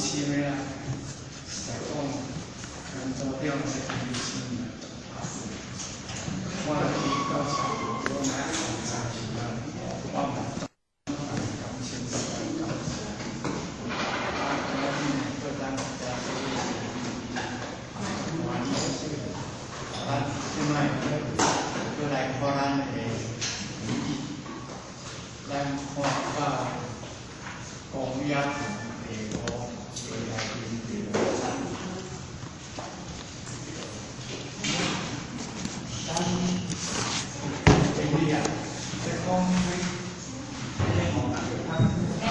深的啦。實在講，咱組長是醫生啊，我若去到車庫，我嘛愛查是啊，我嘛感情實在感謝。啊，今仔日做咱大家做歡喜。咱這擺閣來看咱的論語，咱看到公冶長第五節內面第五節。咱經理啊，這講這個吼，哎，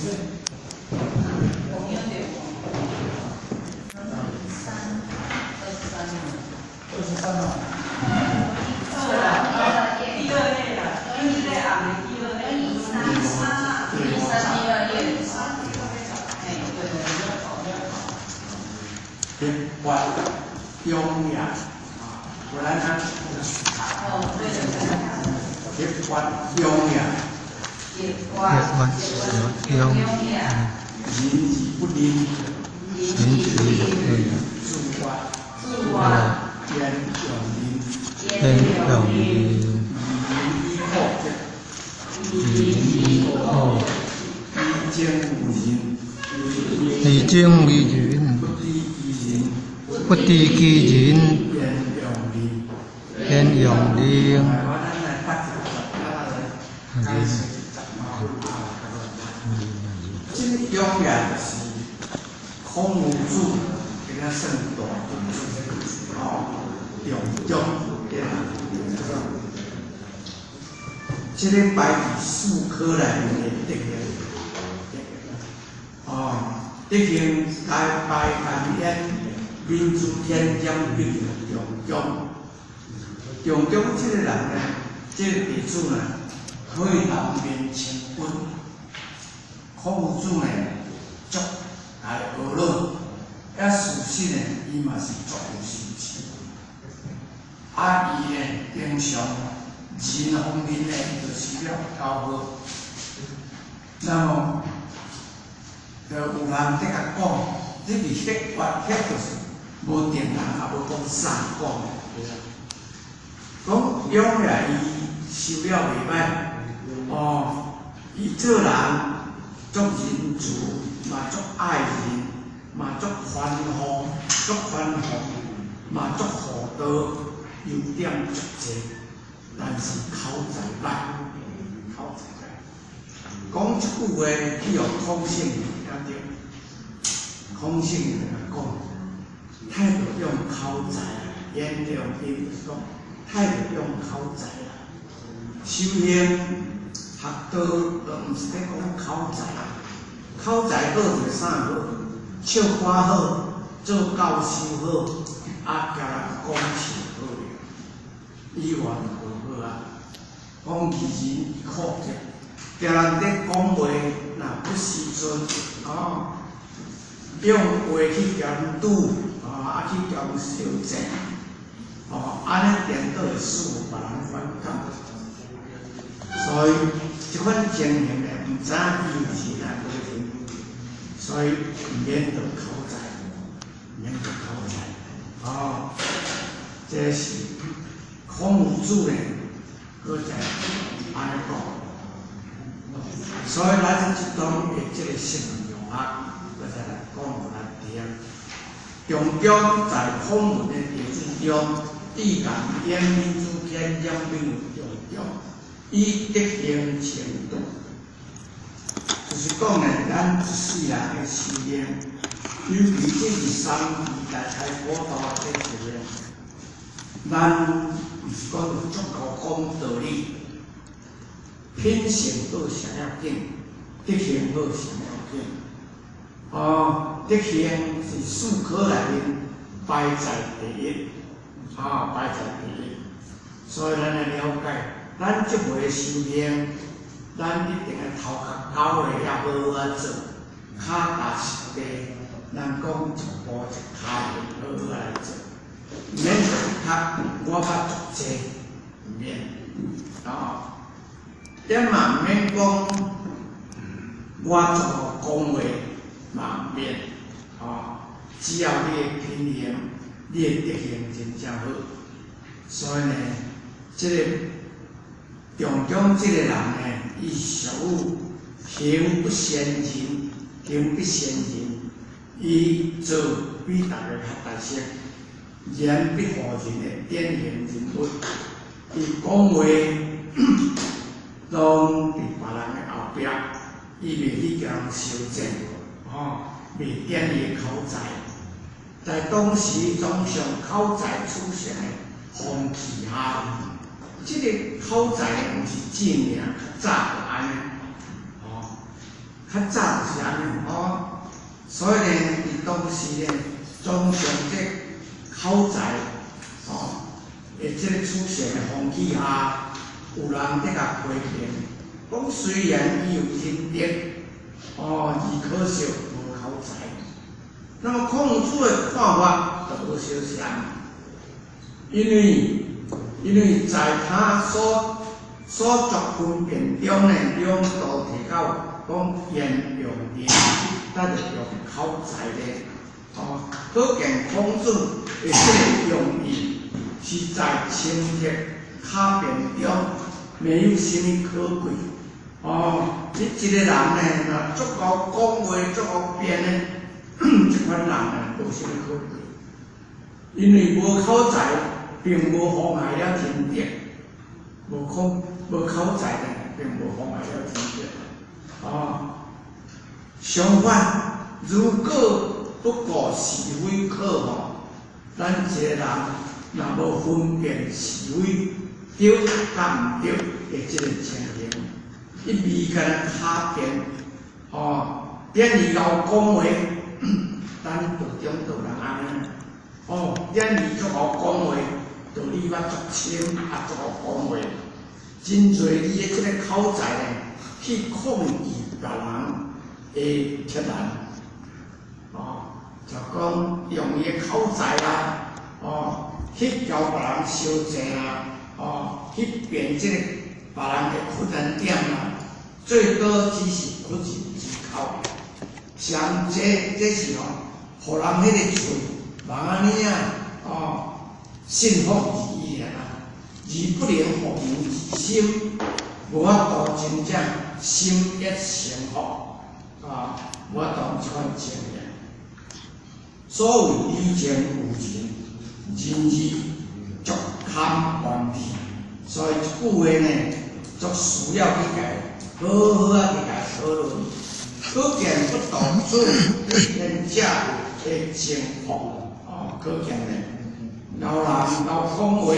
對，公冶長。三23。 23哦。二啦，第第二頁啦，這個紅的第二頁。三第三第二頁。哎，對對對。立法中也，啊，有咱啊。哦，對對對。立法中也。立法中也。仁而不佞。仁而不佞。自活。自活。焉用仁。焉用仁。以仁以厚德。以仁以厚德。以政為人。以政為人。不知其人。不知其人。焉用仁。焉用仁。我咱來讀一節，啊來解釋一節吼。這個中也是孔夫子給他算大弟子，吼，中中對啦。這個排佇四科內面的德行，哦，德行該排顏淵、閔子騫、閔彼仲中。仲中這個人呢，這個弟子呢，可以南面千軍。孔夫子呢，足來學了，啊事實呢，伊嘛是足有修持。啊，伊呢，平常人方面呢，伊就修了較好。那麼，就有人佇共講，你佇歇法歇就是無定人，也無講啥講的，對啦。講勇也伊修了袂歹，哦，伊做人足仁慈，嘛足愛人，嘛足寬宏，足寬宏，嘛足厚道，優點足濟，但是口才歹，口才歹。講這句話去予孔聖聽著，孔聖就共講，太著用口才啊，焉用伊就是講。太著用口才啦，修行學道都毋是咧講口才，口才好就啥好？唱歌好，做教授好，啊，共人講笑好，以外就無好啊。講義人以厚德，共人咧講話若不時陣，哦，用話去共人賭，哦，啊去共人相爭。哦，按呢顛倒會使別人反感，所以這款情形呢，毋知影伊有錢抑無錢，所以毋免著口才，毋免著口才。哦，這是孔夫子呢，閣再按呢講。所以咱這段的這個聖用學，閣再來講予咱聽。中中在孔門的弟子中，至顏淵、閔子騫、閔彼仲中，以德行稱道。就是講呢，咱一世人的修行，尤其這是三義大開普度的修行，咱毋是講足夠講道理，品性好上要緊，德行好上要緊。哦，德行是四科內面排在第一，啊，排在第一。所以咱來了解，咱這輩修行，咱一定愛頭殼九個遐好好啊做，跤踏實地，咱講一步一跤好好來做，毋免較我捌足濟，毋免，啊，點嘛毋免講，我足僥講話嘛毋免，哦，只要你的品行、你的德行真正好，所以呢，這个重中這个人呢，伊屬於行不先人，行不先人，伊做比逐个較大聲，言必唬人的典型人物，伊講話攏佇別人的後壁，伊袂去共人相爭，吼，袂典伊的口才。在當時總上口才取勝的風氣下，這个口才毋是正名，較早就按呢，吼，較早就是按呢，吼。所以呢，佇當時呢，總上這口才，吼，的這个取勝的風氣下，有人佇共批評，講雖然伊有仁德，哦，而可惜無口才。那麼孔子的看法就有相像，因為在他所作分辨中呢，兩度提到講言用仁，咱就用口才咧，哦，可見孔子的這个用意是在清澈巧辯中沒有啥物可貴。哦，你一個人呢，若足夠講話，足夠辯呢，這款人呢，無啥物可貴，因為無口才，並無妨礙了仁德，無口才呢，並無妨礙了仁德。哦，相反，如果不顧是非可吼，咱一個人若無分辨是非對佮毋對的這個情形，一味干焦巧辯，哦，典伊𠢕講話，咱道中就有人按呢，哦，典伊足僥講話，道理捌足深，啊足僥講話，真濟你的這个口才呢，去控制別人的鐵人，哦，就講用伊的口才啊，哦，去交別人相爭啊，哦，去辯這個別人的困難點啊，最多只是屈人之口。像這是吼，予人彼個喙茫按呢啊，哦，信服而已啊，而不能服人之心，無法度真正心悅誠服啊，無法度這款情形。所謂禮情有仁，仁義足堪完備，所以這句話呢，足需要去共好好仔去共討論。可見不道主對賢者的征服，哦，可見呢，𠢕人𠢕講話，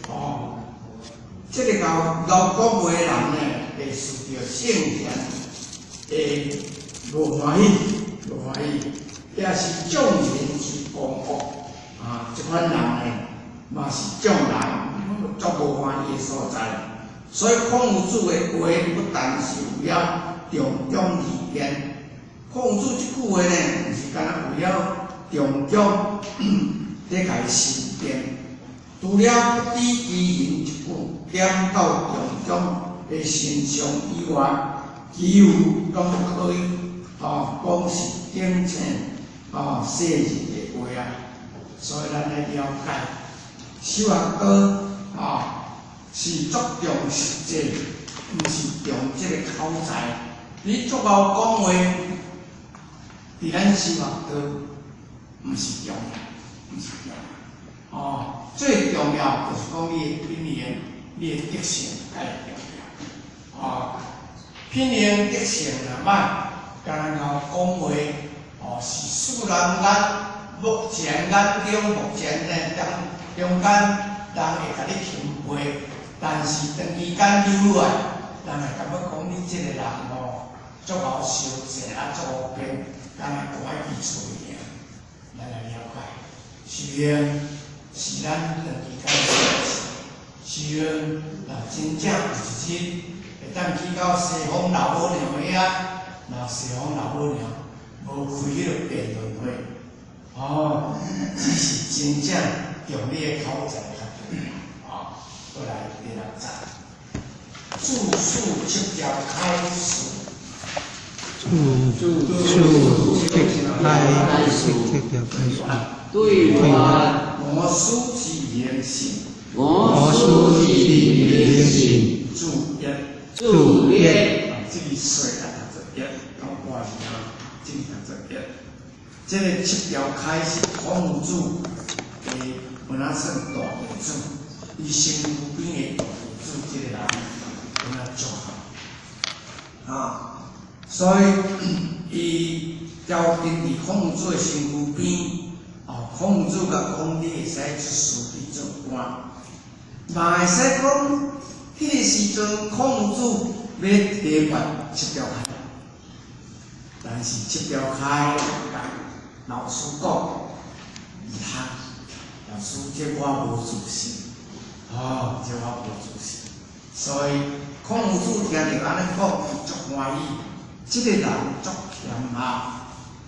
哦，這個𠢕𠢕講話的人呢，會受著聖賢的無歡喜，無歡喜，也是眾人之公惡，啊，這款人呢，嘛是眾人足無歡喜的所在。所以孔夫子的話不但是為了重中而言，孔子這句話呢，毋是干焦為了重中佇共伊申辯，除了不知其人一句點到重中的身上以外，其餘攏可以哦講是點醒哦世人的話啊。所以咱來了解，修學道哦是足重實際，毋是重這个口才。你足僥講話，佇咱修學道，毋是重要，毋是重要。哦，最重要就是講你的品行、你的德性較會重要。哦，品行德性若歹，干焦僥講話，哦，是世人眼目前眼中目前呢中間人會共你欽佩，但是長期間久來，人會感覺講你這個人吼，足僥相爭啊，足僥辯，干焦關伊喙爾。咱來了解，修行是咱長期間的事，修行若真正有一日會當去到西方老母娘遐，若西方老母娘無開彼個辯論會，哦，只是真正用你的口才較重要，哦，過來第六節，注釋七條開示，處七開七條開事。對法，我師之名姓，我我師師之之名名姓，姓，注一，注一，啊，這个說啊讀做一，講掛字啊，這个讀做一。這个七條開是孔子的，本來算大弟子，伊身軀邊的大弟子，這个人本來足啊，所以伊條件佇孔子的身軀邊，哦，孔子共講你會使出師去做官，嘛會使講，彼个時陣孔子欲提拔七條開，但是七條開共老師講，毋通，老師這我無自信，哦，這我無自信，所以孔子聽著按呢講，伊足歡喜，這个人足謙和，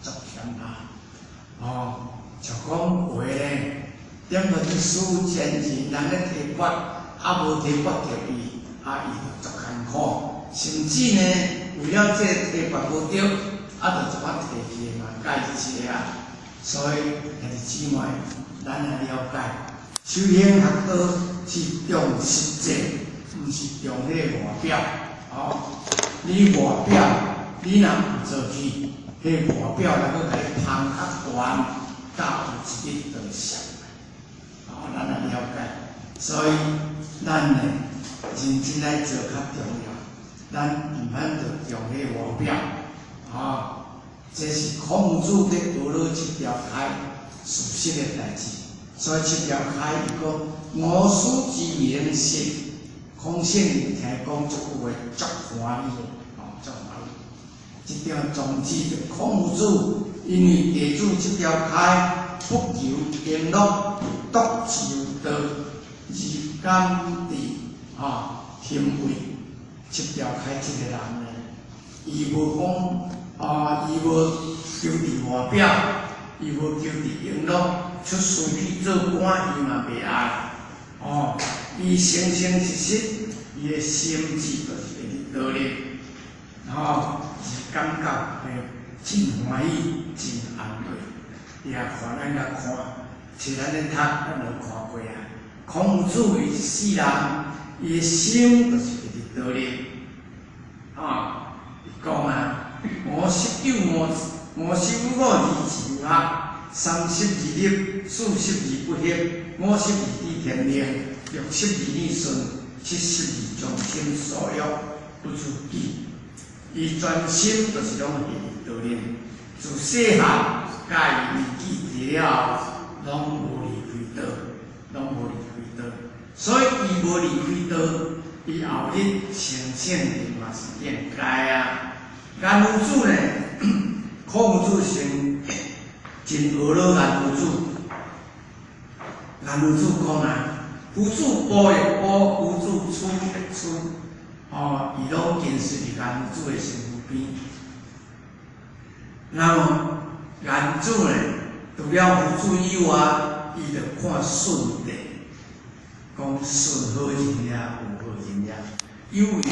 足謙和，哦，就講話咧，點文師前人人咧提拔，啊無提拔著伊，啊伊就足艱苦，甚至呢，為了這個提拔無著，啊就怎啊提起嘛介濟啊，所以兄弟姊妹，咱來了解，修行學道是重實際，毋是重彼个外表。哦，你外表你若毋做去，彼外表來閣共你捧較懸，到有一日就會摔。哦，咱來了解，所以咱呢認真來做較重要，咱毋免著重彼外表。啊，這是孔子佇學了七條開事實的代誌，所以七條開伊講我師之名姓，孔聖人聽講這句話足歡喜的，哦，足歡喜。這張宗旨就孔子因為弟子七條開不求榮祿，獨求道，而感佇啊欣慰七條開這個人呢，伊無講啊，伊無求佇外表，伊無求佇榮祿，出師去做官，伊嘛袂愛。哦，伊誠誠實實，伊的心志就是會佇道裡，吼，是感覺會真歡喜、真安慰。伊也看咱共看，像咱咧讀，咱就看過啊。孔子伊一世人，伊的心就是會佇道裡。啊，伊講啊，五十有五，五十有五而志學，三十而立，四十而不惑，五十而知天命，六十而耳順，七十而從心所欲，不逾矩。伊全心就是攏會佇道裡，自細漢佮伊年紀大了後，攏無離開道，攏無離開道。所以伊無離開道，伊後日成聖人嘛是應該啊。顏夫子呢，孔子先真學了顏夫子。顏夫子講啊，夫子步亦步，夫子趨亦趨，哦，伊攏跟隨佇顏夫子的身軀邊。那麼顏子呢，除了夫子以外，伊就看舜帝，講舜好人也，有好人也，有為者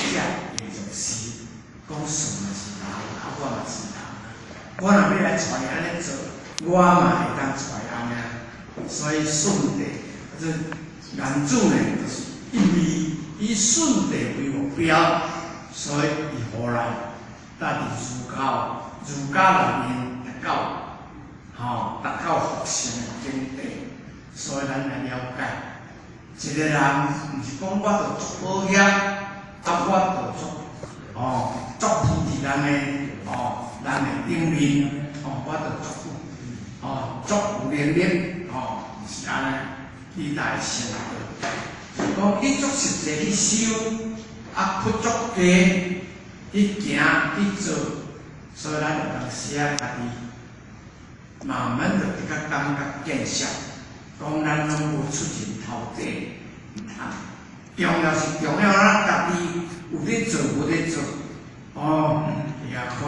會作事，講舜嘛是人，啊我嘛是人，我若欲來揣伊按呢做，我嘛會當揣按呢。所以舜帝，這顏子呢，就是因為以舜帝為目標，所以伊後來蹛佇儒教，儒家內面達到，吼達到佛性的境地。所以咱來了解，一個人毋是講我著足好額，啊我著足，哦足浮佇人的，哦人的頂面，哦我著足有，哦足有能力，哦毋是按呢，你才會成道。講你足實際去修，啊去足加去行去做，所以咱有當時啊，家己慢慢就會較感覺見效，講咱攏無出人頭地，毋通。重要是重要，咱家己有咧做無咧做。哦，伊也看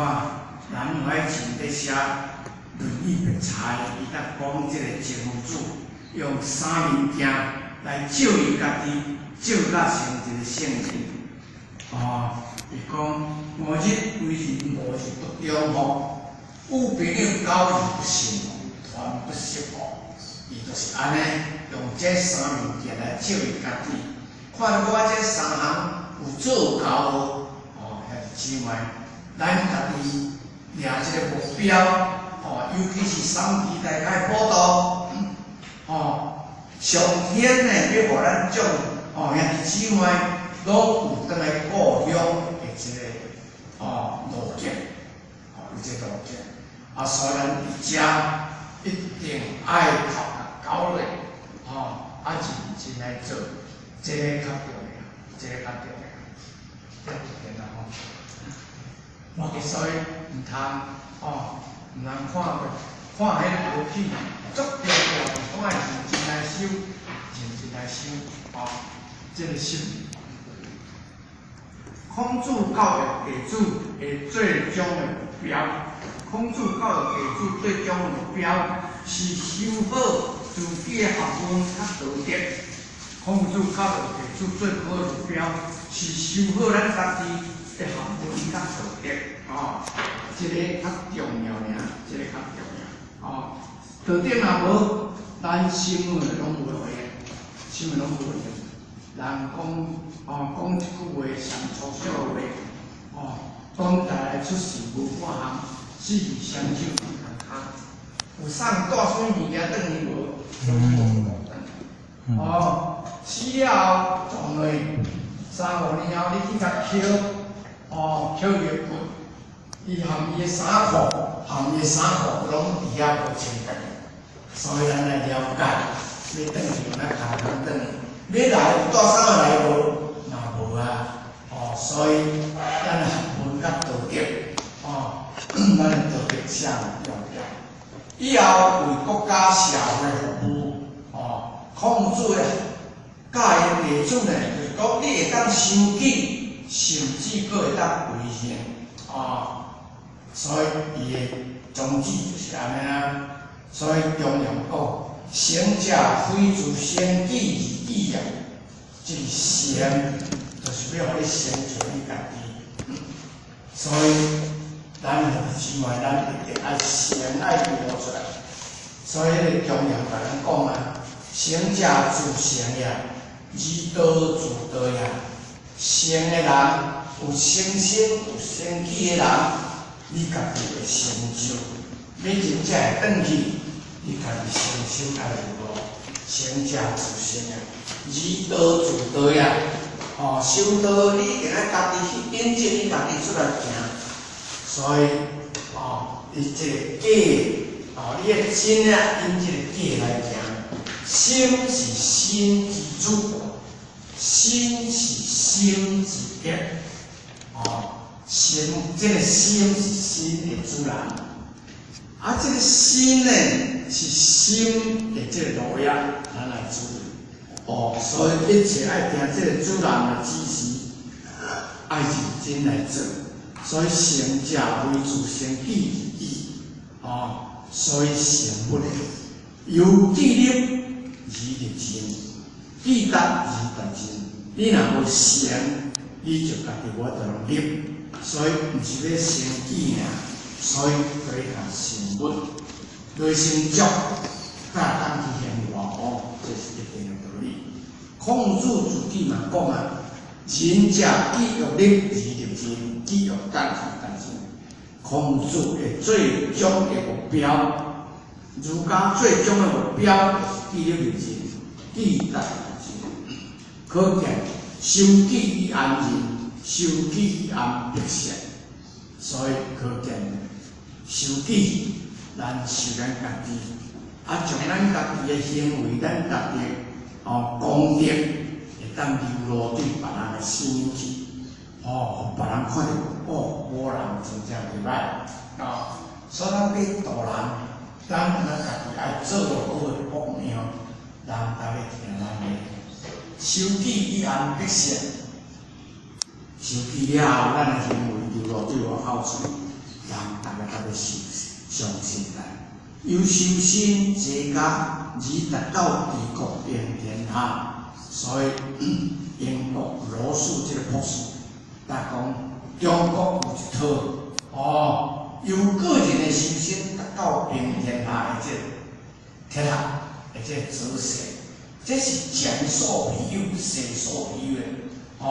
南懷瑾咧寫《論語別裁》，伊才講這個曾夫子用三面鏡來照伊家己，照甲成一個聖人。哦，伊講五日為人，五日不中吼，有朋友交而不信，團不識哦。伊就是按呢，用這三物件來照伊家己，看我這三項有做夠無？哦，兄弟姊妹，咱家己掠這个目標，哦，尤其是三期大開普度，哦，上天呢欲予咱眾哦兄弟姊妹攏有轉來故鄉的這个哦路徑，哦有這個路徑，啊，所以咱佇遮一定愛頭殼攪落，吼，啊認真來做，這个較重要，這个較重要，這個重要吼。所以毋通哦，毋通看看彼个無戲，足重要，攏愛認真來修，認真來修，哦，這个心。孔子教育弟子的最終的目標，孔子教育弟子最終的目標是修好自己的學問佮道德。孔子教育弟子最高的目標是修好咱家己的學問佮道德，哦，這个較重要爾，這个較重要，哦，道德若無，咱什麼攏無用，什麼攏無用。人講，哦，講一句話上粗俗的話，哦，講大來出世無半項，死而雙手空空。有送帶啥物物件轉去無？哦，死了後葬落，三五年後你去共抾，哦，抾伊的骨，伊含伊的衫褲，含伊的衫褲攏佇遐無清潔。所以咱來了解，欲轉去咱空空轉去。欲來有帶啥來無？嘛無啊！哦，所以咱學問佮道德，哦，咱的道德上重要。以後為國家社會服務，哦，孔子的教伊弟子呢，就是講你會當修己，甚至閣會當為人，哦，所以伊的宗旨就是按呢啊。所以中庸講，成者非自成己而已啊，這是成，就是欲予你成就你家己。所以咱兄弟姊妹，咱一定愛先愛活出來。所以彼个中庸共咱講啊，成者自成也，而道自道也。成的人有成心有成己的人，你家己會成就。欲真正會轉去，你家己誠心愛有路，成者自成啊，而道自道也。哦，修道你一定愛家己去引證，你家己出來行。所以，哦，伊這個假，哦，你的真啊，因這個假來行。心是身之主，身是心之德。哦，心，這个心是身的主人。啊，這个身呢，是心的這个路業，咱來注意。哦，所以一切愛聽這个主人的指示，愛認真來做。所以成者非自成己而已。哦，所以成佛的由己立而立人，己達而達人。你若無成，你就家己無法度立。所以毋是欲成己爾，所以對向成佛，內心足，才會當去現外哦，這是一定的道理。孔子自己嘛講啊，仁者己欲立而立人，己欲達而達人。孔子的最終的目標，儒家最終的目標就是己立立人，己達而達人。可見修己以安人，修己以安百姓。所以可見修己，咱修咱家己，啊，將咱家己的行為，咱家己哦功德，會當流露對別人的心去，哦，予別人看著，哦，某人真正袂歹，哦，所以咱欲度人，咱咱家己愛做好的榜樣，人逐个聽咱的。修己以安百姓，修己了後，咱的行為流露對外口出，人逐个較欲相信咱。由修身齊家而達到治國平天下，所以英國羅素這个博士，他講中國有一套哦，由個人的修身達到平天下的這個哲學的這個哲學，這是前所未有、世所未有的哦。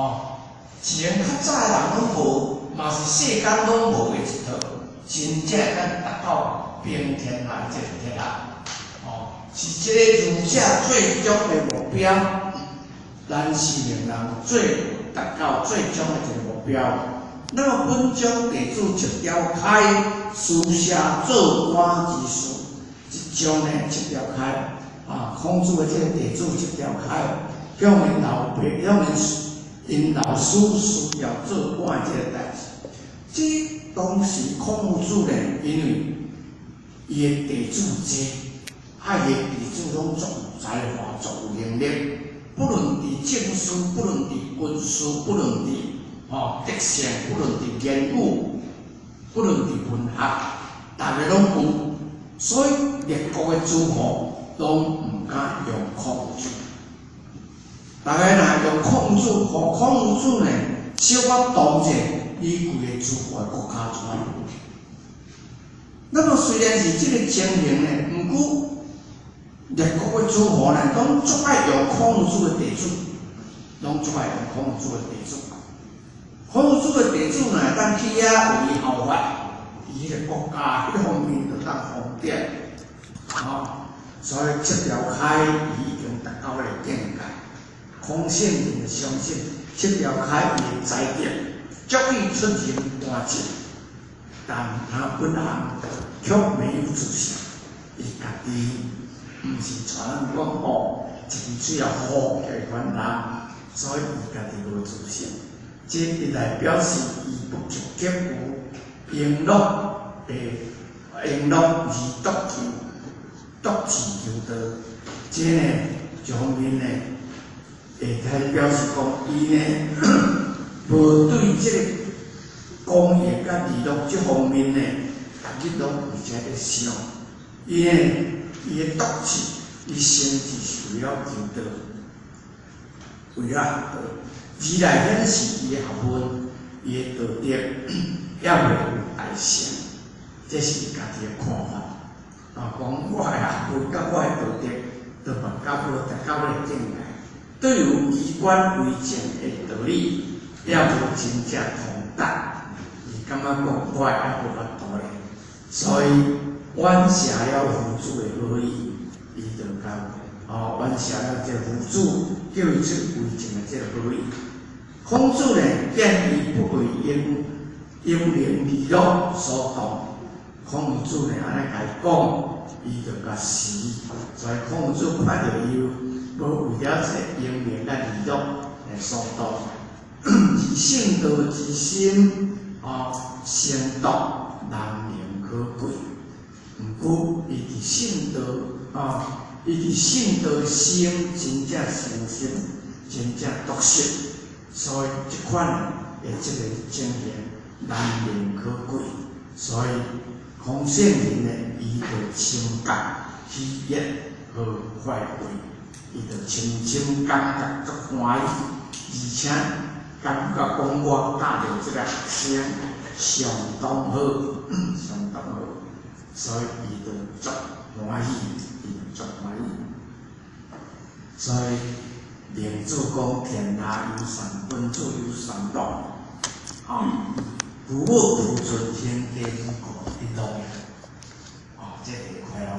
自然較早的人攏無，嘛是世間攏無的一套，真正咱達到平天下的這個哲學，哦，是這個儒者最終的目標，咱是明人最達到最終的一個目標。那麼本章地主七條開私下做官之事，這章呢七條開啊，孔子的這個地主七條開，向𪜶老爸，向𪜶老師私下做官的這個代誌。這當時孔夫子呢，因為伊的弟子濟，啊，伊的弟子攏足有才華、足有能力，不論佇政事，不論佇軍事，不論佇德性，不論佇言語，不論佇文學，逐个攏有，所以列國的諸侯攏毋敢用孔子。逐个若用孔子，予孔子呢，小可動者，你規个諸國的國家就安。那麼雖然是這個情形呢，毋過列國的諸侯呢，攏足愛用孔子的弟子，攏足愛用孔子的弟子。孔子的弟子呢，當去遐為後發，伊彼個國家彼方面就當封點，吼，所以七條開伊已經達到彼個境界。孔聖人相信七條開伊的才德，足以出任官職，但他本人卻沒有自信，伊家己毋是像咱講吼，一支喙仔好起款人，所以伊家己無自信。這一來表示伊不積極有榮樂的榮樂而獨求獨自求道，這呢一方面呢，會使表示講伊呢無對這個功業佮娛樂這方面呢，逐日攏有這咧想。伊呢，伊的獨志，伊心智是為了求道，為了學道。二來顯示伊的學問，伊的道德猶未有大成，這是伊家己的看法。啊，講我的學問佮我的道德，都嘛到無達到彼個境界。對於機關為政的道理，猶無真正通達。伊感覺講我還無法度咧，所以婉謝了夫子的好意，伊就共哦婉謝了這夫子叫伊出為政的這個好意。孔子呢，見伊不為榮名利祿所動，孔子呢按呢共伊講，伊就共辭。所以孔子看著伊無為了這榮名佮利祿來所動，而聖道之心哦，誠篤難能可貴。毋過伊佇聖道哦，伊佇聖道的心真正誠實，真正篤實，所以這款的這個情形難能可貴。所以孔聖人呢，伊就深覺喜悅和快慰，伊就深深感覺足歡喜，而且感覺講我教著這個學生相當好，相當好，所以伊就足歡喜，伊就足歡喜。所以孟子講天下有善，君子有三樂，吼，父母父尊兄弟如故一樂，哦，這個快樂，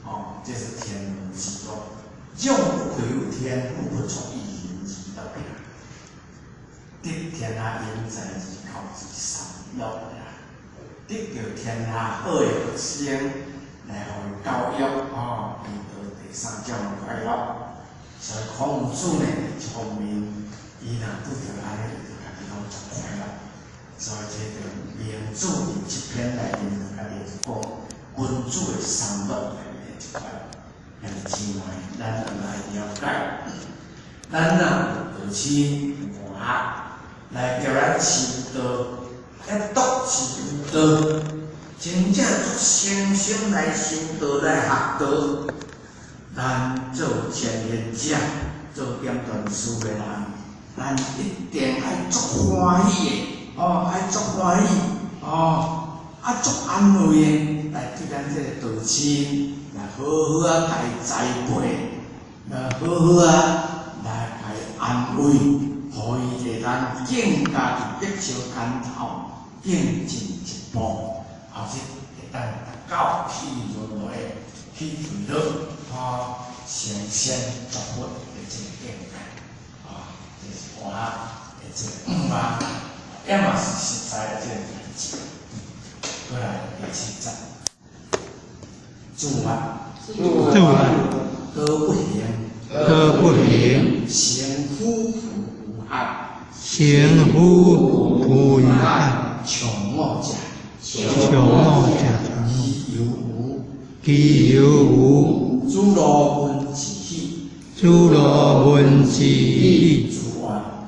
哦，這是天倫之樂。將不愧於天，不出一人之樂。得天下英才而教之三樂啦，得著天下好的學生來予伊教育，哦，伊得第三種快樂。所以孔子呢，一方面，伊若拄著按呢，伊就家己攏足快樂。所以這就孟子佇這篇內面就家己講君子的三樂內面一塊，兄弟姊妹，咱來了解，咱若有道親有學，來叫咱修道，欲獨自求道，真正足誠心來修道來學道。咱做前賢者，做點傳師的人，咱一定愛足歡喜的。哦，愛足歡喜，哦，啊足安慰的，來對咱這个道親來好好啊，共伊栽培，來好好啊來共伊安慰，予伊會當更加佇得小牽頭，更進一步，後日會當達到去輪迴、去地獄，哦，成仙作佛的這个境界，哦，這是我的這个向望，也嘛是實在的這个代誌。過來第七節，諸法諸法果不行，果不行，成夫婦無害，成夫婦無害，長惡者，長惡者，其猶無，其猶無，諸羅門自喜，諸羅門自喜，諸惡，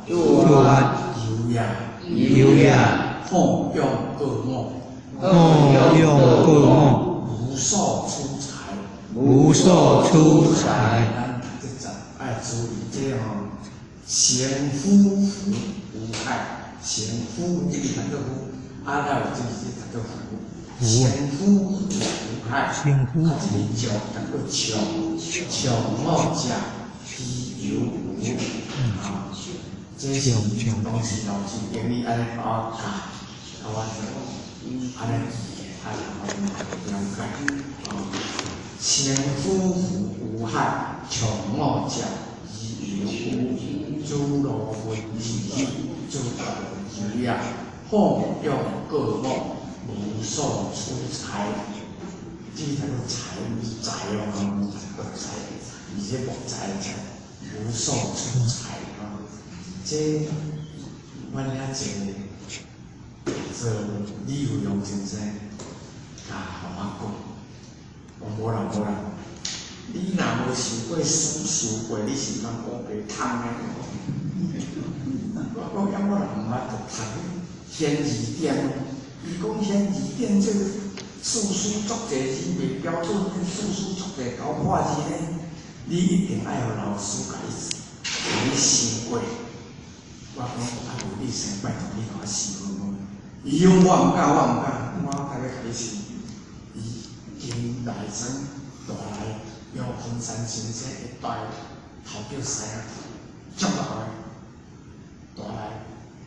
諸惡猶也，猶也，奉養過我，奉養過我，無所取材。無所取材。咱讀這節愛注意這吼，成夫婦無害，成夫這個讀做夫，啊，咱有這是讀做福，成夫婦無害，成夫啊，這個長讀做長，長惡者其猶無，啊，這是攏是老師經理按呢共我教，啊，我就按呢記的，啊，我了解，哦。成夫婦無害，長惡者其猶無，諸羅門自喜，諸惡猶也，奉養過我，無所取材。這個財毋是財哦，個財，而且木材財，無所取材哦。這阮遐一個做李有容先生，共我講。我無啦無啦，你若無受過師受過，你是通烏白通的。我講抑我若毋捌讀讀顯字典，伊講顯字典這個字數足濟字袂標準，字數足濟厚破字呢，你一定愛予老師共你共你想過。我講啊，無你先拜託你共我試好無？伊講我毋敢，我毋敢，我較欲共你試。伊經來生帶來楊昆山先生的帶頭叫師啊，足老的帶來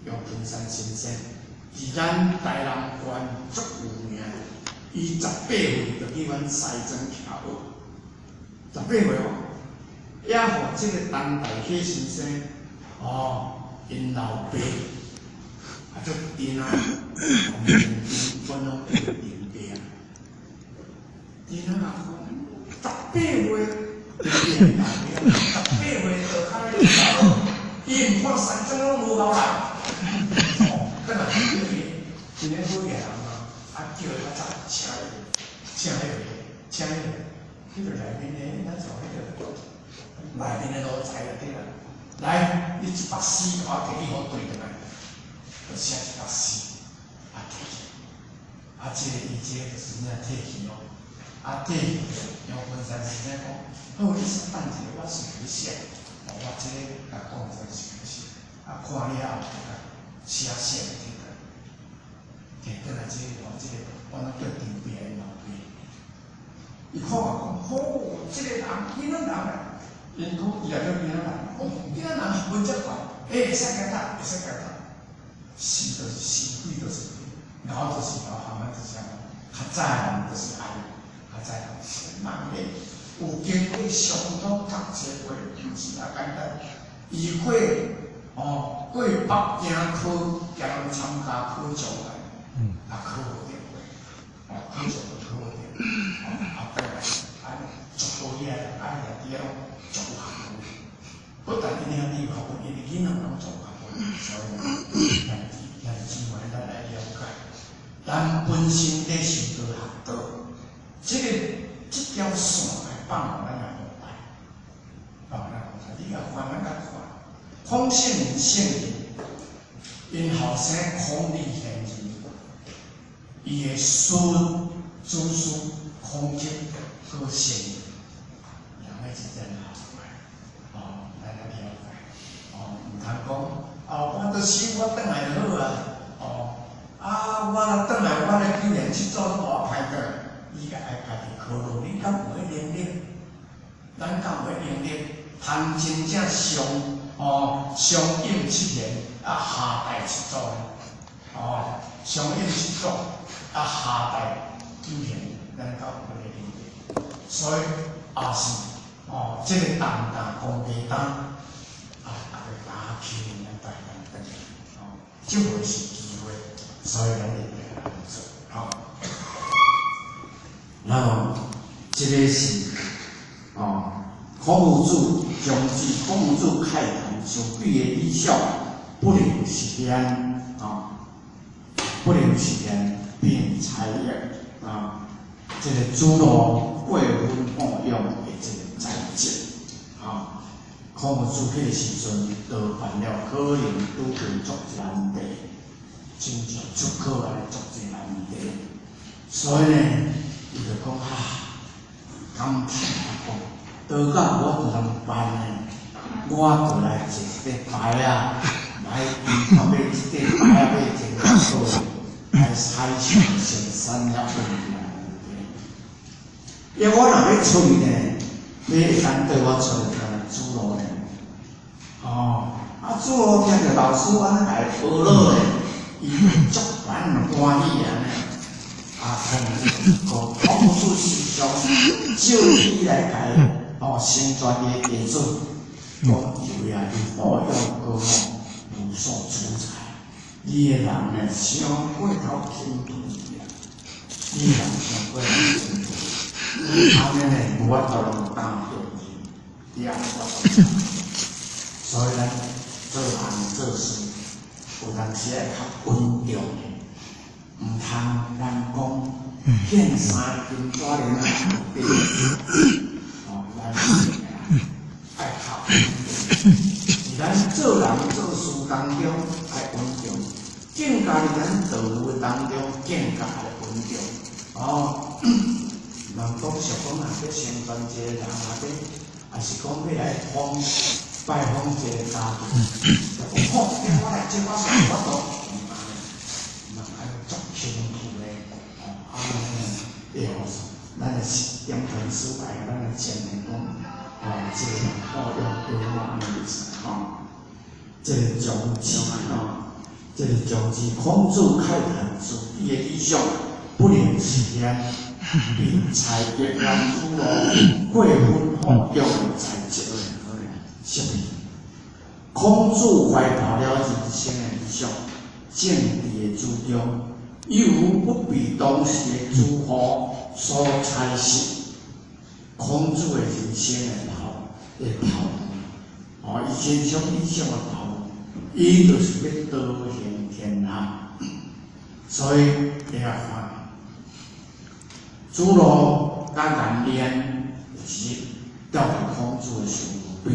楊昆山先生，佇咱台南縣足有名。伊18歲就去阮西莊徛學，十八歲哦，也予這個陳大喜先生，哦，𪜶老爸，啊足甜啊，黃金阮攏叫陳伯啊。甜啊，十八歲，十八歲就較咧伊毋看西裝攏無夠啦。哦，等下真個好個人啊，啊叫伊較早請伊，請彼個，請彼個，彼個內面的咱做彼個內面的奴才就對啦。來，你這幅詩我提去予對轉來，就寫一幅詩，啊提去，啊這個伊這個就是真正提去咯。啊，提去楊昆山先生講，好，你先等一下，我先去寫。哦，我這個共講者是去寫，啊，看了後就共寫寫提轉來，提轉來這個，這個我攏叫陳伯的老爸。伊看我講，好，這個人囡仔人啊，𪜶講伊也叫囡仔人，講囡仔人學問遮懸，欸，會使共讀，會使共讀。是就是是，鬼就是鬼，𠢕就是𠢕，含仔就是含，較早的人就是愛，較早人是慢的，有經過相當讀冊過，毋是遐簡單。伊過哦，過北京考，兼參加考狀元，啊考無著過，哦考狀元考無著，哦後擺來按呢足好厲害，按呢佇遐攏足有學問。不但𪜶兄弟有學問，𪜶的囡仔攏足有學問，所以咱咱姊妹咱來了解，咱本身咧修道學道，這個這條線來放予咱的後代，放予咱後代，你若看咱較看，孔聖人聖人，𪜶後生孔禮賢人，伊的孫子孫孔吉閣聖人，人咧真正後代，哦，咱來了解，哦，毋通講後擺都收我轉來就好啊，哦，贤七祖拢无歹过，你爱家己考虑，你敢有彼能力？咱敢有彼能力，通真正上哦上应七贤啊下代七祖呢？哦，上应七祖啊下代九贤，咱敢有彼个能力？所以也是哦，這個重擔講雞擔啊，也會打起咱台灣轉來，哦，這回是機會，所以咱一定愛做，吼。然後，這個是哦，孔夫子將之孔夫子開談自己的理想，不能實現，哦，不能實現，變才藝啊，這個子路過分放養的這個代誌，啊，孔夫子彼個時陣就犯了可能拄著足濟難題，真正出考來足濟難題，所以呢，伊就講啊，感嘆啊講，倒到我就通辦呢，我就來坐一塊牌仔，來伊買這塊牌仔買一個數，來海上成產業問題。因為我若欲出去呢，欲會當對我出來子路呢，哦，啊子路聽著老師按呢共伊學落呢，伊足煩歡喜按呢，啊，孔子講，孔夫子時常照伊來共哦，成全伊的弟子，講有啊，你放養高傲，無所取材，你的人呢，傷過頭輕浮去啊，你的人傷過頭輕浮。按呢呢，無法度攏擔重任，也無法度。所以咱做人做事，有當時愛較穩重的，毋通人講騙三斤紙連啊對，哦，咱愛較穩重。佇咱做人做事當中愛穩重，更加佇咱道理當中更加愛穩重，哦。人講俗講啊，欲成全一個人啊，欲，抑是講欲來訪拜訪一個家庭，就講好，我來這我算有法度，毋通，毋通愛足輕浮的，哦，按呢會予咱的點傳師來，咱的前面講，哦，這個人放養高傲按呢意思，吼，這個莊子吼，這個莊子孔子開談自己的理想，不能實現。並裁決人子路過分放養的代誌，啥物？孔子懷抱了人生的理想，政治的主張，又不被當時的諸侯所採信。孔子的人生的抱的抱負，哦，伊人生理想的抱負，伊就是欲導行天下，所以你來看。子路佮顏淵是踮佇孔子的身邊，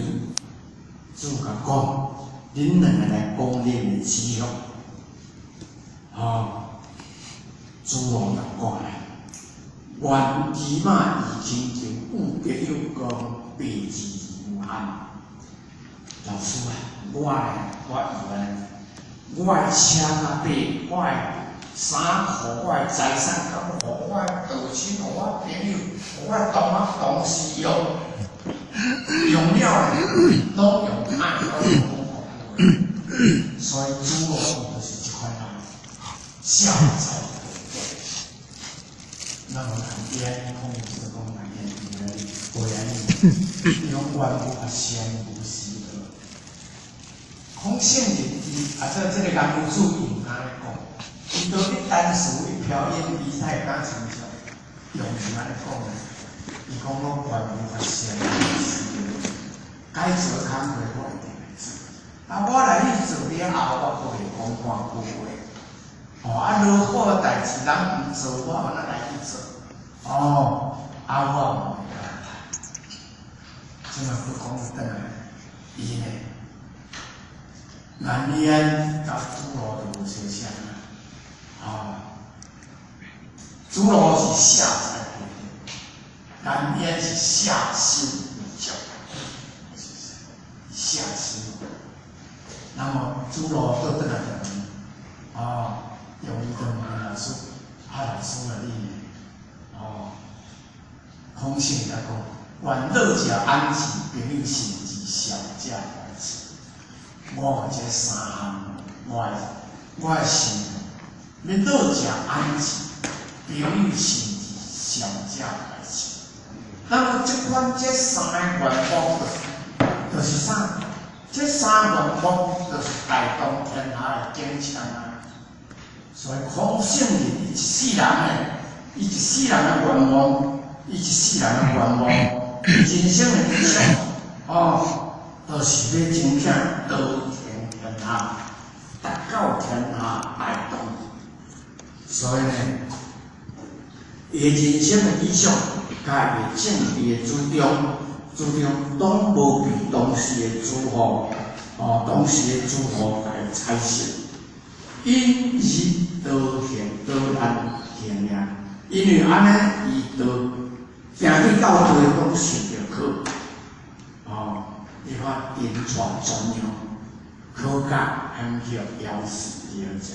子共講：恁兩个來講恁的志向。吼，子路就講啊，願騎馬以輕裘，有德有功，備至無憾。老師啊，我呢，我以為我的車甲馬，我的衫褲，我的財產，敢予我的道親，予我朋友，予我的同學同事用，用了呢，攏用歹，攏用講。所以子路就是這款人，下才不那麼顏淵，孔子講顏淵袂按呢，伊講願無啊善無私德。孔聖人伊啊，這個顏夫子伊毋敢按呢講，伊都一單詞一飄音，伊才會敢親像用字按呢講呢。伊講我願無啊善無私德，該做的工課我一定會做。啊，我來去做了後，我閣袂講半句話。哦，啊，落好的代誌人毋做，我按怎來去做？哦，啊，我毋會來。這馬閣講轉來，伊呢，顏淵佮子路就無相像啊。哦，子路是下才不顏淵是下心為重，下心。那麼子路閣轉來就問，哦，用伊就問老師，啊，啊，老師啊，你呢？哦，空性甲講，願樂食安置，朋友甚至小者懷慈。我這三項，我的心欲樂食安置，朋友甚至小者懷慈。那麼這款這三個願望就是啥？這三個願望就是帶動天下的景象啊！所以孔聖人伊一世人呢，伊一世人的願望，伊一世人的願望，伊人生的理想，哦，就是欲真正道行天下，達到天下大同。所以呢，伊的人生的理想，佮伊的政治的主張，主張攏無被當時的諸侯，哦，當時的諸侯來採信。因而道行道難行啊，因為按呢，伊就行去到佗攏受著苦，哦，你看臨床怎樣，可甲含叫枵死的這種。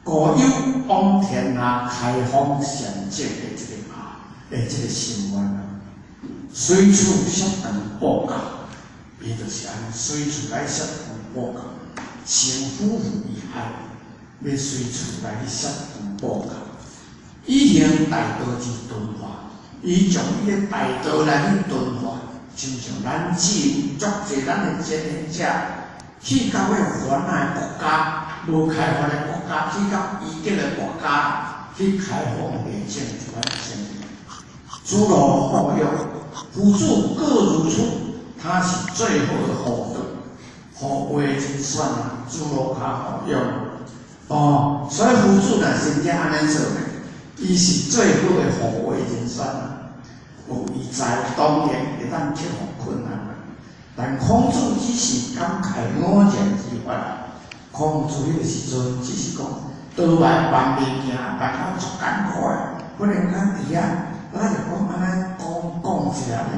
故有往天下開放善政的這個啊，的這個心願啊，隨處設堂布教，伊就是按呢，隨處來設堂布教，先夫婦以愛，欲隨處來去設堂布教，以行大道之敦化，伊將伊的大道來去敦化，親像咱這足濟咱的前賢者去到彼個番仔的國家，無開發的國家，去到異國的國家去開放內政這款情形。諸羅護養，夫子各如初，他是最好的護德，護衛人選啊，諸羅較護養。哦，所以夫子若真正按呢做呢，伊是最好的護衛人選啊。有伊在，當然會當克服困難啊。但孔子只是感慨偶然之法啊。孔子彼個時陣只是講，倒來辦物件，辦到足艱苦的，忽然間佇遐，咱就講按呢講講一下爾。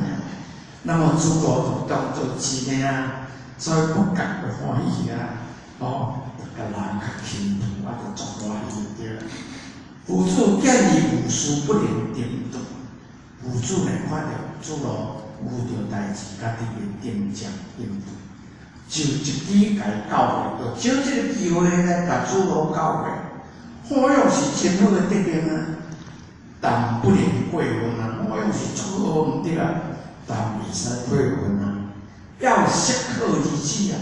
那麼諸羅就當做真的啊，所以不覺就歡喜啊，哦，就共人較輕浮，啊，就足歡喜對啦。夫子見伊有事不能定當，夫子呢看著諸羅遇著代誌，家己會定正定當，就一支共伊教誨，就借這個機會來共諸羅教誨。好養是真好的德行啊，但不能過分啊。好養是足好毋對啊，但袂使過分啊，要適可而止啊。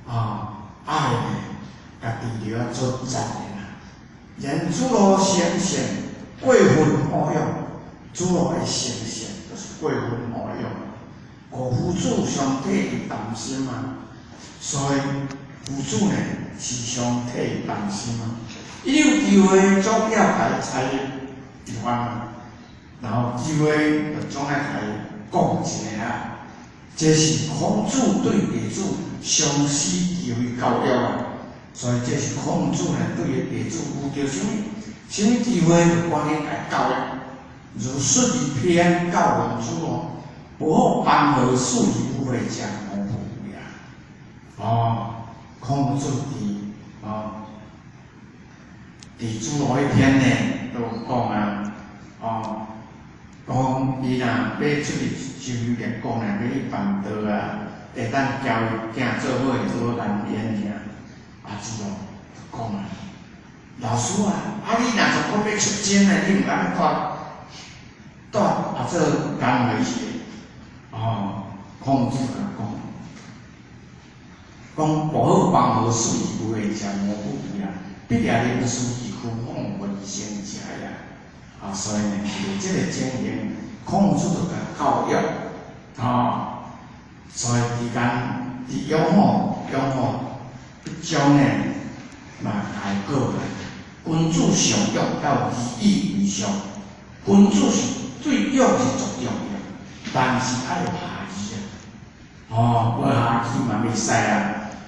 啊，愛呢，家己就要做讚的啦。連諸羅成聖過分好養，諸羅的成聖就是過分好養。故夫子常替伊擔心啊，所以夫子呢是常替伊擔心啊。伊有機會總要共伊採一番啊，然後機會就總愛共伊講一下啊。這是孔子對弟子相師機會教育啊，所以這是孔子呢對伊弟子遇著啥物啥物機會，就趕緊共伊教育。如說一篇教訓諸羅，不好邦何事而無會將無不呀？哦，孔子佇哦佇諸羅彼篇呢，都有講啊，哦，講伊若欲出去周遊列國呢，欲去辦道啊，會當交伊囝做伙做難言爾。啊，諸羅就講啊，老師啊，啊你若總閣欲出征呢，你毋敢帶帶啊做工回去？哦，孔子共講，講不好邦何事而無會將無不為啊，必也能事而虛妄為成者也。啊，所以呢，為這個情形，孔子就共教育，啊，所以佇間佇養父養父彼種呢，嘛共伊過來，君子尚勇要以義為上，君子是對勇是足重要，但是愛有下意啊，哦，無下意嘛袂使啊，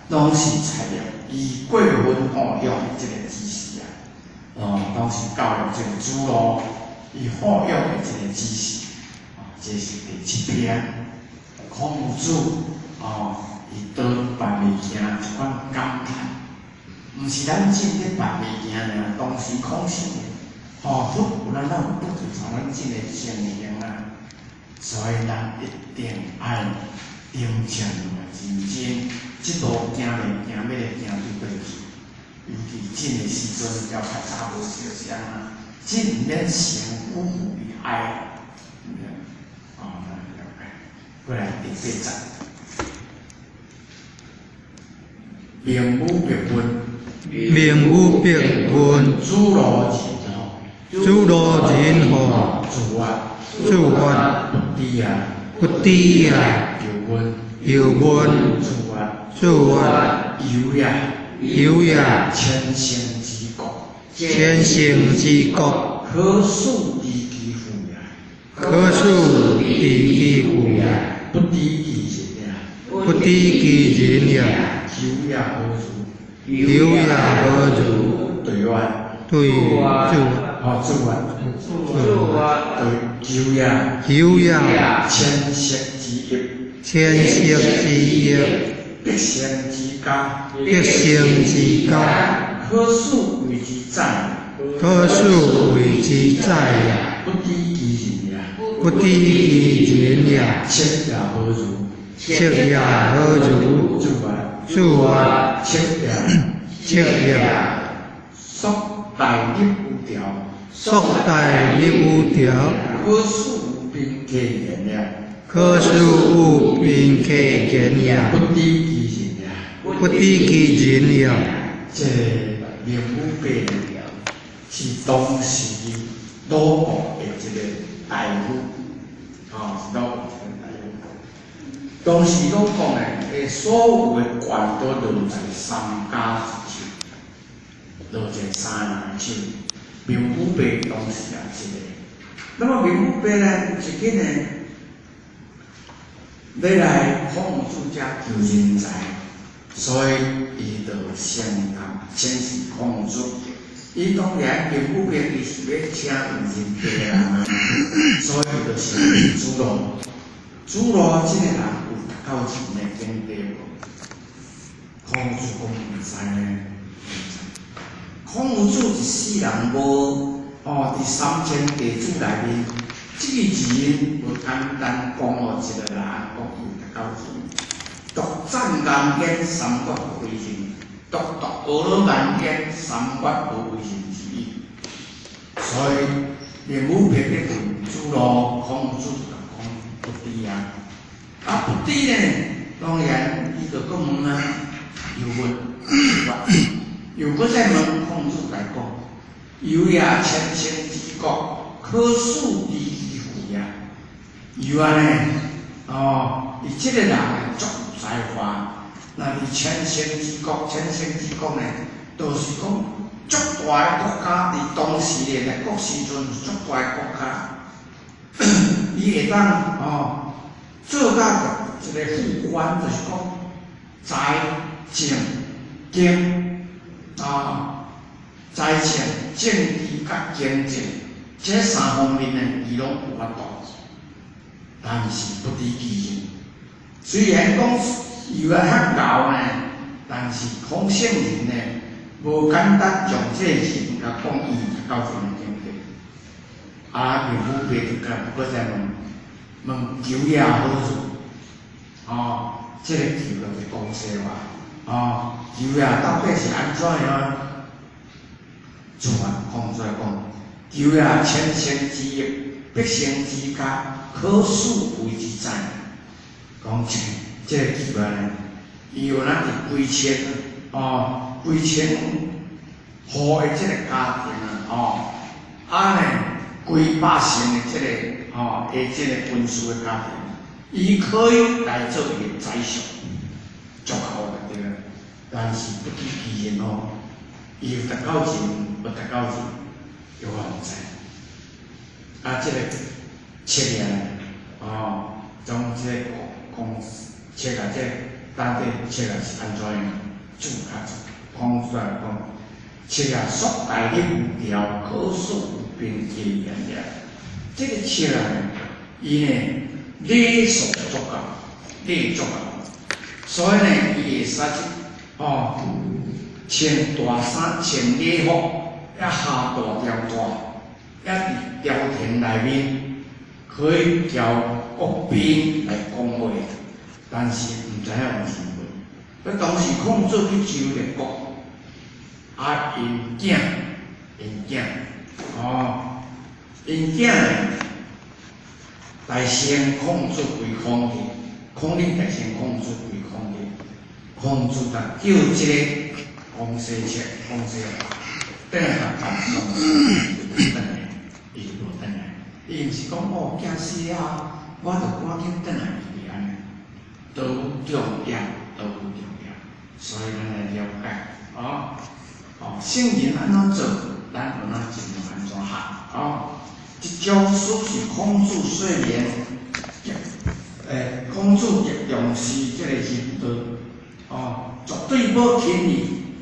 攏是採用以過分護養的這個知識啊，哦，攏是教育這個諸羅以護養的這個知識，哦，這是第七篇，孔子哦，伊倒辦物件一款感嘆，毋是咱證咧辦物件爾，當時空性的，吼，佛有咱咱有得罪咱這個情形啊，所以咱一定愛定靜認真，這路行袂行，欲來行對過去。尤其這個時陣，較較早無相像啊，這毋免成辜負於愛，哦，了解。過來第八節，明武白問，明武白問，主羅人吼，主羅人吼，自法，自法，不知啊，不知啊，又問，又問，自法，自法，有也，有也，千乘之國，千乘之國，可數知其父也，可數知其父也，不知其人也，不知其人也，求也何如？求也何如？對外，對主，哦，主啊，主啊，對，求也，求也，千色之邑，千色之邑，必成之家，必成之家，可數為之宰，可數為之宰也，不知其人也，不知其人也，切也何如？切也何如？主啊，主啊，切也，切也，束大入有條，束大入有條，可數兵客言也，可數有兵客言也，不知其人也。不知其人也。這個明武伯是當時魯國的一個大夫，吼，是魯國一個大夫。當時魯國呢，所有的權都落在三家之手，落在三人的手。明武伯當時也一個。那麼明武伯呢，有一日呢，欲來孔子遮求人才，所以伊就先當先是孔子。伊當然明武伯伊是欲請有人才的人啊，所以伊就先子路。子路這個人有達到仁的境地無？孔子講毋知呢。孔子一世人無哦，佇三千弟子內面，這個仁無簡單講予一個人講伊有達到仁。獨讚言見三國無為人，獨獨阿羅言見三國無為人之意。所以明武伯咧問子路，孔子就講不知啊，啊不知呢，當然伊就閣問啊，又問，又閣再問孔子來講，由也千乘之國，可數知其父也。又按呢，哦，伊這個人足有才華，若佇千乘之國，千乘之國呢，就是講足大的國家，佇當時的列國時陣足大的國家。伊會當哦做到一個副官，就是講財政經啊，財政、政治佮經濟這三方面呢，伊攏有法度，但是不知其人。雖然講伊有遐𠢕呢，但是孔聖人呢，無簡單將這個人共講伊到這個境界。啊，明武伯就共閣再問，問求也何如？哦，這個求就是講實話，哦，求也到底是按怎樣？自然講出來講，求也千乘之邑，百乘之家，可數為之宰。講這這個求啊呢，伊有哪佇幾千哦，幾千戶的這個家庭啊，哦，啊呢，幾百乘的這個哦，的這個軍事的家庭，伊可以來做伊的宰相，足好的對啦。但是不知其人哦，伊有達到仁，無達到仁，我毋知。啊，這個切啊，哦，將這個講切啊，這個到底切啊是按怎樣？注較講出來講，切啊，束大入有條，可數有兵客言也。這個切啊，伊呢禮數足夠，禮足夠，所以呢，伊會使去哦，穿大衫，穿禮服，也下大条带，也伫朝廷內面可以交國賓來講話，但是毋知影有身份。佢當時孔子去周列國，啊，𪜶囝，𪜶囝，哦，𪜶囝大聖孔子歸孔去，孔鯉大聖孔子歸孔去，孔子就叫這個公西赤、公西華，轉來共轉來，伊就無轉來。伊毋是講哦，囝死啊，我就趕緊轉來，伊是按呢，都重要，都重要，所以咱來了解，哦，哦，聖人按怎做，咱就按怎盡量按怎學，哦。這種書是孔子說明，孔子極重視這個仁道，哦，絕對無輕易，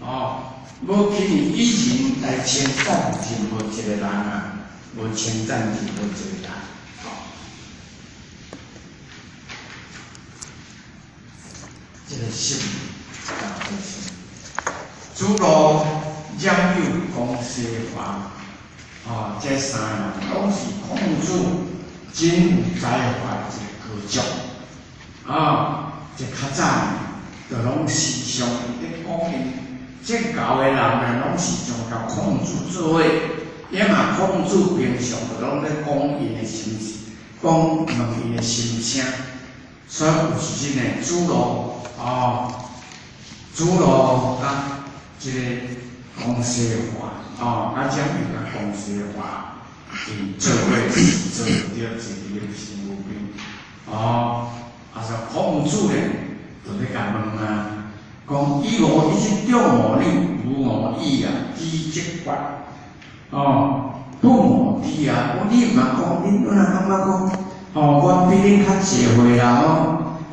哦，無輕易以仁來稱讚任何一個人啊，無稱讚任何一個人，哦。這個心，啊，這個心。子路、冉有、公西華。哦，這三人攏是孔子真有才華的一個高足。啊，這較早就攏時常咧講𪜶，這舊的人呢，攏時常共孔子做伙，也嘛孔子平常就攏咧講𪜶的心事，講問𪜶的心聲。所以有時陣呢，子路，哦，子路佮這個公西華。哦，啊，這樣又共公西華，𪜶做伙是做著一個新婦兵。哦，啊，說孔子咧，就咧共問啊，講以吾以眾吾女，無吾意啊，知則決。哦，不吾知啊，我你毋通講，恁阮也感覺講，哦，我比恁較濟歲啦吼，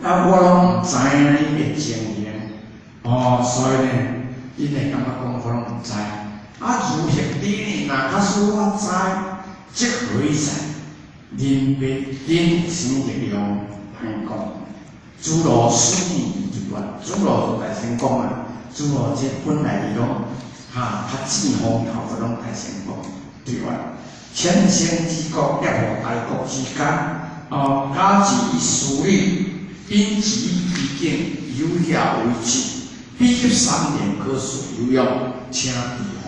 啊，我攏知影恁的情形，哦，所以呢，恁會感覺講我攏毋知。啊，如行你呢？若假使我知，則何以哉？恁欲恁有啥物力量通講？子路死而就決，子路就大聲講啊！子路這本來伊攏哈較正風頭，就攏大聲講對話。千乘之國，業乎大國之間，哦，假之以事理，引之以其境，有遐為之。比及3年，可使有用，請治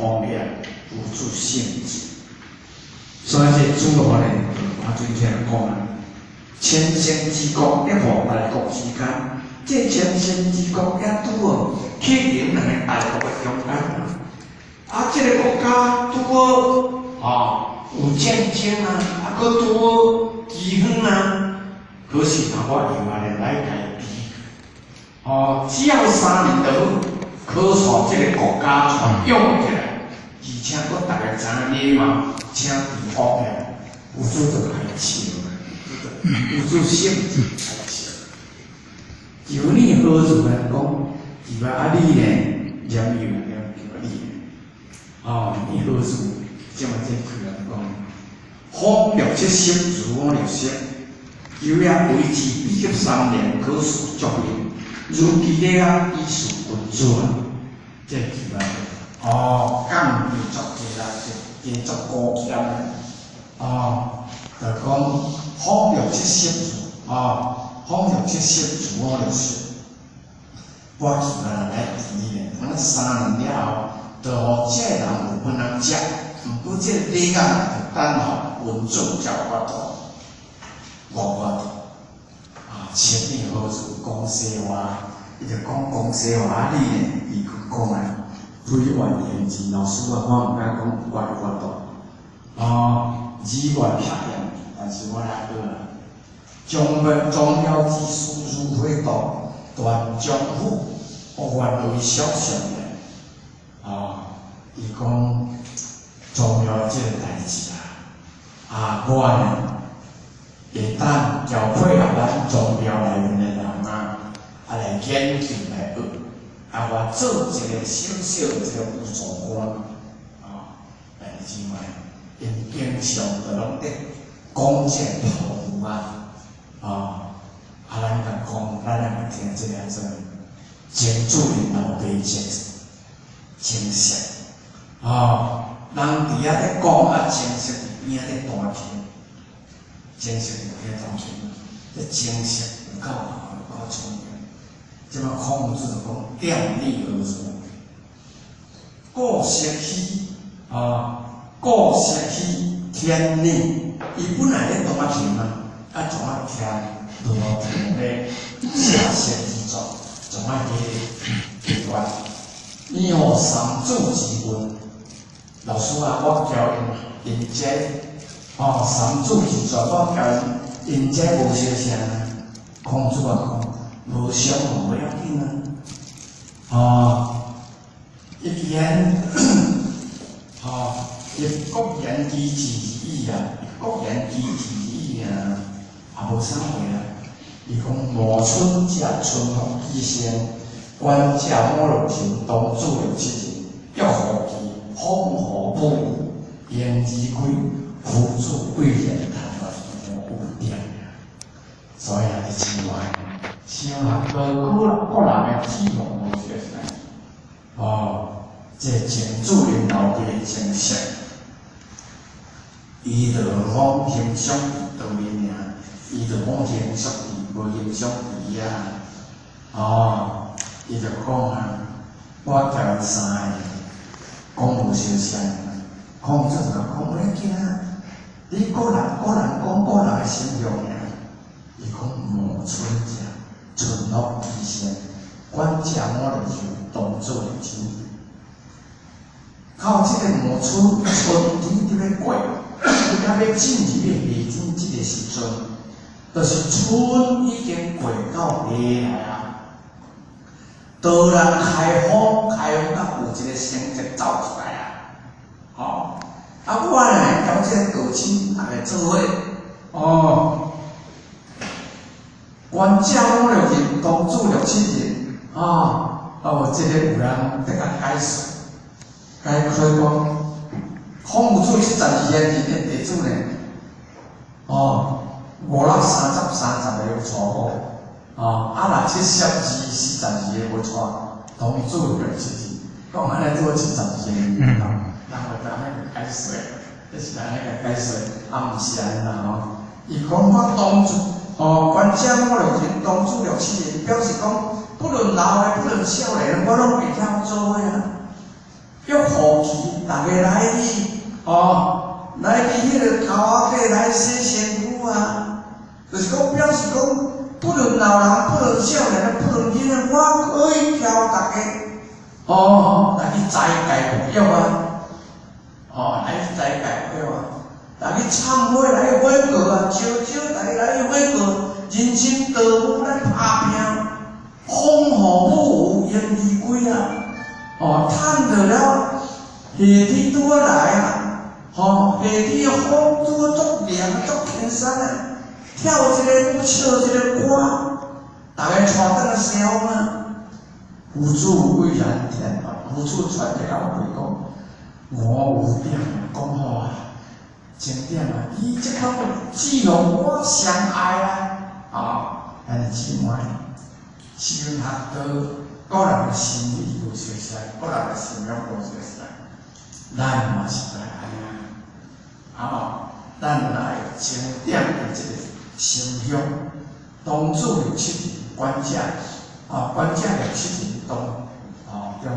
方面，輔助聖治。所以這子路呢，就我準確來講啊，千乘之國，業乎大國之間，這千乘之國也拄好去佇兩個大國的中間。啊，這個國家拄好哦有戰爭啊，啊，閣拄好饑荒啊，可是若我用按呢來共治，哦，只要三年就好，可使這個國家全養起來，而且閣逐个知影禮貌，請治方面，有主就開笑，有主聖治開笑。求你何事來講？伊話啊，你呢？冉有了求你，哦，你何事？這麼這句來講，方六七十，如我六十，求也維持比及三年，可使作用。如其咧啊，以事君子啊，這句話哦，講就足濟啦，真足高險哦，就講方六七十哦，方六七十，如我六十。我希望來治呢，等三年了後，就予這個人有份通食。毋過這個禮仔就等予君子才有法度，無法度。啊，千里何事講西話，伊就講講西話，你呢？伊閣講啊，非願言之，老師啊，我毋敢講我有法度。哦，字願拍厭，但是我來學啊。宗廟宗廟之事如火道，斷丈夫，不願為小上的。哦，伊講宗廟這個代誌啊，啊，我呢會當交配合咱宗廟內面的人啊，啊來研究來學，啊，我做一個小小的這個輔助官，啊，來之外，𪜶經常就攏咧講這個套路啊，啊，啊，咱共講，咱也會聽這個做，前主𪜶老爸說，清晰。哦，人伫遐咧讲啊，清晰伫边仔咧弹琴，清晰伫边仔弹琴，這清晰有夠好，有夠聰明。這擺孔子就講恬你何如？故色虛，啊，故色虛天理，伊本來咧彈琴啊，啊怎啊徛落停咧寫色之作，怎啊去去管？伊予三子之問，老師啊，我教𪜶𪜶這，哦，三子之作，我教𪜶𪜶這無相像啊。孔子啊講，無相無要緊啊。哦，一言，哦，欲國言其志而已啊，欲國言其志而已啊，也無啥話啊。伊講暮春者春風起先，觀者五六人，童子六七人，欲何其風雨不言而歸，夫子貴言談無有點。所以啊，這姊妹，小學無個個人的志向無相同。哦，這情主𪜶老爸清晰，伊就講欣賞佇倒面爾，伊就講欣賞佇無欣賞佇遐。哦，伊就講啊，我教𪜶三个，講無相像。孔子就講無要緊啊，你個人個人講個人的心向爾。伊講暮春者，春風起先，觀者五六人，童子六七人。到這個暮春，春天佇咧過，猶欲進入去夏天這個時陣，就是春已經過到夏來啊。道人開放，開放到有一個成績走出來啊！吼，啊，我呢交這個道親，逐家做伙，哦，觀者五六人，童子六七人，哦，哦，這個有人佇共解說，解說講，孔夫子72賢人的弟子呢，哦，五六三十三十個有娶某，哦，啊若7242個無娶，童子六七人，講按呢做72個人，人會當那個解說，這是人那個解說，啊毋是按呢啦吼。伊講我當初，哦，觀者五六人，童子六七人，表示講，不論老的，不論少年，我攏會曉做伙啊。欲好奇，逐家來去，哦，來去彼個溝仔底來洗身軀啊，就是講表示講，不論老人，不論少年，不論囡仔，我可以教逐家，哦，來去齋戒沐浴啊，哦，來去齋戒沐浴啊，來去懺悔，來去悔過啊，招招逐家來去悔過，人生道路來拍拼，風雨不有迎而歸啊，哦，趁著了夏天拄仔來啊，吼，夏天風拄足涼足輕鬆啊，跳一个舞，唱一个歌，逐家帶轉來西方啊。夫子巋然天啊，夫子傳一個話講，我有點講好啊，真點啊，伊這款志向我相愛啊，啊，咱姊妹，修學道，個人的心理無相似，個人的心願無相似，咱嘛是愛按呢，啊，咱愛清點的這個心胸，童子六七人，觀者啊，觀者六七人當，啊，中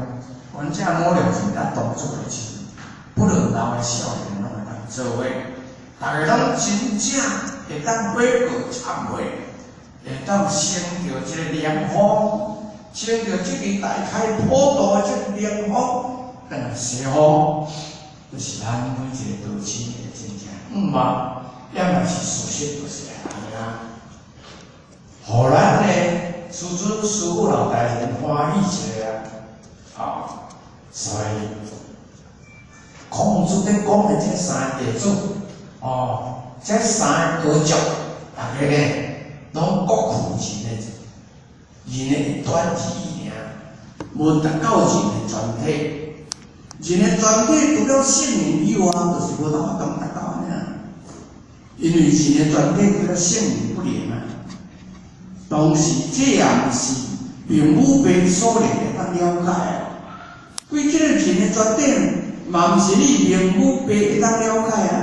觀者五六人，啊，童子六七人，不論老的少年，攏會當做伙，逐家攏真正會當悔過懺悔，會當乘著這個涼風，乘著這個大開普渡的這個涼風，轉來西方，就是咱每一個道親的真正願望，也嘛是事實，就是按呢。予咱呢，師尊師父老大人歡喜一下啊！啊，所以孔子咧講的這三個弟子，哦，這三個高足，逐家呢，攏各負人的人的一端而已爾，無達到人的全體。人的全體除了聖人以外，就是無法度達到按呢。因為人的全體除了聖人不靈啊。當時這也毋是並無被所能會當了解。规这个人的绝顶，嘛毋是你明母白会当了解啊。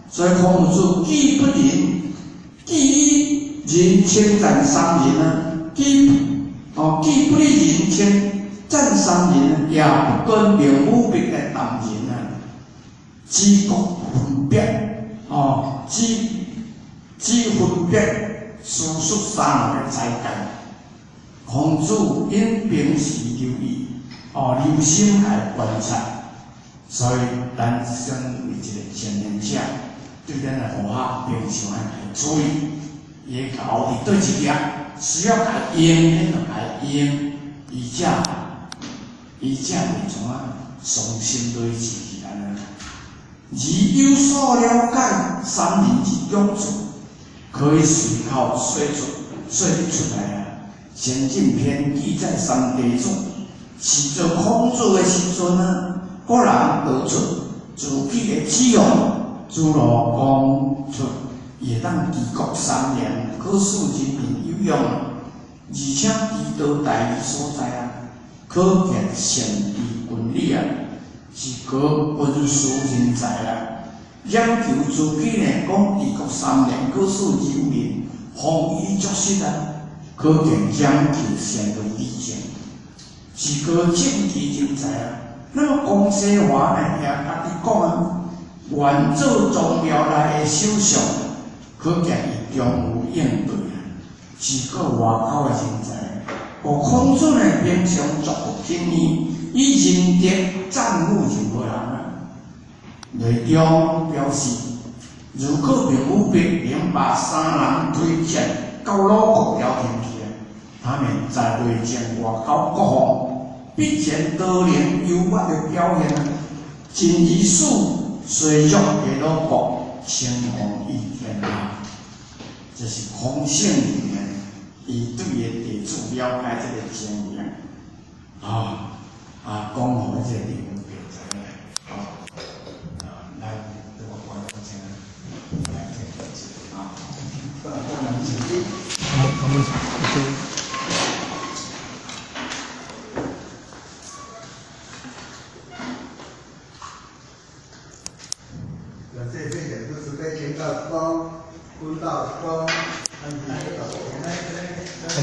所以孔子既不仁，既以仁称赞三人啊，既不以仁称赞三人，也不跟明母白来谈仁啊。只国分别，哦，只分别叙述三人的才干。孔子因平时留意，哦，留心来观察，所以咱身为一个青年者，对咱的佛学平常爱注意，伊会熬伫佗一页，需要共用，咱就共用，伊才会怎啊重新累积起来呢？而有所了解三人之长处，可以随口说出来啊。先进篇记载三弟子，是做孔子的时阵啊，个人道出自己的志向，诸如讲出会当治国3年，可使人民有用，而且知道大义所在啊，可见善知军理啊，是个军事人才啊。研究自己呢，讲治国三年，可使人民丰衣足食啊，可见讲求善于理政，是个政治人才啊。那么公西华呢，也家己讲啊，愿做宗庙内的首相，可见伊忠于应对啊，是个外交的人才。哦，孔子呢，平常作福经验，以仁德赞誉任何人啊。内中表示，如果明武伯能把三人推荐到鲁国朝廷去，他们在内政、外交各方必然多能优越的表现啊，进而使衰弱的鲁国称王于天下。这是孔圣人呢，伊对伊的弟子了解这个情形，讲予这个明武伯知影，来，对我观众请来听啊。我们就。我们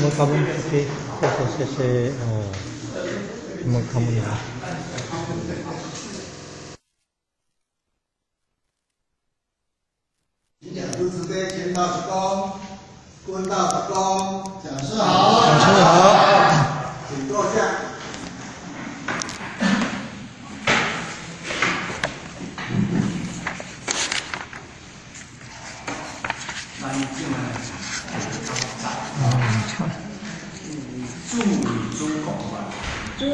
OK，谢谢谢谢哦，我们看不了。请讲师慈悲，请到十公，滚到十公，讲师好，讲师好，请坐下。咱进来，嗯，注为诸国啊，注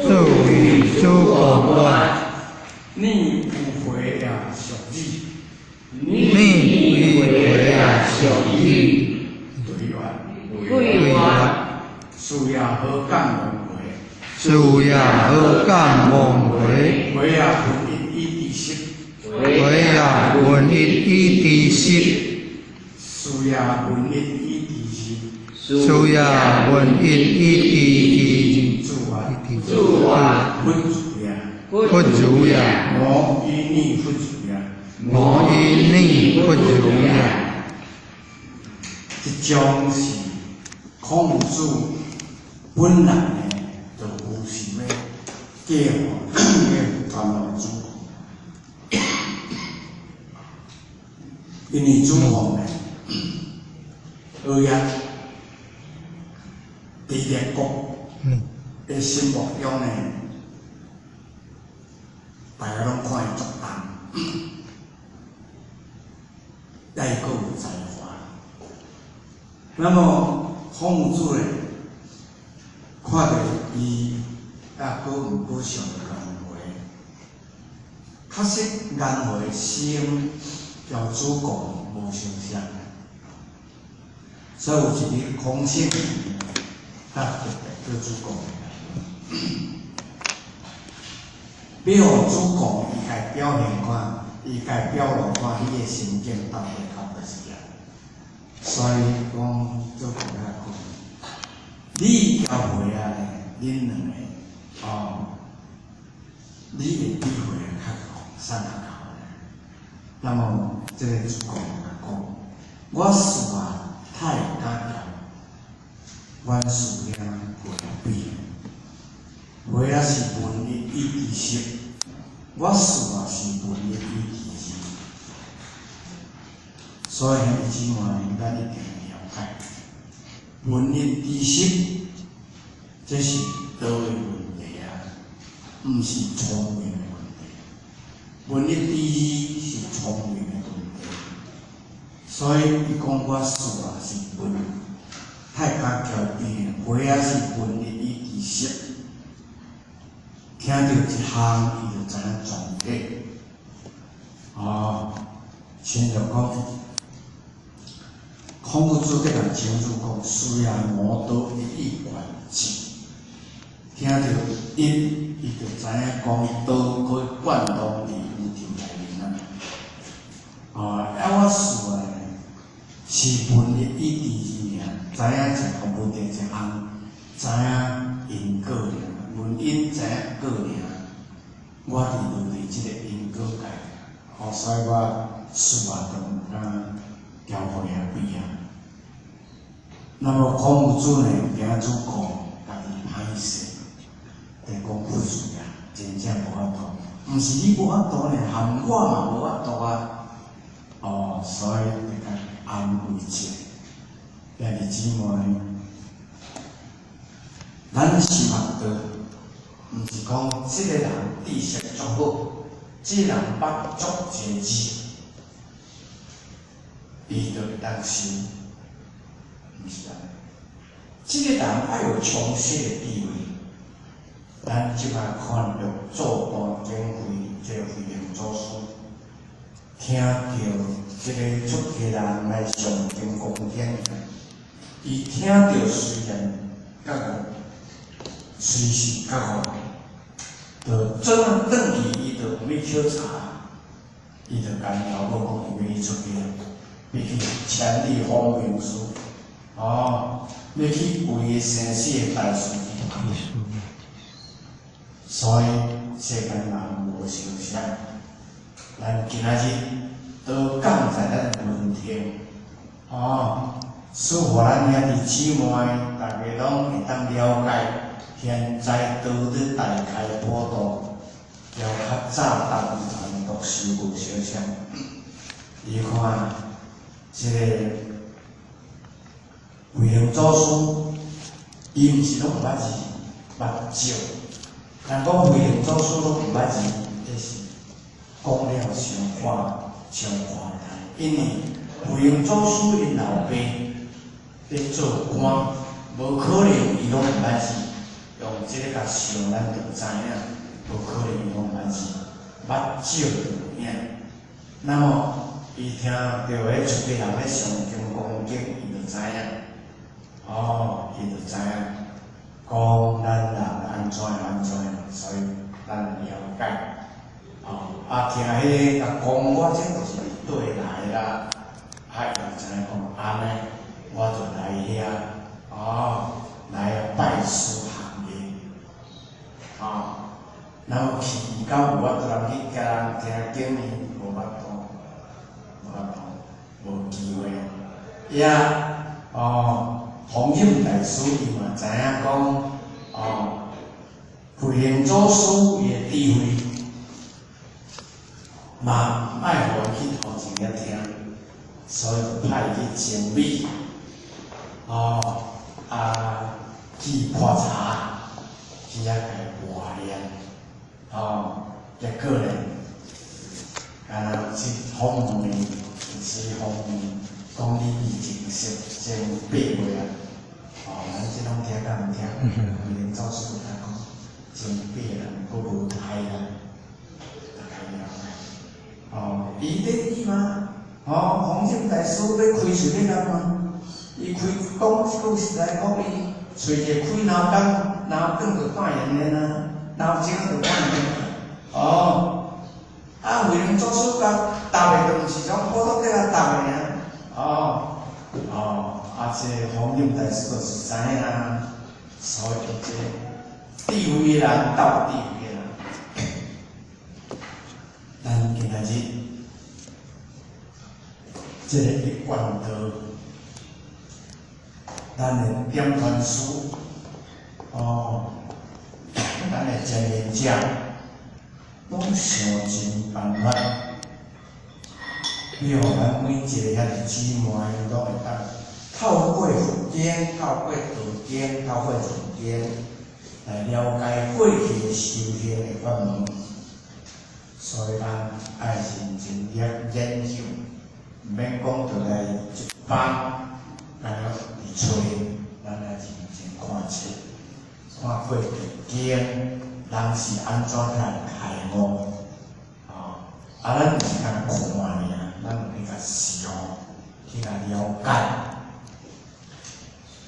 与诸国外，你不回啊，属你，你不回啊，属你，对外，对外，事业何干忘回，事业何干忘回，为啊分一以知识，为啊分一以知识，事业分一以知识，事业分一以知主啊，识，主啊，佛主呀，佛主呀，我以你佛主呀，我以你佛主呀，这种是孔子本来呢，就有想要教予传予子贡，因为子贡呢，学业伫列国的心目中呢，大家拢看伊足重，抑伊阁有才华。那么孔子呢，看著伊抑阁毋过上颜回，确实颜回生交子贡无相像，所以有一日孔圣人，特别叫子贡来，要予子贡伊家表现看，伊家表露看，伊的心境到底到佗时啊？所以讲子贡遐讲，你交回啊，恁两个哦，你的智慧較啥較高。那麼這个主公共講，我事啊太敢交，阮師兄會比，或者是文一與知識，我事啊是文一與知識。所以兄弟姊妹，咱一定了解，文一知識，這是道的問題啊，毋是聰明的問題。文一知二是聰明的問題，所以伊講我事啊是文太監橋邊，或者是文一與知識。聽著一項，伊就知影全體。哦，親像講，孔夫子閣共曾子講，雖然魔道一以貫之，聽著一，伊就知影講道可以貫通佇宇宙內面啊。哦，啊，我事呢是文一與知爾，知影一項問題一項，知影因果爾，問因知影果爾。我佇落佇這個因果界，哦，所以我事啊就毋敢交互遐比啊。那麼孔夫子呢，驚主顧家己歹勢，就講佛事啊，真正無法度，毋是你無法度呢，含我嘛無法度啊。哦，所以就共安慰者，兄弟姊妹，咱修學道，毋是講這个人知識足好，這个人捌足濟字，伊就會當修，毋是按呢。這个人愛有充實的智慧。咱這擺看六祖壇經會，這个慧能祖師，聽著這个出家人來誦經講典，伊聽著雖然覺悟，隨時覺悟，就轉轉去，伊就毋欲抾查，伊就共𪜶老母講，伊欲去出家，欲去千里訪名師，哦，欲去為生死的大事去。所以世間人無相像，咱今仔日都講在咱聞聽，哦，使予咱兄弟姊妹逐家攏會當了解，現在道咧大開普度，較較早大部分讀書無相像。你看，這个慧能祖師，伊毋是攏毋捌字，捌少。人講慧能祖師攏毋捌字，這是講了傷誇傷誇大，因為慧能祖師𪜶老爸咧做官，無可能伊攏毋捌字，用這个共想，咱就知影，無可能伊攏毋捌字，捌少就有影。那麼，伊聽著彼出家人咧誦經講經，伊就知影。哦，伊就知影，講咱人按怎按怎，所以咱了解。哦，啊，聽彼个共講，我這就是佇佗來啦，啊，伊就知影講按呢，我就來遐，哦，來拜師學藝，哦，然後去到有法度人去共人聽經呢，無法度，無法度，無機會。也，哦，弘忍大師伊嘛知影講，哦，慧能祖師伊的智慧，嘛毋愛予伊去頭前遐聽，所以就派伊去整理，哦，啊，去潑茶，去遐共磨練，哦，結果呢，敢若去訪問，是訪問，講你以前識前8月啊，哦，咱這攏聽甲毋聽？慧能祖師共講，前8人閣無胎啦，大概了解。哦，伊咧伊嘛，哦，弘忍大師欲開喙欲按怎？伊開講這句實在講，伊喙一開腦幹，腦梗就斷言的啦，腦筋就斷言。哦，啊，慧能祖師共答的，就毋是種普通叫人答的爾。哦，哦，啊，這個弘忍大師就是知影，所以這智慧的人鬥智慧的人，咱今仔日這个一貫道，咱的點傳師，哦，咱的前言者，攏想盡辦法，欲予咱每一個兄弟姊妹攏會當透過佛經、透過道經、透過人經來了解過去的修行的法門。所以咱愛認真研究，毋免講就來一班，敢若佇揣，咱來認真看冊，看過去經，人是按怎來開悟？哦，啊，咱毋是干焦看爾，咱有去共想，去共了解，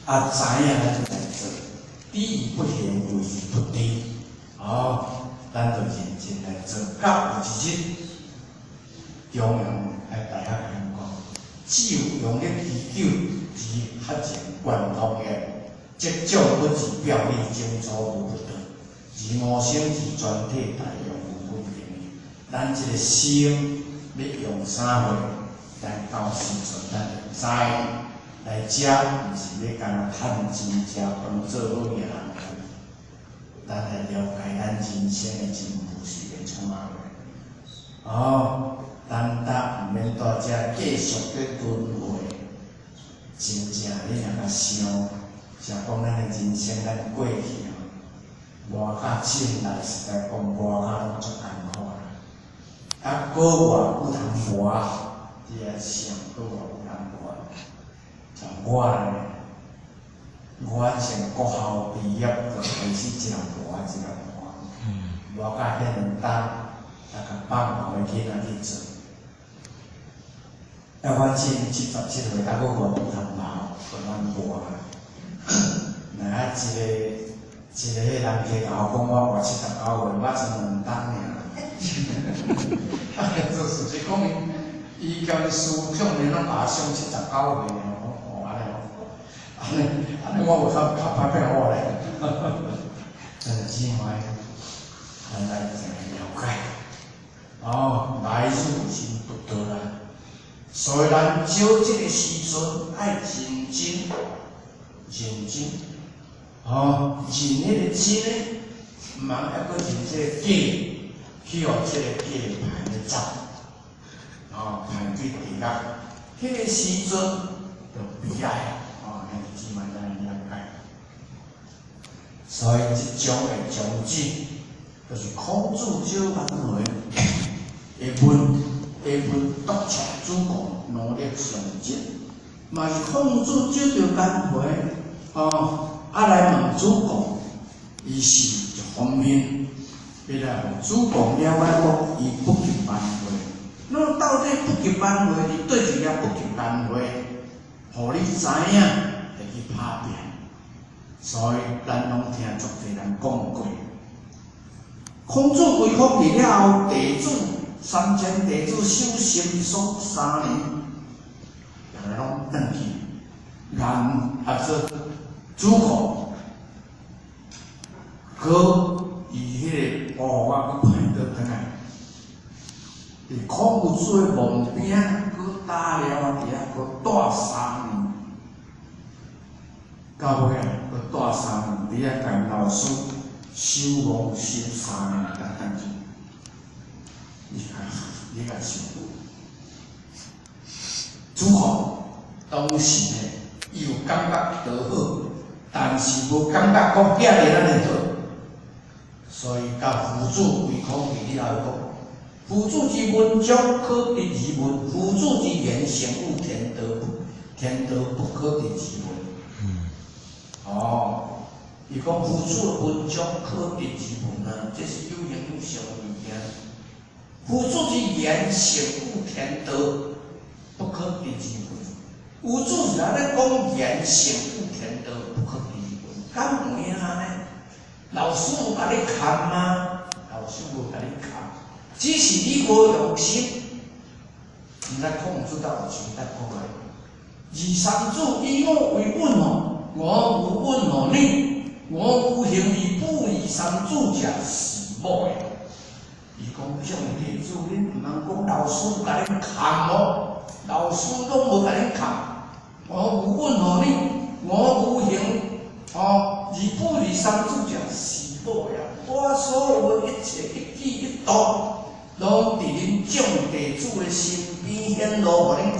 啊，知影咱就來做，知而不行，為而不知，哦。咱就認真來做，到有一日，中庸喺大學講，只有用力持久而發展貫通的，這種不是表裡精粗無不得，而五行之全體大用無不平。咱這個心欲用啥貨，咱到時陣咱就知。來遮毋是欲干焦趁錢食飯做好嘢人。咱來了解咱人生的真務是欲創啊貨。哦，咱搭毋免蹛遮繼續咧輪迴。真正你若共想，想講咱的人生，咱過去吼，活甲凊來實在講活甲攏足艱苦啦。啊，閣偌有通活？你愛想閣偌有通活？像我咧，我從國校畢業就開始一人活一人活，活甲遐爾當，才共放予囡仔去做。啊，我今77歲，啊，閣偌有通老，閣通活。若啊，一个一个彼人家共我講，我活79歲，我剩兩冬爾。啊，做事實講，伊伊交伊思想連攏共我想79歲爾，哦，按呢哦，按呢按呢，我有較較歹變好咧。但是姊妹，咱來真了解，哦，來日真不多啦。所以咱招這個時陣愛認真，認真，哦，認彼個真呢，毋通猶閣認這個假，去予這個假排咧走，哦，排去地獄，彼個時陣就悲哀，哦，兄弟姊妹咱了解。所以這章的宗旨，就是孔子招顏回，會問會問督促子貢努力上進，嘛是孔子招著顏回，哦，啊來問子貢，伊是一方面，欲來予子貢了解講，伊不及顏回。那到底不及顏回，佇佗一個不及顏回，予你知影，會去拍拚。所以咱攏聽足濟人講過，孔子歸空去了後，弟子3000弟子守心鎖3年，逐个攏轉去，人啊做子貢，閣伊彼個哦，我閣派倒轉來，佇孔夫子的門邊閣打了啊，佇遐閣蹛三年。到尾啊，閣蹛三年，佇遐共老師守望守三年才轉去。你共你共想，子貢當時呢，伊有感覺著好，但是無感覺講遐爾按呢好，所以共夫子歸空去了後講，夫子之文章可得而聞，夫子之言行有天道不天道不可得而聞。哦，伊講夫子的文章可得而聞啊，這是有形有相的物件。夫子之言行有天道，不可得而聞。夫子是按呢講言行有天道，不可得而聞，敢有影呢？老師有共你崁嗎？老師無共你崁，只是你無用心。毋知孔子敢有想得過來？二三子以我為問吼，我無問乎你，我無行而不疑三子者，是莫也。伊講眾弟子，恁毋通講老師共恁崁哦，老師攏無共恁崁。我無問予你，我無行，哦，二不二三主者是某也。我所有的一切一舉一動，攏佇恁眾弟子的身邊顯露予恁看。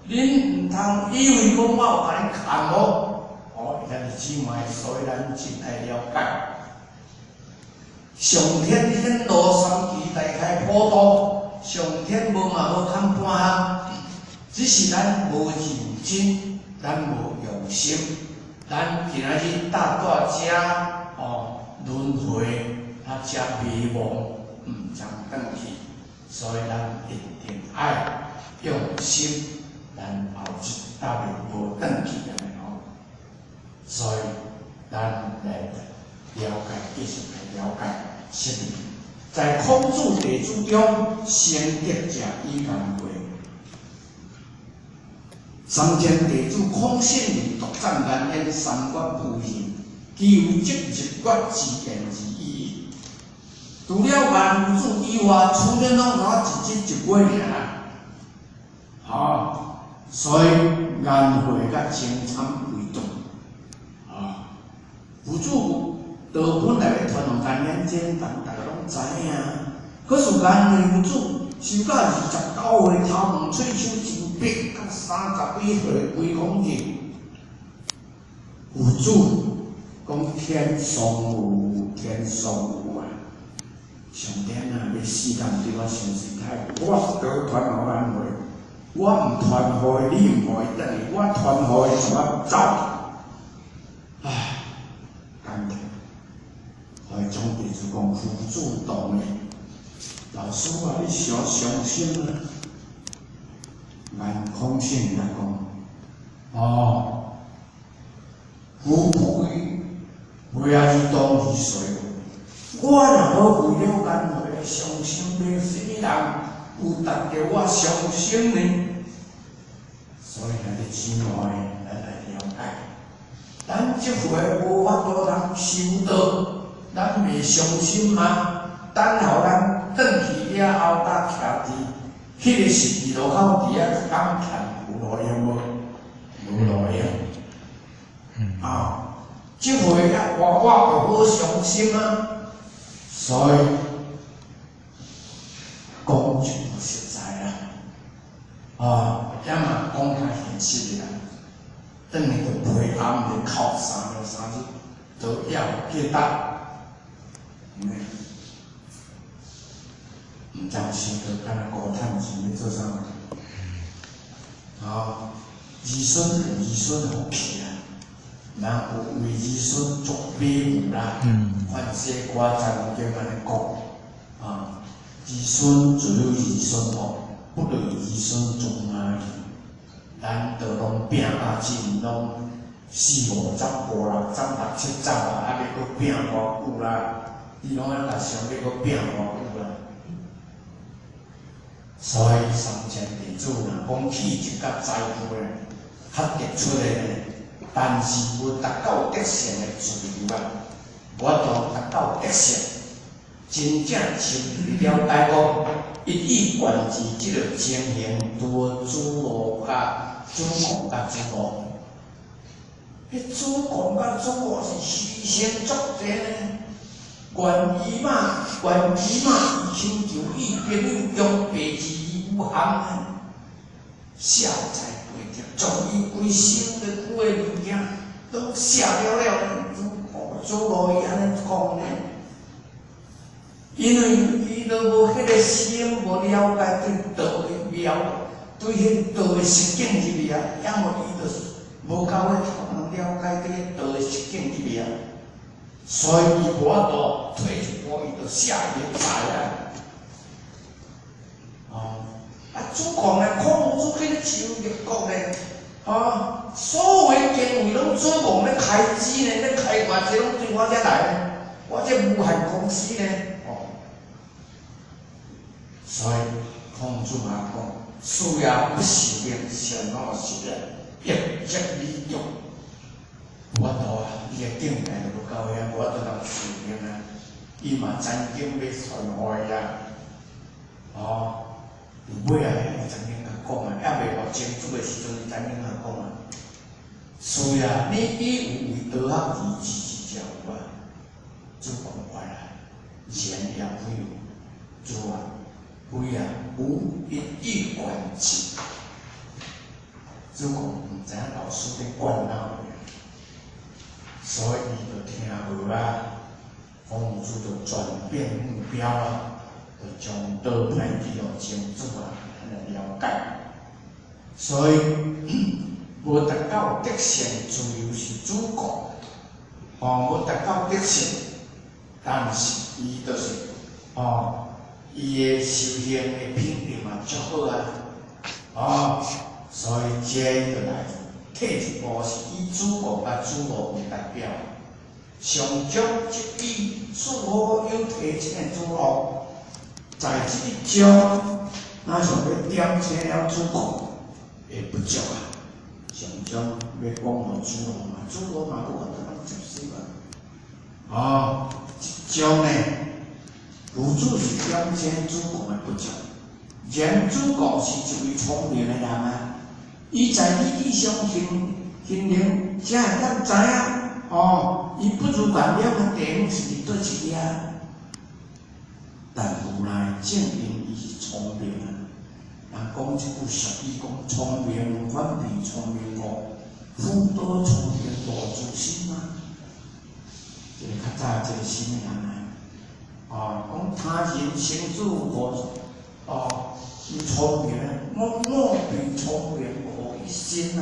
恁毋通以為講我有共恁崁哦。哦，兄弟姊妹，所以咱真愛了解。上天顯露三奇大開普度，上天無嘛無崁半項，只是咱無認真，咱無用心，咱今仔日搭住遮哦輪迴，啊遮迷惘，毋通轉去，所以咱一定愛用心，咱後日搭袂無轉去按呢吼，所以咱來了解，繼續來了解。釋義，在孔子弟子中，先得者以顏回。三千弟子孔聖人獨讚顏淵三月無行，其有積日月之言而已。除了顏夫子以外，剩恁攏看一日一月爾啦。吼，所以顏回佮精參為重。啊，夫子道本來欲傳予顏淵，這人逐家攏知影。可是顏回夫子修到29歲，頭毛喙鬚真白，到30幾歲歸空去。夫子講天喪有，天喪有啊！上天啊，欲死敢對我傷勢太，我道傳予顏回，我毋傳予伊，你毋予伊轉去，我傳予伊就愛走。唉，感動。予伊總弟子講夫子當的，老師啊，你傷傷心啊！顏孔聖來講，哦，夫不為為啊而當而隨。我若無為了顏回傷心，欲啥物人有值得我傷心呢？所以兄弟姊妹，咱來了解，咱這回無法度通修道，咱袂傷心嗎？等候咱轉去了後，搭徛佇彼個十字路口佇遐講欠有路用無？無路用。啊，這回啊，活活就好傷心啊！所以講就不實在啦，啊，也嘛講較現實的啦。轉去就陪暗就哭3日3日，都猶記得。毋知想到敢若孤趁錢欲做啥物？啊，兒孫有兒孫福氣啊，人有為兒孫足禮物啦。梵世歌讚經按呢講，啊，兒孫自有兒孫福，不累兒孫終馬去。咱都攏拼甲盡，攏四五十、五六十、六七十啊，啊欲閣拼偌久啦？你攏愛共想欲閣拼偌久啦？所以三千弟子若講氣質佮財富呢，較傑出的呢，但是無達到得勝的自由啊，無法度達到得勝。真正深入了解講，一以貫之這個情形，拄子午佮子貢佮子路，彼子貢佮子路是犧牲足濟呢。願伊媽，願伊媽伊親像伊朋友中白字有限呢，捨財背德，將伊規生的久的物件攏捨了了。子貢、子路伊按呢講呢，因為伊都無彼個心，無了解對道的妙，對彼個道的實境入去啊，抑無伊就是無夠彼頭腦了解對道的實境入去啊。所以伊無法度退一步，伊就捨伊的財啊。哦，啊，子貢呢，孔子去咧周列國呢，哦，所有的經費攏子貢咧開支呢，咧開偌濟攏對我遮來呢，我這無限公司呢，哦。所以孔子嘛講，事業不受命，善惡是咧，欲則理欲。無法度啊，伊的境界就無夠遐，無法度通受命啊。伊嘛曾經欲傳予伊啊，哦，伫尾仔伊曾經共講啊，猶未予清楚的時陣，伊曾經共講啊，是啊，你已有為道學而知識者有啊，子貢原來言也非有，子啊，非啊，無一意貫徹。子貢毋知影老師咧灌腦，所以伊就聽無啊。孔夫子就轉變目標啊，就將道派去予清楚啊，按呢了解。所以無達到德性自由是子貢，哦，無達到德性，但是伊就是，哦，伊的修行的品德嘛足好啊，哦，所以這就來退一步，是以子貢佮子路為代表。上將這以似乎有提醒子路，在這一章，若想欲點醒了子貢會不足啊。上將欲講予子路嘛，子路嘛無法度通接受啊。哦，這章呢，夫子是點醒子貢的不足，然子貢是一位聰明的人啊，伊在理智上形形成，才會當知影。哦，伊不如原諒的地方是佇佗一个啊？但無奈正因伊是聰明啊，人講這句俗語講聰明反被聰明誤，福多聰明誤自心啊。這個較早這個新的人啊，哦，講他人生子誤，哦，伊聰明，我我被聰明誤一心啊。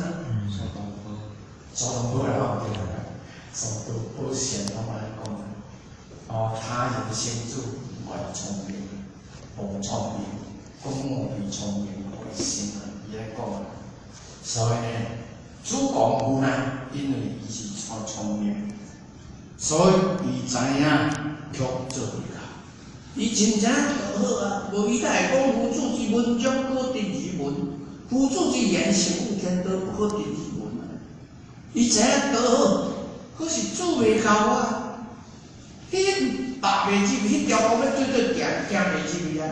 蘇東坡啦，對啦。蘇東坡善攏按呢講，哦，他人生子原聰明，無聰明，講我比聰明誤一心啊，伊咧講啊。所以呢，子貢無奈，因為伊是聰聰明，所以伊知影卻做袂到。伊真知影道好啊，無伊哪會講夫子之文章可得而聞，夫子之言行有天道不可得而聞啊。伊知影道好，可是做袂到啊！彼踏袂入去，彼條路欲對對行，行袂入去啊！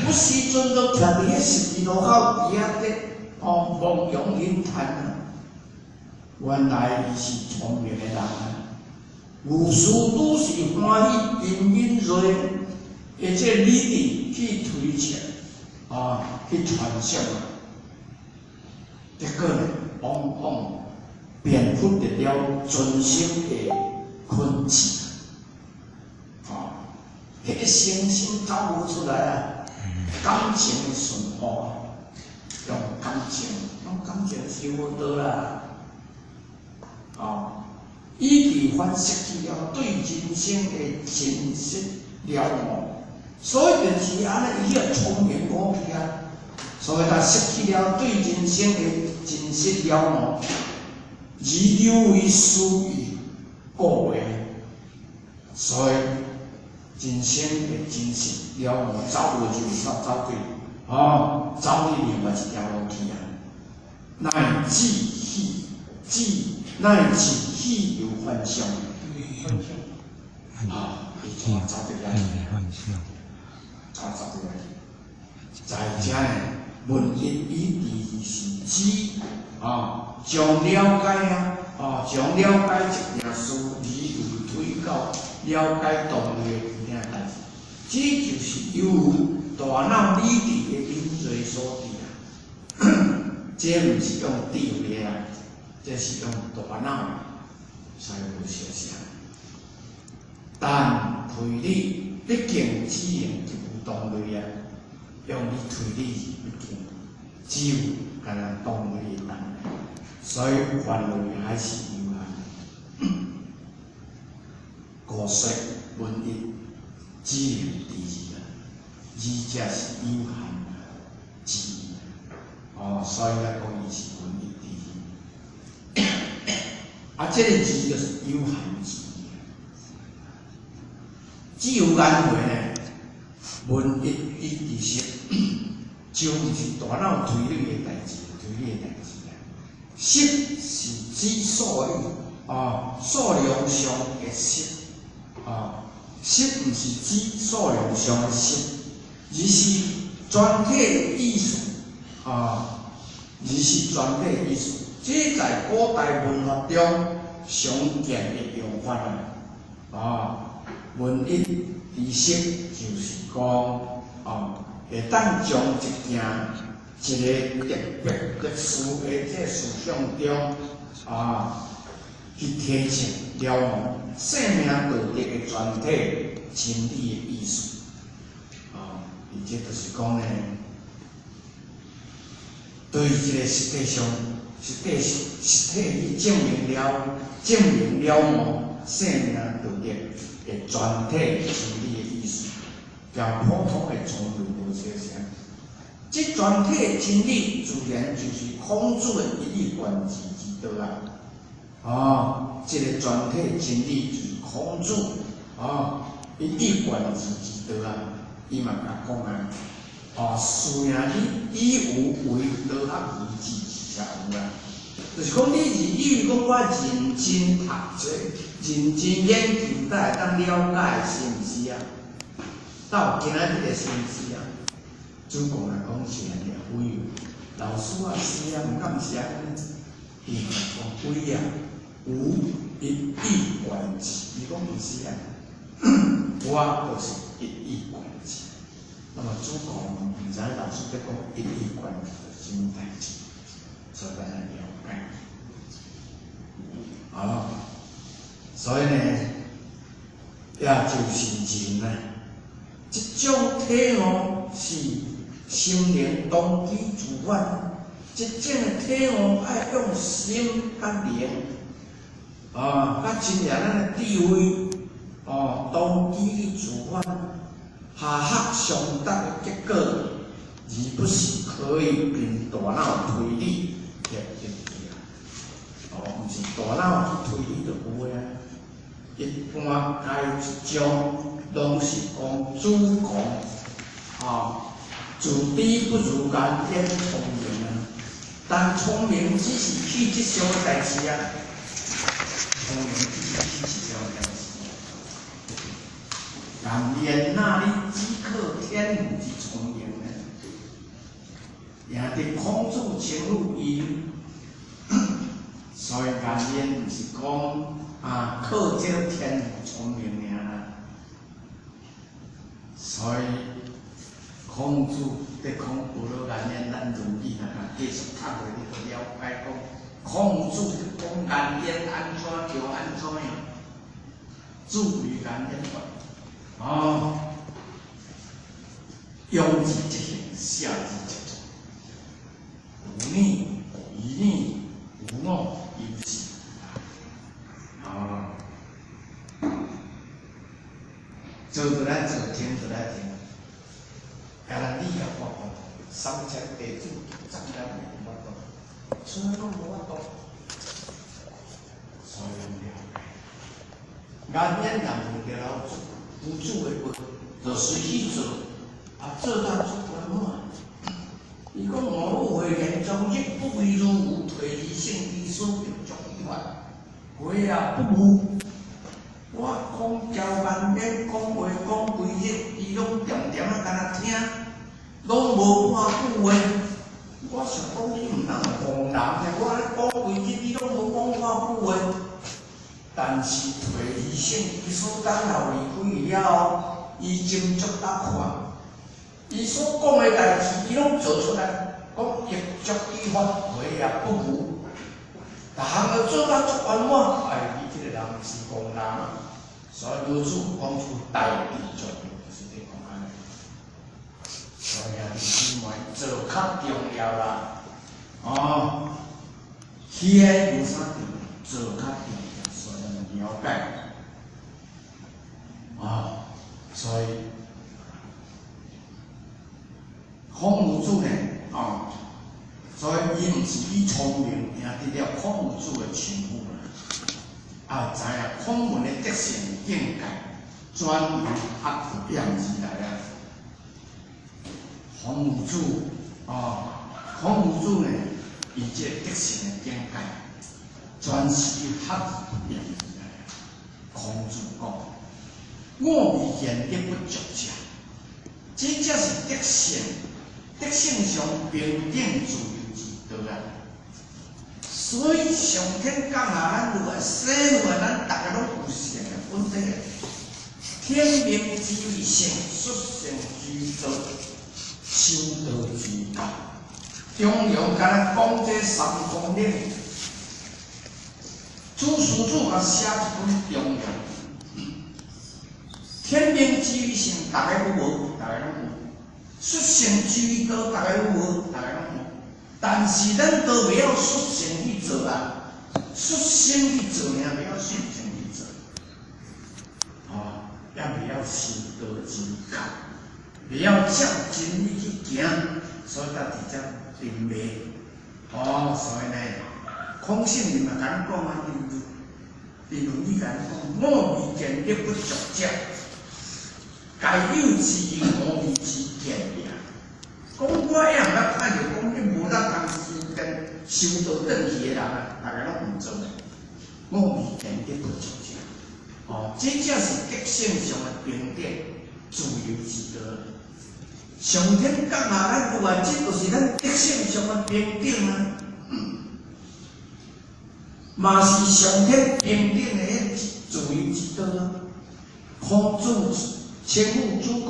我時陣都徛佇彼十字路口佇遐咧，哦，望洋興嘆啊！原來伊是聰明的人啊！有師拄是歡喜真敏銳，而且理智去推測，啊，去傳想啊，結果呢，往往便獲得了尊生的懇切，啊，彼個誠心走無出來啊，感情的順服啊，用感情，用感情修道啦，啊，以及反失去了對人生的真實了悟，所以就是按呢，伊去聰明過去啊，所以他失去了對人生的真實了悟。而流於私欲過為，所以人生的真實了悟走無就走走去，哦，走去另外一條路去啊！乃至喜，至乃至喜有幻想，啊，伊怎走佇遐去？怎走佇遐去？在遮呢，問一以知是指啊。將了解啊，哦，將了解一件事，理由推到了解當類的其他代誌，這就是由大腦理智的敏銳所致啊。這毋是用智慧啊，這是用大腦，所以無相像。但推理畢竟只能一有同類啊，用你推理畢竟只有干焦同類的人。所以範圍還是有限。故說文一只能知二啊，二者是有限之意。哦，所以來講伊是文一知二。啊，這個字就是有限之意。只有眼會呢，文一以知識，就毋是大腦推理的代誌，推理的代誌啊。識是指數理，啊，數量上的識，啊，色毋是指數量上的色，而是全體的意思啊，而是全體意思。這在古代文學中常見的用法啊。啊，文一知識就是講啊，會當將一件一個特別特殊的這思想中啊，去提醒了悟生命道德的全體真理的意思。啊，伊這就是講呢，對這個實體上、實體去證明了悟生命道德的全體真理的意思，較普通的聰明無相像。這全體真理自然就是孔子的一以貫之之道啊！哦，這個全體真理就是孔子哦一以貫之之道啊！伊嘛共講啊，哦，事命你以有為道學而知是啥有啊？就是講你是以為講我認真讀冊、認真研究，才會當了解，是毋是啊？到今仔日的是毋是啊？子貢來講是按呢，非老師啊，是啊，毋敢是按呢？伊嘛講非啊，吾一以貫之，伊講毋是啊，我就是一以貫之。那麼子貢毋知老師咧講一以貫之是啥物代誌，所以咱來了解。好，所以呢，也就是人啊，這種體悟是心靈動機自發，這種的體悟愛用心佮靈，啊，佮真正咱的智慧，哦，動機去自發，下學相得的結果，而不是可以憑大腦推理來得去啊。哦，毋是大腦去推理就有的啊。一般該一種攏是講子貢，啊，自知不如顏淵聰明啊，但聰明只是氣質上的代誌啊，聰明只是氣質上的代誌。顏淵哪裡只靠天賦之聰明呢？贏得孔子稱呼伊，所以顏淵毋是講啊靠這個天賦聰明爾啦。所以孔子佇講有了顏淵，咱論語若共繼續讀落，你就了解講，孔子佇講顏淵按怎著按怎樣，子為顏淵話，哦，勇之則行，孝之則忠，無逆無逆無我有時，哦，做就來做，聽就來聽。啊，咱你也看看，3000弟子怎樣無法度，所以攏無法度，所以了解。顏淵若問著老子，夫子的話，就隨去做，啊，做到足圓滿。伊講吾欲慧言中，亦不為如吾退而性之所欲足以法，悔啊不悟。我講教顏淵講話講規日，伊攏恬恬仔敢若聽，攏無半句話。我想講你毋通戇人，我咧講規日，你攏無講半句話。但是退而性之所等候離開了後，伊斟酌甲看，伊所講的代誌，伊攏做出來，講亦足以法，悔也不誤。逐項都做到足圓滿，哎，伊這個人毋是戇人啊，所以老子講出大智作用，就是佇講按呢。所以兄弟姊妹做較重要啦，哦，起來有啥重要？做較重要，所以咱了解。啊，所以孔夫子呢，啊，所以伊毋是以聰明贏得了孔夫子的稱呼啦，啊，知影孔門的德性境界，轉由學變而來啊。孔夫子啊，孔夫子呢，伊這個德性的境界，全是學變而來。孔子講，五味見德不足者，這才是德性，德性上平等自由之道啊！所以上天降下咱落來，生落來，咱逐家攏有性的本體。天命之謂性，率性之道，修道之教。中庸敢若講這三公嶺，祖師祖嘛寫一本中庸。天命之謂性，逐家有無？逐家攏有。率性之道，逐家有無？逐家攏有。但是咱都袂曉率性去做啊，率性去做爾，袂曉率性去做，哦，也袂曉修道之教，袂曉照真理去行，所以才佇遮沉迷。哦，所以呢，空性伊嘛共咱講啊，佇論語共咱講，五味見德不足者，該有之五味之見也。講我也毋捌看著講你無力通修根修道轉去的人啊，逐家攏毋做。五味見德不足者，哦，這才是德性上的平等自由之道。上天降下咱有啊，這就是咱德性上的平等啊。嘛是上天平等的自由之道啊。孔子稱呼子貢，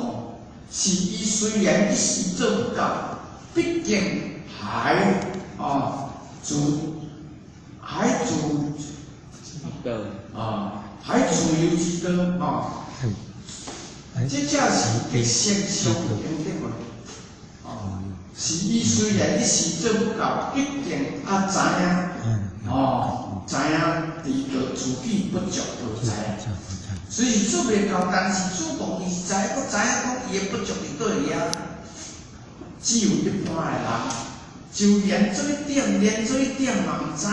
是伊雖然一時做毋到，畢竟還哦自還自啊還自由之道哦，這才是德性上平等嘛。哦，是伊雖然一時做毋到，畢竟啊知影哦，知影佇個自己不足就知影。雖是做袂到，但是子貢伊是知，閣知影講伊的不足佇佗位啊。只有一般的人，就連做一點，連做一點嘛毋知影。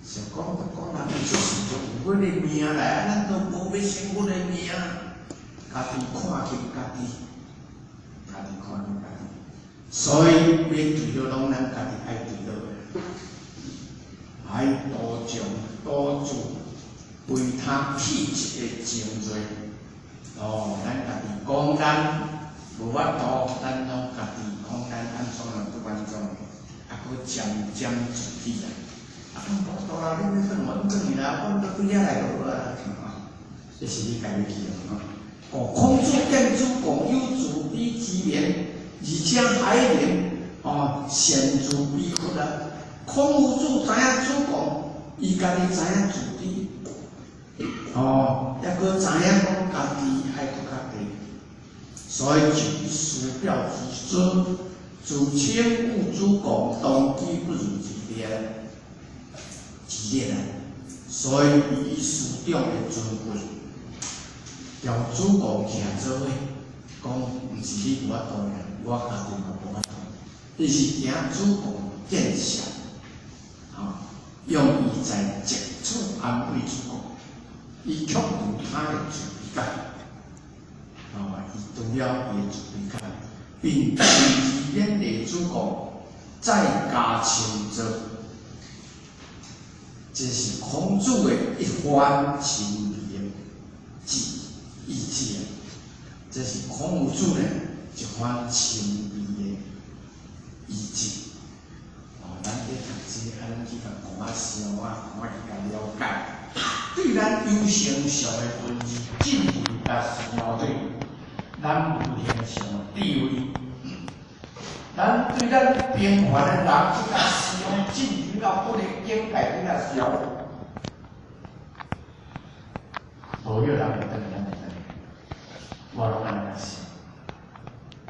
想講就講，人出世就有阮的命來，啊，咱都無欲成阮的命，家己看見家己，家己看見家己。所以欲墜落攏咱家己愛墜落，愛多將多自為他氣質的精銳。哦，咱家己講咱無法度，咱攏家己講咱按怎樣就按怎，啊，閣漸漸自起來。啊，無法度啦，你欲轉阮轉去啦，阮都對遐來就好啊。這是你家己去的吼。哦，孔子見子貢有自鄙之言，而且還能哦顯自卑屈啊。孔夫子知影子貢，伊家己知影自卑，哦，抑閣知影講家己愛閣較低，所以就以師表之尊，自稱吾子貢動機不如自烈，自烈啊，所以伊以師長的尊貴，共子貢徛做伙，講毋是你無法度爾，我家己嘛無法度，伊是驚子貢見笑，吼，用意在藉此安慰子貢，伊克服他的自卑感，哦，伊除了伊的自卑感，並親自勉勵子貢再加深造，這是孔子的一番親微的志意志啊！這是孔夫子呢一番親微的意志。哦，咱佇讀這個，啊，咱去共看仔想啊，看仔去共了解，對咱有形上的文字進行甲思對咱無形上的智慧，咱對咱平凡的人去共想，進入到不個境界去共想，無彼人會轉，咱會轉，我攏按呢想，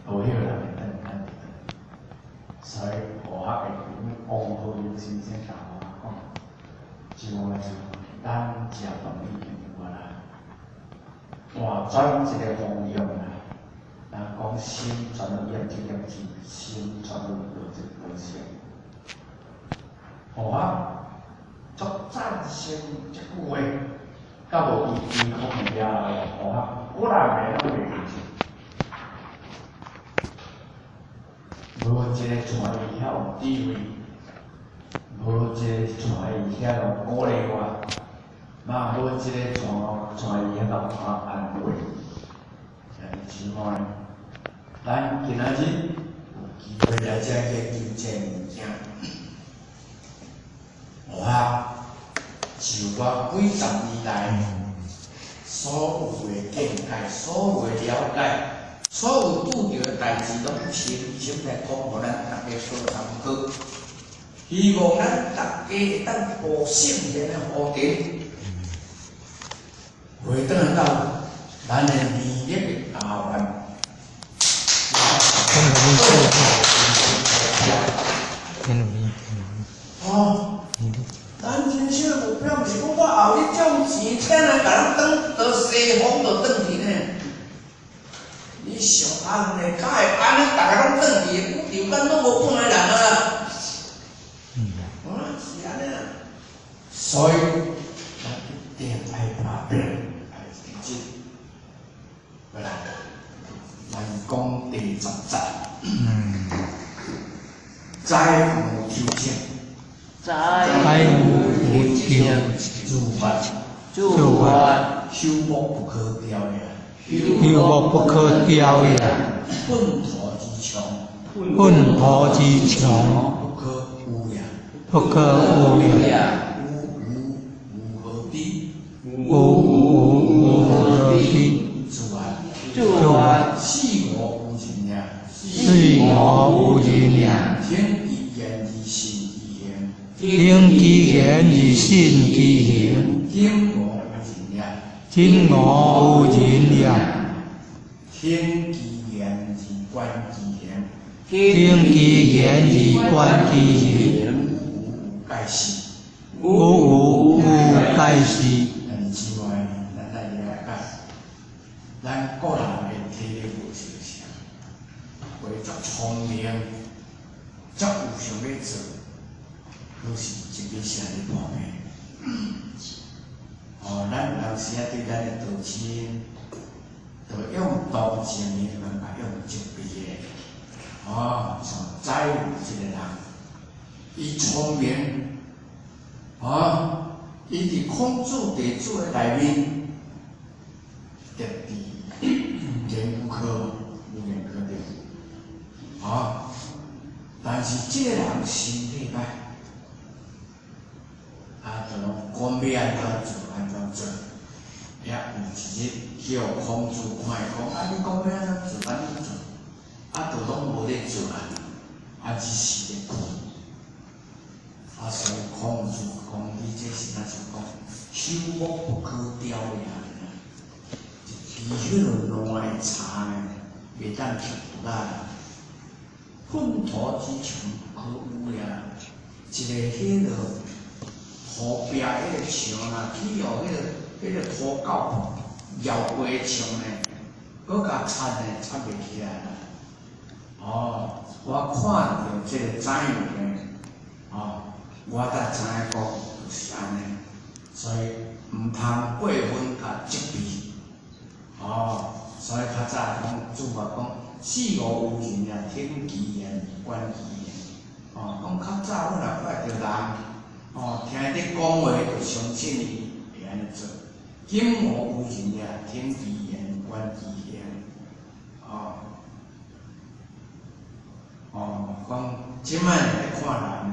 無彼人會轉，咱會轉。所以學學的朋友王浩榮先生共我講，一話就咱食飯已經有啊啦，換轉一個方向啦。人講心轉到念這念字，心轉到落這個相。學學足贊成這句話，甲無伊歸空的了後，學學幾若暝攏袂睡著。無一個帶伊遐有智慧，無一個帶伊遐有鼓勵我，那阮這個帶帶伊彼個帶安慰，兄弟姊妹，咱今仔日有機會來遮研究這個物件，我就我幾十年來所有的見解、所有的了解、所有拄著的代誌，攏親身來講，予咱大家做參考。希望咱大家會當悟聖賢的福田，回轉來到咱的美麗的家園。很努力，很努力，哦，咱人生的目標毋是講我後日種錢，請人共人轉到西方就轉去呢？你想按呢，敢會按呢？逐家攏轉去，宇宙間攏無轉來人啊！啊，是按呢啊。所以，咱一定愛拍拼，愛認真。過來，咱講第十節。載無求證，載載無求諸法，諸法，朽木不可雕也，朽木不可雕也，糞土之牆，糞土之牆，不可污也，不可污也，吾無吾何地，吾無吾何地，諸法，諸法，死我無人也，死我無人也，聽其言而信其行，聽其言而信其行，今我無人也，今我無人也，聽其言而觀其行，聽其言而觀其行，吾無吾蓋世。吾無吾蓋世。兄弟姊妹，咱來了解，咱個人的體力無相像，會足聰明，足有想欲做，攏是一個聲咧破病。哦，咱有當時啊，對咱的道親，就用同情的方法，用責備的。哦，像宰予這個人，伊聰明，哦，伊佇孔子弟子的內面，得佇言語科，有言科對。哦，但是這個人身體歹，啊，就攏講欲按怎做按怎做，也有一日去予孔子看伊講，啊，你講欲按怎做按怎做，啊，就攏無咧做啊，啊，只是咧睏。啊，所以孔子講，你這是若像講，朽木不可雕也。一支彼個爛的柴呢，袂當刻骨啊。糞土之牆不可污也。一個彼個土壁彼個牆啊，去予彼個土狗枵過的牆呢，閣共擦呢，擦袂起來啦。哦，我看著這個宰予呢，哦，我才知影講就是按呢，所以毋通過分共責備。哦，所以較早講主啊講，死無有人也，聽其言而觀其行。哦，講較早阮若看著人，哦，聽伊咧講話就相信伊會按呢做。今我有人也，聽其言觀其行。哦，哦，講這擺咧看人呢，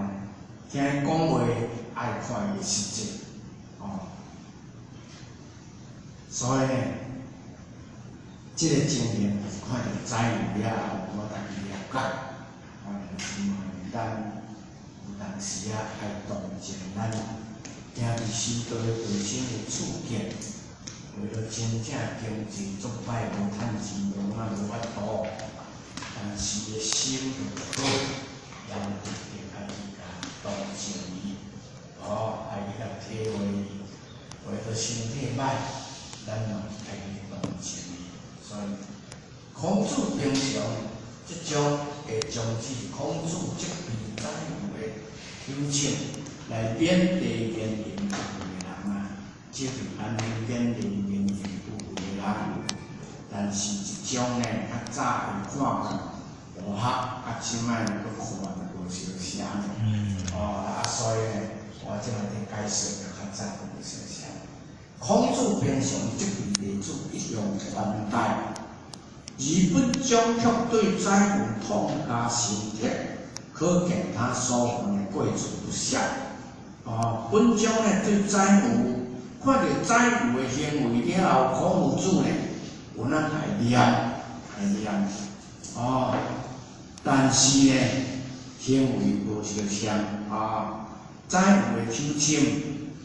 聽伊講話愛看伊的實際，哦，所以呢，這個經驗就是看著宰予了後，我家己了解。哦，姊妹，咱有當時啊愛同情咱行佇修道的道生的處境，為了真正經濟足歹，無趁錢，無哪無法度，但是伊的心就好，咱一定愛去共同情伊，哦，愛去共體會伊，為著身體歹，咱嘛愛去同情伊。所以，孔子平常這種會將子孔子責備宰予的求證來勉勵言行不為的人啊，這是按呢勉勵言行不為的人。但是這種呢，較早會看去無合，啊，這擺閣看無相像。哦，啊，所以呢，我這擺佇解說較早閣無相像。孔子平常責備弟子一向寬待，而本章卻對宰予痛加申斥，可見他所犯的過錯不小。哦，本章呢對宰予看著宰予的行為了後，孔夫子呢有哪來念來念哦，但是呢行為無相像啊，宰予的抽籤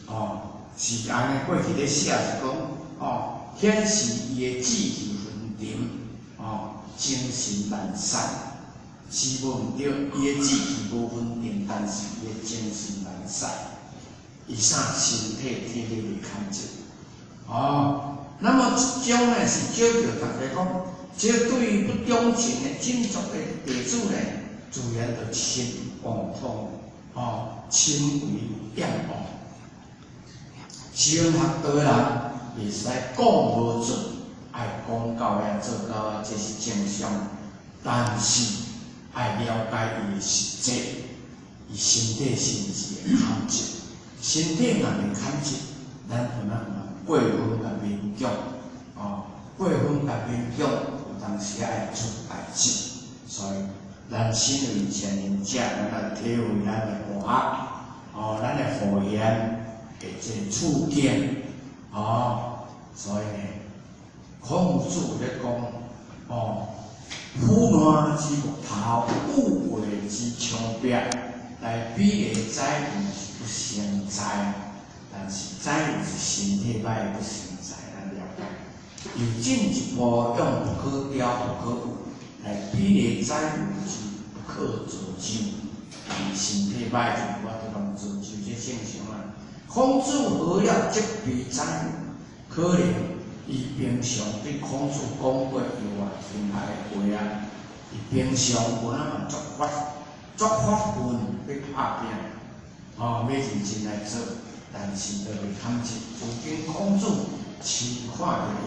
哦，是按呢過去咧寫是講哦，顯示伊的志氣昏沉哦，精神懶散，是無毋對，伊的志氣無昏沉，但是伊的精神懶散，伊啥身體體力袂堪濟哦。那麼這種呢是叫著大家講，這對於不長進的振作的弟子呢，自然就深惡痛哦，深為厭惡。修學道的人袂使講無準，愛講到遐做到遐，這是正常。但是愛了解伊的實際，伊身體是毋是會堪濟？身體若袂堪濟，咱有哪嘛過分共勉強，哦，過分共勉強，有當時愛出代誌。所以，咱身為前人者，咱愛體會咱的學學，哦，咱的語言的這個處境，哦，所以呢，孔夫子咧講，哦，腐爛之木頭，腐壞之牆壁，來比喻宰予是不成才，但是宰予是身體歹不成才，咱了解。又進一步用不可雕、不可物來比喻宰予是不可造就，伊身體歹就無法度通造就，這正常啊。孔子何了責備宰予？可能伊平常對孔子講過又話聽來的話啊，伊平常有哪嘛作發作發奮欲拍拼，哦，欲認真來做，但是都袂堪濟。如今孔子親看著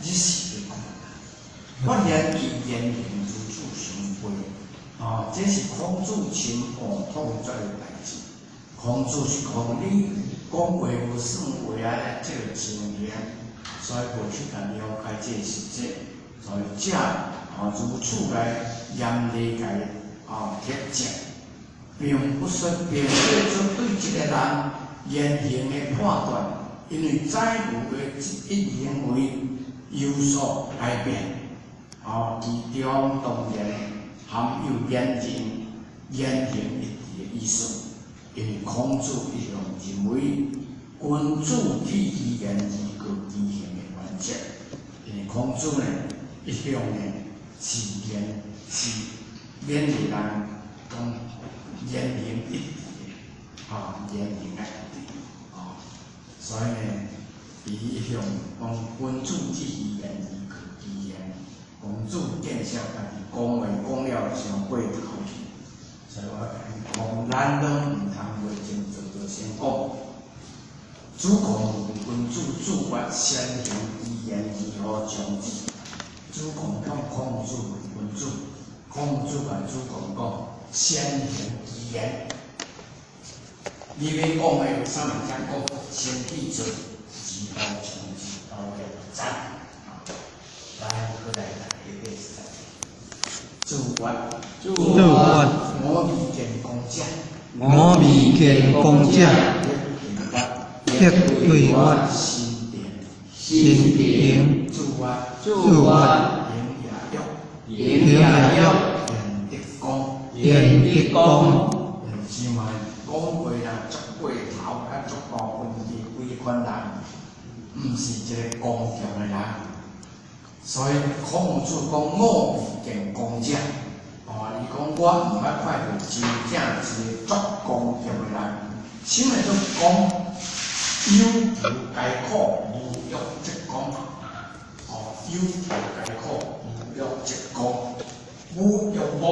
伊，日時的困難，發現伊言行如此相悖，哦，這是孔子深惡痛絕的代誌。孔子是講你講話無算話啊，這個情形，所以無去共了解這個實際，所以才哦如此來嚴厲共哦斥責，並不說並非說對一個人言行的判斷，因為宰予的這一行為有所改變，哦，其中當然含有言行言行一致的意思。因為孔子一向認為君子體其言而過其行的原則。因為孔子呢一向呢是言是勉勵人講言行一致的，啊，言行愛一致，啊，所以呢，伊一向講君子體其言而過其行。孔子見笑家己講話講了傷過頭去。所以我講，咱攏毋通袂真做做先講。子貢問君子子曰：先行其言如何從之？子貢向孔子問君子，孔子共子貢講：先行其言。你欲講的有啥物才講？先去做，如何從之？我也毋知。來，過來來，一個是子曰：子曰：我未見公者，我未見公者，必對我心定。心定。子曰：子曰：行也欲，行也欲，言得公。言得公。是嘛？講話啦，足過頭，啊足高分的幾款人，毋是一個剛強的人。所以孔子講我未見剛者，哦，伊講我毋捌看著真正一個足剛強的人。啥物叫剛？有求皆可，無欲則剛。哦，有求皆可，無欲則剛。無欲望，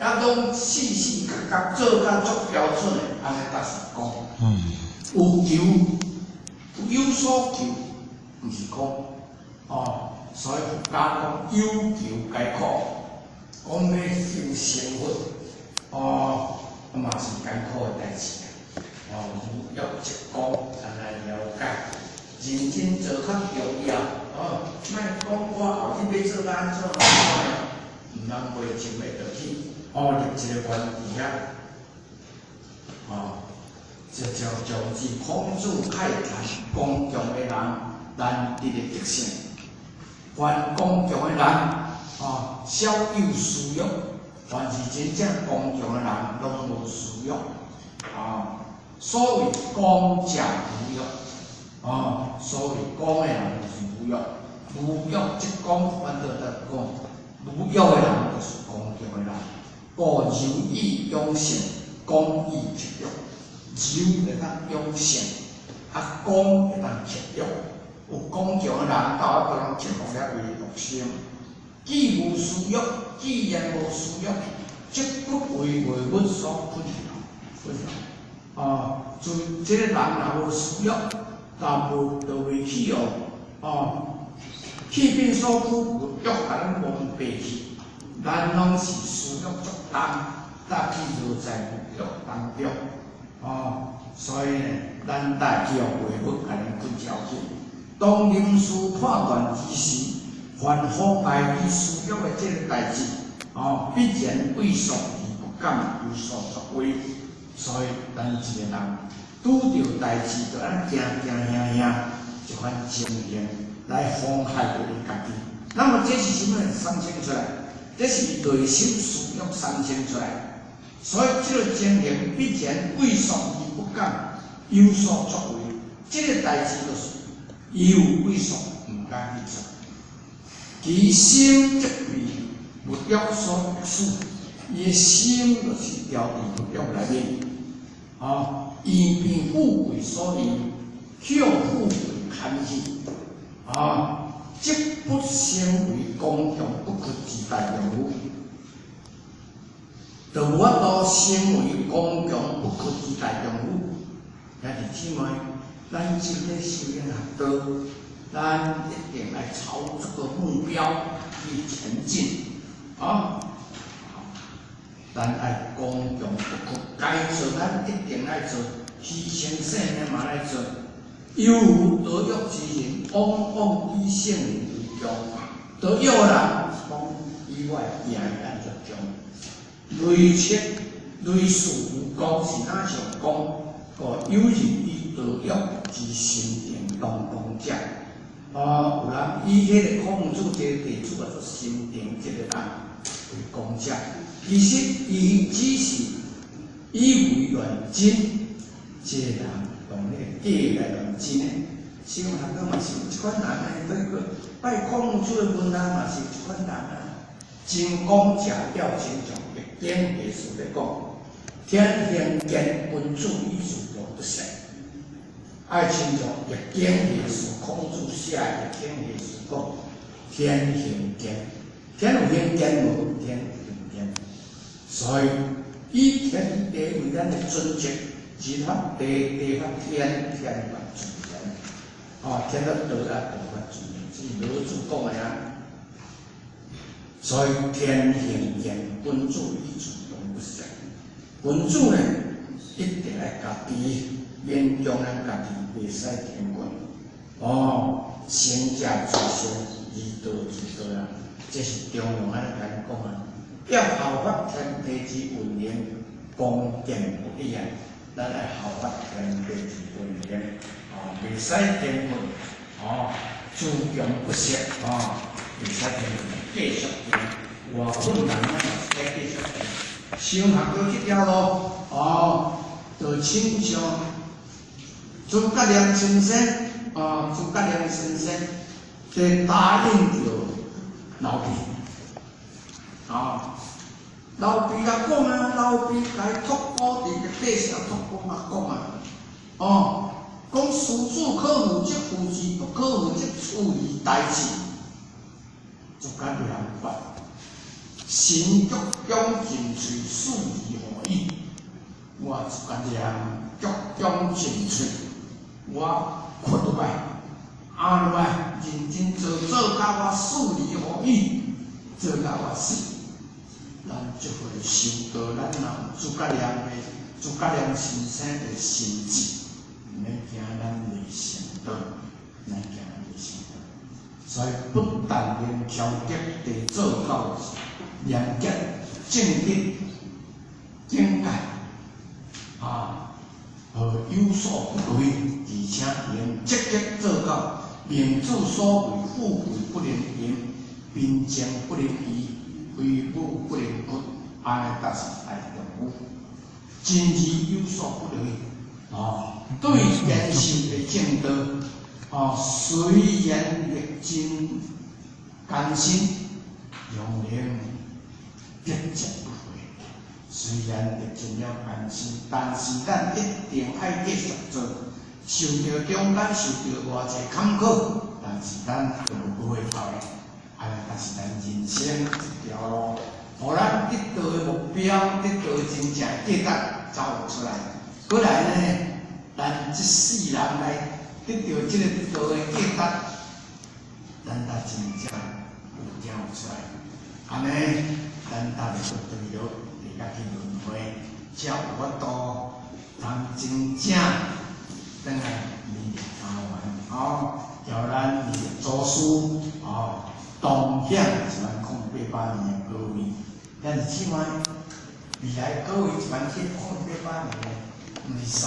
啊，攏四四角角做甲足標準的，按呢才是剛。有求，有所求，毋是剛。哦，所以佛家講有求皆苦，講欲修成佛，哦，嘛是艱苦的代誌啊。哦，無欲則剛，咱來了解。認真做較重要。哦，莫講我後日欲做按怎按怎的，毋通袂穿欲落去。哦，立一個願佇遐。哦，這就像是孔子慨嘆剛強的人難得的德性。凡剛強的人，哦，少有私欲；凡是真正剛強的人，攏無私欲。啊，所謂剛者無欲，哦，所謂剛的人就是無欲，無欲則剛，反倒來講，無欲的人就是剛強的人。故柔以養性，剛以克欲。柔會當養性，啊，剛會當克欲。有剛強的人，到尾攏克服了伊的欲心。既無私欲，既然無私欲，則不為外物所困擾。困擾。啊，就這個人若無私欲，但無就袂去哦，哦，去變所趨，物欲共咱蒙蔽去，咱攏是私欲足重，才去落在物欲當中。哦，所以呢，咱愛去予外物共咱困擾去。當臨時判斷之時，凡妨礙伊私欲的這個代誌，哦，必然畏縮而不敢有所作為。所以，咱一個人拄著代誌，就按驚驚嚇嚇，這款情形來妨害著伊家己。那麼這是啥物產生出來？這是內心私欲產生出來。所以，這個情形必然畏縮而不敢有所作為。這個代誌就是伊有畏縮，毋敢去做。其心則被物欲所迫使，伊的心就是牢佇物欲內面。啊，伊變富貴所引，向富貴牽去，啊，則不成為剛強不屈之大丈夫，就無法度成為剛強不屈之大丈夫。兄弟姊妹，咱這個修行學道，咱一定愛朝這個目標去前進，啊。咱愛剛強不屈，該做咱一定愛做，犧牲性命嘛愛做。猶如得欲之人，往往以性命為重。得欲的人，講以我的行按怎重？雷切雷事無功是哪像講？哦，有人以得欲之心定當功者。哦，有人以彼個孔子這個弟子啊做心定這個人為功者。其實伊只是以為亂真，這個人用彼個假來亂真的。修學道嘛是有這款人啊，對個拜孔子的門人嘛是有這款人啊。真講假調親像易經下書咧講，天行健，君子以自強不息。愛親像易經下書，孔子寫的易經下書講，天行健，天有行健無？天有行健。所以以天地為咱的準則，人法地，地法天，天法自然。哦，天法道啊，道法自然，這是老子講的啊。所以天行健，君子以自強不息。君子呢，一定愛家己勉強咱家己，袂使停困。哦，成者自成，而道自道啊，這是中庸按呢共咱講啊。要效法天地之運行，剛健不已啊！咱愛效法天地之運行，哦，袂使停困，哦，自強不息，哦，袂使停困，繼續行。偌困難，咱嘛是愛繼續行。修學到這條路，哦，就親像諸葛亮先生，哦，諸葛亮先生，這答應著劉備，啊，劉備共講啊，劉備共伊託孤佇個百姓託孤共講啊，哦，講師子可負則負之，不可負則處以大志，諸葛亮發，神足恭盡瘁，死而後已。我諸葛亮鞠躬盡瘁，我屈落來，按落來，認真做，做到我死而後已，做到我死。咱這回修道，咱若有諸葛亮的諸葛亮先生的心志，毋免驚咱袂成道。咱行伊的圣道。所以不但能调节地做到廉洁、正直、境界，啊，和有所不为，而且能积极做到明主所为，富贵不能淫，贫贱不能移，威武不能屈，按呢才是大丈夫。真义有所不为，哦，对坚守的正道，哦，虽然历尽艰辛，仍能节节不悔。虽然历尽了艰辛，但是咱一定爱继续做。受著中间受著偌济坎坷，但是咱就无回头。按呢才是咱人生一条路，予咱得到的目标，得到的真正价值走出来。过来呢，咱這世人來得到這個得到的價值，咱才真正有行有出來。按呢，咱才會閣轉落地甲去輪迴，才有法度通真正轉來彌陀園，哦，叫咱祖師哦，同享108年的果位。但是這擺未來果位108年，毋是3000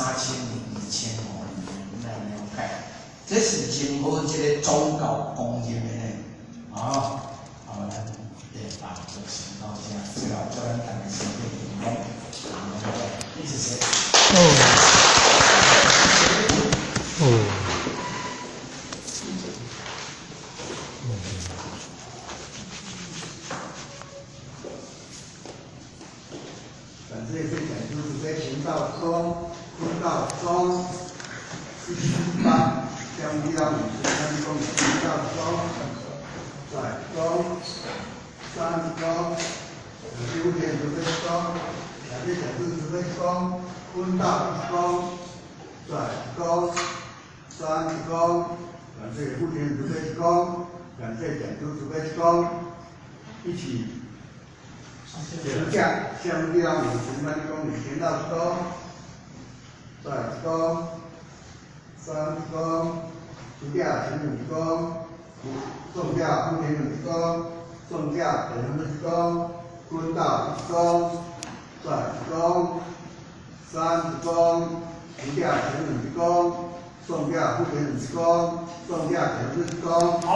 年，是1500年，咱來了解。這是任何一個宗教公認的呢，哦，好，咱第八就先到這，最後祝咱大家身體健康，好，謝謝。哦。哦。感謝這講師慈悲行道中，坤道中，178.153公里，行道中，在中，三中，九天慈悲中，感謝講師慈悲中，坤道中，在中，三中，感謝福田慈悲中，感謝講師慈悲中，一起。停下，向153公里，行道中，在中，三中，出价前两公，送价福田两公，送价北两公，坤道一公，在中，三公，出价前两公，送价福田两公，送价前两公。好。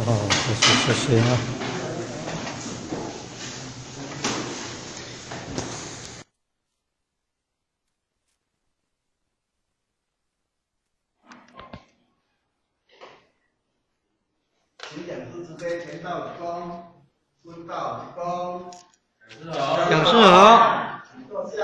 哦，謝謝謝謝啊。請講師慈悲前道一公，坤道一公。講師好。請坐下。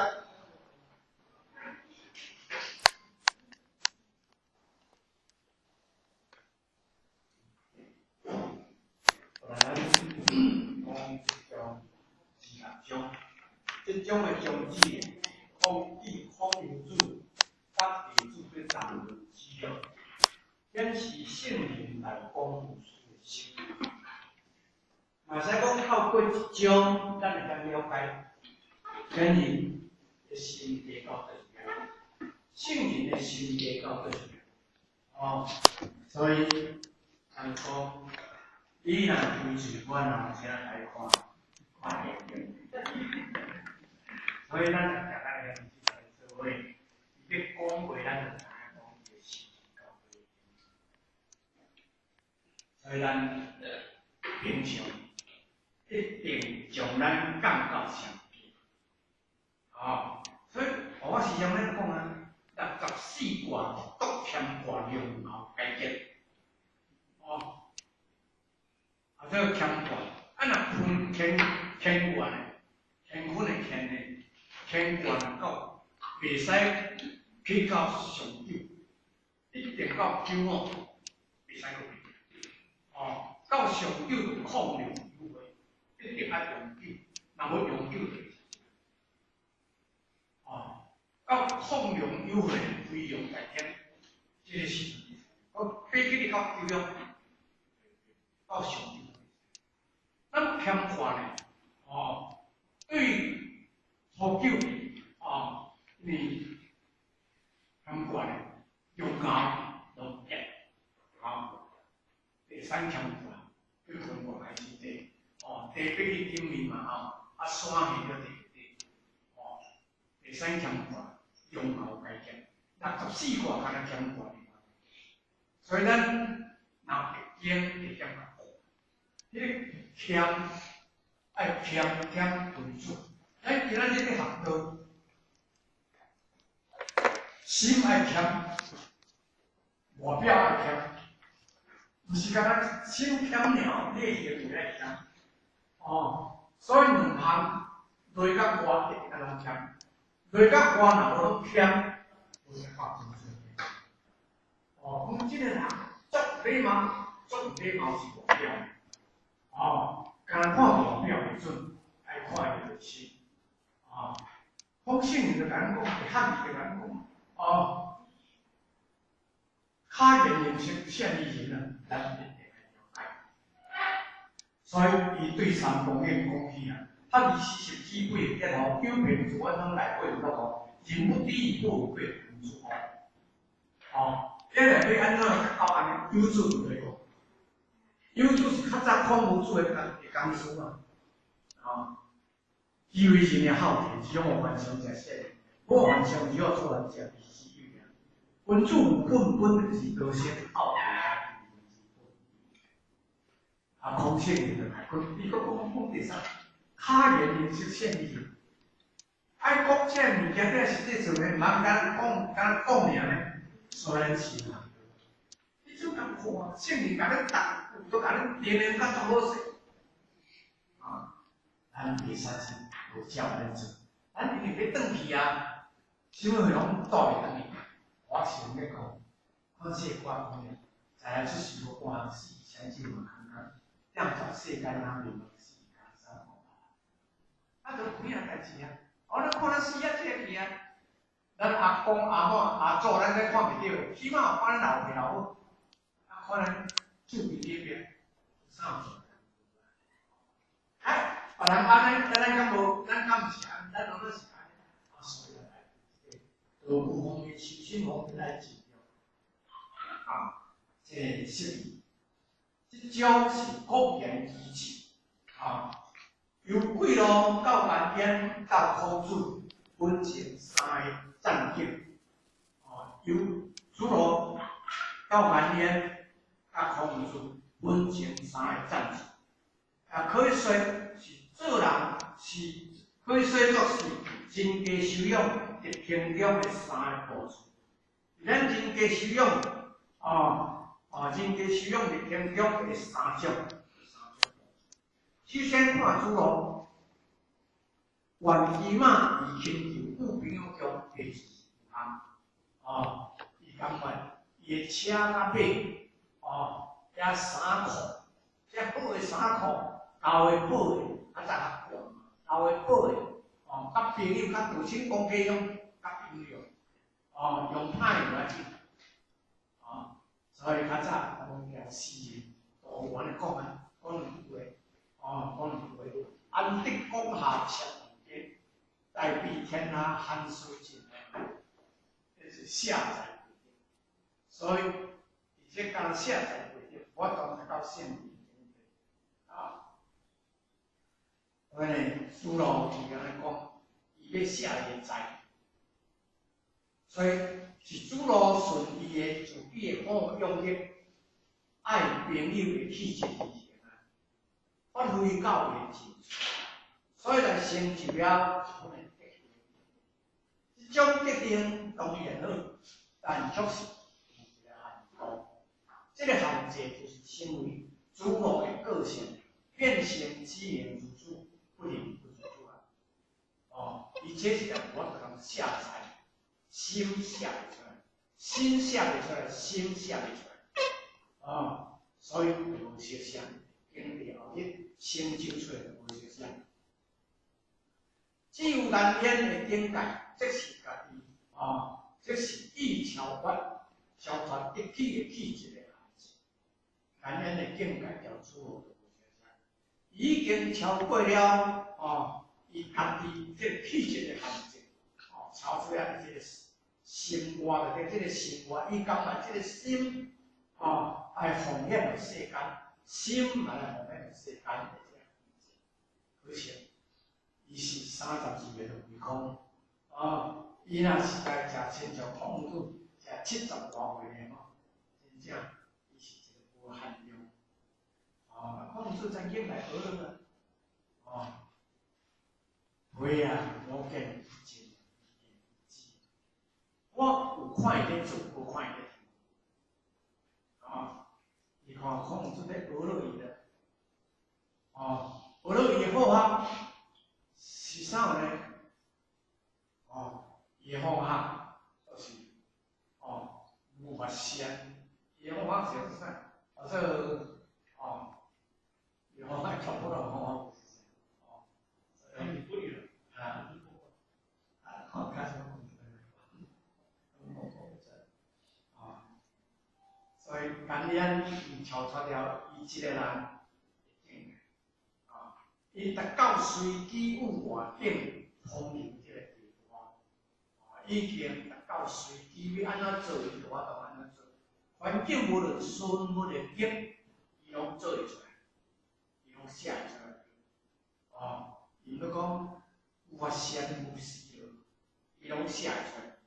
這種的宗旨，孔以孔子甲弟子的三轮之约，显示圣人来讲有事的心。嘛使讲透过一章，咱會當了解天人的心地到底是怎樣，聖人的心地到底是怎樣。哦，所以咱講，你若開喙，我若有啥來看，看電影。所以咱逐逐个人是做伙，伊欲講話，咱就知影講伊的心到底。所以咱平常一定將咱降到上邊，哦，所以我時常咧講啊，64卦獨乾卦龍後解結，哦，啊這個乾卦，啊若分乾乾卦呢，乾坤的乾呢？乾卦到，袂使去到上九，一定到九五，袂使閣變。哦，到上九就控量有话，一定愛永久，若無永久就袂使。哦，到控量优惠非常大减，这个是，我比起你较优良，到上优。咱欠看呢，哦，对初九，哦，因为欠看呢，中高拢变，哦，第三欠看，对中国开始地，哦，地比起顶面嘛吼，啊山下了地地，哦，第三欠看，中高加减，64卦敢若欠看，所以咱若会经会减较看，彼个谦爱谦谦为主，咱今仔日咧学道，心爱谦，外表爱谦，毋是干焦心谦尔，你的行为爱谦。哦，所以两项内甲外一定爱拢谦，内甲外若无拢谦，无啥够真济。哦，讲这个人足礼貌，足礼貌是外表。哦，干焦看外表袂准，爱看伊内心。哦，孔圣人就共咱讲，汉字就共咱讲，哦，巧言令色，陷于人啊，咱一定爱了解。所以，伊对三公演讲起啊，他24几岁，然后九遍自我拢内过有落人不知不畏君子哦。哦，这内底按怎到按呢？有主就来讲，有主是较早孔夫子的讲师嘛。哦，以为人的好奇，只种幻想者说，无幻想只要做人者是死君子有本，本就是道性好奇。啊，孔圣人就来讲，伊阁讲讲第三，巧言令色陷于人。爱讲这物件，这实际上呢，毋通干讲，干讲尔呢，虽然是嘛。你怎共看？圣人共你答，都共你定定甲足好势。啊，咱袂使是无照按呢做，咱一定欲转去啊，啥物拢带袂转去。我是咧讲，看这个歌讲咧，知影出世无半死，相信嘛空空，踮在世间人面死加三无。啊，就有影代志啊！哦，咱看咱死啊，这个去啊，咱阿公阿母阿祖，咱咧看袂著，起码有看咱老爸老母，啊，看咱祖辈那边啥有？哎，别人按呢，咱敢无？咱敢毋是按？咱拢是按呢？啊，所以来，道具方面、修身方面来尽量啊，这个释义，这种是国言机智啊。由贵路到颜渊到孔子，分成三个战境。哦，由子路到颜渊到孔子，分成三个战境。啊，可以说是做人是，可以说作是人格修养德行中的三个步骤。咱人格修养，人格修养德行中的三种。首先看子路，愿骑马而轻裘，故朋友中第二项。哦，伊感觉伊的车佮马，哦，遐衫裤，遮好的衫裤，旧的补的，较早较贵，旧的补的，哦，佮朋友较道亲讲家乡较朋友，哦，用歹无要紧，哦，所以较早讲叫诗人，都有按呢讲啊，讲两句话。哦，讲两句话，安得广厦千万间，大庇天下寒士尽，这是卸财贵德。所以，伫这讲卸财贵德，我当达到圣人境界。啊，所以呢，子路是按呢讲，伊欲卸伊的财，所以是子路顺伊的自己的好用力，爱朋友的气质而行啊，发挥到伊的尽处，所以来成就了这款的德行。这种德行当然好，但却是有一个限度。这个限制就是成为子路的个性变成只能如此，不能不如此啊！哦，伊这是我共卸财，心卸袂出来，心卸袂出来，心卸袂出来，哦，所以无相像，经历后日成就出来无相像。只有颜渊的境界，则是家己哦，這是意超越，超脫一氣的氣質的限制。咱的境界就主要就無啥啥，已經超過了哦，伊家己這個氣質的限制，哦，超出了這個心外的這個心外，伊感覺這個心，哦，愛奉獻予世間，心嘛來奉獻予世間的這個可惜，伊是32個都虛空，哦。伊若實在誠親像孔子，才70外歲爾吼，真正伊是一個無限量。哦，孔子曾經來學了，哦，會啊，我見真知，我有看伊咧做，無看伊咧聽。哦，你看孔子咧學落伊啦，哦，學落伊的好學是啥呢？哦。伊的方法就是哦，無法善，伊的方法是啥？啊，說哦，伊方法全部攏方法是啥？哦，啊，啊，好，開始講哦，所以今年伊超出了伊這個人的境界，啊，伊達到隨機有外境通靈這個地步。已經達到隨機欲按怎做，伊就法度按怎做。環境無論順無論逆，伊攏做會出來，伊攏寫會出來。哦，伊欲講有法善無事，伊攏寫會出來。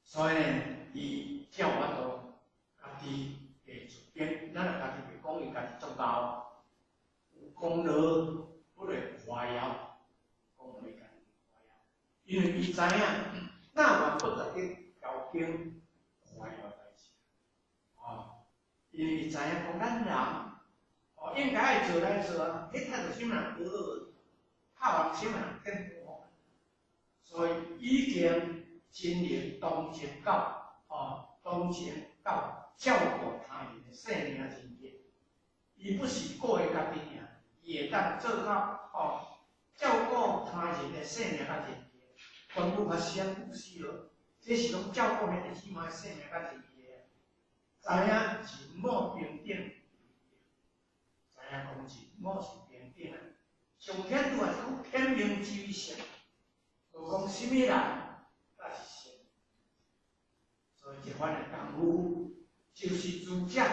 所以呢，伊才有法度家己會出兵。咱若家己袂講，伊家己作敖，有功勞不會誇耀，功勞伊家己誇耀，因為伊知影，那願不值得交經誇耀代誌，哦，因為伊知影講咱人，哦，應該愛做來做啊，彼態度啥物人學落，拍完啥物人天不所以已經真能同情到，哦，同情到照顧他人的性命人格，伊不是顧伊家己爾，伊會當做到，哦，照顧他人的性命佮人格。全部較先不死咯，這是攏照顧兄弟姊妹性命佮人格。知影人我平等，知影講人我是平等的。上天拄也是講天命之於善，無講啥物人才是善。所以這款的功夫，就是儒家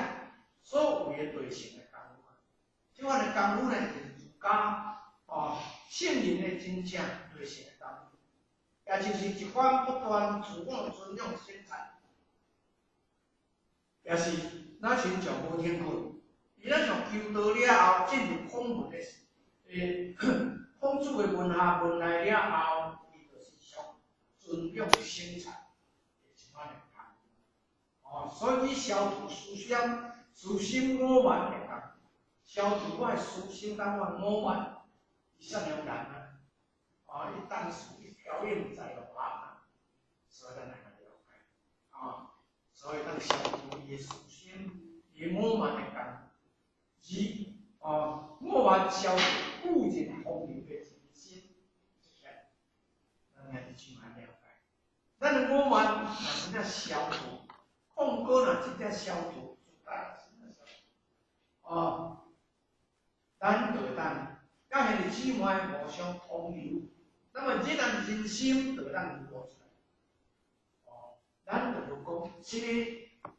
所謂的對象的功夫。這款的功夫呢，就是儒家哦聖人的真正對象的功夫。也就是一番不斷自我尊重生產，也是咱親像無天課，伊咱像求道了後，進入孔門的時，孔子的門下門內了後，伊就是上尊重生產的一款的功夫。哦，所以消除思想、私心我慢的功夫，消除我的私心佮我我慢，伊啥物難啊？哦，伊當時。表演在落啊，所以咱來了解啊，所以當消除伊的私心、伊我慢的功夫，而哦，我慢消除個人方面的真心，咱也是真愛了解。咱的我慢若真正消除，控過若真正消除，真正消除，哦，咱就會當佮兄弟姊妹互相通流。那麼這人人心就當流露出來，哦，咱就無講，這個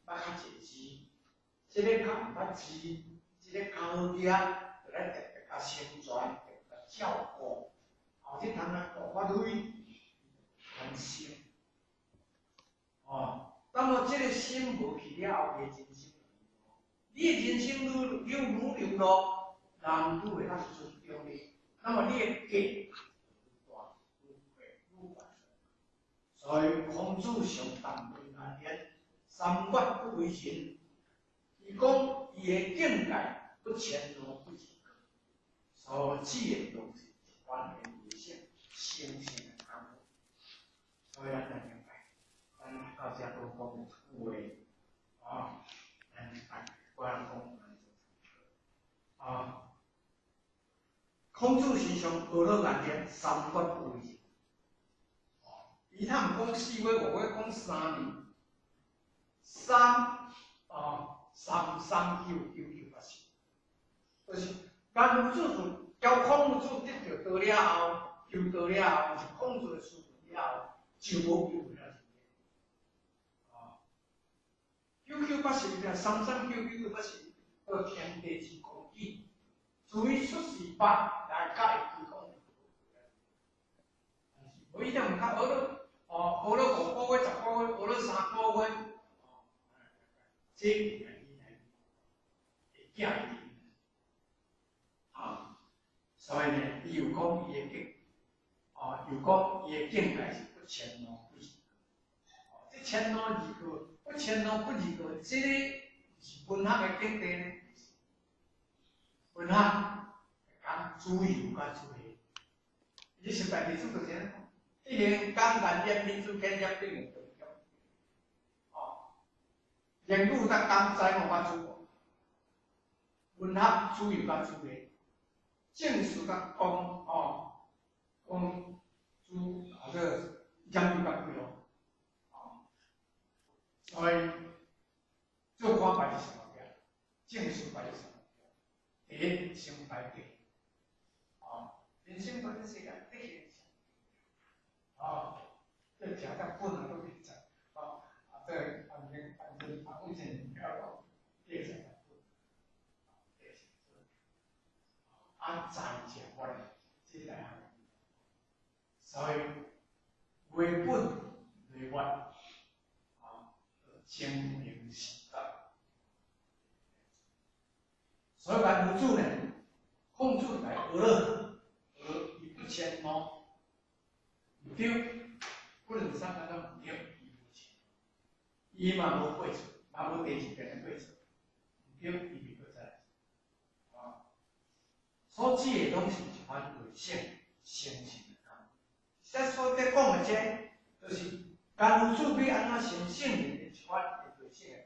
捌較濟字，這個較毋捌字，這個較好舉，就來特別共宣傳，特別共照顧，哦，這通來大發揮人心，哦，那麼這個心無去了後，伊的人生，你的人生愈愈愈流露，人愈會較尊重你，那麼你的格。所以孔子上淡定而言，三月不為人。伊講伊的境界不遷怒不自過，所指的都是一般的理性、心性的功夫。所以咱來明白，咱到遮都講有話，啊，咱大家講啊，孔子身上學了言，三月不為人。伊通毋讲4月5月，讲3年，三哦，三三九九九八十，就是万夫子自教孔夫子得著道了后，求道了后，是孔子的师傅了后，就无机会了。哦，九九八十一，三三九九九八十一，到天地之光景，自伊出世八来甲会记讲。无伊点毋较学了，哦，学了5个月、10个月，学了3个月，哦，这会寄伊，啊，所以呢，伊有讲伊的境，哦，又讲伊的境界是不迁怒不疑过，哦，这迁怒疑过，不迁怒不疑过，这个是文学的境界呢？文学讲自由佮自由，伊失败弟子就是按呢讲。一行讲言言民主天业顶的长哦，言语甲讲知无法主，文学自由佮自由，正事佮讲哦，讲主啊这个言语佮记录，哦，所以做官排伫上后壁，正事排伫上后壁，第一先排第，哦，人生排伫世间第一。哦，这食甲本啊，都袂知，哦，啊，这反正反正啊，以前了讲，这食甲本，这是啊，在食我这大项，所以为本为源，啊，精明时代，所以万夫主呢，孔子来学了，学伊不迁怒。对，不能三个都毋对，伊无迁，伊嘛无过错，嘛无第二遍的过错，毋对，伊袂阁再来。啊，所指的拢是一款内省成圣的工。咱所在讲的这，就是甘露主欲按怎成圣人的一款内省的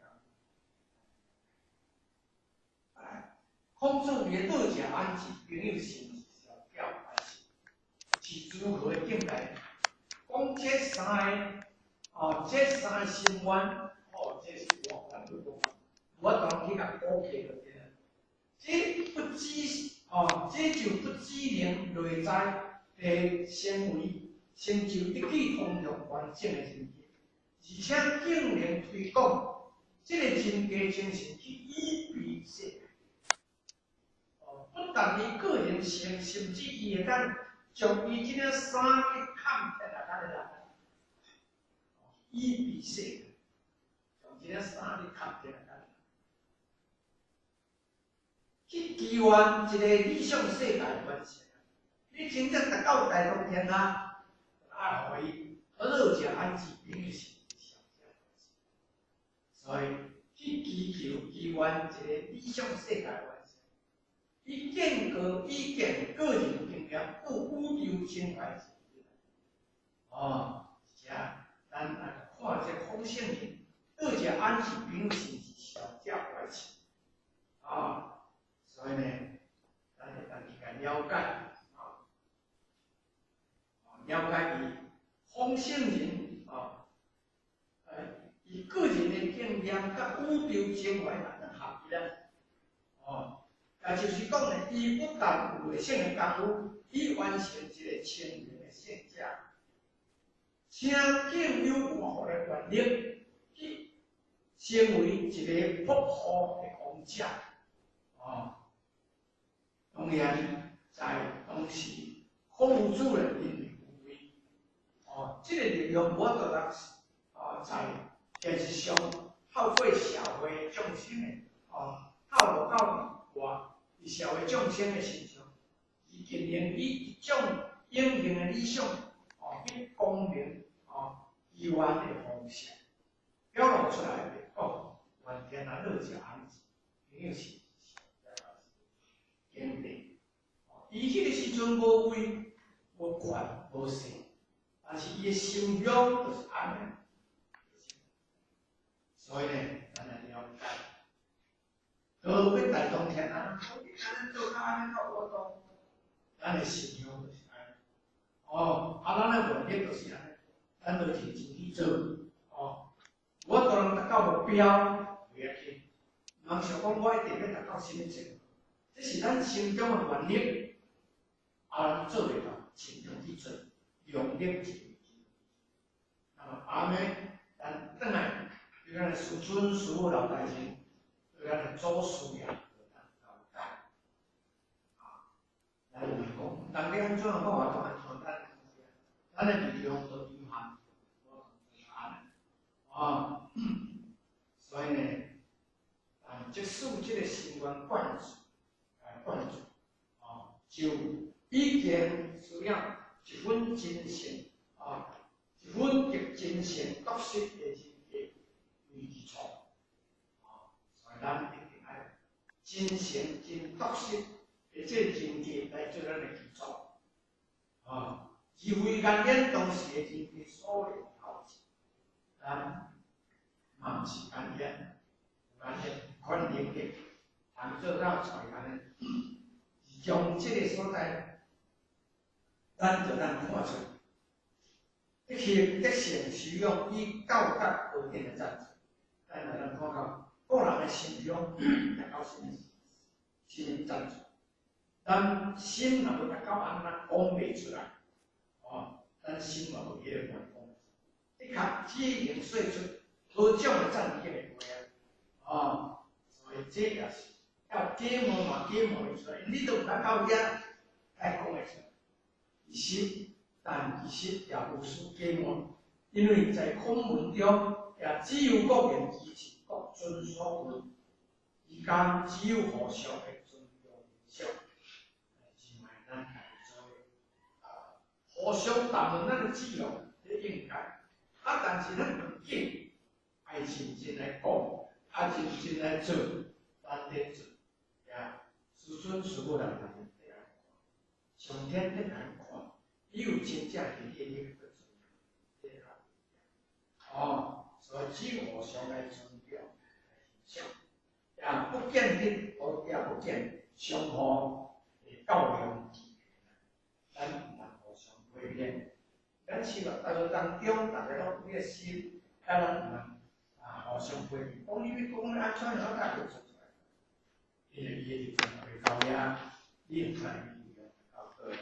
工。来，孔子伊的道者安置朋友心是小表还是是如何的境界？讲这三个，哦，这三个心愿，哦，这是我咱去讲，我当去共估计就对了。这不只，哦，这就不只能内在的成为成就得体通用完整的人格，而且竟然推广这个人格精神去以庇世界。哦，不但伊个人成，甚至伊会当将伊这领衫去坎天下的人，以庇世界，将这领衫去坎天下的人，去祈愿一个理想世界完成。你真正达到大同天下，爱予伊乐者安置，朋友是所以去祈求祈愿一个理想世界完成。伊建构伊建个人经验，有宇宙情怀。哦，遮咱来看这孔圣人，道者安置，朋友是小者怀慈。啊，所以呢，咱会当去共了解，啊，了解伊孔圣人啊，伊个人的经验佮宇宙情怀按怎合起来，哦。也就是讲呢，伊不但有内省的功夫，伊完成一个清明的圣者，请更有活佛的愿力，去成为一个福报的王者。哦，当然在当时孔夫子的因为有威，哦，这个力量无法度当时哦，在电视上透过社会众生的哦，透露到外。伫社会众生的身上，伊尽能以一种永恒的理想，哦，去光明，哦，祈愿的方式，表露出来的讲，愿天下乐者安置，朋友是坚定。伊彼个时阵无位、无权、无势，但是伊的心胸就是按呢。所以呢，咱来了解。道欲大同天啊，按呢做较按呢较活动，咱的信仰就是按呢。哦，啊，咱的愿力就是按呢，咱就認真去做，哦。無法度通達到目標，袂要緊。毋通想講我一定欲達到啥物成果，這是咱心中的願力，啊，咱做袂到，盡量去做，量力而為。那麼下暝，咱轉來，對咱的師尊師母老大人，對咱的祖師爺，交代。啊，來問講，人咧按怎，我話都按怎，咱咱的力量都有限，啊，所以呢，但即使這个心願灌注，來灌注，啊，就已經需要一份真誠，啊，一份極真誠篤實的人格為基礎，啊，所以咱一定愛真誠、真篤實的這個人格來做咱的基礎，啊，而非眼見當時的人格所的條件，咱嘛毋是眼見，有眼見款能力，通做到出來按呢。從這个所在，咱就通看出，德行德性修養與教格高等的層次，咱就通看到個人的心胸達到啥物啥物層次。咱心若無達到按呢講袂出來，哦，咱心嘛無彼個願望。的確，只能說出何種的讚許的話啊，哦，所以這也是要假冒嘛，假冒會出來，你都毋捌到遐來講會出來。其實，但其實也無需假冒，因為在孔門中，也只有各言其情，各尊所為，之間只有互相的尊重欣賞。認為咱家己做的，互相談論咱的志向，這應該。啊，但是咱毋緊，愛認真來講，啊，認真來做，咱咧做，呀，師尊師母人來看，上天咧來看，伊有真正的力去做，這個哦，所以只有互相來尊重、來欣賞，也不見得，也不見相互會較量，咱毋通互相批評。咱生活大當中，逐个攏有彼个心，啊，咱毋通啊互相批評，講你欲講按怎樣，我才會做出來。因為伊的立場袂到遐，你毋知伊立場到佗，毋知。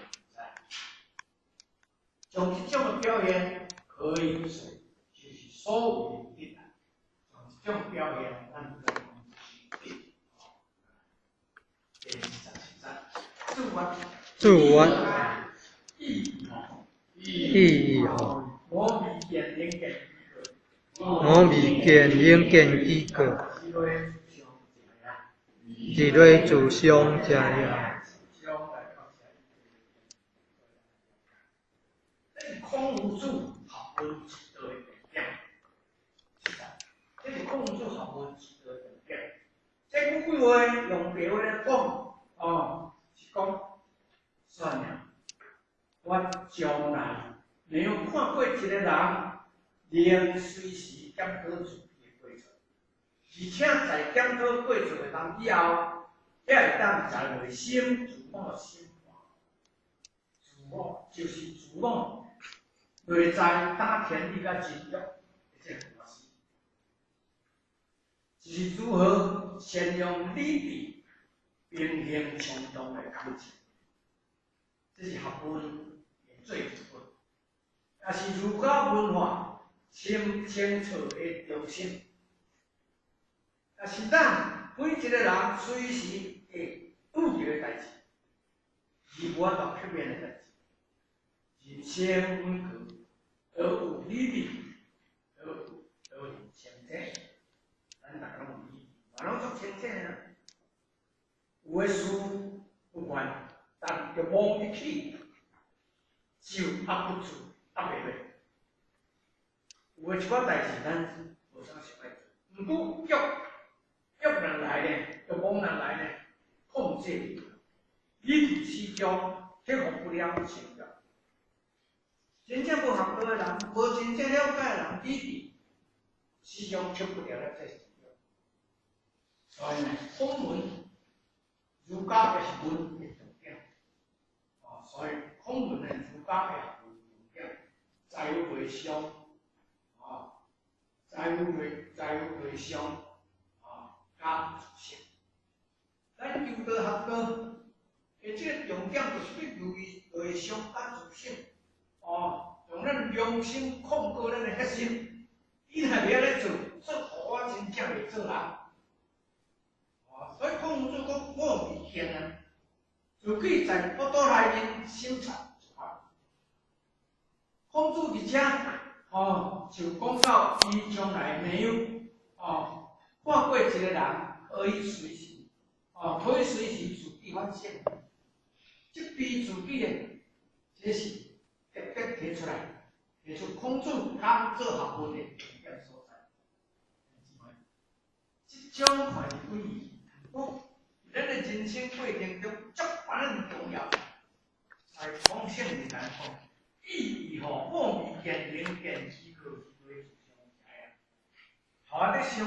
像這種的表現，可以說就是所謂的德。像這種表現，咱就來講是德。第27節，注曰：注曰：意吼，意吼，我未見能見我未見能見幾個，日月自相者也。這是孔夫子學問之道的重點，這是孔夫子學問之道的重點。這句話用白話來講，哦，是講算了，我從來沒有看過一個人能隨時檢討自己的過錯，而且在檢討過錯的人以後，才會當在內心自我審判，自我就是自我內在打天理佮真欲的這個關係，就是如何善用理智平衡衝動的感情，這是學問的最基本，也是儒家文化清清楚的中心。也是咱每一個人隨時會遇著的代誌，而無法度避免的代誌。人生每個都有理智，都有清醒，咱逐个攏有理智，嘛攏足清醒啊。有的事不管，但欲望一起，就壓不住，壓袂落。有的一寡代誌，咱無啥想愛做，毋過欲欲若來呢，欲望若來呢，控制袂牢，理智始終克服不了情欲。真正無學道的人，無真正了解的人，理智始終克不了了這情欲。所以呢，孔門儒家的學問的重點，哦，所以孔門的儒家的學問重點，在於未傷。有內在有內相，哦，佮自性。咱求道學道，的這个重點就是欲留意內相佮自性，哦，用咱良心控告咱的核心。你若袂按呢做，做予我真正袂做人。哦，所以孔子講我未見啊，自己在腹肚內面審查一下。孔子佇遮，哦，就講到伊將來沒有，哦，看過一個人可以隨時，哦，可以隨時自己反省，這比自己的，這是特別提出來，提出孔子講做學問的重點所在。這種款的意義，講咱的人生過程中足萬重要，來講聖人來講，意義吼，我未見能見之可是對自相知啊。頭仔咧想，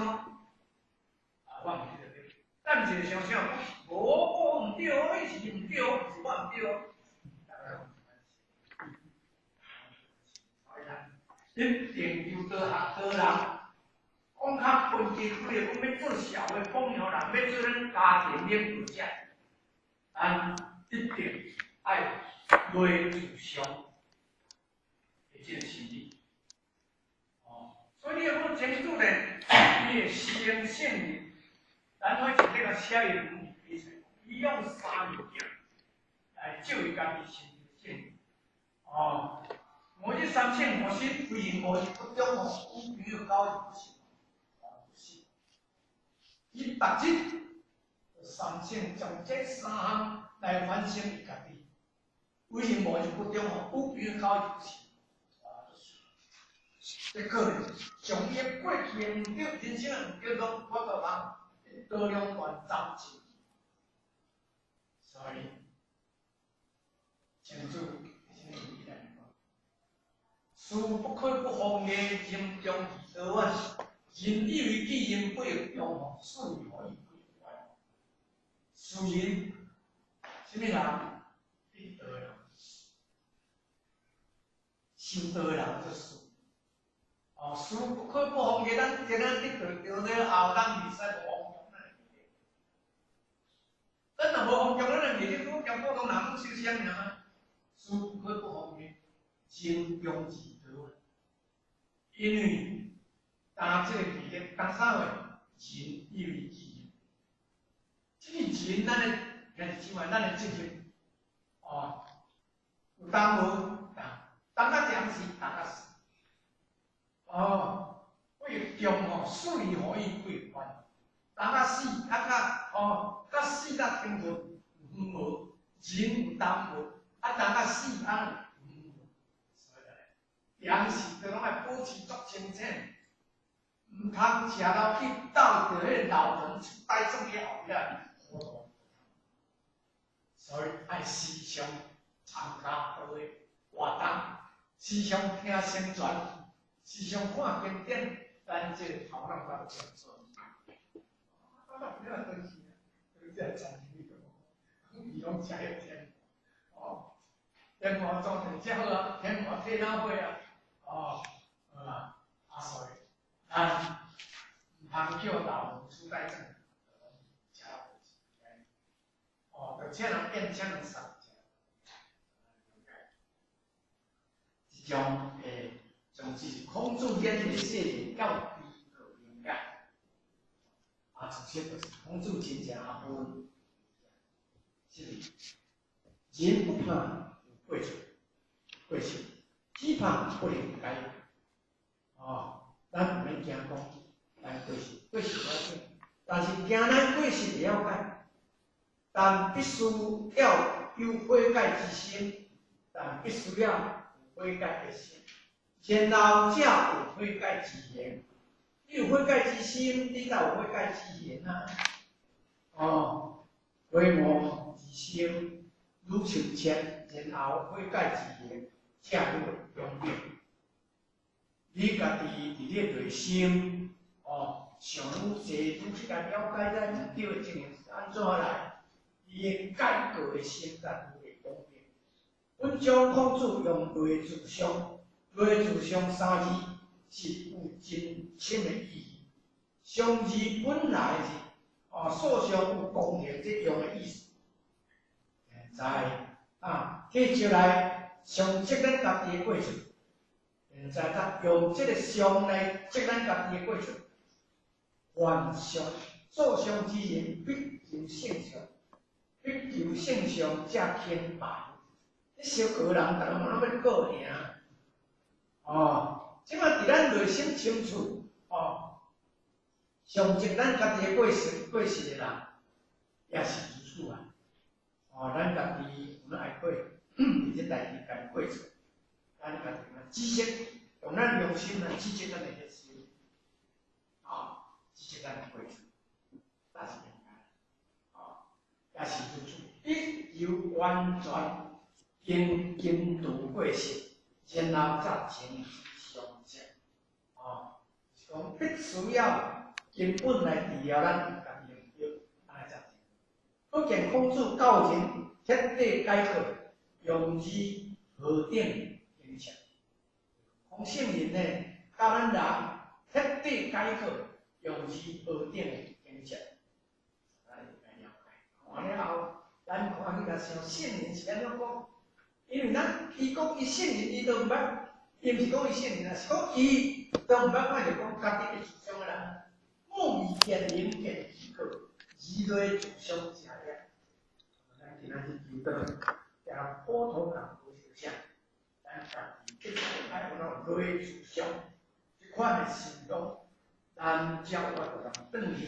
啊，我毋記得對，等一下想想，無我毋對，我是毋對，毋是我毋對。所以咱一定求道學道人，講較分析幾個，講欲做社會榜樣人，欲做咱家庭領導者，咱一定愛內自相的這個心理。哦，所以你講清楚咧，伊的先聖人，咱可以直接共寫伊文字出來，伊用三物件來照伊家己心的聖。哦，五日三省吾身，為人五日不中吼，有朋友交就不是，不是。伊逐日三省將這三項來反省伊家己，為人五日不中吼，有朋友交就不是。這可能將伊的過去的毋對，人生的毋對，攏我都通一刀兩斷斬盡。所以，清楚，啥物意思？事不可不防的人中二道啊！人以為己人不會中吼，事何以不會壞？事人，啥物人？得道的人，修道的人做事。哦，事不可不防的，咱今仔得道著了後，咱袂使無防咱咱若無防咱就袂得講兼普通人攏受傷爾啊。事不可不防的，人中二道。因為當這個記憶，當啥話？人以為己。這個人，咱的兄弟姊妹，咱的責任，哦，有當無？當，當甲點死，當甲死。哦，為中吼，死而後已，不會晚。當甲死，啊較哦，較死甲天國有遠無？人有當無？啊，當甲死啊有遠無？所以咧，平時都攏愛保持足清醒，毋通食了去鬥著彼個老人痴呆症的後壁糊塗。所以愛時常參加道的活動，時常聽宣傳，時常看經典，咱這個頭腦才會清楚。啊，那不要東西啊，這個真理講，伊攏食彼天，哦，天皇做地才好啊，天皇退哪會啊，哦，啊，啊所以，咱毋通叫老人痴呆症，食哦，就請人變請人殺，這種總之是孔子演的世界教逼個明解，啊，事實就是孔子真正阿分，是人不怕有過錯，過失，只怕不能改。哦，咱毋免驚講，咱過失，過失無要緊，但是驚咱過失會曉改，但必須要有悔改之心，但必須要有悔改的心。然後才有悔改之行，你有悔改之心，你才有悔改之行啊！哦，悔悟之心，愈深切，然後悔改之行才愈會勇猛。你家己佇你的內心，哦，想愈濟，愈去共了解咱毋對的情形是按怎來，伊的改過的心才愈會勇猛。本章孔子用內自相。內自相三字，是有真深的意義。相字本來是哦，數上有公平這樣的意思。在啊，提出來相積咱家己的過錯，現在才用這個相來積咱家己的過錯。凡相數相之人，必求聖相，必求聖相才清白。你小個人，逐个嘛攏欲過贏。哦，這擺佇咱內心深處，哦，相積咱家己的過失過失的人，也是如此啊。哦，咱家己有愛過，佇這代誌家己過錯，咱家己來知識，用咱良心來指責咱的彼心，哦，指責咱的過錯，那是應該，哦，也是如此，必求完全經經度過失，然後才情之相積，哦，是講必須要根本來治療咱家己的毋對，按呢才對。可見孔子教人徹底改過，用字何等堅強。講聖人呢，教咱人徹底改過，用字何等堅強。咱應該了解。看了後，咱看起來像聖人是按怎講？因為咱伊講伊聖人，伊都毋捌，伊毋是講伊聖人啊，是講伊都毋捌看著講家己的思想的人，目未見人見己過，耳內自相者也。咱今仔日求道，行普陀講無相像，咱家己必須愛有那種內自相，這款的行動，咱才有法度通轉去，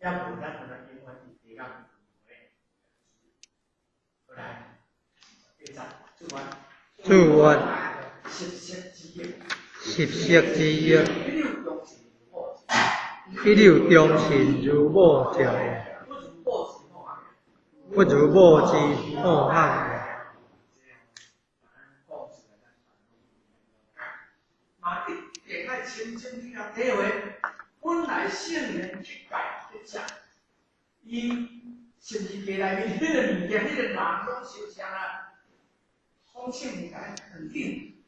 也無咱可能永遠佇地獄輪迴。好來，八節，祝願。祝願。十色之業。十色之業。彼有彼有忠信如母者也，不如母之母漢也。嘛一定愛深深去共體會，本來聖人去解去食，伊十字架內面彼個物件，彼個人攏相像啊。講聖人共肯定，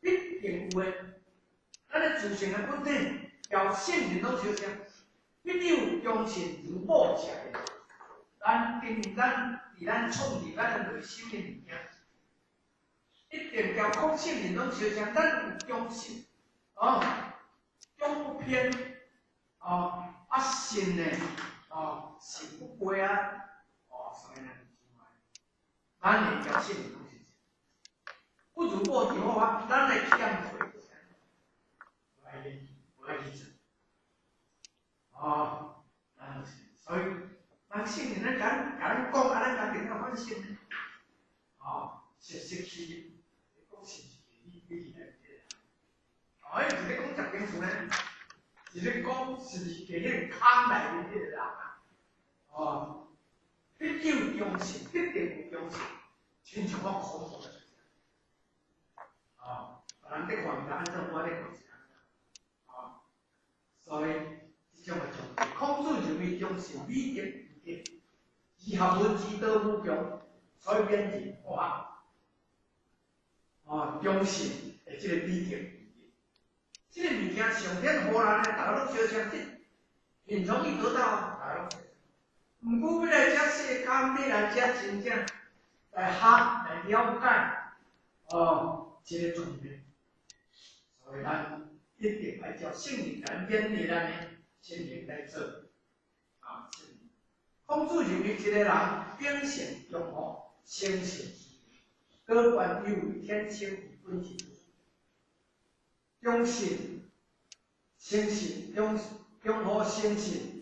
必定有的。咱的自性的本體，交聖人攏相像，彼有忠信如母者也。咱跟咱佇咱創立咱的內心的物件，一定交講聖人攏相像，咱有忠信，哦，忠不偏，哦，啊信呢，哦，信不過啊，哦，所以咱咱會交聖人攏相像。不如母之母啊，咱來欠虧，無愛去，無愛去做，哦，咱就是，所以，咱聖人咱共咱講，啊，咱家己要反省呢，哦，實實去，講是你你來哦，伊毋是咧講食冰厝呢，是咧講是毋是加彼個空內面彼個人啊？哦，必有忠信，必定有忠信，親像我恐怖的。哦，別人咧看毋知按怎，我咧看是按怎，哦，所以這種的忠信，孔子認為忠信美德無德，其學問之道無窮，所以免人誇。哦，忠信的這個美德，這個物件上天予咱的，逐个攏相相信，很容易得到，逐个攏相信。毋過欲來遮世間，欲來遮真正來學來了解，哦，這個重要。所以咱一定愛照聖人來勉勵咱的聖人來做。啊，聖人。孔子認為一個人秉性忠厚、誠信，高官有為天生本質。忠信、誠信、忠忠厚、誠信，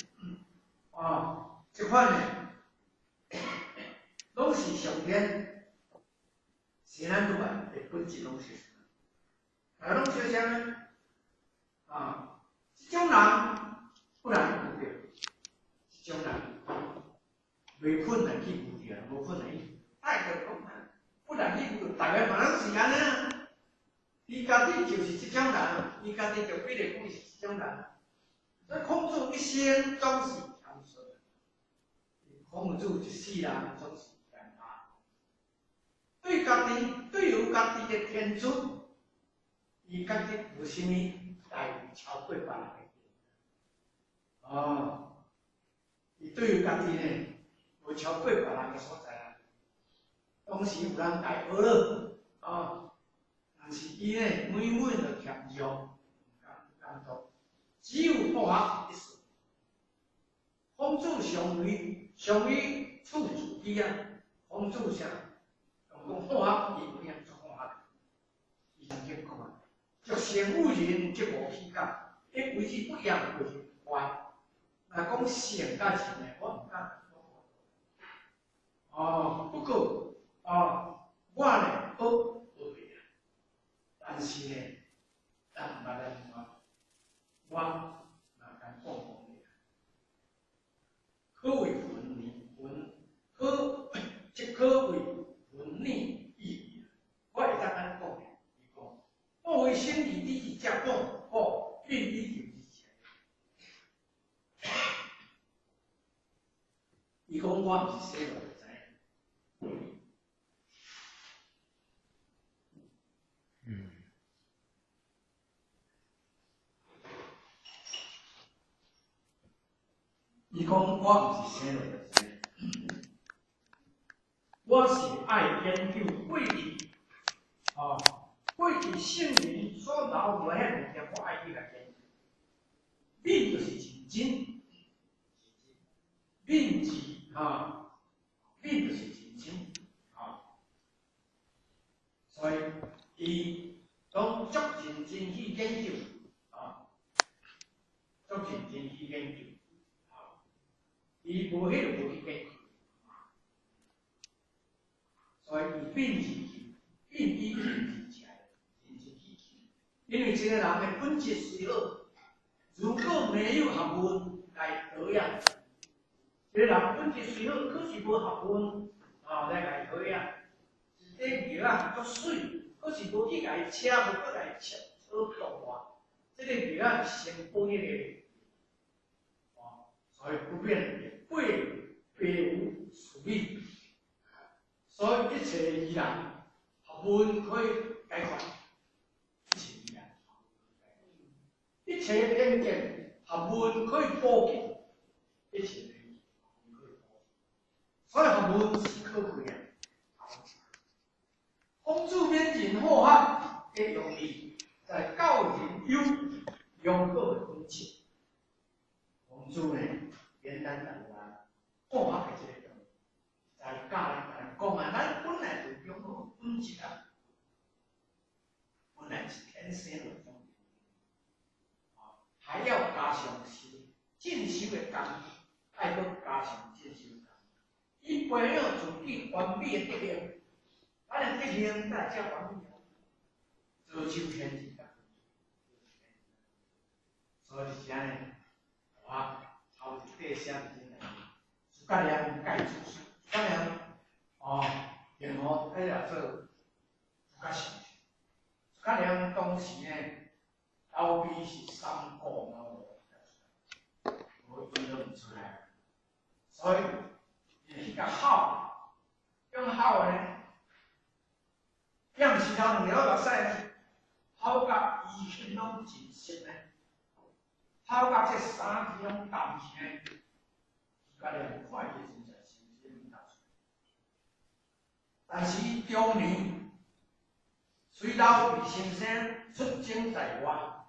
啊，這款的，攏是上天生咱出來的本質，攏是。大家攏相像呢，啊，這種人不難遇著，這種人袂困難去遇著，無困難去。愛著講，不難去遇著，逐个嘛攏是按呢啊。伊家己就是這種人，伊家己就比如講伊是這種人。所以孔子一生總是謙遜，孔子一世人總是謙卑，對家己，對於家己的天資，伊覺得無啥物待遇超過別人的。哦，伊對於家己呢，無超過別人的所在啊。當時有人來學了，哦，但是伊呢，每每就欠讓，毋敢敢做，只有好學一事。孔子常於常於處自己啊，孔子啥？講好學，伊有影做好學。伊曾經講啊，俗聖與人則無虛假，伊為之不厭，為之不乖。若講聖甲仁呢，我毋敢講。哦，不過哦，我呢學學袂啊，但是呢，人毋捌來問我，我嘛敢講講你啊。可謂雲泥雲，可即可謂雲泥意。我會當按呢講呢，伊講，我為聖義之者講，講變以求之者。伊講我毋是洗落就知影。伊講我毋是洗落就知影，我是愛研究過去，哦，過去聖人所留落來遐物件，我愛去共研究。敏就是認真，敏字哈，敏就是認真，哈。所以伊攏足認真去研究，啊，足認真去研究，啊，伊無彼個無去研究，所以伊敏字敏以認真認真去求，因為這個人的本質雖好，如果沒有學問來培養，這個人本質雖好，可是無學問啊來共伊培養。一塊葉仔足媠，可是無去共伊車，無去共伊切草剁活，這個葉仔是先保迄個，哦，所以不免會白無此理。所以一切疑難，學問可以解決；一切疑難，一切偏見，學問可以補救；一切偏見，學問可以補救。所以學問是可貴的。孔子勉人好學的用意，在教人有良好的本質。孔子呢，簡單台灣好學的這個用意，在教咱咱講啊，咱本來就良好的本質啊，本來是天生就種。還要加上修進修的功夫，愛閣加上進修的功夫，伊培養自己完美的德行。咱的德行才會遮完美啊！造就天地。所以就是按呢，我頭一塊寫佇這內，諸葛亮蓋祖師，諸葛亮哦，然後彼個做諸葛丞相。諸葛亮當時呢，劉備是三顧茅廬，無伊都毋出來，所以伊去共吼，用吼的呢。踮舌頭兩條目屎，吼甲衣襟攏盡濕呢，吼甲這衫子攏澹去呢。諸葛亮看伊真正心心出來。但是中年，雖劉備先生出征在外，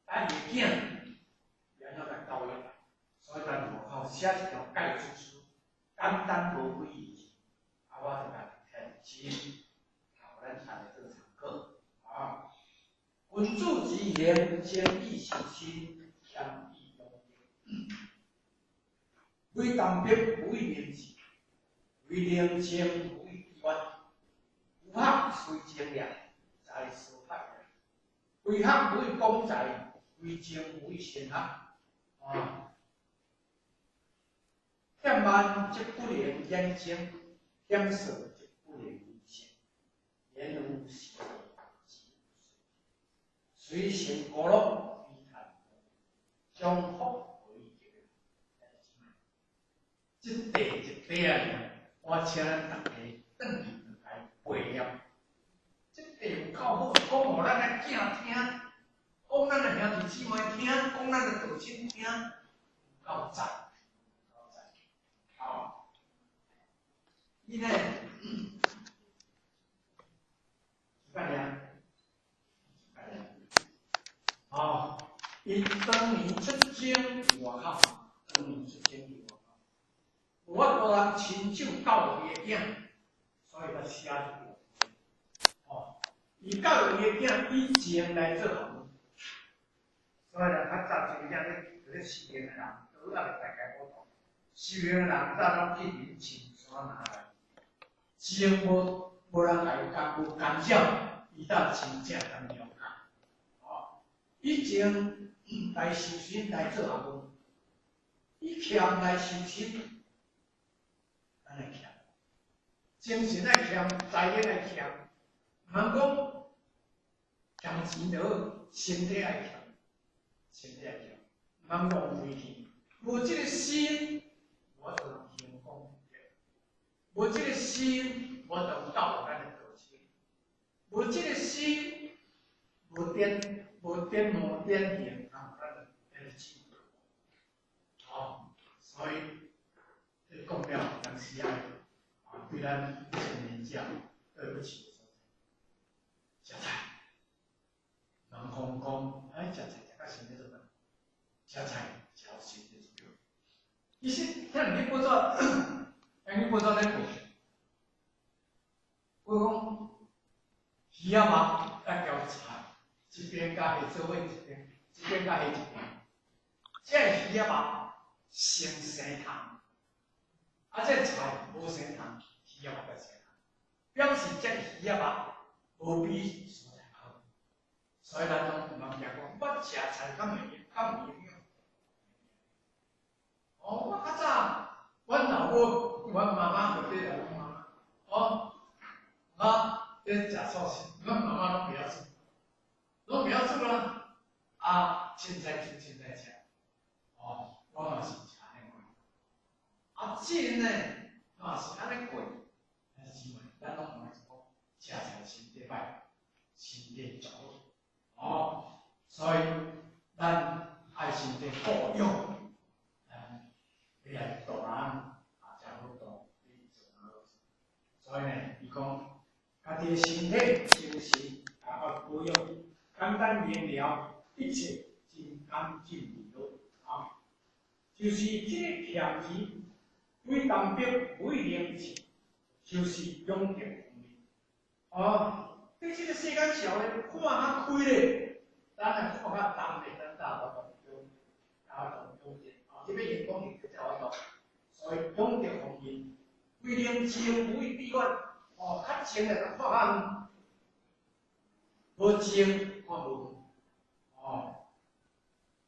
但伊的囝也怎共教育，所以咱外口寫一條蓋子書，簡單無幾字，啊，我就共填真。咱大家做參考啊！君子之行，精以修身，謙以用力。為淡泊不為名字，為寧靜不為機緣。有學雖精了，在所不言；為學不為廣才，為精不為深學。啊！欠慢則不能言精，欠說則不能為聖。言無實，隨性孤樂，非貪將福為吉。這塊一塊啊，我請咱大家轉去來背念。這塊有夠好，講予咱的囝聽，講咱咱的兄弟姊妹聽，講咱的道親聽，有夠讚，夠讚。好，伊呢？拜年，拜年。哦，伊當年出征佇外口，當年出征佇外口，無法度人親手教育伊的囝，所以才寫這個。哦，伊教育伊的囝以情來做學問，所以咧，較早一個囝咧，咧修行的人，都抑未大概無同。修行的人早攏去佇深山內，情無無人共伊干無干擾，伊才真正通了解。哦，以情來修身來做學問，以儉來修身，咱來儉，精神愛儉，財力愛儉，毋通講儉錢就好，身體愛儉，身體愛儉，毋通浪費去。無這個心，無法度行功德；無這個心，無法度教育咱的道親；無這個心，無點無點無點行，咱咱的智慧。哦，所以這講了，當時愛啊，對咱青年者對不起的所在，食菜，人講講，哎，食菜食甲身體做啥？食菜食予身體做。其實，聽人去報紙，聽去報紙咧報，報講魚仔肉愛交菜，一邊佮下做伙一邊，一邊佮下一邊。這個魚仔肉先生蟲，啊，這個菜無生蟲，魚仔肉才生蟲，表示這個魚仔肉無比蔬菜好。所以咱攏毋通驚講，我食菜敢會敢有營養？哦，我較早，阮老母、阮媽媽就對阮媽媽，哦，啊，咧食素食，阮媽媽攏袂曉煮，攏袂曉煮啦，啊，凊彩煮凊彩食，哦，我嘛是食按呢過，啊，真呢，嘛是按呢過，但是姊妹，咱攏毋愛講食菜身體歹，身體足好，哦，所以咱愛身體保養。你來度人，啊，才好度你做好事。所以呢，伊講，家己的身體、精神啊，愛保養，簡單明了，一切真乾淨利落啊。就是這個儉錢，為東北為寧靜，就是養德方面。啊，對這個世間社會看較開咧，咱來看較重咧，咱才有法度養，才有法度養德。啊，這邊用講才有法度。所以養德方面，為寧靜，為秘遠，哦，較靜的看較遠，無靜看無遠，哦，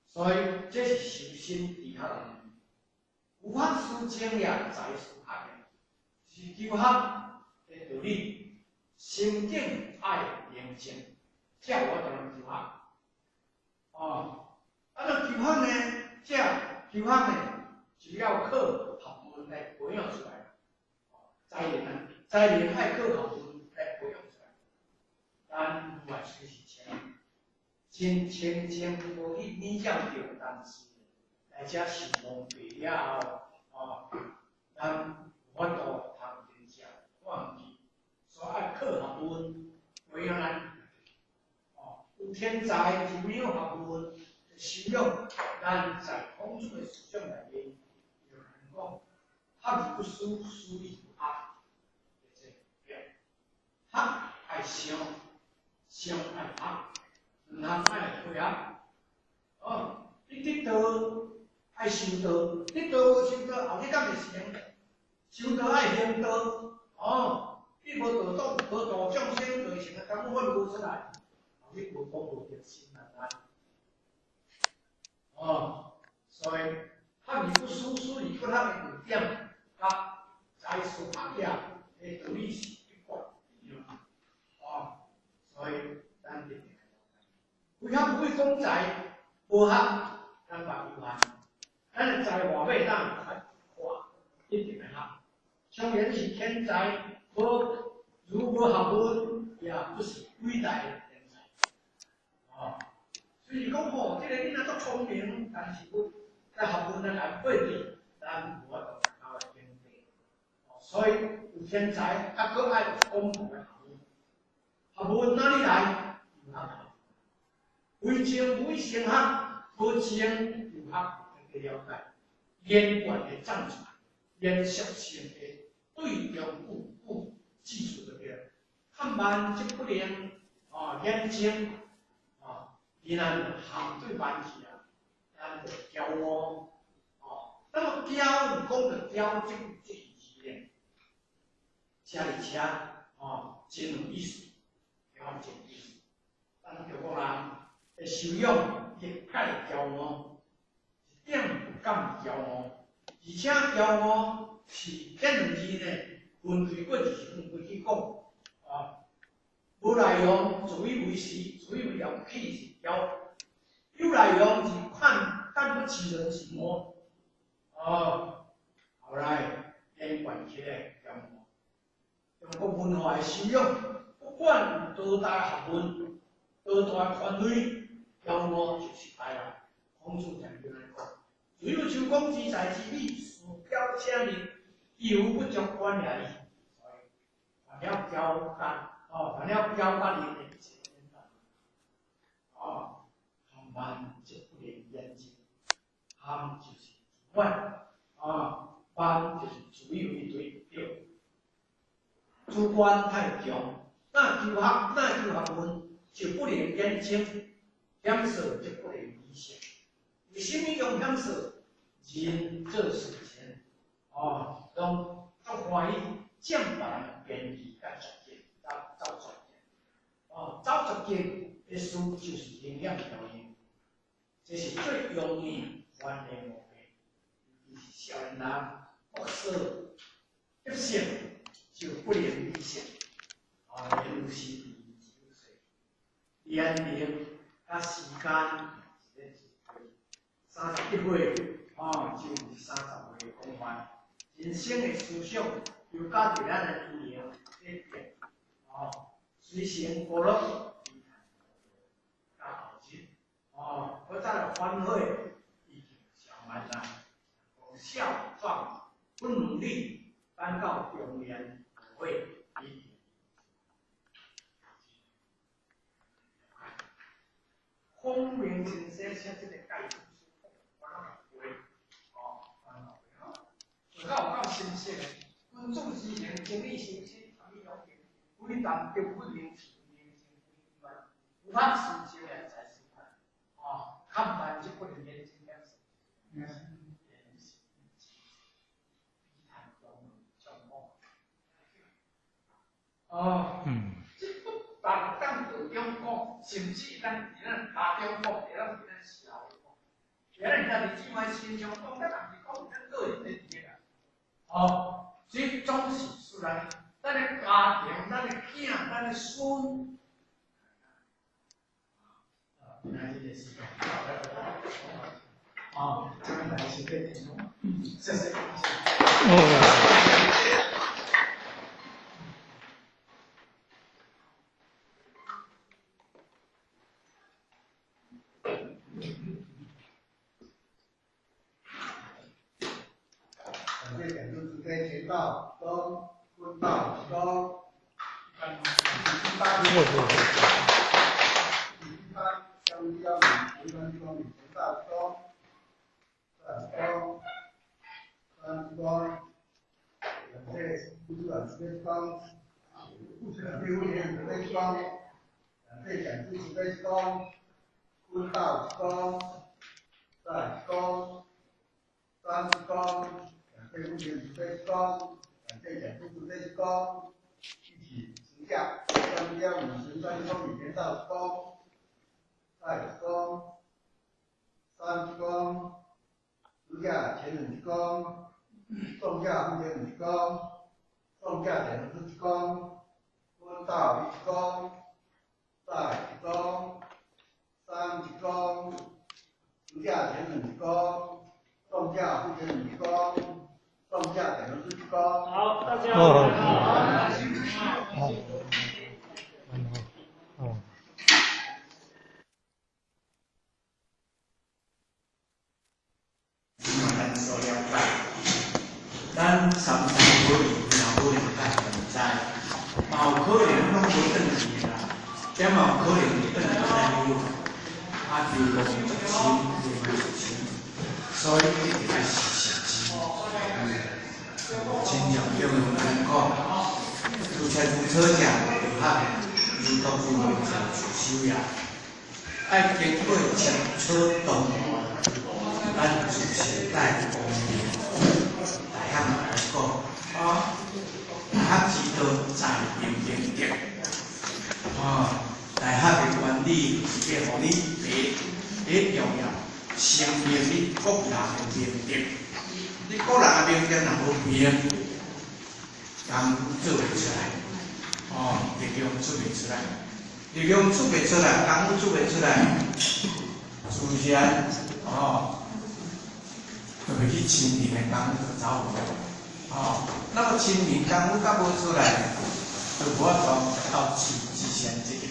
所以這是修身治學的。求學思精也，才思學也，是求學的道理。心境愛寧靜，才有法度求學。哦，啊，若求學呢，這求學呢，就要靠學問來培養出來。才能啊，才能愛靠學問來培養出來。咱有愛隨時清，真清淨，無去影響著，但是來遮受蒙蔽了後，哦，咱有法度通真正看去，所以愛靠學問培養咱。哦，有天才就沒有學問的修養，咱在孔子的思想內面，有人講，學而不思，思而不學，這對。學愛想，想愛學，兩項愛來配合。哦，你得道愛修道，得道無修道，後日敢會成？修道愛行道，哦，你無道度，無度眾生，就成個根本無出來，後日無功無德，心難安。哦，所以學而不思，思而不學的特點，佮才思學也的道理是一貫一樣。哦，所以咱一定要了解。為啥會講才無學，咱嘛有限。咱的才華欲當看，一定會學。雖然是天才，無如無學問，也不是偉大的天才。哦，所虽然讲吼，這个囡仔足聪明，但是阮在學問啊難過去，咱無法度交來經濟。所以有天才，啊，閣愛有廣博的學問。學問哪裡來？求學來。非精無以成學，無精求學會了解。連貫的藏傳，連續性的對中句句記住就對了。看慢則不靈，哦，眼睛，哦，伊若含對慢去啊，咱就驕傲，哦，那麼驕有講著驕這這字呢，車而且，哦，真有意思，驕真有意思。咱中國人的修養，一概驕傲，一點不敢驕傲，而且驕傲是這兩字呢，分開過就是分開去講。啊，無內容自以為是，自以為了不起是驕；有內容是看看不起人是傲。哦，後來連貫起來驕傲。中國文化的修養，不管有多大學問，多大權威，驕傲就失敗啦。孔子曾經來講：只有周公之才之美，事驕且佞，猶不足觀也已。所以，犯了驕傲，哦，犯了驕傲的一切哦，含慢則不能言盡，含就是自滿，啊，慢就是自以為對，對。主觀太強，若求學，若求學問，就不能言精，顯色則不能理性。為什麼用顯色？人做事情，哦，攏足歡喜占別人便宜佮作賤，走作賤。哦，走作賤的事就是營養效應，這是最容易犯的毛病。尤其是少年人，莫說得性就不能理性。啊，年有時有歲，年齡佮時間是咧31歲，哦，就是30歲講法。人生的思想又佮佇咱的經營咧變，哦，隨成過樂，到後日，哦，我再來反悔已經上慢啦。少壯不努力，等到中年後悔已經。孔明先生寫這個概述，我攏會，哦，我攏會吼。有夠有夠深色的，君子之行，精力修身，参與養成，非但德不能持，人生非慢，有法事情來才是快，哦，看慢則不能言精點事。哦，這不但當道中講，甚至咱佇咱家中講，佇咱佇咱社會講，佇咱兄弟姊妹身上講，咱也是講佇咱個人咧佇咧。哦，這總是出來，咱的家庭、咱的囝、咱的孫。啊，今仔日的時間到，啊，這邊來先個聽眾，謝謝。感謝講師慈悲前道東坤道東，47八，江江闽台湾江闽前道东，三东，三东，感謝副主管慈悲東，感謝副主管慈悲東，感謝講師慈悲東，坤道東，三東，三東。感謝慈悲光，感謝講師慈悲光，一起持下三幺五十三公里田道东，再光，三光，持下前人光，送下后人光，送下前人光，坤道一光，再光，三光，持下前人光，送下后人光。上下两个是高。好，大家好。好。好。好。咱三三无二，嘛有可能较现在，嘛有可能拢无转去啦，这嘛有可能转去咱有，啊，就无足深，无足深，所以一定爱实实之。亲像中庸安尼讲，如车如草者，就学如独如木者，就修也。爱经过切草动，咱就是带光明。大学嘛来讲，啊，大学之道在明明德。啊，大学的原理是要予你第第一重要，先明你个人的明德。你个人的明德若无明，功夫做袂出来，哦，力量出袂出来，力量出袂出来，功夫出袂出来，自然哦，就会去清明的功夫就走无。哦，那麼清明功夫較無出來，就無法度到至至善這個，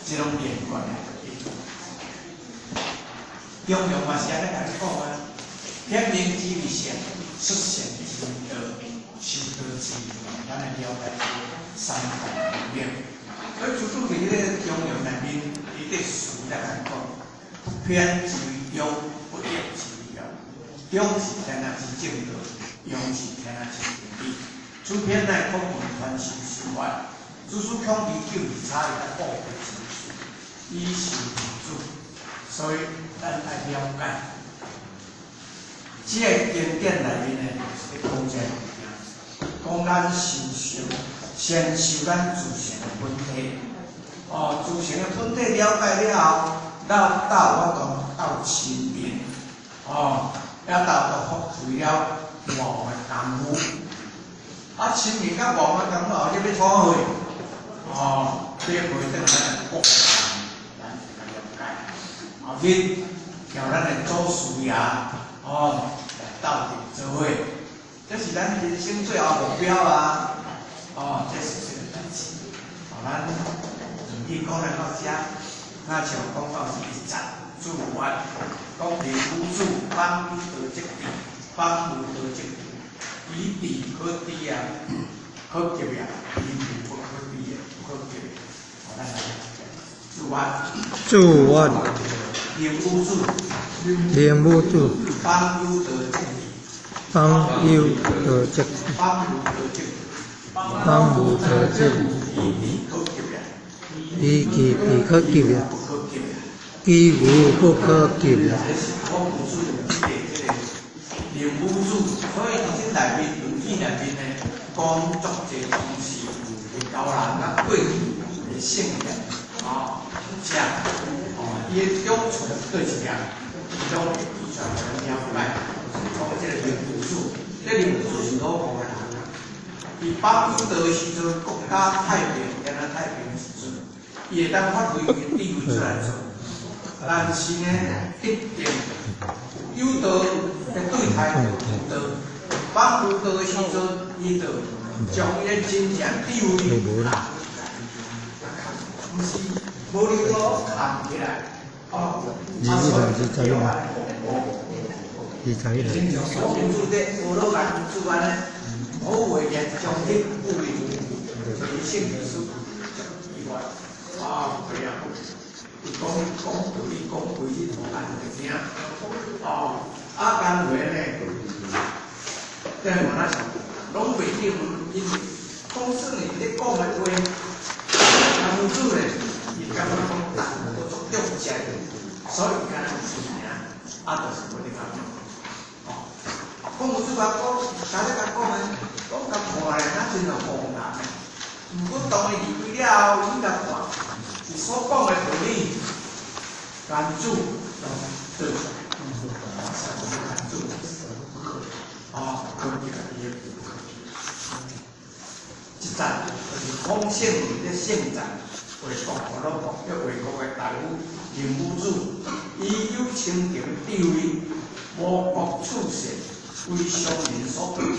這種連貫的。中庸嘛是按呢共你講啊，天命之謂善，出善之為道，修道之為道，咱來了解這三大原理。所以朱子佇彼個中庸內面，伊咧詞來講，不偏之為中，不逆之為庸。中是天下之正道，庸是天下之義理。此篇乃講文傳授修法，祖師恐伊救二差伊較寶貴之事，以修為主。所以咱愛了解，這個經典內面呢，就是咧講這個物件，講咱修行，先修咱自性的本體。哦，自性的本體了解了後，到到我講到清明，哦，也到到發揮了悟的功夫。啊，清明甲悟的功夫後，你欲創啥？哦，你回轉咱的國人，咱就較了解。後日叫咱的祖師爺，哦，來鬥陣做伙，這是咱人生最後目標啊！哦，這是這個代誌。哦，咱論語講來到遮，若像講到是一節注完，講靈無主，邦有德則治，邦無德則治。以治可知啊，可及啊，以無不可知啊，不可及。哦，咱來注完。注完。靈無主，靈無主，邦有德則治，邦有德則治，邦無德則治，邦無德則以治可及啊，以其治可及啊，不可及啊。其無不可及啊。這是孔夫子這個靈無主，所以佇這內面，論語內面呢，講足濟東西，會教人啊過去的聖人，哦，這哦，伊的長處對一點，伊攏會記出來，咱了解。講這個靈無主，這靈無主是老古的人啊。伊邦有德的時陣，國家太平，天下太平的時陣，伊會當發揮伊的智慧出來做。但是呢，一定有道的對待無道，邦有道的時陣，伊就將伊的真正智慧，毋是無能夠藏起來。哦， 21，21。親像孔子這學老間主安呢，好話言將彼句就是聖義書以外，啊，對啊。伊講講道理，講規矩，互咱會聽。哦，啊，講話呢，這嘛若是攏袂定，因為講算是咧講的話，孔子呢，伊感覺講大都足重視，所以伊敢若有名，啊，就是無咧講。哦，孔子甲講，甲咧甲講的，講甲看咧，若真像荒唐的。毋過當伊離開了後，伊甲看，伊所講的道理，孔子攏做出來，孔子不可，哦，可以家己的不可。這節就是孔聖咧聖讚，衛國老國叫衛國的大夫靈武子，伊有清淨智慧，無國處世，為常人所不及。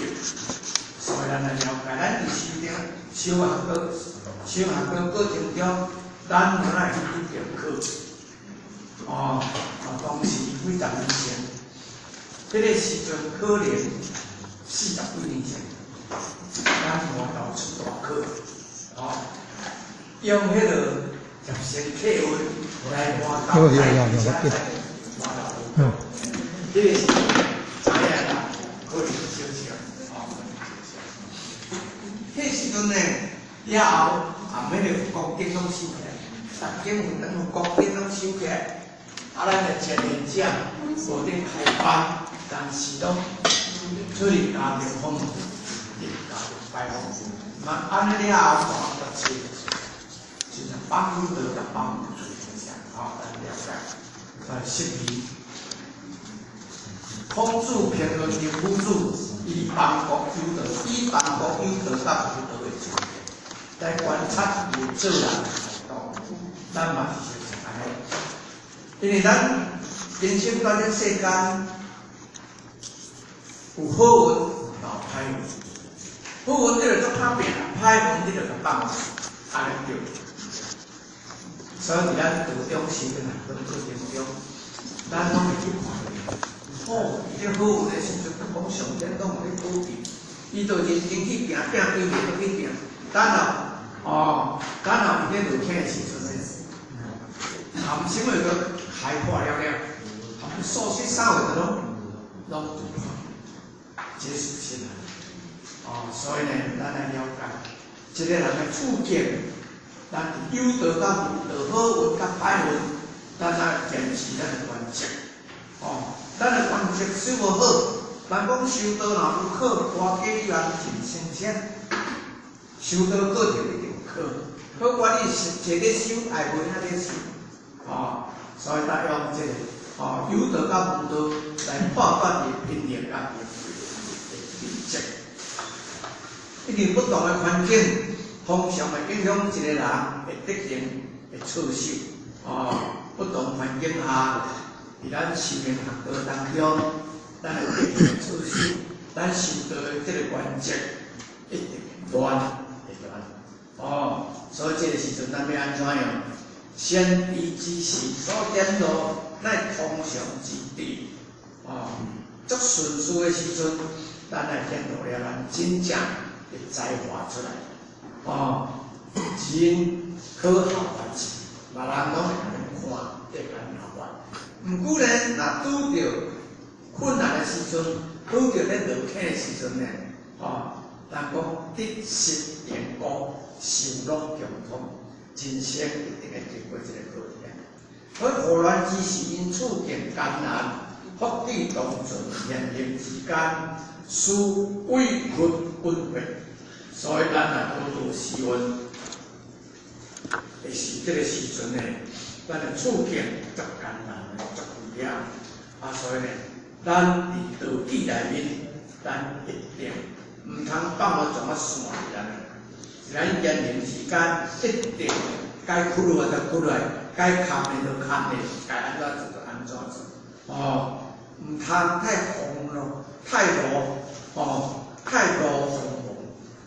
所以咱來了解，咱佇修行、修學的、修學的過程中，咱無愛去拄著考。哦，啊，當時幾十年前，彼個時陣可能40几年前，咱外头出大考，哦，用彼个贴身客运来外头，有有有有，嗯，这个是知影啦，可能少少，哦，可能少少。彼时阵呢，了后，含彼个国境拢收起来，逐间有等国境拢收起来，啊，咱的前面者无咧开班，但是拢出去家庭访问，伫家庭拜访，嘛按呢了后，大学就是帮助的帮助，好，咱了解，来释义。孔子评论刘夫子，以邦国有道，以邦国有道甲无道的差别，来观察伊做人的态度。咱嘛是相按呢，因为咱人生在这世间，有好运，嘛有歹运。好运你就足拍拚，歹运你就共放弃，按呢对。所以伫咱道中修行啊，过程中，咱拢会去看。哦，伊咧好运的时阵，讲上天拢有咧保庇，伊就认真去行，拼规日都去拼。等后，哦，等后伊咧落起的时阵呢，含什物都开破了了，含数息啥货都拢拢这是事实啊。哦，所以呢，咱来了解一个人的处境，咱伫有道佮无道，好运佮歹运，咱爱坚持咱的原则。哦，咱的原则修无好，人讲修道若有考，大家你人真新鲜。修道过程一定有考，考管你是坐咧修，爱无影咧修。哦，所以咱用这个哦有道佮无道来判断伊的品行佮伊的品质。因为不同的环境，通常会影响一个人的德行的操守。哦，不同环境下，伫咱修行学道当中，咱的德行操守，咱修道的这个原则一定会乱，会乱。哦，所以这个时阵咱欲按怎样？先知之士所显露，乃通常之智。哦，足顺势的时阵，咱来显露了咱真正的才华出来。哦，真可效法智，别人拢会共咱看，会共咱效法。毋过呢，若拄著困难的时阵，拄著咧落坑的时阵呢，哦，人讲得失变故，受乐共通，人生一定会经过这个过程。所以祸乱之时，因处境艰难，福智同存，言行之间，须委屈稳quyết。所以咱若拄著时运，会是这个时阵呢，咱的处境足艰难的，足危险。啊，所以呢，咱伫道纪内面，咱一定毋通放予怎啊散去安呢。咱言行之间一定该屈落来就屈落来，该崁的就崁的，该按怎做就按怎做。哦，毋通太放咯，太鲁，哦，太鲁放放，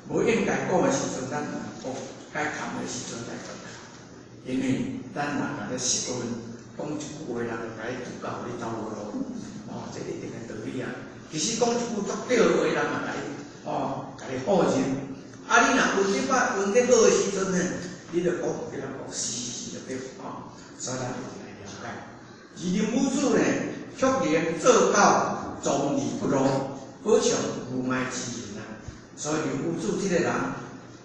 无应该讲的时阵咱毋讲，该崁的时阵来崁。因为咱若共咧失运，讲一句话，人就共你拄到你走无路，哦，这一定的道理啊。其实讲一句足对的话，人嘛共你，哦，共你否认。啊，你若运咧歹，运咧好的时阵呢，你就讲，叫人讲是是就对，哦。所以咱一定来了解。而林武子呢，却能做到装而不露，好像无碍之人啊。所以林武子这个人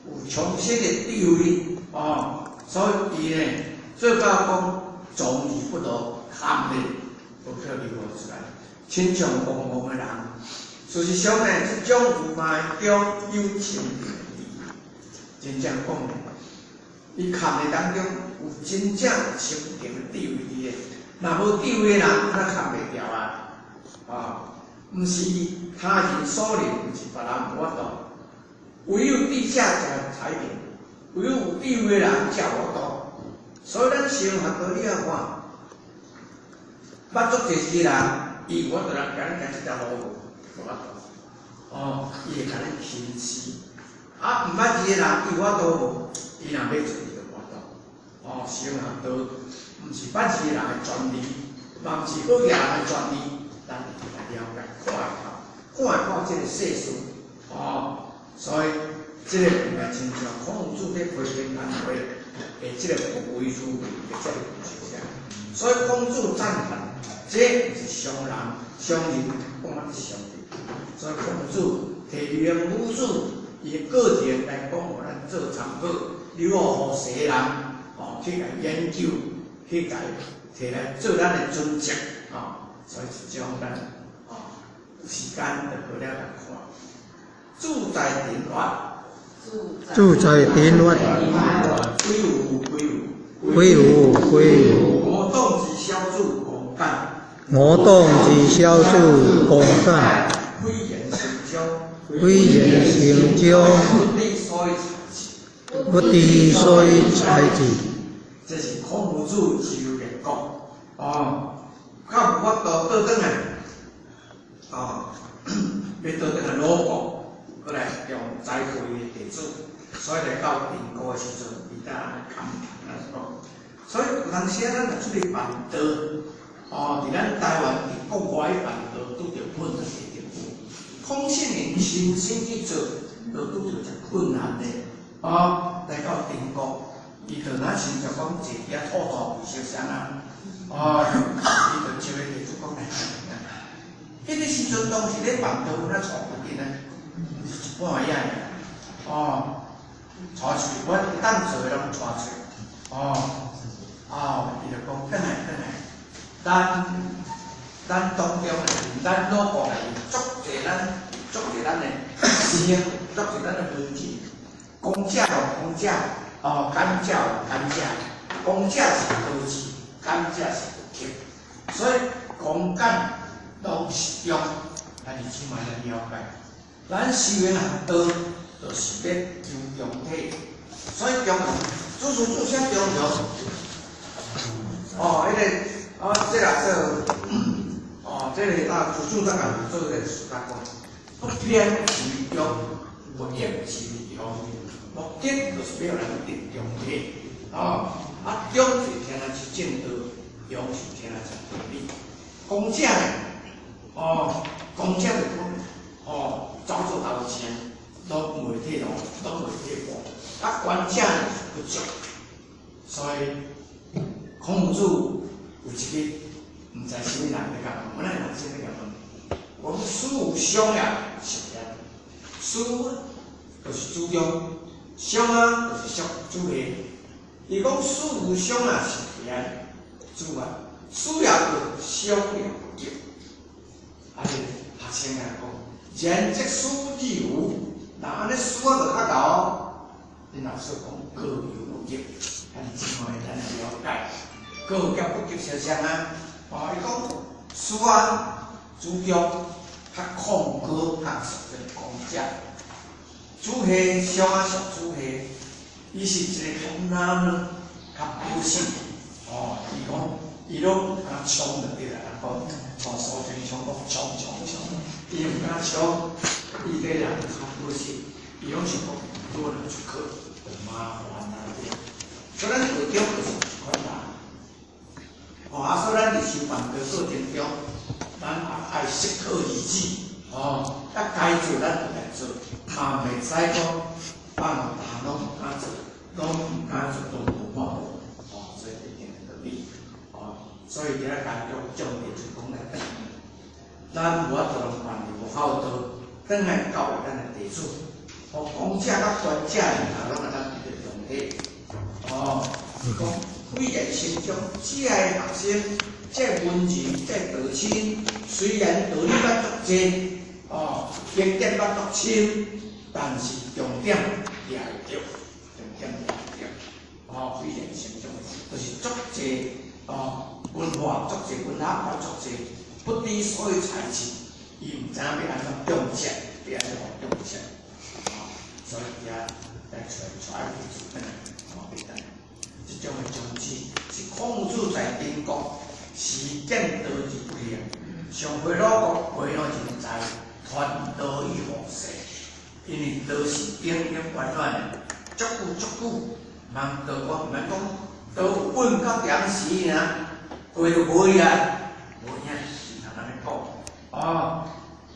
有充实的智慧，哦，所以伊呢做到讲装而不露，含咧无去流露出来，亲像戆戆的人。事实上呢，这种无碍中有深定的智，真正讲，伊崁的当中有真正深定的智慧伫的。若无智慧的人，哪崁袂牢啊？啊，毋是他人所能，毋是别人无法度。唯有智者才才能，唯有有智慧的人才有法度。所以咱修学道你仔看，捌足济时人，伊有法度人共你行这条路无？无法度。哦，伊会共你轻视。啊，毋捌字的人，伊有法度无？伊若欲做，伊就无法度。哦，修学道，毋是捌字的人的权利，嘛毋是好额人的权利，咱一定来了解，看会透，看看到這個世事，哦，所以這個毋係親像孔夫子咧批評安徽的這個不為如為的這個現象，所以孔子讚嘆，這是常人、常人講啊是常理，所以孔子提用母子伊的過程來講，予咱做參考，留予世人哦去共研究，去共提來做咱的準則，哦，所以是將咱哦時間就過了來看，自在定法，自在定法，歸有歸有，歸有歸有。我當之小主公干，我當之小主公干，毀言成章，毀言成章，不知所以才智，不知所以才智。這是孔夫子自由的講，哦，較無法度倒轉來，哦，欲倒轉來魯國，閣來用栽培的弟子，所以來到鄭國的時陣，伊才按呢感嘆按呢講。所以有當時咱若出去辦道，哦，佇咱台灣佇國外辦道，拄著困難的地方。孔聖人親身去做，就拄著誠困難的。哦，來到鄭國，伊就若親像講坐佇遐吐吐舌啥啊，哦，伊就招个弟子講來，彼個時陣當時咧辦道，有哪帶出去呢？是一半仔爾，哦，帶出去，我會當做的攏帶出去，哦。哦，伊就講，轉來轉來，咱當中內面，咱魯國內面，足濟咱，足濟咱的師兄，足濟咱的門人，講者有講者，哦，敢者有敢者，講者是道士，敢者是不及，所以講敢攏是中，咱是這擺來了解。咱修行學道，就是欲求中體，所以中主事做啥中藥？哦，彼個，哦，這個做，哦，這個啊，主事大概有做這個事講，不偏其中，不厭其用，目的就是欲予人得中體，哦，啊，中是聽來是正道，用是聽來是道理。講者呢，哦，講者就講，哦，走做頭前，攏袂退路，攏袂退步，啊，觀者呢是不足，所以。孔夫子有一个毋知啥物人咧共問，本來人先咧共問，講師無相也是啥？師就是主張，相啊就是屬主下。伊講師無相啊是啥？主啊，師也對，相也對。啊，學生啊講，然則師亦無，若按呢師啊就較𠢕。恁老師講過猶不及，咱這擺咱了解。過甲不及相像啊！哦，伊講師啊，主張較控高，較屬於講者。主下相啊屬主下，伊是一個較難呢，較保守。哦，伊講伊攏敢衝就對啦，人講哦，蘇貞昌講衝衝衝，伊毋敢衝，伊這人較保守，伊攏是講做人出去就麻煩啊。所以咱道中就是這款人。哦，啊，所以咱佇修辦的過程中，咱也愛適可而止，哦，啊，該做咱就來做，嘛袂使講放逐項攏毋敢做，攏毋敢做，攏無法度，哦，所以一定的道理，哦，所以佇遐當中重點就講來，咱無法度攏辦佇無孝道，轉來教育咱的弟子，哦，講者佮觀者爾，攏會當得中體，哦，講。毀言成章，這个學生，這個文字，這個道親，雖然道理捌足濟，哦，經典捌足深，但是重點掠會著，重點掠會著，哦，毀言成章，就是足濟哦，文化足濟，文學捌足濟，不知所以才智，伊毋知影欲按怎中正，欲按怎中正，哦，所以遐來揣揣弟子轉來，哦，袂當。這種的宗旨是孔子在鄭國實踐道之不行，上回魯國培養人才，傳道於後世。因為道是永永遠遠的，足久足久，茫道我毋免講，道穩到點時爾，過就無去啊，無影，是通按呢講。哦，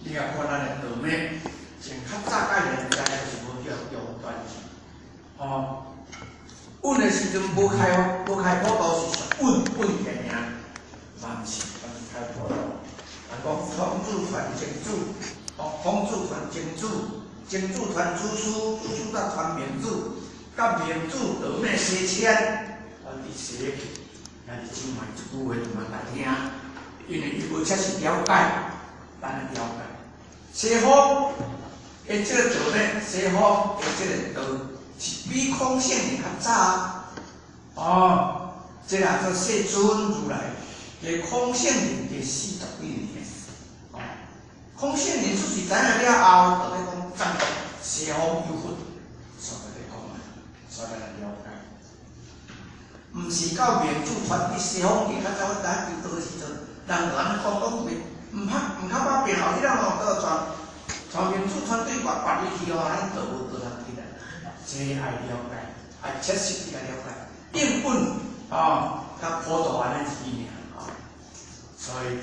你若看咱的道，時陣無開無開普度是屬穩穩起爾，嘛毋是，嘛是開普度。人講孔子傳曾子，哦，孔子傳曾子，曾子傳子思，子思才傳孟子，甲孟子道咩西遷，啊，佇西去。但是真話這句話就嘛來聽，因為伊無切實了解，咱來了解。西方的這個道呢，西方的這個道是比空性的較早。哦，這個做世尊如來，伫空性靈第40幾年。哦，空性靈出世知影了後，就咧講讚西方有佛，所以咧講啊，所以來了解。毋是到孟子傳佇西方去，較早我知影求道的時陣，人就按呢講講袂，毋拍毋較拍拼後，彼個吼，倒傳傳孟子傳對外別入去吼，咱就無倒通去啦。這愛了解，愛切實去來了解。應本哦，佮普度按呢字爾哦，所以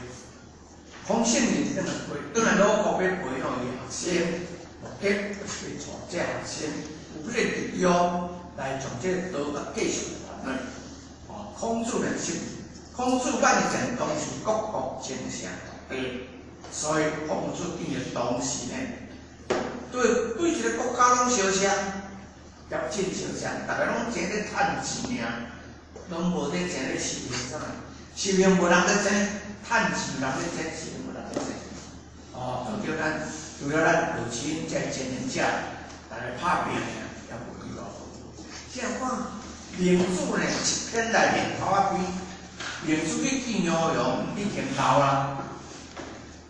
空性靈轉來陪，轉來魯國欲陪吼伊學生，目的就是欲帶這學生有彼個力量來將這個道佮繼續傳落。哦，孔子來說，孔子眼見當時各國爭勝地，所以孔子見的當時呢，對對一個國家攏相像，條件相像，逐个攏爭咧趁錢爾，攏無咧爭咧修行啥，修行無人咧爭，趁錢人咧爭，修行無人咧爭。哦，就叫咱除了咱有錢這爭人者，逐个拍拼爾，也無幾偌好。這樣看，孟子呢，一篇內面頭仔篇，孟子去見楊勇已經老啦。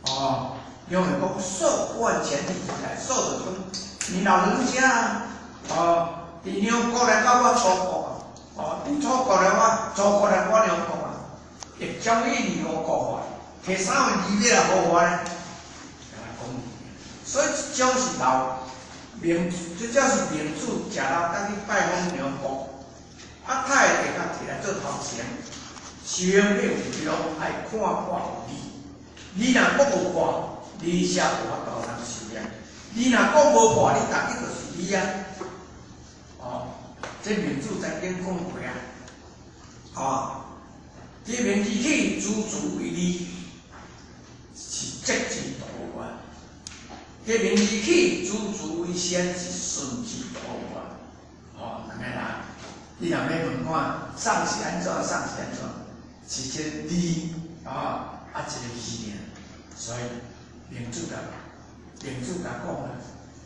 哦，楊勇講壽萬千里來，壽就講你老人家，哦，佇梁國來到我楚國，哦，佇楚國來我楚國來我梁國啊，欲將伊如何國法？提三個字欲來何法呢？講，所以這種是老孟，這種是孟子食老當去拜訪梁國，啊，太會甲提來做頭前，修行要有量，愛看破有理。你若講有破，你才有法度通修煉。你若講無破，你逐日就是你啊！哦，這孟子曾經講過啊。哦，這明之起，主主為理，是節之道啊。這明之起，主主為先，是順之道啊。哦，兩个人，你若欲問看，送是按怎，送是按怎，是一个理啊，啊一個義爾。所以孟子共孟子共講啊，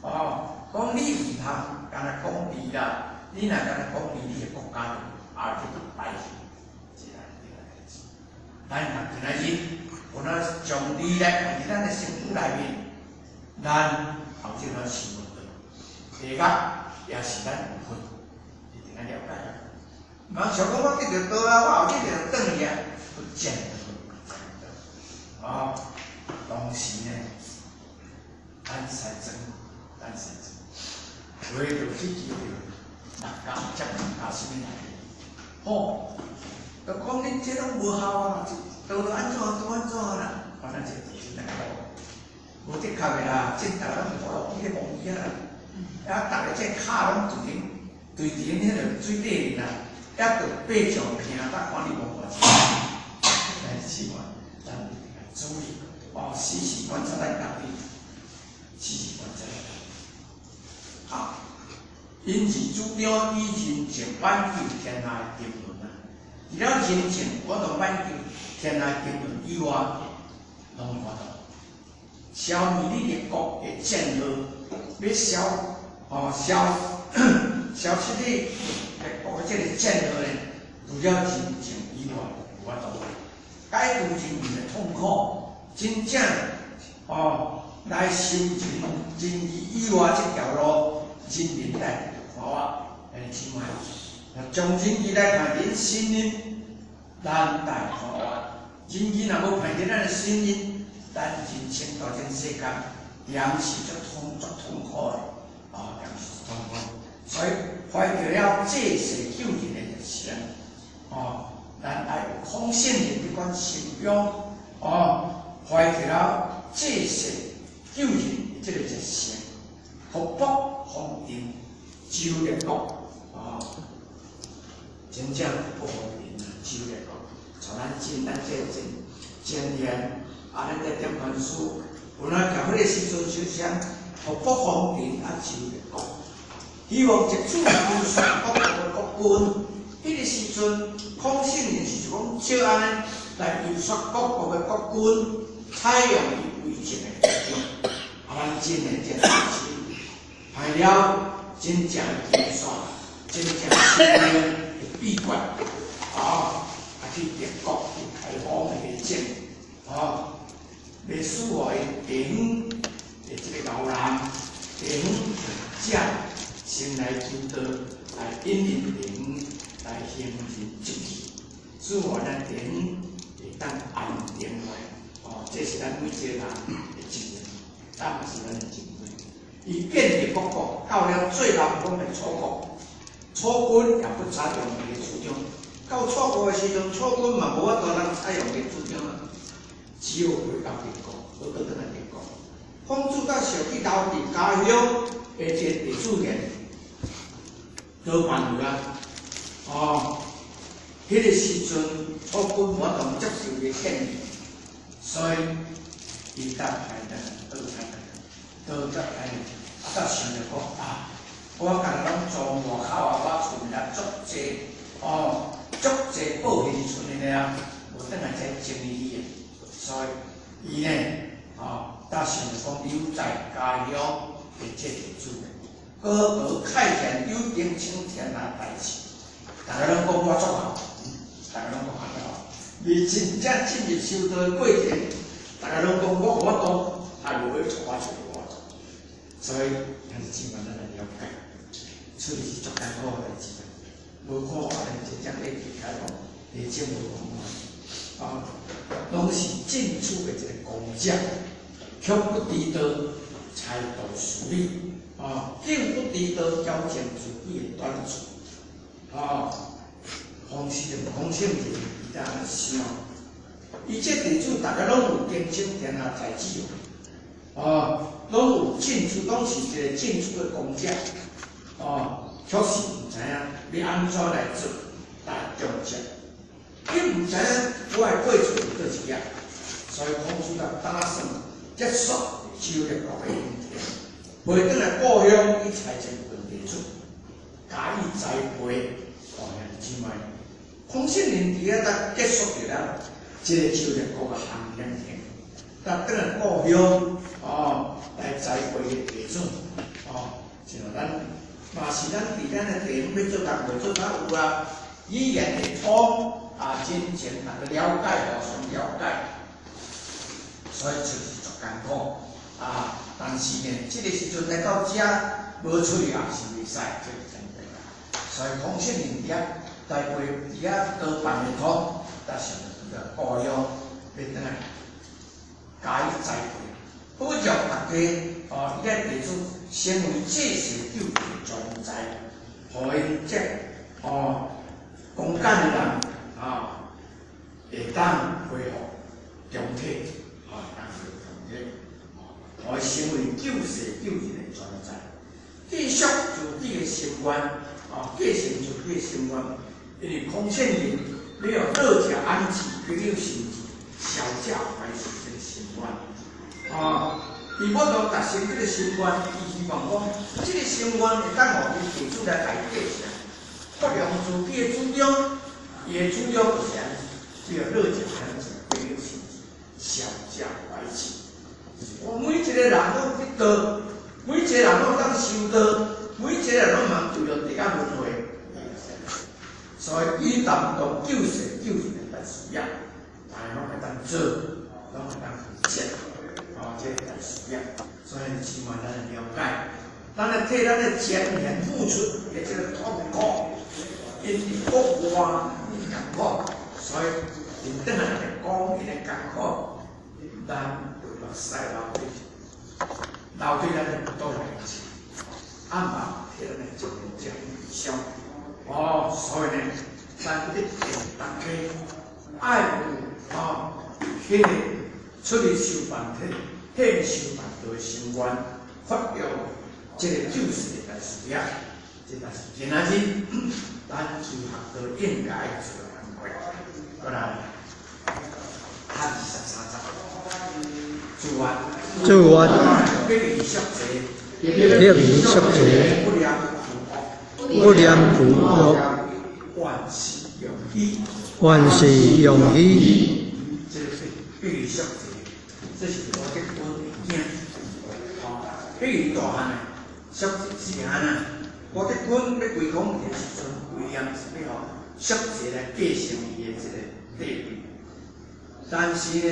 哦，講你毋通干焦講理啦，你若干焦講理，你的國家就後日就敗去。這個這個代誌。咱若今仔日有哪將理來放佇咱的身軀內面，咱後日咱生活的，第一個也是咱有份，一定愛了解。毋通想講我得著道啊，我後日就轉去啊，不見得，不見得。哦，當時呢，咱使裝，咱使裝，為著去求著六家接六家啥物來？吼，就講恁這攏無效啊，道都按怎都按怎啦，反正這就是來講，無的確的啦，這逐个攏無落去咧摸魚啊，啊，逐个這跤攏對頂對佇彼个水底裡啦，抑著爬上坪，才看你無偌濟。來試看，咱注意哦，時時觀察咱家己，時時觀察咱家己。好，因而主張以仁情挽救天下的沉淪啊！除了仁情，我都挽救天下沉淪以外，攏無法度消滅你的國的戰禍，欲消哦消消失你的國的這個戰禍呢？除了仁情以外，無法度解除人民的痛苦，真正哦來修仁仁義以外這條路，人民來看我，兄姊妹，從仁義來看恁身心，咱來看我。仁義若無看佇咱的身心，咱人生到這世間，定是足痛足痛苦的，哦，定是足痛苦。所以懷著了濟世救人的熱誠，哦，咱愛有空性的這款心胸，哦，懷著了濟世救人的這個熱誠，福報豐定，周列國，哦。真正不方便啊，手来讲，像咱进咱这个前贤，啊，咱这点传师，有那到彼个时阵，就想予北方人啊，手来讲，希望藉此游说各国的国君。彼个时阵，孔圣人是讲照按呢来游说各国的国君，采用伊为政的主张。啊，咱真的这大师派了真正的经线，真正修炼的秘诀，啊，啊去德国去开放的政，啊，欲使予𪜶地方的这个老人，地方者先来求道，来引领地方来行仁积义，使予咱地方会当安定落来。哦，这是咱每一个人的责任，啊嘛是咱的责任。伊遍历各国，到了最南方的楚国，楚军也不采用伊的主张。到楚国的时阵，楚军嘛无法度通采用伊的主张啊，只好回到晋国，阁倒转来晋国。孔子才想去留伫家乡的这个地主人，倒办去啊？哦，彼个时阵，楚军无法度接受伊的建议，所以伊才派人倒派人，倒才派人，啊，才想著讲啊，我共拢租外口啊，我厝内足济，哦，足济宝伫厝内啊，无转来才整理去的，所以伊呢，哦，才想著讲留在家乡的这地主，阁无开展有定清天下代志。逐家拢讲我足好，逐家拢讲我足好。未真正进入修道的过程，逐家拢讲我无法度，也无欲带我出去我做。所以，兄弟姊妹，咱来了解，出去是足艰苦的代志啊！无看我咧真正咧去开放，地种无共款，啊，拢是进出的一个功者，却不知道才度事理，啊，更不知道矫正自己的短处。啊，孔圣孔圣人伊在按呢想，伊这弟子逐家拢有定清天下才子哦，拢有进出，拢是一个进出的功者，哦，确实毋知影欲按怎来做来中正，伊毋知影我的过错伫佗一页，所以孔子就打算结束周列国的行程，回转来故乡去差遣问弟子，加以栽培。哦，兄弟姊妹，孔圣人伫遐才结束著了，这个周列国的行程，才转来故乡哦，来栽培伊弟子哦，像咱嘛是咱伫咱的地方欲做工课做较有啊，语言会通啊，真正逐个了解，互相了解，所以就是足艰苦啊。但是呢，这个时阵来到遮无出去也是袂使，这个真对啦。所以孔圣人伫遐栽培，伫遐多办会通，才想著伫故乡欲转来加以栽培，保障大家哦，伊个地主成为济世救济的专才，予𪜶这哦公干的人啊，会当恢复中体，啊，会当恢复中体，哦，予伊成为救世救人的专才，继续自己的心愿，啊，继承自己的心愿，因为孔圣人欲予老者安置，朋友心志，小者怀事这个心愿，啊，伊欲度达成这个心愿，伊希望讲，这个心愿会当予伊弟子来来继承，发扬自己的主张，伊的主张就是按呢，欲老者安置，朋友心志，小者怀事。我每一个人拢去道，每一个人拢当修道，每一个人拢茫坠入地狱轮回。所以伊担当救世救人的大事业，大家拢会当做，拢会当去接，哦，这个大事业。所以希望咱来了解，咱来替咱的前贤付出的这个痛苦，𪜶伫国外𪜶艰苦，所以𪜶转来来讲𪜶的艰苦，咱就目屎流滴，流对咱的肚内去，啊嘛替咱的前贤悲伤。哦，所以呢，咱一定大家爱有哦，彼个出去修办体、现修办道的心愿，发扬这个救世的大事业。這就是今仔日咱修學道應該做的工課。過來，23節，諸願，諸願，彼伊宿濟，彼伊宿濟，不念不念苦樂，萬事用意，萬事用意。這個是彼伊宿濟，這是吳德坤的囝，吼，彼伊大漢的宿濟是按怎？吳德坤欲歸空的時陣，威嚴是欲予宿濟來繼承伊的這個地位。但是呢，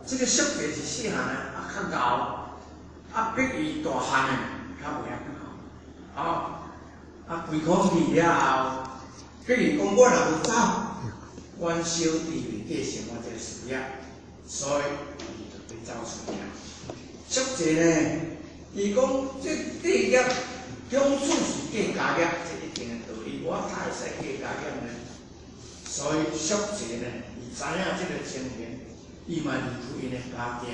這個宿濟是細漢的，啊較𠢕，啊比伊大漢的較袂遐𠢕，吼，啊歸空去了後，比伊講我若無走，阮小弟袂繼承我這個事業，所以伊就欲走出去。宿濟呢，伊講這地業。長子是繼家業，這一定的道理，我哪會使繼家業呢？所以宿濟呢，伊知影這個情形，伊嘛離開𪜶的家庭，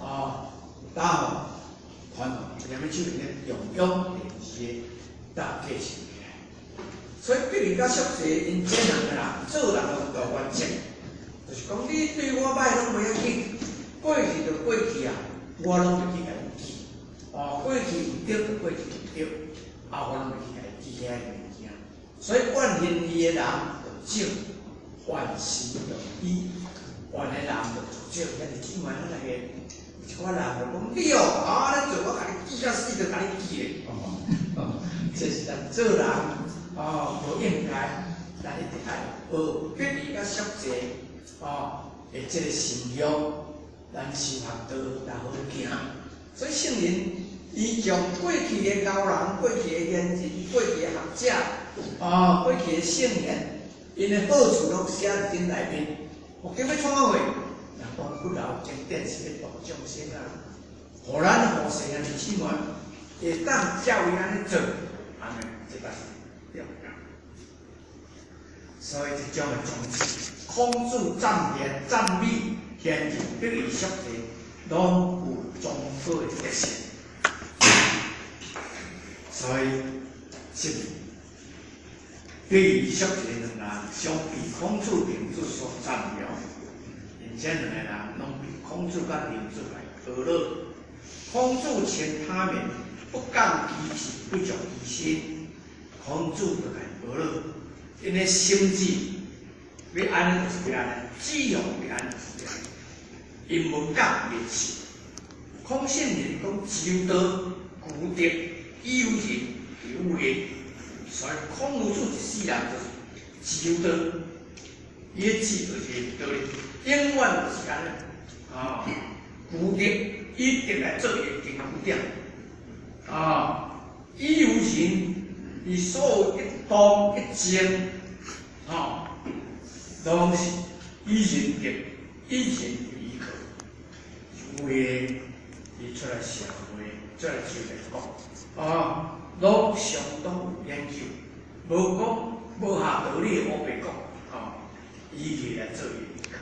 哦，打予傳予連手咧中庸第二个搭繼承起來。所以彼伊佮宿濟𪜶這兩個人做人有大原則，就是講你對我歹攏袂要緊，過去就過去啊，我攏袂去共你記。哦，過去毋對就過去毋對，啊，我攏袂去共伊記遐個物件。所以怨恨伊的人就少，凡事用意，怨的人就少。兄弟姊妹，咱那個有一寡人就講你哦，啊，你做我共你記甲死，就共你記咧。哦，這是咱做人哦，無應該，咱一定愛學彼伊佮宿濟哦的這個心胸，咱修學道來好行。所以聖人伊將過去的高人、過去的賢人、過去的學者、哦，過去的聖賢，𪜶的好處攏寫佇頂內面。我叫欲創啥貨？人講不老經典是欲度眾生啊，予咱後世兄弟姊妹會當照伊按呢做，按呢這才是重要。所以這種的種子，孔子讚言讚美賢人，彼伊宿濟，攏有中好的特性。所以，是彼伊宿濟兩人相比孔子、孟子所讚揚，𪜶這兩个人攏比孔子佮孟子來高樂。孔子謙他面，不降其志，不俗其身。孔子就來高樂，𪜶的心志欲按呢就是欲按呢，志向欲按呢就是欲按呢，𪜶無降伊的志。孔聖人講求道、求德、以有仁、有義，所以孔夫子一世人就是求道，伊的志就是道理，永遠就是按呢，啊，求德以德來做伊的根據點，啊，以有仁，伊所有一動一靜，吼，攏是以仁德、以仁為依靠，有義，伊出來社會，出來就來講，啊，攏相當有研究，無講無下道理的烏白講，啊，以義來做伊的依靠，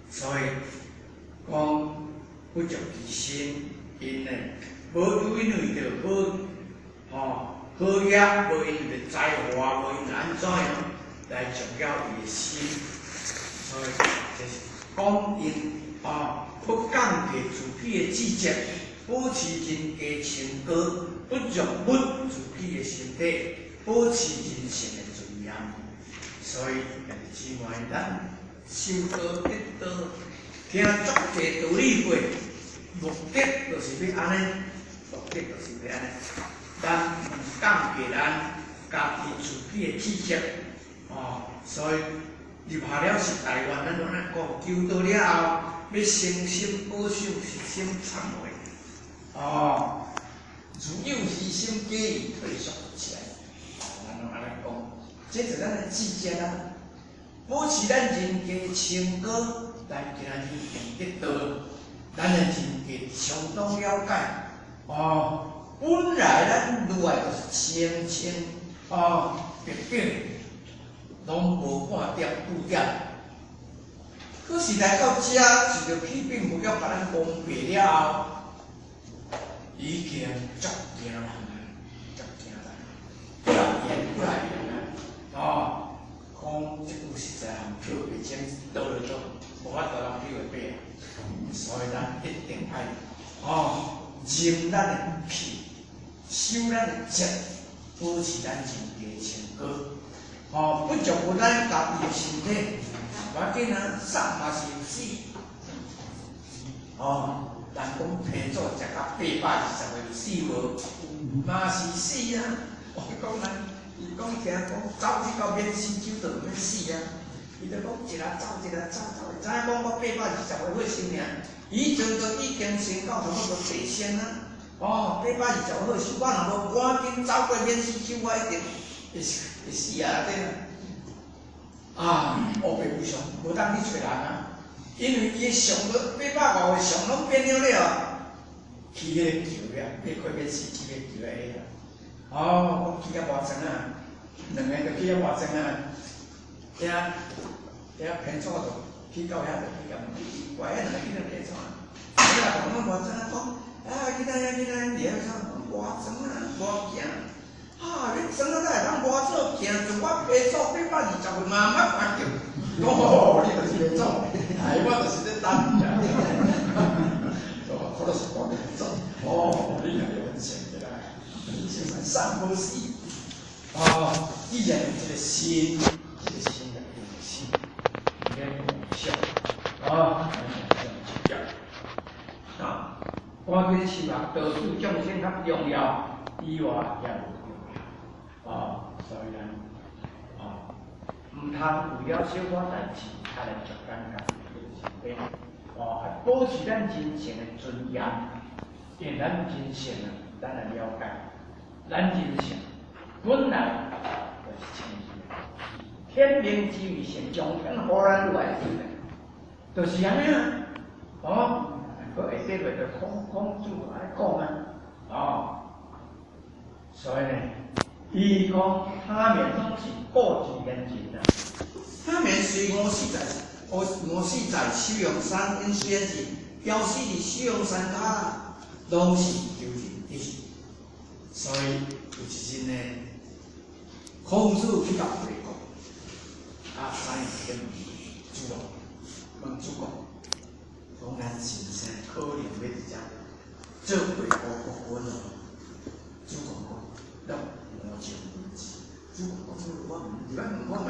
所以講不俗其身，𪜶呢無因為著好，吼，好業，無因為著才華，無因為按怎樣來重要伊的心，所以這是講𪜶啊，不降低自己的志節，保持人格清高，不辱沒自己的身體，保持人性的尊嚴。所以，兄弟姊妹，咱修道得道，聽足濟道理過，目的就是欲按呢，目的就是欲按呢，咱毋降低咱家己自己的氣質，哦，所以入下了十大願，咱攏愛講求道了後，欲誠心保守，實心懺悔，哦，如有餘心，假意退縮起來，哦，咱攏按呢講，這就是咱的志節啊，保持咱人格清高，咱今仔日已經得道，咱的人格相當了解，哦，本來咱內就是清清哦白白，攏無半點污點。可是來到遮，受著欺騙，無欲共咱蒙蔽了後，已經足驚，足驚。無法度人比會爬，所以咱一定愛哦，認咱的氣，修咱的節，保持咱人格清高。哦，不足有咱家己的身體，無要緊啊，送嘛是有死。哦，人講彭祖食到820歲有死無？嘛是死啊！我講咱，伊講聽講走去到免死酒就免死啊！伊就講一下走一下走走，會知影講我820歲好生命，以前就已經升到差不多地仙啊！哦，820好壽，我若無趕緊走過免死酒，我一定會死啊！對啊，啊，烏白無常，無當去揣人啊！因為伊的相都800外歲相攏變了了，去彼個橋遐，爬過免死橋的橋遐。哦，我去較偌陣啊，兩个就去較偌陣啊，遐遐彭祖就去到遐就去共問，奇怪，遐兩个囡仔變創啊？我來講講偌陣啊，講啊，囡仔囡仔伫遐創偌陣啊，偌行。啊！你怎啊，會當偌做行？像我彭祖820歲嘛毋捌看著。哦，你就是彭祖，哎，我就是咧等你啊。我就是講彭祖。哦，你若有想起來，你是散無死。哦，既然有這個心，這個心就用心，免妄想。哦，免妄想執著。啊，趕緊修啊，多數眾生較重要，以外也無重要。哦，所以咱哦，毋通為了小可代誌，啊來作咱家己的是非。哦，保持咱人性的尊嚴，因為咱人性啊，咱來了解，咱人性本來就是清淨的，天命之謂性，上天予咱落來的，就是按呢啊。哦，閣下底落就孔孔子按呢講啊，哦，所以呢，伊講他面攏是過之言人啊。他面雖五四在，五五四在首陽山，𪜶雖然是枵死佇首陽山跤，攏是求仁得仁。所以有一日呢，孔子去到衛國，啊，三日去問子路，問子貢，講咱先生可能欲佇遮做衛國國君哦。子貢講，咱無情無志。子貢講，我毋，你欲問我覓，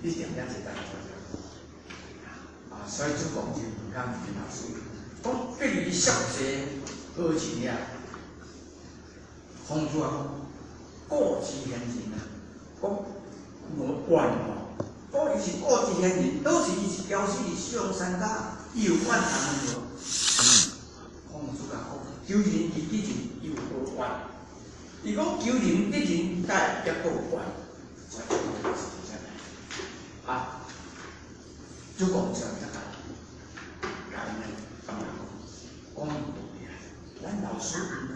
你定遐濟代啊，所以子貢就問甲問老師，講比如叔齊何錢啊？孔子啊講，古之賢人啊，講無怨哦，講伊是古之賢人，倒是伊是枵死佇首陽山跤，伊有怨人無？孔子啊講，求仁而得仁，有何怨？伊講求仁得仁，該抑閣有怨？所以是啥？啊，子貢就才共伊呢感覺講，講對啊，咱老師毋知。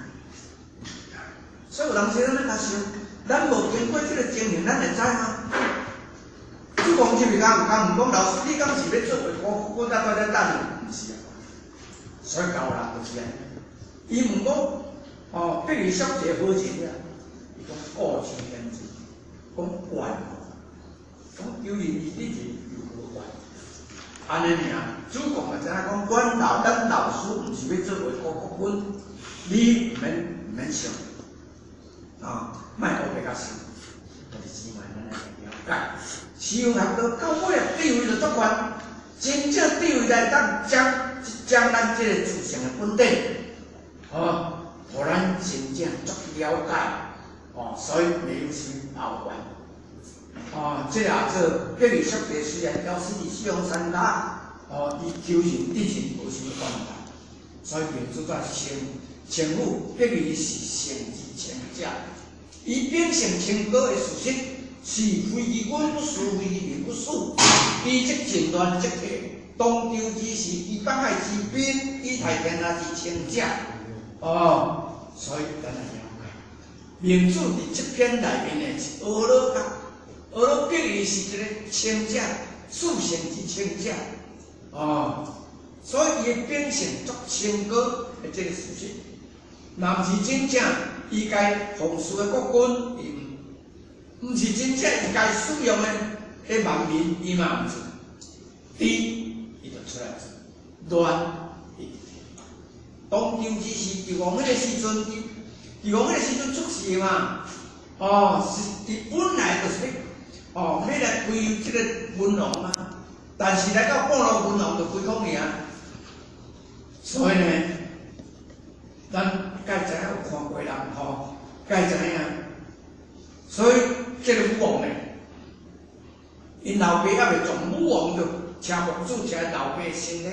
所以有當時咱咧較想，咱無經過這個經驗，咱會知嗎？子貢就是共有共問講，老師，你敢是欲做衛國國君，才蹛遮等？毋是啊。所以教人就是按呢。伊問講，哦，比如叔齊何錢啊？伊講古之賢人，講怨無？講求仁而得仁，有何怨？按呢爾，子貢嘛知影講，阮老咱老師毋是欲做衛國國君，你毋免毋免想。啊，莫烏白共想，就是姊妹咱來了解。修學到到尾啊，智慧就足懸，真正智慧來當將將咱這個自性的本體，哦，予咱真正足了解，哦，所以沒有啥物抱怨。哦，這個也做比如叔齊雖然枵死佇首陽山跤，哦，伊求仁得仁無啥物怨叹，所以明主才稱稱呼比如是聖之清者。伊秉性清高的事實，是非其君不事，非其民不事。伊則靖亂則退，東周之時，以北海之濱，以太天下之清者。哦，所以咱來了解，明主佇這篇內面的是阿羅漢，阿羅比喻是一个清者，四聖之清者。哦，所以伊的秉性足清高的這个事實，若毋是真正伊該奉事的國君，伊毋，毋是真正伊該使用的彼萬民，伊嘛毋是。豬，伊就出來做亂。當今之時，帝王彼個時陣，帝王彼個時陣出事嘛，哦，是伊本來就是欲，哦，欲來歸這个文王啊，但是來到半路文王就歸空去啊，所以呢，咱該知影有看過人吼，該知影，所以這个武王呢，𪜶老爸猶未撞，武王就請木主請老爸身體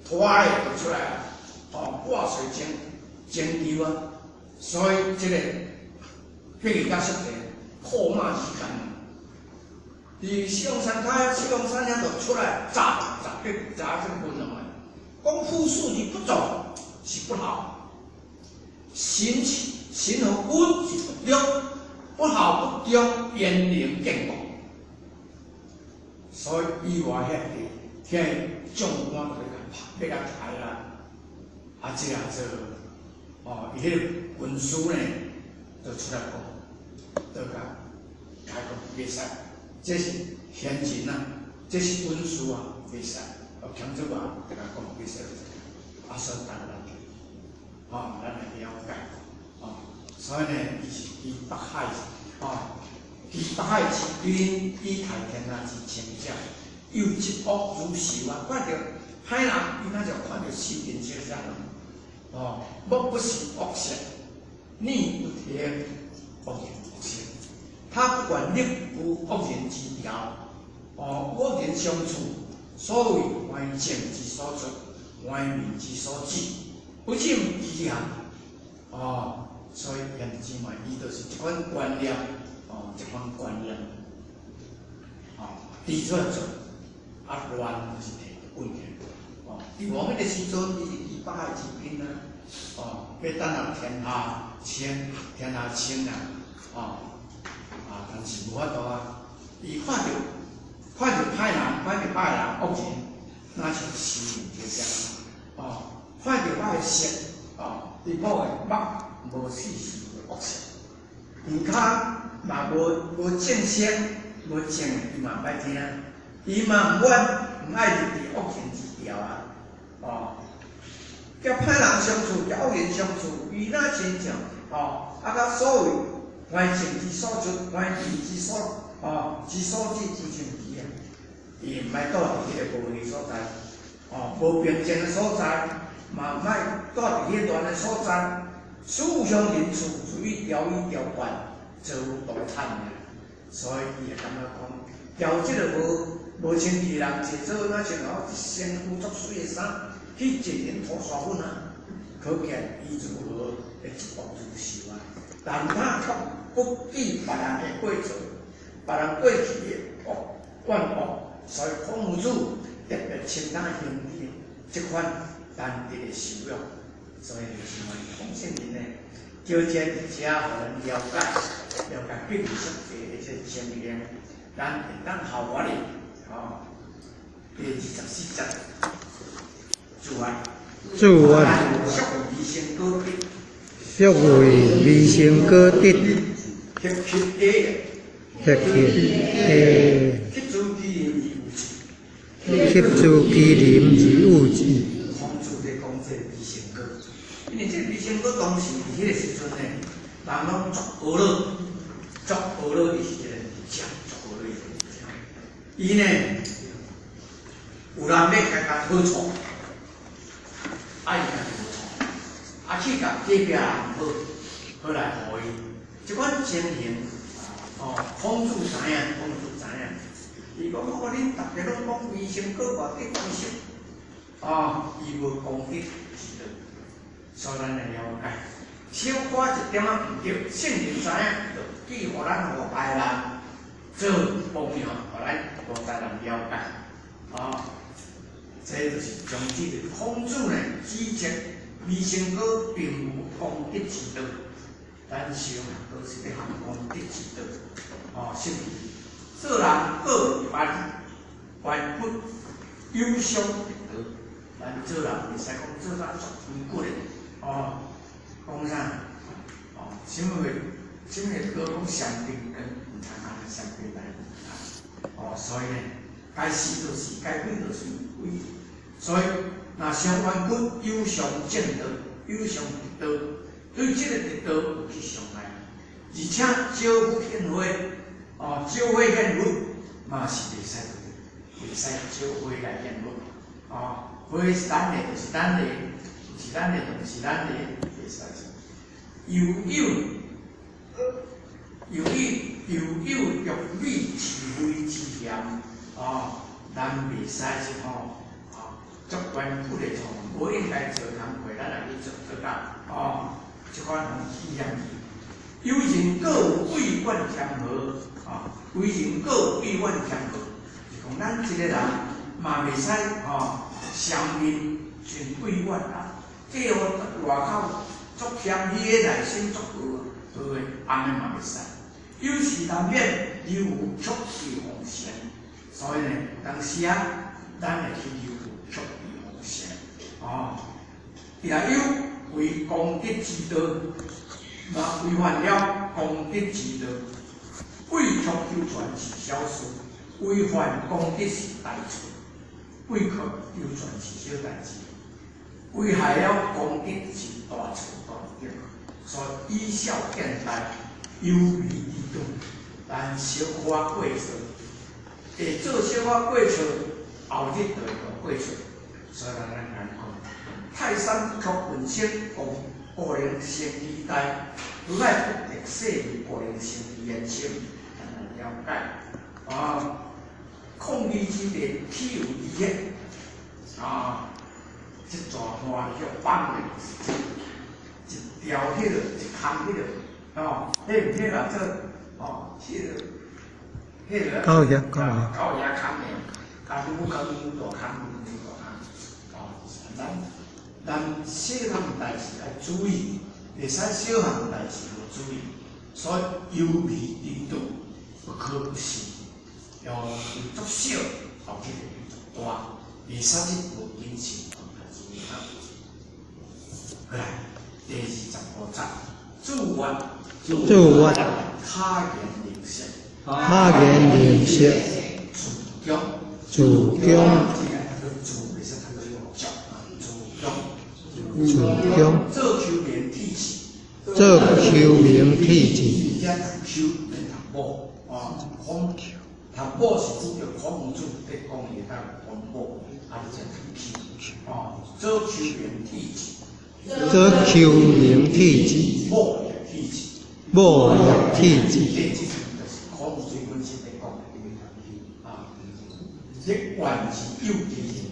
拖咧就出來啊。哦，掛水拯拯救啊，所以這个比喻較實際，苦馬之間。佇四王山跤，四王山遐就出來責責去責這个文王啊，講夫事而不作是不孝，臣臣和君是不忠，不孝不忠，焉能建國？所以伊話遐地，遐將官就欲共拍，欲共刣啦。啊，這樣做，哦，伊彼个軍師呢，就出來講，就共開講袂使，這是賢人啊，這是軍師啊，袂使，哦，強做啊，就共講袂使，啊，所以等咱，哦，咱來了解，哦，所以呢，伊是居北海，哦，居北海之濱，以待天下之清者，又嫉惡如仇啊，看著歹人，伊若就看著仇人相像。哦，莫不是惡色，逆不聽惡人惡色。他不管逆無惡人之條，哦，惡人相處，所謂環境之所出，環民之所止，不禁其言。哦，所以兄弟姊妹，伊就是這款觀念，哦，這款觀念，哦，提出來做，啊，亂就是提問題。哦，帝王彼个時陣，伊是居北海之濱啊，哦，欲等啊天下清，天下清啊，哦，啊，但是無法度啊，伊看著看著歹人，看著歹人惡人，若像仇人就這樣，哦，看著歹色，哦，伊某的目無細細的惡色，耳跤嘛無無正聲，無正的，伊嘛毋愛聽，伊嘛毋願毋愛入佇惡人之條啊，哦，佮歹人相處，佮惡人相處，伊若親像，哦，啊，佮所謂環境之所出，環境之所，哦，之所止，之前去啊，伊毋愛住佇彼个無閒所在，哦，無平靜的所在，嘛毋愛住佇彼亂的所在，思想人處，屬於調以調慣，做多產的，所以伊會感覺講，調這个無無清氣人，坐做若像哦，一身軀足媠的衫，去一年塗沙粉啊，可見伊如何會嫉惡如仇啊！但他卻不記別人的過錯，別人過去的惡怨惡，所以孔夫子特別稱讚兄弟這款難得的修養。所以就是講孔聖人呢，叫這佇遮予咱了解，了解比喻說的這個情形，咱會當效法哩，吼。第24節，注愛，注愛，俗為先果得，俗為未成果得，協協的，協協的，協助其人而有志，協助其人而有志。孔子咧講這個未成果，因為這個未成果當時佇彼個時陣呢，人攏足惡老，足惡老伊是一個食足惡老伊是食，伊呢有人欲共共討錯，啊伊家己無錯，啊去共隔壁人好，好來予伊，這款情形，哦，孔子知影，孔子知影，伊講哦，恁逐家攏講未成果偌得當失。哦，伊無功德之道，所以咱來了解，小可一點仔毋對，聖人知影，就記予咱予別人做榜樣，予咱予別人了解。哦，這就是總之，就是孔子呢指責未成果並無功德之道，咱修都是欲行功德之道。哦，是毋是？做人過萬萬不有傷德。咱做人袂使講做甲足頑骨的，哦，講啥？哦，啥物話？啥物話講雙邊根，毋通按呢雙邊來。哦，所以呢，該死就死，該毀就毀，所以，若伤冤屈，有偿正道，有偿得道，对这个得道有去伤害，而且招福献花，哦，招花献佛嘛是袂使，袂使招花来献佛，哦，花是咱的，就是咱的，毋是咱的，就毋是咱的，袂使。又有又有又有欲美是非之嫌，哦，咱袂使是吼，哦，足冤屈的错，无应该做工课，咱来去做做到，哦，这款拢起嫌去。有人阁有为怨谦和，哦，为人阁有为怨谦和，是讲咱一个人嘛袂使吼，相面存为怨啊，计予外口足谦虚的内心足好，好的，按呢嘛袂使。有时难免留有曲意奉承，所以呢，当时啊，咱会去留有曲意奉承，哦，也有为功德之道，嘛违反了功德之道，为曲求全是小事，违反功德是大错，为曲求全是小代志，危害了功德是大错大德，所以以小见大，犹豫之中，咱小可过错，会做小可过错，后日就会大过错，所以咱咱讲，泰山不曲本性，故能成其大，如来不得世故能成其言称，咱来了解。啊，控义之地，岂有离也？啊，这大山叫放的，一条彼个，一空彼个，哦，彼毋彼啦，这哦，彼个，彼个，高崖，高崖，高崖空的，甲愈讲愈大空，愈大空，哦，咱小项代志爱注意，袂使小项代志无注意，所以犹豫程度不可不信，要有足小，后日会足大，袂使去无谨慎，爱注意哈。好来，第25节，祝愿，祝愿，卡言灵色，卡言灵色，自强，自强，自袂使读做自强，自强，做丘明体质，做丘明体质，遮读丘免读某，哦，孔读某是指著孔子伫讲伊当孔某，啊，你才读丘，哦，做丘明体质。做丘明体质，某业体质，某业体质，这就是孔子本身伫讲的啊。立愿而有其人，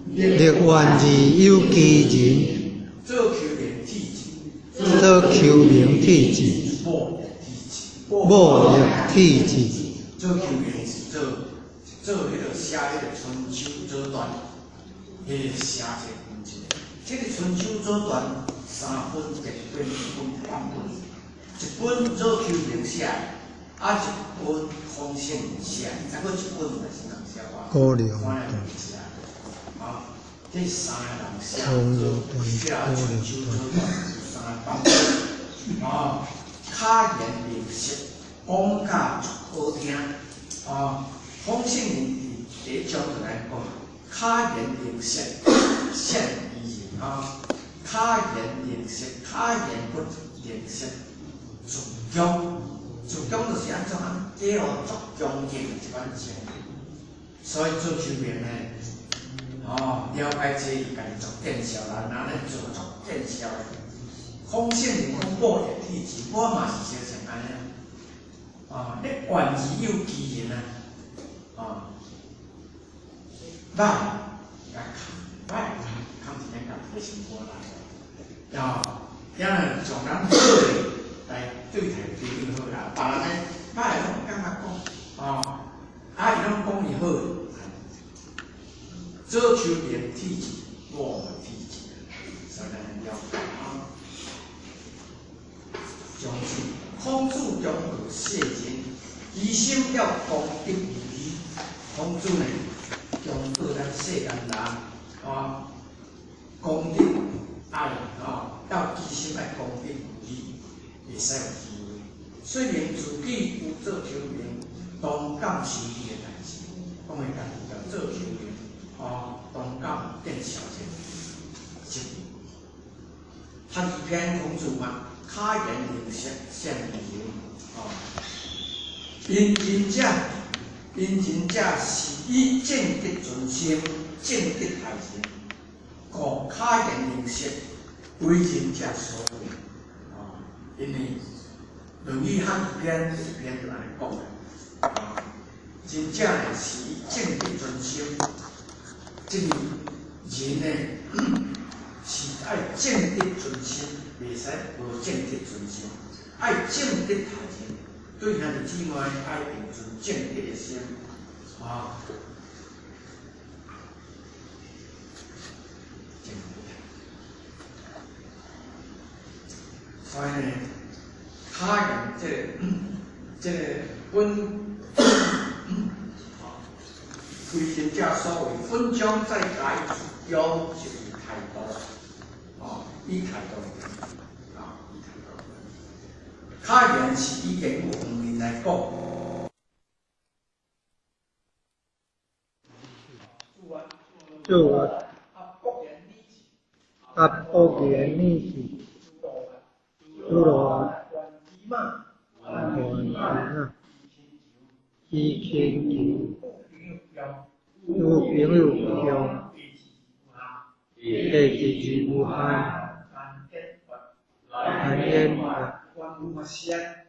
立愿而有其人，做丘明体质，做丘明体质，某业体质，某业体质，做丘明是做做彼个写彼个春秋左传，彼个写这本一个。这个春秋左传三本，一本、一本、两本，一本左丘明写，啊一本孔圣写，再阁一本嘛是人写我，高粱我来写。啊，这三个人写，写春秋左传有三个版本。啊，巧言令色，讲甲足好听。啊，孔圣人伫第一章就来讲，巧言令色，善。啊，巧言令色，巧言不令色，自强，自强就是按怎啊？这号足强劲的这款情。所以做丘明呢，哦，了解这伊家己足见笑啦，哪咧做足见笑的。孔圣人讲某业体质，我嘛是小像按呢。啊，你愿而有其人啊，啊，歹，甲看歹。看一生活来，啊，遐呢从咱好的来对待对伊好啦，别人呢歹拢感觉讲，哦，啊伊拢讲伊好，做丘明体质，某业体质，所以咱了解啊。总之，孔子忠告世人，其心要功德如义。孔子呢，忠告咱世间人，啊。功德爱吼，要其心爱功德如义，袂使有虚话。虽然自己有做丘明，当感是伊的代志，讲伊家己叫做丘明，哦，当教见小者，是。他一篇孔子嘛，卡言灵色现理哦。因真者，因真者是以正德存心，正德待人，故卡言灵色为真者所为。哦，因为《论语》汉语篇一篇就按呢讲的，啊，真正呢是以正德存心，这个人呢是爱正德存心，袂使无正德存心，爱正德待人，对兄弟姊妹爱用存正德的心，啊，正德。所以呢，他用这个本，为真正所谓本将在家中就是态度，哦，以态度，啊，以态度。卡言是以言语方面来讲。做我啊，国言理智，诸罗万啊，伊亲求，有朋友用，地址无限，安烟法，万无法先，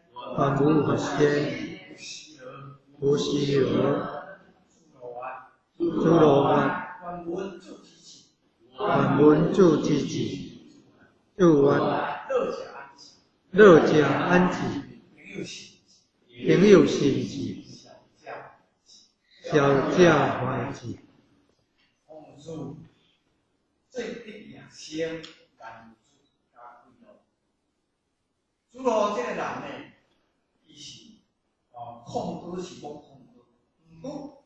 无虚罗，诸罗万，万文助之智，助愿，乐者安置，朋友信志，小者怀志。孔子最得野生，甘子加快乐。主罗这个人呢，伊是哦，控制是无控制，毋过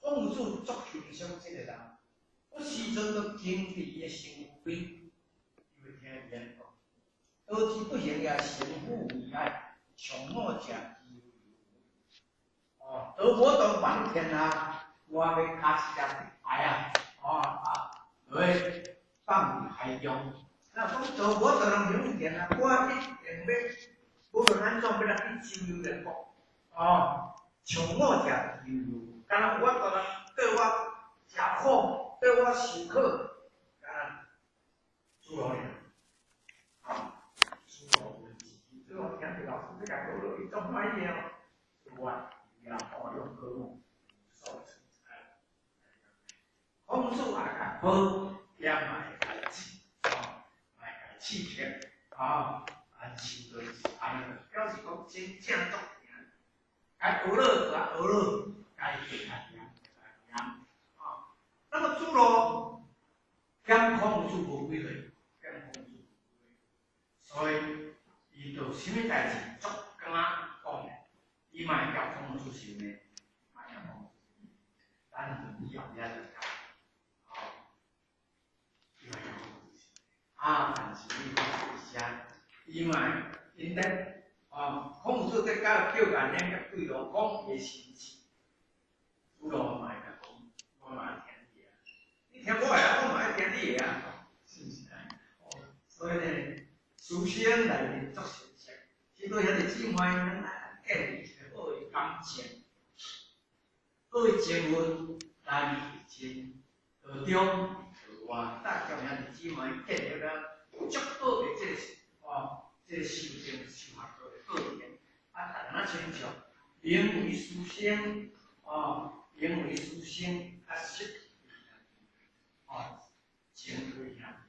孔子足欣赏这个人，我时阵都经伫伊的身躯边，伊会听伊演讲。得之不行也，成父为爱，从我者之哦，得无当满天下，我要卡一粒爱啊，哦啊，落放伫海中。那讲得无当人永天下，我一定要无论按怎要来去周游列国。哦，从我者之有，敢若我当人对我食苦，对我受苦，敢若主罗尔。主罗听着老师这个讲落，伊总欢喜哦。我也好用科目，所成才。孔子也较好，也嘛会家试，哦，嘛会家试评，哦，安心就是安尼，表示讲真正足行。该学了就学了，该行就行，行。哦，那么主罗减孔子无几岁，减孔子无几岁，所以伊就啥物代志足敢讲的，伊嘛会交孔子想的，嘛会交孔子想的，咱以后遐就教，哦，伊嘛会交孔子想。啊，但是你看一下，伊嘛因咧，哦，孔子在教叫颜渊佮对罗讲伊的心志，主罗嘛会共讲，我嘛爱听你的，你听我的，我嘛爱听你的啊，是毋是？哦，所以呢，思想内面足成熟，许多兄弟姊妹，咱来建立一个好的感情，好的情分，来自真道中道外，大家兄弟姊妹建立了足好的这个哦，这个修行修学的过程。啊，逐个亲像名为师生，哦，名为师生，啊，实哦，情对啊，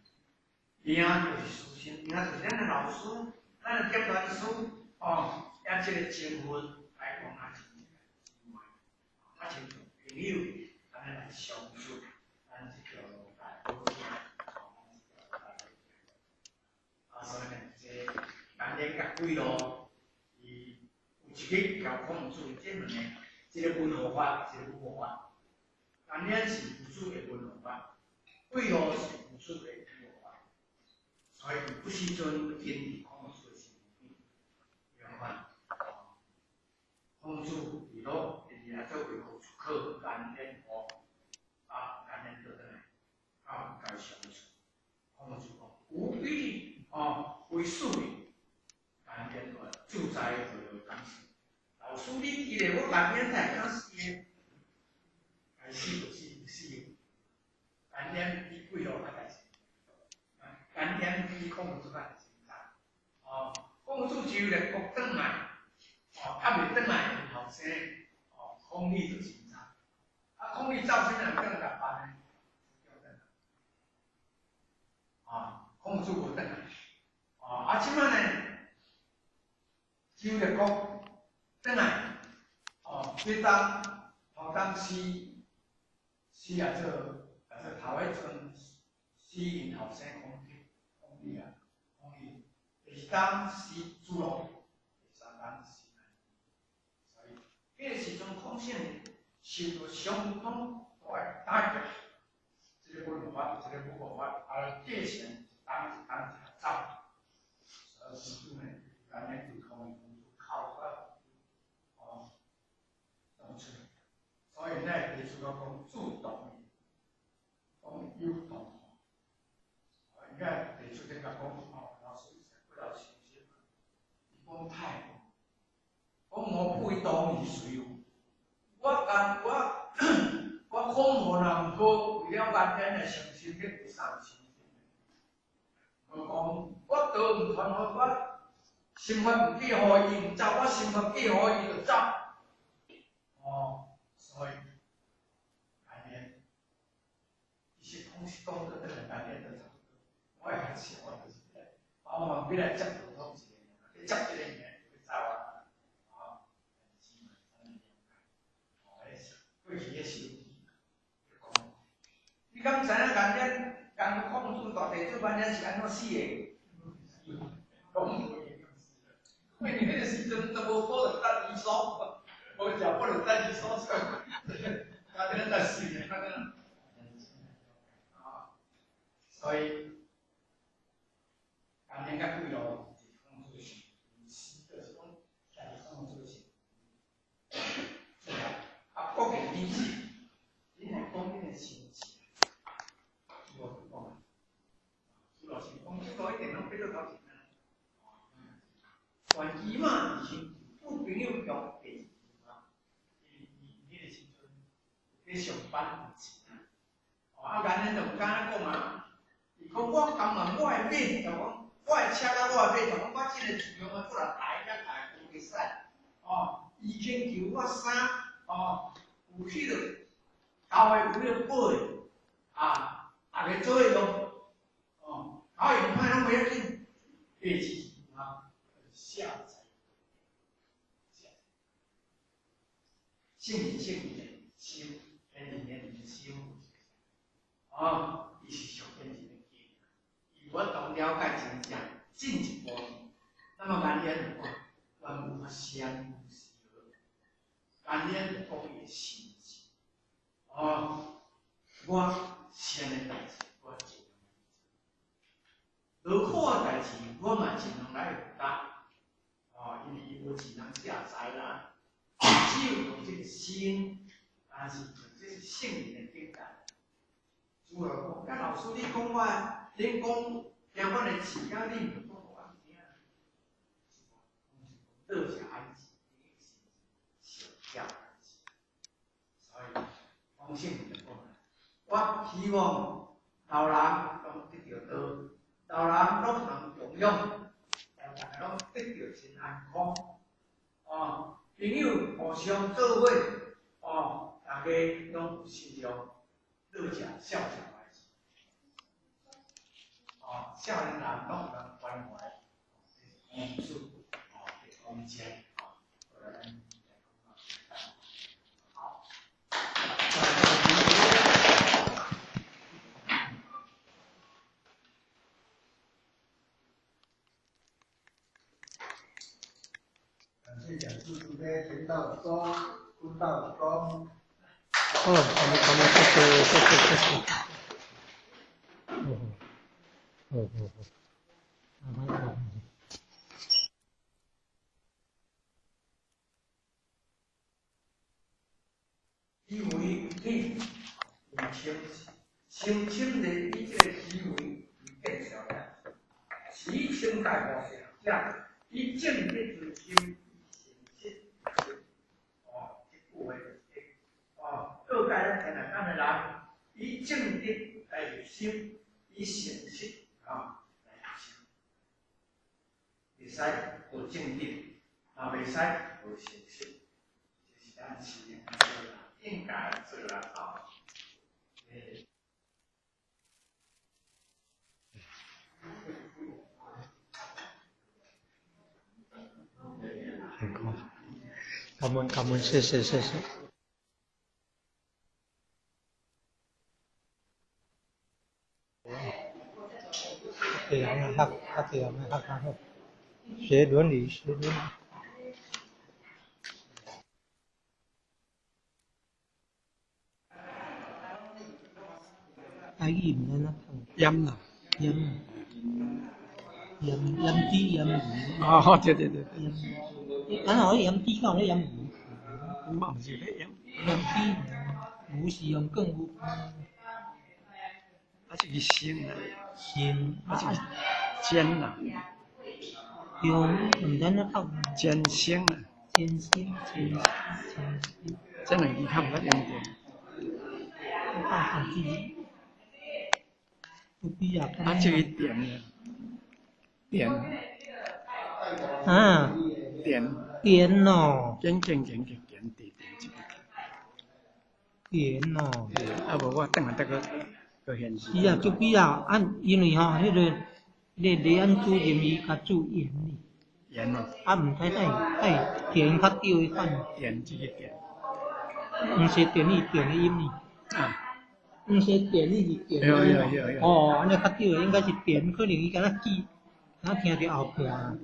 名就是师生，名就是咱的老师，咱的监导师，哦，啊，这个情分来讲啊，真啊，亲像朋友，按呢来相处，咱这条路来好行，啊，所以呢，这颜渊佮鬼路，伊有一日交孔子这两个，一个文护法，一个武护法。颜渊是武术的文护法，鬼路是武术的武护法，所以伊不时阵跟伫孔子的身边，明白？孔子伫落，伊来做为国出考，颜渊护，啊，师，你记得我万年才敢死的，该死就死就死的。万年比鬼路较代志，万年比孔子较代志。哦，孔子周立国转来，哦，犹未转来𪜶后生，哦，孔李就真惨。啊，孔李走啥人转来共办呢？啊，孔子无转来。哦，啊，这摆呢，周立国转来，哦，这当头当死死啊做啊做头一阵死𪜶后生孔德，孔李啊，孔李，第二当死子路，第三当死所以，彼个时阵孔圣受到相当大的打击，这个文化，这个文化，啊，继承一当一当一走。所以师祖呢，安尼对孔子哭啊，哦，讲出来。所以呢，提出个讲主动，讲有动。应该提出这个讲哦，老师不要相信。伊讲太，讲我不当是谁？我干我我孔无若毋好，为了万年来相信，你有啥相信？我讲我道毋传予我，心法毋记予伊毋走，我心法记予伊就走。哦，所以安尼，其实讲是讲到这个安尼就差不多。我会较笑，我就是我嘛欲来接道统一个，去接这个尔就欲走啊。啊，哦，彼是过去的时讲，你敢知影今日？讲孔子大弟子万年是按怎死的？讲无因为你彼个时阵都无可能等耶稣，无食不能等耶稣出，家己咧死的，啊，所以，当年甲几落是孔子是死，就是讲，是孔子是，啊，国家你是，你若讲恁的亲戚。我讲啊，主要是讲这个一定拢变做头前啊。悬起嘛是有朋友强第二嘛，伊伊彼个时阵咧上班有钱啊，哦啊，安尼就毋敢讲啊。伊讲我甘愿我的马，就讲我的车佮我的马，就讲我这个自由的过来抬遐抬讲会使。哦，伊请求我衫，哦，有彼个旧的有彼个补的，啊。逐家做伙用，哦，好用歹拢袂要紧，第二啊，下载，圣人圣人的修，天人天人的修，哦，伊是属天人的经，伊无法度了解真正进一步。那么安尼就讲，万有相有时，安尼就讲伊的心智，哦，我。善的代志，我尽量来做；无好的代志，我嘛尽量来负担。哦，因为伊无钱通借财啦，只有用这个心，但是用这个圣人的境界。主要讲，啊老师，你讲我，恁讲听阮的词，啊，恁就讲我毋听。乐者安吉，小教安吉。所以，讲圣人就讲。我希望老人拢得著道，老人拢通供养，大家拢得著真安康。哦，朋友互相做伙，哦，大家拢有心量，乐食笑食坏事。哦，少年人拢有人关怀，哦，这是公主，哦，公家，哦，来咱来讲好。感谢讲师慈悲，全道宗，坤道宗。哦，我们谢谢谢谢谢谢。哦哦哦哦，以为你有深深深的以这个思维去建设的，此清大菩萨者，以正觉之心，成实了解咱天下间的人，以正德来入心，以善实啊来入心。袂使无正德，也袂使无善实，这是咱修行做人应该做啦吼。很高，感恩感恩，谢谢谢谢。这样啊，学学这样啊，学较好。学伦理，学伦理。台语毋知怎讲。盐啦。盐。盐盐猪盐鱼。哦，对对对。盐。啊，若盐猪敢有咧盐鱼？嘛毋是咧盐。盐猪，鱼是用卷鱼。啊，是生啦。生。啊是煎啦。对，毋知怎讲。煎生啦。煎生，煎生，煎生。这两字较毋捌用过。啊，字。不比啊。啊，这个甜啊，甜。啊。甜。甜哦。甜甜甜甜甜甜这个。甜哦。啊，无我等下再阁阁显示。是啊，就比啊，啊，因为吼，彼个李李安主任伊较注盐呢。盐哦。啊，毋知爱爱甜较对彼款。甜这个甜。毋是电语电的音呢。啊。毋是电语是电。对对对。哦，按呢较对，应该是电，可能伊敢若记，敢若听著后半。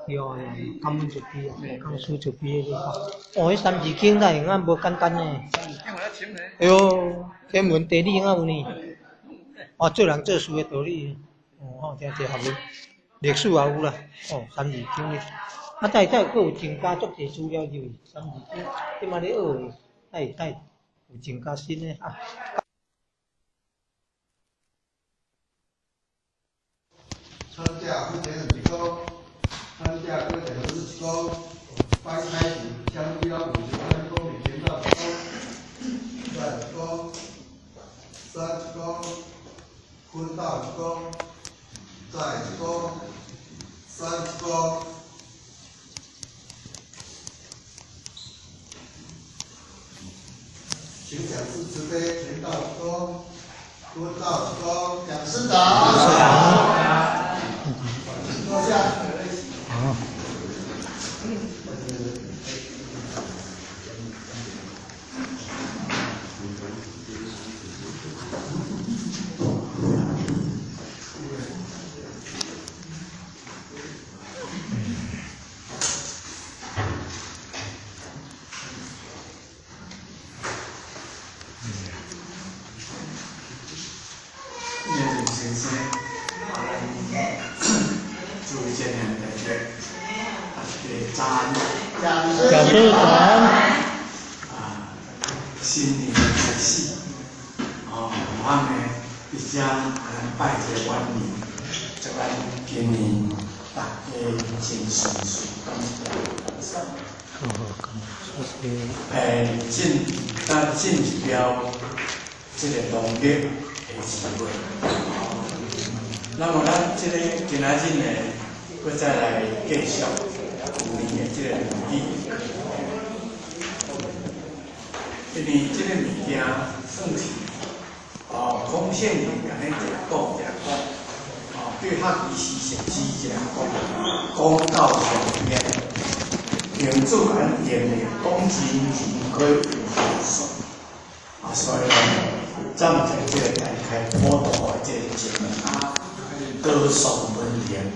对对，感恩就比啊，讲师就比迄个哦，彼三字经哪会用啊无简单呢？哎哟，天文地理敢有呢？哦，做人做事的道理，哦，吼，诚济学问，历史也有啦。哦，三字经咧，啊，再再阁有增加足济资料入去，三字经，这马咧学的，再再有增加新的啊。参加目前是一个，参加过程是一个，摆开始，相比了五十三公里前到一个，再一个，三一个，坤到一个，再一个，三一个。请讲师慈悲，前到一个，坤到一个，讲师早。坐下。好。先生，诸位见面大家，大家早安。讲师早安。啊，新年开始，哦，我呢，伫遮咱拜一个晚年，祝咱今年大家真顺遂，感谢。好好，感谢。进，咱进入了这个农历的2月。那么咱这个今仔日呢，阁再来继续旧年的这个论语。因为这个物件算是哦，孔圣人共咱一个讲一个讲，哦，对学而时习之一个讲，讲到上面，明主共咱言的讲真真可有数，啊，所以呢，站在这个大开普度的这个前啊。歌颂文言，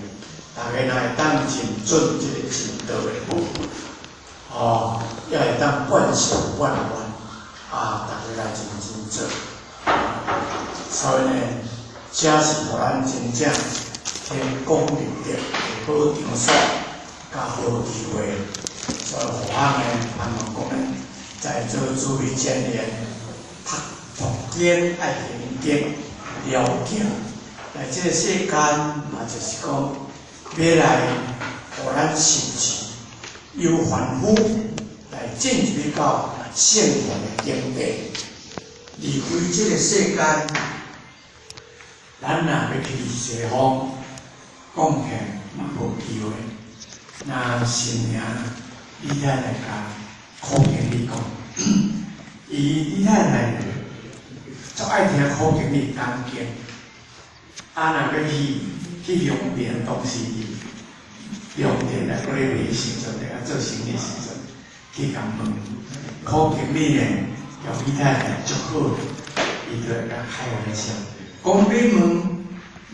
大家若会当认准这个正道的路，哦，也会当贯彻贯愿，啊，大家来认真做。所以呢，这是予咱真正天公立德的好场所，佮好机会。所以，予咱呢，盼望讲呢，在座诸位青年，读读经爱行经了经。来这个世间嘛，就是讲欲来予咱心智由凡夫来进入到圣凡的境界，离开这个世间，咱若欲去西方，讲起来嘛无机会。若新娘李太太共苦经理讲，伊李太太足爱听苦经理讲经，啊，若欲去去龙田，当时龙田来过咧卖时阵，咧做生意时阵，去共问苦经理呢，共李太太足好，伊就会共开玩笑，讲免问，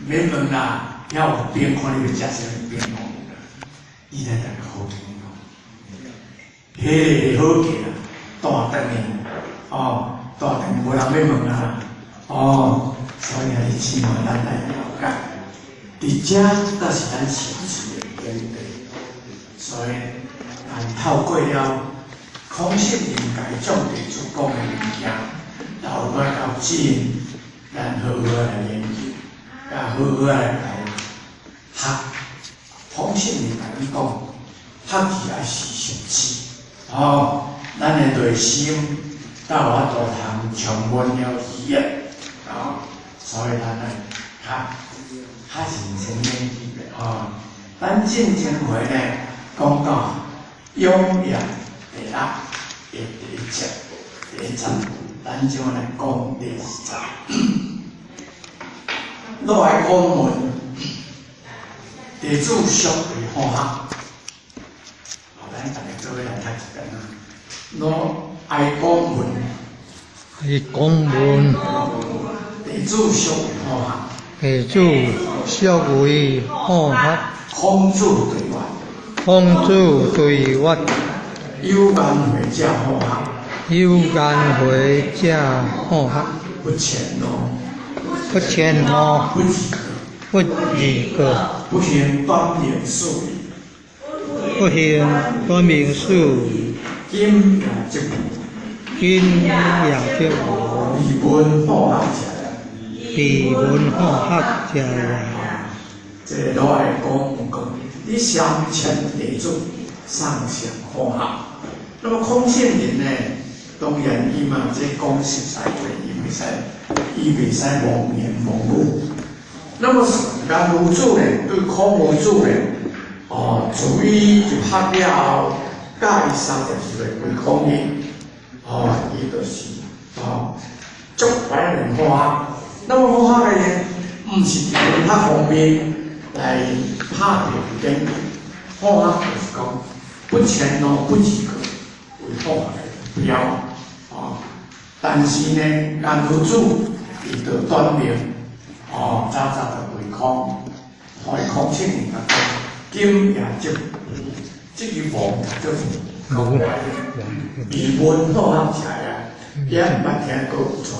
免问啦，遐有饼，看你欲食啥物饼拢有啦。李太太共苦经理讲，彼个好价啦，带转去，哦，带转去无人欲问啊，哦，所以兄弟姊妹，咱来了解，伫遮才是咱实质的境界。所以，咱透过了孔圣人共众弟子讲的物件，流落到今，咱好好来研究，佮好好来来学。孔圣人共咱讲，学字爱时常知，哦，咱的内心才有法度通充满了喜悦，哦，所以咱爱较较认真研究的，哦。咱进前回呢，讲到永业第六的第一节第一节，咱就来讲第二节。落来讲问，弟子俗为好学，好，咱逐个做伙来读一遍啊。落爱讲问，爱讲问，弟子俗为好学，弟子俗为好学。孔子对外，孔子对外，有缘会者好学，有缘会者好学，不迁怒，不迁怒，不自不自过，不行短命事，不行短命事，今也则无，今也则无，离闻好学者，离闻好学者也。这个老爱讲讲，你三千弟子上上好学。那么孔圣人呢？当然伊嘛这讲实在话，伊袂使妄言妄语。那么颜夫子呢，对孔夫子呢，哦，自伊入学了后，教伊30岁归孔伊，哦，伊就是哦，足怀念好学。那么好学的呢，毋是伫文学方面来拍定见，好学就是讲不迁怒不自过，为好学的目标哦。但是呢，颜夫子伊就短命，哦，早早就归空，所以孔圣人讲，今也则无，这个无就无，离闻好学者啊，也毋捌听过有像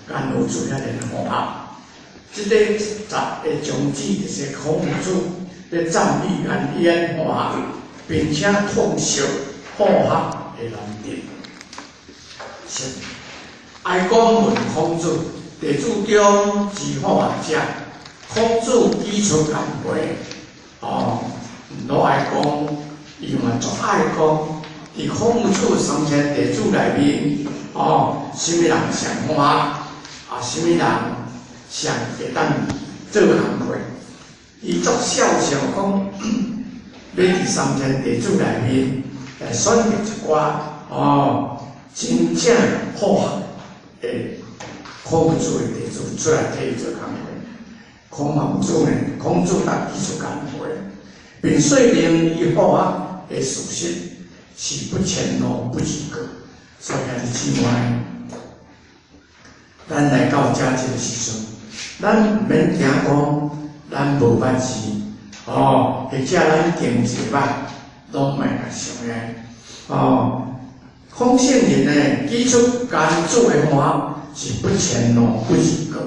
颜夫子遐尔好学。这个十个种子就是孔夫子咧赞美颜渊好学，并且痛惜好学的难得。是爱讲问孔子，弟子中之好学者，孔子指出颜回，哦，鲁哀公伊嘛足爱讲，伫孔子三千弟子内面，哦，啥物人上好学，啊，啥物人上会当做工课？伊足肖想讲，欲伫三千弟子内面来选择一寡哦，真正好学的孔子的弟子出来替伊做工课。孔子呢，孔子答指出颜回，并说明伊好学的事实是不迁怒不自过。所以兄弟姊妹，咱来到遮这个时阵，咱毋免惊讲咱无捌字，哦，或者咱经济歹，拢莫共想的。哦，孔圣人呢，指出颜子的话是不迁怒不自过。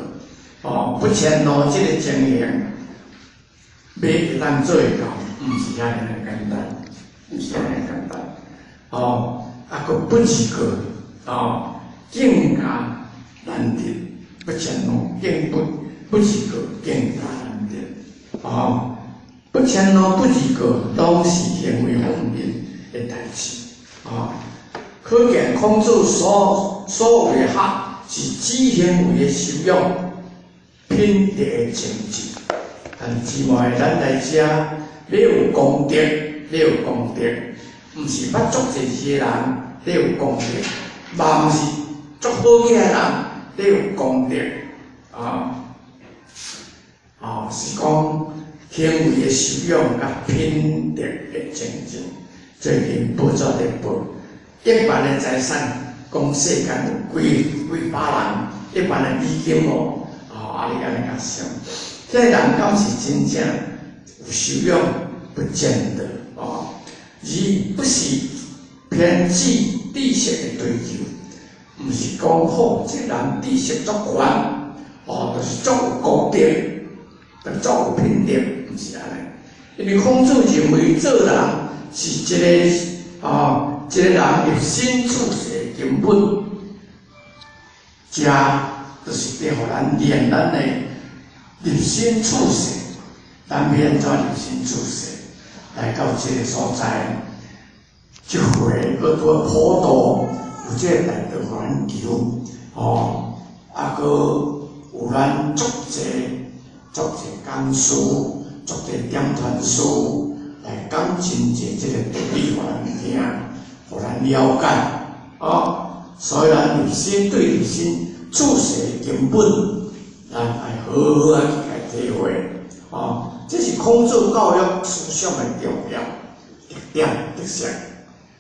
哦，不迁怒这个情形，欲会当做会到，毋是遐尔简单，毋是遐尔简单。哦，啊，阁不自过，哦，更加难得，不迁怒，更不自过，更加难得。哦，不迁怒不自过，拢是行为方面的代志。哦，可见孔子所谓的学，是指行为的修养、品德的精进。但是姊妹，咱来遮欲有功德，欲有功德，毋是捌足济字的人欲有功德，嘛毋是足好额的人欲有功德，啊，哦，是讲行为的修养佮品德的精进。最近报纸咧报，亿万的财产，讲世间有几几百人，亿万的美金哦，哦，啊，你按呢共想，这个人敢是真正有修养？不见得哦，而不是偏指知识的追求，毋是讲好，这人知识足悬，哦，就是足有功德，就足有品德，毋是按呢。因为孔子认为做人是一个哦，一个人立身处世的根本，遮就是伫予咱练咱的立身处世，咱欲按怎立身处世？来到这个所在，这回阁拄仔普渡，有这个大道予咱求，哦，啊，阁有咱足济足济讲师、足济点传师来讲真济这个道理予咱听，予咱了解，哦，所以咱立身对立身处世的根本，咱爱好好仔去共体会，哦。这是孔子教育思想的重要特点特色。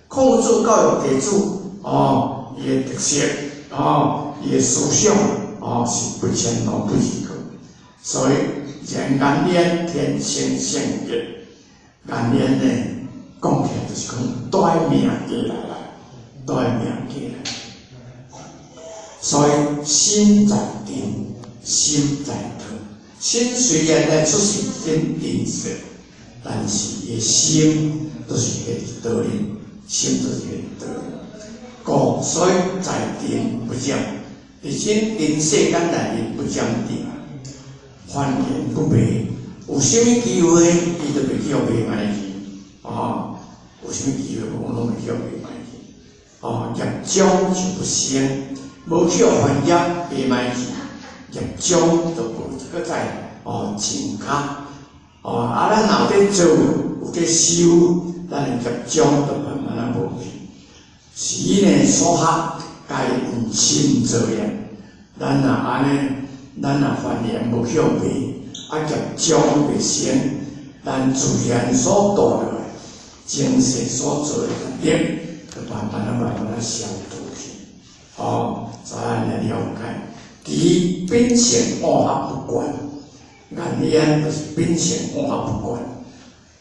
孔子教育弟子，哦，伊的特色，哦，伊的思想，哦，是不迁怒不移去。所以，言颜渊天生圣德，颜渊呢，讲起来就是讲带命过来啦，带命过来。所以，心在定，心在道。身虽然咧出世真定色，但是伊的心都是伫道里，心都是伫道里。故所以在定不染，伫这尘世间内面不染定，凡言不昧，有啥物机会，伊就袂去予卖卖去，哦，有啥物机会，我拢袂去予卖卖去。哦，业障就不生，无去予犯业卖卖去，业障就无阁再哦增加。哦，啊，咱若有咧做，有咧修，咱的业障就慢慢仔无去。是呢，所学皆用心造业。咱若按呢，咱若凡言无去予卖，啊业障袂生，咱自然所堕落来，前世所做的业，就慢慢仔慢慢仔消除去。哦，所以咱来了解，其秉性恶学不倦，颜渊就是秉性恶学不倦，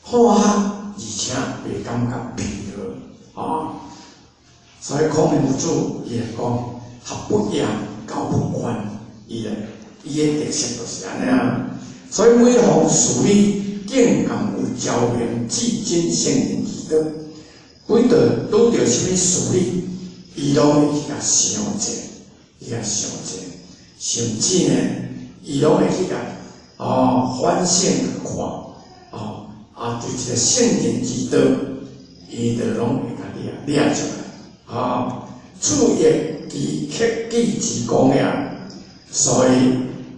好学而且袂感觉疲劳，哦。所以孔夫子伊会讲，学不厌，教不倦，伊的特色就是按呢啊。所以每逢事理，竟共有昭明至真圣人之道。每到拄著啥物事理，伊拢会去共想者，去共想者，甚至呢，伊拢会去共哦反省去看，哦啊，对一个圣人之道，伊就拢会共掠掠出来。啊，此亦其克己之功也，所以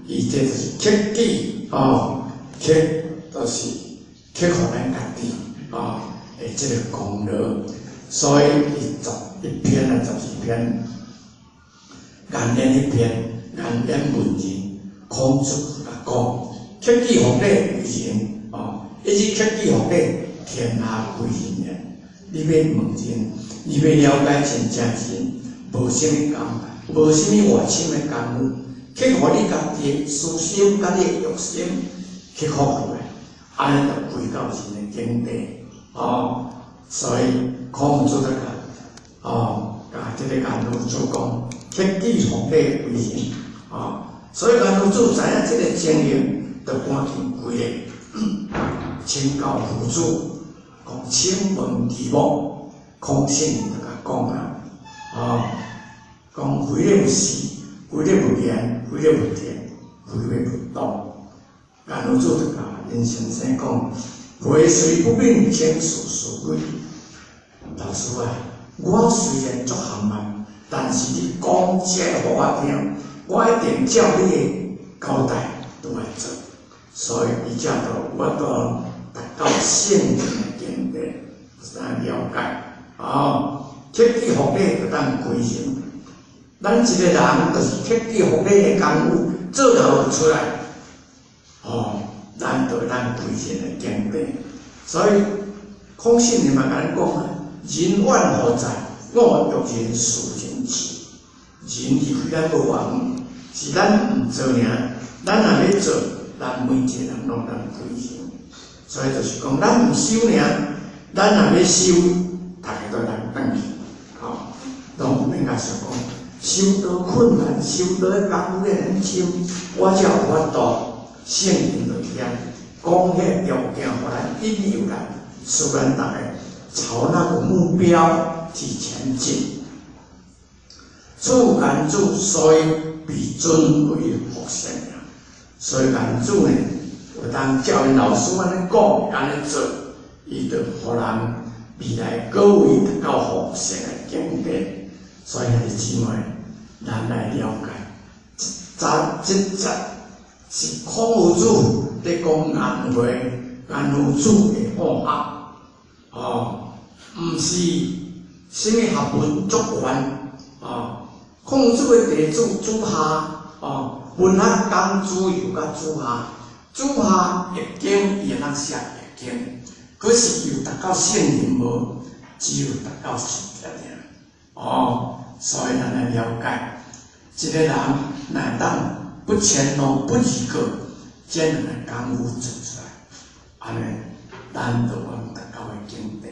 伊这就是克己，哦，克就是克服咱家己，啊，的这个功劳。所以伊11篇啊，12篇，颜渊彼篇，颜渊问仁，孔子共讲，克己复礼为仁，哦，一日克己复礼，天下归仁也。你欲问仁，你欲了解真正仁，无啥物工，无啥物外深的功夫，克服你家己的私心，佮你的欲心，克服落来，按呢就归到仁的境地，哦。所以孔子就共，哦，共这个颜夫子讲，克己复礼为仁，哦。所以颜夫子知影这个情形，就赶紧跪咧，请教夫子，讲请问题目，孔圣人就共讲啊，哦，讲非礼勿视，非礼勿言，非礼勿听，非礼勿动。颜夫子就共𪜶先生讲，回虽不敏，请示师规。老师啊，我雖然足含慢，但是你講這予我聽，我一定照你的交代都來做。所以伊才就有法度達到聖人的境界，有當了解。哦，克己復禮就當歸仁。咱一個人就是克己復禮的功夫做頭出來，哦，咱就當歸仁的境界。所以孔聖人嘛共咱講啊：仁怨何在？我欲仁事仁至。仁義非咱無緣，是咱毋做爾。咱若欲做，咱每一個人攏當歸仁。所以就是講，咱毋修爾，咱若欲修，逐家都當轉去。吼，攏毋免共想講，修道困難，修道的功夫很深，我才有法度。聖人就伫遐講彼個條件，予咱引誘咱，使咱逐家朝那個目標去前進。此顏子所以被尊為佛聖啊。所以顏子呢，有當照𪜶老師按呢講，按呢做，伊就予人未來各位達到佛聖的境界。所以兄弟姊妹，咱來了解，這節是孔夫子佇講顏回、顏夫子的好學，哦，毋是啥物學問足懸，哦。孔子的弟子子夏，哦，文學講子游佮子夏，子夏易經伊會當寫易經，可是有達到聖人無？只有達到聖人爾。哦，所以咱來了解，一個人若會當不遷怒不貳過，這兩个功夫做出來，按呢，咱就會達到的境界。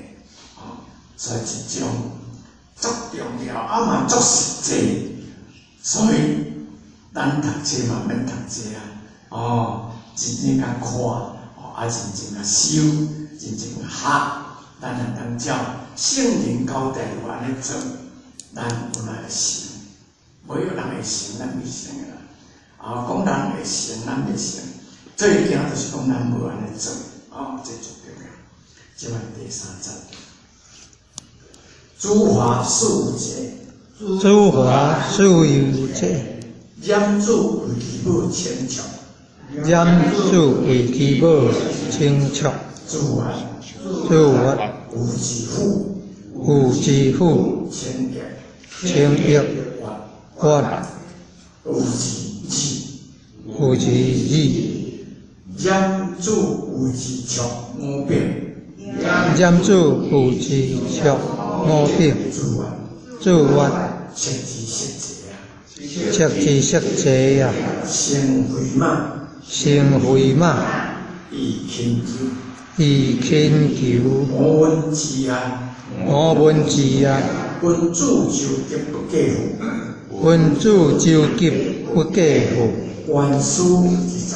哦，所以這種足重要，啊嘛足實際，所以咱讀冊嘛免讀冊啊，哦，認真共看，哦，啊認真共修，認真共學，咱會當照聖人交代有按呢做，咱有哪會成？無有人會成，咱袂成的啦。啊，講人會成，咱袂成，最驚就是講咱無按呢做，哦，這足重要。這擺第三節。諸華事有節，諸華事有節，染子為其母清卓，染子為其母清卓。子曰：子曰：有之父，有之父，清益，清益，曰，曰，有之子，有之子。染子為之卓五百，染子為之卓五百。子曰：子曰：切之色者啊，切之色者啊，生肥馬，生肥馬，以輕裘，以輕裘。吾聞之啊，吾聞之啊，君子舟楫不過腹，君子舟楫不過腹。原師為之宰，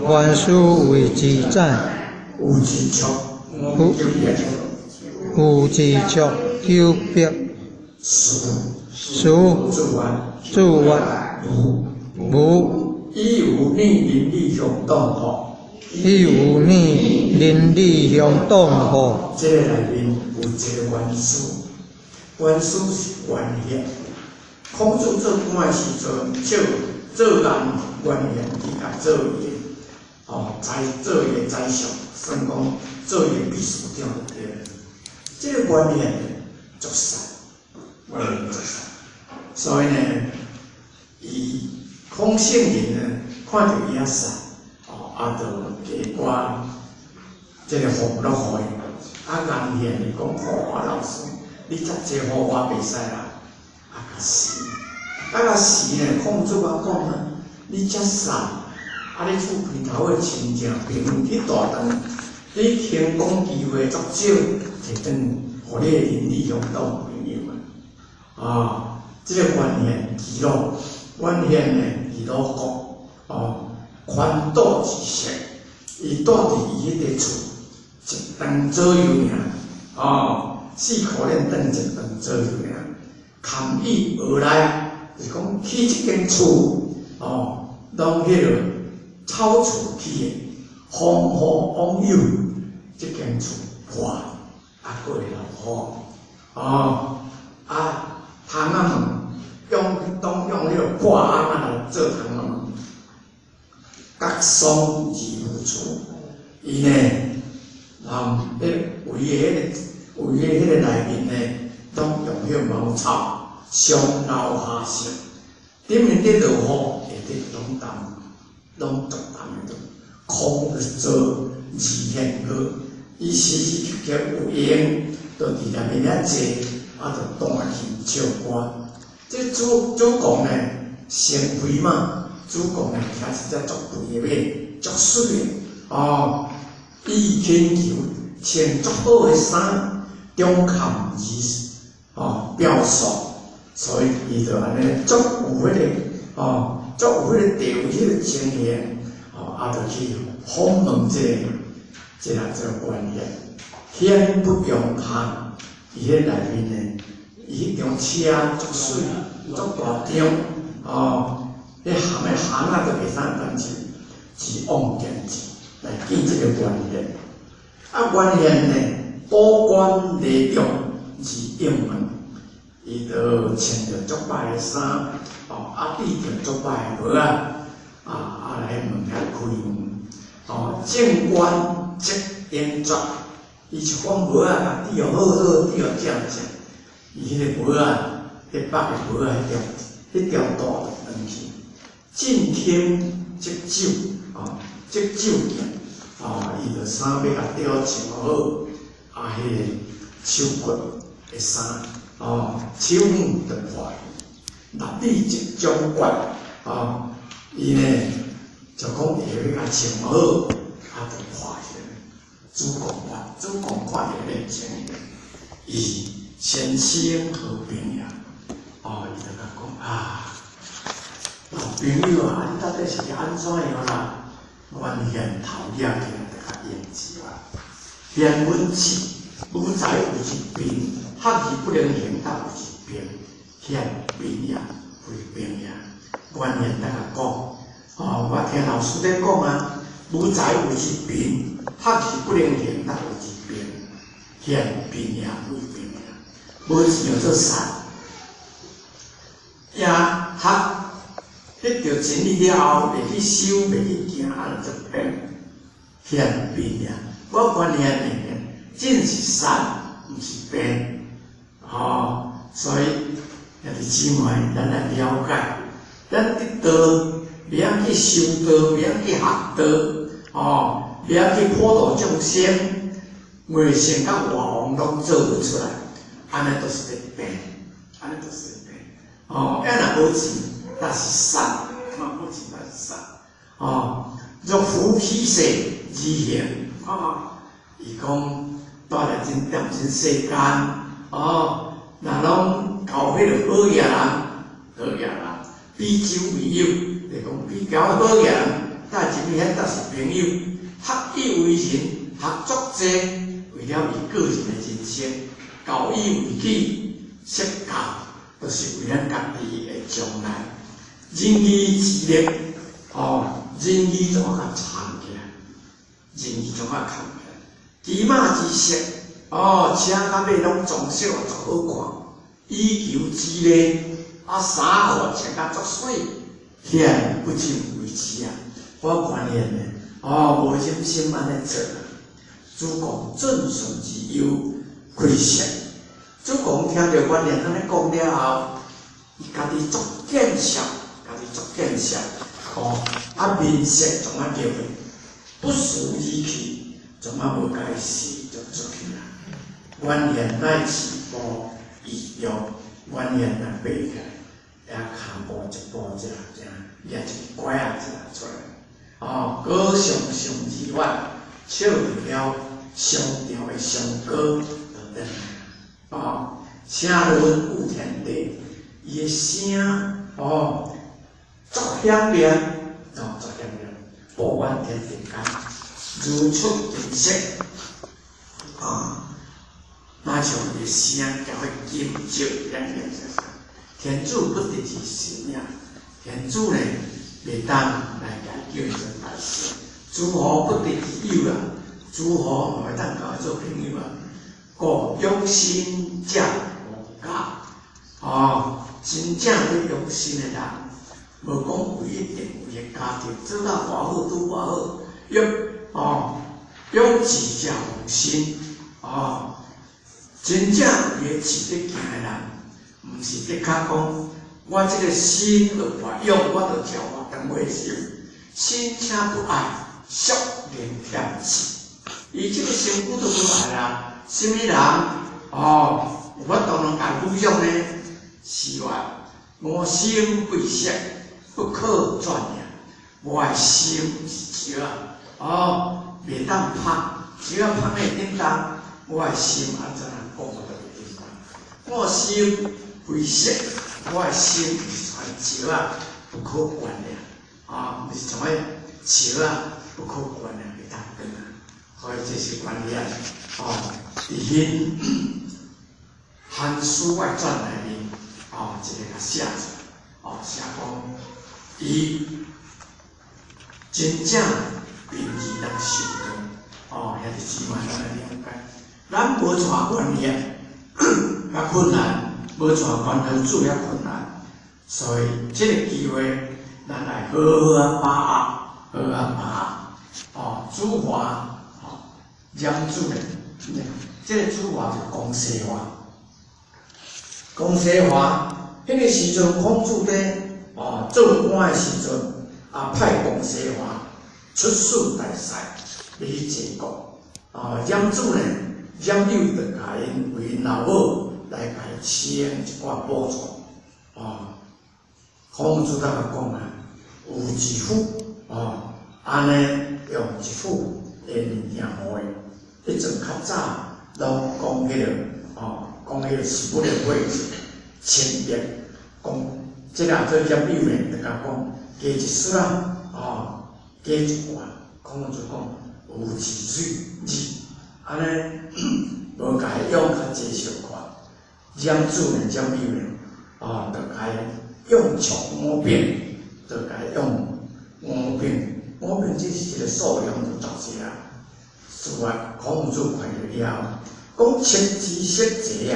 原師為之宰。有之卓五百，有之卓900。師師子曰：子曰：吾吾以有女鄰里鄉黨乎？以有女鄰里鄉黨乎？這個內面有一個原師，原師是原縣。孔子做官的時陣，照做人原縣去共做伊的，哦，宰做伊的宰相，算講做伊的秘書長就對了。這個原縣足善，原縣足善，所以呢，伊孔聖人呢，看著伊遐善，哦，啊，就加寡這個俸祿予伊。啊，顏縣就講，好啊，老師，你遮濟予我袂使啦，啊，共死，啊，共死呢，孔子啊講啊，你遮善，啊，你厝邊頭的親戚朋友去大頓，你行講機會足少，提轉予你的鄰里鄉黨朋友啊，啊，這個原縣其魯，原縣呢，其魯國，哦，寬度之色，伊住佇伊彼个厝一頓左右爾，哦，4箍鏈頓一頓左右爾，堪以而來，就是講起這間厝，哦，攏彼个草厝起的，風雨往有，這間厝破，啊，閣會落雨，哦，啊，窗仔门用当用彼个挂甕仔来做窗仔门，角松而无厝，伊呢，人彼围的彼个围的彼个内面呢，拢用彼个茅草上老下少，顶面伫落雨，下底拢澹，拢足澹的，空做二现阁，伊时时刻刻有闲，就伫内面遐坐，啊，就弹琴唱歌。这主主公呢，成肥嘛，主公呢，骑一只足肥的马，足媠的，哦，伊恳求穿足好的衫，中坎而哦表述，所以伊就按呢足有彼个哦，足有彼个地位，彼个情形，哦，啊，就去访问这个做官员，显不用看，伊彼内面呢，伊彼张车足媠，足大张，哦，彼含的行仔都袂使当去，是往见钱来见这个官员。啊，官员呢，保管礼用是应门，伊就穿著足歹的衫，哦，啊，戴著足歹的帽仔，啊来门遐开门，哦，正官则应绝，伊就讲帽仔共戴予好好，戴予正正，伊彼个帽仔，彼绑的帽仔彼条带就断去，进厅则酒，哦，则酒见，哦，伊就衫欲共戴好穿好，啊，彼个手骨的衫，哦，手腕就破去，立地则将决，哦，伊呢就讲会欲共穿好，啊，就破去。主公看，主公看著彼个情形，伊先生好朋友，哦，伊就共讲啊，老朋友啊，你到底是按怎样啦？原现头举起来就较应字啊，现阮智，无才有一贫，学而不能行，得有一贫，现贫也，非贫也。原现得共讲，哦，我听老师咧讲啊，无才有一贫，学而不能行，得有一贫，现贫也，非贫也。无钱叫做杀，也学得著真理了后，袂去修，袂去行，按呢做骗，现贫也。我观念的真是杀，毋是贫，吼，所以兄弟姊妹，咱来了解，咱得道，袂晓去修道，袂晓去学道，哦，袂晓去普度众生，外圣佮外王拢做无出来，按呢都是咧骗，按呢都是咧骗，哦，啊若无钱，那是杀，啊无钱那是杀，哦，若夫起世而行，哦，伊讲蹛咧真踮真世间，哦，若拢交彼个好野人，好野人，比酒为友，就讲比交好野人，搭入去遐搭是朋友，学以为人，学足济，为了伊个人的人生，教以为己，说教，都是为咱家己的将来。仁义之力，哦，仁义怎啊共藏起来？仁义怎啊藏起来？骑马之色，哦，车甲马拢装饰足好看，以求之礼，啊，衫裤穿甲足媠，显不尽为止啊！我观念呢，哦，无忍心按呢做。主公尊顺之忧，开色。主公听著观念按呢讲了后，伊家己足见笑，家己足见笑，哦，啊面色怎啊叫去？不辞而去，怎啊无共伊死就出去啊？原现乃持步移玉，原现若爬起来，遐跤步一步一行，举一个拐仔一出来，哦，歌上上而发，笑著了上朝的上高就转来，哦，声闻有天地，伊的声哦，足响亮，哦，足响亮，布满天地间，如出金色，啊，若像伊的声交彼金石亮亮闪闪。天主不得而神也，天主呢袂当来共叫伊做大神。诸侯不得而友啊，诸侯嘛会当共伊做朋友啊。故养心者无假，真正欲用心的人，無講為一定為个家庭做到偌好，拄偌好，用哦用志者奉身哦，真正為个志咧行的人，毋是的確講，我這個身著偌勇，我著食偌長尾心，身且不愛，孰能添志？伊這個身軀都無愛啦，啥物人哦有法度能共撫養呢？是話我心非石，不可轉也。我的心是石仔，哦，袂當芳，石仔芳會振動，我的心按怎樣講我都袂振動。我心非石，我的心是像石仔，不可轉也。啊，毋是像彼石仔，不可轉也，袂當轉啊。所以這是關鍵，哦，佇彼《韓書外傳》內面，哦，一个共寫出來，哦，寫講伊真正貧兒當受道，哦，兄弟姊妹咱來了解，咱無帶觀念較困難，無帶關懷主遐困難，所以這个機會，咱來好好啊把握，好好啊把握，哦，主華。嚴子的，這个主華就公西華，公西華，彼个時陣孔子佇哦做官的時陣，啊派公西華出使大使，欲去齊國。哦，嚴子呢，嚴幼就共𪜶為𪜶老母來共伊請一寡寶藏。哦，孔子甲講啊，有一夫哦，按呢用一副的物件予伊。彼陣較早攏講彼个哦，講彼个是不了會清白，講這个做嚴幼呢，就共講加一絲仔，哦，加一寡，孔子講有一水二，按呢無共伊用較濟小可，嚴子呢，嚴幼呢，哦，就共伊用尺五柄，就共伊用五柄，五柄只是一个數量就足濟啊。此外，孔子看著了後，講切之色齊啊，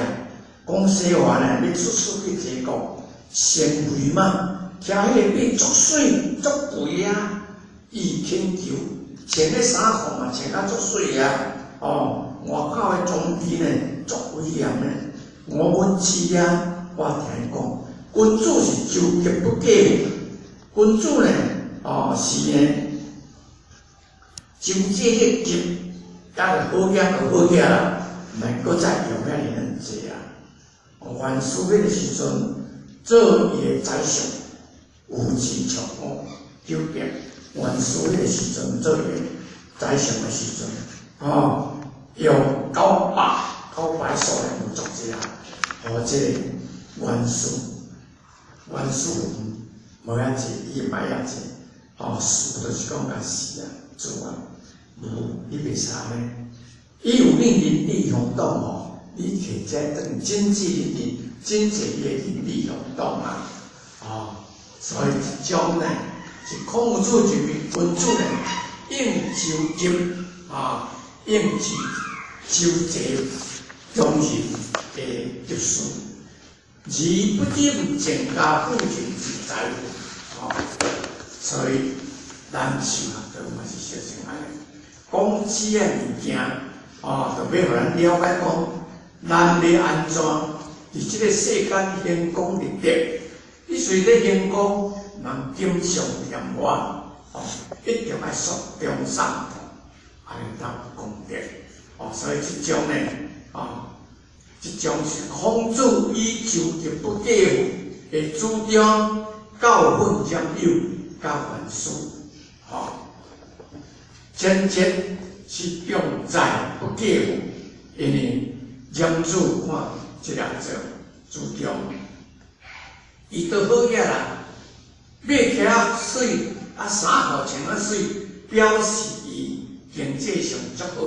講西話呢，欲出使去齊國，先肥嘛，騎彼个馬足媠足肥啊，伊懇求穿彼衫褲嘛，穿甲足媠啊，哦，外口的裝備呢，足威嚴呢。我阮知啊，我聽伊講，君子是舟楫不繼，君子呢，哦是呢，舟這個楫。啊，就好額就好額啦，毋免閣再用遐爾濟啊。原始彼个時陣做伊的宰相，有志長五九百。原始彼个時陣做伊的宰相的時陣，哦，用九百九百數量有足濟啊。予這个原始原始無遐濟，伊毋愛遐濟，哦，事就是講共死啊，做啊。無，你袂使按呢。伊有你仁智相當吼，你摕這當真濟仁智，真濟伊的仁智相當啊！哦，所以這種呢，是孔子認為君子呢，應舟楫啊，應舟舟濟忠仁的得失，而不忍鄭家婦人之財物，哦，所以咱修學道嘛是小成按呢。講這个物件，哦，就欲予咱了解講，咱欲按怎佇這个世間行功立德？你雖咧行功，毋錦上添花，哦，一定愛雪中送炭，按呢才有功德。哦，所以這種呢，哦，這種是孔子以舟楫不繼負的主張，教訓嚴幼，佮原始，吼。前節是重在不繼負，因為嚴子看這個做主張，伊都好額啦，馬騎啊媠，啊衫褲穿啊媠，表示伊經濟上足好。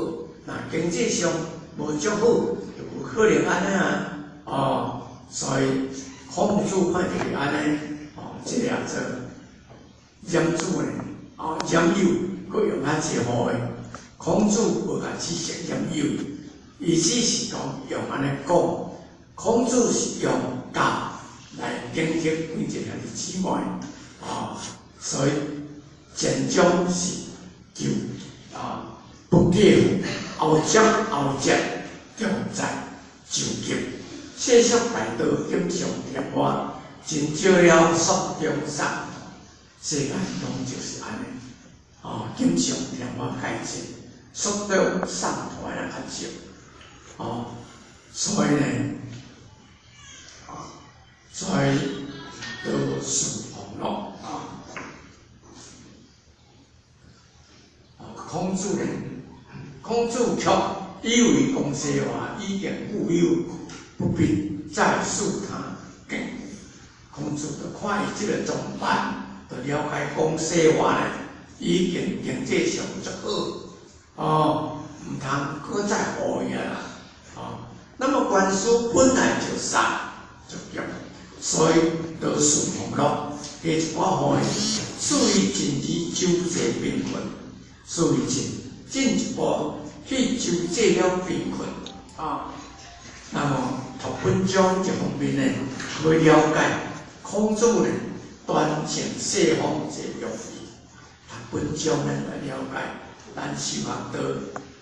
若經濟上無足好，就無可能按呢啊。哦，所以孔子看著是按呢，哦，這個做嚴子呢，哦，嚴幼。閣用較濟予伊，孔子無共指責嚴幼，伊只是講用按呢講。孔子是用教，來警惕每一個兄弟姊妹，啊，所以善終是求啊，不計後接後接，重在就急，世俗大道錦上添花，真少了雪中送炭，世間攏就是按呢，啊，錦上添花較濟，雪中送炭的較少，哦，所以呢，啊，所以多事奉樂啊，啊，孔子呢，孔子卻以為講西話已經富有，不必再試探更。孔子就看伊這個裝扮，就了解講西話呢，已經經濟上足好，哦，毋通閣再予伊啊，哦，那麼官司本來就殺就強，所以多事奉樂，加一寡予伊，賜伊盡力救濟貧困，賜伊進進一步去救濟了貧困，啊，那麼讀本章這方面呢，要了解孔子呢，端正世風這用意，讀本章咱來了解，咱修學道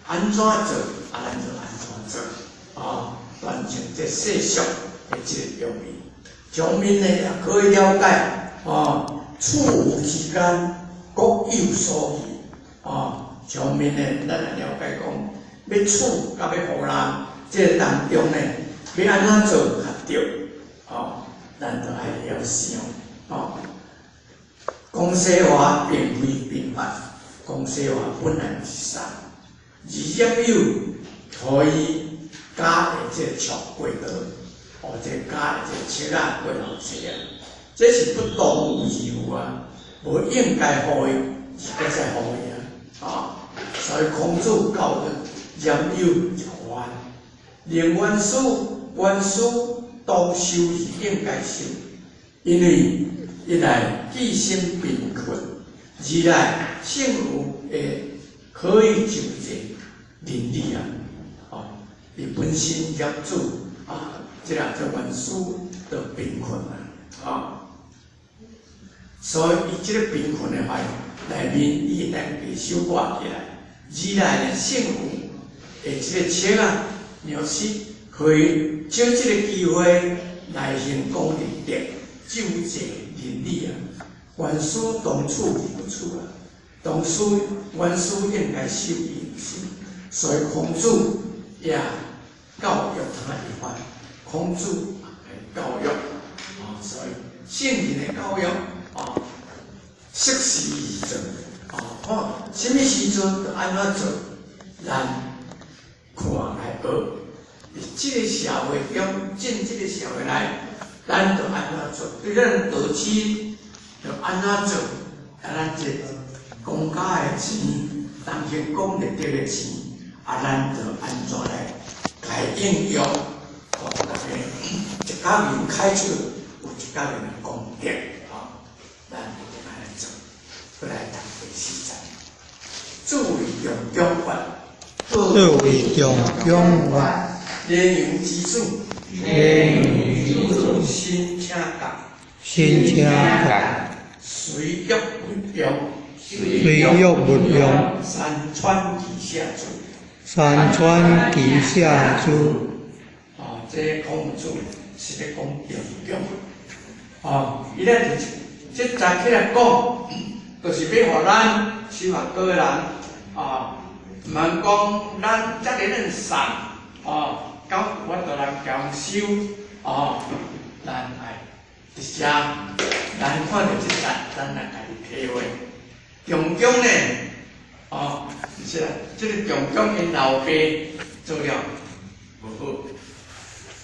按怎做，啊，咱就按怎做，啊，端正這世俗的這個用意。上面呢也可以了解，啊，處無之間各有所異，啊，上面呢咱來了解講，欲處佮欲予人，這個當中呢，欲按怎做較對，哦，咱就愛會曉想，哦。講西話並非貧乏，講西話本來就是善，而擁有可以加的這個尺過道，或者加的這個尺仔過頭濟啊，這是不當有義務啊，無應該予伊，而閣再予伊啊，啊，所以孔子教育嚴有一番，連原師原師當受是應該受，因為一來寄身貧困，二來聖有會可以救濟鄰里啊，哦，伊本身業主啊，這個做原師就貧困啊，啊，所以伊這個貧困的話內面，伊會當給收割起來。二來呢，聖有的這個尺啊，若是可以借這個機會來行功立德，救濟鄰里啊，原師當處不處啊，當師原師應該受伊心，所以孔子也教育他一番，孔子也教育，啊，所以聖人的教育啊，適時而做，啊，看啥物時陣就按怎做，咱看來學，佇這個社會中，進這個社會內，咱就按怎做？對咱導師就按怎做？啊，咱這公家的錢，當行公立得的錢，啊，咱就按怎來來應用？哦，大家一家人開出有一家人的功德，啊，咱就按呢做。過來讀第四節，作為中中法，作為中中法，禮讓之子，禮讓之子，身請覺，身請覺，隨欲勿用，隨欲勿用，山川其下諸，山川其下諸。啊，這孔子是咧講中中，啊，伊咧就是這節起來講，就是欲予咱修學道的人，啊，毋通講咱遮爾恁善，啊，敢有法度來共修，啊，咱愛佇遮，咱看著這節，咱來家己體會。中中呢，哦，毋是啦，這個中中𪜶老爸做了無好，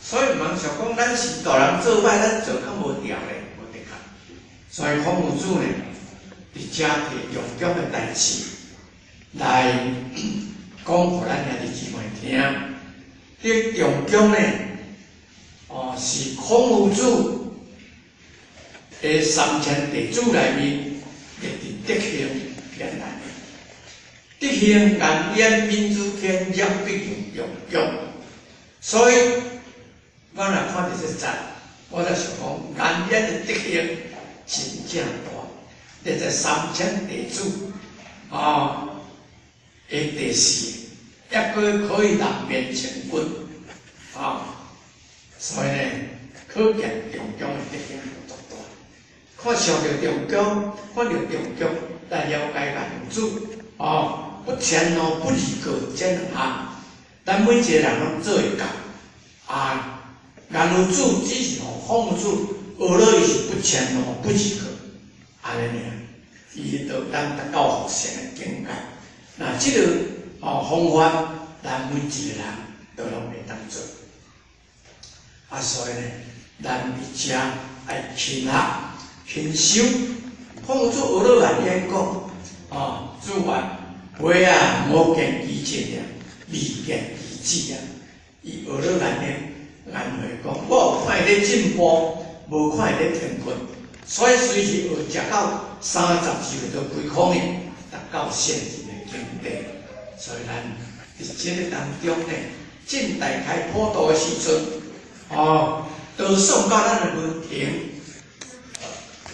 所以毋通想講咱是大人做歹，咱做較無調咧，無的確。所以孔夫子呢，佇遮提中中的代誌來講，予咱兄弟姊妹聽。這中中呢，哦，是孔夫子的3000弟子內面，一直德行編來的。德行顏淵、閔子騫、閻碧用中中，所以我若看著這節，我才想講，顏淵的德行真正大，列在三千弟子，啊，的第四，抑閣可以南面千軍，啊，所以呢，可見仲姜的德行足大。看上著仲姜，看著仲姜來了解顏子，哦，不遷怒不離過這兩項，咱每一個人攏做會到，啊。顏如子只是予孔子學了伊是不遷怒不離過，按呢爾，伊就咱達到佛性的境界。那這个哦方法，咱每一個人都攏會當做。啊，所以呢，咱佇遮愛勤學勤修。孔子學了顏淵講，哦，子曰：非啊，吾見其智啊，未見其智啊。伊學了顏淵。顏回講，我有看伊咧進步，無看伊咧停困，所以隨時學食到32歲就歸空去，達到聖人的境界。所以咱佇這个當中呢，正大開普度的時陣，哦，都送到咱的門庭，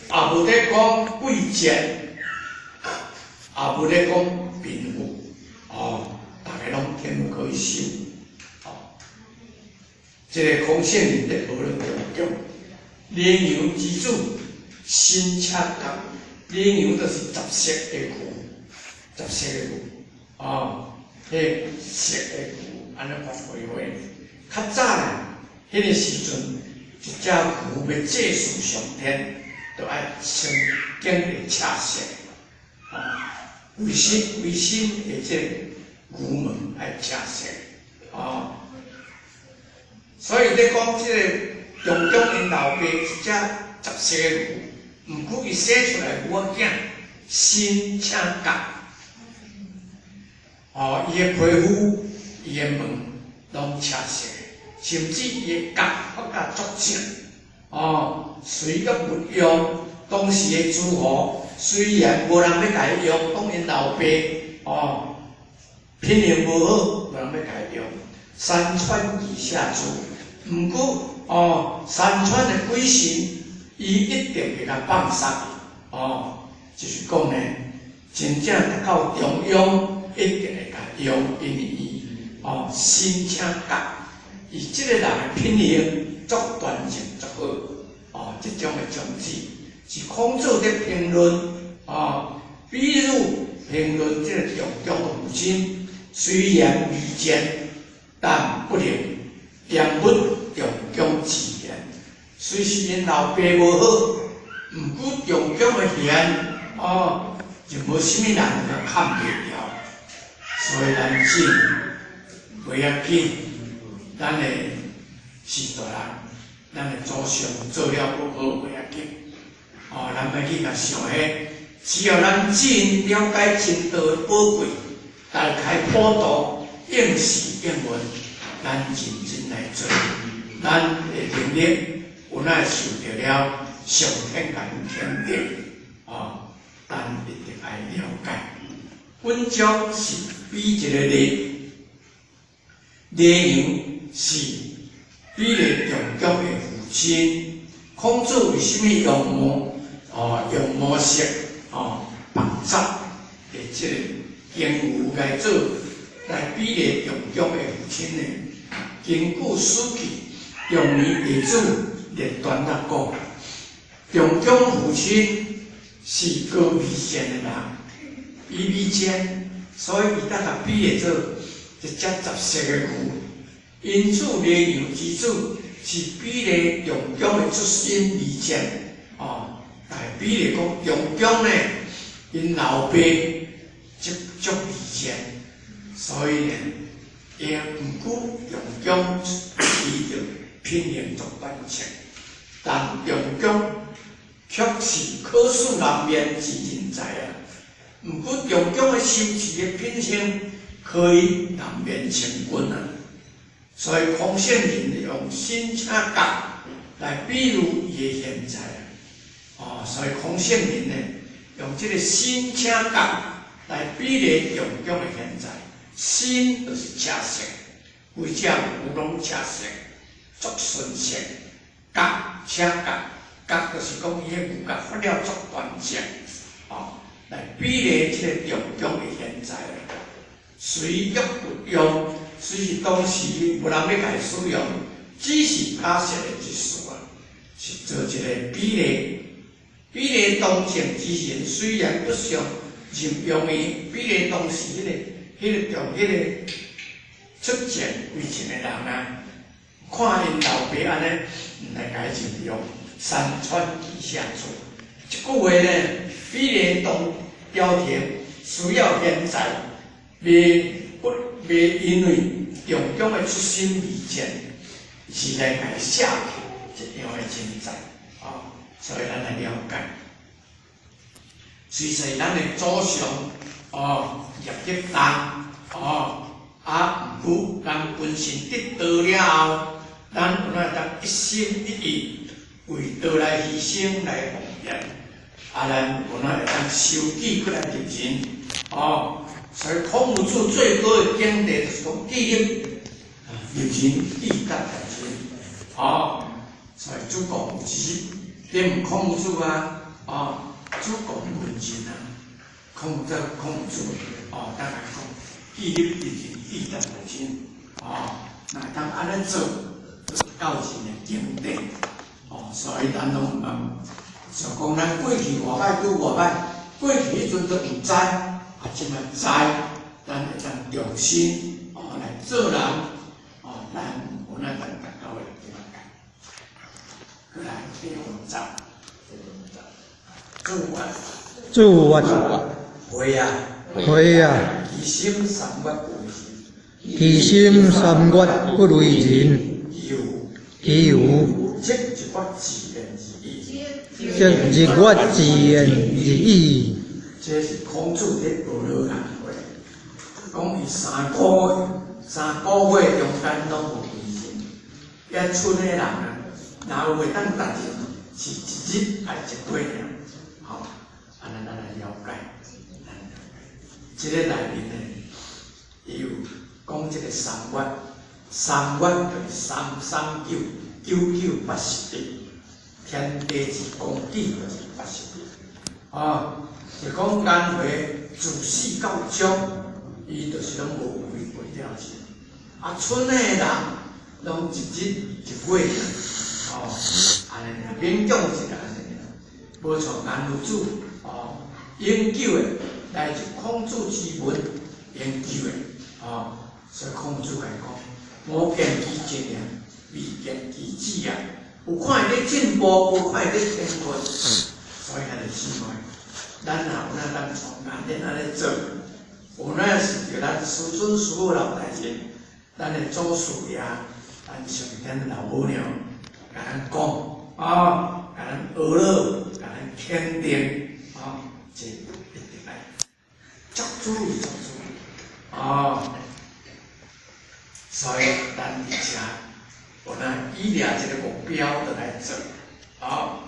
也無咧講貴賤，也無咧講貧富，哦，逐个攏天可以修。這个孔聖人咧學了仲姜，羚羊之子，身赤角，羚羊就是雜色的牛，雜色的牛，哦，彼色的牛按呢發花花。較早咧，彼个時陣，一隻牛欲祭祀上天，就愛先經過赤色，哦，規身規身的這个牛毛愛赤色，哦。所以咧講，這个仲姜𪜶老爸一隻雜色的牛，毋過伊生出來牛仔囝身赤角，哦，伊的皮膚、伊的毛攏赤色，甚至伊的角發甲足正，哦，隨欲勿用。當時的諸侯雖然無人欲共伊用，講𪜶老爸哦品行無好，無人欲共伊用。山川以下諸，毋過哦，山川的鬼神，伊一定會共放殺哦，就是講呢，真正達到中庸，一定會共用，因為伊哦身赤角，伊這个人的品行足端正足好，哦，這種的種子是孔子咧評論哦，比如評論這個仲姜的父親，雖然微賤，但不能玷污仲姜之言。雖是𪜶老爸無好，毋過仲姜的賢哦，就無啥物人會共崁袂牢。所以咱真袂要緊，咱的序大人，咱的祖上做了無好袂要緊，哦，咱莫去共想彼，只要咱真了解真道的寶貴，大開普度，應時應運，咱認真來做，咱的能力有哪受著了上天共肯定，哦，咱一定愛了解。本章是比一個例，羚羊是比例仲姜的父親。孔子為啥物用毛？哦，用毛色哦，白雜的這个經牛來做來比例仲姜的父親呢？根據《史記》仲尼弟子列傳來講，仲姜父親是高微賤的人，伊微賤，所以伊當共比喻做一隻雜色的牛。因此，羚羊之子是比例仲姜的出身微賤，哦，來比例講仲姜呢，𪜶老爸足足微賤，所以呢，伊毋過仲姜伊就品行足端正，但仲姜卻是可恕難免之人才啊。毋過仲姜的修持的品性可以難免千軍啊。所以孔聖人用身赤角來比喻伊的賢才啊。哦，所以孔聖人呢，用這个身赤角來比喻仲姜的賢才。身就是赤色，規隻牛攏赤色，足純色。角车角，角就是讲伊的牛角发了足大只，哦，来比例这个重强的贤才。随欲不用，虽是当时无人欲共伊使用，只是假设的一事啊，是做一个比例。比例当政之人虽然不想任用伊，比例当时彼个、彼个中、彼个出战为政的人啊，看𪜶老爸按呢，毋来共伊任用，山川其下处。这句话呢，比例当朝廷需要贤才，袂不袂因为重强的出身而战，是来共伊舍弃这样的人才，哦，所以咱来了解。虽说咱的祖上哦业力重哦，啊，毋过咱本身得道了后，咱有哪会当一心一意为道来牺牲来奉献，啊，咱有哪会当修己过来入人哦。所以孔夫子最高的境界就是讲己立入人，己达入人哦。所以子贡有一日问孔夫子啊，哦，子贡问人啊，孔子孔夫子哦，当来讲己立入人，己达入人哦，若当按呢做，就到人的境界哦。所以咱拢毋想讲，咱过去偌歹拄偌歹，过去彼阵都毋知。啊，这摆知，咱会当重新哦来做人，哦，咱有哪当达到的境界。过来第五集，第五集，子曰，子曰，会啊，会啊，其心三月不为人，其心三月不为人，其有，其有，则日月自然而已，则日月自然而已。这是孔子伫学老人话，讲伊三个月中间拢无为人，遐村的人啊，若有会当达人，是一日爱一月尔，吼，按呢咱来了解，咱了解，这个内面呢，伊有讲这个三月，三月就是三三九九九八十一，天地之公纪就是八十一，啊。就讲颜回自始到终，伊就是拢无违背了事。啊，賰的人拢一日一月，哦，按呢尔，勉强一下按呢尔，无像颜夫子哦，研究的来自孔子之门研究的，哦，所以孔子共伊讲，吾见其进啊，未见其止啊，有看伊咧进步，无看伊咧停顿，所以兄弟姊妹，咱若有哪当从颜渊按呢做，有哪是著咱师尊师母老大人，咱的祖师爷，咱上天老母娘，共咱讲，啊，共咱学了，共咱肯定，啊，这一定爱足注意足注意，啊，所以咱伫遮，有哪以掠一个目标就来做，啊，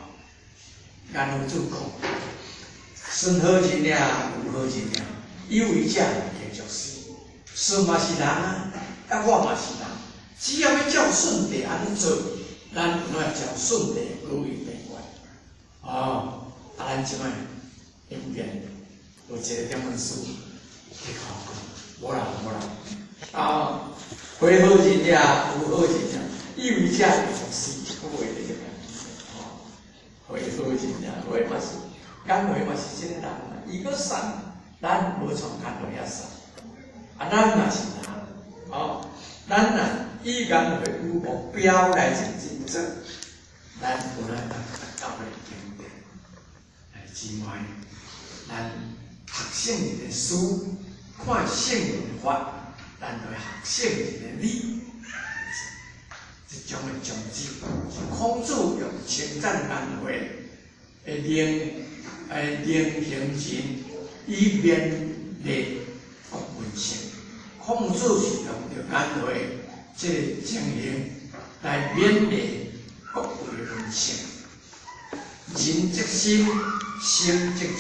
颜夫子讲。孙好人也，无好人也，有为者皆作是。孙嘛是人啊，啊我嘛是人。只要欲照顺序按呢做，咱有哪会照顺序高位变悬。哦，啊，咱这摆永远有一个点文书去考讲，无啦无啦。啊，非好人也，无好人也，有为者皆作是，这句话就是哦，非好人也，非嘛是。颜回嘛是这个人啊，伊阁善，咱无像颜回遐善，啊，咱嘛是人，哦，咱若以颜回为目标来认真做，咱有哪当达到彼个境界。来，姊妹，咱学圣人的事，看圣人的法，咱就会学圣人的理。这种的宗旨，是孔子用称赞颜回的能。能行仁，以勉励国文圣。孔子是用著颜回这个情形来勉励各位文圣。仁则心，心则仁。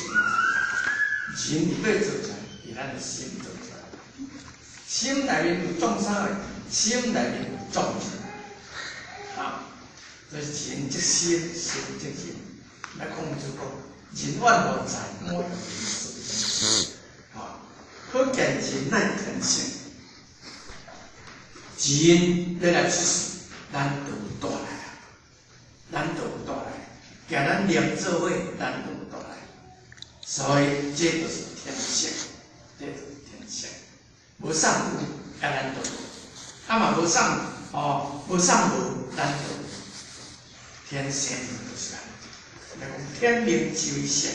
仁伫佗做出来？伫咱的心做出来。心内面有创啥？心内面有众生。啊，所以仁即心，心即仁。来孔子讲，仁愿何在？我用仁。吼，可见仁乃天性。仁欲来出世，咱就有带来啊，咱就有带来。行咱念做伙，咱就有带来。所以这就是天性，这就是天性。无送有，啊咱就无；啊嘛无送哦，无送无，咱就无。天性就是按呢。来讲天命之谓性，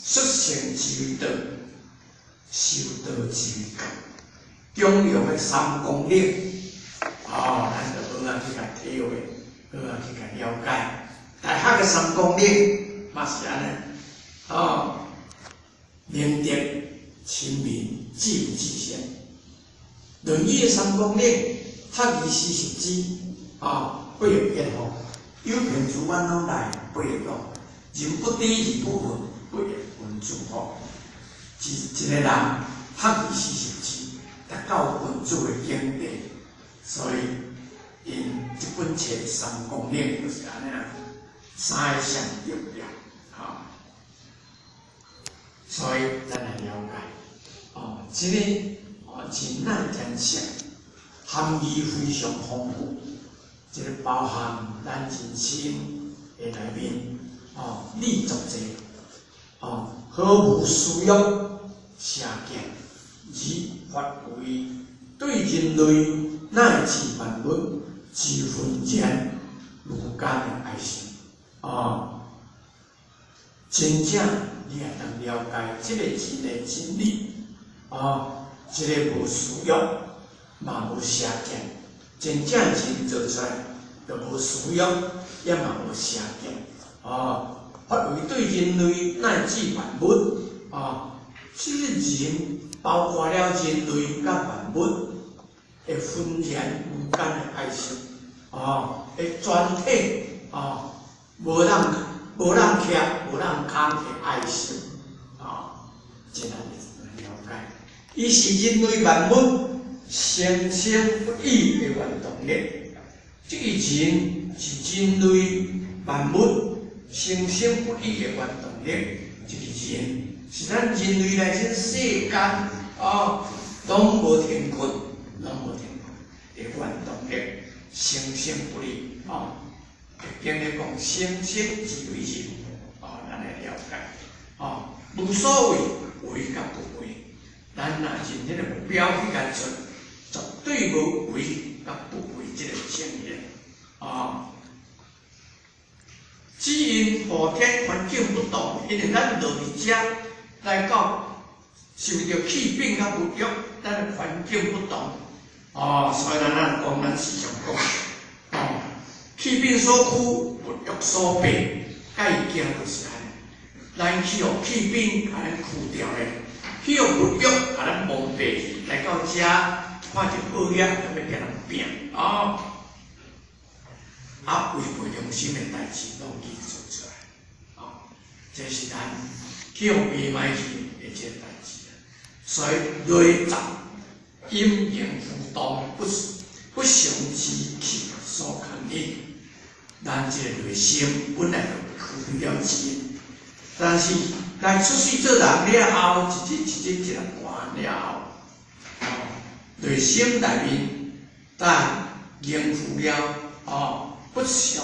率性之谓道，修道之谓教。中庸的三公理，哦，咱就好啊去共体会，好啊去共了解。大学的三公理嘛是按呢，哦，明德、亲民、止于至善。论语的三公理，学而时习之，哦，不亦乐乎？有朋自远方来，不亦乐。人不知而不愠，不亦君子乎？一一个人学而时习之，达到君子的境界，所以𪜶这本册三公理就是按呢啊，三个上重要，吼。所以咱来了解，哦，这个哦仁乃天性，含义非常丰富，这个包含咱人生的内面，哦，利足济，哦，毫无私欲、邪见，而发挥对人类乃至万物之浑然无间的爱心，哦，真正你会当了解这个仁的真理，哦，这个无私欲，嘛无邪见，真正仁做出来，就无私欲，也嘛无邪见，哦，发挥对人类乃至万物，哦，这个仁包括了人类佮万物的浑然无间的爱心，哦，的全体，哦，无人无人欠、无人空的爱心，哦，这咱会了解。伊是人类万物生生不已的原动力。这个仁是人类万物生生不已的原动力。这个仁是咱人类内这世间哦，拢无停困，拢无停困的原动力，生生不已哦。经咧讲，生生之谓仁，哦，咱来了解，哦，无所谓为佮不为，咱若认这个目标去共做，绝对无为佮不为这个情形，哦。只因后天环境不同，因为咱落伫遮来到受著气变佮物欲，咱的环境不同，哦，所以咱咱讲，咱时常讲，哦，气变所驱，物欲所迫，佮伊行就是按呢。咱去予气变共咱驱掉咧，去予物欲共咱蒙蔽，来到遮看著好嘢，就欲共人拼，哦。啊，违背良心的代志拢去做出来，哦，这是咱去予迷迷去的这个代志。所以内杂阴阳浮动，不不祥之气所牵引。咱这个内心本来就具备了智，但是来出世做人了后，一日一日一日大了后，哦，内心内面但应付了哦。不祥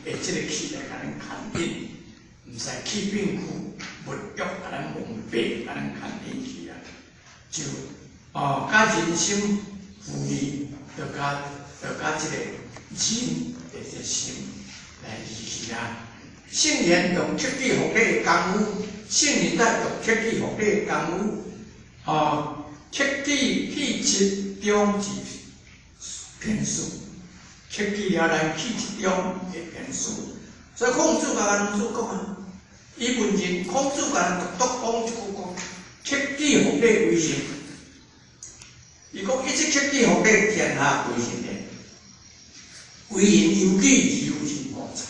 的这个气来共咱牵引，毋使气变躯，物欲共咱蒙蔽，共咱牵引去啊！就哦，佮人生富裕，就佮就佮这个仁的这心来离去啊！圣贤用克己复礼的功夫，圣人在用克己复礼的功夫，哦，克己气质中之偏私。克己了咱气质中的偏私，所以孔子共咱子讲啊，伊问仁，孔子共咱独独讲一句讲，克己复礼为仁。伊讲一切克己复礼，天下归仁的。为仁由己，而由人何在？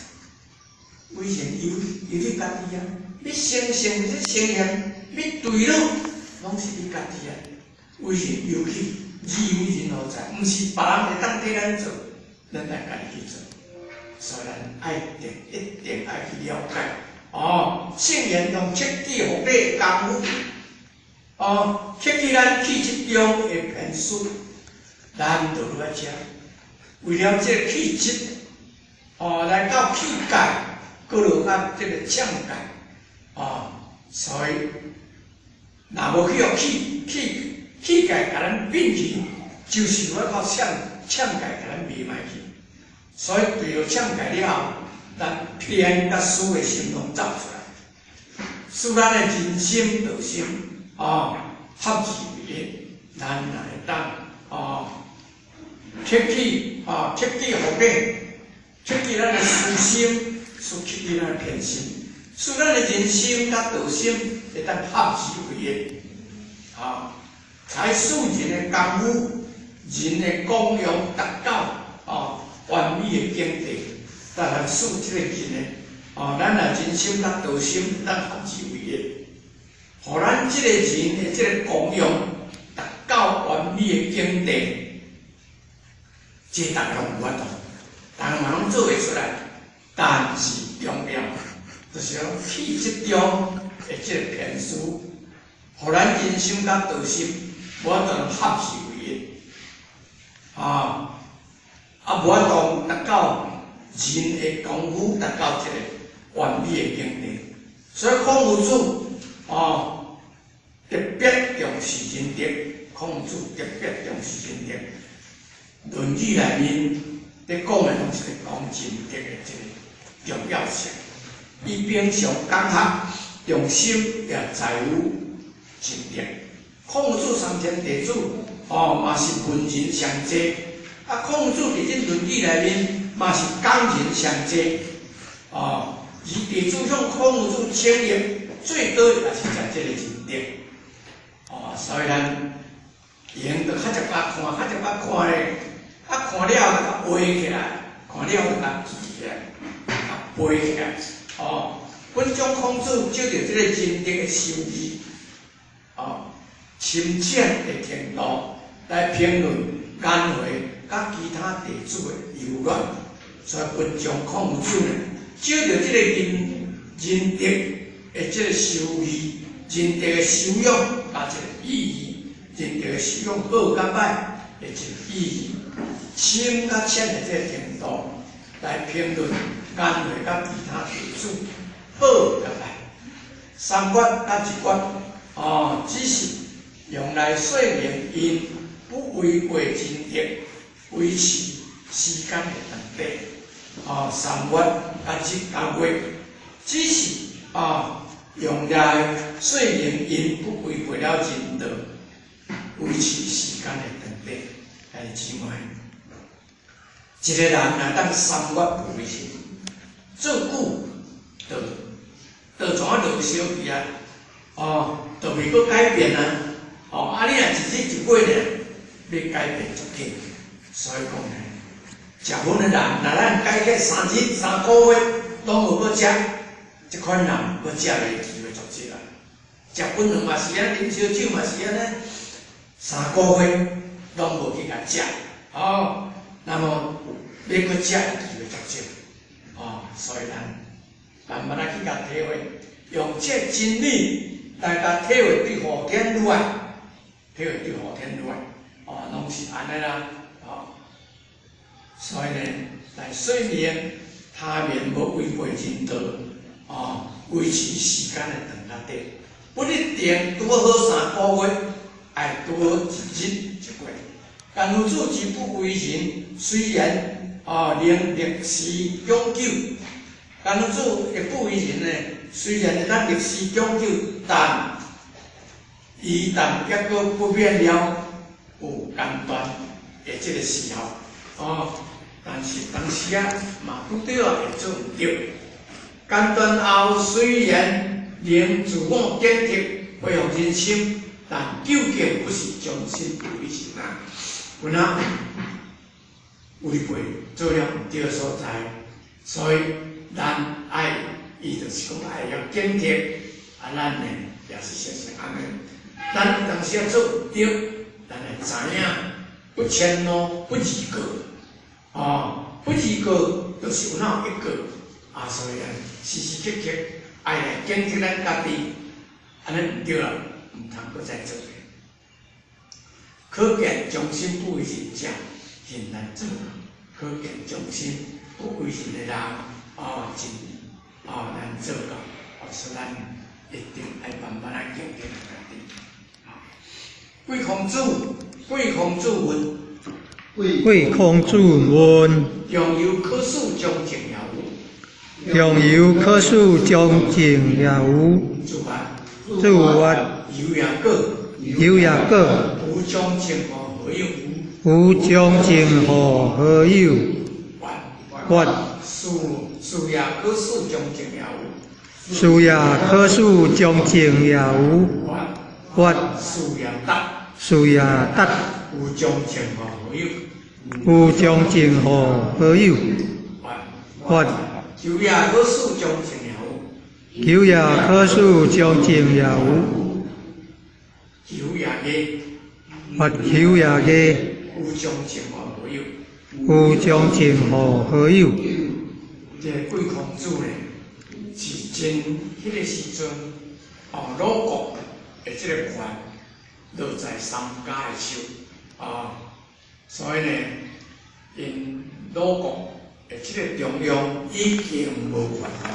为仁由由你家己啊！你成圣，你成贤，你对了，拢是你家己啊！为仁由己，而由人何在？毋是别人会当替咱做。咱来家己去做，所以咱愛定一定愛去了解。哦，聖言用徹底福禮功夫，哦，徹底咱氣質中的偏私，咱就落來遮。為了這個氣質，哦，來到氣界，閣落較這個攕界，哦，所以若無去予氣氣氣界共咱變去，就是有法度攕攕界共咱賣賣去。所以對著攕界了後，咱偏佮私的心攏走出來，使咱的人心道心，哦，合二為一，咱若會當哦，徹去哦，徹底福禮，徹去咱的私心，是徹去咱的偏心，使咱的人心佮道心會當合二為一，啊，才使人的功夫，人的功用達到哦完美的境地。但來使這個人的，哦，咱若人心佮道心當合二為一，予咱這個人的這個功用達到完美的境地，這逐家攏有法度，逐家嘛攏做會出來。但是重要，就是講氣質中的這個偏私，予咱人心佮道心無法度合二為一，啊，啊無法度達到人的功夫達到這個完美的境地。所以孔夫子哦，特別重視仁德，孔子特別重視仁德。《論語》內面佇講的攏是咧講仁德的這個重要性。伊平常講學，重心也在於仁德。孔夫子三千弟子，哦，嘛是文人上濟。啊，孔子佇這《論語》內面嘛是講仁上濟。哦，而弟子向孔夫子請益最多也是在這個仁德。哦，所以咱用著較一擺看，較一擺看咧，啊看了就共背起來，看了就共記起來，共背起來。哦，本章孔子借著這個仁德的修義，哦，深淺的程度來評論顏回佮其他弟子的優劣。所以文章孔子呢，借著這個仁仁德的這個修義，仁德的修養佮這個意義，仁德的修養好佮歹的這個意義，深佮淺的這個程度來評論顏回佮其他弟子好佮歹。三月佮一月，哦，只是用來說明𪜶不違背仁德，維持時間的長短。哦，三月佮日佮月，只是啊，用來說明𪜶不違背了仁道，維持時間的長短。兄弟姊妹，一個人若當三月不違心，做久就就怎啊落燒去啊？哦，就袂閣改變啊！哦，啊，你若一日一月爾，欲改變足緊。所以講呢，食薰的人，若咱改起3日3個月攏無閣食，這款人閣食的機會足少啊。食檳榔嘛是按呢，啉燒酒嘛是按呢，3個月攏無去共食，哦，那麼欲閣食的機會足少。哦，所以咱慢慢仔去共體會，用這個真理來共體會對後天愈愛，體會對後天愈愛，哦，攏是按呢啦，哦，所以呢，來說明他人無違背仁道，哦，維持時間的長較短，不一定拄好3個月，愛拄好一日一月。但夫子之不為人，雖然哦能歷時長久，顏夫子的不為人呢，雖然會當歷時長久，但伊但抑閣不免了有間斷的這個時候，哦，但是當時啊嘛拄著啊會做毋著。間斷後雖然能自我檢核恢復人心，但究竟不是終身不為人啊！有哪違背做了毋對的所在，所以咱愛伊就是講愛曉檢核，啊，咱呢也是常常按呢。咱有當時啊做毋對，咱會知影不遷怒不貳過，哦，不二过，就是有哪有一过，啊，所以时时刻刻爱来警惕咱家己，按呢毋对啦，毋通閣再做。可见忠心不为人者，真难做。可见忠心不为人的人，哦，真哦难做到。哦，所以咱一定爱慢慢来警惕咱家己。贵孔子，贵孔子问。贵孔子问。中游可使将静也有。中游可使将静也有。自发。自发。有也果。有也果。有将静何有？有将静何有？发。事事也可使将静也有。事也可使将静也有。发。事也达。事也达。有将静何有？有将静何有？发。求也可使将静也有。求也可使将静也有。求也个。发求也个。有将静何有？有将静何有？这个贵孔子呢，是真彼个时阵，哦，鲁国的这个权落在三家的手，啊，所以呢，𪜶鲁国的这个中央已经无权啦，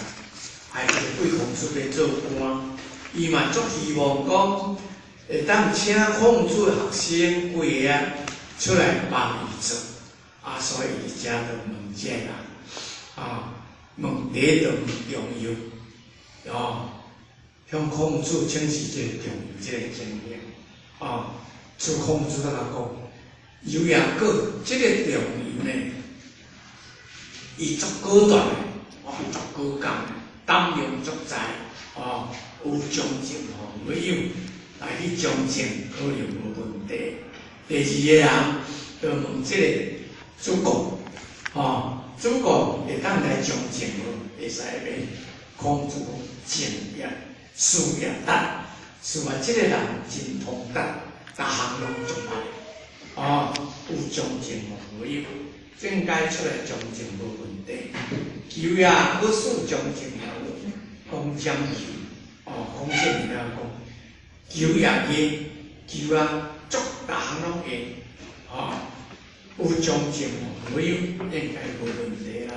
还是贵孔子咧做官，伊嘛足希望讲会当请孔子的学生几个出来帮伊做，啊，所以伊才就问这个，啊，问第一就问中游，哦，向孔子请示这个中游这个情形，啊，自孔子甲讲，有也果，这个中游呢，伊足果断的，哦，足果敢的，胆量足大，哦，有将静何有，来去将静可能无问题。第二个人就问这个子贡，哦，子贡会当来将静无？会使袂？孔子讲静也，事也达，事啊，这个人真通达，逐项拢足捌，哦，有将静何有？应该出来将静无问题。求也可使将静也有，讲将求，哦，讲啥物了讲？求也个，求啊，足逐项拢会，哦，有将静何有？应该无问题啦。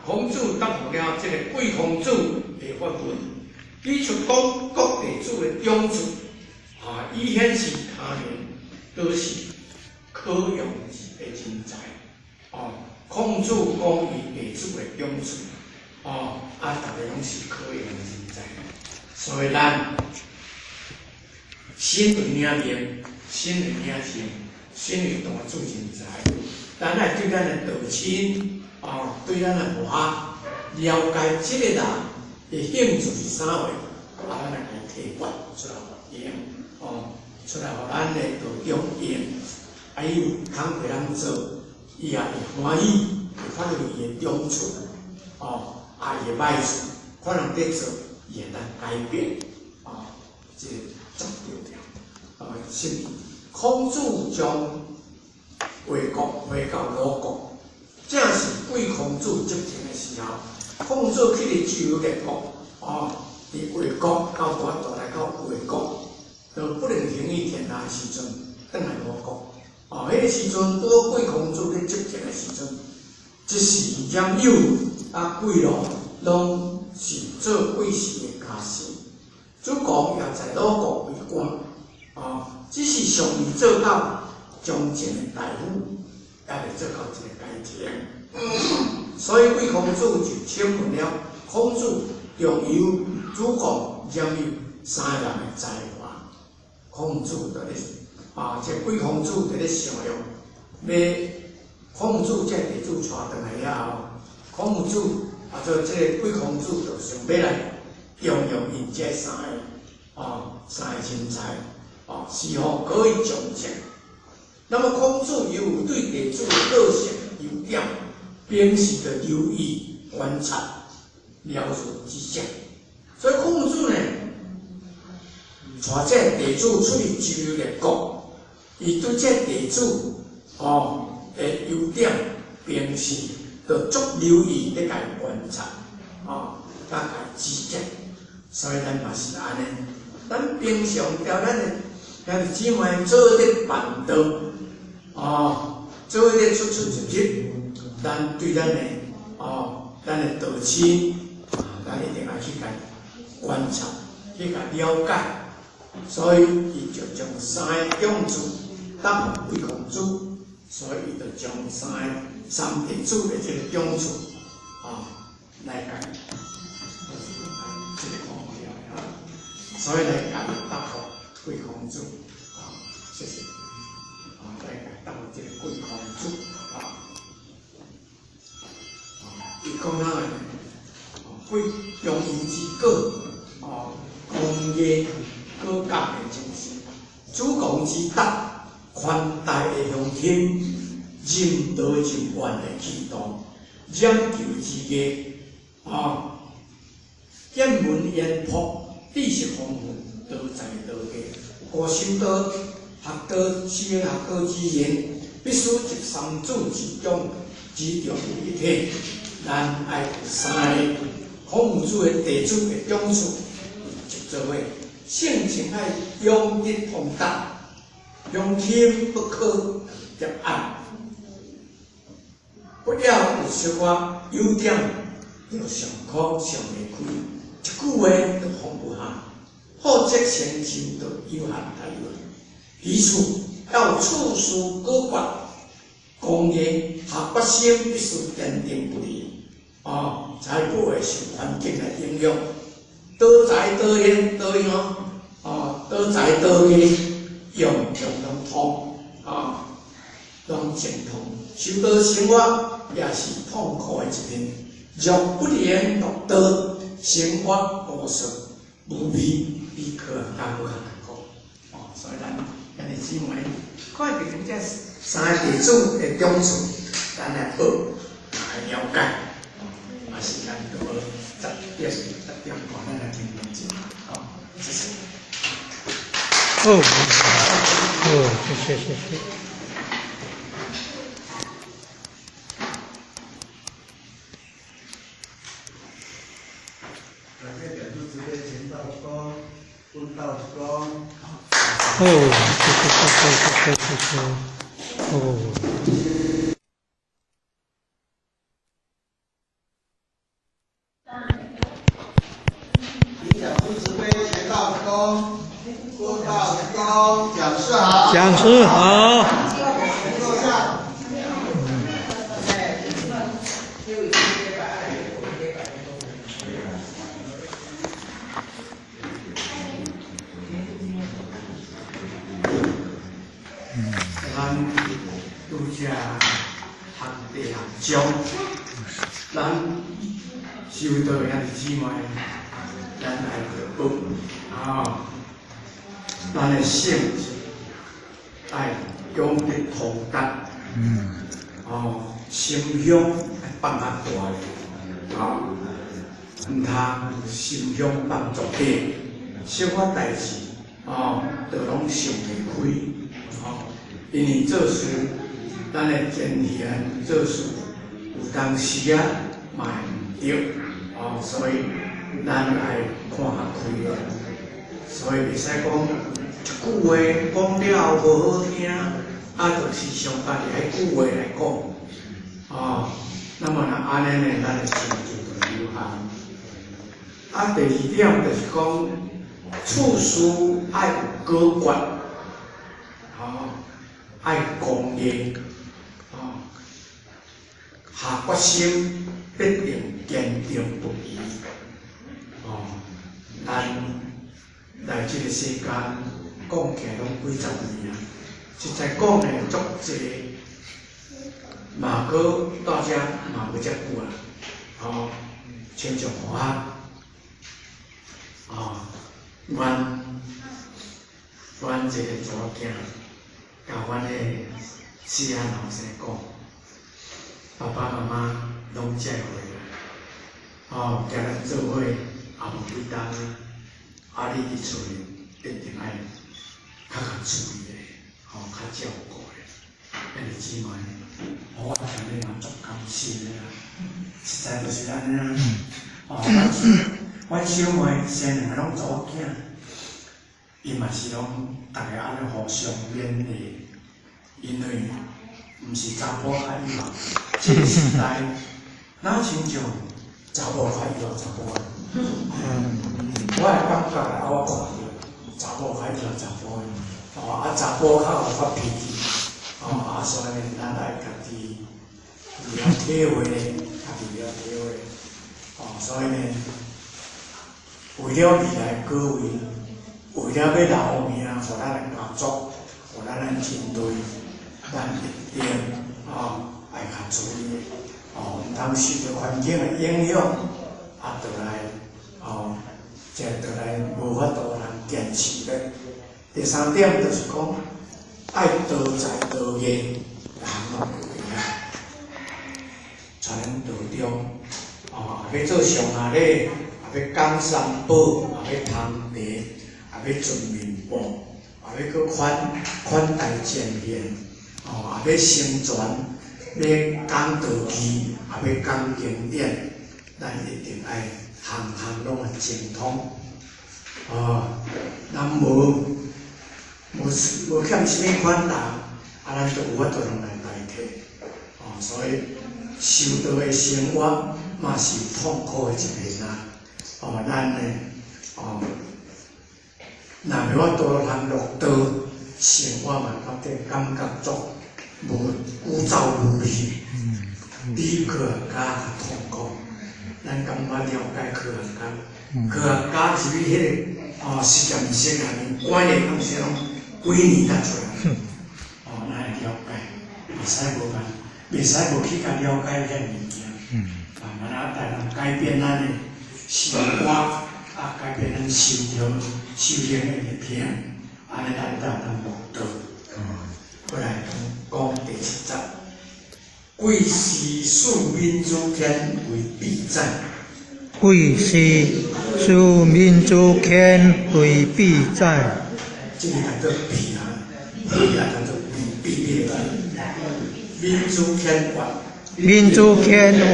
孔子答复了这个贵孔子的发问，指出讲各弟子的长处，啊，以显示他人都是可用的人才。哦，孔子讲伊弟子的长处，哦，啊，逐个拢是可用的人才。所以咱身为领命，身为领袖，身为大主人才，咱爱对咱的道亲，哦，对咱的学校了解这个人的兴趣是啥货，啊，咱来共提拔出来予用，哦，出来予咱的道中用，啊，伊有工课通做，伊也会欢喜，会发现伊的长处，哦，啊，伊的歹处，可能伫做，伊会当改变，哦，这个足重要。哦，是孔子将卫国回到鲁国，正是贵孔子执政的时候。孔子去伫周游列国，哦，伫卫国到无法度来到卫国，就不能行于天下的时阵，转来鲁国。哦，彼个时阵拄好贵孔子咧执政的时阵，这时冉有啊贵禄拢是做贵氏的家臣，子贡也在鲁国为官，哦，只是尚未做到将政的大夫，也未做到这个阶层。所以贵孔子就请问了孔子、仲由、子贡、冉有三个人的才华。孔子就咧啊，这贵孔子就咧想用，欲孔子这弟子带转来了后，孔子啊，做这个贵孔子就想欲来重用𪜶这三个，哦，三个人才，哦，是否可以将政？那么孔子又有对弟子的个性优点，平时就留意观察，了如指掌。所以孔子呢，带这弟子出去周游列国，伊对这弟子哦的优点平時就足留意咧，共伊觀察，哦，佮共伊指正。所以咱嘛是按呢，咱平常牢咱的兄弟姊妹做咧辦道，哦，做咧出出入入，咱對咱的哦，咱的道親，咱一定愛去共觀察，去共了解。所以伊就將三个種子答復鬼公主，所以伊就將三个三弟子的這个種子，啊，來共這个講了啊，所以來共答覆鬼公主，啊，謝謝，啊，來共答覆這個鬼公主，啊，伊講哪個？鬼中陰之果，哦，公義果覺的精神，主公之德，寬大的鄉親，任勞任怨的氣度，染求之藝，哦，見聞言樸，知識豐富，多才多藝，高心道，學道四個學道之人，必須集三祖之長，之長於一體。咱愛有三個孔夫子的弟子的長處，集做伙，性情愛勇直通達，鄉親不可狹隘，不要有小可優點，就上可想袂開，一句話就放不下，好則成就有限太有。其次要處事果決，公義下決心必須堅定不移，哦，才不會受環境的影響。多才多藝多樣，哦，多才多藝，樣樣攏通，啊，攏精通。修道生活也是痛苦的一面。若不能獨道，生活無色無味，比可能較閣較艱苦。哦，所以咱兄弟姊妹，看著這三个弟子的長處，咱來學，來了解。啊，時間到10點、10點半，咱來停停者。好，謝謝。哦，哦，謝謝謝謝。感謝講師慈悲，前道一躬，問道一躬。哦，謝謝謝謝謝謝哦。請講師慈悲，前道一躬，問道一躬，講師好。講師好。請坐下。咱拄則學弟學長，咱修道的兄弟姊妹，咱愛著學啊，咱的性質愛勇得通達，哦，心胸愛放較大咧，啊，毋通心胸放足窄，小可代誌，哦，就攏想袂開，哦。因為做事，咱的前賢做事有當時啊，嘛會毋對，哦，所以咱愛看較開咧。所以袂使講一句話講了後無好聽，啊，就是上家己彼句話來講，哦，那麼若按呢呢，咱的心就有限。啊，第二點就是講，處事愛有果決，哦。愛公義，哦，下決心必定堅定不移，哦，咱來這個世間講起來攏幾十年啊，實在講的足濟，嘛閣到遮嘛無遮久啊，哦，親像我，哦，阮這個查某囝。共阮的細漢後生講，爸爸媽媽攏這歲啦，哦，共咱做伙也無幾冬啊，啊，你佇厝裡一定愛較較注意咧，吼，較照顧咧，兄弟姊妹，我聽咧嘛足甘心的啦，實在就是按呢啊。哦，阮小妹生兩个攏查某囝，伊嘛是攏逐个按呢互相勉勵，因為毋是查埔較有，這個時代哪親像查某較有查埔。我的感覺啊，我看著查某較有查埔的，哦，啊查埔較有發脾氣，哦啊，所以咱愛家己會曉體會咧，家己會曉體會，哦，所以呢，為了未來各位，為了欲留名，予咱的家族，予咱的人類，咱一定哦愛較注意，哦，毋通受著環境的影響，啊，就來哦，這就來無法度通堅持咧。第三點就是講，愛多才多藝，項攏會曉，帶咱道中，哦，欲做上下禮，欲講三寶，欲烹茶，欲準面布，欲閣款待前賢，哦，欲成全，欲講道義，欲講經典，咱一定愛項項攏會精通。哦，若無欠啥物款人，啊，咱就有法度通來代替。哦，所以修道的生活嘛是痛苦的一面啊。哦，咱呢，哦，若無法度通落道，生活嘛感覺足無枯燥無味，比科學家較痛苦。咱感覺了解科學家，科學家是比彼個哦實驗室內面關的東西攏幾年才出來。哦，咱會了解，袂使無共，袂使無去共了解遐物件。慢慢仔帶咱改變咱的生活，啊，改變咱心中修行的一片，按呢咱才會當落道。過來講第七節，貴師視閔子騫為婢仔。貴師視閔子騫為婢仔。這個叫做婢啊，婢啊叫做婢，婢婢的婢。閔子騫曰。閔子騫曰。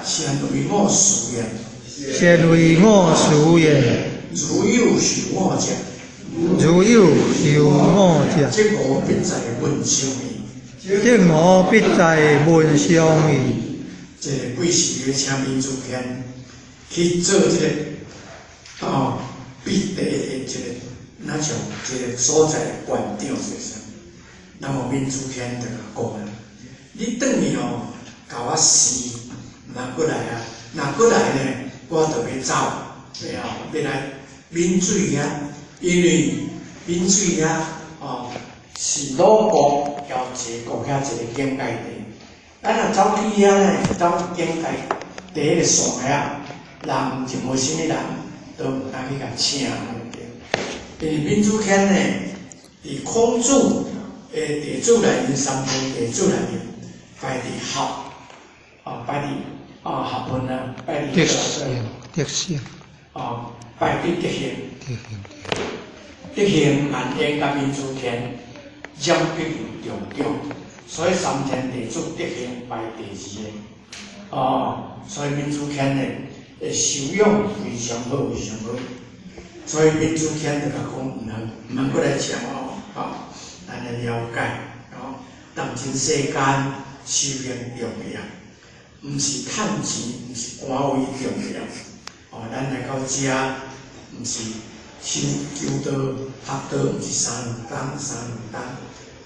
先為我事焉。先為我事焉。如有受我者。如有受我者。則吾必在聞上矣。則吾必在聞上矣。這個貴師咧請閔子騫去做這個哦，必地的一個，若像一個所在的館長就是。那麼閔子騫就共講啊，你轉去哦，共我試，毋通閣來啊！若閣來呢，我就欲走，對哦，欲來抿水遐，因為抿水遐哦是魯國交齊國遐一個境界地。咱若走去遐呢，走境界地彼個線遐，人任何啥物人都毋通去共請，對。因為閔子騫呢，佇孔子的弟子內面，三門弟子內面排佇學，哦排佇哦學問啊，排佇德行，德行，哦排佇德行，德行，德行萬應佮閔子騫染碧重長，所以三千弟子德行排第二个，哦，所以閔子騫呢，修養非常好，非常好。所以閔子騫就共講，毋通閣來請我，吼，咱來了解，吼，當今世間修行重要，毋是趁錢，毋是官位重要，哦，咱來到遮，毋是修求道學道，毋是三兩工三兩工，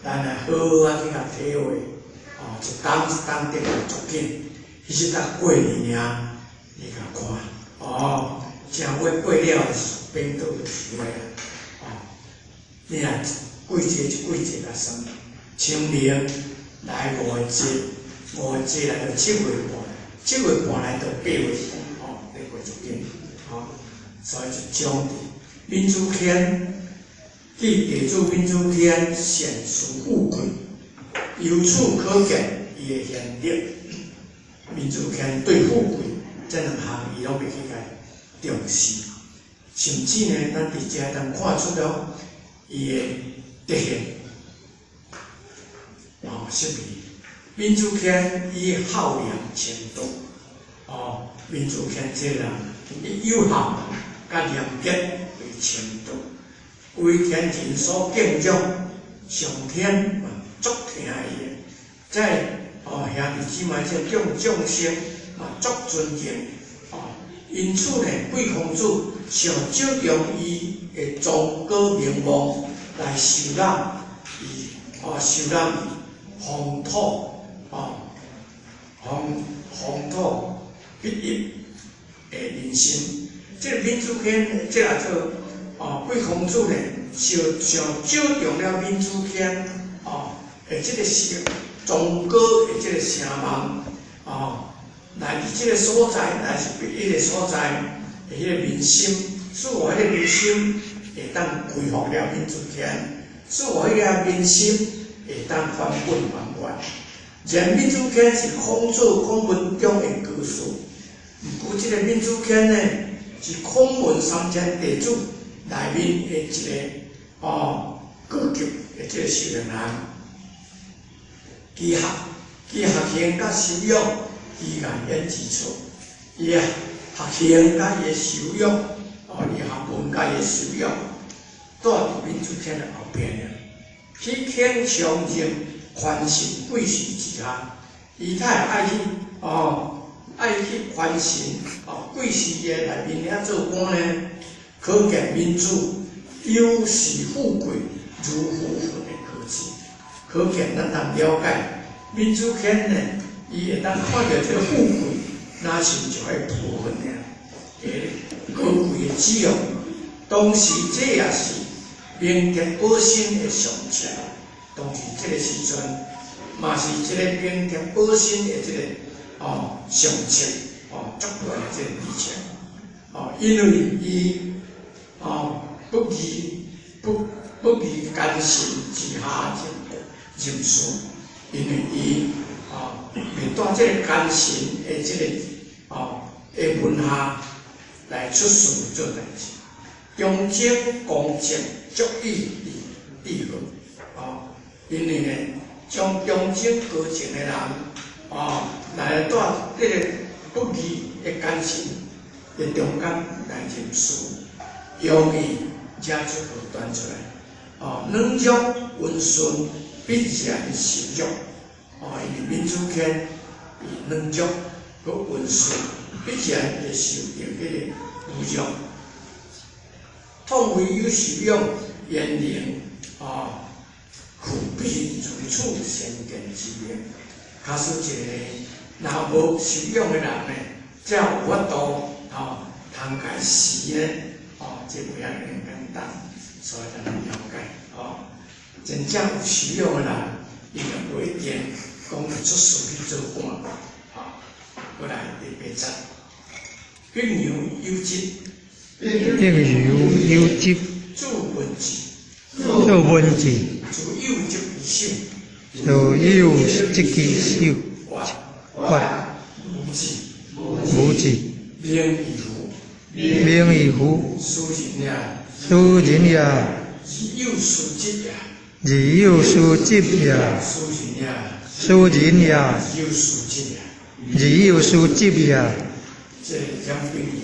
咱來好好仔去共體會，哦，一工一工得來足緊，彼時才過年爾，你共看，哦，正月過了是變倒就是月啊，哦，你若一季節一季節共算，清明來五月節，五月節來到七月半，七月半來到八月，哦，得過足緊，哦，所以一種閔子騫，去地主閔子騫善事富貴，由此可見伊的賢德。閔子騫對富貴這兩項，伊攏袂去共重視，甚至呢，咱佇遮通看出了伊的德行，哦，什物？閔子騫以孝廉称道，哦，閔子騫这个人以有孝佮廉洁为称道，为天人所敬仰，上天嘛足疼伊的，这哦兄弟姊妹这众众生嘛足尊敬，哦，因此呢，贵公子想借用伊的崇高名望来收揽伊，哦，收揽伊风土。哦，风风土必一的人心，这个閔子騫，这个做哦，贵公子呢，想想借用了閔子騫哦的这个声崇高的这个声望，哦，来伫这个所在，来是别一个所在的彼个民心，使予彼个民心会当归服了閔子騫，使予彼个民心会当返本还原。然閔子騫是孔子孔门中的高士，毋过这个閔子騫呢，是孔门三千弟子内面的一个哦高级的这个修行人，其学其学行佮修养，其言演之处，伊的学行佮伊的修养，哦，伊学问佮伊的修养，住伫閔子騫的后边尔，去肯充任权臣贵士之下，伊才会爱去哦，爱去权臣哦贵士的内面遐做官呢？可见閔子有视富贵如浮云的高志，可见咱通了解閔子騫呢，伊会当看著这个富贵，若亲像彼浮云尔，个高贵的志向。当时这也是明哲保身的上策。当时这个时阵，嘛是这个明哲保身的这个哦上策哦，足大的这个智策哦，因为伊哦不义不不义奸臣之下任事，因为伊哦袂住这个奸臣的这个哦的门下来出事做代志，忠贞公正足以治治好哦。因为呢，将忠贞高正的人，哦，来住这个不义的奸臣的中间来任事，容易惹出祸端出来。哦，软弱温顺必然受辱。哦，因为閔子騫伊软弱阁温顺，必然会受著彼个侮辱。痛为有修养，言灵哦。具备如此先见之明，假使一个若无修养的人呢，才有法度吼通共死呢，哦，这袂遐尔简单，所以咱了解吼，真正有修养的人，伊就无一定讲出事去做官，吼。过来第八节，秉阳有疾，秉阳有疾，著文字，著文字。自幼执其手，自幼执其手，决母子，母子，明义父，明义父，斯人也，斯人也，自幼思疾也，自幼思疾也，斯人也，斯人也，自幼思疾也，自幼思疾也。这个讲秉阳，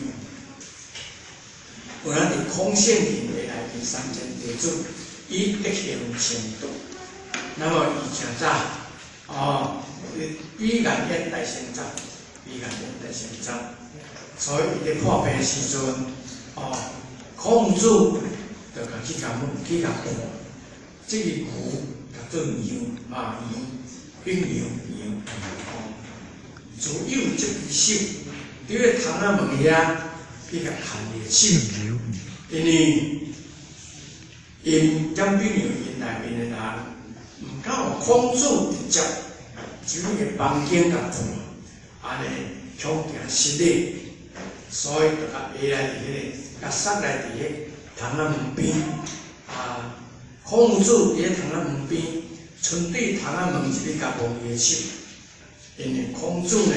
有咱伫孔圣人的内面三千弟子。以德行称道，那么伊诚早哦，比颜渊来先早，比颜渊来先早，所以伊咧破病时阵，哦，孔子就共去共问，去共看，这个牛叫做羊啊羊，秉阳羊，哦，自幼执其手，伫个窗仔门遐去共牵伊的手，因为。𪜶蔣秉阳𪜶内面的人，毋敢予孔子直接入去房间共看，按呢恐惊失礼，所以就共下来伫彼个，共捒来伫彼窗仔门边。啊，孔子伫咧窗仔门边，伸对窗仔门入去共摸伊的手，因为孔子呢，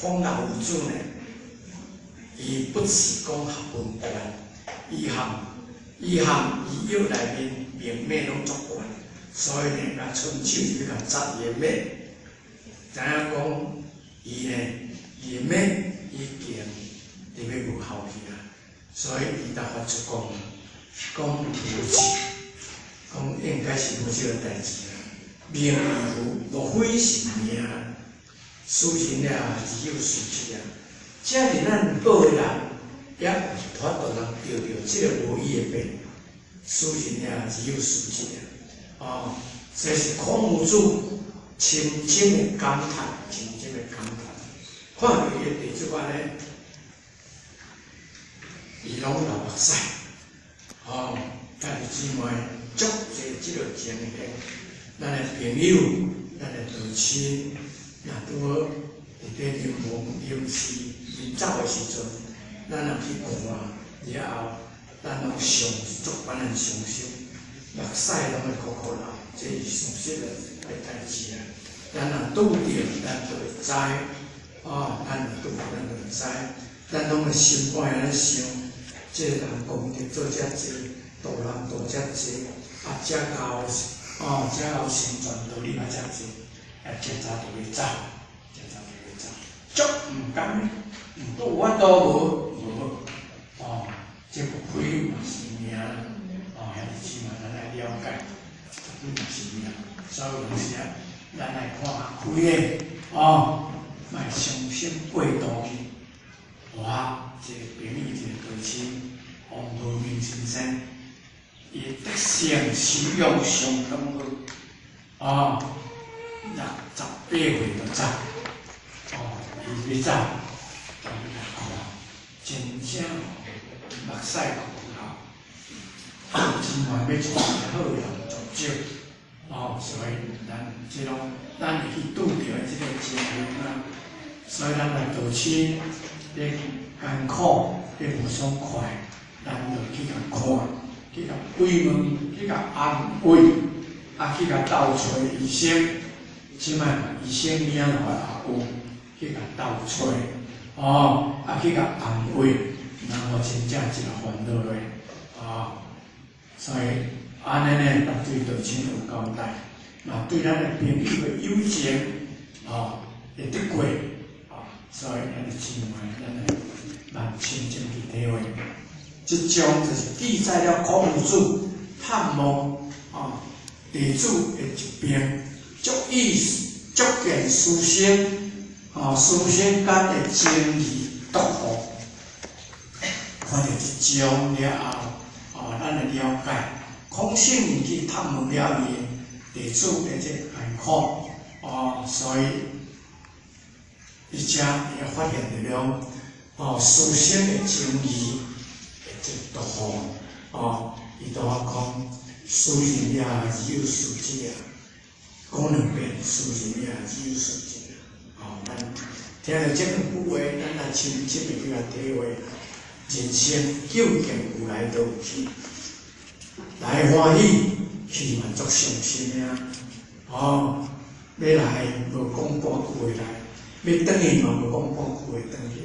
孔老夫子呢，伊不是讲学问悬，伊含。伊含伊约内面名马拢足悬，所以呢，共伸手入去共扎伊的马。知影讲，伊呢，伊的目已经伫欲无效去啊，所以伊才发出讲，讲无事，讲应该是无这个代志啦。命已无，若非是命，死人了自有死去啊。遮尔咱好的人，也有法度通得著这个无医的病，死人了自有死去啊。哦，这是孔夫子深深的感叹，深深的感叹。看著伊的弟子安呢，伊攏流目屎。哦，兄弟姊妹，足济这个情形，咱的朋友，咱的道亲，若拄好伫咧临亡、临死、临走的时阵，咱若去看了后，咱攏伤足万咱伤心，目屎攏会苦苦流，这是事实的代志啊。咱若拄著，咱就会知，哦，咱若拄著，咱就会知，咱攏會心肝按呢想，這個人功德做遮濟，度人度遮濟，啊，遮到哦，遮到成全道理嘛遮濟，啊，這早就欲走，這早就欲走，足毋甘的，毋過有法度無？無，哦，這無非嘛是命，哦，兄弟姊妹，咱愛了解，無非嘛是命，所以有時啊，咱愛看較開的，哦，莫傷心過度去。我這個朋友，這個道親王和明先生，伊德性修養相當好，哦，68歲就走，哦，伊欲走，就欲來看，真正目屎苦苦流，真願欲做一個好人做少，哦，所以咱這攏咱會去拄著的這個情形啊，所以咱來道親。咧艱苦，咧無爽快，咱就去共看，去共慰問，去共安慰，啊，去共鬥揣醫生，這擺醫生名也有，去共鬥揣，哦，啊，去共安慰，然後真正一個煩惱咧，哦，所以按呢呢，對道親有交代，嘛對咱的朋友的友情，哦，會得過。所以，咱的姊妹，咱來慢深深去體會。這章就是記載了孔夫子探望啊弟子的一病，足以足見師生啊師生間的情誼篤厚。看著這章了後，啊，咱會了解孔聖人去探問了伊弟子的這個艱苦，啊，所以。伊遮會發現著了，哦，師生的情誼的這個篤厚，哦，伊拄仔講，師人也只有師者啊，講兩遍，師人也只有師者啊，哦，咱聽著這兩句話，咱來深深的去來體會，人生究竟有來就有去，來歡喜，去嘛足傷心的啊，哦，欲來無講半句話來。欲轉去嘛，無講半句話轉去，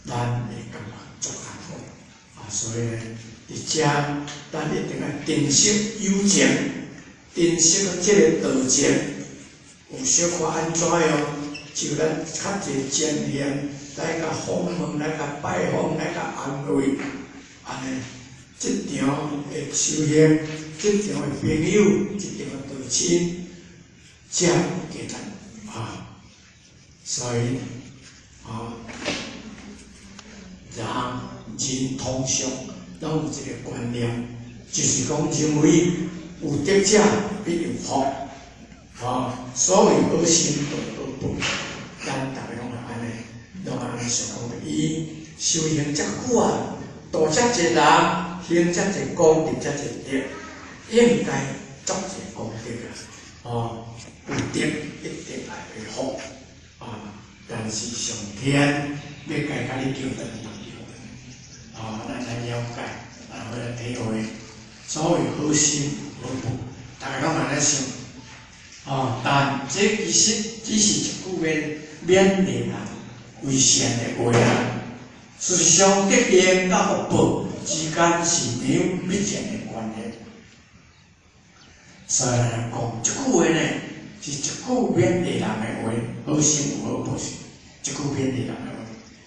咱會感覺足艱苦啊！所以呢，佇遮咱一定愛珍惜友情，珍惜這個道情。有小可按怎樣，就咱較濟情形來共訪問，來共拜訪，來共安慰，按呢，這場的修行，這場的朋友，這場的道親，才有價值啊！所以，啊，人人通常攏有一個觀念，就是講認為有德者必有福，啊，所謂好心得好報，咱逐个攏會按呢，攏按呢想講，伊修行遮久啊，度遮濟人，行遮濟功德，遮濟德，應該足濟功德啊，哦，有德一定愛會福。啊！但是上天欲共共你叫轉，就叫轉。啊，咱來了解，咱來體會，所謂好心好報，逐个攏按呢想。哦，但這其實只是一句勉勉勵人為善的話啊。事實上，德行佮福報之間是沒有必然的關係。所以來講，這句話呢，是一句勉勵人的話，好心有好報是一句勉勵人的話。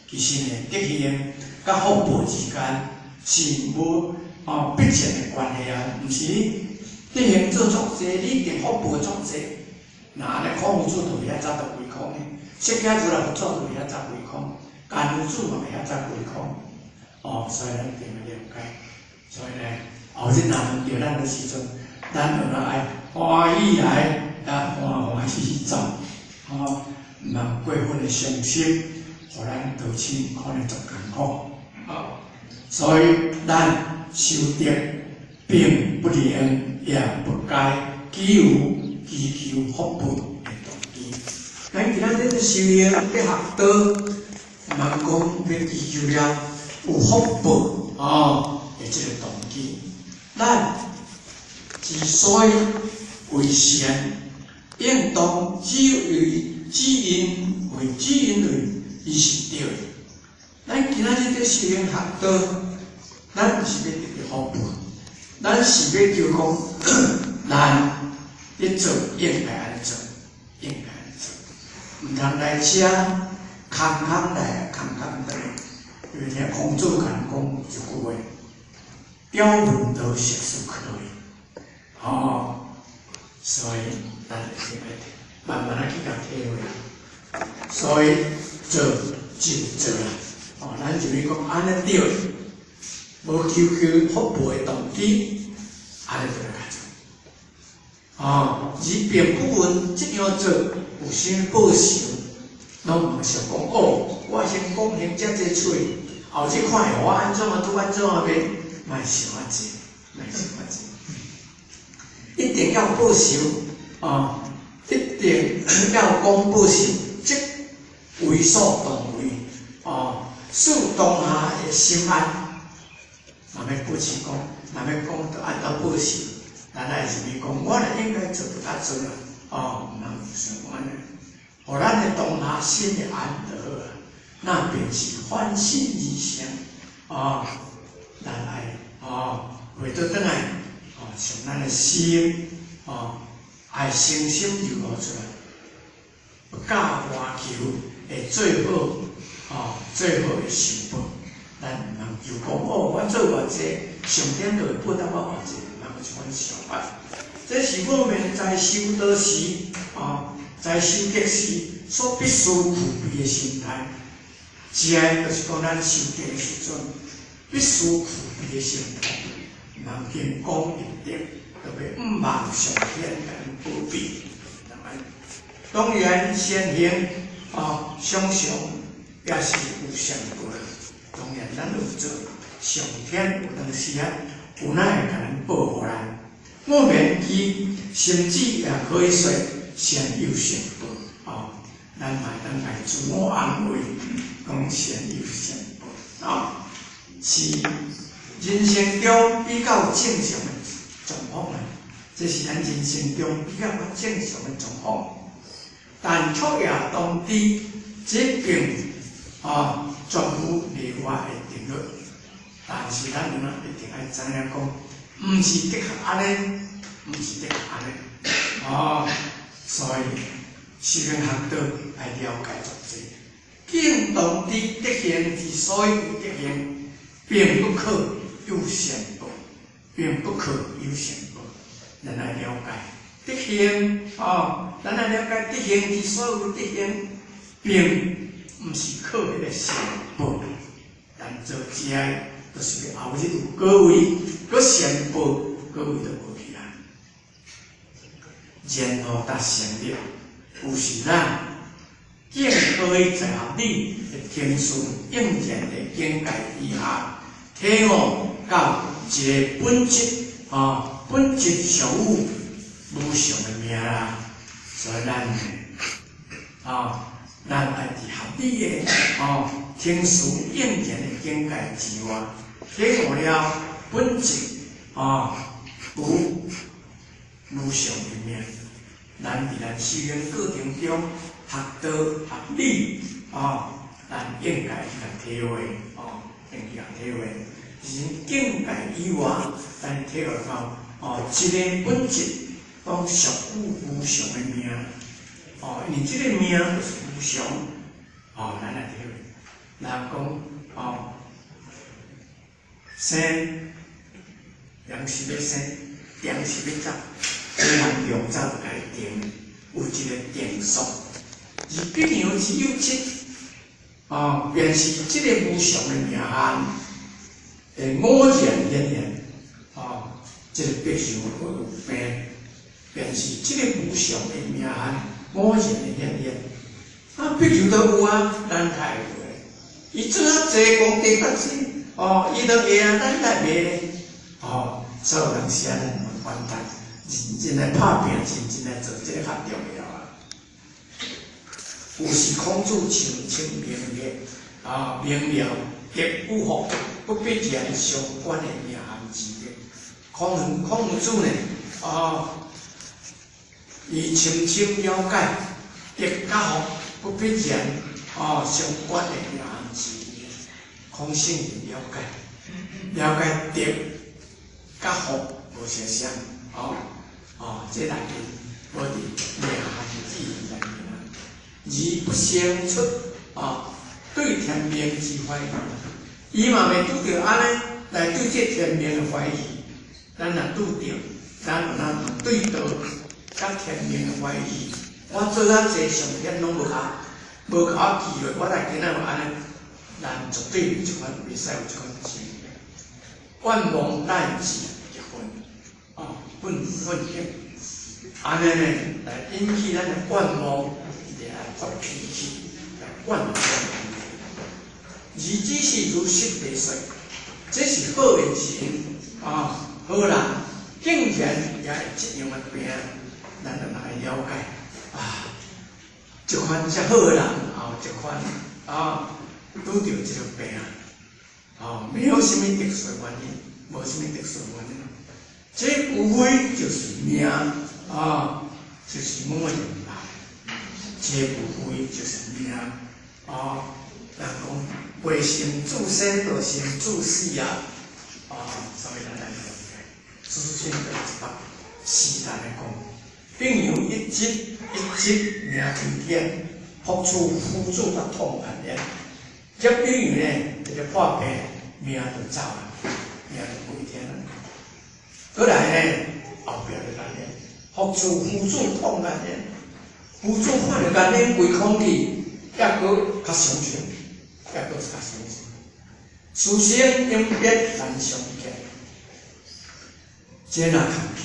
其實呢，德行佮福報之間是無必然的關係啊，毋是你德行做足濟，你一定福報足濟。若按呢，孔夫子就袂遐早就歸空的，釋迦如來佛祖就袂遐早歸空，甘露子嘛袂遐早歸空。哦，所以咱一定要了解。所以呢，後日若輪著咱的時陣，咱就愛歡喜來，啊歡歡喜喜走，吼，毋通過分的傷心，予咱道親可能足艱苦。哦，所以咱修德並不能也不該祈求祈求福報的動機。咱今仔日咧修行咧學道，毋通講欲祈求了有福報哦的這個動機。咱之所以為善，應當只因為伊是對的。咱今仔日咧修行學道，咱毋是欲得著福報，咱是欲求講，咱咧做應該按呢做，應該按呢做，毋通來遮空空來，空空轉。因為聽孔子共咱講一句話：表文都熟思可以，吼，所以咱一定愛慢慢仔去共體會。所以做就做啦，哦，咱就是講按呢對，無求求福報的動機，按呢就來較做。哦，而並不問這樣做有啥物報酬，攏毋想講哦，我先講先遮濟喙，後日看會我按怎啊，拄按怎啊欲，莫想遐濟，莫想遐濟，一定要報仇，哦，一定要講報仇，則為所當為，哦，使當下的心安，若欲保持講，若欲講著按怎報仇，咱愛認為講，我若應該做就較做啦，哦，毋通想按呢，予咱的當下心會安就好啊，那便是反省而成，哦，咱愛哦回倒轉來，哦，從咱的心，哦，愛誠心流露出來，不教外求會最好，哦，最好的成報。咱毋通求講哦，我做偌濟，上天就會報答我偌濟，毋通有這款想法。這是我們在修道時，哦，在修德時所必須具備的心態。這個就是講咱修德的時陣，必須具備的心態。毋通憑講立德，特別毋望上天共咱保庇。當然善行，哦，常常也是有善報的。當然，咱有做，上天有當時啊，有哪會共咱報予咱？我們伊甚至也可以說善有善報，哦，咱嘛會當來自我安慰，講善有善報，哦，是人生中比較正常的狀況啊。這是咱人生中比較正常的狀況，但卻也當知這並啊絕無例外的定律。但是咱有哪一定愛知影講，毋是的確按呢，毋是的確按呢，哦，所以修行學道愛了解足濟。敬當知德行之所以有德行，並不可有善報，並不可有善報。咱愛了解德行，哦，咱愛了解德行之所以有德行，並毋是靠彼個善報。咱做這个，就是欲後日有果位，閣善報，果位就無去啊。然後達成立，有時咱竟可以在合理的程序應然的境界之下，體悟到一個本質，哦，本質屬於無常的命啦。所以咱呢，哦，咱愛佇合理的，哦，程序應然的境界之外，體悟了本質，哦，有無常的命。咱佇咱修行過程中學道學理，哦，咱應該去共體會，哦，應該去共體會。是境界以外，咱體會到，哦，這個本質講俗語無常的命，哦，因為這個命就是無常，哦，咱來體會。人講，哦，生，人是欲生，定是欲走，這人用早就共伊定，有一個定數。而彼樣之有質，哦，便是這個無常的命運，會偶然顯現，哦，這個必想會有病，便是這個無常的命運偶然的顯現。啊，必求都有啊，咱較會有的。伊做啊濟，功德較濟，哦，伊都會啊，咱較袂咧。哦，所以有當時啊，咱毋管他，認真來拍拚，認真來做，這個較重要啊。有時孔子深深明白，啊，明了德與福不必然相關的命含之的。孔子呢，啊，伊深深了解德佮福不必然啊相關的命含之的。孔聖人了解，了解德佮福無相像，哦，哦，這內面無佇命含之內面啊。而不生出啊對天命之懷疑，伊嘛袂拄著按呢來對這天命的懷疑。咱若拄著，咱有哪對道佮天命的懷疑？我做啊濟上天攏無共，無共我記落，我來今仔有按呢，咱絕對袂這款，袂使有這款情形。願望乃至結婚，啊，奮奮興，按呢呢來引起咱的願望。來發脾氣，來怨天尤人，而只是如實地說，這是好的人啊，好人竟然也會這樣的病，咱就來了解啊。這款遮好的人，也有這款啊，拄著這個病，啊，沒有啥物特殊原因，無啥物特殊原因，這無非就是命啊，就是某人來。這無非就是命啊！人講未成自生，就成自死啊！啊，所以咱來了解，事實上一百四來講，並有一疾一疾名推天，福處夫子甲痛恨焉。這比如呢，這個破病命就走啦，命就歸天啦。過來呢，後壁就來呢，福處夫子痛恨焉。夫子看著眼睛規空去，抑閣較傷心，抑閣較傷心。此生永別難相見，這若空去，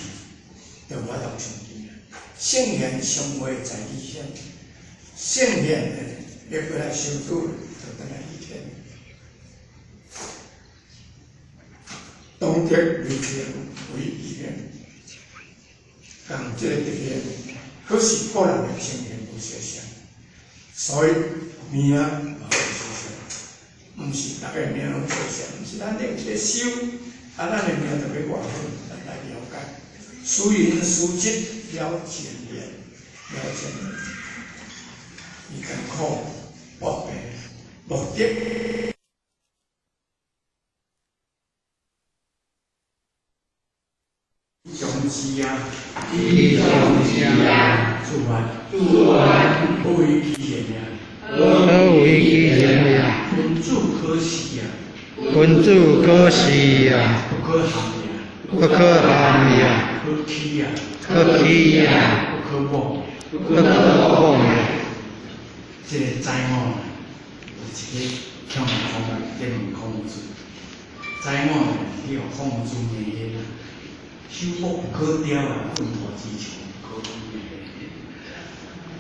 就無法度相見啊。聖賢相會在理天，聖賢呢，欲過來相拄，就轉來理天。當德為天為義天，共這個德行。可是個人的經驗無相像，所以命嘛無相像，毋是逐个命攏相像，毋是咱咧咧修，啊，咱的命就欲偌好，咱來了解。殊因殊質了前緣，了前緣，伊艱苦破病，目的。上智啊，上智啊，自愿，自愿，何為其言啊？何為其言啊？君子可視啊，君子可視啊，不可陷啊，不可陷啊，可欺啊，可欺啊，不可妄，不可妄啊。這個知我有一个向孔在問孔子，知我去予孔子罵的啦。手不可雕啊，糞土之牆可以。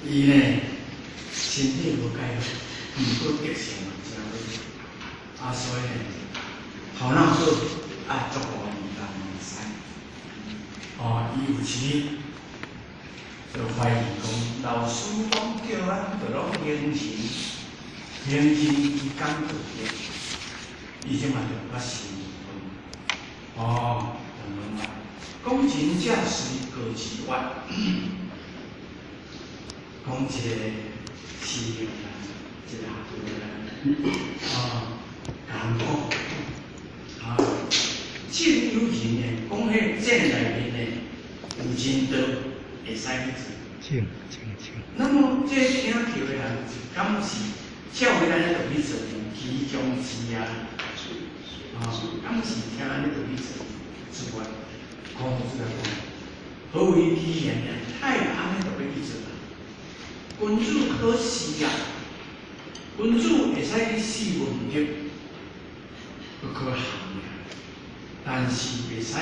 伊呢，身體無解好，毋過德性嘛誠好，啊，所以呢，頭腦好，啊，足夠伊人會使。哦，伊有一日就懷疑講，老師講叫咱著攏行行，行行伊講道德，伊這嘛就較生分。哦，就問啦。講真正是過之外，講一個寺廟人，一個學徒人，啊，艰苦，啊，真有人呢，講彼正內面呢有真道，會使去做。正正正。那麼這聽課的人是敢是照伊按呢就去做，其中是啊，啊，敢是聽按呢就去做，是無？孔子來講，何為其言呢？太按呢就欲去做啦。君子可思啊，君子會使去思文德，不可陷害，但是袂使予陷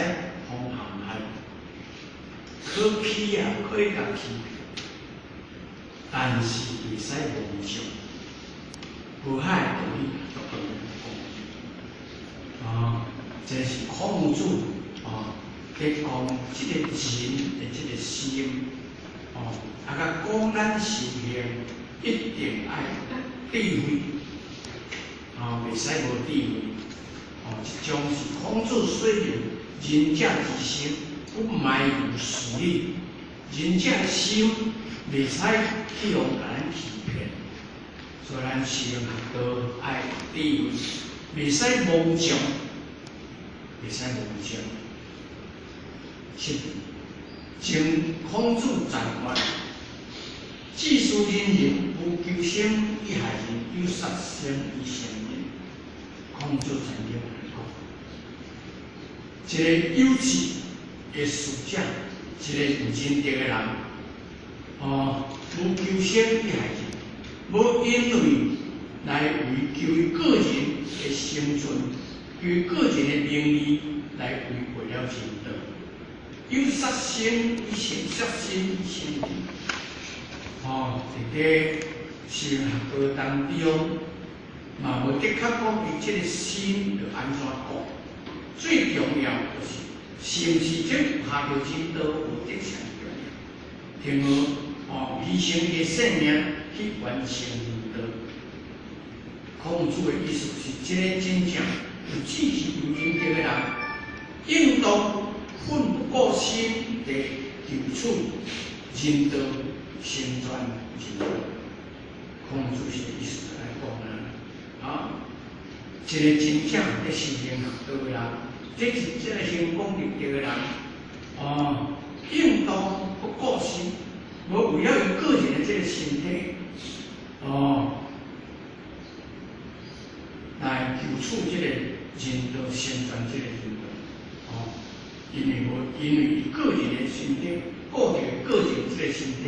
害。可欺啊，可以共欺騙，但是袂使妄想，無害道理足當講。啊，這是孔子啊，佇講這個仁的這個心，哦，啊，佮講咱修行一定愛智慧，啊，袂使無智慧。哦，這種是孔子說的仁者之心，不埋於私利。仁者心袂使去予共咱欺騙，所以咱修行學道愛智慧，袂使妄想，袂使妄想。是，前孔子在位，志士仁人不求生以害仁，有殺生以成仁。孔子曾經講，一個有志的士者，一個有仁德的人，哦，無求生以害仁，無因為來為求伊個人的生存，求伊個人的名利來違背了仁道。有殺生以成殺生以成仁，哦，佇咧修學道當中，嘛無的確講伊這個心著按怎講。最重要就是，是毋是這有合著仁道有德上重要。然後，哦，犧牲伊的性命去完成仁道。孔子的意思是，這個真正有志氣、有仁德的人，應當奮不顧身地求取仁道，成全仁道。孔子是意思來講啊，啊，一個真正佇修行學道的人，這是這個成功立德的人，哦，應當不顧身，無為了伊個人的這個身體，哦，來求取這個仁道，成全這個仁道，哦，因為無因為伊個人的身體，顧著個人這個身體，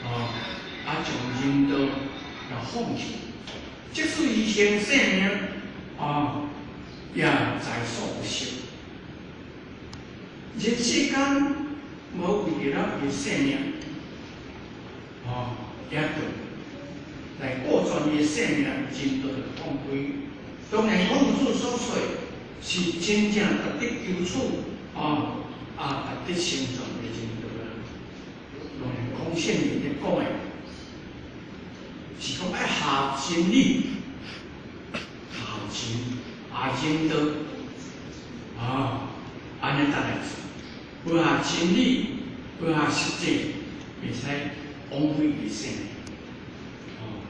哦，啊，將仁道來放棄，即使犧牲性命，啊，也在所不惜。人世間無為著了伊的性命，哦，也著來顧全伊的性命，仁道就放開。當然，孔子所說是真正值得求取，啊啊，值得成全的仁道啦。當然，孔聖人咧講的，是講愛合真理、合情、合仁道，啊，按呢才來做。無合真理，無合實際，袂使枉費伊的性命。哦，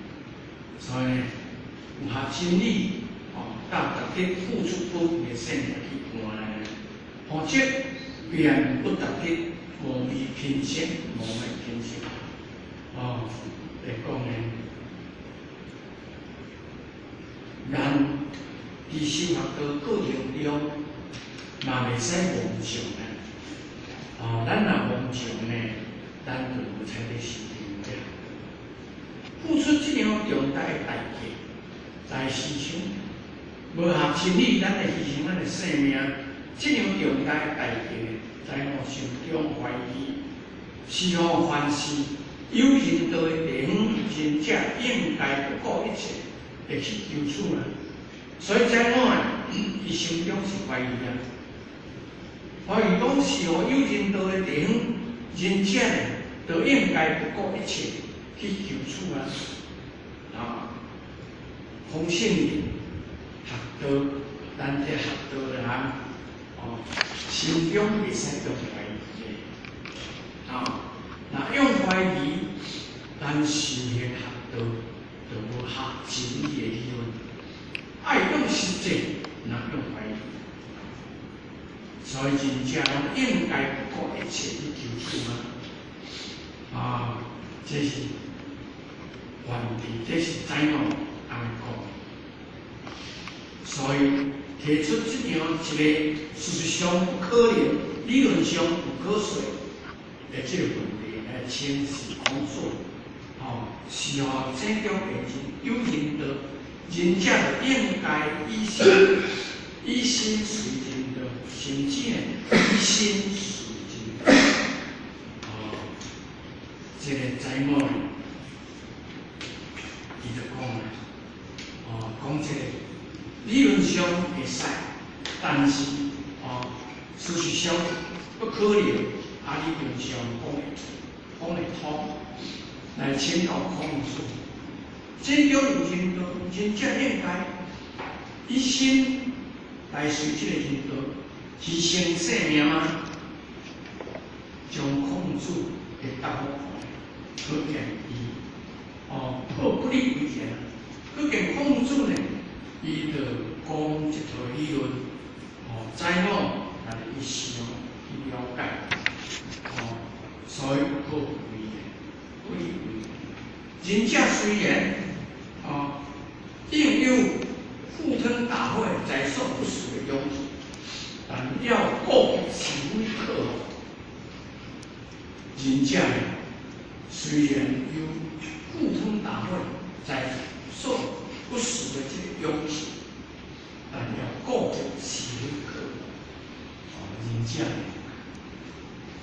所以呢，有合真理，哦，佮值得付出寶貴的性命去換來，否則便不值得無昧品性，無昧品性。哦，來講呢，咱佇修學道過程中，嘛袂使妄想啊。哦，咱若妄想呢，咱就無采咧修行了。付出這樣重大的代價來犧牲，無合真理，咱來犧牲咱的性命，這樣重大的代價，在我心中懷疑，是否凡是有仁道的地方，仁者應該不顧一切地去求取啊。所以在我伊心中是懷疑啊，懷疑講是否有仁道的地方，仁者呢，就應該不顧一切去求取啊。啊，孔聖人學道，咱這學道的人，哦，心中袂使用懷疑的，啊，若用懷疑，咱修行學道就無合真理的理論。愛用實際，若用懷疑，所以仁者攏應該不顧一切去求取啊。啊，這是問題，這是怎樣按呢講？所以提出這樣一個事實上不可能、理論上不可說的這個問題來請示孔子，哦，是予井中賢人有仁德，仁者應該以身以身隨仁德，甚至呢以身隨仁德。哦，這個知母呢，伊就講啊，哦，講這個理論上會使，但是哦，事實上不可能，啊，理論上講會講會通，來請教孔子。井中有仁德，仁者應該以身來隨這個仁德，犧牲性命嗎？將孔子的答覆看，可見伊哦破不立為然。可見孔子呢，伊就講這套理論，哦，知母來去想去了解，哦，所以破為然，不立為然。仁者雖然哦，應有赴湯蹈火在所不辭的勇氣，但要顧及是非可惡。仁者呢，雖然有赴湯蹈火在所不辭的這個勇氣，但要顧及是非可惡。哦，仁者呢，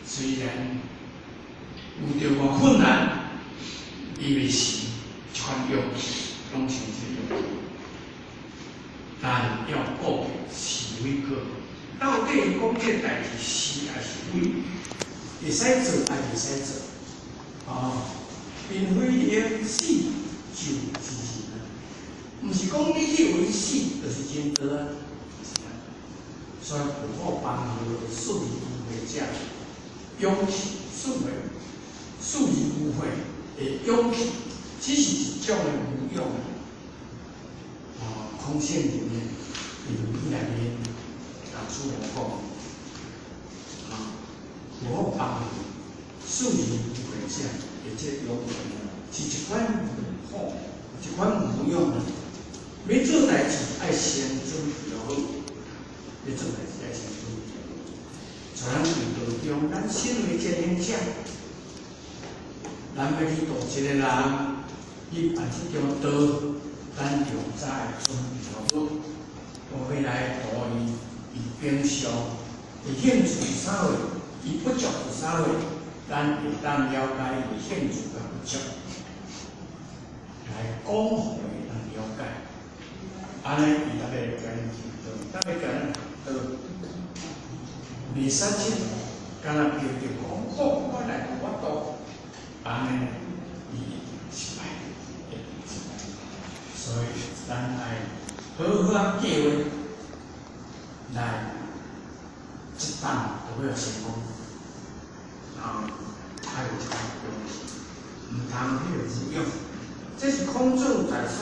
雖然遇著偌困難，伊袂死，這款勇氣，攏是這個勇氣，但要顧及是非可惡。到底伊講這代誌是抑是非？會使做抑袂使做？哦，並非應死就之仁啊，毋是講你去為死就是仁德啊，是啊。所以有好幫助恕而無悔者勇氣，恕為恕而無悔的勇氣，只是一種的無勇。哦，孔聖人呢，佇論語內面，甲子路講，啊，有好幫助恕而無悔者的這個勇氣，是一款無好，一款無勇。欲做代誌，愛先準備好。欲做代誌，愛先準備好。在咱道中，咱身為前行者，咱欲去度一個人，去辦這場道，咱就早會準備好。我欲來度伊，伊平常的興趣是啥貨，伊不足是啥貨，咱會當了解伊的興趣佮不足，來講予伊通了解。按呢，伊才會共咱行動，才會共咱行道。袂使這敢若憑著講，好，我來無法度，按呢，伊失敗，一定失敗。所以，咱愛好好仔計劃，來一檔就欲成功。啊，愛有這款勇氣，毋通彼個無勇。這是孔子在所，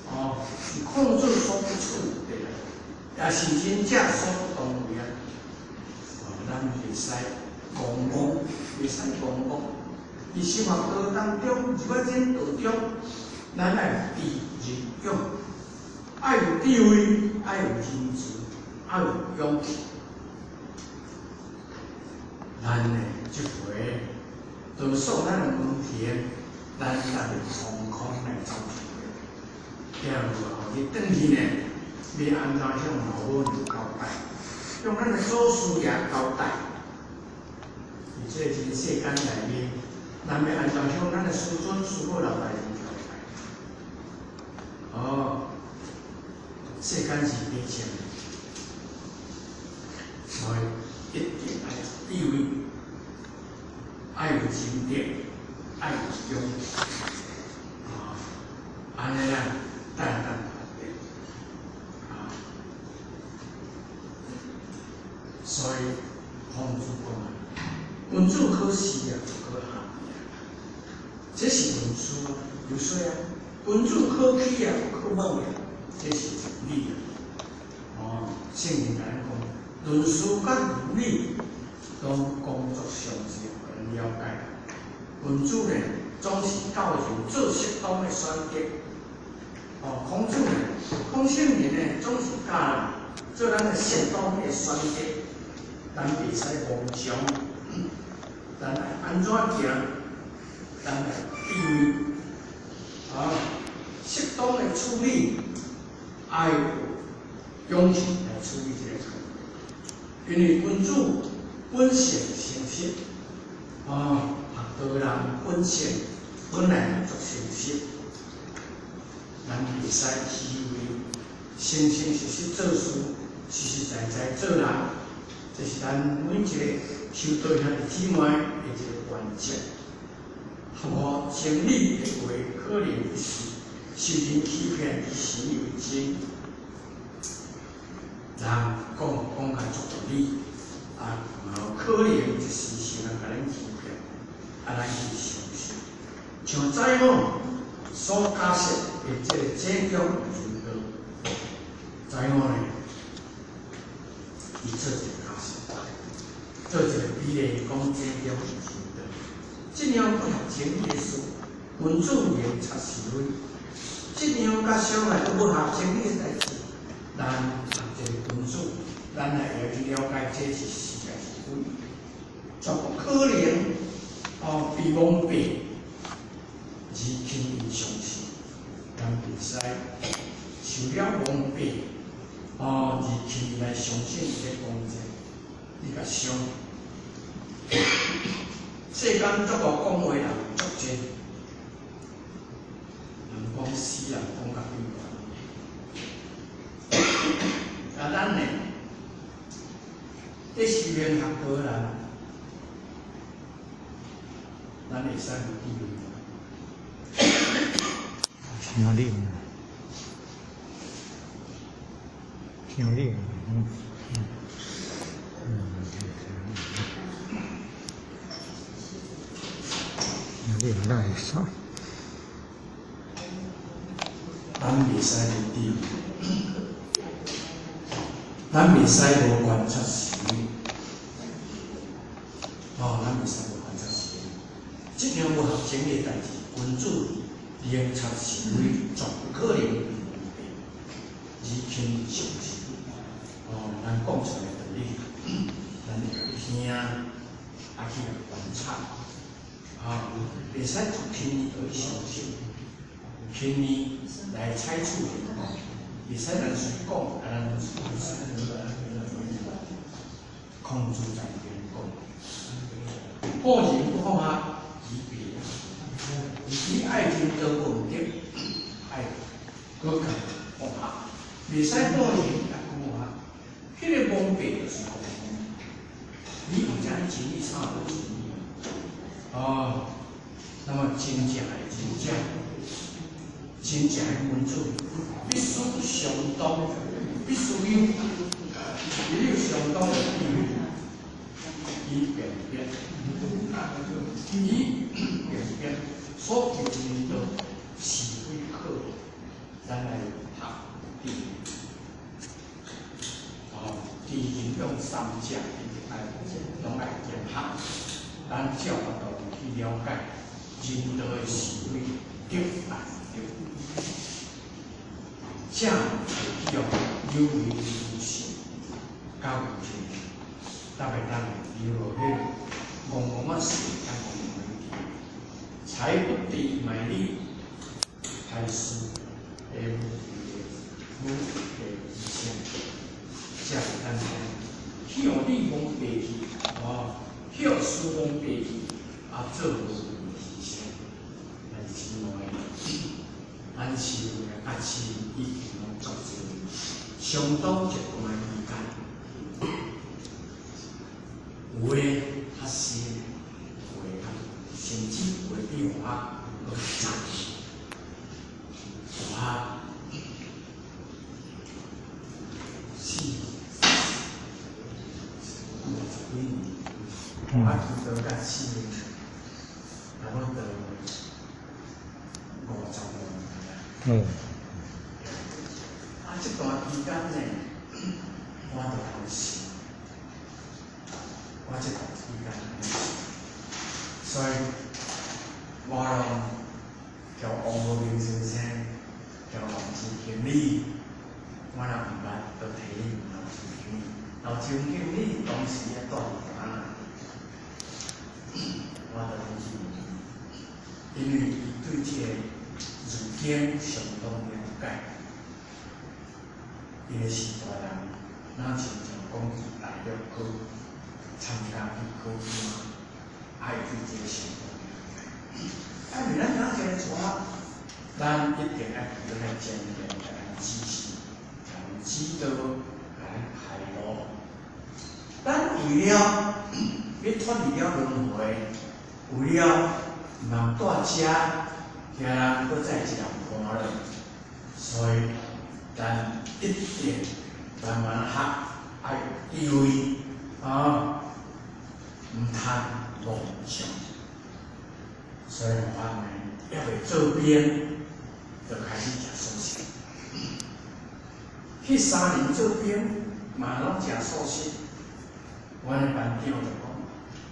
哦，是孔子所不處的，也是仁者所不當為啊。哦，咱袂使戇戇，袂使戇戇。佇修學道當中，入去這道中，咱愛有智仁勇，愛有智慧，愛有仁慈，愛有勇氣。咱呢，這回多數咱的門庭，咱才會空空來走出去。了後日轉去呢，欲按怎向老母娘交代，向咱的祖師爺交代。佇這個人世間內面，咱欲按怎向咱的師尊、師母老大人交代？哦，世間是假象，所以一定愛有智慧，愛有仁德，愛有勇氣，啊，按呢咱才會當達啊。所以孔子講啊，君子可視啊，不可陷啊。這是論師啊，有說啊，君子可欺啊，不可侮啊，這是論理啊。哦，聖人共咱講，論師佮論理，攏講作相濟話。咱了解。君子呢，总是教人做适当的选择。哦，孔子呢，孔圣人呢，总是教人做咱的适当的选择。咱袂使妄想，咱爱按怎行，咱爱智慧，啊，适当的处理，爱有勇气来处理这个问题。因为君子本性诚实，啊，学道人本性本来就足诚实，咱袂使虚伪，诚诚实实做事，实实在在做人，这是咱每一个修道兄弟姊妹的一个原则。合乎情理的话，可能是受人欺骗，而信以为真。人讲讲甲足道理，啊，可能一时想共咱欺骗，啊，咱去相信。像宰某所假设的这个这种人道，宰某呢，伊做一个假设，做一个比例，讲这种人道，这样不合情理的事，君子明察是非。这样甲小爱都不合情理的代志，咱学一个君子，咱来会去了解这是是抑是非，绝不可能哦被蒙蔽而轻易相信。咱袂使受了蒙蔽哦而轻易来相信这讲者，你共想，世间足够讲话人足济，人讲死人讲甲比悬。啊，咱呢，伫修行学道人，咱会使有智慧无？听你，听你，嗯嗯，听你哪会使？咱袂使无智慧，咱袂使无观察是非。哦，咱袂使无观察是非。这样无合情理的代志，君子明察是非，绝不可能被蒙蔽，而轻易相信。哦，咱讲出来道理，咱会听，啊去观察，啊，袂使足轻易去相信，轻易来采取行动，袂使人随讲，啊，咱就随孔子在边讲，个人不放下，以别。你爱仁德问德，爱阁较放下，袂使个人来讲话，彼个蒙蔽就是讲，你有遮尔真理啥无真理？哦，那么真正的真正，真正的君子，必须相当，必须有，你有相当的智慧，以辨别，以辨别所求的道是非可，咱来学智慧。哦，智运用三者，一定爱拢爱兼学，咱才有法度去了解人道的是非对抑毋对，才会去哦有为有信，较有这个，特别咱会留落彼戆戆仔事，较戆戆去，财不知卖力，还是会无的牺牲，才会当讲去予你蒙蔽去，哦，去予事蒙蔽去，啊，做无牺牲，咱姊妹，咱修的较深，已经拢足济，相当一段时间，有的较深，有的较，甚至有的比我阁较早。我40几年，我出道甲死，差不多55年啦。啊，这段期间呢，我就安想，我这段期间安想，所以無論叫王和平先生，叫老師經理，我若毋捌，就提你問老師經理。老師經理當時也住佇台灣，我就開始問，因為伊對這個字經相當了解，伊的時代人，若親像講去大陸去參加去考試，愛對這個相當了解。啊，因為咱若一個帶，咱一定愛去來前面共咱指示，共咱指導，共咱開路。咱為了欲脫離了輪迴，為了毋通蹛遮，驚人閣再一人伴落，所以咱一定慢慢學，愛有智慧啊，毋貪妄想。所以我呢，猶未做兵，就開始食素食。彼3年做兵，嘛攏食素食。阮的班長就講：“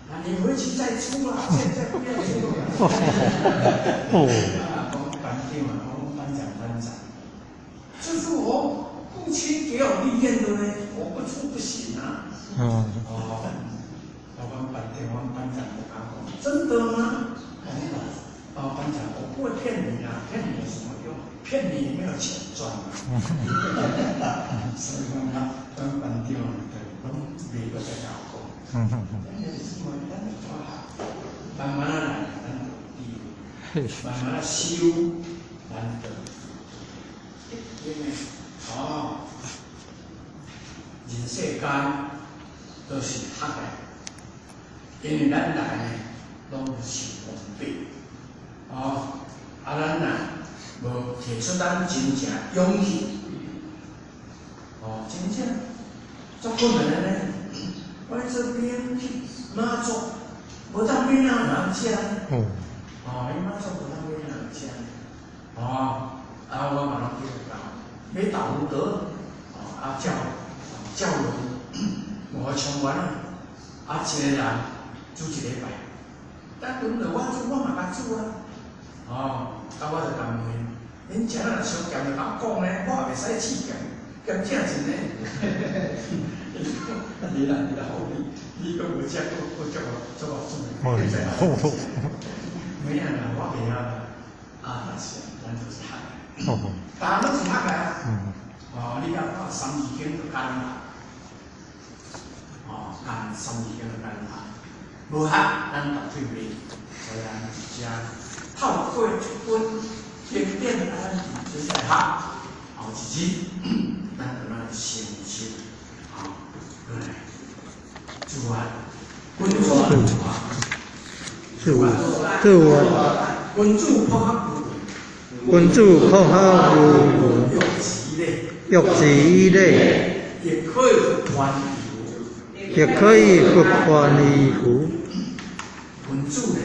啊，你回去再出啦，現在不要出了。”啊，講班長啊，講班長班長，這是我父親給我立願的呢，我不出不行啊。哦，我阮班長，阮班長就講：“真的嗎？”哦，班長，我不會騙你啊，騙你有什麼用？騙你也沒有錢賺啊。所以講啊，阮班長就攏袂閣再共我講。咱就怎學，慢慢仔來，咱就有智慧；慢慢仔修，咱就一定的。哦，人世間都是學的，因為咱來呢，攏是受封閉。哦，啊，咱若無提出咱真正勇氣，哦，真正足困難的呢。我做兵去馬祖，無當買哪人食。哦，去馬祖無當買哪人食。哦，啊，我嘛攏叫伊講買豆腐糭，哦，啊，照照輪五個充完啊，啊，一個人煮一禮拜。但輪到我煮，我嘛捌煮啊。哦，啊，我就共問，恁食若傷鹹就共我講呢，我也袂使試鹹，鹹正真呢。你啦，你啦好，你閣無食，閣閣足足夠煮的。沒啊啦，我袂曉啦。啊，但是咱就是學的，逐項攏是學的啊。哦，你甲看三字經就簡單，哦，講三字經就簡單，無學咱絕對袂。所以咱佇遮透過這本經典，咱認真來學，後一日咱就來成就，好，來，主啊，君主啊，主主君主樸學君主樸學無欲知禮，欲知禮，亦可以復還亦可以復還於乎？君主呢，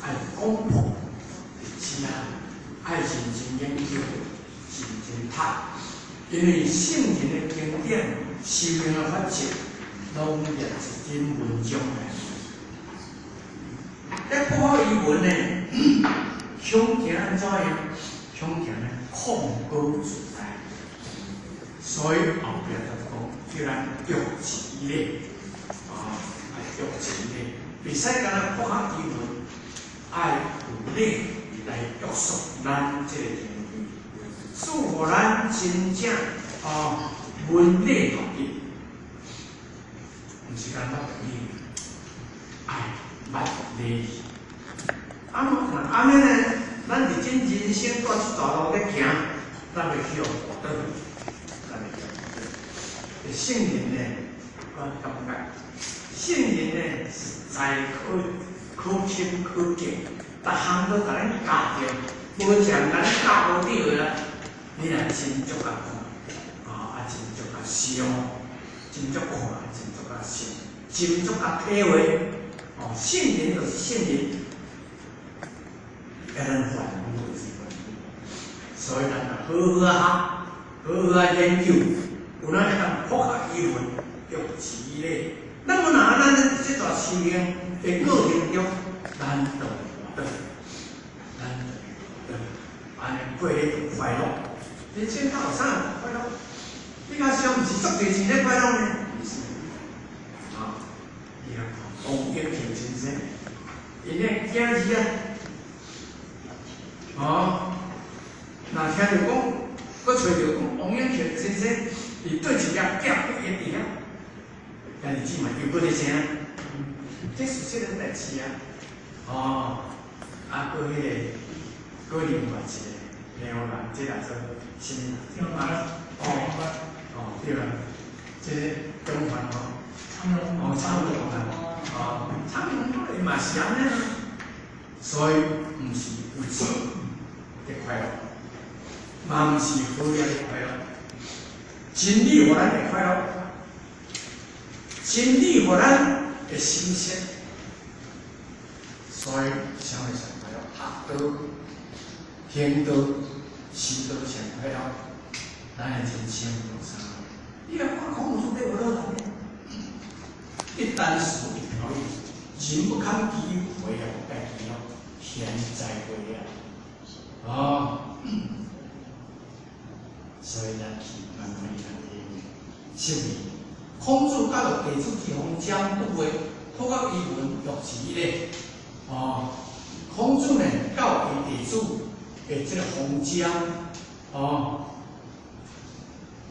愛廣博知啊，愛認真研究，認真讀，因為聖人的經典、修行的法則，攏列佇這文章內。咧朴學語文呢，向行按怎樣？向行呢，曠高自在。所以後壁就講，叫咱欲知禮，啊，愛欲知禮，袂使干焦朴學語文，愛有禮來約束咱這個行為，使予咱真正啊文理合一，毋是干焦語，愛捌禮儀。啊，若按呢呢，咱佇真人生蹛這條路咧行，咱會去予誤倒，咱會去予誤倒。聖人呢，我感覺聖人呢是才可可親可敬，逐項都共咱教著，無一項共咱教無對的啦。你若真足共看，啊，真足共想，真足看，真足共想，真足共體會。哦，聖人就是聖人，甲咱凡夫就是凡夫，所以咱若好好啊學，好好啊研究，有哪會當朴學語文，欲知禮。咱無若咱這段修行的過程中，咱就會活得，咱就會活得，按呢過咧就快樂。人生哪有啥快樂？你敢想毋是足濟錢咧快樂呢？毋是，啊，你來看王永慶先生，𪜶的囝兒啊，哦，若聽著講，閣揣著講王永慶先生，佇佗一粒寄幾億佇遐，兄弟姊妹又閣咧啥？這是這個代誌啊！哦，啊，閣彼個，閣另外一個朋友人，這個做啥物？哦，哦，對啦，這個中環吼，哦，長榮啊，哦，長榮伊嘛是按呢，所以毋是有錢的快樂，嘛毋是好業的快樂，真理予咱的快樂，真理予咱的心息，所以啥物上快樂？學道、行道、修道上快樂，咱的人生無啥。你若看孔子咧學老人，一箪食，一瓢飲，人不堪其回啊，不該其樂，現在會啊。哦，所以咱去慢慢來體會。孔子教育弟子之方講不話，普及伊文欲是咧。哦，孔子呢教育弟子的這個方針，哦，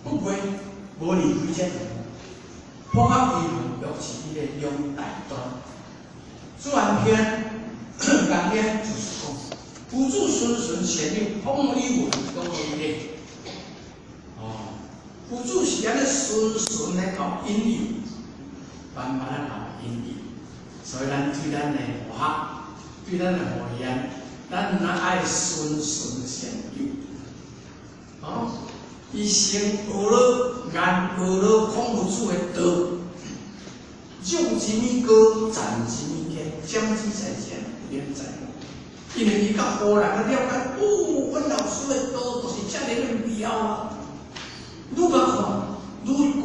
不會無離開這個。普及伊文欲是伊的兩大端。自然篇、講篇就是講，夫子循循善誘，普伊文講伊咧。哦，夫子是按呢循循的𠢕引誘，慢慢仔𠢕引誘。所以咱對咱的佛學，對咱的語言，咱若愛循循善誘。哦，伊先學了，研學了孔夫子的道，種一物高，站一物天，講之在前，不言在後。因為伊佮予人了解，哦，阮老師的道就是遮爾妙啊！愈共看，愈懸，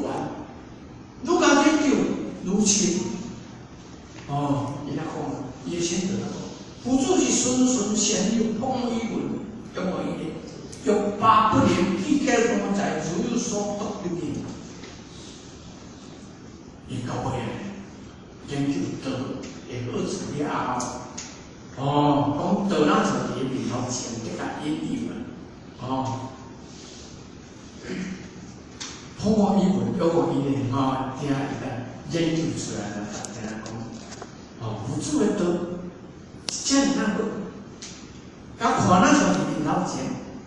愈共研究，愈深。哦，伊若講，伊的心得講，夫子是循循善誘，普伊文，中國伊的，欲罷不能，既見當在，如有所得不應。伊到尾研究道會好處了後，哦，講道咱就佇面頭前這個引誘啊，哦，普伊文，有伊的吼，聽伊來研究出來啦，知影講，哦，夫子的道，遮爾仔好，共看咱像佇面頭前，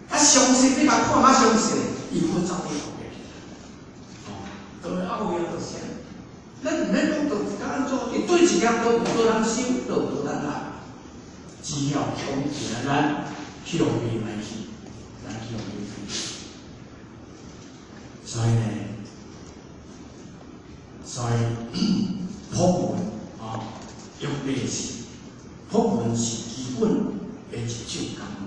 較詳細，你共看較詳細，伊會走佇後壁去。哦，道的奧妙就是。咱毋免講道一工按怎，伊對一項都有做人修，都有做人學。只要強行咱去予迷賣去，咱去予迷去。所以呢，所以普文啊，用禮是普文是基本的一種學問，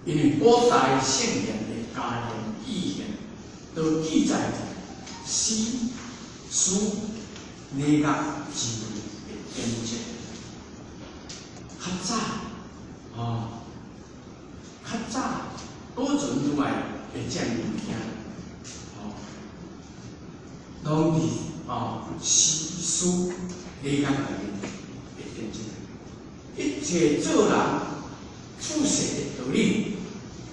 因為古代聖賢的家言語言都記載佇詩、書、禮樂之類的典籍。較早，哦，較早保存落來的這物件，哦，攏佇哦詩、書、禮樂內面的典籍。一切做人處世的道理，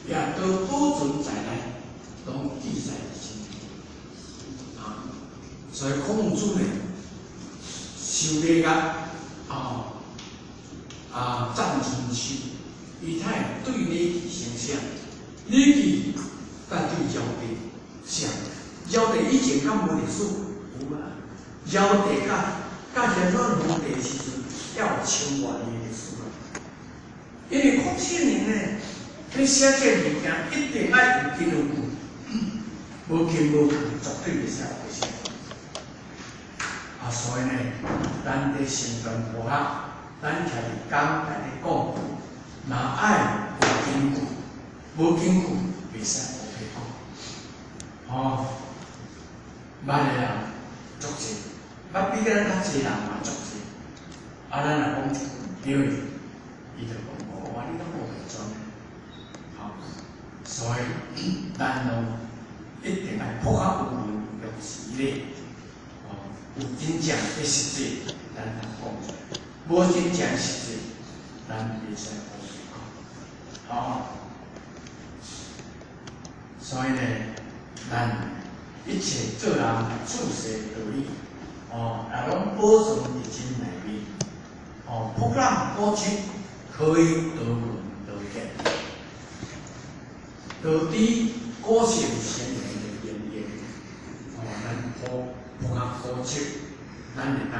也都保存在內，攏記載佇這。啊，所以孔子呢，修禮樂，哦，啊，讚春秋，伊才會對禮記先寫，禮記佮對堯帝寫，堯帝以前敢無歷史？有啊，堯帝佮玄武皇帝時陣，猶有千外年歷史啊。因為孔聖人呢，咧寫這個物件一定愛有根有據，無根無據絕對袂使會寫。啊，所以呢，咱佇成傳佛學，咱徛佇講，咱佇講，若愛有根據，無根據袂使烏白講。哦，捌的人足濟，捌比咱較濟人嘛足濟。啊，咱若講因为伊就讲无啊，你拢无会装，吼，所以咱拢一定爱破较有文用词咧，哦，有真正的实际，咱通讲出来；无真正实际，咱袂使胡讲，吼。所以呢，咱一切做人处世道理，哦，也拢保存伫心内面。哦，博览古籍可以多闻多见，多知古圣先贤的言言。哦，咱博博览古籍，咱会当，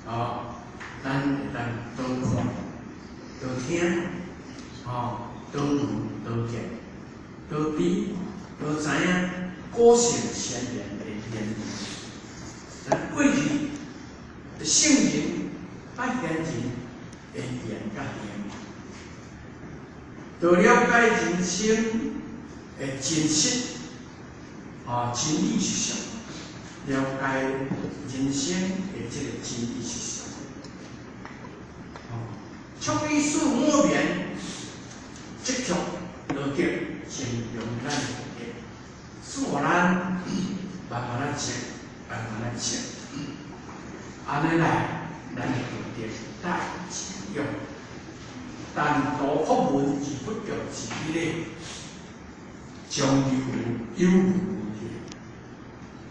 哦，咱会当多看、多听，哦，多闻多见，多知多知影古圣先贤的言言。咱过去的圣人甲贤人的言甲行，就了解人生的真实，啊，真理是啥？了解人生的这个真理是啥？哦，出于事我眠，积极落得增强咱的福德，使予咱慢慢仔积，慢慢仔积，按呢来，咱的福德才会增长。但读福文而不著字咧，将有有无去。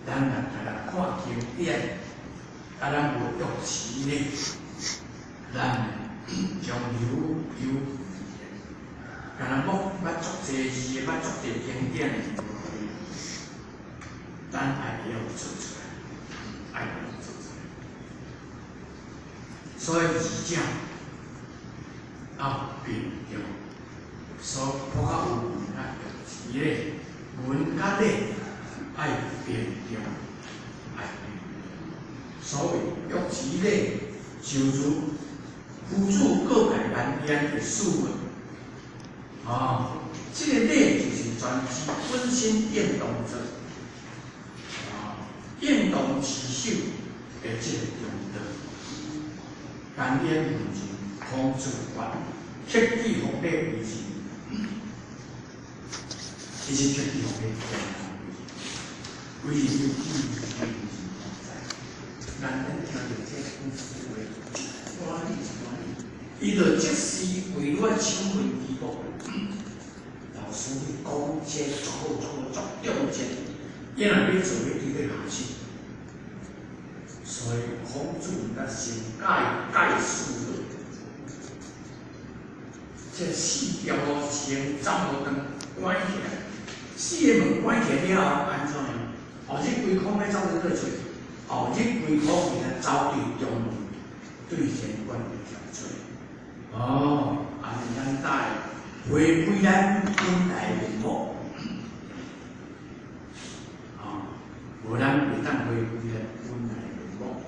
咱若干焦看经典，啊，咱无忆词咧，咱将有有无干焦无捌足济字，捌足济经典是无可能。咱爱会晓做出来，爱会晓做出来。所以二者啊并重，所以破较有文甲用词咧，文甲理爱并重，爱并重。所谓约词礼，就如夫子告诫咱言的事物，啊，这个礼就是全知本身应当做，啊，应当持守的这个中道。干言文字，孔子法，克己复礼为是，其实克己复礼为是为己为是在。咱咱听著这孔子话，欢喜欢喜，伊就即时跪落手问基督，老师你讲这足好足好足重真，伊若欲做，伊就下手。所以孔子才先教伊解四乐，这四条路先走路灯关起来，四个门关起来了后，按怎样？后日归空欲走佗佗出，后日归空伊才走对中门，对玄关跳出。哦，按呢咱才会回归咱本来面目。哦，无咱袂当回归咱本来面目。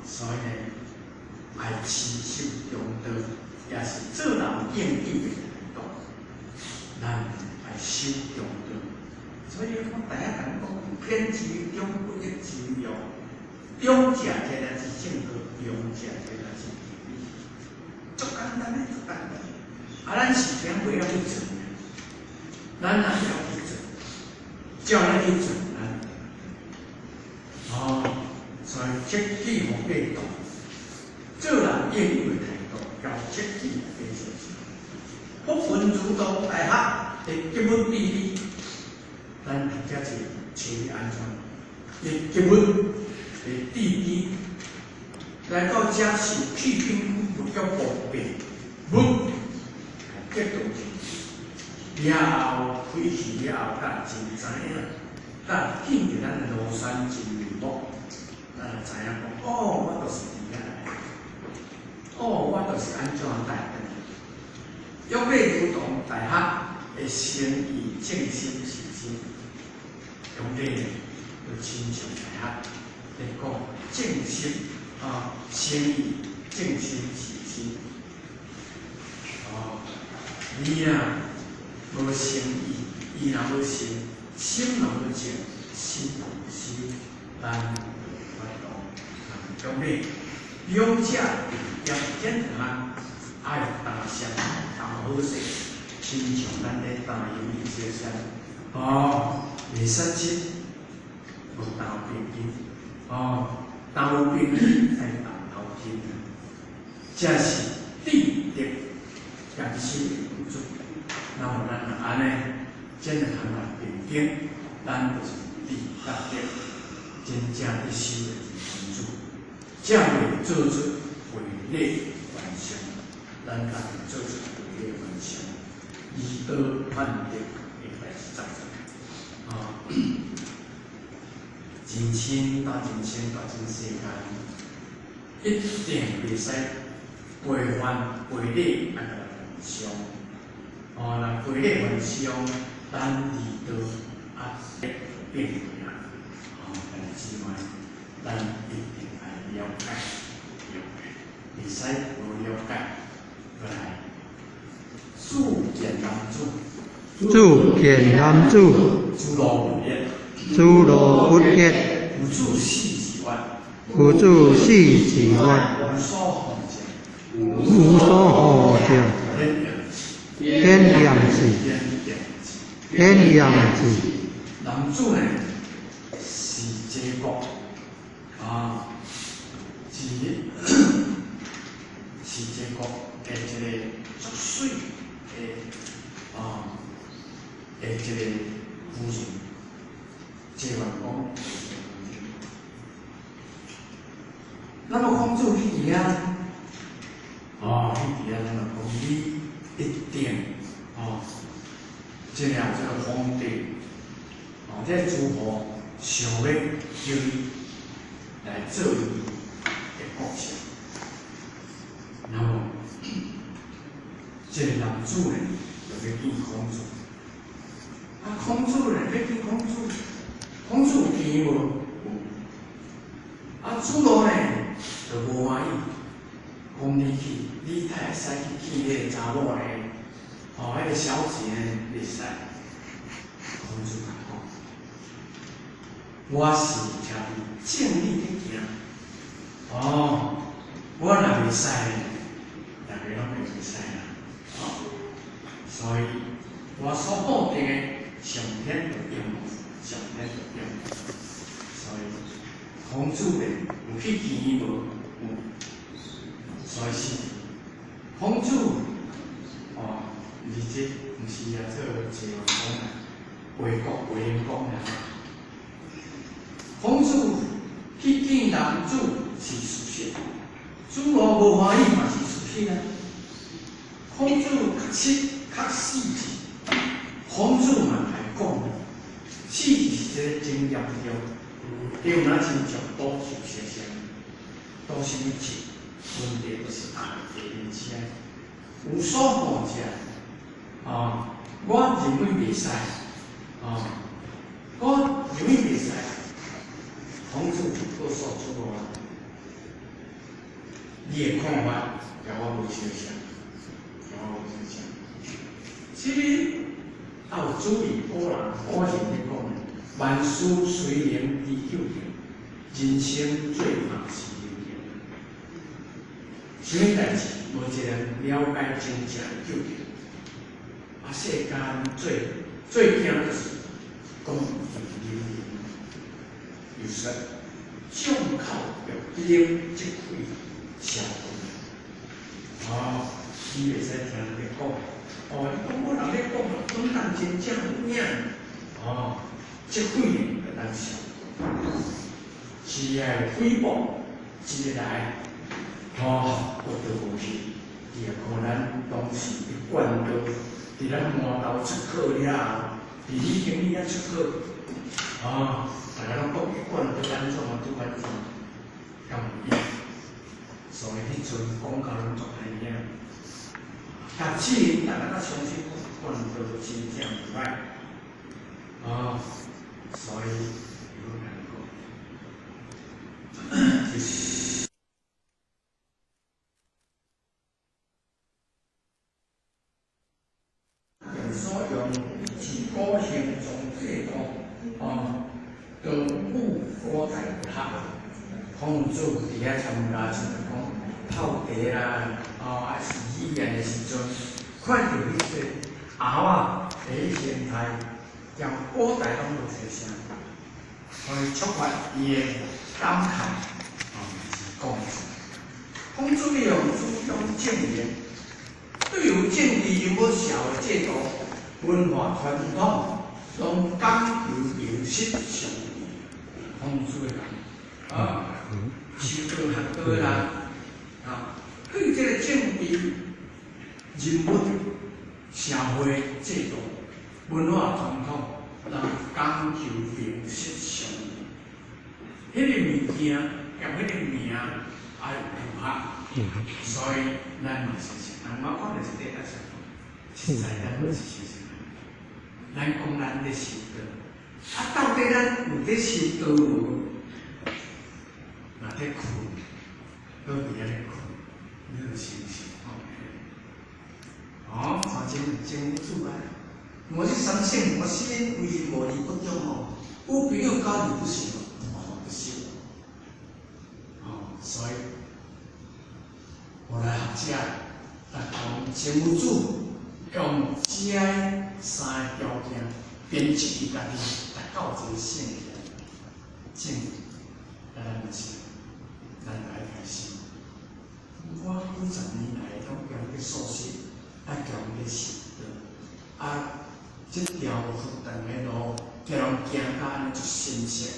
所以呢，爱持守中道，也是做人应有的态度。咱爱守中道。所以我大家讲讲，偏之中不一之用，中者天然是正道，用者天然是义理。足简单的，足简单。啊，咱是啥袂晓去做？咱若晓去做，照咱去做，咱哦，所以克己复礼道，做人应有的态度，交克己复礼做。不分儒道大学的基本地理，咱读遮济册按怎？伊基本的地理来到遮是去兵佛教部病，仏得到去了后，开去了后，才真知影，才见著咱的庐山真面目，咱就知影讲，哦，我就是伫遐来，哦，我就是按怎带转来。约礼如同大学的诚意正心是心，用礼就亲像大学咧讲正心啊，诚意正心是心。哦，你若无诚意，意若无诚，心若无正，心若无修，咱无法度用礼。勇者并兼这两项爱担上担好势，亲像咱咧担油小声，哦，袂使七无担平均，哦，担有平均爱担头天，这是智德兼修的本质。那么咱若按呢，这两项来并肩，咱就是智甲德真正咧修的本质，才会做出伟力完成，咱家己做出伟力完成，以德换德的代志造成。啊，人生到人生到这世间，一定袂使违反违礼啊，来犯上。哦，若违礼犯上，咱离道啊变去啊。哦，但是之外，咱一定爱了解，了解，袂使无了解，过来。主见男子，主见男子，诸罗不灭，诸罗不灭，有主四之愿，有主四之愿，无所奉者，无所护者，天天严智，天严智。天严智。男子呢是这国啊，是是这国的一个足媠的啊的一个夫人，齐桓公的一个夫人。那么孔子去伫遐，哦，去伫遐，咱就讲你一定哦，这样这个皇帝。哦，这个诸侯想欲叫伊来做伊的国相，那么这个男子呢，就欲见孔子。啊，孔子呢，欲见孔子，孔子有见无？有。啊，子路呢，就无欢喜，讲你去，你太会使去见彼个查某呢？哦，彼个小姐呢，袂使。孔子共讲。我是徛伫正理咧行，哦，我若袂使呢，逐家拢会袂使啦，哦，所以我所保证的上天就应，上天就应，所以孔子呢有去见伊无？有，所以是孔子，哦，而这毋是啊做齐桓公啊，卫国卫灵公啊。孔子去见男子是事实，子路无欢喜嘛是事实啊。孔子确实确四字，孔子嘛来讲，四字是一个真严重，对咱亲像赌术相像，赌啥物钱？问题就是爱地面车，有所顾者，哦，我认为袂使，哦，我认为袂使。孔子告诉子路啊，你的看法共我无相像，共我无相像。这个也有注意古人古人咧讲，万事随缘知究竟，人生最怕是流言。啥物代志，无一个人了解真正的究竟。啊，世间最最惊就是讲流言。又说，众口欲兵，这气消哦，你袂使听人咧讲，哦，你讲我人咧讲，讲当真正有影，哦，这气呢会当消。是爱诽谤一个来，哦，我都无去，伊也可能当时一贯道，伫咱满头出考了后，伫李经理遐出考，哦。大家拢讲一贯道按怎啊，拄按怎，敢有影？所以彼阵讲甲拢足歹影。但是大家较相信一贯道真正毋歹，啊，所以有人讲，就是。所用是古形状制度，哦，道武古代学，孔子伫遐参加，像讲泡茶啦，哦，啊是语言的时阵，看著彼个鸭仔的形态，兼古代拢无出声，所以触发伊的感慨，哦，是讲。孔子利用主张正言，对于政治人物、社会制度、文化传统，拢讲求名实相义。孔子的人，啊，修道学道的人，啊，对这个政治人物、社会制度、文化传统，拢讲求名实相义。彼个物件佮彼个名爱符合，所以咱嘛是啥？我讲的是这个实在咱嘛是修行。咱讲咱咧修道，啊，到底咱有咧修道无？若咧睏，搁伫遐咧睏，你就相信吼。哦，像真真主啊！我是三性，我心为人无离不中哦。有朋友教你不行，哦，不行。哦，所以我来学者来讲，真有主用这三个条件编辑伊家己，达到这个圣贤正，啊，咱嘛是，咱来开始。我几十年来拢兼咧素食，啊，兼咧修道，啊，这条佛长的路，竟然行到按呢足深切，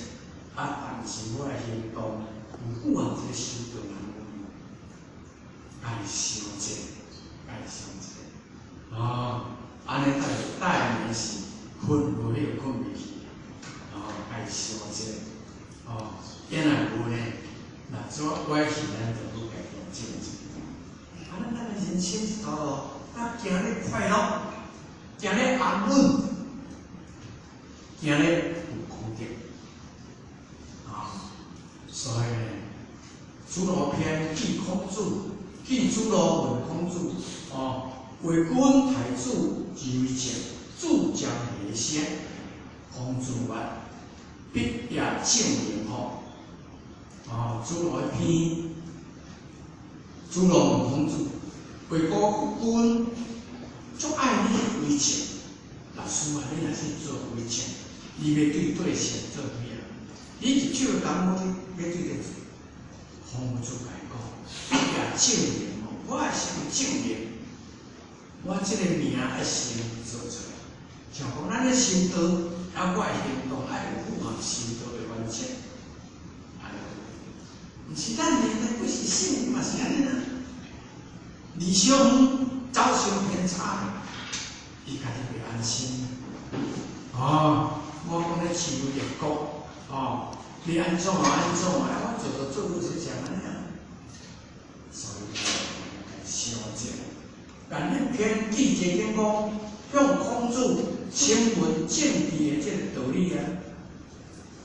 啊，但是我的行动有符合这个修道人无？爱想者，爱想者，哦，按呢才会带暝时睏无迄个睏袂去，哦，爱想者，哦，因若无呢，若做歪去，咱就愈家调整一下。啊，咱的人生这条路，咱行咧快乐，行咧安稳，行咧有功德，啊，所以呢，子路篇记孔子，记子路问孔子，哦，为君太子之为政，子将何先？孔子曰：必也正名乎？哦，子路篇，子路问孔子，为国君足爱你为政，老师啊，你若去做为政，你欲对对象做啥？你一手感觉你欲对佗做？孔子共伊讲，必也正名乎？我爱先正名，我这个名爱先做出来。像讲咱咧修道，啊，我的行动爱有符合修道的原则。毋是咱连咧，不是圣嘛是按呢啦。理想走伤偏差，伊家己袂安心。哦，我讲咧修列国，哦，你按怎啊按怎啊，我做就做是像按呢啊。所以想者，但彼篇记者讲讲，向孔子请问政治的这个道理啊，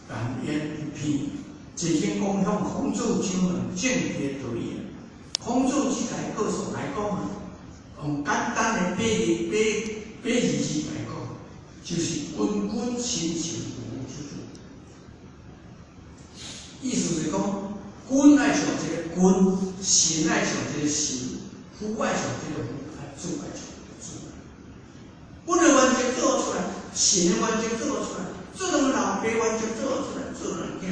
但言篇。齐景公向孔子请问政治的道理啊，孔子只共伊告诉来讲啊，用简单的比喻、比比喻字来讲，就是君君臣臣父子子。意思是讲，君爱像这个君，臣爱像这个臣，父爱像这个父，啊，子爱像这个子。君的原则做出来，臣的原则做出来，做两个老爸原则做出来，做两个囝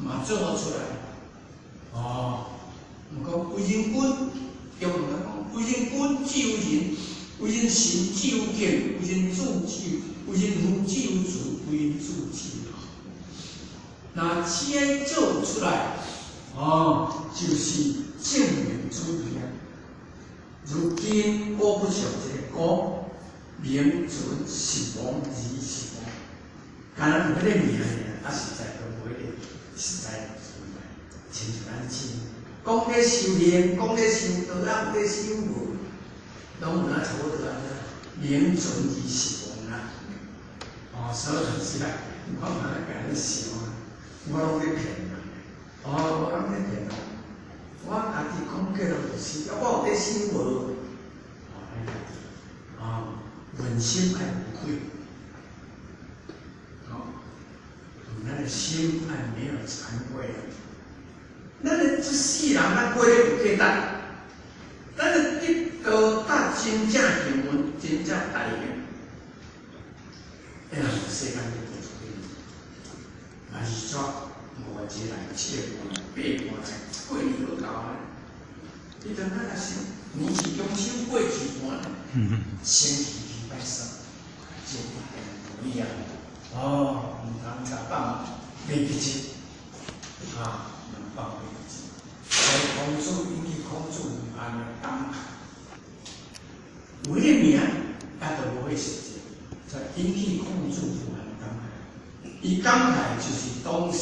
嘛做出来。哦，毋过为人君，中文讲，为人君只有仁，为人臣只有敬，为人子只有，为人父只有慈，为人子只有孝。若这做出来，哦，就是正明主义啊。如今我不像这个果，名存实亡而实亡，敢若有彼个名尔，啊，实在都无彼个实在存在。亲像咱这，讲咧修行，讲咧修道，啊，有咧修无，拢有影差不多按呢，名存而实亡啊。哦，所以就是来，我嘛咧共你想啊，我拢咧骗人，哦，我拢咧骗人。我家己讲过了就是，我有咧修无？哦，按呢，哦，问心爱无愧，哦，咱的心爱没有惭愧啊。咱這世人，咱過咧有價值，咱的得道甲真正幸運，真正大幸。咱若無世間要做出去，嘛是煞五个來、七個來、八個來，過年好到啊！你等咱若想，年是中秋過一半，先去去拜山，這一定道理啊！哦，毋通共放袂記得，啊，毋通放袂記得。所以孔子引起孔子無限的感慨，有彼個名，也都無彼實際，才引起孔子無限的感慨。伊感慨就是當時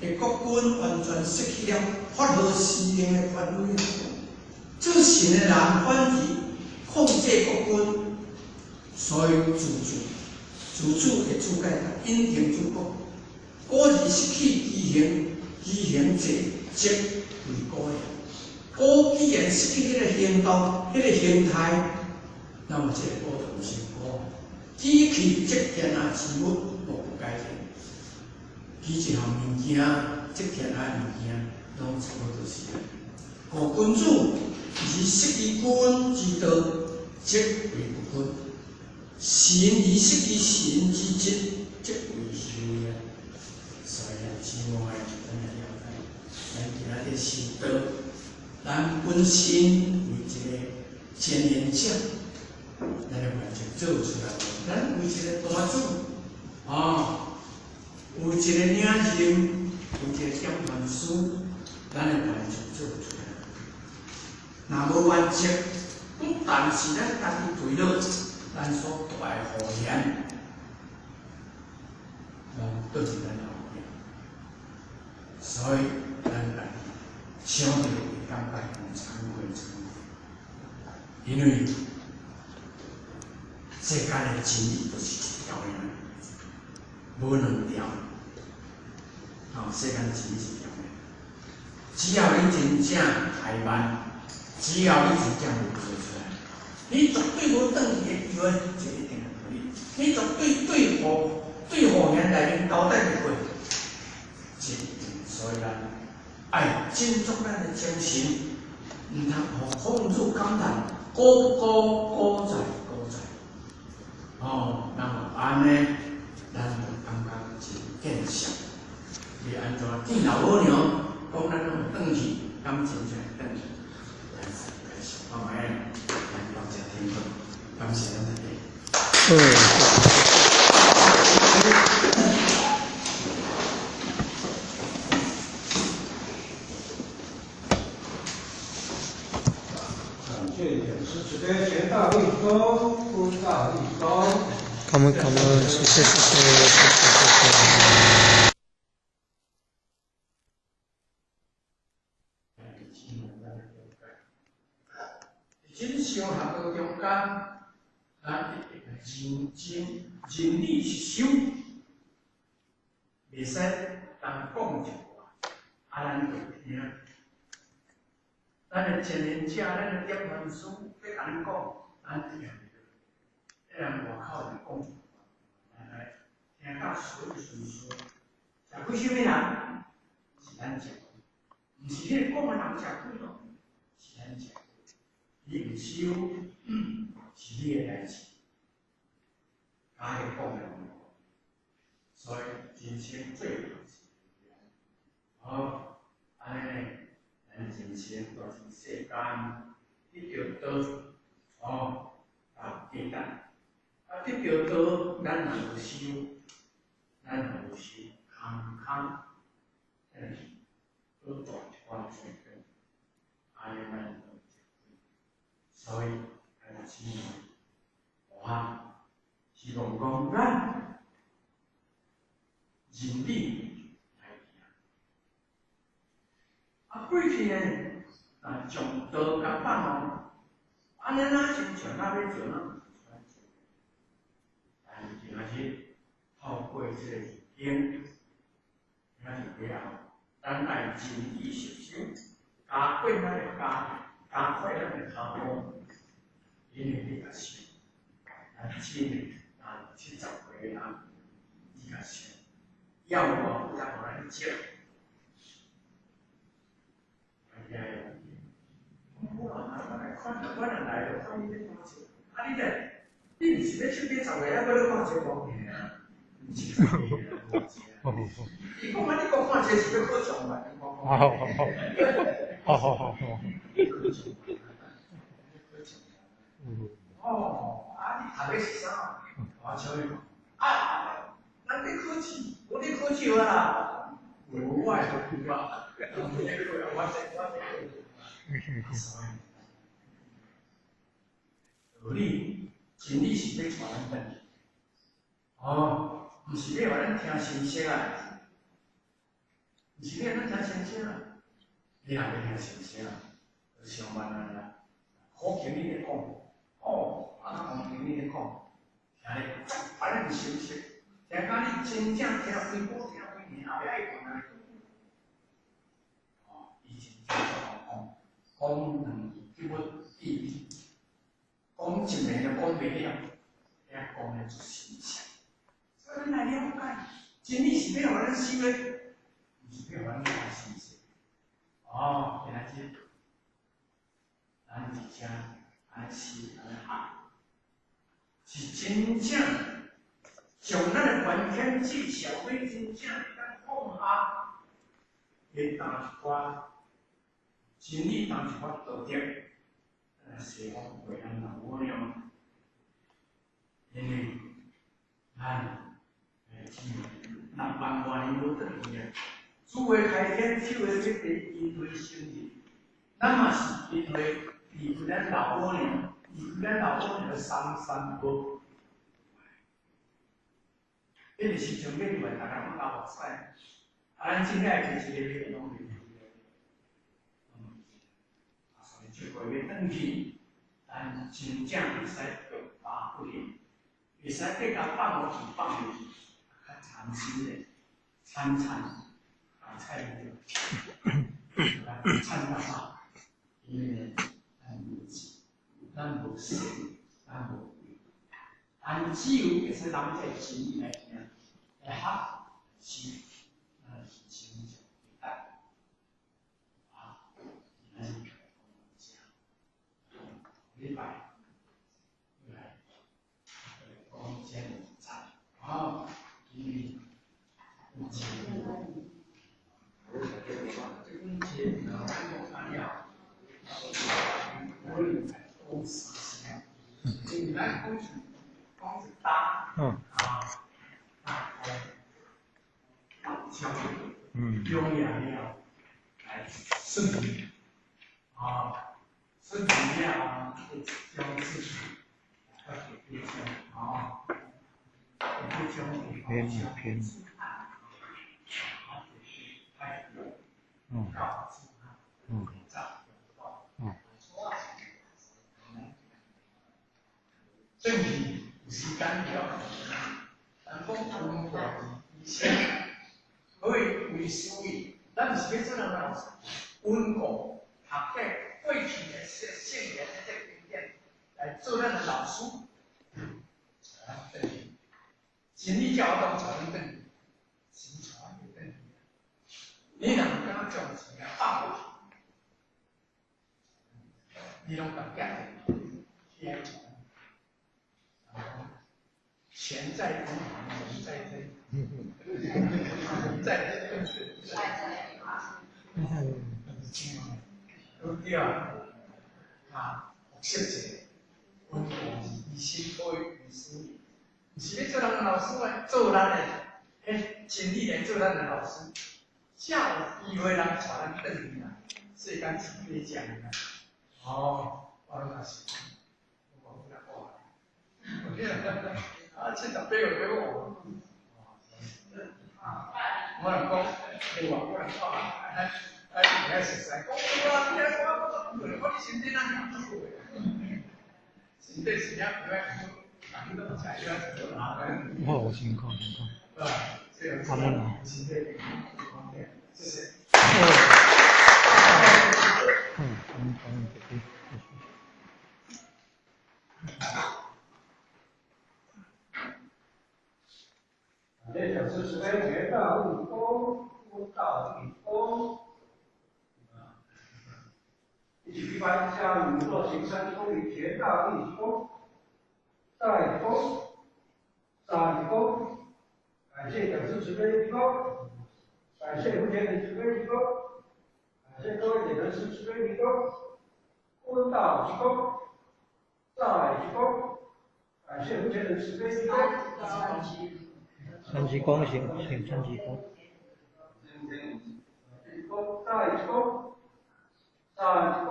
的國君完全失去了發號施令的權威，做神的人反而控制國君，所以自主自主的主解隱形主國，古而失去其形，其形者則為古也。古既然失去彼個行動、彼個形態，那麼這個古就毋是古。舉去則天下之物，莫不改變。舉一項物件，則天下物件，攏差不多是。故君子而失其君之道，則為不君；神而失其神之職，則為修也。所以，姊妹，咱來了解，咱今仔日修道，咱本身為一個前言者，咱的原則做出來，咱為一個大主，哦，有一個領袖，有一個點傳師，咱的原則做出來。若無原則，不但是咱家己墜落，咱所帶的禍言，攏倒佇咱後壁。所以，咱家己想著會感覺講慚愧慚愧，因為世間的真理就是一條爾，無兩條。哦，世間真理一條爾，只要你真正怠慢，只要你真正無做出來，你絕對無轉去的機會，這一定會道理。你絕對對禍對禍言內面交代得過，這一定。所以咱愛振作咱的精神，毋通予孔子感嘆，古古古在古在。哦，那麼按呢，咱就感覺真見笑。你按怎見老母娘講咱攏會轉去，敢真正會轉去？咱來想看覓，咱到這停頓，感謝咱大家。嗯。感謝講師慈悲賢大利公，福大利公。感恩感恩，謝謝謝謝謝謝謝謝。真相学道中間，咱一定愛認真認理去修，袂使人講一寡，啊，咱就聽。咱的前言者，咱的點傳師欲共咱講，咱聽袂落。彼人外口就講，來來聽甲順順順。食虧啥物人？是咱食虧，毋是彼個講的人食虧咯，是咱食虧。你毋修，是你的代誌，佮彼講的無。所以人生最後是好，按呢，咱人生蹛佇世間，得著道，哦，啊，簡單。啊，得著道，咱若無修，咱若無修，空空，咱是閣帶一寡罪過，按呢咱就吃虧。所以，咱姊妹，我希望講咱認理來行。啊，過去呢，啊，將道共放哦，按呢若親像咱欲做，咱毋是安怎。但是今仔日透過這個經，今仔日以後，咱愛認理實修，加快咱的加快咱的腳步，因為你若想，咱真的若70歲的人，你若想，要偌久才予咱接？看我若来就看你咧看册，啊你咧，你毋是欲七八十岁啊，阁咧看册无？毋是啊，伊讲啊，你阁看册是欲考状元？好好好好。哦，啊，你读的是啥？我笑伊讲，啊，咱咧考试，无咧考试啊啦，无我会有啊，我这我这。道理，真理是欲带咱转去，哦，毋是欲予咱听信息啊，毋是欲予咱听信息啊，你若欲听信息啊，就上万啊啦，好经你咧讲，哦，啊，讲经你咧讲，听咧足烦人信息，听甲你真正听几晡，听几年，后壁爱讲啊。哦，伊真正讲讲两句叫我记。讲一暝就讲袂了，遐讲的足深切。所以咱来了解，真理是欲予咱修的，毋是欲予咱听信息。哦，今仔日咱伫遮按呢修按呢学，是真正将咱的环境及社会真正会当放下，去担一寡真理，担一寡道德。西方为咱老母娘，因为咱6万外年无转去啊，主的开天，手的这个因为承认，咱嘛是因为离开咱老母娘，离开咱老母娘的三三步。彼个时阵，欲入来，逐家拢流目屎，啊，咱真正摕一个拢袂记啊，所以这回欲转去，咱真正会使欲罢不能，会使阁共放落去，放入去，较禅心咧，参禅白菜对，参到饱，因为咱无智，咱无识，咱无慧，咱只有会使人这真理来听，来学，修，咱人生就会达。啊，今仔日讲到这，礼拜来讲这个啊，因为有钱。嗯。用了来顺啊，顺了将秩序，啊，偏偏。嗯。嗯。嗯。转去有时间了，人讲温故而知新，所以为思维，咱毋是欲做人老师，温故学过过去的圣圣贤的这个经典来做咱的老师。啊，转去，真理教当带咱转去，钱带咱转去。你若毋敢将钱放落去，你拢共寄去遐传。钱在天，人在天，人在天。对对啊，啊，复习一下，温故而知新，可以为师，毋是欲做人的老师来做咱的，彼真理来做咱的老师，才有机会人带咱转去啊，世间是假讲啊。哦，我拢也是，我有看。啊，78岁给我，我人讲，另外我人讲，哎哎，你熟似讲，啊，你我我我你身体哪样好的？身体是啥样？人都食药就好啦。哦，辛苦辛苦。啊，感恩啊。身体健康，谢谢。嗯，感恩感恩，谢谢。这就是慈悲觉大悟功，悟道一功。一起礼拜，下午做行山公里田大义工，再一躬，三一躬，感谢讲师慈悲一躬，感谢福田的慈悲一躬，感谢各位点灯师慈悲一躬，问道一躬，再一躬，感谢福田的慈悲一躬。三鞠躬行，行三鞠躬。一躬，再一躬，三一躬，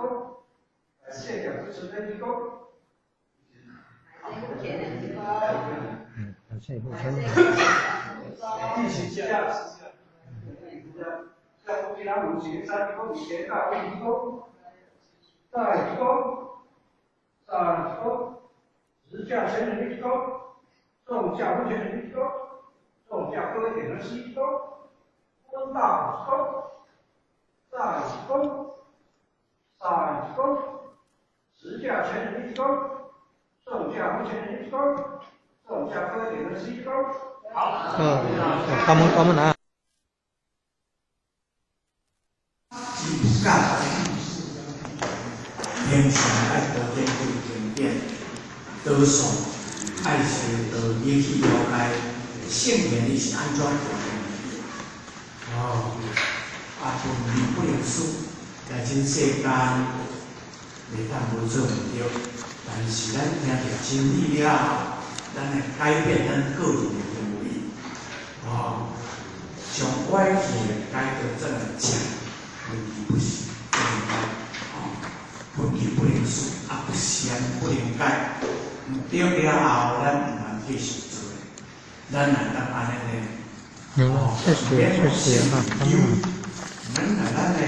感谢讲师慈悲一躬。嗯，感谢福田。一起下，下其他五行三鞠躬，田大一躬，再一躬，三一躬，十架千人一躬，众架无千人一躬，众架各位点灯师一躬，问道一躬，再一躬，三一躬，十架千人一躬，众架无千人一躬，众架各位点灯师一躬。好。嗯，感恩感恩啊。只教平常爱多点几经典，多数爱学道理去了解圣贤伊是按怎做的。哦，啊，文理不能输，在这世间袂当无做毋对，但是咱听著真理了后，咱会改变咱个人的行为，哦，将歪去的改到正的正，问题不是不能改，哦，问题不能输，啊，不善不能改，毋对了后，咱毋通继续做，咱若当按呢呢，有了，谢谢谢谢啊，感恩。咱若咱的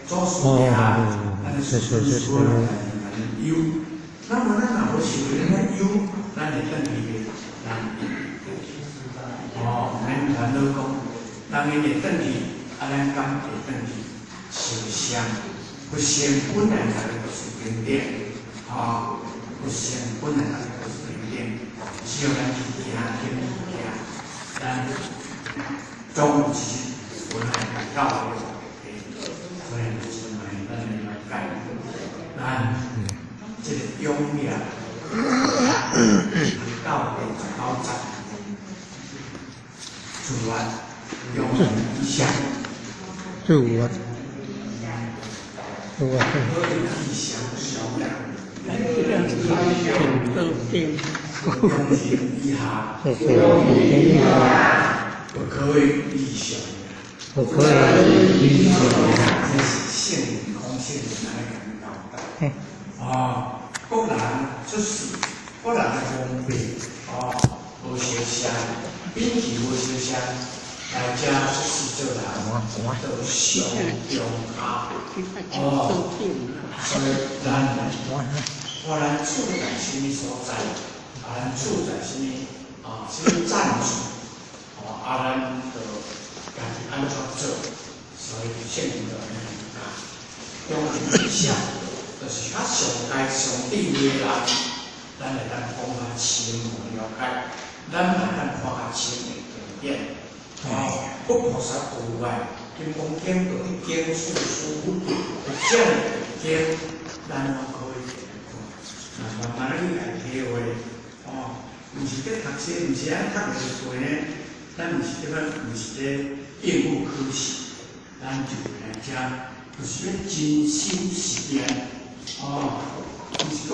祖师爷，咱的师尊师来忧，那么咱若无受咱的忧，咱会转去袂？咱哦，毋免烦恼讲，人𪜶会转去，啊，咱敢会转去？受伤，佛性本来大家就是平等，吼，佛性本来大家就是平等，只要咱去行，肯去行，咱总有一日本来到的目的地，所以就是嘛，咱来了解，咱这个勇业到第十九集，自愿用理想，自我，自我。理想小用心以下，谢谢。不可以理想，不可以理想。这是圣人空性人来共交代。啊，各人出世，各人的方便，哦，无相像，秉气无相像，来遮出世做人，都相中下。哦，所以咱，看咱处在啥物所在，啊，咱处在啥物啊，啥物战处，哦，啊，咱就家己按怎做，所以圣人就按呢教，用理想，就是较上阶上智慧的人，咱会当讲较深入了解，咱会当看较深的经典。哦，佛菩萨无碍，金刚经到去经处书，有这样的经，咱拢可以看，慢慢去来体会。哦，毋是咧读册，毋是按读个书呢，咱毋是这摆，毋是咧应付考试，咱就来遮，就是欲真心实验。哦，毋是讲，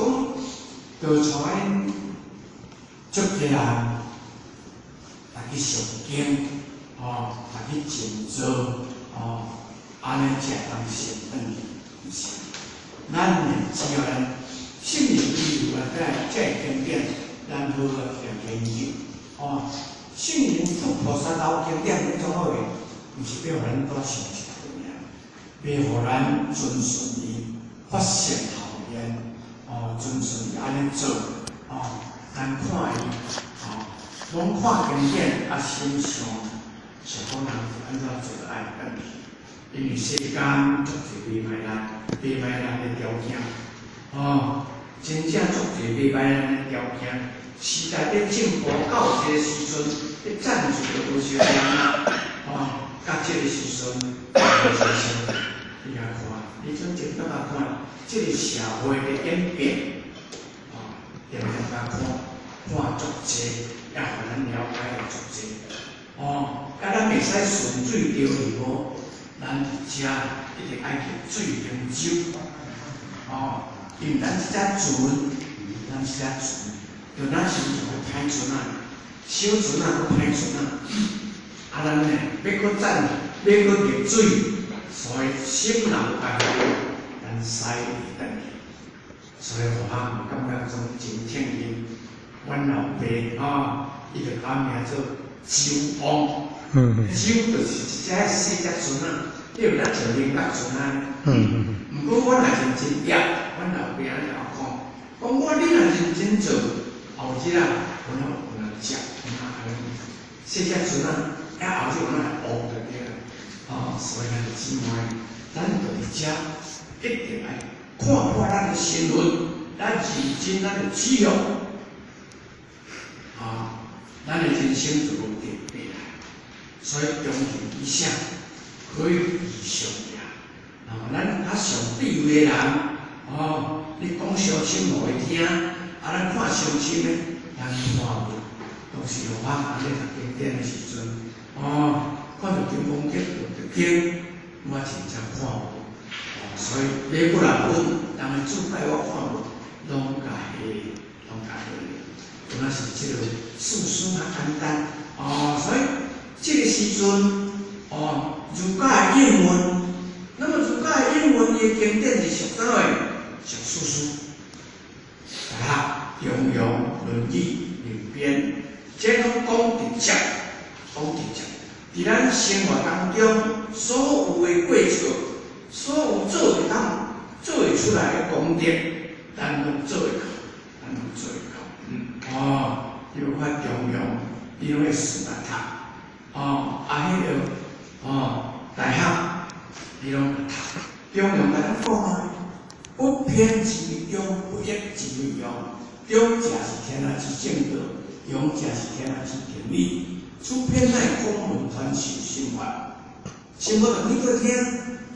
就带𪜶足济人来去上经，哦，来去静坐，哦，按呢才会当成转去，毋是。咱呢，只要咱圣人以有啊，这经典，咱好好来研究。哦，圣人佛菩萨留经典要创好个，毋是欲予咱多想一下尔，欲予咱遵循伊发现后面，哦，遵循伊按呢做，哦，咱看伊，哦，拢看经典啊，心想想讲人是按怎做爱转去，因为世间足济袂歹人，袂歹人的条件，哦，真正足济袂歹人的条件。时代咧进步到这个时阵，咧赞助都无相共啊，哦，佮这个时阵无相像，你来看，你阵真感觉看，这个社会的演变，哦，定定共看，看足济，也予咱了解足济。哦，啊，咱袂使顺水漂流无，咱伫遮一定爱去水行舟。哦，因为咱这只船，咱这只船，就咱是像个歹船仔，小船仔阁歹船仔。啊，咱呢欲阁战，欲阁入水，所以心若有家己，咱驶会转去。所以予我感觉讲真庆幸，阮老爸吼，伊就改名做舟王。舟就是一只细只船仔，你有咱像龙角船仔。毋过我若认真业，阮老爸安呢讲，讲我你若认真做，后日啊，阮有人接，阮啊细只船仔，啊后日阮来学就对了。哦，所以咱姊妹，咱就伫遮一定爱看破咱的身份，咱认真咱的志向，啊，咱的人生就无定变来。所以中人以上可以以上也。哦，咱较上智慧的人，哦，你讲伤深予伊听，啊，咱看伤深的，咱看无。当时我按呢读经典的时阵，哦，看著金刚经、道德经，我真正看无。哦，所以买过来本，人的注解我看无，拢共下，拢共下。有那是这个事实较简单。哦，所以这个时阵，哦，儒家的应运，那么儒家的应运伊的经典是属啥物？属四书，大学、中庸、论语、论辩，这拢讲直接，讲直接。伫咱生活当中，所有的过错，所有做会当做会出来的功德，咱拢做会到，咱拢做会到。哦，比如看中庸，你拢会四大读，哦，啊，彼个哦，大学你拢会读。中庸共咱讲啊，不偏之为中，不逆之为庸。中者是天下之正道，庸者是天下之定理。此偏乃孔门传授心法，心法就去对听，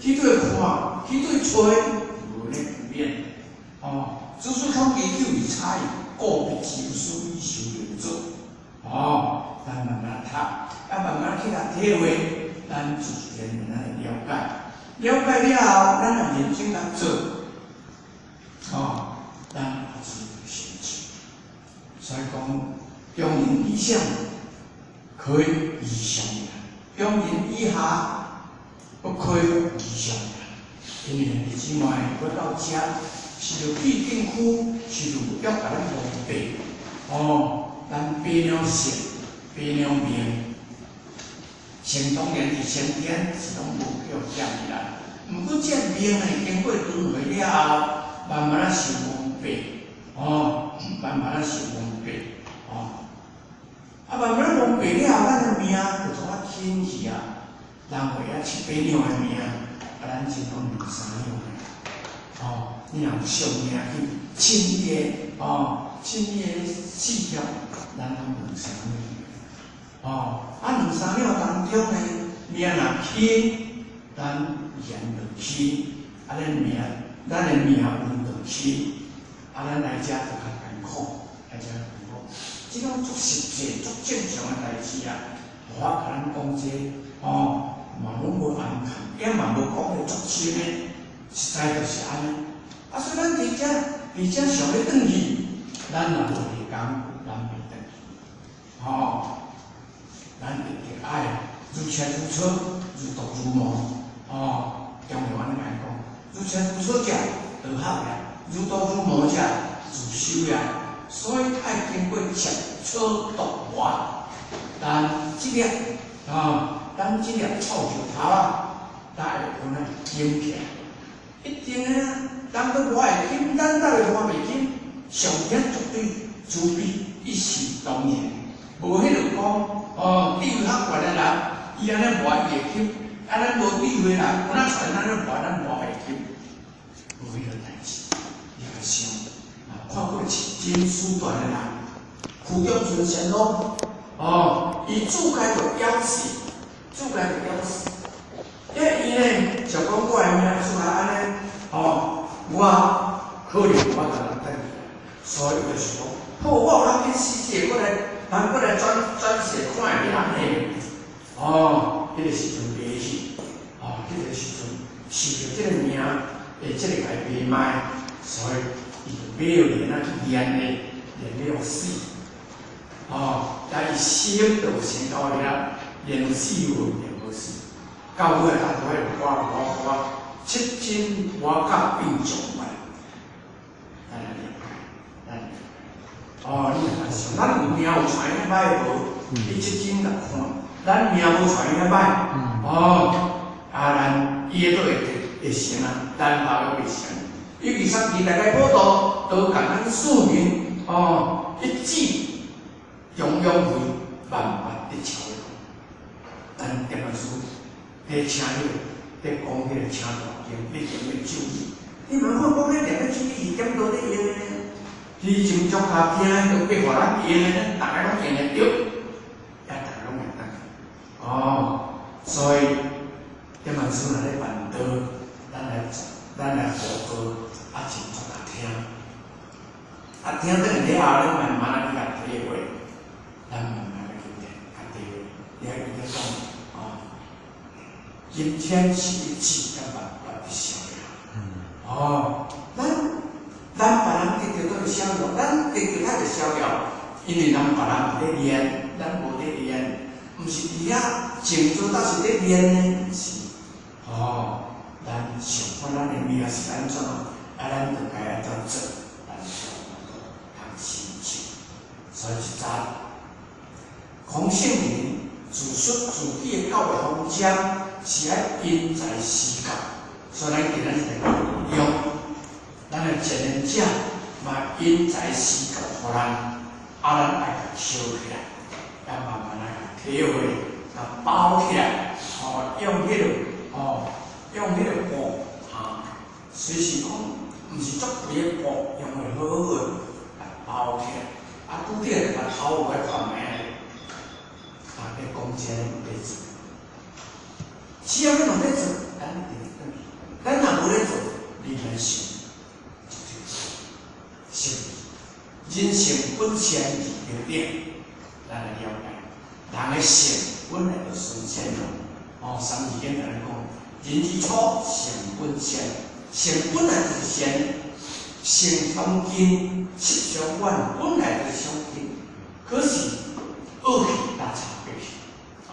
去对看，去对揣，无咧不免。哦，只是讲研究与差异，个别求师以修炼做。哦，咱慢慢读，啊慢慢去共体会，咱自然慢慢会了解。了解了后，咱若认真共做，哦，咱也是有成就。所以讲，中人以上可以以上也，中人以下不可以以上也。因为兄弟姊妹，我到遮是著去禁区，是著欲共咱蒙蔽。哦，咱白了色，白了命，想当然伫先天是拢无叫欠起来。毋过这命呢，经过轮回了后，慢慢仔受蒙蔽，哦，慢慢仔受蒙蔽，哦，啊，慢慢蒙蔽了后，咱的命就怎啊轻去啊？人会晓七八两的命，啊，咱只讲两三两的，哦，你若有惜命去凊伊的，哦，凊伊的事业，咱拢两三两，哦，啊，两三两当中呢，命若轻，咱缘就轻，啊，咱命，咱的命运就轻，啊，咱来遮就较艰苦，来遮艰苦。这种足实际、足正常的代志啊，我共咱讲这个，哦，嘛拢无暗藏，也嘛无讲得足深的，实在就是按呢。啊，所以咱伫遮，伫遮想欲转去，咱若无下工，咱袂转去。吼，咱一定爱如切如磋，如琢如磨。哦，中庸按呢共讲，如切如磋者，道学也；如琢如磨者，自修也。所以爱经过切磋琢磨，咱这粒啊，咱这粒臭石头啊，才会有呢金起来。一定的啊，人都磨会金，咱哪会磨袂金？上天绝对慈悲，一视同仁，无彼落讲哦，智慧较悬的人，伊按呢磨伊会金，啊，咱无智慧人，有哪传咱咧磨，咱磨袂金，无彼落代志，你共想。看过真师段的人，区长春先生，哦，伊注解就表示，注解就表示，因为伊呢就讲我的名时阵卖去，哦，彼个时阵受著这个名，会这个共伊卖卖，所以伊就买落来去炼的，炼了死。哦，啊伊生就生到遐，炼死有炼无死，到尾啊，就迄个歌歌歌，七真我甲变上万，咱来念，咱哦，你若想，咱有名有传遐歹无？你七真来看，咱名无传遐歹，哦，啊，咱伊都会会成啊，咱老会成。尤其三期大家报道，都共咱庶民哦一致。中央会万万得超越。咱点样说？伫请迄个，伫讲彼个请大经，咧念个咒语。你嘛看讲咧念个咒语是点多咧用的？你真足较听，都变予咱用的，咱逐个拢用会著，也逐个拢会当。哦，所以点样说若咧办道，咱来做，咱来报告，啊，真足较听。啊，听转去了后，咱慢慢仔去共体会。咱慢慢来去听，较体会。你爱记得讲，哦，今天是一志甲万万的逍遥。哦，咱别人得著都是逍遥，咱得著较就逍遥，因为咱别人有咧练，咱无咧练，毋是伫遐静坐，倒是咧练呢？毋是。哦，咱想看咱的命是按怎，啊，咱就该按怎做，咱就通成就。所以一早，孔圣人自述自己的教育方针是爱因材施教，所以咱今仔日来用咱的前人者嘛因材施教予咱，啊，咱爱共收起来，咱慢慢来共体会，共包起来，吼，用彼个，吼，用彼个布，哈，随时讲，毋是足肥的布，用的好好的来包起来，啊，拄着把头来看觅咧，啊，咧讲这个咧做，只要你拢咧做，咱一定转去。咱若无咧做，你来想，就这个是人性本善二平等，咱来了解，人的性本来就纯善良。哦，三字经来讲，人之初，性本善，性本来就是善，性相近，习相远，本来就是相近，可是恶气大差别去。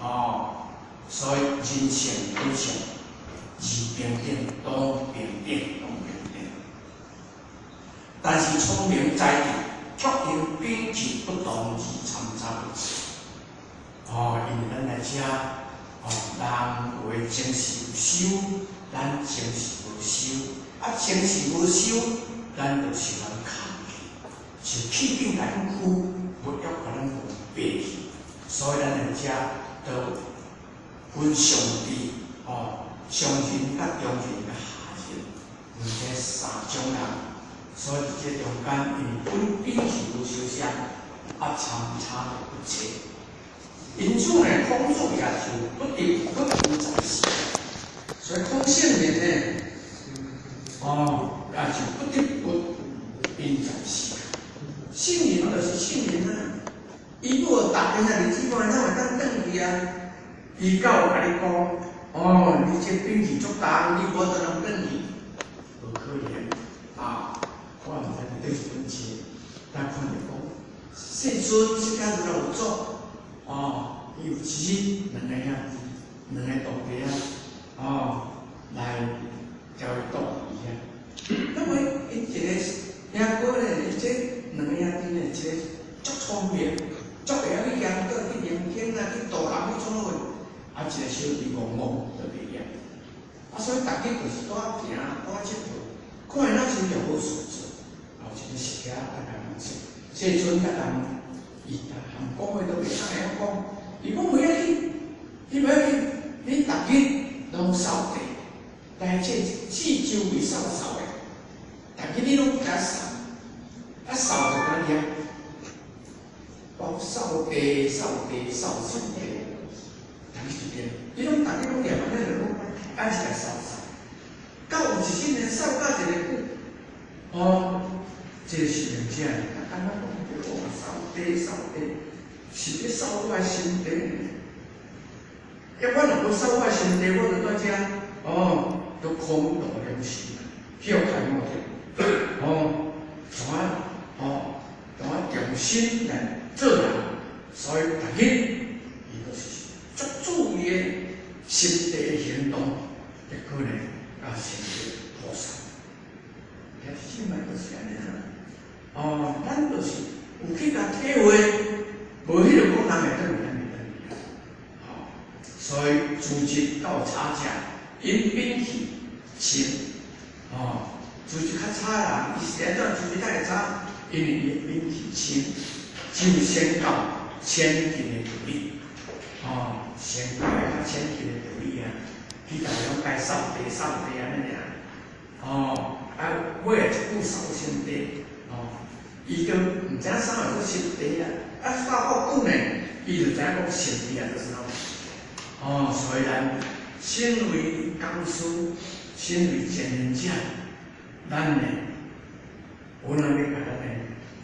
哦，所以人性本善，二平等，当平等，当平等。但是聪明才智，却因秉持不同而参差不齐。哦，因为咱来遮，哦，人有的前世有修，咱前世无修，啊，前世无修，咱就受人牵去，受气境来去，物欲共咱背去，所以咱来遮都分上智，哦，上人佮中人佮下人，分这三种人。所以伫这中间，因为本秉持无相像，啊，参差不齐。因此呢，孔子也就不得不因材施教。所以孔圣人呢，哦，也就不得不因材施教。圣人就是圣人啊，伊如果逐个兄弟姊妹，咱会当转去啊。伊敢有共你讲，哦，你这秉持足重，你无得通转去，无可能啊！我毋知伫佗一本书，咱看著讲，世尊释迦如来有祖，哦，伊有一日两个兄弟，两个徒弟啊，哦，来召伊倒去遐。那么𪜶一个兄哥咧，伊这两个兄弟呢，一个足聪明，足会晓去研究、去念经啊，去度人去创货。啊，一个小弟戆戆就袂晓。啊，所以逐日就是蹛行、蹛𨑨迌，看伊若真正无事做。后一个释迦啊，共人说，世尊佮人，伊含讲话都袂当会晓讲。伊讲袂要紧，你袂要紧，你逐日拢扫地，来这四周围扫扫的，逐日你拢共扫，啊扫就敢念，讲扫地、扫地、扫扫地，逐日就念，你拢逐日拢念，按呢就拢按时来扫扫。到有一日呢，扫到一个久，哦，这个修行者，啊，感觉讲，哦，扫地扫地，是咧扫我的心地。啊，我若無掃我身體，我就在遮，哦，都空度了事，歇開我者，哦，怎啊，哦，怎啊重新來做人，所以逐日伊就是足注意的心地的行動，結果呢，啊，成為菩薩。兄弟姊妹就是按呢啦，哦，咱就是有去共體會，無彼個講人會轉去，咱會轉去。吼，所以資質較差者，𪜶秉氣深，吼，資質較差的人，伊是按怎資質較會差？因為伊秉氣深，就先到淺近的道理，吼，先到較淺近的道理啊，去逐個攏該掃地掃地按呢爾，吼，啊，尾仔一句掃身地，吼，伊都毋知影啥叫做心地啊，啊，掃夠久呢，伊就知影講心地啊，就是啷。哦，所以咱身為講師，身為前人者，咱呢，有人欲共咱的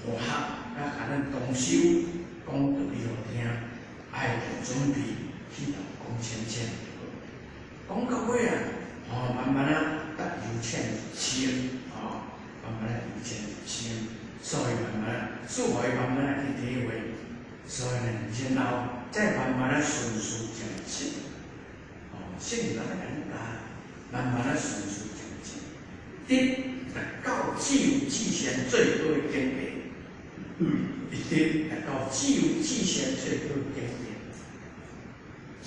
同學，啊，共咱同修講道理予聽，愛準備去講淺淺，講到尾啊，哦，慢慢啊，得由淺深，哦，慢慢啊由淺深，所以慢慢啊，師父會慢慢啊去體會，所以呢，然後再慢慢啊循序漸進，哦，聖人按呢教，慢慢啊循序漸進，直達到自由自善最高的境界，一直達到自由自善最高的境界。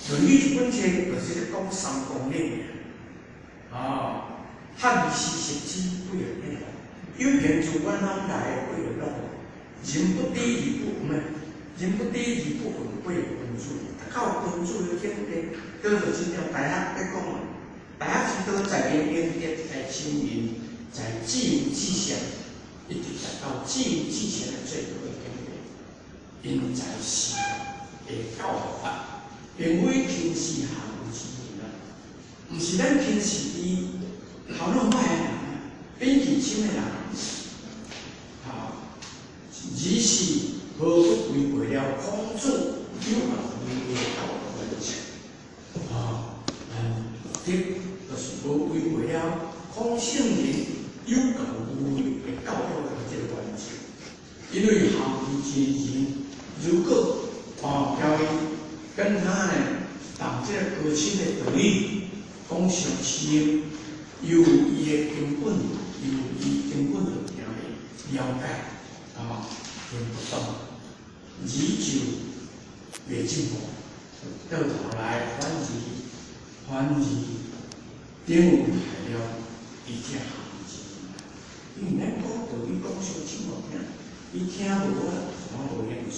《論語》這本冊就是咧講三公理爾，哦，學而時習之，不亦說乎？有朋自遠方來，不亦樂乎？人不知而不愠，人不知而不愠，不亦君子。到君子的境界，叫做真正大學咧講啊，大學之道在明明德，在親民，在自由自善，一直達到自由自善的最高的境界。因材施教的教法，並非輕視學有之人啊，毋是咱輕視伊頭腦歹的人，秉氣深的人，吼，而是毫不違背了孔子有教無類的教導原則。吼，咱德就是無違背了孔聖人有教無類的教導的這個原則。因為學而之人，如果哦叫伊跟他呢，當這個高深的道理講相深，由伊的根本，由伊根本就聽袂了解，啊，聽不懂，而就袂進步，到頭來反而等於害了伊這學之人。因為咱講道理講相深予聽，伊聽無啊，怎無興趣？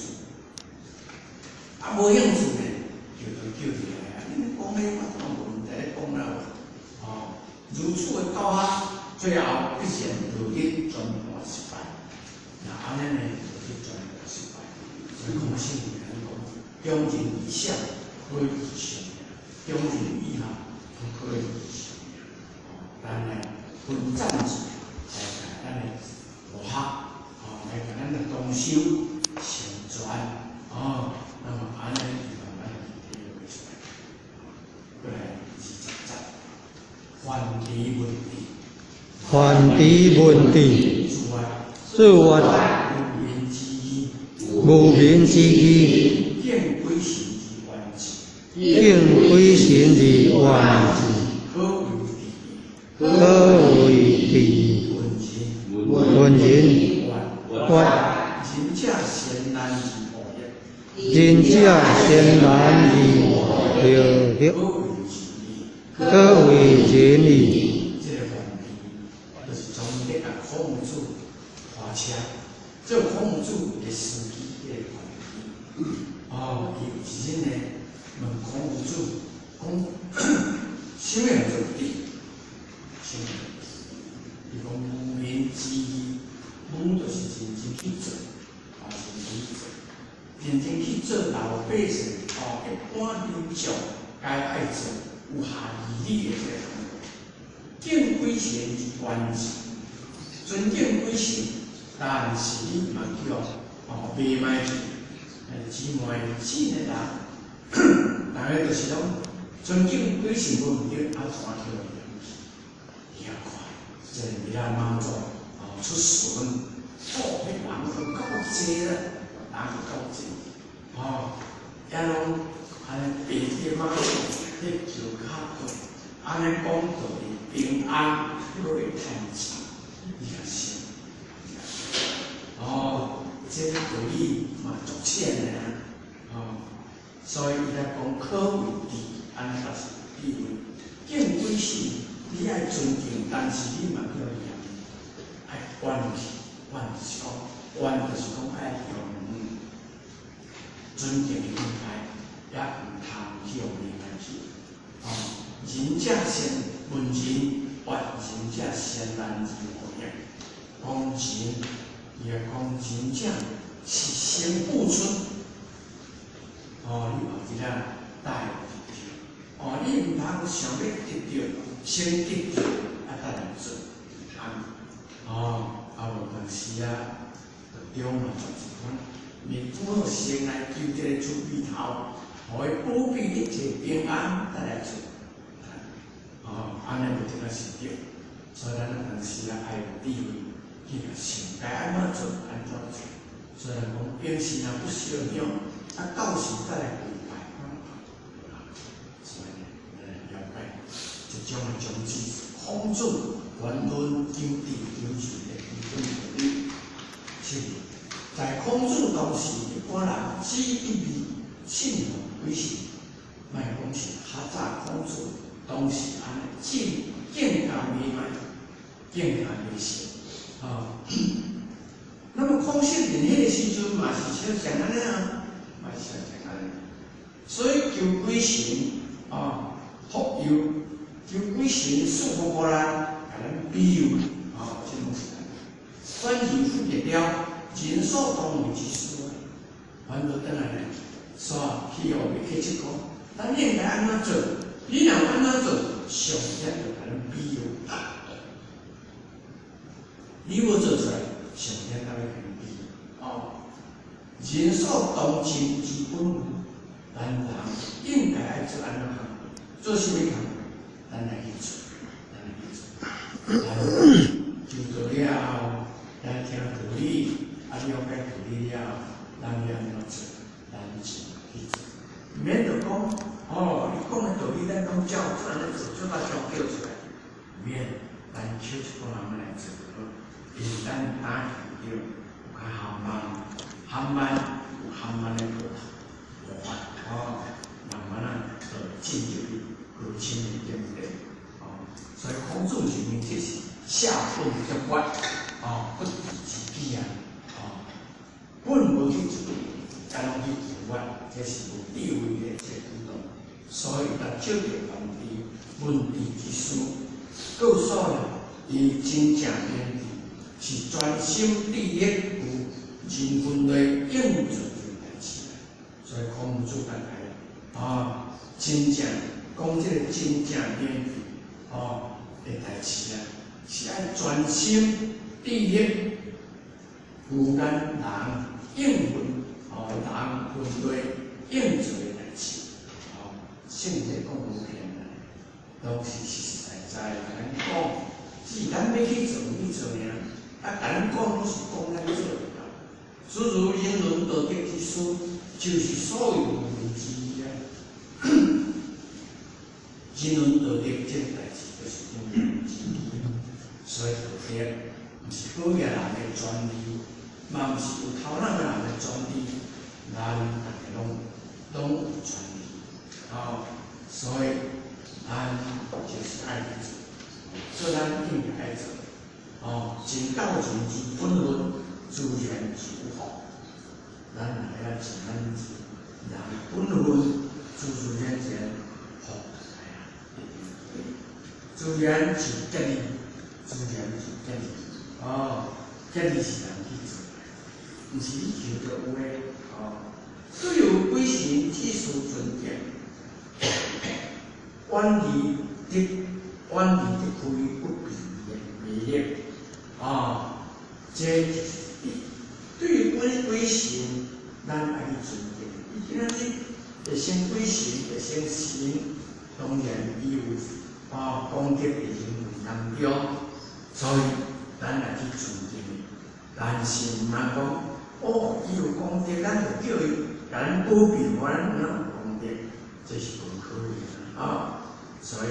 啊，無興趣呢，就叫起來啊！你講彼我怎無毋知咧講啦？哦，如此的教學，最後必然導致全盤失敗。若按呢呢，導致全盤失敗。所以孔聖人講：中人以孝，可以上命；中人以孝，不可以上命。哦，咱來分散者來共咱的同學，哦，來共咱的同修成全，哦。那麼按呢，就慢慢體會出來。過來20節，凡離問智，凡離問智，自外，自外，無明之義，無明之義，見鬼神之願智，見鬼神之願智，可為智，可為智，問人，問人，問問仁者賢難而後樂，仁者賢難而後樂，可為仁義。可為仁義。這個問題就是從咧共孔子拖車，做孔子的司機彼個問題。哦，伊有一日呢，問孔夫子講，啥物叫做智？啥物叫做智？伊講無明之義，無就是認真去做，啊，認真去做，認真去做老百姓哦，一般民眾該愛做有合義理的這個工作。敬鬼神而遠之，尊敬鬼神，但是你嘛去哦，賣賣去，姊妹真的人，逐个就是攏尊敬鬼神无毋对，啊，怎去予嫌弃？你看，这个弥勒妈祖哦出巡，哦，彼人有够济啦，人有够济，哦，遐拢按呢爬这个妈祖咧桥跤过，按呢讲道理平安，阁会趁钱，你较信？哦，这个道理嘛足浅的啊，哦，所以伊来讲可为智，按呢才是智慧。敬鬼神，你爱尊敬，但是你嘛叫伊爱怨去，怨就是讲，怨就是讲爱用尊敬的应该，也毋通去予离开去。哦，仁者先问仁，愿仁者先难而后行。讲仁，伊来讲仁者是先付出。哦，你后一仔带得着。哦，你毋通想欲得著，先得著，啊，再来做，毋通。哦，啊无当时啊，就中嘛就是讲，你拄好先来求这个出鼻头，予伊保庇一切平安，再来做。哦，按呢就这个是对。所以咱当时啊，爱有智慧去共想该按怎做，按怎做。所以讲平时若不烧香，啊到时再来跪拜。所以呢，咱来了解这种的种子，孔子言论求智求仁的基本道理。是，在孔子当时，一般人只一味信奉鬼神，莫讲是较早孔子当时按呢敬敬教迷茫，敬教迷信，哦。那么孔圣人彼个时阵嘛是像按呢啊，嘛是像按呢。所以求鬼神啊，福佑，求鬼神赐福予咱，共咱庇佑，啊，这拢是按呢。反而忽略了人所当为之事啊，反倒转来呢，煞去予去七讲，咱应该按怎做？你若按怎做，上天就共咱庇佑。你无做出来，上天才欲共你庇佑。哦，人所当尽之本分，咱人应该爱做按怎项？做啥物工课？咱来去做，咱来去做。求道了后，咱听道理，啊了解道理了，咱欲按怎做？咱就去做。毋免著讲，哦，你讲的道理，咱拢照按呢做，做到上叫出来。毋免，咱求一个人来做就好。因为咱打强调有较含慢，含慢有含慢的过头，无法哦，慢慢啊，就进入去高深的境界。哦，所以孔子认为这是下笨则拙，哦，不知之举啊，哦，笨无去做，敢拢去求拙，这是无智慧的这个举动。所以，他照著问题问题之事，告诉了伊真正明智，是专心致力于人分类应做的代志。所以孔子大概啊，真正讲这个真正明智哦的代志啊，是爱专心致力于咱人应分哦，人分类应做的代志。哦，圣哲讲无骗人，拢是实实在在共咱讲，只是咱欲去做去做尔。啊，共咱讲拢是讲咱做会到。诸如人伦道德之事，就是所有问题之一啊。人伦道德这个代志，就是应有之义。所以道德毋是好额人的权利，嘛毋是有头脑的人的权利，咱逐家拢有权利。哦，所以咱就是爱去做，做咱应该爱做。哦，尽到人之本分，自然是有福。咱若会晓尽咱之人本分，自自然然福就来啊！自然是结义，自然是结义。哦，结义是人去做的，毋是你求就有的。哦，对于鬼神之事尊敬，远离得开不必的迷惑。啊，这就是对于鬼神，咱爱去尊敬。伊今仔日会成鬼神，会成神，當然伊有功德佇行為當中，所以咱來去尊敬伊。但是毋通講，哦，伊有功德，咱就叫伊共咱保庇，予咱有功德，這是無可能啊！所以，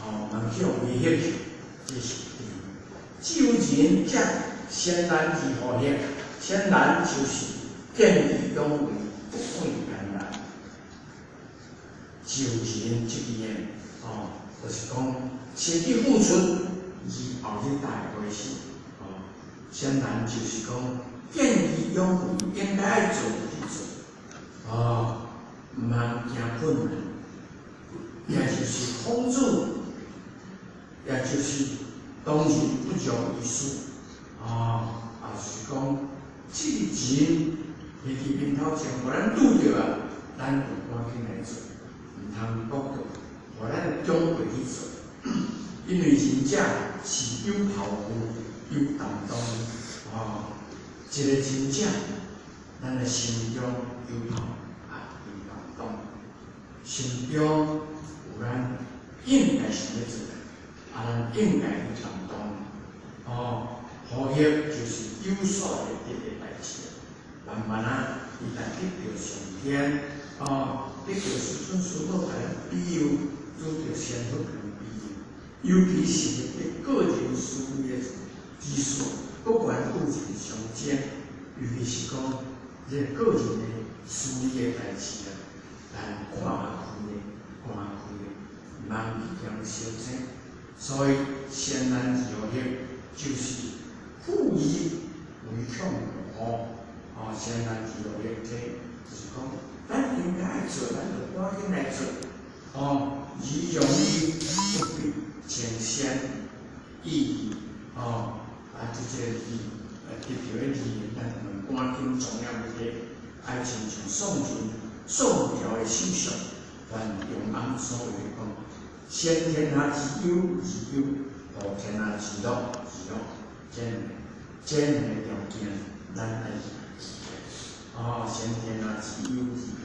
毋通去予威脅去，這是對。只有仁者先難而後行，先難就是見義勇為，不畏艱難。就仁這個呢，就是講先去付出，而後日才會回收。先難就是講見義勇為，應該愛做就去做，毋通驚困難。也就是孔子，也就是當仁不讓於師，也是講這個仁佇面頭前，予咱拄著啊，咱就趕緊來做，毋通講著，予咱長輩去做，因為仁者是有抱負、有擔當，一個仁者，咱的心中有抱啊，有擔當，心中有咱應該想欲做的，咱應該去擔當，呼吸就是有所會得的代誌，慢慢啊，伊來得著上天，得著師尊師母共咱庇佑，拄著仙佛共咱庇佑，尤其是得個人思維的知識，不管有人相爭，尤其是講這個人的思維的代誌啊，咱看開的，看開的，毋通去共相爭。所以先難而後行，就是負義唯恐無後。先難而後行，這就是講，咱應該愛做，咱就趕緊來做。而容易不必爭先，意義，這個義，得著的義，咱就趕緊重要的愛親像宋人宋朝的首相范仲淹所謂講。先天下之憂而憂，後天下之樂而樂。這兩個條件，咱愛記得。先天下之憂而憂，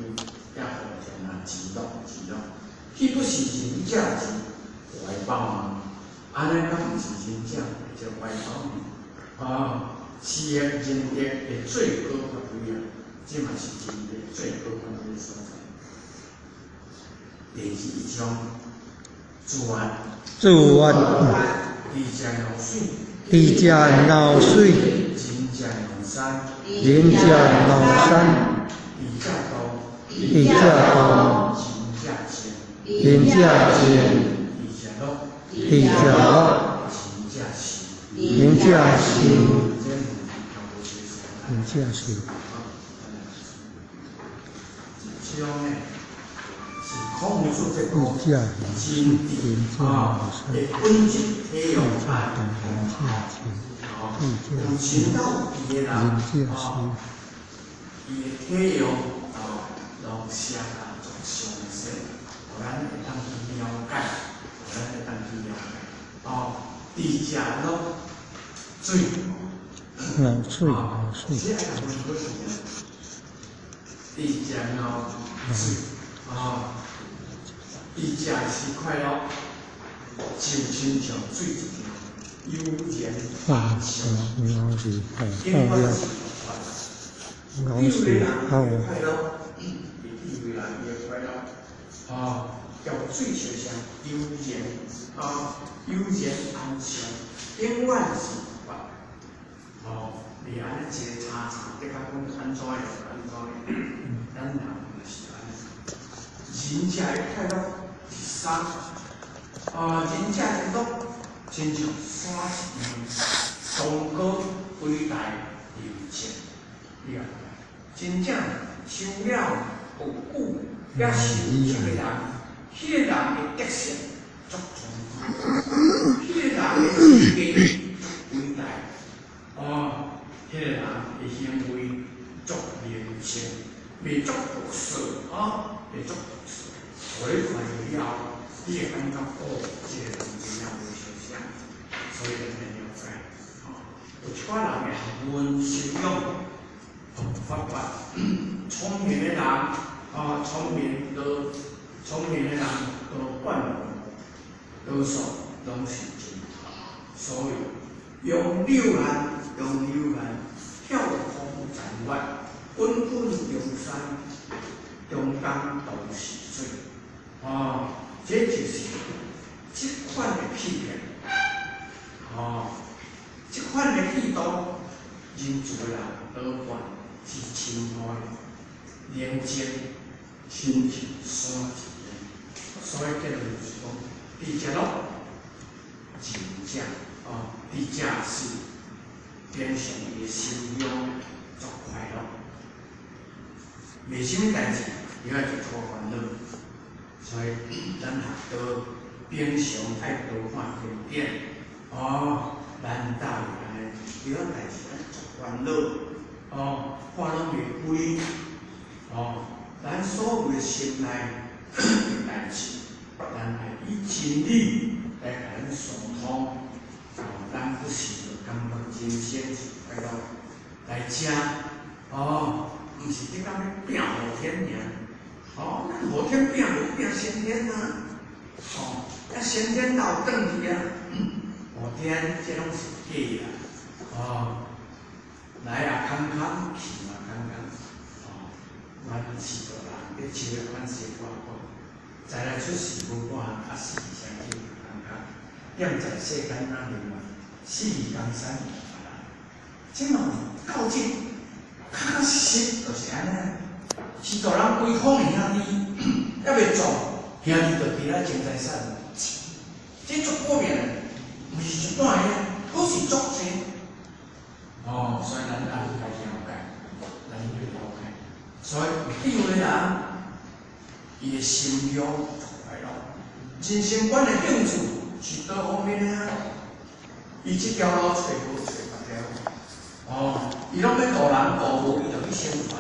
抑後天下之樂而樂。彼不是仁者之懷抱嗎？按呢敢毋是仁者的這懷抱呢？是的，仁德的最高發揮啊！這嘛是仁德最高發揮的所在。第21章。自願，自願，智者流水，智者流水，仁者流山，仁者流山，智者道，智者道，仁者静，仁者静，智者樂，智者樂，仁者壽，仁者壽，仁者壽。這種呢，是孔子這個仁智的本質體用啊，有情到有的人，伊的體用攏寫啊足詳細，予咱會當去了解，予咱會當去了解。智者樂水，流水，流水。這愛共阮好勢啊，智者流水。智者是快樂，就親像水一樣，悠然安詳。流水好。快樂，以為人伊會快樂，叫水就像悠然，悠然安詳，永遠是快。袂按呢一个叉叉，得甲講按怎樣按怎樣，咱人嘛是按呢。仁者的快樂是山，仁者的樂，親像山一樣，崇高偉大寧靜。你看，真正修了有久，也修這個人，彼個人的德性足崇高，彼個人的智慧足偉大，彼個人的行為足寧靜，袂足毒舌，袂足毒舌。予你看著了後，你會感覺哦，這個人真正無相像，所以咱來了解，有一寡人的學問修養發達，聰明的人，聰明都聰明的人多慣多數攏是真好。所以用柳岸，用柳岸，跳空斬月，滾滾中山，中間都是水。哦，這就是這款的氣魄。哦，這款的氣度，仁慈的人多半是深海寧靜，親像山一樣。所以結論就是講，智者樂，仁者哦，智者是平常伊的心胸足快樂，袂啥物代誌，伊愛就足煩惱。所以咱學道平常愛多看經典，哦，咱搭會按呢，對仔代誌咱足煩惱，哦，看攏袂開，哦，咱所有的心內的代誌，咱愛以真理來共咱疏通，哦，咱不是就感覺人生是快樂來遮，哦，毋是你講咧拼後天爾，哦，咱後天拼無拼先天啊，哦，啊先天就有轉去啊，後天這攏是假啊，哦，來也空空，去嘛空空，哦，阮是大人，咧樹的款西瓜果，再來出世無半項，啊死相去空空，踮在世間哪裡嘛，死江山無別人，這嘛有較真，確確實實就是按呢。是大人規空的兄弟，猶未撞，兄弟就佇咧前在山。這足普遍的，毋是一擺的，閣是足濟。哦，所以咱愛來了解，咱要了解。所以有智慧人，伊的心胸足快樂。人生觀的興趣是多方面的啊。伊這條路揣無揣別條。哦，伊攏欲渡人渡無，伊就去成全。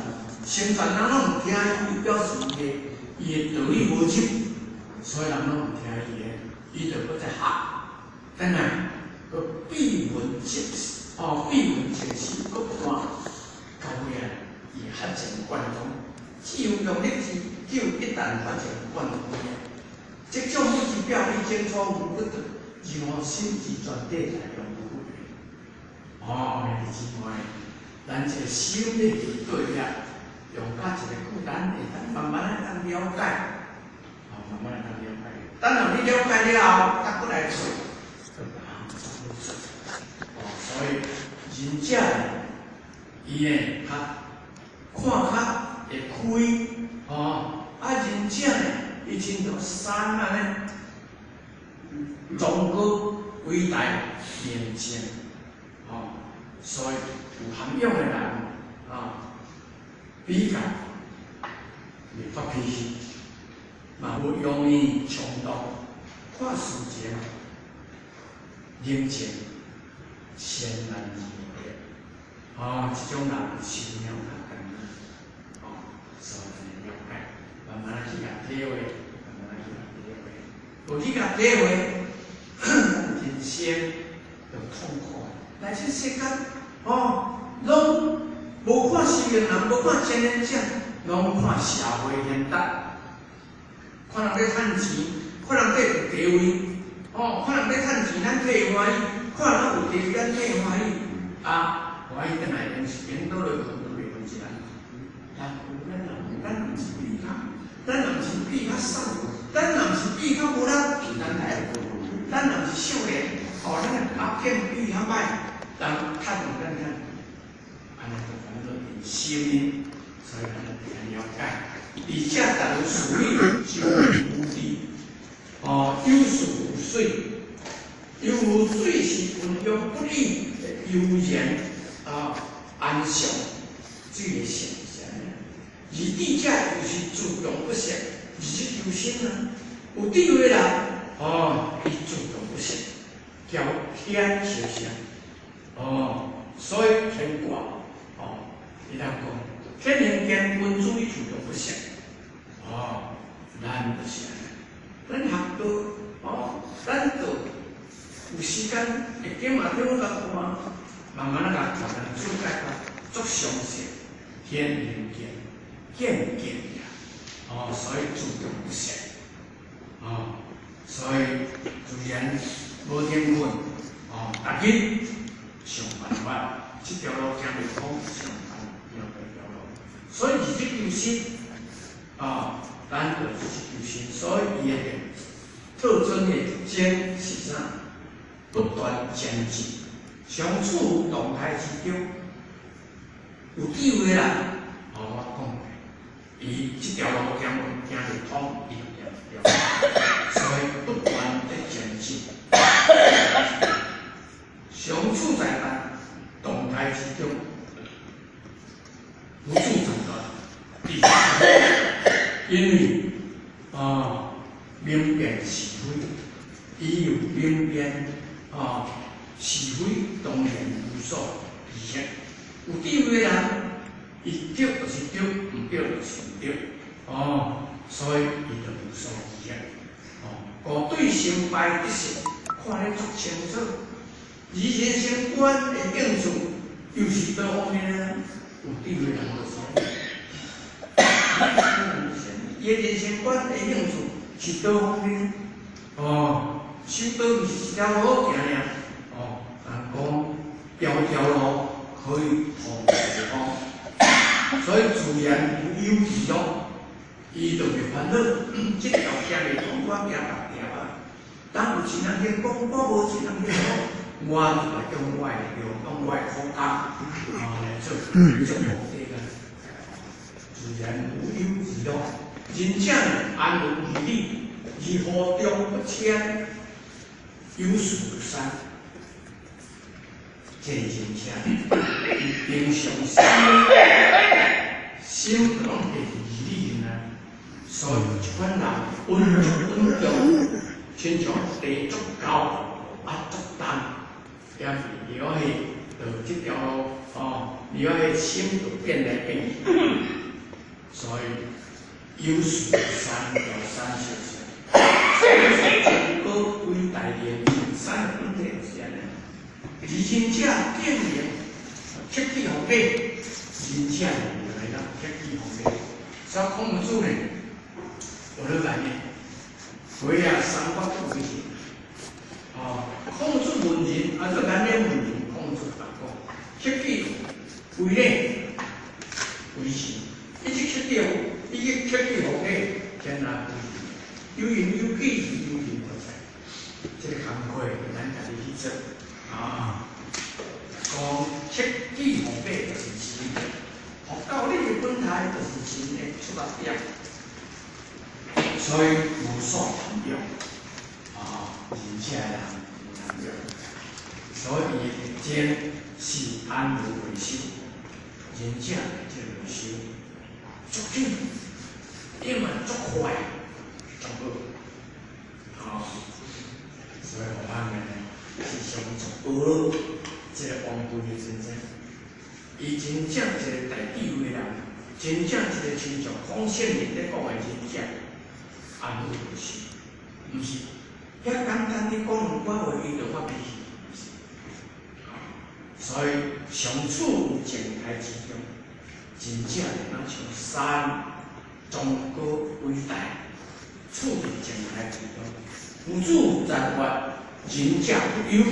成全人攏毋聽伊，表示伊的道理無入，所以人攏毋聽伊的，伊就閣再學，轉來閣閉門靜思，哦，閉門靜思，閣看到尾啊，伊發展貫通，只有用力之，只有一旦發展貫通，這種不知表意精粗無不得，任何心智全體大眾無不變。哦，兄弟姊妹，咱這個心咧對遐。用較一個句，咱會當慢慢來當了解，哦，慢慢來當了解。等到你了解了後，再閣來做，就做。哦，所以仁者伊呢較看較會開，哦，啊仁者呢，伊親像山按呢，崇高偉大寧靜，哦，所以有涵養的人，啊。比較袂發脾氣，嘛無容易衝動，看事情冷靜，賢難而變。哦，這種人心胸較簡單，哦，所以咱了解，慢慢去共體會，慢慢去共體會，無去共體會，人生就痛苦。來這世間，哦，攏無看修行人，無看前賢者，攏看社會賢達，看人咧趁錢，看人咧有地位，哦，看人咧趁錢，咱替伊歡喜；看人有地位，咱替伊歡喜。啊，歡喜轉來，因是緣倒落去，都袂分一人。咱有咱也無，咱毋是比較，咱若毋是比較瘦，咱若毋是比較無力，咱來，咱若毋是少年，哦，咱的阿片比較歹，人趁有咱趁。按呢就煩惱人生呢，所以咱要了解。而且逐個事理是無知，哦，有事有水，有如水是溫陽不已的悠然啊，安詳水的性是按呢。而智者又是自強不息，日日求生啊。有智慧的人，哦，伊自強不息，叫天相向，哦，所以乾卦，哦，伊通講天行健，君子自強不息，哦，咱就是按呢，咱學道，哦，咱就有時間會記嘛，叫阮共看，慢慢仔共看，咱注解較足詳細，天行健，健健也，哦，所以自強不息，哦，所以自然無停困，哦，逐日想辦法，這條路行袂通，想辦法行別條路。所以二日求心，啊，咱就一日求心，所以伊的特徵的特徵是啥？不斷前進，常處動態之中，有智慧的人，哦，我講，伊這條路行行袂通，伊就行這條，所以不斷在前進，常處在動態之中，無處斬斷。因為啊，明辨是非，伊有明辨啊是非，當然無所疑惑。有智慧的人，伊對就是對，毋對就是毋對。哦，所以伊就無所疑惑。哦，故對成敗得失看得足清楚。而人生觀的興趣又是佗方面呢？有智慧人就是。伊的人生觀的興趣是佗方面？哦，修道毋是一條路好行爾。哦，人講條條路可以通四方，所以自然有憂自樂，伊就袂煩惱。這條行袂通，我行別條啊。當有錢人去講，我無錢人去講，我就來用我的力量，用我的苦工，啊來做做目的啊。自然無憂自樂，仁者安分如理，而何中不遷，有事有三。這個仁者，伊平常心，心就攏佇義理內，所以這款人穩穩重，親像地足厚啊足重，也是離去就這條路哦，離去心就變來變去，所以有事有三條三小小，真高偉大連山本體就是按呢。而仁者竟然克己奉禮，仁者就來當克己奉禮。所以孔子呢，有咧來呢，回啊三國都為是，哦，孔子問仁，啊，做咱咧問仁，孔子答講，克己為禮為仁，一直克己，一直克己奉禮，天下為仁，有仁有義，有仁何在？這個工課咱家己去做。啊，講克己奉禮就是仁，佛教你的本態就是仁的出發點，所以無所貪欲，啊，仁者的人無貪欲，所以伊的特徵是安如為修，仁者這個修，足緊，點嘛足快，足好，啊，所以我方面呢。是上足學這個王貴的先生，伊真正一個大智慧人，真正一個親像孔聖人咧講的仁者，安如為修，毋是遐簡單的講兩句話，伊就發脾氣，毋是。所以常處靜態之中，真正會當像山崇高偉大，處佇靜態之中，無主暫發。仁者不憂，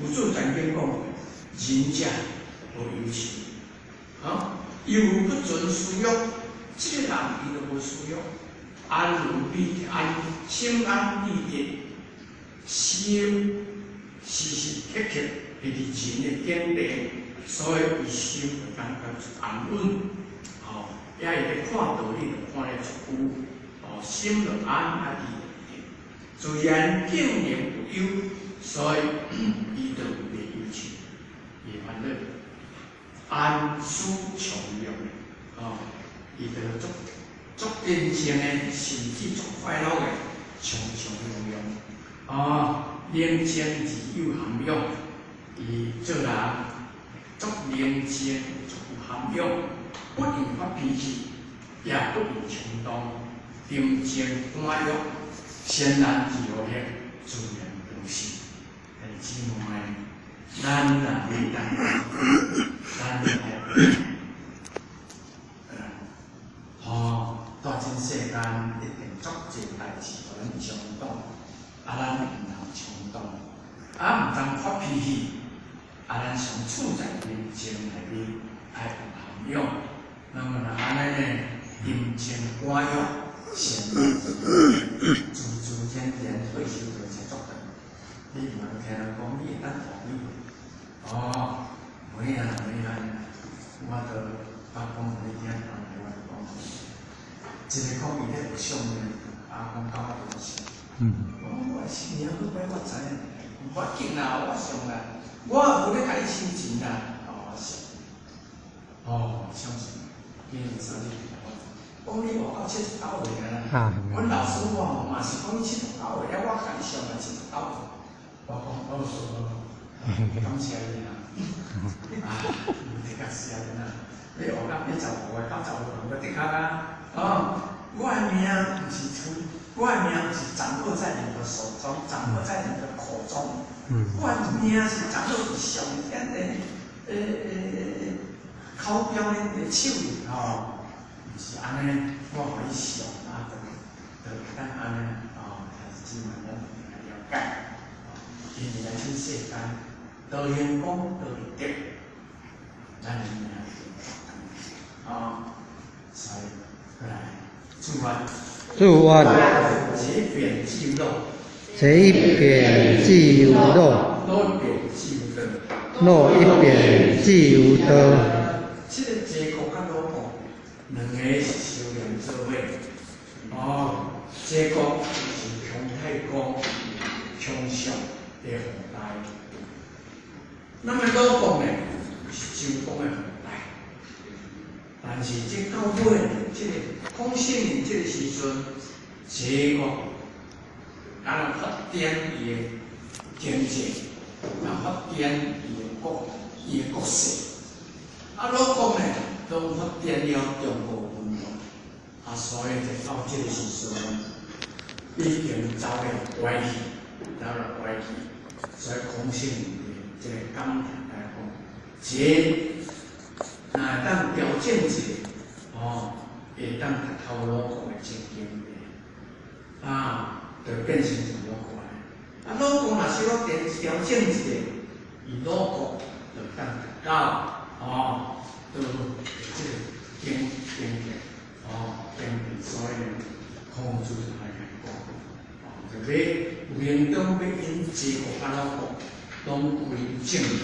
有主曾經講，仁者無憂愁，啊，猶不存私欲，這個人伊就無私欲，安如彼安心安理得，心時時刻刻佇伫仁的境地，所以伊心就感覺安穩，哦，也會咧看道理就看得足有，哦，心就安啊理得，自然竟然不憂，所以伊就袂憂愁，袂煩惱，安舒從容，哦，伊就足足寧靜的，甚至足快樂的，從從容容，哦，寧靜而有涵養，伊做人足寧靜，足有涵養，不易發脾氣，也不易衝動，沉靜安樂，仙人自由行，自然得心。兄弟姊妹，咱若會當，咱來，吼，大千世間一定足濟代誌予咱衝動，当發脾氣，啊，咱相處在人情內面愛有涵養。那麼若按呢呢，陰晴官約，善自自然然歲數就會足長。你毋通聽人講，你會當活幾歲？哦，無影無影，我都捌講予你聽，當時我就講，一个講伊咧學相面，啊講九十多歲。我我新娘都擺我知影，無要緊啦，我上啦，我無咧共你收錢啦，哦，我信，哦，相信，今年生日，講你活到79歲啊，阮老師我嘛是講你79歲，啊，我共你上來79歲，我講好好好，感謝你啦，啊，的確是按呢啦，你活到85歲、95歲，我的確啊，哦，我的命毋是出。我的命是掌握在你的手中，掌握在你的口中。我的命是掌握佇上天的，口中的手裡吼，毋是按呢，我予你上啊，就會當按呢，哦，兄弟姊妹咱來了解，因為咱這世間，道行廣，道德，咱的命就哦，所以過來祝願。祝願。這貶即有樂，這貶即有樂，樂一貶即有道，樂一貶即有道。這个齊國佮魯國，兩个是相連做伙。哦，齊國是姜太公姜尚的後代，那麼魯國呢是周公的後代。但是這到尾，這个孔聖人這个時陣，齊國敢若發展伊的經濟，啊發展伊的國，伊的國勢。啊，魯國呢，攏發展了中國文化，啊，所以就到這个時陣，已經走了歪去，走了歪去。所以孔聖人這个感嘆來講，這若會當調整一下，哦，會當達到魯國的情景的，啊，就變成像魯國的。啊，魯國若小可調整一下，伊魯國就當達到，哦，都這个境境界，哦，境界，所以呢，孔子就來講，哦，就欲有閒當欲引齊國佮魯國，攏歸正道，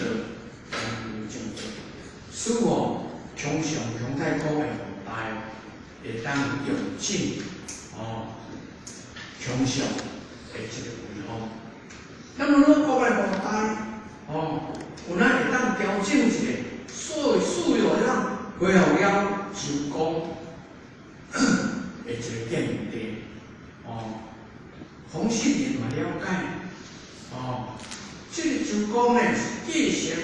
攏歸正道。使哦，姜尚姜太公的後代會當用盡哦，姜尚的這个威風。那麼魯國的後代哦，有哪會當調整一下，所以使予咱恢復了周公的一个見地哦。孔聖人嘛了解哦，這个周公呢是繼承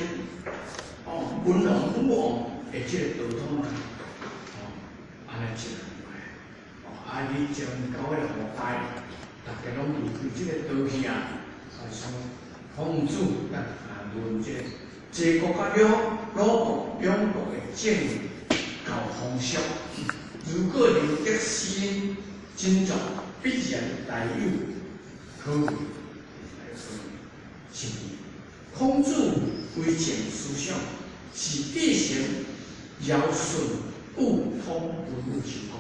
哦文王武王的這个道統啊，哦，按呢一個哦，啊，伊將到彼个後代，逐家攏離開這个道去啊，所以孔子啊論這個齊國佮魯國兩國的政教風俗，如果仁德施恩振作，必然大有可為，大有可為，是毋？孔子為政思想是繼承堯舜禹湯文武周公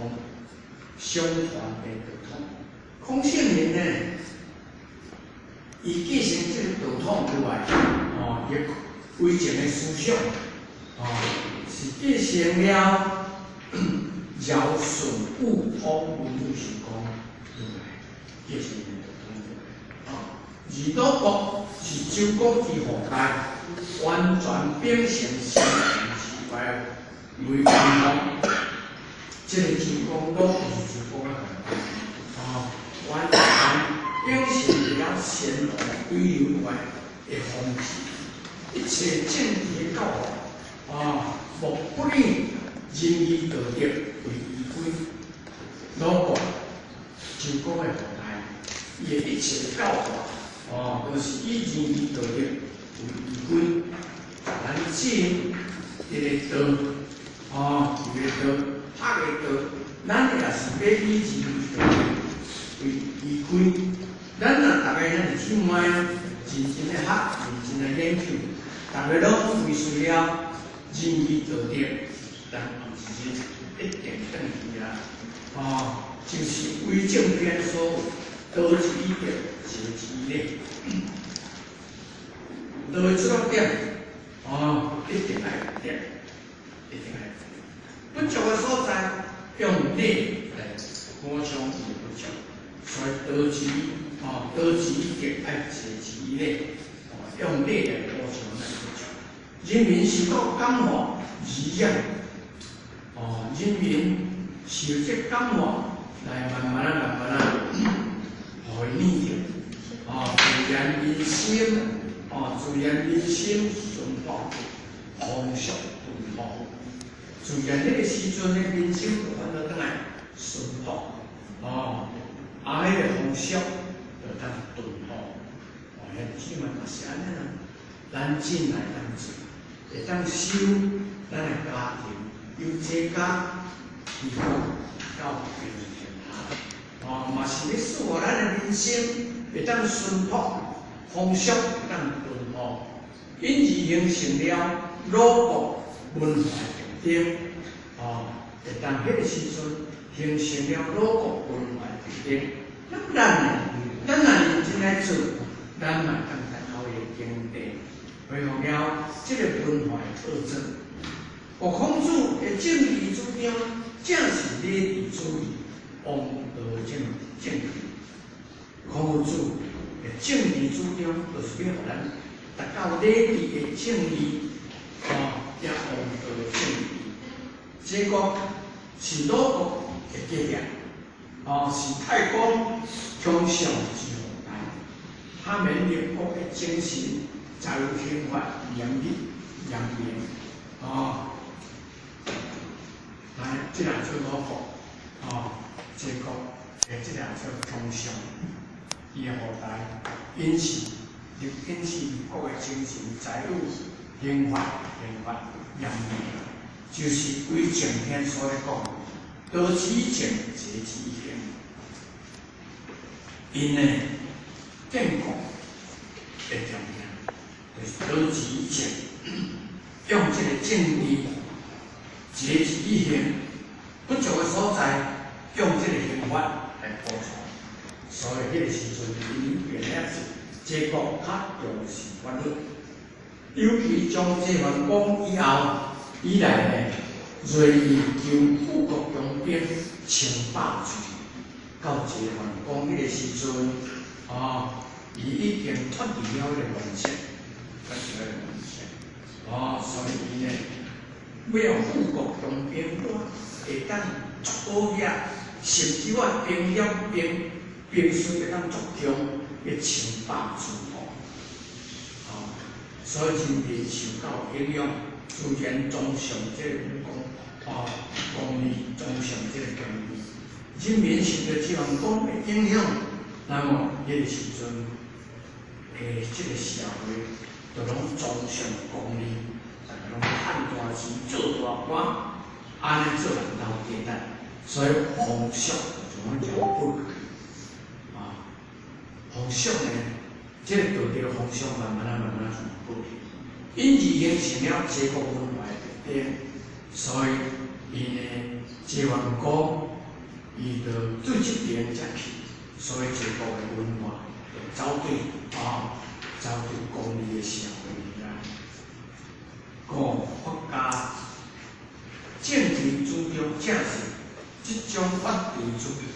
相傳的道統。孔聖人呢，伊繼承這個道統以外，哦，伊為政的思想，哦，是繼承了堯舜禹湯文武周公以來，繼承的道統以來，哦，而魯國是周公之後代，完全秉承先賢之外為傳統。這个周公魯是周公的後代，哦，完全秉承了先王遺留落來的風氣，一切政治的教化，啊，莫不以仁義道德為依歸。魯國周公的後代，伊的一切教化，哦，都是以仁義道德為依歸。咱進這个道，哦，這个道，拍个道，咱也是欲以仁義道德為依歸。咱若逐个咱是去問，认真的学，认真的研究，逐个拢追随了仁义道德，但有一日一定转去啊！哦，就是为正篇所有道之以德，齐之以礼。道的出发点，哦，一定爱有德，一定爱有德。不足的所在，用礼来补充伊的不足。所以道之哦，道之以德，爱齐之以礼，哦，用礼来补充咱的不足。人民受到感化滋养，哦，人民受这感化来慢慢啊、慢慢啊，予伊念著，哦，自然民心，哦，自然民心淳朴，风俗淳朴。自然彼个时阵的民心就反倒转来淳朴，哦，啊，彼个风俗就当淳朴。哦，兄弟姊妹嘛是按呢啦，咱进来当做，会当修咱的家庭，由这家地方到平天下，哦，嘛是欲使予咱的民心会当淳朴，风俗会当淳朴，因而形成了鲁国文化特征，哦，会当彼个时阵形成了鲁国文化特征。那咱呢？咱若认真来做，咱嘛当达到伊个境地，恢复了这个文化的特征。哦，孔子的政治主张正是礼治主义、王道政治。孔夫子的政治主张就是欲予咱达到礼治的正义，哦，也王道的正义。这国是鲁国的家业，哦，是太公孔相之后代。他们立国的精神，在于刑法严密严明，哦。来，这个做鲁国，哦，这国，诶，这个做孔相，伊的后代，因此立国的精神，在于刑法严明，就是为正天所咧讲，道之以政，齐之以刑。𪜶呢，建国的重要，就是道之以政，用这个政治，齐之以刑，不足的所在，用这个刑法来补充。所以彼个时阵，𪜶变了是这国较重视法律，尤其将齐桓公以后以来呢，锐意求富国强兵，称霸主。到齐桓公彼个时阵，哦，伊已经脱离了彼个乱世，脱离了乱世，哦，所以伊呢，欲富国强兵，会当足好额，甚至我兵了兵兵势会当足强，欲称霸诸侯，哦，所以人民受到影响，自然崇尚这个武功，哦，功利崇尚这个权力。人民受到齐桓公的影响，那么彼个时阵，这个社会就拢崇尚功利，逐个拢趁大钱、做大官，按呢做人头家值，所以风俗就拢全部啊，风俗呢，这个道德风俗慢慢啊慢慢啊全部去，因而形成了齐国文化的特点，所以伊呢，齐桓公。伊就对这边才去，所以齐国的文化就走对啊，走对功利的社会啦。五佛家政治主张正是这种法治主义，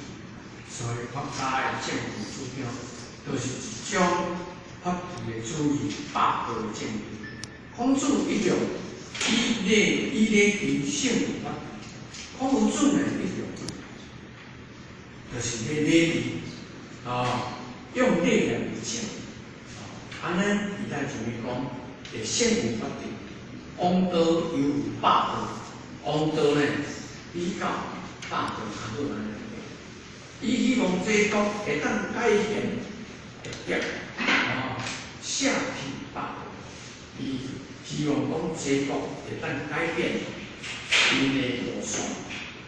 所以佛家的政治主张就是一种法治的主义，霸道的政治。孔子一向以礼治胜于法治，孔夫子呢一向就是咧礼治，哦，用礼来为政，哦，按呢，伊咱就是讲，会胜于法治，王道优于霸道，王道呢比较霸道较好按呢。伊希望齐国会当改弦易辙，哦，舍弃霸道，伊希望讲齐国会当改变𪜶的路线，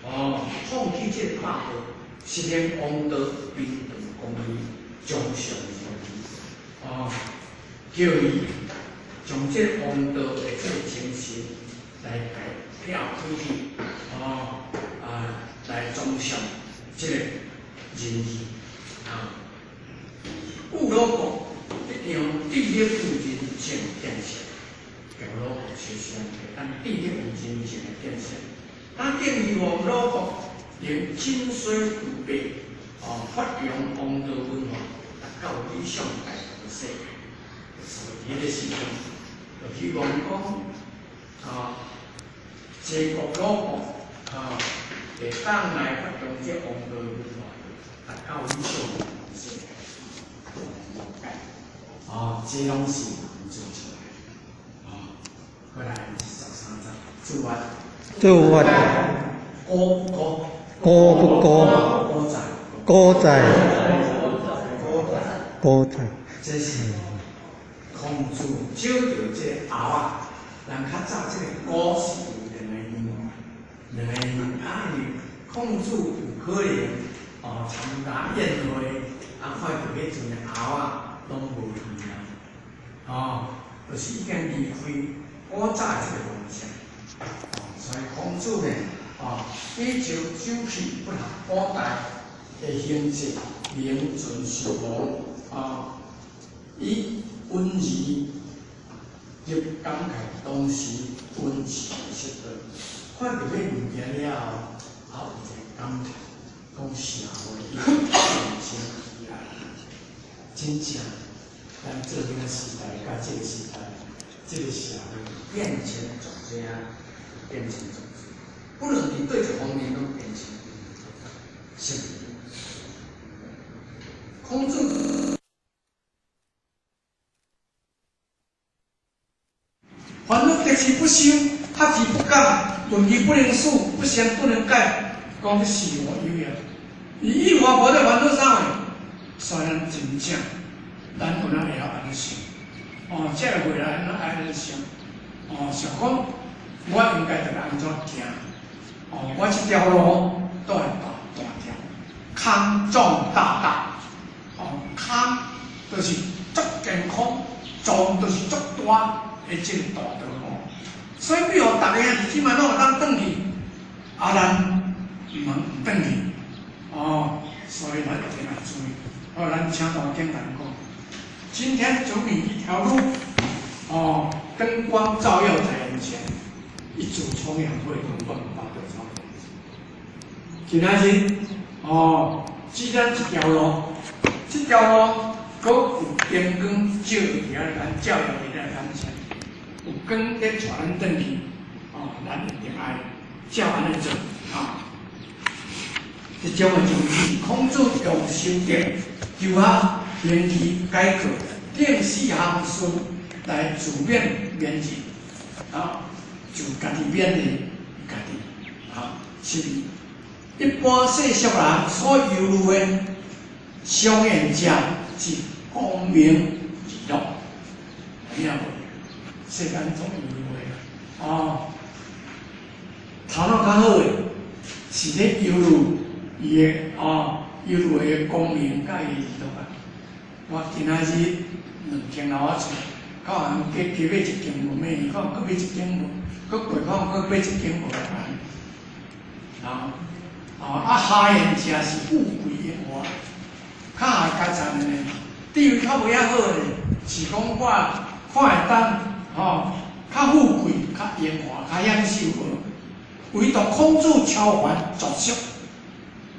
哦，放弃这个霸道。实现王道平等公义，崇尚仁义。哦，叫伊將這個王道的這個精神來共拆開去，哦，啊，來裝飾這個仁義啊。古魯國一樣致力於人性建設，舊魯國是上但致力於人性的建設。他建議王魯國能振衰除弊，哦，發揚王道文化，達到理想大同世界。所以，彼個時陣，就希望講，啊，齊國魯國啊，會當來發揚這王道文化，達到理想大同世界。哦，這攏是人做出來的。哦，過來13節，注完。注完。高不高？高不高？高在。高在。高在。這是孔子找著這個鰲仔，人較早這個高是有兩个音，兩个音啊，因為孔子有可能哦參加宴會，啊看著彼陣的鰲仔攏無耳啊，哦，就是已經離開古早這個方式，哦，所以孔子呢，哦，以求守去不合古代的形制，名存實亡，啊，以溫儀入感慨當時溫慈的失落，看著彼物件了後，啊有一個感嘆，講社會已經變遷起來，真正咱做囡仔時代佮這個時代，這個社會變遷總這樣，變遷總這，不論佇佗一方面攏變遷，是。孔子。煩惱得之不修，學而不講，論而不能述，不善不能解，講是無有用。伊一發無咧煩惱啥貨？所以咱真正，咱有哪會曉按呢想？哦，這個未來按怎按呢想？哦，想講我應該著按怎行？哦，我這條路都會大大條，康壯大道。哦，康就是足健康，壯就是足大的這個大道路。所以，比予逐个兄弟姊妹攏會當轉去，啊，咱毋通毋轉去。哦，所以咱一定愛注意。哦，咱請大經來講，今天走你一條路，哦，燈光照耀在眼前，一組重陽會同伴八個超。今仔日，哦，只咱一條路，這條路閣有燈光照佇遐，咱照耀佇咱眼前，有光咧帶咱轉去，哦，咱一定愛照按呢做，啊。這種的種子，孔子用修德、求學、明義、改過等四項事來自勉勉勵，啊，就家己勉勵家己，啊，是一般世俗人所憂慮的，上緣者是功名利祿，有影無？世間總憂慮的，哦，頭腦較好的是咧憂慮伊的哦，憂慮的功名佮伊利祿啊。我今仔日兩間樓仔厝，可能加加買一間無買，可能閣買一間無，閣過可能閣買一間無來啊。哦，啊，下緣者是富貴榮華，較下階層的呢，地位較無遐好的，是講我看會當吼，較富貴、較榮華、較享受無。唯獨孔子超凡脫俗，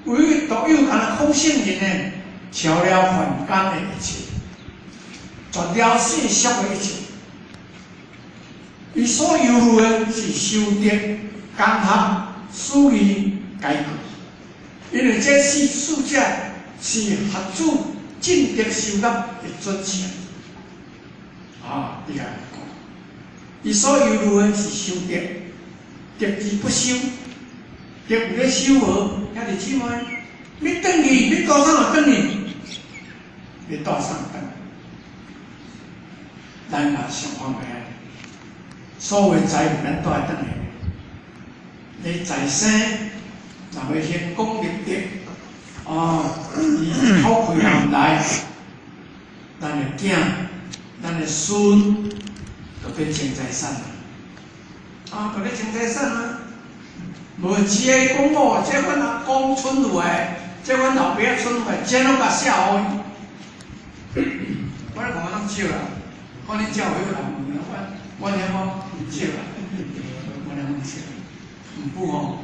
唯獨有敢若孔聖人呢，超了凡間的一切，絕了世俗的一切。伊所憂慮的是修德、講學、思義、改過，因為這四者是學子進德修業的準繩。啊，你來講，伊所憂慮的是修德，德之不修，德有咧修無？兄弟姊妹，欲轉去，欲倒啥就轉去，欲倒啥轉？咱嘛想看覓？所有財富咱都愛轉去。你在生，若欲興功立德，哦，伊一口氣若毋來，咱的囝，咱咱的孙就咧争财产啊，就咧争财产啊！无只个讲哦，这阮阿公剩落来，这阮老爸剩落来，这拢共写予伊。我咧看拢少啦，看恁遮有彼个人问我，我遐讲毋少啦，我遐讲少。毋过吼，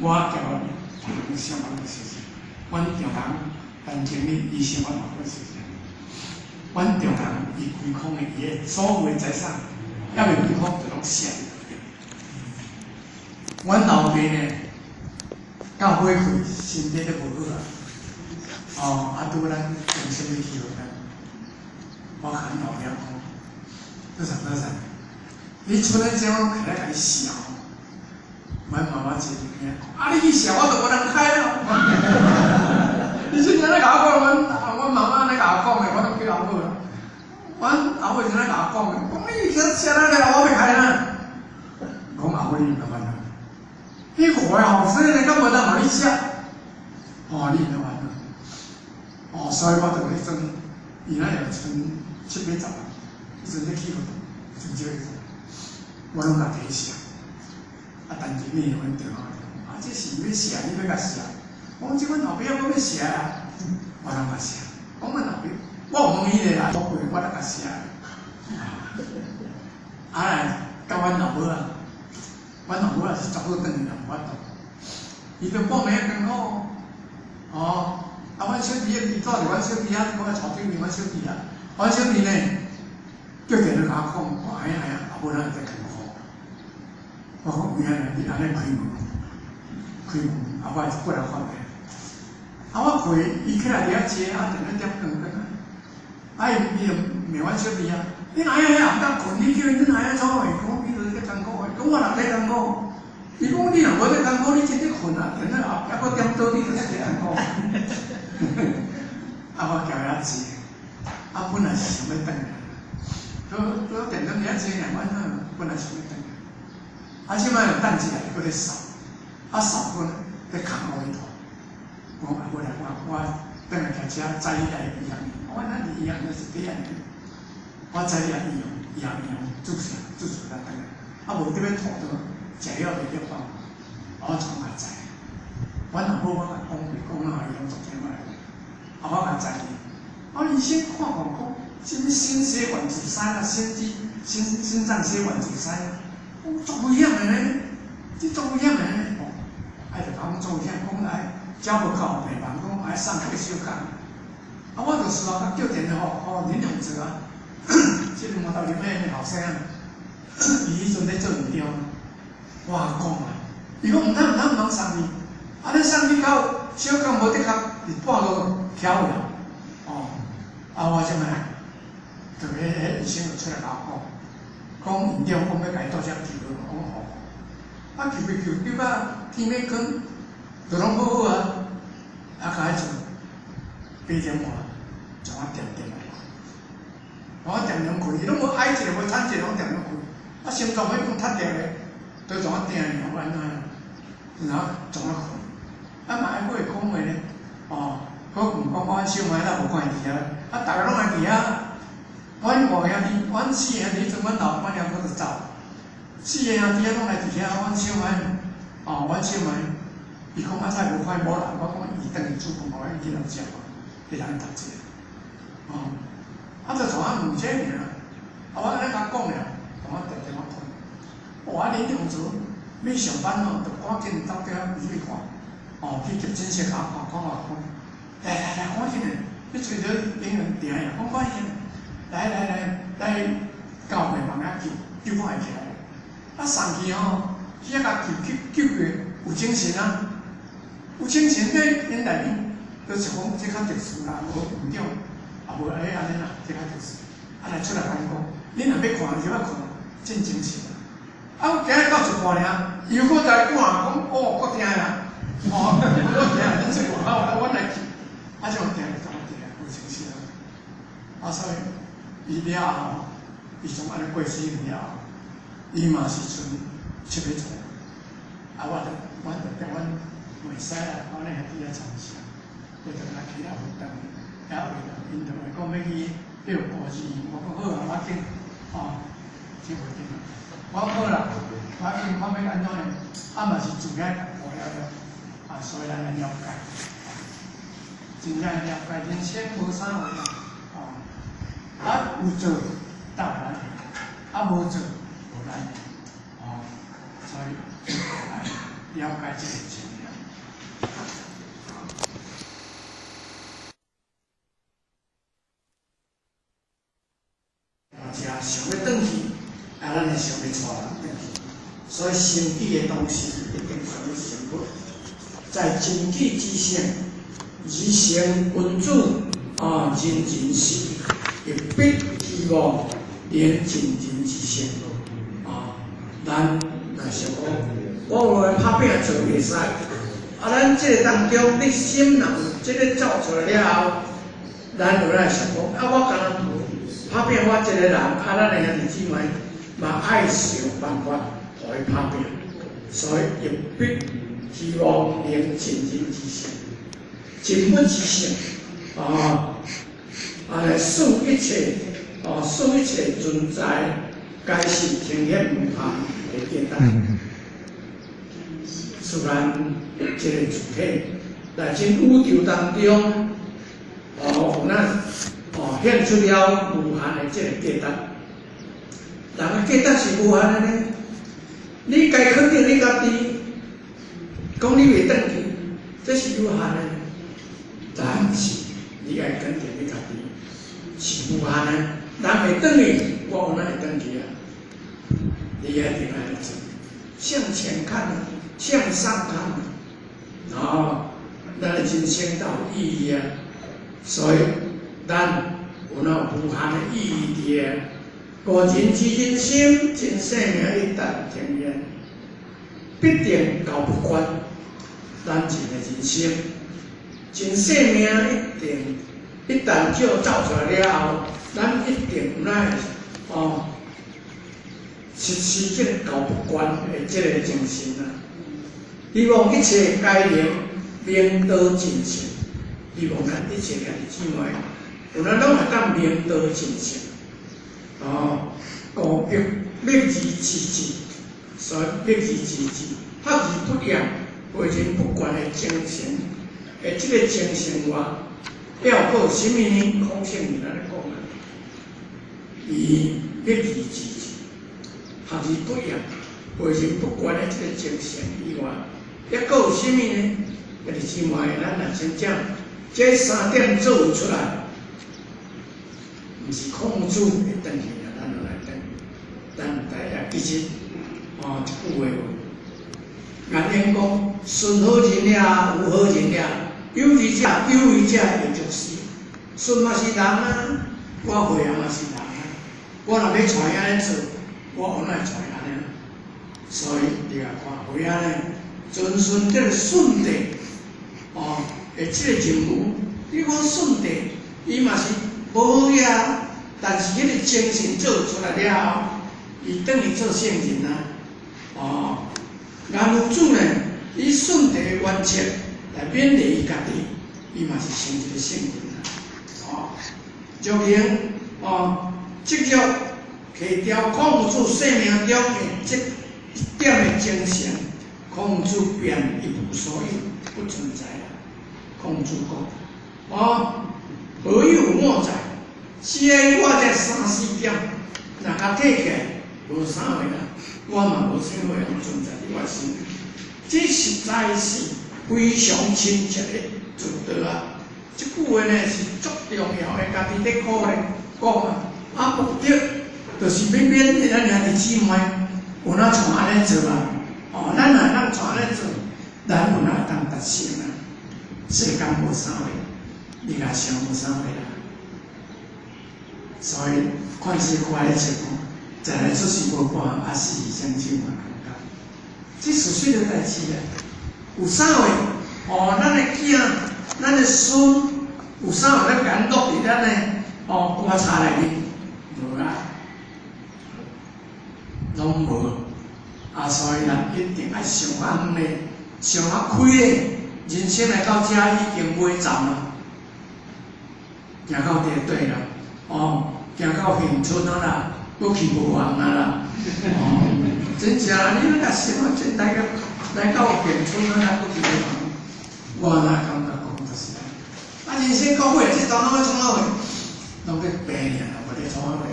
我交人想法是啥？阮丈人陈经理医生，我嘛讲是啥？阮丈人伊规空的，伊的所有的财产，犹未开空就拢写伫内底。阮老爸呢，到尾去身体都无好啊，哦，啊拄咱中心去去咱，我甲阮老爸讲，多少多少，你出来这我拢起来共你写吼。阮妈妈一个听讲，啊你去写我就无人开咯。你这安呢共我讲，阮妈妈按呢共我讲的，我拢叫阿母啦。阮阿母是按呢共我讲的，讲你写写哪了，我欲开哪。讲阿母你毋免烦恼，你五个后生呢，敢无人予你写？哦，你毋免烦恼。哦，所以我就彼阵，伊若会剩七八十，彼阵咧起活动，剩这个，我拢共提写。啊，陈经理阮电话讲，啊，这是欲写，你欲共写？我讲这阮后壁阁欲写啊，我拢共写。讲阮后壁，我有问伊咧啦，我过我来共写。啊，到阮老母啊，阮老母也是足好转去，无法度。伊就半暝艰苦，哦，啊，阮小弟伊住伫阮小弟遐，我带转去阮小弟遐，阮小弟呢，叫电话共我讲，哎呀哎呀，阿母哪会遮艰苦？我讲有影你按呢开门，开门，啊，我会过来看觅。啊，我开，伊起来伫遐坐，啊，电咧点光转来，啊，伊就骂阮小弟啊，你哪样遐毋当困？你叫伊你哪样创话？讲伊就是咧艰苦的，讲我若咧艰苦，伊讲你若无咧艰苦，你真咧困啊！电咧后壁阁点倒，你就遐艰苦。啊，我交遐坐，啊，本来是想欲转来，拄拄电灯伫遐坐尔，阮本来想欲转来。啊，这摆等一下，阁咧扫，啊扫过咧空乌里头。我讲啊，无啦，我转来骑车载你来医院，我咱伫医院就是伫遐，我载你来医院，医院注射注射才转来。啊，无伫欲吐倒，食药袂了饱，我创共载。阮老母我共讲袂讲啊，伊拢足听我的。啊，我共载伊。啊，医生看看讲，啥物心血管阻塞啦，心肌心心脏血管阻塞啦。讲足危险的呢，这足危险的呢。哦，啊，就讲足危险，讲来遮无够病房，讲爱送去小港。啊，我就事后叫电话予林永哲啊，这个摩托林的后生啊，伊彼阵咧做院长，我讲啊，伊讲毋通毋通毋通送伊，啊，你送去到小港无的确伫半路翘去啊，哦，啊，我这摆，就彼彼医生就出来共我讲。讲院长讲欲共伊带遮救，讲好，啊救未救救到天欲光，就拢好好啊，啊，到彼阵8点外，从我恬恬来困，我恬恬困，伊拢无哀一下，无喘一下，拢恬恬困。啊，心脏彼讲塌掉咧，都从我定去，我按怎样？然后从我困，啊嘛爱阁会讲话咧，哦，阁问讲我小妹哪无看伊伫遐，啊，逐个拢来伫遐。阮五兄弟，阮四个兄弟，彼阵阮老阮娘阁就走，四个兄弟仔拢来伫遐，阮小妹，哦，阮小妹，伊讲啊，才无看某人，我讲伊转去煮饭，予伊去人食，彼人读册，哦，啊，就从我问这尔，啊，我按呢共讲尔，从我恬恬我困，哇，林永哲欲上班哦，就赶紧走叫去看，哦，去急诊室共我看，讲话讲，来来来，赶紧的，你揣著婴儿定呀，讲赶紧。来来来来，到病房遐救救我会起来，啊送去吼，去遐共救救救过，有精神啊，有精神咧，𪜶内面就是讲这较特殊啦，无院长，也无哎按呢啦，这较特殊。啊来出来共伊讲，你若欲看就欲看，真精神啊！啊，我今日到一半尔，又阁来赶讲，哦，阁疼啊，哦，阁疼，恁出外口，阮来救，啊，这种疼就怎疼，有精神啊，啊，所以。伊了后，伊从按呢过身了后，伊嘛是賰七八岁，啊，我就阮就踮阮袂使啦，阮兄弟遐参详，就转来去遐活动，遐为𪜶就会讲欲去叫孤儿，我讲好啊，我紧，哦，这袂紧。我讲好啦，我紧看欲按怎呢？啊嘛是自遐顾了了，啊，所以咱爱了解，真正了解人生无啥货啦，哦，啊有做斗咱的，啊无做无咱的，哦，所以爱了解这个真理。食想欲转去，啊，咱会想欲带人转去，所以成己的东西一定想欲成佛。在真己之性，而成君子啊，仁人时，亦必希望能尽人之性。啊，咱若想讲，我有来拍拼做会使，啊，咱这个当中，你心若有这个走出来了后，咱就来想讲，啊，我敢若拍拼我一个人，啊，咱的兄弟姊妹嘛爱想办法，予伊拍拼，所以亦必希望能尽人之性，尽本之性，啊，啊来使一切，哦，使一切存在，皆是呈现无限的价值。使咱这个主体来进宇宙当中，哦，有咱哦显出了无限的这个价值。人的价值是无限的呢。你该肯定你家己，讲你袂转去，这是有限的。但是你爱肯定你家己是无限的，人会转去，我有哪会转去啊？你一定爱做，向前看，向上看，哦，咱的人生才有意义啊！所以咱有那无限的意义伫个。个人之人生，真生命一旦呈现，必定搞不关。咱人的人生，真生命一定一旦叫走出来了后，咱一定有哪哦，实施这个搞不关的这个精神啊！希望一切皆能明道尽性，希望咱一切兄弟姊妹，有咱拢会当明道尽性。哦，故欲灭而自治，所以灭而自治，学而不厌，为人不倦的精神，的这个精神外，还有啥物呢？孔圣人按呢讲啊，伊灭而自治，学而不厌，为人不倦的这个精神以外，还阁有啥物呢？兄弟姊妹，咱若真正这三点做出来，毋是孔子会转去啊，咱就来转。咱毋知影，其实哦，一句话有，颜渊讲：孙好人也，吾好人也，有义者有义者亦足是。孙嘛是人啊，我岁仔嘛是人啊。我若欲带伊按呢做，我有哪会带伊按呢？所以你来看，岁仔呢，遵循这个舜帝哦，的这个任务，你讲舜帝，伊嘛是无好嘢啊，但是彼个精神做出来了后，伊转去做圣人啊。哦，颜夫子呢，以舜帝的原则来勉励伊家己，伊嘛是成一个圣人啊。哦，足能哦，执著提掉孔子生命中的这一点的精神，孔子便一无所有，不存在啦。孔子讲，哦，何有我在？只因我这三四点，若共提起来，无啥货啦，我嘛无啥货通存在伫我身。这实在是非常亲切的做道啊！这句话呢是足重要的，家己咧苦咧讲啊，啊目的就是欲勉励咱兄弟姊妹，有哪像按呢做啊？哦，咱若会当像按呢做，咱有哪会当达成啊？世间无啥货，你若想无啥货啦。所以看这歌咧唱讲，再来出世无半项，啊死相手嘛感觉。这事实的代志啊，有啥货？哦，咱的囝、咱的孙，有啥货咱共落伫咱的哦棺材内面？无啊，拢无。啊，所以咱一定爱想较远的，想较开的，人生来到遮已经尾站啊，行到这对啦。哦，哦，行到现村啊啦，阁去无红啊啦，哦，真正你那个想啊，真来个来到现村啊啦，阁去无红，我哪感觉讲就是安尼，啊，人生到尾，这当拢爱创啥货？拢咧病尔，无咧创啥货，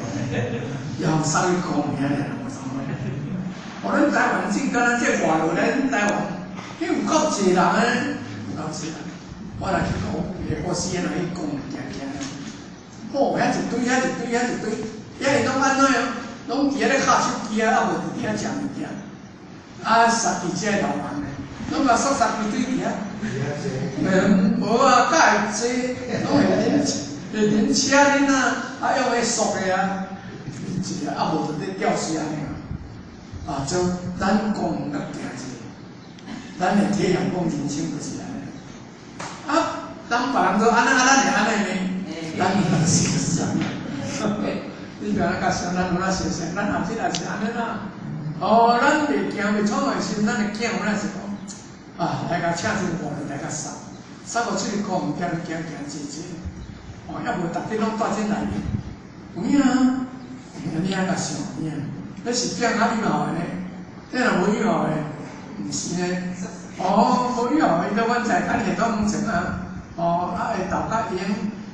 又送去公园尔，无创啥货。哦，咱台湾真敢若这外劳来咱台湾，彼有够济人诶，有够济人。我若去讲，我死若去讲，行行。吼，遐一堆，遐一堆，遐一堆，遐伊拢按怎样？拢伫遐咧敲手机啊，啊无伫遐食物件。啊，杀伫遮老人咧，拢共杀杀规堆伫遐。嗯，无啊，较会济，拢会啉，会啉车啉啊，啊用彼塑的啊，济啊，啊无就咧吊死按呢。啊，就咱讲甲行者，咱会体验讲人生就是按呢。啊，当别人都按呢，啊，咱会按呢呢？咱毋是就是按呢。你著按呢想，咱有哪想想，咱后日也是按呢啦。哦，咱袂惊袂创的时阵，咱的囝有哪是讲，啊，来共请阵外来共杀，杀到出去讲，行行行济济。哦，抑无逐日拢住这内面，有影啊？你按呢想有影？那是囝较友好的呢，这若无友好的，毋是呢。哦，无友好，伊都阮在咱下当层啊。哦，啊会豆较用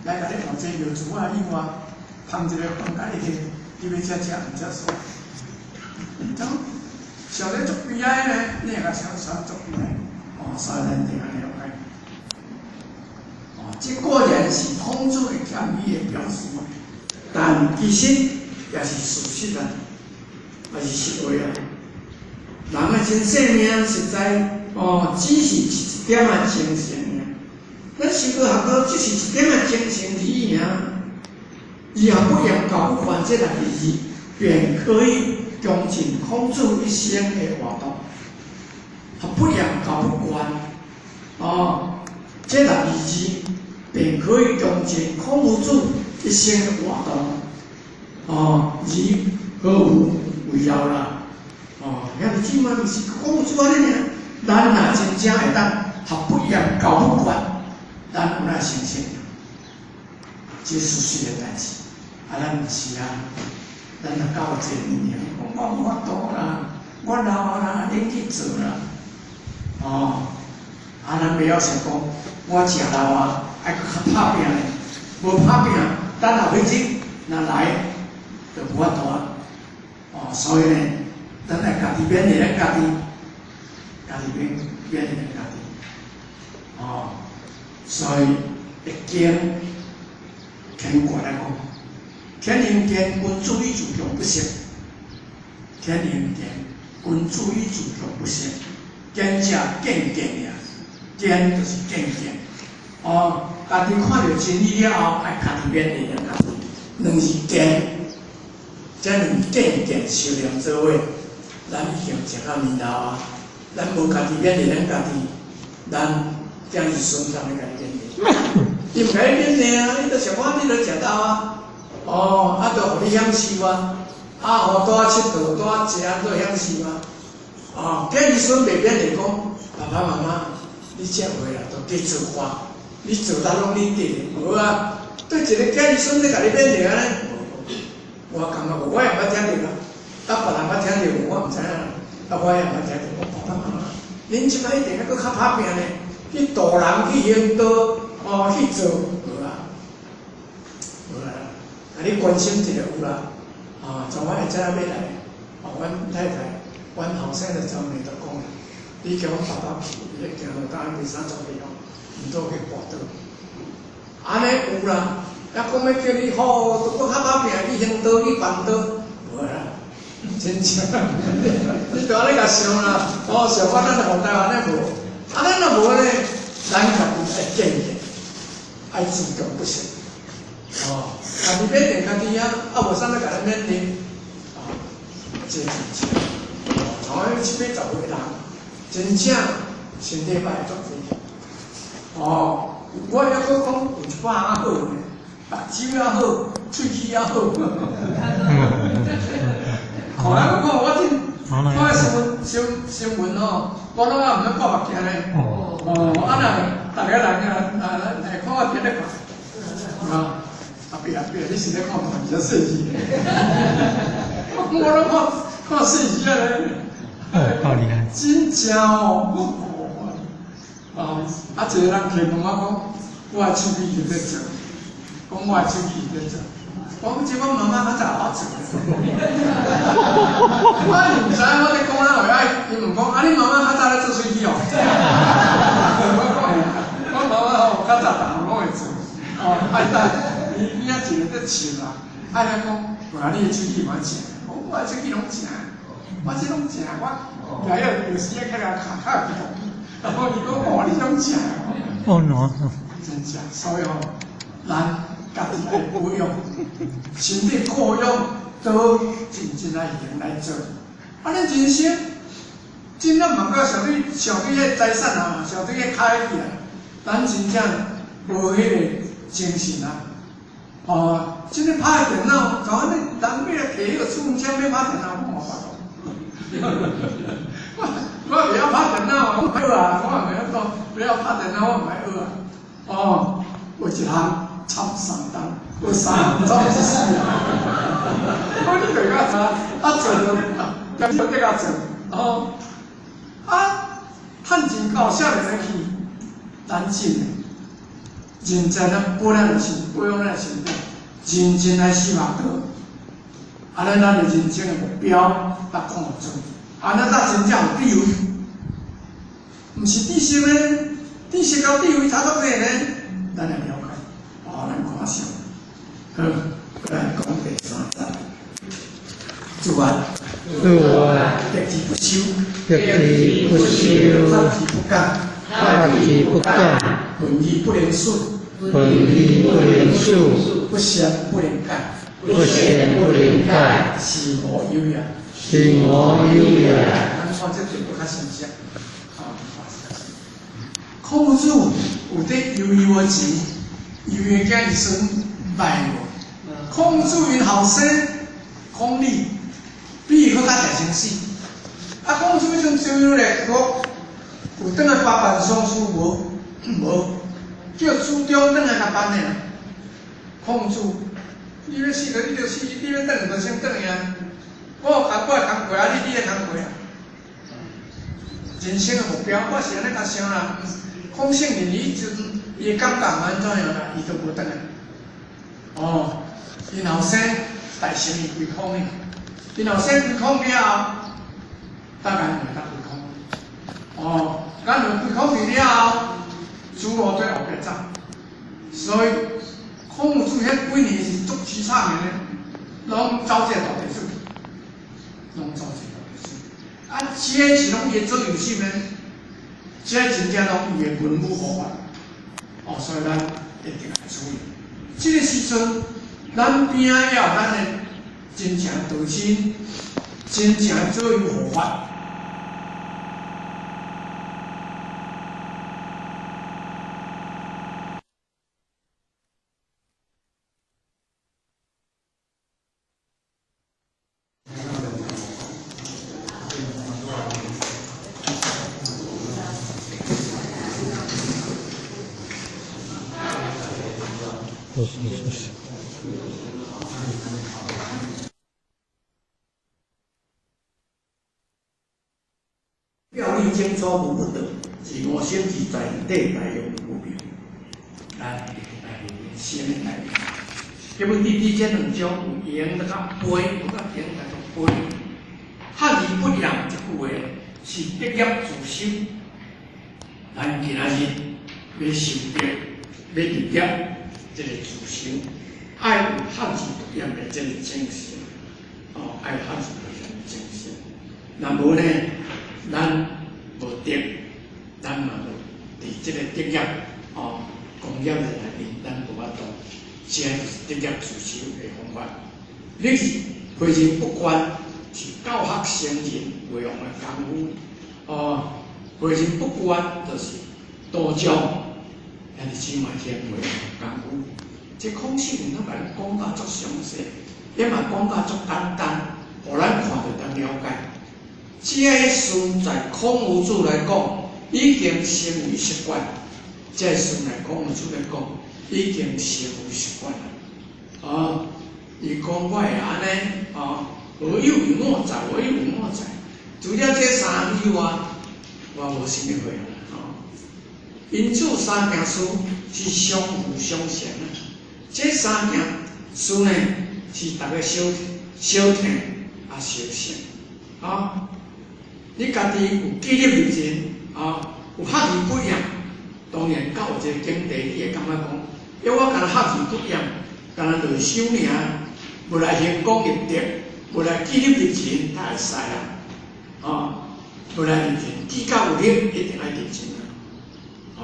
来共你换这药煮啊药啊，芳一个饭甲你去，你欲食食毋食煞。种想咧足悲哀呢，你会共想想足悲哀。哦，所以咱就按呢了解。哦，这固然是孔子的谦虚的表示，但其实也是事实啊。也是实话啊！人的真生命实在哦，只是一点仔精神尔。咱修道学道只是一点仔精神而已尔。只要不言教不还这六个字，便可以穷尽孔子一生的活动。不言教不还哦，这六个字便可以穷尽孔夫子一生的活动。哦，而何有为要啦？哦，兄弟姊妹就是讲出按呢尔，咱若真正会当学不厌教不倦，咱有哪成圣？这是事实的代志。啊，咱毋是啊，咱若到这个年龄，讲我无法度啦，我老啦，恁去做啦。哦，啊，咱袂晓想讲，我诚老啊，爱阁较拍拚咧，无拍拚，等后彼日若来，就无法度啊。哦，所以呢，咱爱家己勉励咱家己，家己勉勉励咱家己。哦，所以易经乾卦来讲，天行健，君子以自强不息。天行健，君子以自强不息。健者见见尔，健就是见见。哦，家己看著真理了后，爱家己勉励咱家己。两是见，这两见见修炼做伙，咱已经食到年老啊。咱无家己勉励咱家己，咱囝儿孙通咧共你勉励。伊毋共你勉励啊，你都想讲你都食到啊。哦，啊，就予你享受啊，啊，予倒佚佗，倒食，都享受啊。哦，囝儿孙袂勉励讲，爸爸妈妈，你这话啊，都计做法，你做得拢你对的，无啊。对一个囝儿孙咧共你勉励按呢，无，我感觉无，我也毋捌听著啦。啊，别人捌听著无，我毋知影。啊，我也毋捌听著。讲爸爸妈妈，恁这摆一定犹阁较拍拚呢，去度人，去行道，哦，去做，无啦，无啦。啊，你关心一下有啦。啊，从我会知影欲来，哦，阮太太，阮后生就专门就讲啦，你叫阮爸爸去，伊咧行路，当袂使走去哦，毋倒去跋倒。按呢有啦，啊，讲欲叫你好，都阁较拍拚去行道去办道，无啦，真正，你著按呢共想啦，哦，想讲咱予台湾呢无，啊，咱若无呢，咱家己爱见见，爱自强不息，哦，家己勉励家己啊，啊无啥物共咱勉励，啊，这真正，哦，像彼七八十岁人，真正身体歹足济，哦。我犹阁讲有一摆较好呢，目睭也好，喙齿也好。看啊，我看我真，我新闻新新闻吼，我拢也毋免挂目镜呢。哦，啊若逐个人啊啊来看我伫咧看，啊，啊伯啊伯，你是咧看大字啊细字？我拢看看细字啊咧。哦，够厉害！真正哦，哦，啊，一个人提问我讲，我的手机是咧做，讲我的手机是咧做，我讲这我妈妈较早学做。我毋知我咧讲哪话，啊，伊问讲，啊，你妈妈较早咧做喙齿哦？我讲，我妈妈吼较早逐项拢会做，哦，啊，伊伊遐一个咧笑啦，啊，伊讲，哇，你的喙齿蛮正，我讲我的喙齿拢正，我这拢正，我来个有时啊，起来卡卡去动，然后伊讲，哦，你拢正，哦喏，真正，所以吼，咱家己爱保养，身体顾养都认真来用来做。啊，咱人生真正嘛，阁相对相对彼财产啊，相对彼开去啊，咱真正无彼个精神啊。哦，这个拍电脑，就按呢，人欲来提彼个处方签欲拍电脑，我无法度。我袂晓拍电脑，我学啊，我也袂晓讲，袂晓拍电脑，我毋爱学啊。哦，有一项参三冬，有三项参一世啊。我你就较知，啊做就，就得较做，哦，啊，趁钱到少年的去，咱真的，认真来保咱的身，保养咱的身体，认真来修学道，按呢咱的人生的目标才看准，按呢才真正有智慧，毋是知识呢，知识佮智慧差足济呢，咱来了解，哦，咱看上，好，来讲第三节，自爱，自爱，得之不修，得之不修，学之不讲，学之不讲，闻义不能述，闻义不能述，不善不能改，不善不能改，是无有也，是无有也。咱看这段阁较深些，啊，孔子有伫悠悠的钱，悠悠的囝儿孙歹无？孔子𪜶后生孔鲤，比伊阁较大先死。啊，孔子彼阵周游列国，有转来包办丧事无？无，叫子张转来共办的啦。孔子，你欲死就你就死，你欲转就先转去啊。我有工我的工课啊，你的工课啊。人生的目标，我是按呢共想啦。孔圣人伊阵伊的感觉按怎样啦，伊都无转来。哦，𪜶后生大成伊归空的，𪜶后生归空了后，大家会当归空。哦，咱两归空去了后，子路对后壁走。所以孔子彼几年是足凄惨的呢，拢走这个大弟子，拢走这个大弟子。啊，这是拢伊的左右手呢，这真正拢伊的文武护法。哦，所以咱一定爱注意。这个时阵，咱边仔要有咱的真正道亲，真正的左右护法。是是是。表里清楚无不得，自我心自在，底大用无边。来，来，先来。结尾伫这两章有言甲悲，有甲言来做悲。汉而不扬这句话是德业自修。咱今仔日欲修德，欲得业，这个自修，爱有汉字不言的这个精神，哦，爱汉字不言的精神。若无呢，咱无德，咱嘛无伫这个德业哦，功业的内面，咱无法度。这就是德业自修的方法。你是诲人不倦，是教学成人袂用的功夫。哦，诲人不倦就是道教，兄弟姊妹听袂用的功夫。这孔圣人拢共咱讲甲足详细，也嘛讲甲足简单，予咱看就当了解。这个事在孔夫子来讲，已经成为习惯。这个事在孔夫子来讲，已经成为习惯了。哦，伊講我會按呢，哦，何有我在，何有我在？除了這三以外，我無啥物會啊，哦。因此三件事是相輔相成啊。這三件事呢，是逐个相相聽啊相成，啊。你家己有記憶入神，啊，有學而不厭，當然到有一個境地，你會感覺講，因為我干焦學而不厭，干焦落修爾，無來行功立德，無來記錄入神，才會使啦，啊，無來入神，記較有力，一定愛入神啊，啊，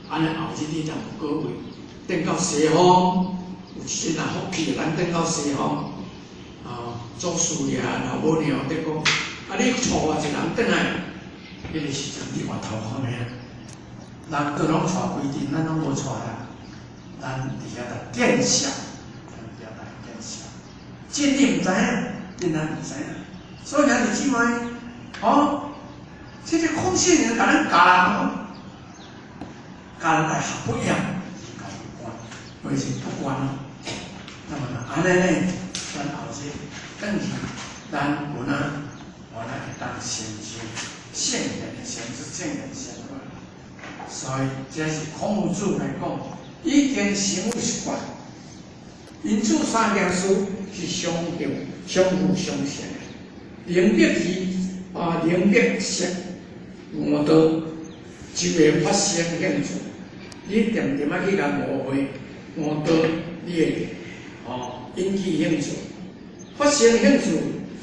按呢後日你才有果位，轉到西方，有一陣若福氣，咱轉到西方，啊，祖師爺老母娘咧講。啊！你帶偌濟人轉來，彼个時陣你嘛頭殼爾，人閣攏帶規陣，咱攏無帶啦。咱佇遐來見笑，咱佇遐來見笑。這你毋知影，恁也毋知影。所以兄弟姊妹，哦，這个空性人共咱教人哦，教人來學不厭，是教不慣，或是不慣咯。那麼按呢呢，咱後日轉去，咱有哪？我來會當成就聖人的成就，聖人成就。所以這是孔子來講，已經成為習慣。因此三件事是相互、相輔相成的。明白義啊，明白色悟道，就會發生興趣。你恬恬仔去共誤會，悟道，你會哦引起興趣，發生興趣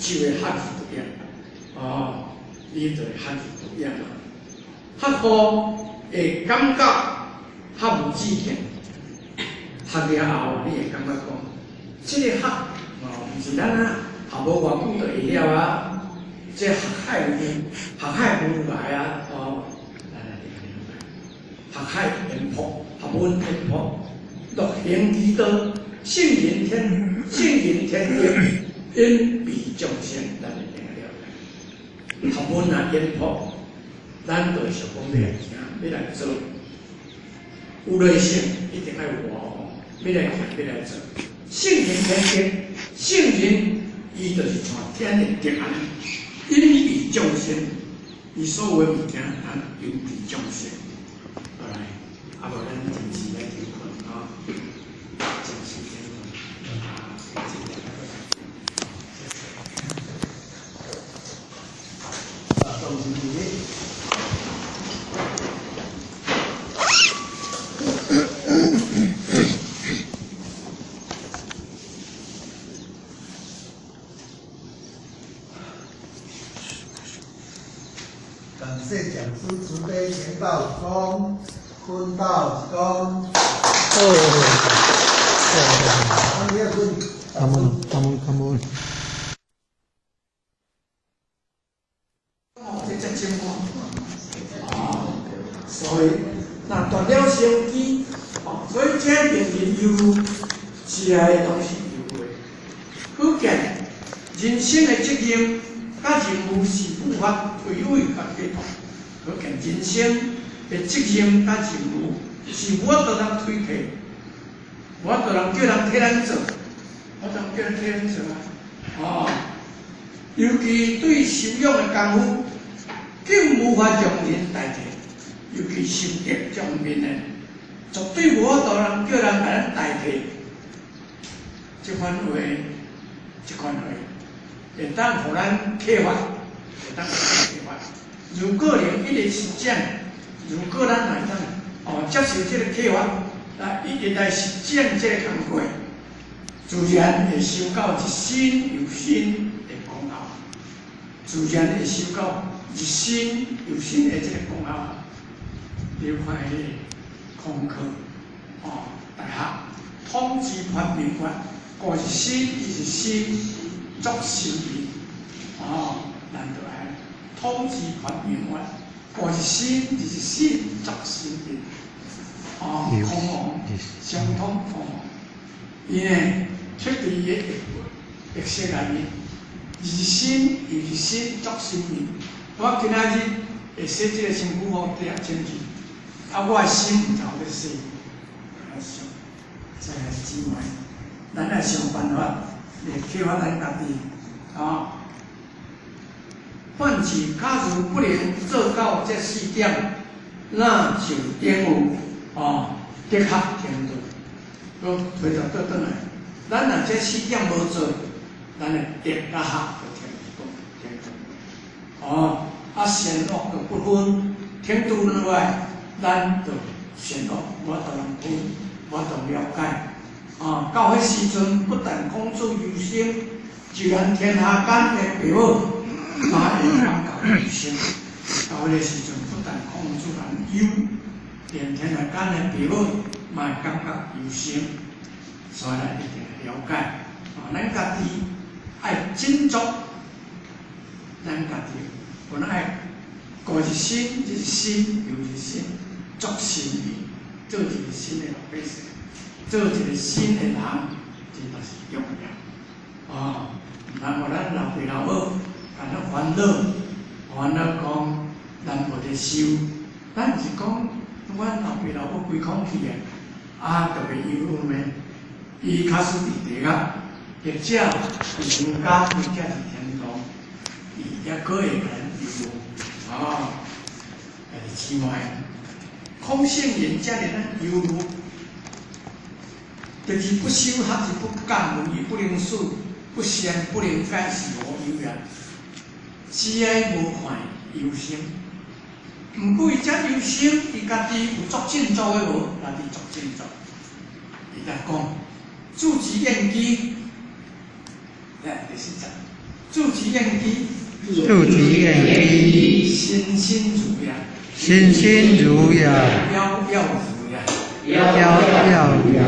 就會學而不厭。哦，你就會學而不厭啊！學好會感覺較無止境，學了後你會感覺講，這个學哦，毋是咱啊學無偌久就會曉啊，這學海無學海無涯啊！哦，咱來明白，學海淵博，學問淵博，樂行其道，聖人天，聖人天德，恩庇眾生，咱會定了解。學問若淵博，咱就會想講欲來行，欲來做。有耐性，一定愛有活，欲來行，欲來做。聖人天德，聖人伊就是像天的德按呢，恩庇眾生，伊所有的物件，咱恩庇眾生。過來，啊無咱暫時來停睏啊，暫時停睏，啊，盡量。謝謝。啊，動心起立。感謝講師慈悲行道一躬，坤道一躬。哦，感恩感恩感恩。哦，這才真我。啊，所以若斷了生機，哦，所以這病人憂，是來攏是憂的。可見人生的責任佮任務是無法推諉佮解脫。可見人生的責任佮任務是無法度通推脫，無法度人叫人替咱做，無法度叫人替咱做啊！哦，尤其對修養的功夫，更無法將人代替。尤其修德這方面的，絕對無法度人叫人共咱代替。這款話，這款話，會當予咱啟發，會當予咱啟發。如果能一直實踐，如果咱會當哦接受這个啟發，來一直來實踐這个工課，自然會修到一心又心的功效，自然會修到一心又心的這个功效。你看彼个空課哦，大學統治發明法，過一心一心作心意，哦，咱就愛統治發明法，過一心一心作心意，哦，空王相通空王，伊呢徹底伊的特色內面，一心一心作心意。我今仔日會洗這个身軀予底清氣，啊，我的心毋知有咧洗，啊，想，這個姊妹，咱愛想辦法來啟發咱家己，啊。梵志假如不能做到這四點，那就等於哦，德學程度。閣回頭倒轉來，咱若這四點無做，咱的德佮學就停講停頓。哦，啊善惡就不分，程度落來，咱就善惡無法度通分，無法度了解。啊，到彼時陣，不但孔子憂心，就連天下間的父母嘛會感覺憂心。到彼個時陣，不但孔子人憂，連天下間的父母嘛會感覺憂心。所以咱一定要了解，啊，咱家己愛振作，咱家己本來愛過一生一生又一生，作新意，做一個新的老百姓，做一個新的人，這才是重要。啊，毋通予咱老爸老母共咱煩惱，煩惱講咱無咧修，咱毋是講阮老爸老母規空去的，啊，特別憂鬱咩？伊假使佇地獄，或者佇人間，或者佇天堂，伊猶閣會共咱憂鬱。啊，兄弟姊妹，空性人遮爾仔憂鬱，就是不修學是不感聞，亦不能事，不善不能解，是何由也？只愛無看憂心。毋過伊遮憂心，伊家己有作振作的無？家己作振作。伊來講，住持應機，來第四節，住持應機，住持應機，身心如也，身心如也，杳杳如也，杳杳如也。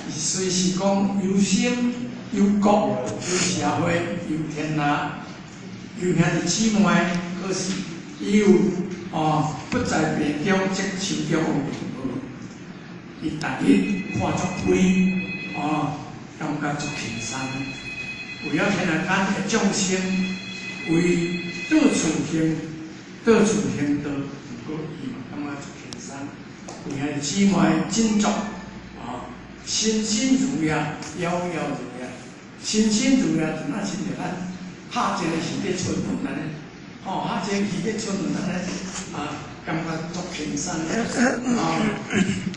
伊雖是講憂心、憂國、憂社會、憂天下、憂兄弟姊妹，可是伊有哦，不在病中則手中有病無。伊逐日看足開，哦，感覺足輕鬆。為了天下間的眾生，為到處行，到處行道，毋過伊嘛感覺足輕鬆。為兄弟姊妹振作，哦，身心如也，杳杳如也，身心如也，就若親像咱拍一個魚咧出門按呢，吼，拍一個魚咧出門按呢，啊，感覺足輕鬆，啊，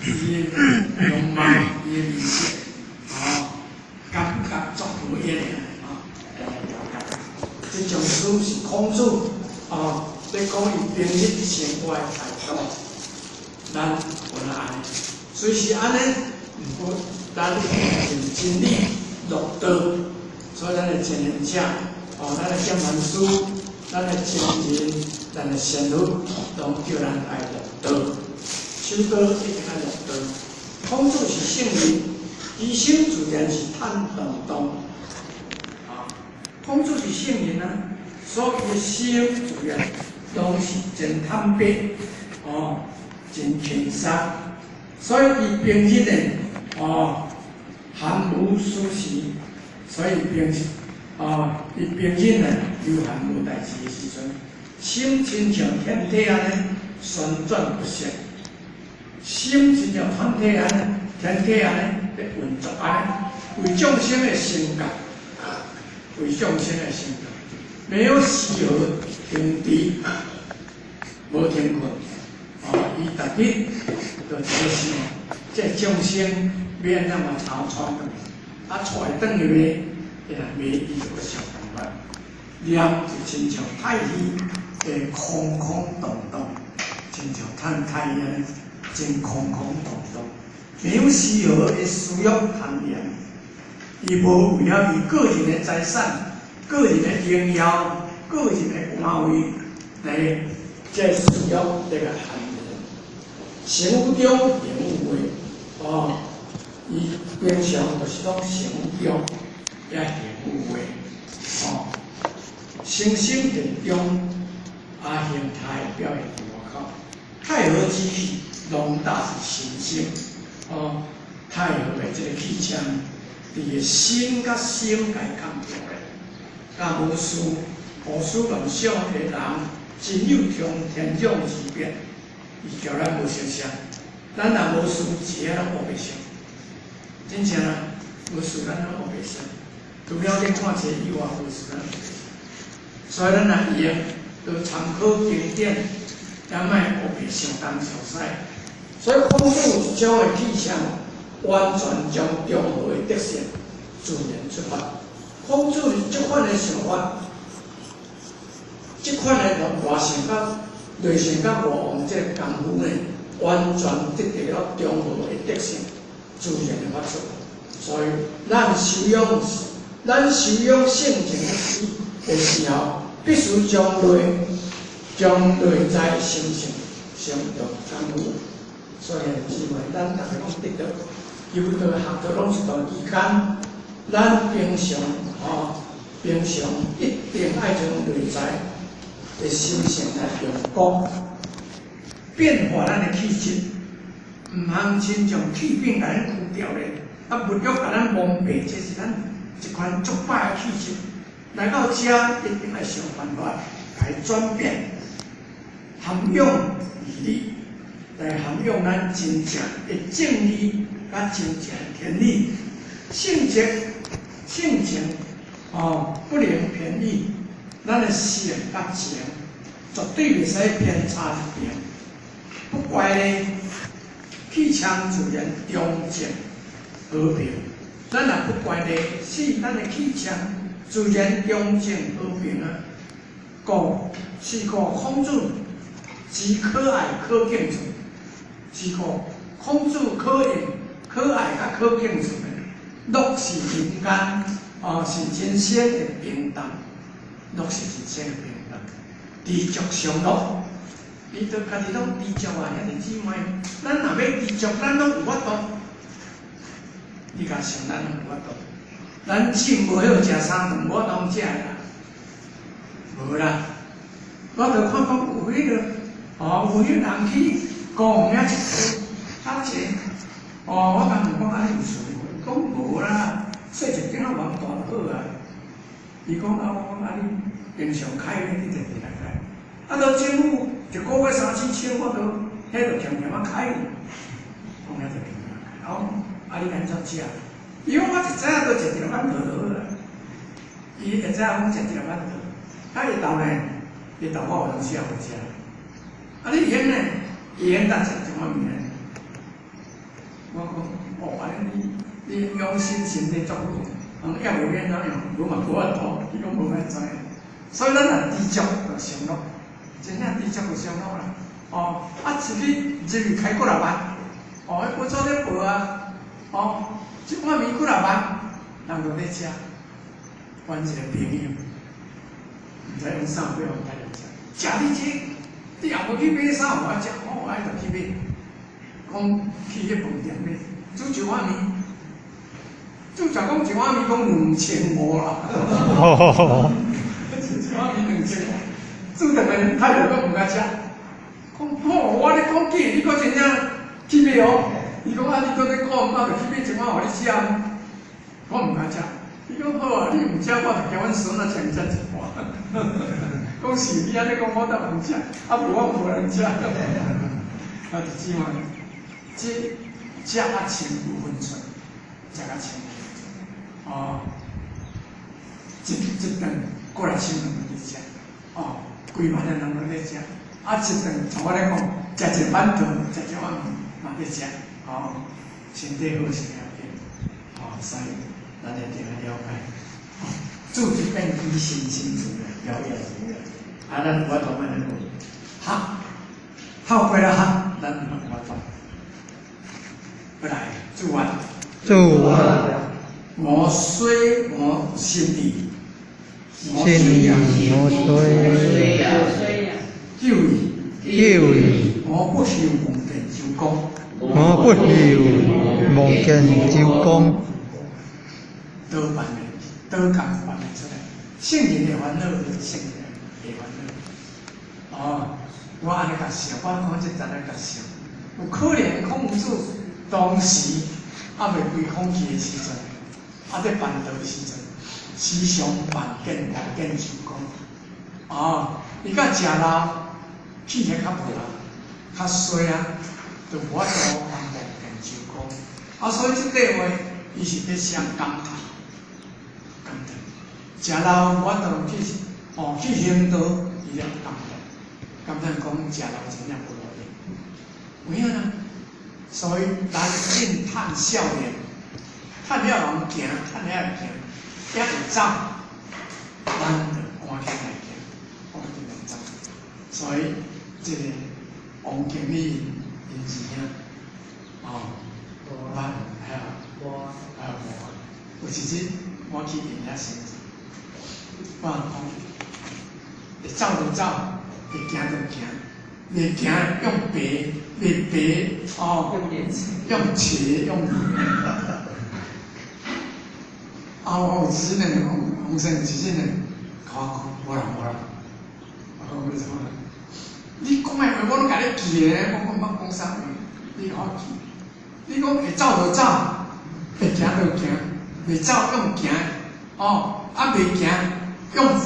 伊的容貌，伊的面色，啊，感覺足和顏的，啊，來了解。這種書是孔子啊，咧講伊平日生活的態度，咱有哪按呢？雖是按呢，毋過咱用真理落道，所以咱的前行者，哦，咱的劍蘭師，咱的前人，咱的仙佛，攏叫咱愛落道，修道一定愛落道。孔子是聖人，其心自然是坦蕩蕩。啊，孔子是聖人啊，所以伊心自然攏是真坦白，哦，真輕鬆。所以伊平日呢，哦，含無私事，所以平時，哦，伊平日呢有閒無代誌的時陣，心親像天體按呢旋轉不息，心親像天體按呢，天體按呢咧運作按呢，為眾生的成覺，為眾生的成覺，沒有絲毫停滯，無停困，哦，伊逐日就一个想，這眾生欲按怎嘛吵吵轉去，啊，帶轉去袂？伊若袂，伊就閣想辦法。念就親像太虛的空空洞洞，親像太太虛按呢，真空空洞洞，沒有絲毫的私欲貪念。伊無為了伊個人的財產、個人的榮耀、個人的官位來這私欲來共貪念。成有中，形有外，哦，伊平常就是講成有中，也形有外，哦，身心殿中，啊，形態表現佇外口。太和之氣，攏大是心性，哦，太和的這個氣場，佇個心佮心共崁著的，若無事胡思亂想的人，真有通天壤之別。伊交咱無相像，咱若無事，一下攏烏白想。真正啊，無事咱攏烏白想。除了咧看冊以外，無事咱烏白想。所以咱若用，就參考經典，也莫烏白想東想西。所以孔子一種的氣象，完全將中和的德性自然出發。孔子是這款的想法，這款的外性甲內性甲外王這個功夫呢，完全得到了中和的德性自然的發出。所以咱修養，咱修養性情的時候，必須將內在心性先做功夫。所以姊妹，咱逐家講得道，修道學道攏一段期間，咱平常吼，平常一定愛將內在的心性來用功，變化咱的氣質，毋通親像氣病共咱除掉咧，啊物欲共咱蒙蔽，這是咱一款足歹的氣質。來到遮一定愛想辦法來轉變，涵養義理，來涵養咱真正的正義佮真正的天理，性情性情哦，不能偏異，咱的性佮情絕對袂使偏差一邊。不乖咧，氣場自然中正和平。咱若不乖咧，是咱的氣場自然中正和平啊。故是故孔子之可愛可敬處，是故孔子可用可愛佮可敬處的，樂是人間哦，是人生的平淡，樂是人生的平淡，知足常樂。伊都家己攏知足啊，兄弟姊妹，咱若欲知足，咱攏有法度。你共想，咱攏有法度。咱凊無好食三頓，無法度食的啦，無啦。我就看講有彼個，哦，有彼個人去公園遐一較濟，哦，我共問講啊，你有事無？伊講無啦，細一間仔房大就好啊。伊講啊，我講啊，你平常開你就佇來開。啊，到政府一個月三四千，我都彼就欠欠仔開。講遐就欠欠開，啊，啊，你按怎食？伊講我一早都食一粒饅頭就好啦。伊會知影講食一粒饅頭，啊，伊豆呢？伊豆我有當時也無食。啊，你閒呢？伊閒當食一碗麵。我講哦，按呢你你養生身體足好，人抑無免怎樣，無嘛無法度，伊講無愛知。所以咱若知足就上樂，真正知足就上樂啦。哦，啊，一日入去開幾若萬，哦，彼報紙咧報啊，哦，一碗麵幾若萬，人就咧食，阮一個朋友，毋知用啥買予阮食，食你這，你也無去買啥予我食，我愛就去買，講去彼飯店買，煮一碗麵，煮食講一碗麵講2500啦，一碗麵2500，煮頓來態度閣毋敢食，講吼，我咧講假，你閣真正去買哦？伊講啊，你閣咧講，我就去買一碗予你食，我毋敢食。伊講好啊，你毋食，我就叫阮孫仔請食一半。講是你按呢講，我倒毋食，啊無我無人食。啊，就這樣，這食啊穿有分寸，食啊穿有分寸。哦，一一頓過來千人佇食，哦，幾萬個人攏咧食。啊，一頓像我咧講，食一碗湯，食一碗麵嘛咧食，哦，身體好是要緊，哦，所以咱一定愛了解。哦，住一變機，身心自然表演。啊，咱有法度按呢講，學，透過了學，咱嘛有法度。過來，祝願。祝願。我雖我心意，心意我雖救義，救義，我不求望見周公，我不求望見周公。倒辦的，倒共辦得出來。聖人的煩惱，聖人的煩惱。哦，我按呢共想，我講這陣來共想，有可能孔子當時猶未歸空去的時陣，啊，佇辦道的時陣，時常辦見望見周公。哦，伊佮食老，氣力較無啦，較衰啊，就無法度辦望見周公。啊，所以這塊話，伊是咧寫感嘆，感嘆。食老無法度去，哦，去行道，伊咧感嘆，感嘆講食老真正無路用。有影啦，所以咱應趁少年，趁遐人行，趁遐會行，遐會走，咱就趕緊來行，趕緊來走。所以這個王經理𪜶二兄，哦，我係啊，啊無啊，有一日我去𪜶遐先，我講會走就走，會行就行，袂行用爬，袂爬哦，用騎用。啊，我有一日呢，王王生有一日呢，共我講，無啦無啦，我講欲創啥？你講的話我攏共你記的，我講毋捌講啥話，你共我記。你講會走就走，會行就行，袂走用行，哦，啊袂行用爬，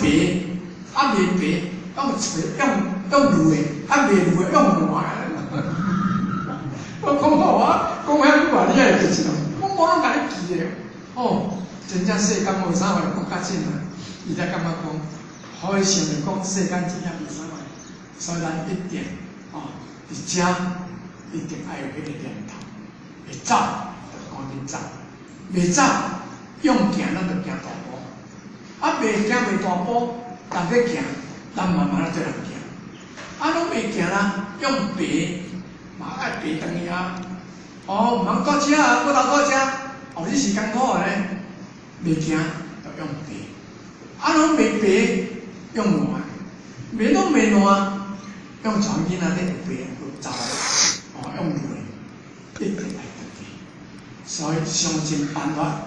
啊袂爬用揣用用攄的，啊袂攄的用換。我講好啊，講遐久啊，你還會記一我無攏共你記的，哦，真正世間無啥話講較真啊，伊才感覺講，予伊想著講世間真正無啥話，所以咱一定哦，佇遮一定愛有彼個念頭，會走就趕緊走，袂走用行咱就行大步，啊袂行袂大步，人咧行，咱慢慢仔綴人行，啊攏袂行啦，用爬嘛愛爬轉去啊，哦，毋通蹛遮啊，閣頭蹛遮，哦，你是艱苦的呢，袂行就用爬，啊攏袂爬用爛，袂攏袂爛，用傳囡仔咧爬走，哦，用爬，一定愛轉去。所以想盡辦法，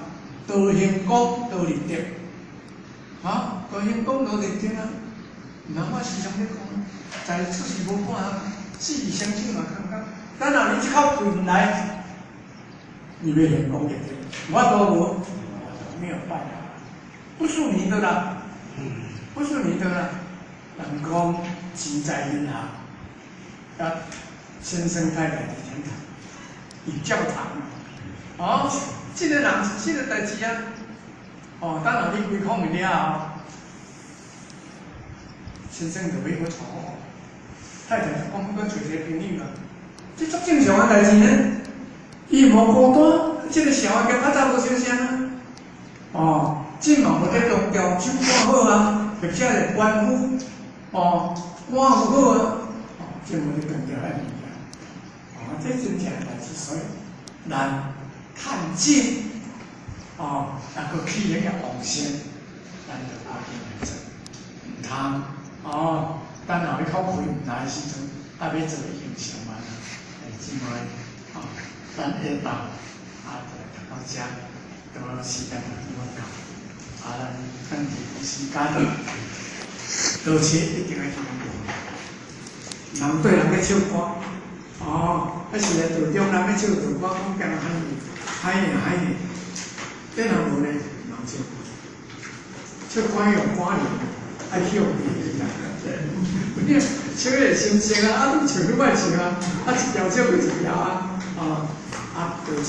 多行功，多立德，啊，多行功，多立德啊！毋通我時常咧講，在出世無半項，死佇雙手嘛空空。等下你這口氣毋來，你欲行功立德，我都無，我就沒有辦法，不是你的啦，不是你的啦。人講錢在銀行，啊，先生太太佇天堂，佇教堂。哦，這個人這個代誌啊，哦，等下你歸空了後，先生就欲去娶我，太太就講欲閣找一個朋友啊，這足正常的代誌呢。伊無孤單，這個社會較早無相像啊。哦，這嘛無咧強調酒肝好啊，或者是官夫，哦，官有好啊，哦，這無咧強調彼物件。哦，這真正代誌，所以咱趁錢，哦，抑閣起那個旺盛，咱就趕緊來做，毋通哦，等候彼口氣毋來的時陣，啊，欲做已經上晚啊。欸，這擺哦，咱下晝啊，就來讀到遮，都時間也拄仔到，啊，咱轉去有時間，倒車一定愛去人對人咧唱歌，哦，彼時來道中人咧唱道歌，講驚海海爾海爾，這若無呢，毋通唱歌，唱歌用歌靈，愛向邊去啦。有影唱彼個心情啊，啊，攏唱汝愛唱啊，啊一條唱過一條啊，哦，啊，倒車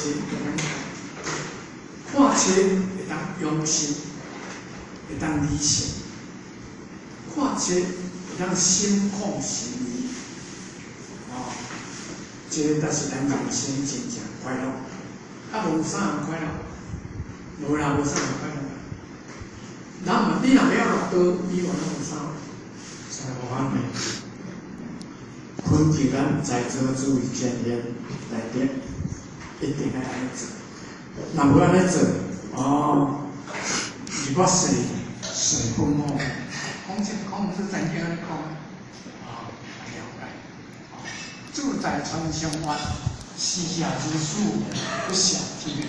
看冊會當養心，會當理性；看冊會當心曠神怡。哦，這個才是咱人生真正快樂。啊，無啥人快樂，無啦，無啥人快樂。咱嘛，你若欲落刀，你嘛攏無啥。所以我呢，懇求咱在座諸位前賢大德，一定愛按呢做。若無按呢做，哦，入我世，世分我。講這講是真經按呢講，哦，來了解。哦，志在千祥願，時下如斯，不屑天命。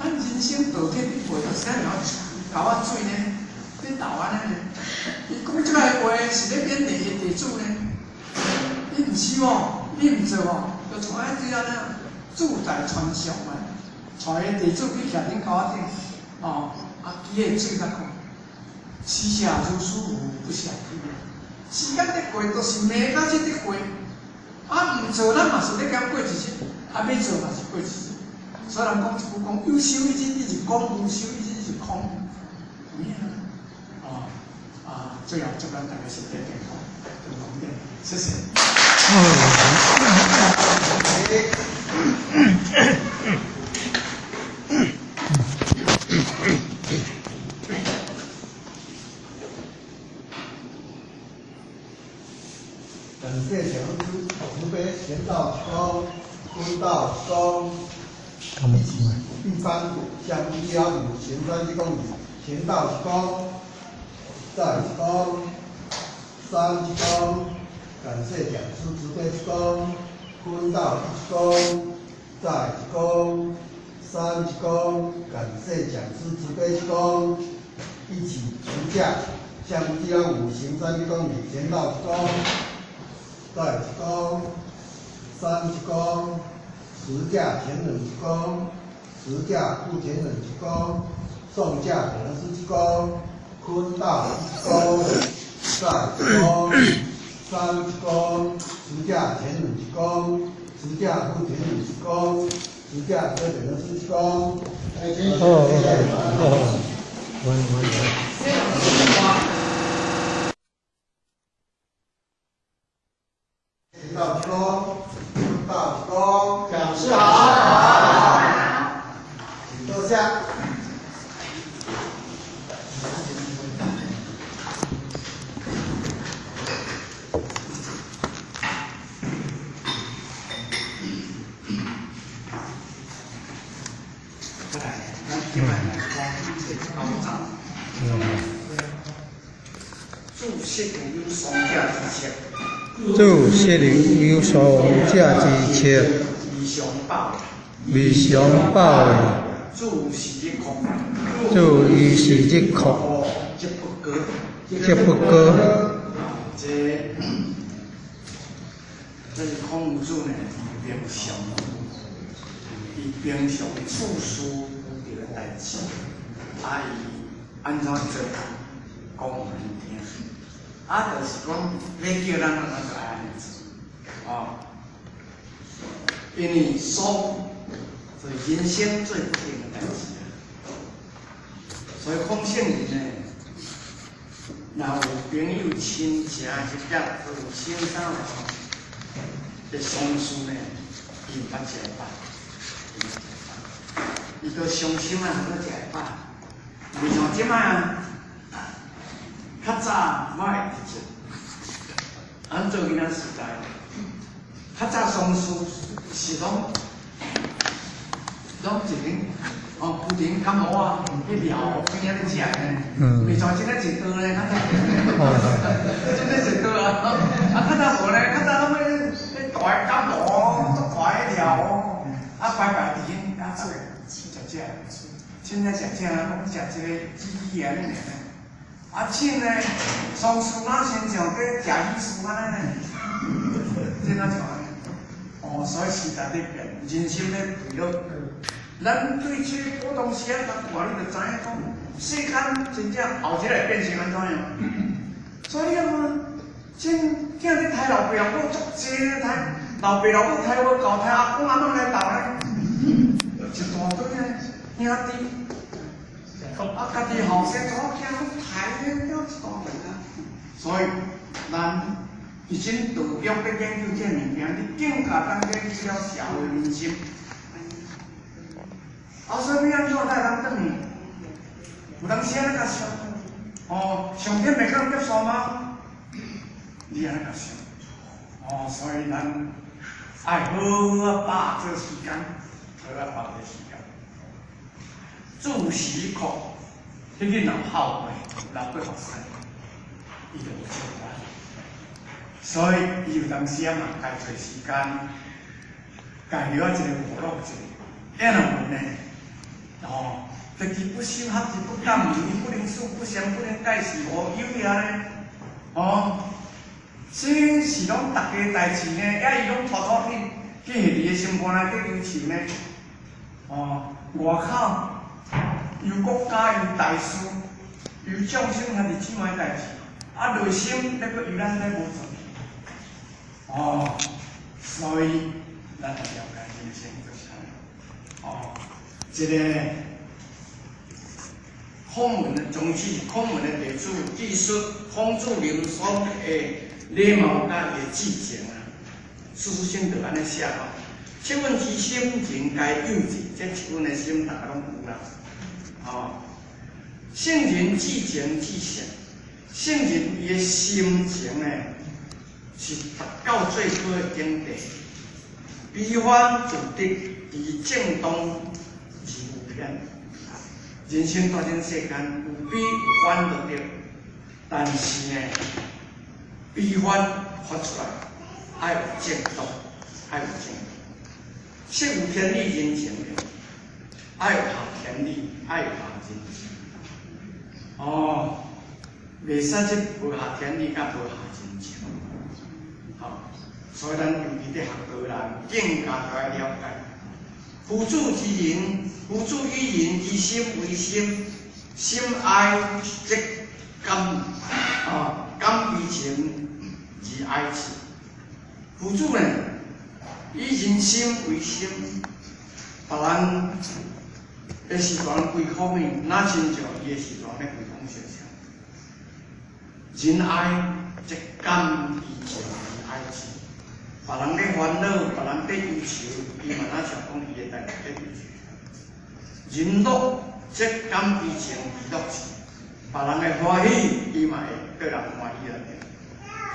咱人生道體咧過，啥人猴仔水呢？咧斗按呢呢？伊講這个話是咧貶低伊地主呢？你毋是哦，你毋做哦，就帶這按呢，志在千祥願，帶彼地主去徛恁猴仔頂，哦，啊，支个水甲講，時下如斯，不屑天命。時間咧過，就是命到這咧過。啊，毋做咱嘛是咧共過一日，啊，欲做嘛是過一日。所以人講一句講有修一日伊是空，無修一日是空，有影啊？啊，最後祝咱大家身體健康，健康點，謝謝。感謝小師慈悲賢道公、坤道公，一起一番向一幺五行三一公里，賢道公，再公，三公，感謝講師慈悲公、坤道公，再公，三公，感謝講師慈悲公，一起出駕向一幺五行三一公里，賢道公。再一公，三一公，十架前人一公，十架不前人一公，送驾可能是一公，坤道一公，再一公，三一公，十架前人一公，十架不前人一公，十架可能是一公。哦哦哦，完完完。道公，道公，讲师好，请坐下。注释有双者之策。注释有双者之策。未常報。未常報。注是日空。注伊是日空。則不過。則不過。這是孔夫子呢，平常，伊平常處事這個代誌，啊，伊按怎做，講予咱聽，啊，就是講欲叫咱按怎就愛按呢做，哦，因為喪是人生最不幸的代誌啊，所以孔聖人呢，若有朋友親情或者有先生來講，這喪事呢，伊毋捌食會飽，伊都傷心啊，閣食會飽。袂像這擺啊，較早我會記得，咱做囡仔時代，較早喪事是攏一間哦，舊陣感冒啊，去寮邊仔咧食呢，袂像這個一桌呢，較早，這個一桌啊，啊較早無呢，較早攏彼大的感冒，足大的寮，啊擺擺佇彼遐做食食，凊彩食食，攏食這個雞雞啊，爾呢。啊，凊呢，喪事若親像咧食喜事按呢呢，這哪像按呢？哦，所以時代咧變，人心咧變了。咱對這個古當時啊，較大你就知影講，世間真正後一來變成按怎樣？所以你看，真囝咧刣老爸老母足濟咧刣，老爸老母刣無夠，刣阿公阿嬤來鬥咧，一大堆咧兄弟，啊，家己後生查某囝攏刣咧，了一大堆啊。所以咱已經道教咧研究這個物件，你更加當研究了社會民心。啊，所以欲按怎才會當轉去？有當時按呢共想，哦，上天袂當接受嗎？你按呢共想，哦，所以咱愛好好把握這個時間，好好把握這個時間。注時刻，彼囡仔孝過，流過目屎，伊就有笑啦。所以伊有當時啊嘛，家找時間，家留仔一個娛樂者，抑若無呢？哦，得之不修，學之不感，為不能事，不詳，不能解，是何有也呢？哦，這是攏逐家代誌呢，抑伊攏拖拖去去下佇个心肝內底憂愁呢。哦，外口憂國家，憂大事，憂眾生兄弟姊妹代誌，啊內心咧閣憂咱咧無做。哦，所以咱要了解人生就是按呢。哦，一个孔门的宗旨，孔门的弟子记述孔子临终的礼貌佮伊的志情啊，事实上就按呢写吼。七分之心情皆有之，这七分的心大家拢有啦。哦，圣人至情至性，圣人伊的心情呢，是达到最高的境界。悲欢自得，于正当而无偏。人生大种世间，有悲有欢就对，但是呢，悲欢发出来，爱有正当，爱有正当。色有天理人情的，爱有合天理，爱有合人情。哦，袂使这无合天理，佮无合人情。吼，所以咱尤其伫学道人，更加著爱了解。夫子之仁，夫子以仁之心为心，心哀则感，啊，感悲情而哀泣。夫子呢，以人心为心，别人的时阵归空的，若亲像伊的时阵欲归空相像。仁爱则感悲情而哀泣。别人咧烦恼，别人咧忧愁，伊嘛若像讲伊的代志咧忧愁。人乐则感悲情而乐之，别人会欢喜，伊嘛会对人欢喜啊。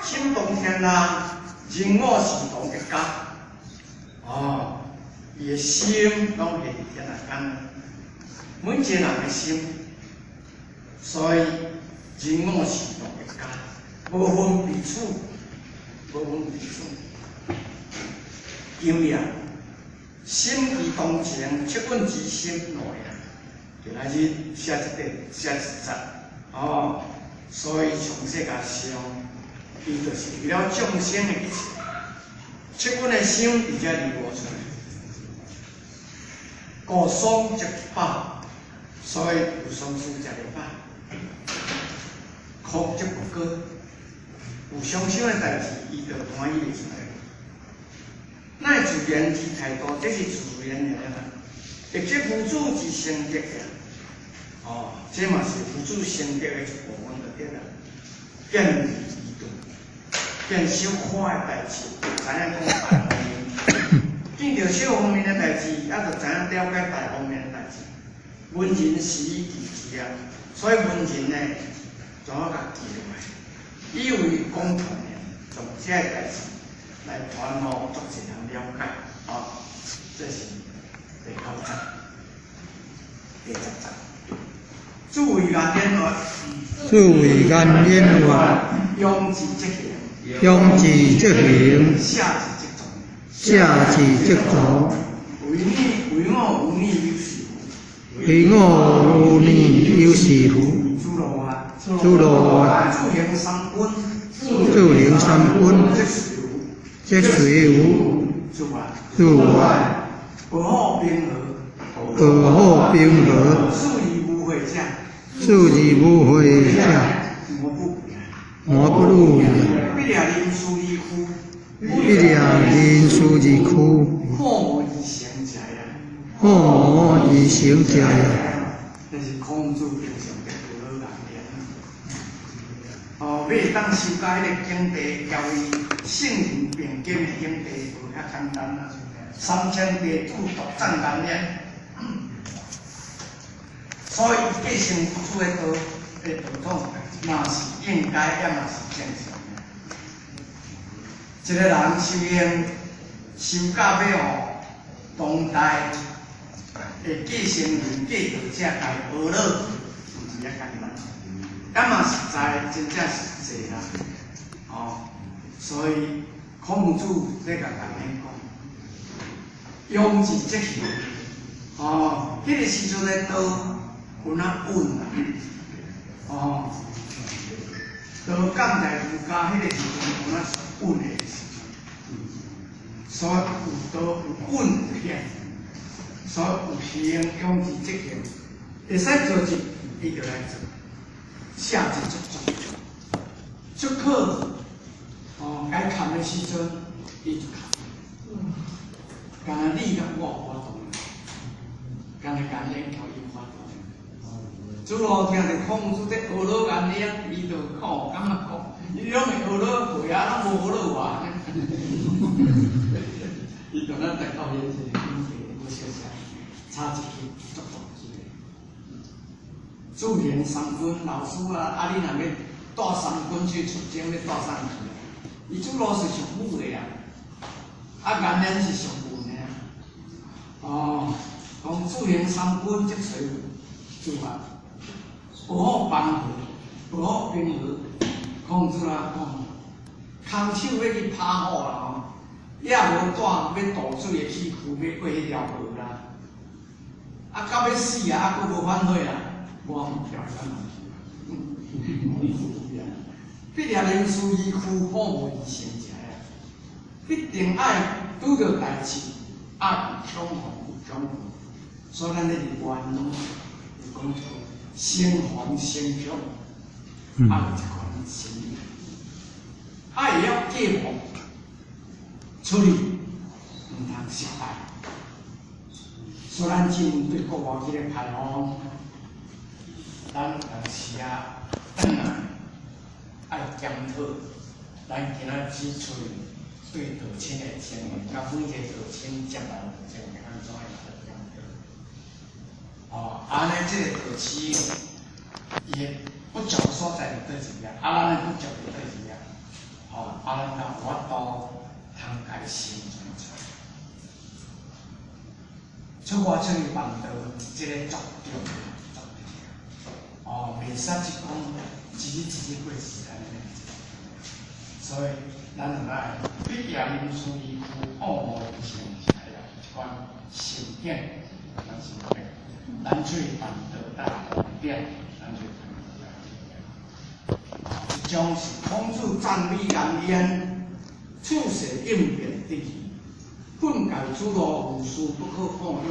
心动天啦，人我是同一家。哦，伊的心拢系伫天下间，每一个人的心，所以人我是同一家，无分彼此，无分彼此。今日心之同情，恻隐之心来啊！今仔日写这个，写一节，哦，所以从世界上，伊就是为了众生的一切，恻隐的心伫遮流露出来。故丧则饱，所以有丧事食袂饱；哭则不歌，有伤心的代志，伊就欢喜会出来。乃自然之态度，这是自然的啦。或者夫子之成德啊，哦，这嘛是夫子成德的一部分就对啦。见义而动，见小可的代志，知影讲大方面；见著小方面的代志，啊，就知影了解大方面的代志。文人始于其智啊，所以文人呢，怎啊共记落来？以为讲传的，从这个代志来传予足济人了解，啊，这是第九节、第十节。子为颜渊乐，子为颜渊乐，勇志则行，勇志则行，下智则壮，下智则壮。为你为我有你有是乎？为我有你有是乎？子路啊，子路啊，子行三军，子行三军，则随吾，则随吾。子啊，子啊，伯虎兵和，伯虎兵和，恕而无悔者，恕而无悔者，莫不莫不如也。必掠人事而屈，必掠人事而屈，好无而成者也。好无而成者也。这是孔子平常伫学老人言。哦，欲会当修到彼个境地，交伊圣人并肩的境地，无遐简单啊。三千弟子独赞颜渊，所以继承夫子的道的道统，嘛是应该，也嘛是正常的。一个人修行修到尾哦，当代会继承人继道者共学老，毋是遐简单。敢嘛实在真正实际啦，哦，所以孔子咧共咱讲，勇志则行，哦，彼个时阵的道有哪稳啊？哦，道降在儒家彼个时阵有哪稳的时阵，所以有道有稳有险，所以有行勇志则行，会使做一，伊就来做。下智则壮，出口哦，该砍的时阵，伊就砍。敢若你佮我无法度，敢若共演跳樱花。主罗听著孔子咧学老安尼啊，伊就讲感觉讲，伊拢会学老背啊，拢无学老话。伊就咱达到迄个境界，无小声，差一句足大句的。自行三军老师啊，啊你若欲带三军去出征，欲带啥去？伊主罗是属武的啊，啊颜渊是属文的啊。哦，讲自行三军则随自啊。学好防御，学好兵和，孔子啊讲，空手欲去拍虎啦吼，也无带欲渡水的器具，欲过彼条河啦。啊，到欲死啊，啊，阁无反悔啊，无跳咱去。必业人事而躯，苦无而成才啊！必定爱拄著代志，啊有恐防，有恐防。所以咱咧伫愿拢会讲一句。先防先恐，啊有一款心理，啊会晓计划处理，毋通失败。所以咱进对国外去咧排吼，咱有当时啊，爱检讨，咱今仔指出对道亲的情形，佮每一个道亲接来的情形按怎样来检讨？哦，按呢，这个道亲，伊的不足所在伫佗一个，啊，咱的不足伫佗一个，吼，啊，咱才有法度通共成全出来。出外出去办道，这个足重要，足重要。哦，袂使一讲一日一日过时安尼。所以咱就爱必业人事而躯，恶无而成才啊，这款心境，咱心境。咱出去办道大点，咱出去办道大点。一种是孔子赞美颜渊，处世应变得宜，训诫子路无事不可放用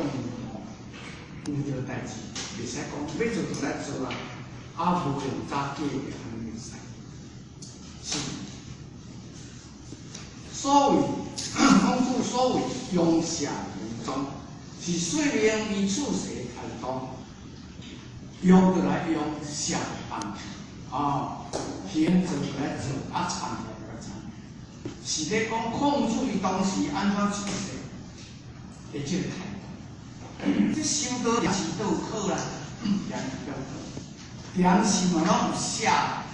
无遇著代志，袂使讲欲做就来做啊，啊无用早计划按呢袂使。是所谓孔子所谓用舍行踪，是说明伊处世态度，用就来用，舍就放弃，哦，行做就来做，啊参就来参。是咧讲孔子伊当时按怎处世的这个态度。这修道也是都有考啦，也是都有考。良心嘛拢有舍，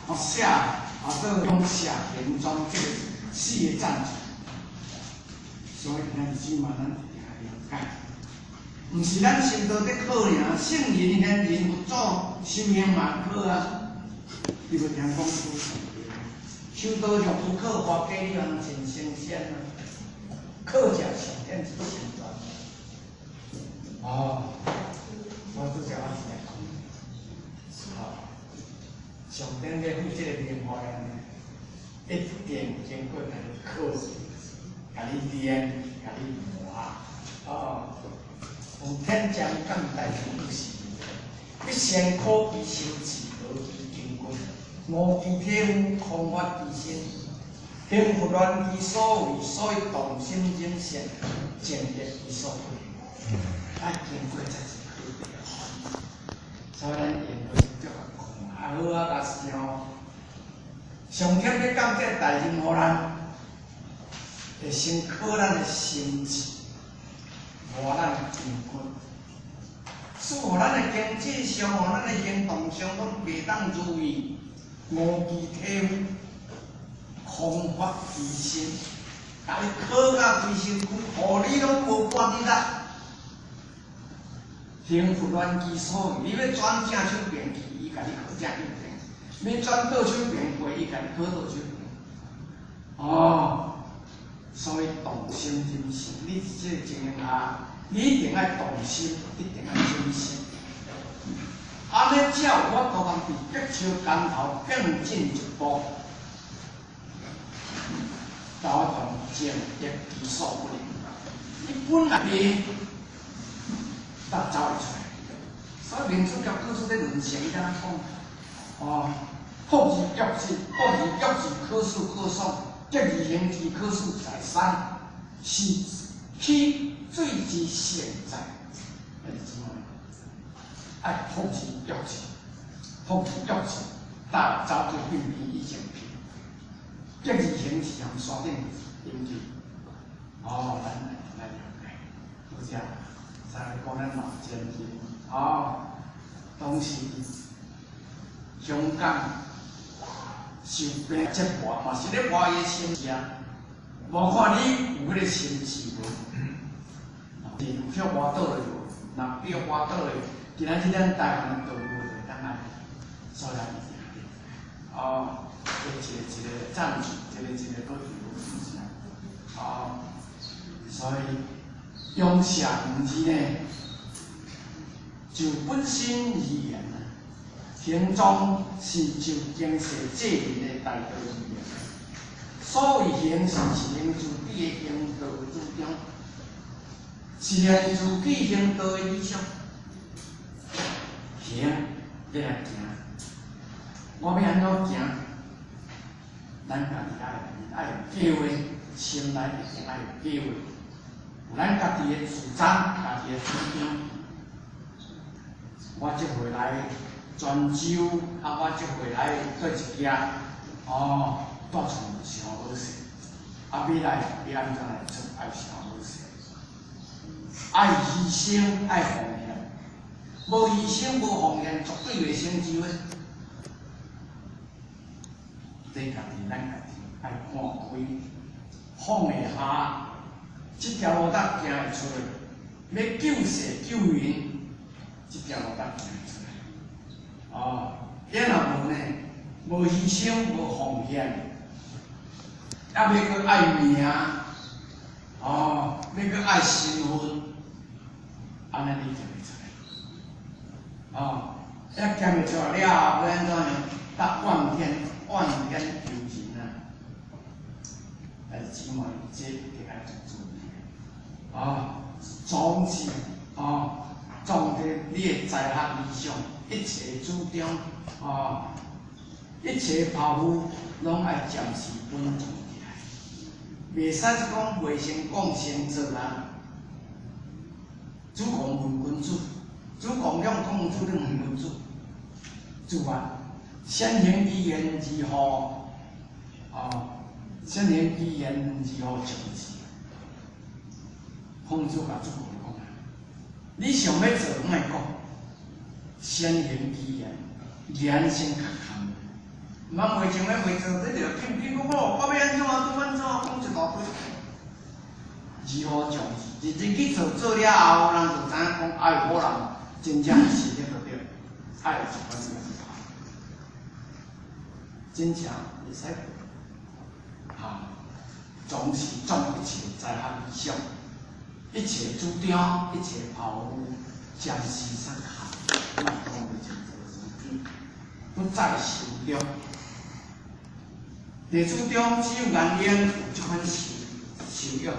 哦舍，啊做用舍行踪这个四个赞助。所以咱姊嘛，咱一定爱了解。毋是咱修道咧考尔，圣人贤人佛祖修行嘛考啊。你无听讲过？修道若不考，活计你通成神仙啊？考者上天之成全。哦，我拄则我是来讲，好，上顶咧付这个名号呢，一定经过共你考试，共你练，共你磨。哦，有天将降大任于斯人，必先苦其心志，劳其筋骨，饿其体肤，空乏其身，行拂乱其所为，所以动心忍性，静得其所不能。爱经过才是考题。所以咱用就是足共看，啊好啊，但是吼，上天欲降这个大任予咱，会先考咱的心志，磨咱的筋骨，使予咱的经济上、予咱的行动上，拢袂当如意，饿其体肤，空乏其身，共你考到规身躯，予你拢无半滴力。行拂乱其所为，你欲转正手边去，伊共你靠正右边；欲转倒手边过，伊共你靠倒手边。哦，所以动心忍性，你伫这个情形下，你一定爱动心，一定爱忍性。按呢才有法度通伫百尺竿头更进一步，到达证得其所不能。你本来袂，才走会出来。所以民主教科书咧论成，伊敢若讲，哦，好而欲之，好而欲之，可使可爽，结而行之，可使在三，是起水之性在。但是怎么？爱放弃欲志，放弃欲志，搭走对变变以前去。结而行是向山顶引去。哦，咱来了解，拄则再来讲咱老前进，哦，当时香港受病折磨，嘛是咧磨伊的心志啊。无看你有彼个心志无？是有予磨倒落无？若予磨倒落，今仔日咱台湾的道路就会当按呢，所以咱定定。哦，一个一个赞助，一个一个保持，是啊。哦，所以用下文字呢，就本身而言啊，行踪是就经世济人的大道而言。所谓行是行自己的行道主张，实现自己行道的理想。行，欲来行，我欲按怎行？咱家己爱爱有计划，心内一定爱有计划。有咱家己的主张，家己的主张。我这回来泉州，啊，我这回来佗一家，哦，蹛厝想好势。啊，未来欲按怎来做，爱想好势。爱牺牲，爱奉献，无牺牲，无奉献，绝对袂成就的。这家己，咱家己爱看开，放会下，这条路才行会出来。欲救世救人，这条路才行会出来。哦，彼若无呢，无牺牲，无奉献，啊，欲阁爱名，哦，欲阁爱身份，按呢你行袂出来。哦，一行袂出来了后，欲按怎样？得怨天怨天尤人啊！但是姊妹，这一定爱注意。啊，总是啊，总伫你的才学理想，一切主张啊，一切抱负，拢爱暂时稳藏起来，袂使讲未先讲先做啊。子贡问君子，子贡向孔子咧问君子，子啊，先行其言而后，啊，先行其言而后从之。孔子共子贡讲啊，你想欲做，莫讲，先行其言，言先较空。毋通未从咧未做，你就紧紧讲哦，我欲按怎啊，怎按怎讲一大堆。如何从事？认真去做，做了后，人就知影讲，哎，某人真正是咧就对，爱有这款念头，真正会使哈，总是总一切才学理想，一切主张，一切抱负，暂时先看，莫讲袂清楚事不在心中。弟子中只有颜渊有这款修修养。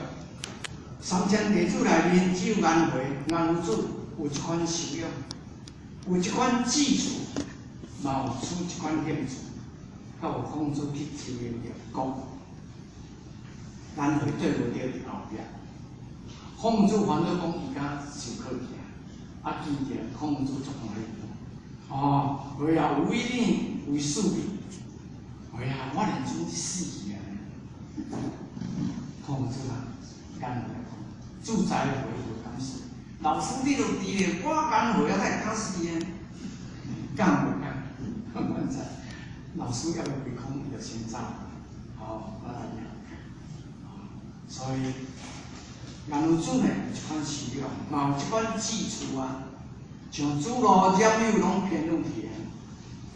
三千弟子内面只有颜回、颜夫子有这款修养，有这款志趣，嘛有此这款兴趣，才予孔子去抽烟着讲，颜回对无对伫后壁。孔子烦恼讲伊敢受考起来，啊，见着孔子足欢喜。哦，会啊，有为你为使命，会啊，我连准死去啊！孔子啊，颜回讲，子在回无敢死。老师你都伫咧，我颜回啊，哪会敢死呢？敢无敢？我毋知。老师犹未开空，伊就先走。好，我来了解。所以，颜夫子呢，有这款修养，嘛有这款志趣啊。像子路、冉有拢偏入去的，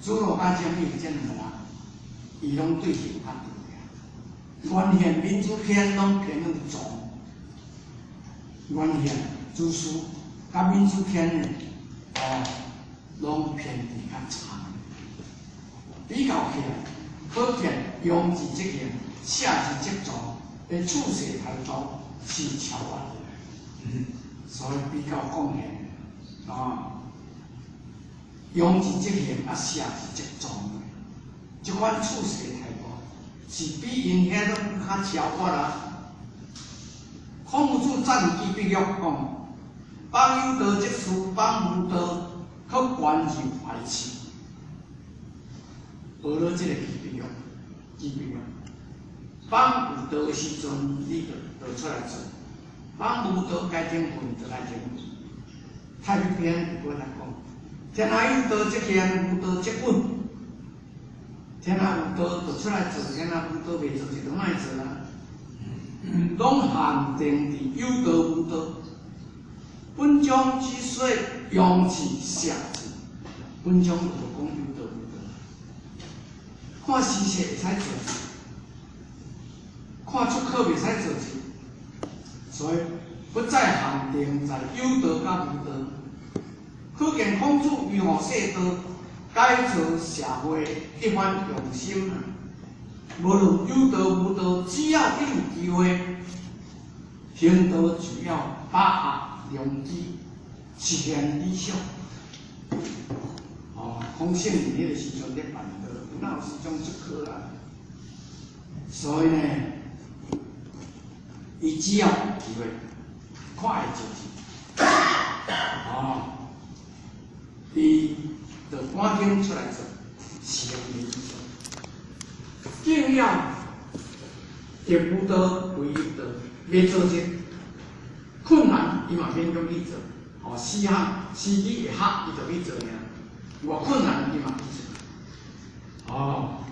子路佮冉有这两个人，伊拢对行较对啊。原县闵子骞拢偏向藏，原县子思佮闵子骞呢，哦，拢偏伫较长。比较起来，可见庸之则行，卸之则藏的处世态度是超越的。所以比较贡献。啊，庸之则行，啊卸之则藏的，这款处世态度是比𪜶遐拢较超越啊。孔子赞己毕业讲，放有道則事，放無道可關入懷刺。學了這個基本基本放有道的時陣，你就出來做；放無道該停困就來停困。太平篇就閣來講：天下有道則現，無道則隱。天下有道就出來做，天下無道袂做就莫做啦。攏限定佇有道無道。本章之說陽氣邪氣，本章就無講有道無道。看時勢會使做事，看出口袂使做事，所以不再限定在有道佮無道。可見孔子維護世道，改造社會一番用心啊！無論有道無道，只要一有機會，行道就要把握良機，實現理想。哦，孔聖佇彼個時陣咧辦道，哪有時陣出科啊？所以呢，伊只要有機會，看會做事，哦，伊就趕緊出來做，實現理想。更要得無道為有道，欲做這困難，伊嘛勉強去做。哦，四項時機會合，伊就去做爾。偌困難，伊嘛去做。哦，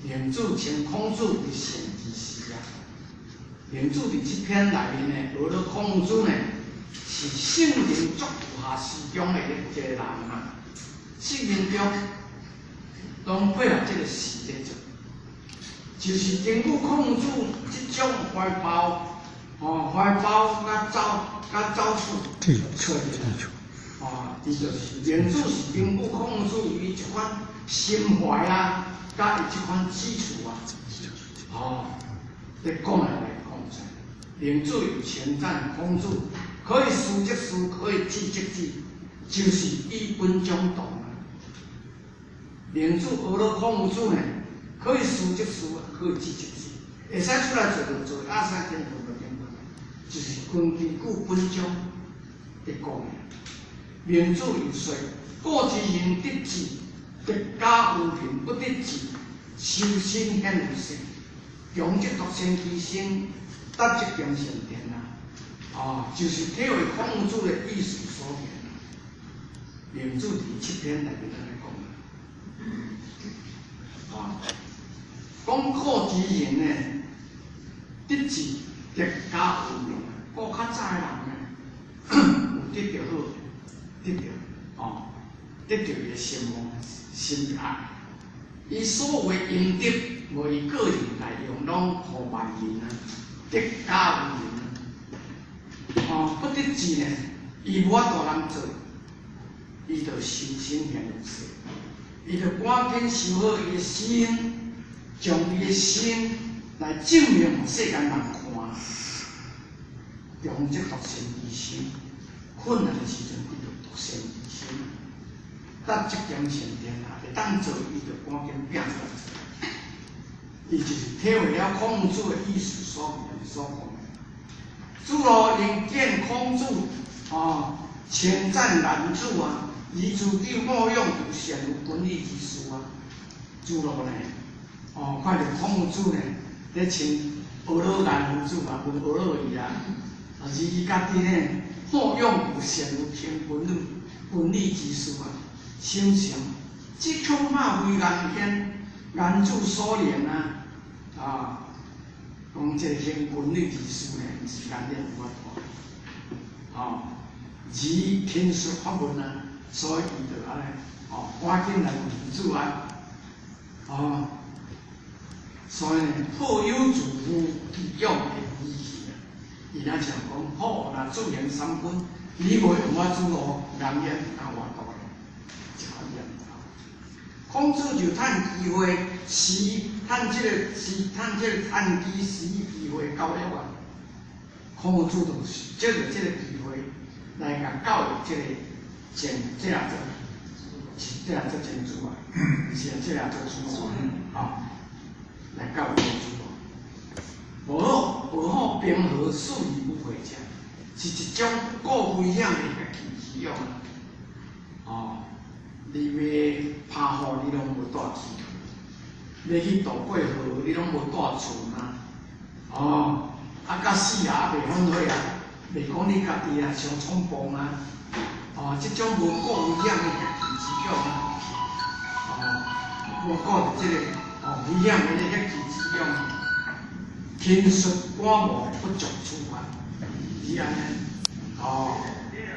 孟子稱孔子為善知識啊。孟子佇這篇內面呢，學了孔子呢是聖人足有下思想的一個人啊。聖人中攏配合這個事咧做，就是根據孔子這種懷抱，哦，懷抱佮走佮走出出來，哦，伊就是孟子是根據孔子伊這款心懷啊，佮伊這款志趣啊，哦，咧講來來講出來。孟子有稱讚孔子，可以思則思，可以志則志，就是以本章同啊。孟子學了孔子呢，可以思則思，可以志則志，會使出來做就做，會使停困就停困，就是根據本章咧講的。孟子又說：古之人得志，得加有憑；不得志，修身顯有勢。強則獨善其身，達則兼善天下。哦，就是體會孔子的意思所言。孟子佇七篇內面按呢講。啊，講古之人呢，得志得加有名。古較早的人呢，有得著好，得著哦，得著伊的聲望、心愛。伊所謂陰德，無伊個人來用，攏予萬人啊，得加有名。哦，不得志呢，伊無法度通做，伊就修身顯有勢，伊就趕緊修好伊的心，將伊的心來證明予世間人看。強則獨善其身，困難的時陣，伊就獨善其身。達則兼善天下，會當做，伊就趕緊拼出來做。伊就是體會了孔子的意思所言所講的。子路因見孔子，哦，稱讚顏子啊，而自己好勇有善有軍旅之事啊。子路呢，哦，看著孔子呢，咧稱學了顏夫子啊，問學了伊啊，啊，而伊家己呢，好勇有善有行軍旅軍旅之事啊，心想，這恐怕非顏淵顏子所言啊，啊，講這個行軍旅之事呢，毋是顏淵有法度，哦，而聽說發問啊，所以伊就按呢，哦，趕緊來問子啊，哦，所以呢，好友自負其勇的語氣啊，伊若像講好，若自行三軍，你無用我子路顏淵啊，偌大咧，這款念頭。孔子就趁機會，時趁這個時趁這個趁機時機會教育啊。孔子就是藉著這個機會來共教育這個前這下做，是這下做前主啊，是啊，這下做主啊，來教育這主。無好無好，兵和士而不會者，是一種過危險的遐奇之勇。哦，你欲拍雨，你攏無帶雨具；欲去渡過河，你攏無帶船啊。哦，啊，到死也袂反悔啊，袂講你家己啊傷衝動啊。哦，這種無顧危險的遐奇之勇啊。哦，無顧著這個哦危險的遐奇之勇，輕率趕無不足處罰。伊按呢，哦，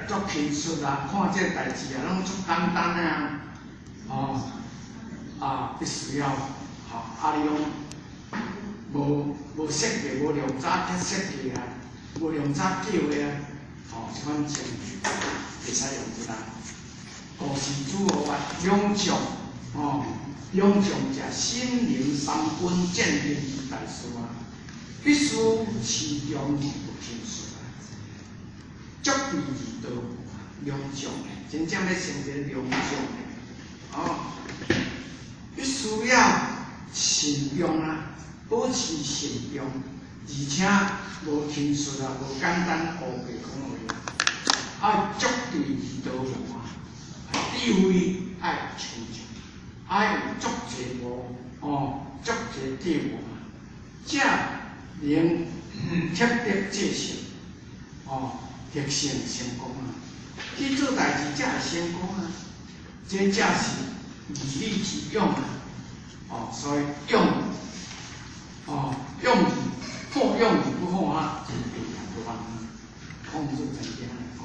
足輕率啊，看這个代誌啊，攏足簡單的啊，哦，啊，必須要，吼，啊，你攏無設計，無量早去設計啊，無量早叫的啊，吼，這款程序會使用出來。故事主予啊，勇將，哦，勇將者心靈三軍戰兵之大事啊，必須持重而不輕率。足智而多良將，真正欲成一个良將，哦，必須要慎重啊，保持慎重，而且無輕率啊，無簡單烏白講話啊，愛足智而多謀啊，智慧愛充足，愛有足濟謀，哦，足濟計謀啊，才能克敵制勝，哦。得勝成功啊！去做代誌才會成功啊！這才是義理之勇啊！哦，所以勇，哦，勇而好勇而不好啊，真必要不啊！孔子曾經按呢講，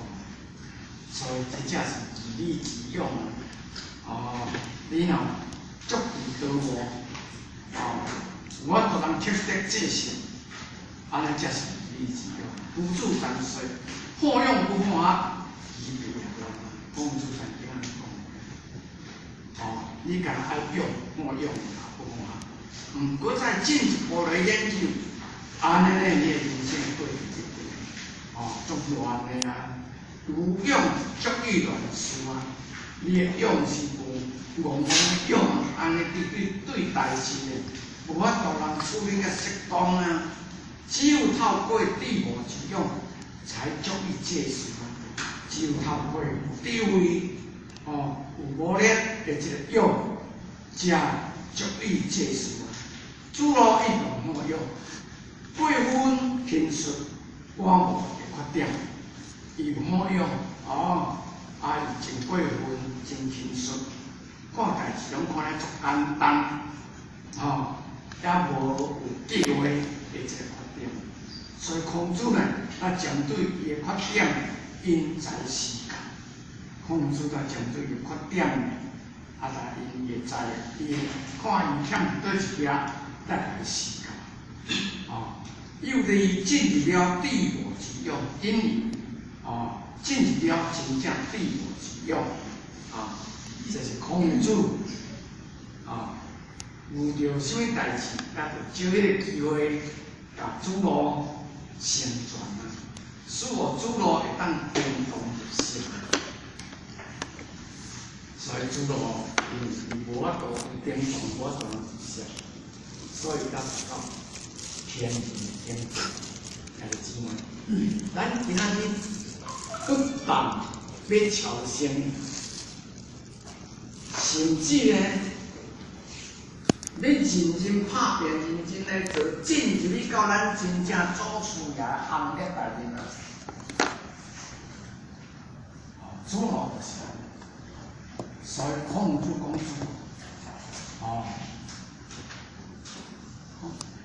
所以這才是義理之勇啊！哦，你若足智多謀，哦，有法度通克敵制勝，按呢才是義理之勇。夫子常說。好勇不好啊，義必也亂。孔子曾經按呢講。哦，你敢若愛勇，好勇不好啊？毋過再進一步來研究，按呢呢，你的人生過佇這邊，哦，足亂的啊！有勇足以亂事啊！你的勇是無戇戇的勇，按呢佇對對代誌的，無法度人處理甲適當啊！只有透過智謀之勇。才足以制事啊！只有透過智慧，哦，有謀略的這個勇，才足以制事啊！子路一定好勇，過分輕率，趕無的缺點，伊有好勇，哦，啊，伊真過分，真輕率，看代誌攏看咧足簡單，哦，也無有計劃的這個缺點。所以孔子呢，啊，針對伊的缺點，因材施教。孔子啊，針對伊的缺點呢，啊，來因伊的才，伊看伊欠佗一邊，再來施教。哦，又佇進入了智謀之勇，因為哦，進入了真正智謀之勇。啊，這是孔子啊，遇著啥物代誌，啊，就藉彼個機會，共子路成全啊，使予子路會當登堂入室。所以子路因為伊無法度登堂，無法度入室，所以才達到天人天地。兄弟姊妹，咱今仔日不但欲朝聖，甚至呢，欲認真拍拼，認真來做，進入去到咱真正祖師爺行列內面啊！哦，子路就是按呢，所以孔子講子路，哦，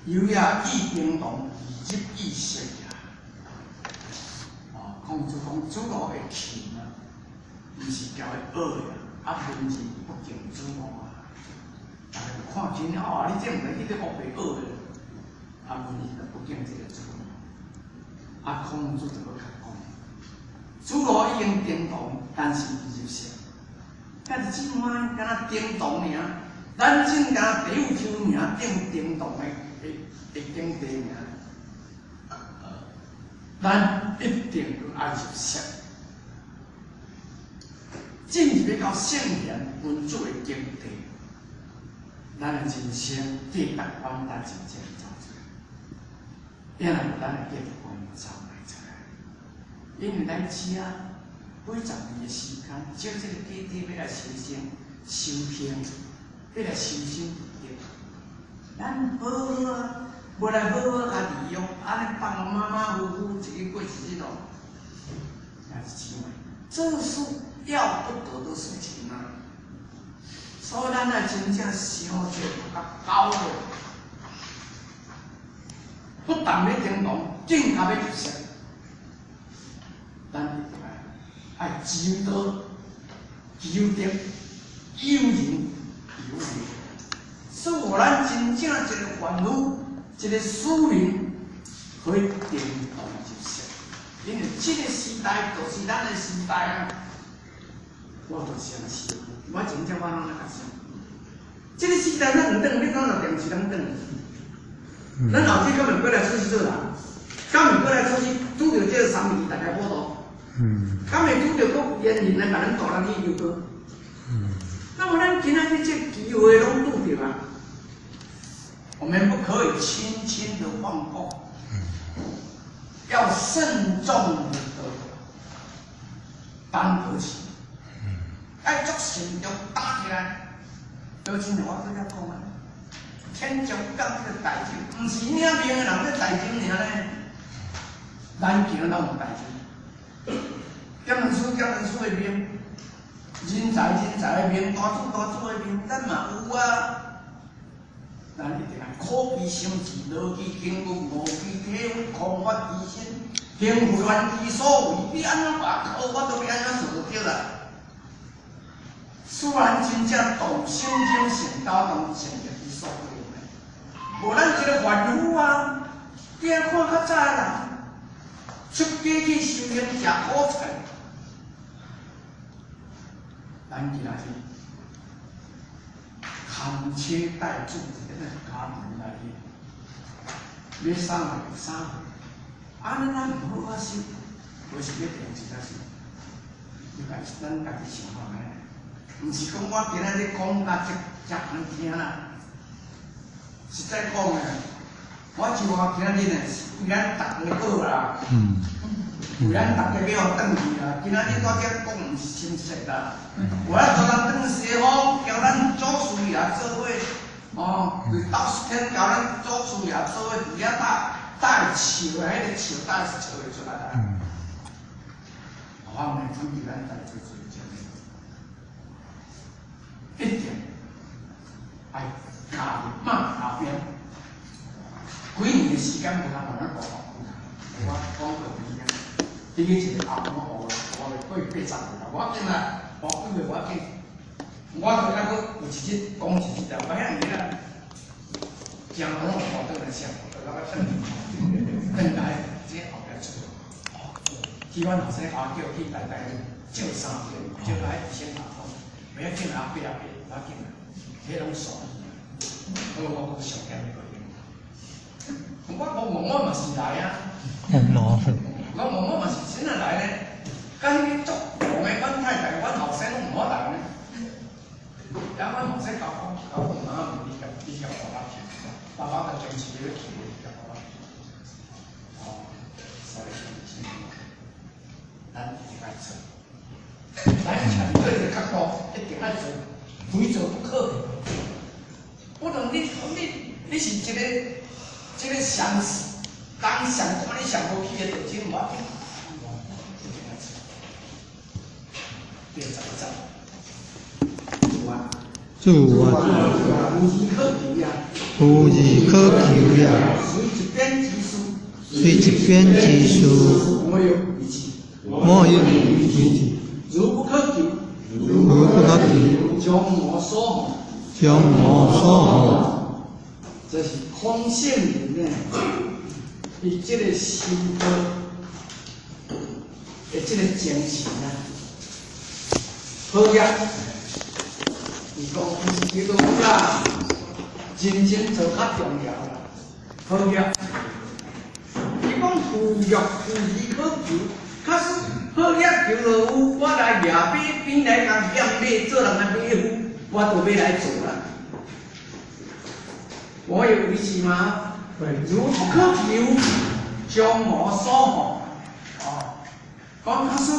由也欲登堂，而入意識也。哦，孔子講子路會勤啊，毋是交伊學的，啊，文字不敬子路啊。逐家看見哦，你這毋是去咧烏白學的，啊，文字就不敬這個子路。啊，孔子就閣較講，子路已經登堂，但是伊入室。但是這擺敢若登堂爾，咱真敢若第有丘名頂登堂的頂地爾，咱一定閣愛入室，進入欲到聖賢君子的境地，咱的人生價值觀才真正走出來。抑若無咱的價值觀走袂出來。因為來遮幾十年的時間，借這個基地欲來修行、修行，欲來修心得。咱好好啊，無來好好共利用，按呢放馬馬虎虎一个過日子咯，也是奇怪，這是要不得的事情啊！所以咱若真正想者較高的，不但欲成功，更加欲入聖。咱一定愛求道、求德、有仁有義，使予咱真正一个凡夫、一個庶民可以成道入聖。因為這個時代就是咱的時代啊！我就是按呢想，我真正我攏按呢想。這個時代咱毋轉，你講若電視通轉？咱後日敢會過來出去做人？敢會過來出去拄著這個三義大家普度？敢會拄著閣緣人來共咱渡咱去求道？那麼咱今仔日這機會攏拄著啊！我們不可以輕輕的放過，要慎重的擔得起，愛足慎重擔起來。就親像我拄才講啊，天上降這個代志，毋是領命的人咧代志爾呢，咱行攏有代誌。點人師點人師的命，人才人才的命，大主大主的命，咱嘛有啊。咱一定愛苦其心志，勞其筋骨，餓其體膚，空發其身，行拂亂其所為。你按怎把靠，我都欲按怎做就對啦。使咱真正動心經成道，動成就之所為。無咱一個凡夫啊，你愛看較早的人，出家去修行食苦菜，咱今仔日含車帶住佇咱家庭內面，買衫就衫，按呢咱毋好好修，無是欲定一才修，你家咱家己想看覓？毋是講我今仔日講甲遮遮難聽啦，實在講的，我就話今仔日呢是為咱逐家好啦，為咱逐家欲予轉去啦。今仔日我遮講毋是親切啦，有咱做人轉西方，交咱祖師爺做伙，哦，佇道士天交咱祖師爺做伙佇遐搭搭笑，彼個笑搭是笑會出來啦。我們主對咱在做做這個，一定愛加入馬後邊。幾年的時間無通慢慢步我講過俾你聽，這個一個阿公學，學了過80歲啦，無要緊啦，學幾個無要緊。我就抑閣有一日講一日就歹遐爾啦，將攏學倒來寫，就來轉轉來這後壁出。去阮後生阿叫去台台借三遍，借來醫生阿講，袂要緊阿伯阿伯，無要緊啦，彼攏傻。好，我閣上欠一個月。我無問我嘛是來啊，我問我嘛是真啊來呢。佮彼個足戇的，阮太太、阮後生攏毋好來呢。啊，阮後生甲講，甲講媽媽你共你共爸爸去，爸爸就堅持欲去，你共爸爸去。哦，所以是，咱一定愛做，咱站對一個角度，一定愛做，非做不可。不論你是一個。這個上人上看你上無去的，就真無要緊，一定愛做。第十一節，主啊，主啊，無事可求也，無事可求也。隨一邊之事，隨一邊之事，莫有遺棄，莫有遺棄。如不可求，如不可求，將我所將我所予。這是空性人呢，伊這個修道的這個精神啊，好業，伊講伊講啦，認真做較重要啦，好業。伊講富欲無事可求，假使好業求就有，我來蜈馬邊來共欠馬做人的馬夫，我都欲來做啦。我有遺棄嗎？如不可求，將我所予。哦，讲假使，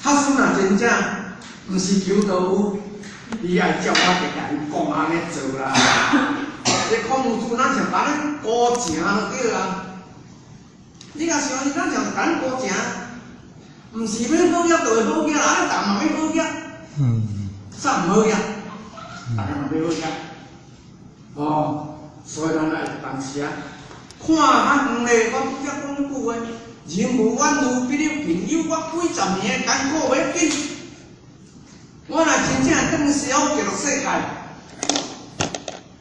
假使若真正毋是求道有，你爱照我直共伊讲按呢做啦。这孔夫子咱像共咱孤情就对啊。你若想伊咱像共咱孤情，毋是欲好额就会好额啦，按呢逐嘛欲好额，啥毋好额？逐个嘛欲好额。哦，所以咱爱当时啊，看较远咧，我拄才讲彼句话，人无远虑，必有近忧。我几十年的艰苦袂要紧，我若真正转去西方极乐世界，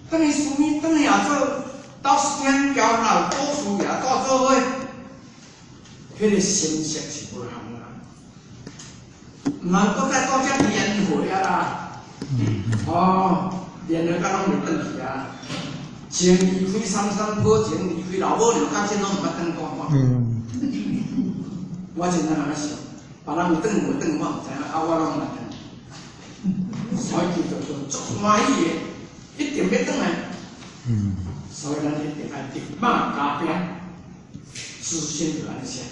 转去寺庙，转去也做到天桥老祖师爷带做伙，彼个心色是无仝啦。毋通阁再倒遮轮回啊啦！哦，轮回到拢袂转去啊！情离开三三宝，情离开老母娘，到这拢毋捌转过。我真正按呢想，别人有转无转，我毋知影，啊，我拢毋捌转。所以叫做足欢喜的，一定欲转来。所以咱一定爱立马加鞭，自信就按呢写。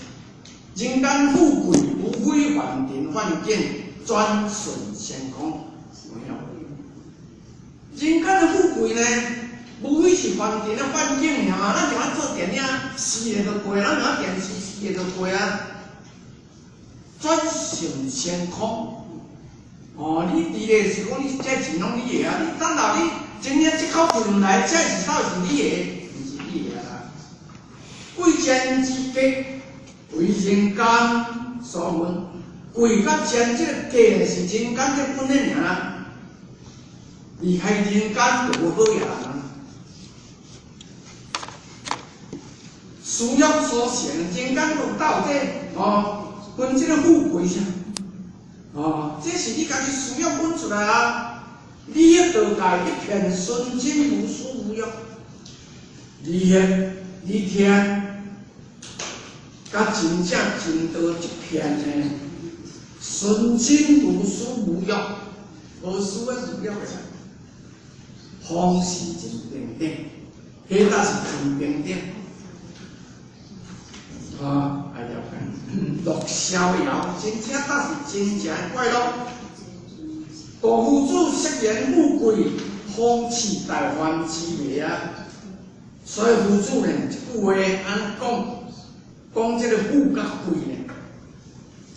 人间富贵，无非凡尘幻境，转瞬成空，有影无？人间的富贵呢，无非是凡尘的幻境尔嘛。咱像按做电影，四个就过，咱像电视四个就过啊。转瞬成空。哦，你伫咧是讲你这钱拢你的啊，你等到你真正这口气毋来，这是到底是你的，毋是你的啊啦。贵贱之格，为人间所分。贵佮贱这个格是人间这分的尔啦。离开人间就无好额人。私欲所成，人间有斗这哦，分这个富贵啥？哦，这是你家己私欲分出来啊！利益道界一片纯真无私无欲，利益利天，佮真正真道一片呢，纯真无私无欲，无私的无欲的，方是真平等，彼才是真平等。啊，爱了解。乐逍遥，真正才是真正的快乐。大夫子设言富贵，讽刺大凡之迷啊。所以夫子呢，这句话按呢讲，讲这个富佮贵呢，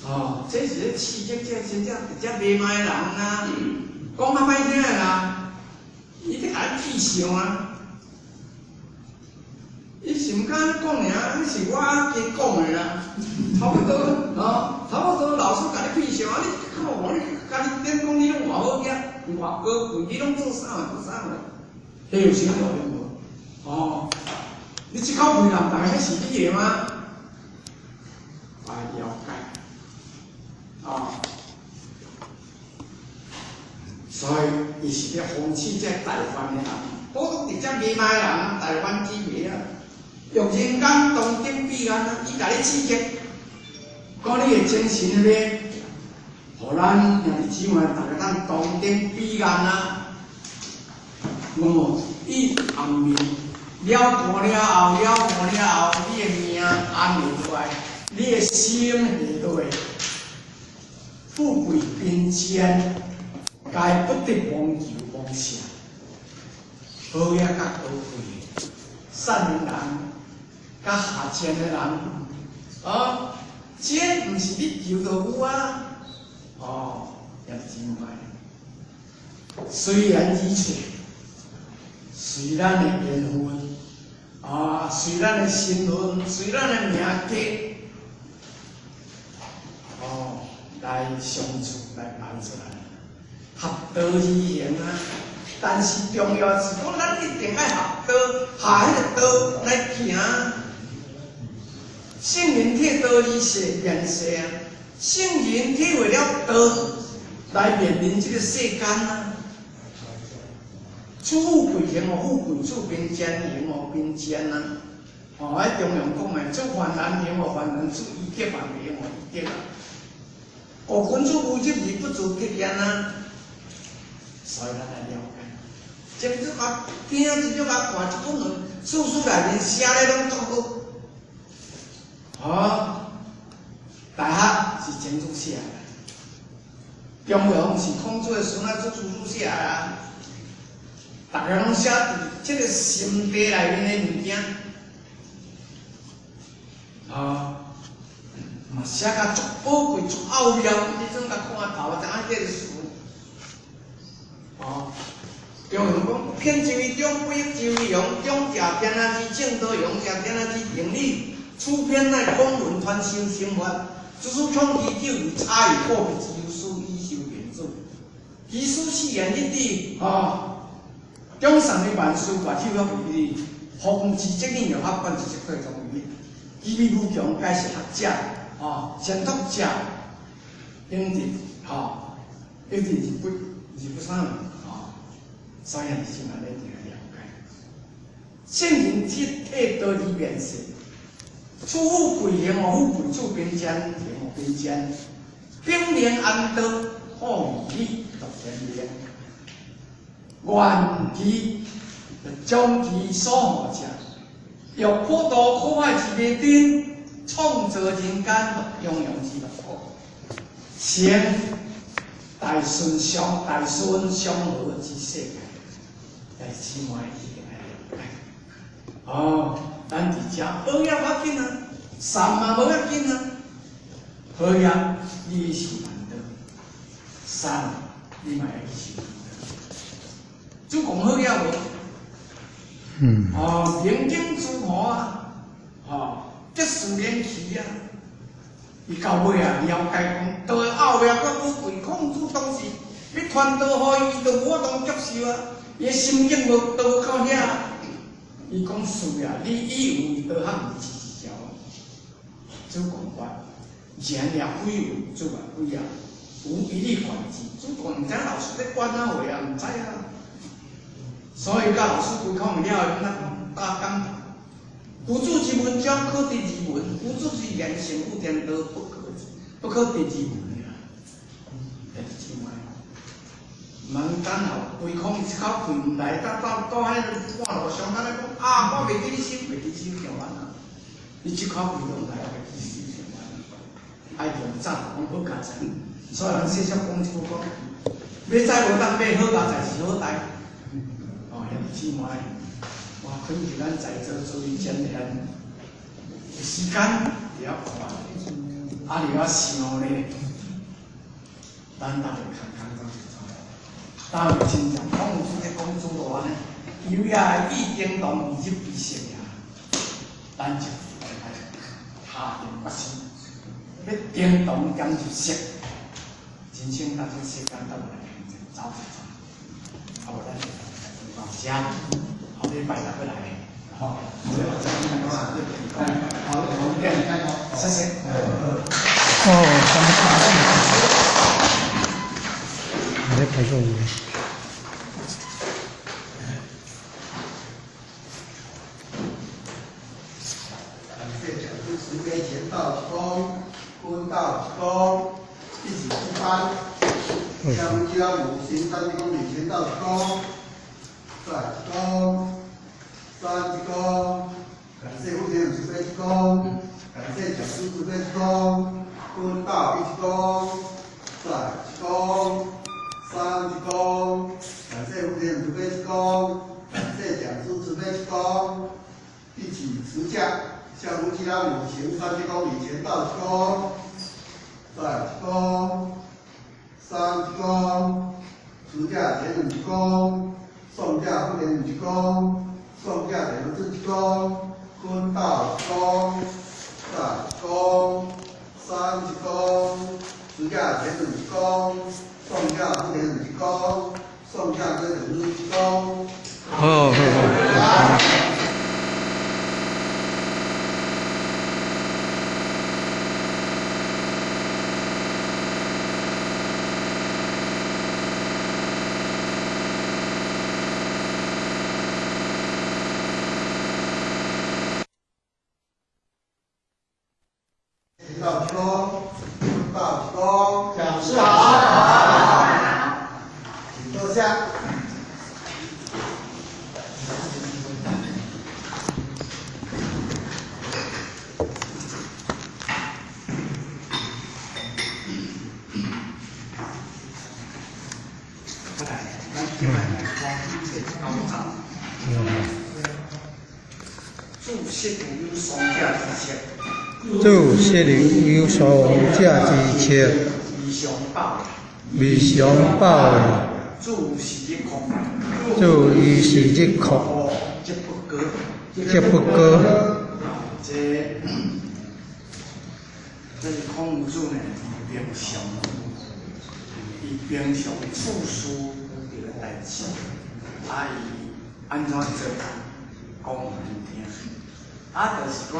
哦，这是咧刺激这真正直接袂歹的人啊，讲较歹听的啦，伊咧共你气笑啊。伊是毋敢按呢讲尔，彼是我加讲的啦，差不多哦，差不多老师共你气笑啊！你靠我，你共你点讲你拢偌好额，偌高贵，你拢做啥货做啥货？彼有啥道理无？哦，你这口气人，大家彼是你的吗？爱了解，哦，所以伊是咧讽刺这大凡的人，普通直接袂歹的人，大凡之迷啊。用人间当顶彼岸啊，伊共你刺激，讲你的精神咧，予咱兄弟姊妹逐个当同登彼岸啊。无伊暗暝了悟了后，了悟了后，你的命安会落来，你的心会落来，富贵贫贱，皆不得妄求妄舍。好额佮高贵，善的人。佮下贱的人，哦，这毋是你求就有啊，哦，也真歹。随缘而处，随咱的缘分，啊，随咱的身份，随咱的命格，哦，来相处，来办出来，合道而行啊。但是重要是讲，咱一定爱合道，合彼个道来行。圣人体道而世便世啊，圣人体会了道来面临这个世间啊。处富贵行予富贵，处贫贱行予贫贱啊。哦，喺中庸讲的，处患难行予患难，处医德行予医德啊。哦，君子无执而不自得焉啊。所以咱来了解，这就共听，这就共看，这本论事书内面写咧攏足好。哦，大学是曾子写的，中庸是孔子的孙仔做叔叔写的啊。逐家攏写伫这个心地内面的物件，哦，嘛写甲足宝贵、足奥妙，你阵甲看头，知影这个词。哦，中庸讲偏之为中，不一之为庸，中者天下之正道，庸者天下之定理。此篇乃广文传修心法，只是创其久而差异个别之有书以修言主。其书四言一致，哦。中上的万事万手遐为你，方知责任又法官之责对中于，其味无穷，皆是学者，吼，先读者，应伫吼，一定是不是不啥吼，所以是安尼定了解。圣人铁体道而面世，处富贵行哦，富贵处贫贱，行哦贫贱，秉廉安道，好义理，乐天命。愿其将其所好者，欲普度苦海之迷津，创造人间乐洋洋之乐土，成大顺相大顺相和之世界，来姊妹一定爱了解。哦，咱伫遮学业要紧啊，善嘛无要紧啊，好业你是难得，善你嘛会去修。主讲好业无？嗯。哦，平静诸佛啊，哦，这四连气啊，伊到尾啊了解讲，道的奥妙阁宝贵，孔子当时欲传道予伊，伊都无法度接受啊，伊的心境无道到遐，伊讲是啊，你以为道学毋是一条，主讲法，言也鬼有，主也鬼啊，无一律管之，主讲毋知老师咧管哪话啊，毋知啊。所以，甲老师沟通了后，咱大讲，夫子之文章可得而闻，夫子之言胜乎天道，不可得而闻啊！兄弟姊妹，毋通等候规空一口气毋来，到到到彼个半路上，咱咧讲啊，我袂记你收，袂记收上完啊！你这口气都毋来，袂记收上完啊！爱用早讲好佳哉，所以咱细小讲一句讲，买菜无当买好佳哉是好代。兄弟姊妹，我恳求咱在座诸位前贤，有时间伫遐看，啊伫遐想咧，咱逐个空空中一转，当有亲像孔子咧讲诸罗安尼，有也意叮当而入彼色也，咱就来下定决心，欲叮当兼入色，人生当中世间都有来平静走一转，啊无咱就。遮，后礼拜六要来，吼，好，谢谢。哦，感谢。我咧拍照。感谢讲师慈悲前道一躬，坤道一躬，一起出班。下面将五行三公里前道一躬。再一躬，三一躬，感谢福田慈悲一躬，感谢讲师慈悲一躬，坤道一躬，再一躬，三一躬，感谢福田慈悲一躬，感谢讲师慈悲一躬，一起持驾，向夫妻拉五行三公里前道一躬，再一躬，三一躬，持驾前五躬。送驾福田一躬，送驾莲子一躬，坤道一躬，再一躬，三一躬，持驾前一躬，送驾福田一躬，送驾莲子一躬。好，好，好。道一躬，道一躬，讲师好，请坐下。咱今摆来讲第九章。注释有双者之策。注释有双者之策。未尝饱。未尝饱。注是日空。注伊是日空。则不过。则不过。这是孔夫子呢，伊平常，伊平常处事伫个代志，啊，伊按怎做，讲予咱听，啊，就是讲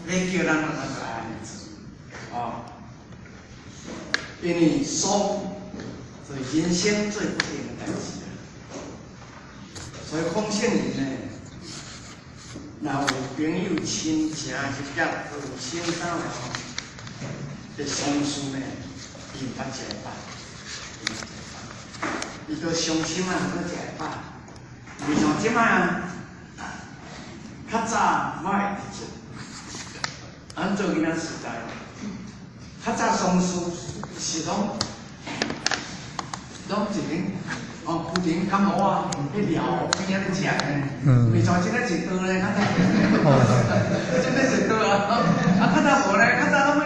欲叫咱，咱就爱按呢做，哦，因为丧是人生最不幸的代志啊，所以孔圣人呢，若有朋友亲情或者有先生的吼，这丧事呢，伊毋捌食会饱，伊都伤心啊，阁食会饱。袂像这摆啊，较早我会记得，咱做囡仔时代，较早丧事是拢拢一间哦，铺顶感冒啊，彼寮边仔咧食呢。袂像这个一桌呢，较早。这个一桌啊，啊较早无呢，较早拢彼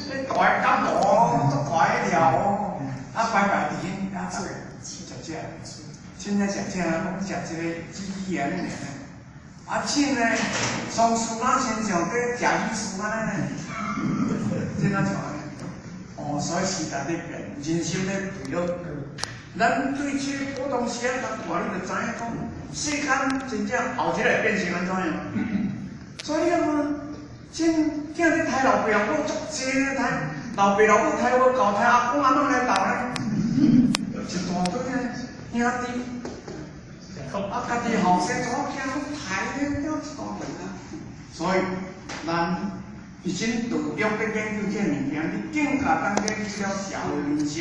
彼大个感冒，足大个寮，啊摆摆伫遐啊，食食。凊彩食食，拢食这个鸡鸡啊，尔。啊，凊呢，丧事哪亲像伫食鱼丝按呢呢？这哪像按呢？哦，所以时代咧变，人心咧坠落。咱对这个普通时啊，较大，你就知影讲，世间真正后一个会变成按怎样。所以你看嘛，真囝咧刣老爸老母足济咧刣，老爸老母刣无够，刣阿公阿嬷来斗呢，一大堆呢，兄弟。啊，家己后生查某囝拢刣咧，了一大群啊。所以咱伫真道中咧研究这个物件，你更加当研究了社会民心。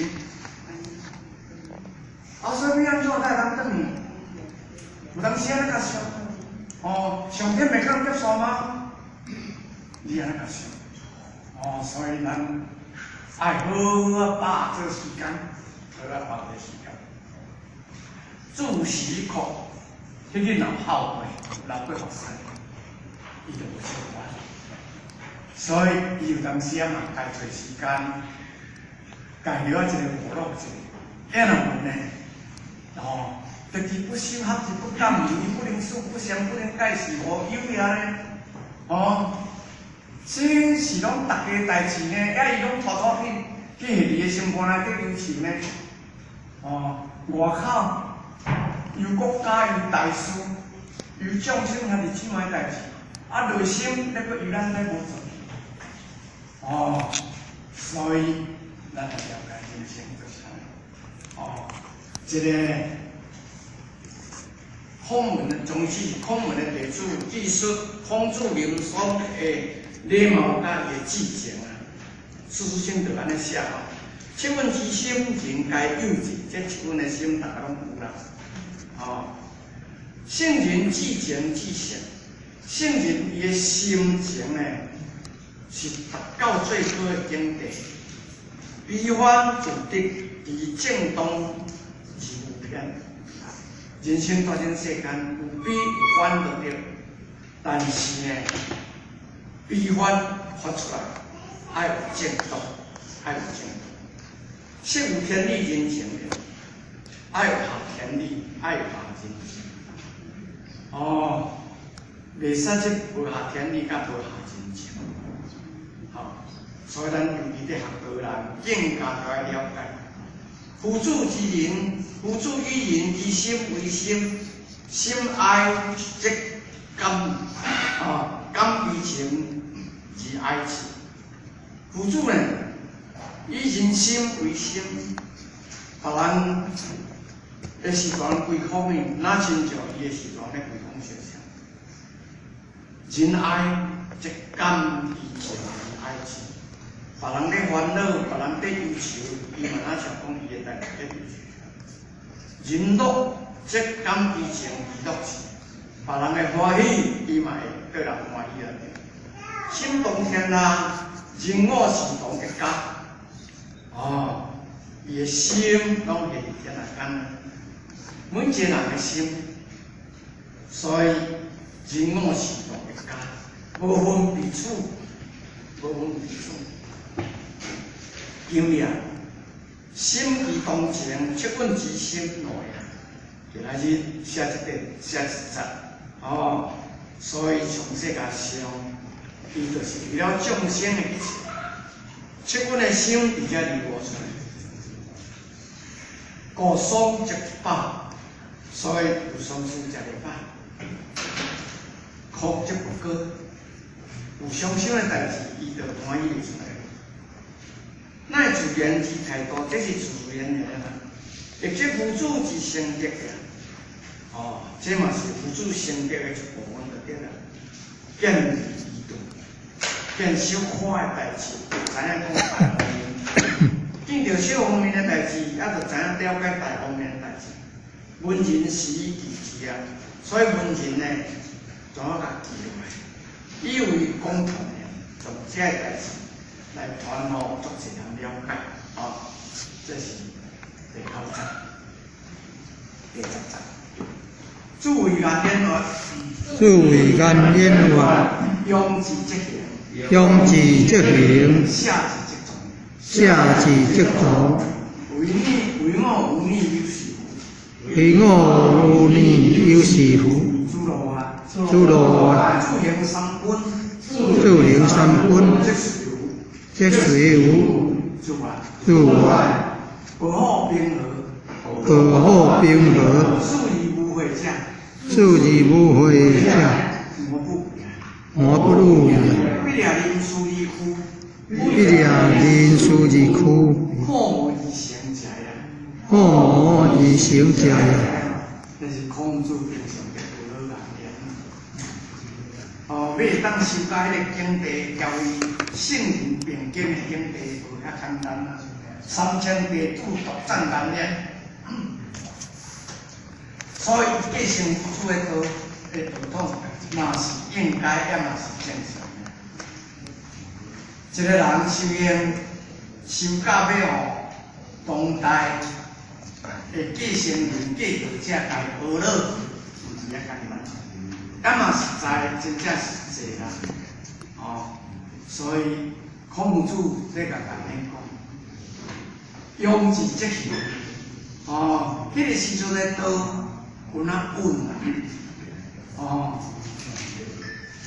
啊，所以欲按怎才会当转去？有当时按呢共想，哦，上天袂当接受吗？你按呢共想，哦，所以咱爱好好把握这时间，好好把握这时间。注时课，彼囡若孝过，流过目屎，伊就无相关。所以伊有当时啊嘛，家找时间，家留啊一个娱乐者，啊若无呢？哦，得之不修，学之不感，为不能事，不祥，不能改，是无有也呢？哦，这是拢逐家代志呢，啊伊拢拖拖去去伫伊的心肝内底忧愁呢。哦，外口忧国家，忧大事，忧众生兄弟姊妹代志，啊内心咧阁忧咱咧无做。哦，所以咱来了解人生就是按呢。哦，这个孔门的宗旨，孔门的弟子记述孔子临终的礼貌佮伊的志情啊，事实上就按呢写吼。七分之心，人皆有之，这七分的心，逐家拢有啦。哦，圣人至情至性，圣人伊的心情呢，是达到最高的境界。悲欢自得，于正当而无偏。人生在这世间，有悲有欢就对，但是呢，悲欢发出来，爱有正当，爱有正当。色有天理人情的，爱有合天理，爱有合人情。哦，袂使这无合天理，佮无合人情。好，所以咱尤其伫学道人，更加著爱了解。夫子之仁，夫子以仁之心为心，心哀则感啊，感悲情而哀泣。夫子呢，以人心为心，别人的时阵规空的，若亲像伊的时阵咧规空相像。仁爱则感悲情而哀泣。别人咧烦恼，别人咧忧愁，伊嘛若像讲伊会代志咧忧愁。人乐则感悲情而乐之，别人会欢喜，伊嘛会对人欢喜啊。心动天啦，人我是同一家。哦，伊的心拢系伫天下间。每一个人的心，所以人我是同一家，無分彼此，無分彼此。今日心之同情，惻隱之心內啊，今仔日寫這個寫一節，哦，所以從世界上，伊就是為了眾生的一切，惻隱的心佇遮流露出來，故喪則飽，所以有喪事食袂飽，哭則不歌，有傷心的代誌，伊就歡喜會出來。乃自然之態度，這是自然的啦。或者夫子之成德啊，哦，這嘛是夫子成德的一部分就對啦。見義而道，見小可的代誌，知影講大方面；見著小方面的代誌，啊，就知影了解大方面的代誌。文人是以記之啊，所以文人呢，怎啊共記落來？以為講傳的，從這个代誌來傳予足濟人了解，哦，這是第九節、第十節。諸為願演說，諸為願演說，勇志則行，勇志則行，下智則壯，下智則壯。為你為我有你有是福，為我有你有是福。諸羅啊，諸羅啊，諸行三根，諸行三根，則隨無，則隨無，諸啊，諸啊，無好平和，無好平和，恕而無悔者，恕而無悔者，莫不莫不如也。必掠人事而屈，必掠人事而屈，好無而成者也。好無而成者也。這是孔子平常的學老人言。哦，欲會當修到彼个境地，交伊聖人並肩的境地，無遐簡單啊！三千弟子獨讚顏淵，所以繼承夫子的道的道統，嘛是應該，也嘛是正常的。一個人修行修到尾吼，當代會繼承人繼道者共伊學落，毋是遐簡單。咁嘛實在真正實際啦，哦，所以孔子這個共恁講，勇志則行，哦，彼個時陣的道有哪穩啊？哦，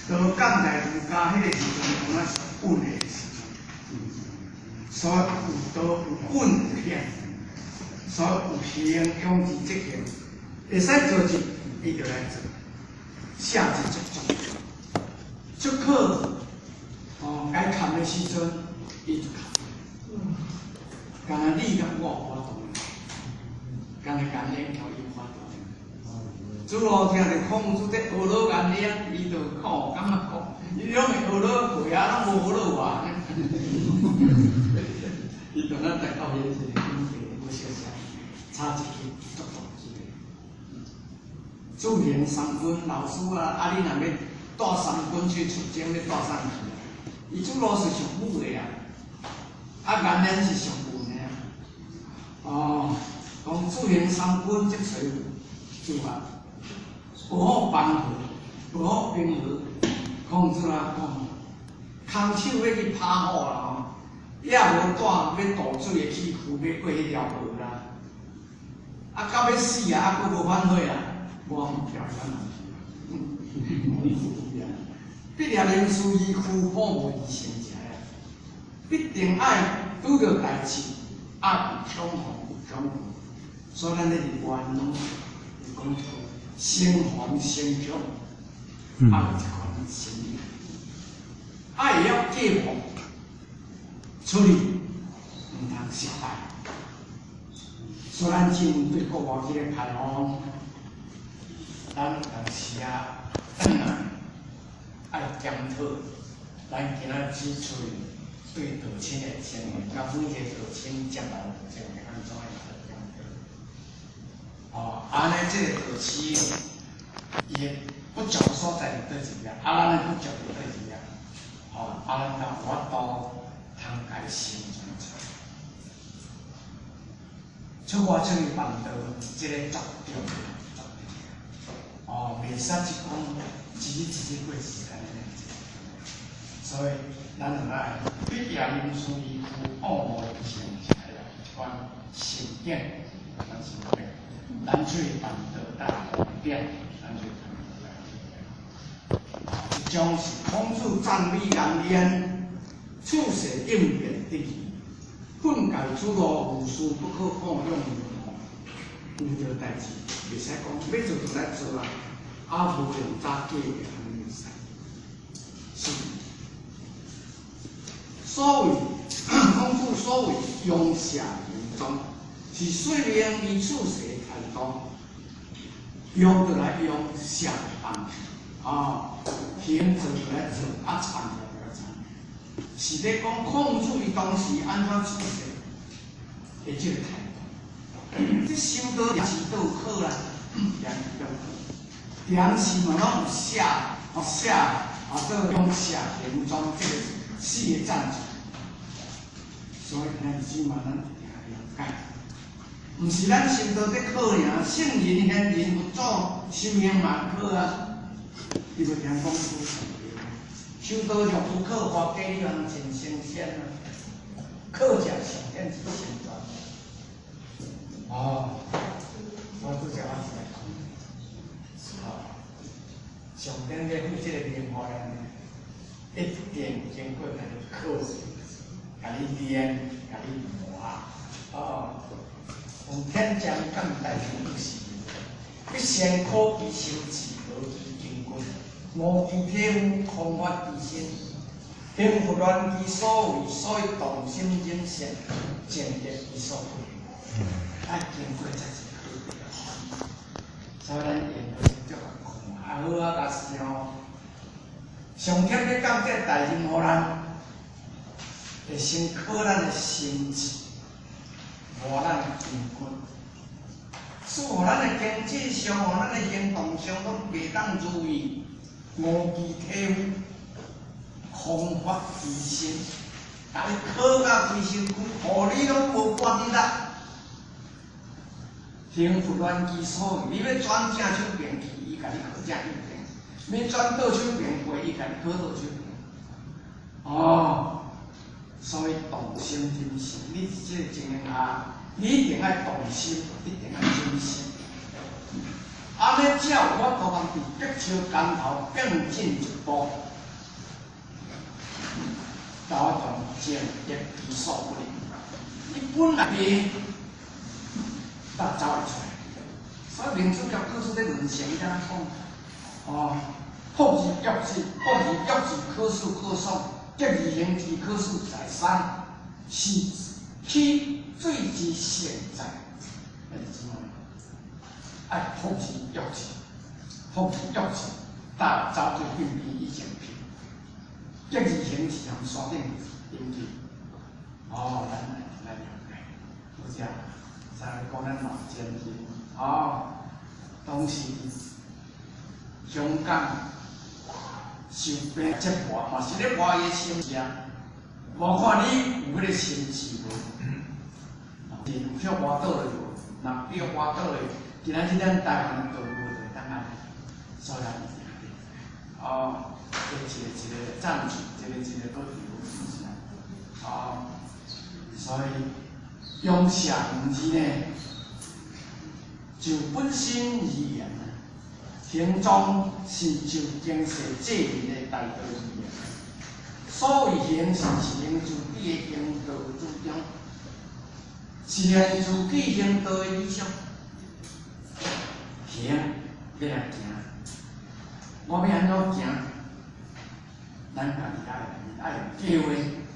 道降在儒家彼個時陣有哪穩的時陣，所以有道有穩有險，所以有行勇志則行，會使做一，伊就來做。下智則壯，出口哦，該砍的時陣，伊就砍。敢若你佮我有法度，敢若顏淵共伊有法度。主羅聽著孔子咧學老顏淵，伊就看感覺講，伊攏會學老過啊，攏無學老話。伊就咱達到彼個境界，無小小差一句足大一個。諸行三軍，老師啊，啊你若欲帶三軍去出征，欲帶啥去？伊主羅是屬武的啊，啊顏淵是屬文的啊。哦，講諸行三軍則隨無，諸啊，無好幫和，無好兵和。孔子啊講，空手欲去拍虎啦吼，也無帶欲渡水的器具，欲過彼條河啦。啊，到欲死啊，啊，閣無反悔啊！我毋條咱人，必掠人事而屈，好無而成者啊！必定愛拄著代誌，啊有恐慌，有恐懼，所以咱咧佇願攏會講誠惶誠恐，啊有一款心理，啊會曉計劃處理，毋通失敗。所以咱針對國外這個開放，咱有當時啊，愛檢討，咱今仔指出對道親的情形，佮每一個道親接來的情形按怎樣來檢討？哦，按呢，這個道親伊的不足所在佇佗一個，啊，咱的不足佇佗一個，哦，啊，咱才有法度通共伊成全出來。出外出去办道，这个足重要，足重要。哦，袂使一讲一日一日过时间呢。所以咱就爱毕业人士离去，恶无成才来一款心境，咱心境，咱出去办道大方便，咱出去办道大方便。一种是孔子赞美人言，处世应变得宜，训诫诸路无事不可放用。有着代志，袂使讲欲做就来做啊，啊无用早计划按呢袂使。是所谓孔子所谓用舍行踪，是说明伊处世态度，用就来用，舍就放弃，啊，行做就来做，啊，参就来参。是咧讲孔子伊当时按怎处世的这个态度。这修道也是都有考啦，良知嘛拢有舍，哦舍，啊做用舍行踪这个四个赞助。所以咱姊嘛，咱一定爱了解，毋是咱修道咧考尔，圣人贤人佛祖修行嘛考啊。你无听讲过？修道就不考法家，你通成神仙啊？考者上点是成全。哦，我拄则我是来讲，哦，上顶咧负这个灵活呢，一定经过共你考试，共你练，共你磨。哦，从天将降大任于斯人，必先苦其心志，劳其筋骨，磨其体肤，空发其身，行拂乱其所为，所以动心忍性，证得其所不。爱经过才是考验。所以咱用就是足艰苦，啊好啊，但是吼，上欠欲降这大任予咱，会先考咱的心志，磨咱的筋骨，使予咱的经济上、予咱的行动上拢袂当如意，磨其体肤，空发其身，共你考甲规身躯，予你拢无半滴力。行拂乱其所为，你欲转正手边去，伊共你靠正右边；欲转倒手边过，伊共你靠倒手边。哦，所以动心忍性，你伫这个情形下，你一定爱动心，一定爱忍性。按呢才有法度通伫百尺竿头更进一步，到从证得其所不能。你本来袂。才走会出来，所以明主甲考试咧论成，伊怎讲？哦，复而欲之，复而欲之，可使可爽；结而行之，可使在三。是起水之现在，那是怎样？爱复而欲之，复而欲之，搭走对变变以前平。结而行之，向山顶顶去。哦，咱来了解，就这样。再讲咱嘛前人，哦，当时香港受病折磨，嘛是咧磨伊的心志啊。无看你有彼个心志无？是有去磨倒落无？若叫磨倒落，今仔日咱台湾的道路就会当按呢，所以咱一定要哦，这一个一个赞助，一个一个保持，哦，所以。用舍文字呢，就本身而言，行踪是就经世济人的大道而言。所谓行是行自己的行道主张，实现自己行道的理想。行，欲来行，我欲按怎行？咱家己爱爱有计划，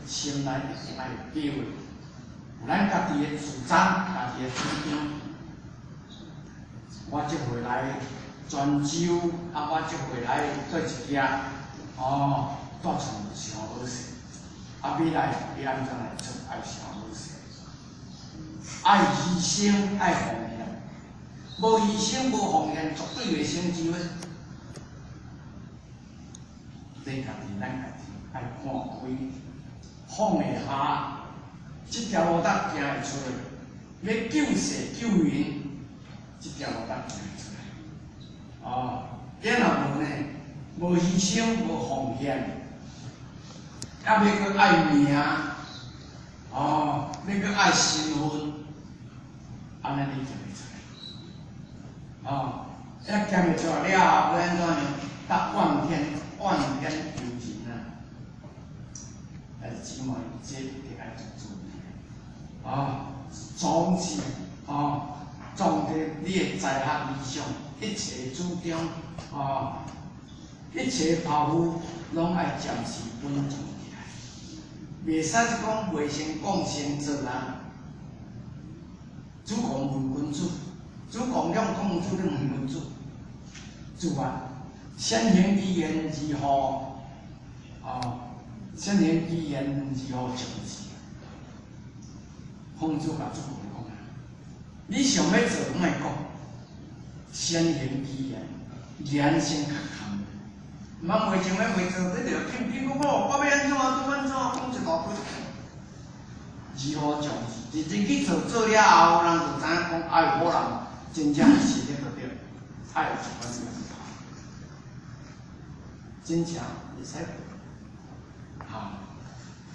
心内一定爱有计划。有咱家己的主张，家己的主张。我这回来泉州，啊，我这回来做一件，哦，带创想好势。啊，未来欲按怎来做，爱想好势。爱牺牲，爱奉献。无牺牲，无奉献，绝对袂成就的。你家己，咱家己爱看开，放会下，这条路才行会出来。欲救世救民，這條路才行會出來。哦，囝若無呢，無犧牲，無奉獻，啊，欲閣愛名，哦，欲閣愛身份，按呢你行袂出來。哦，一行袂出來了後，欲按怎呢？得怨天怨天尤人啊！但是姊妹，這一定愛注意。哦，總是哦，總伫你的才學理想，一切主張，哦，一切抱負，攏愛暫時隱藏起來，袂使講未先講先做啊。子貢問君子，子貢向孔子咧問君子，子啊，先行其言如何？哦，先行其言如何從事？孔子共子貢講啊，你想欲做，莫講，先行其言，言先較空。毋通未前欲未做，你就偏偏講哦，我欲按怎做按怎，講一大堆。如何從事？認真去做，做了後，人就知影講，哎，某人真正是咧個對，愛有這款念頭，真正會使。哈，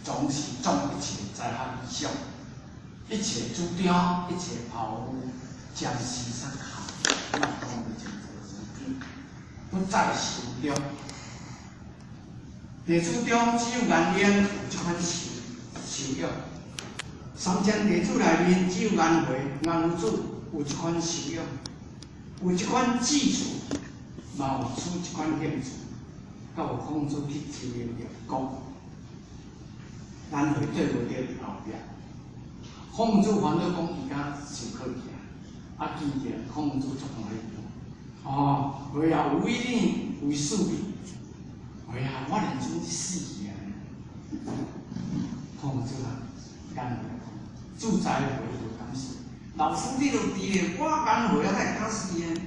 總是總一切才學理想，一切主張，一切抱負，暫時煞空，莫講袂清楚不在心中。弟子中只有顏淵有這款修修養，三千弟子內面只有顏回、顏夫子有這款修養，有這款志趣，嘛有此這款興趣，佮有孔子去周遊列國，顏回對無對佇後壁。孔子煩惱講伊敢受客氣啊，啊，既然孔子足歡喜，哦，會啊，有威呢，為四面。哎呀，我連準死去啊！孔子啊，顏回講，子在回無敢死。老師你都佇咧，我顏回啊，哪會敢死呢？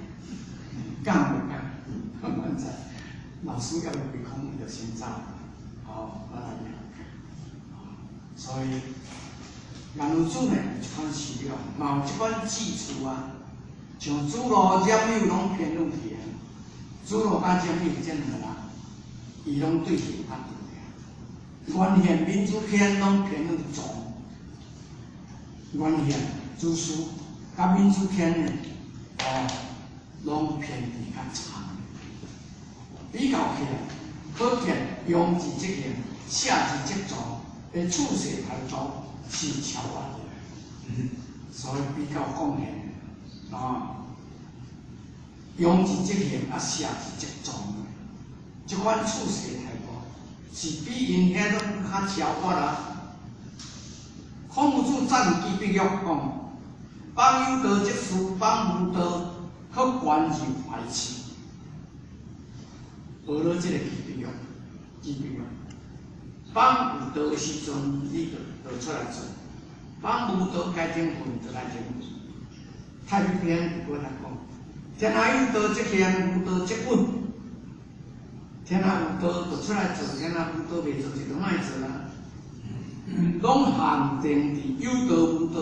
敢無敢？我毋知。老師猶未開空，伊就先走。哦，咱來所以顏夫子呢，有這款修養，嘛有這款志趣啊。像子路、冉有攏偏入去啊。子路佮冉有這兩個人。伊攏對行較對啊，原縣閔子騫攏偏向藏，原縣子思佮閔子騫呢，哦，攏偏佇較藏。比較起來，可見楊字則行，謝字則藏的處世態度是超越的。所以比較貢獻啊，楊字則行，啊謝字則藏。這款處世態度是比𪜶遐攏較超越啊！孔夫子贊其碧玉講：邦有道則仕，邦無道可觀而懷斥。學了這個其碧玉，其碧玉。邦有道時陣，你就出來做；邦無道該整訓就來整訓。太平篇閣來講：天下有道則行，無道則隱。天下有道就出來做，天下無道袂做就莫做啦。攏限定佇有道無道。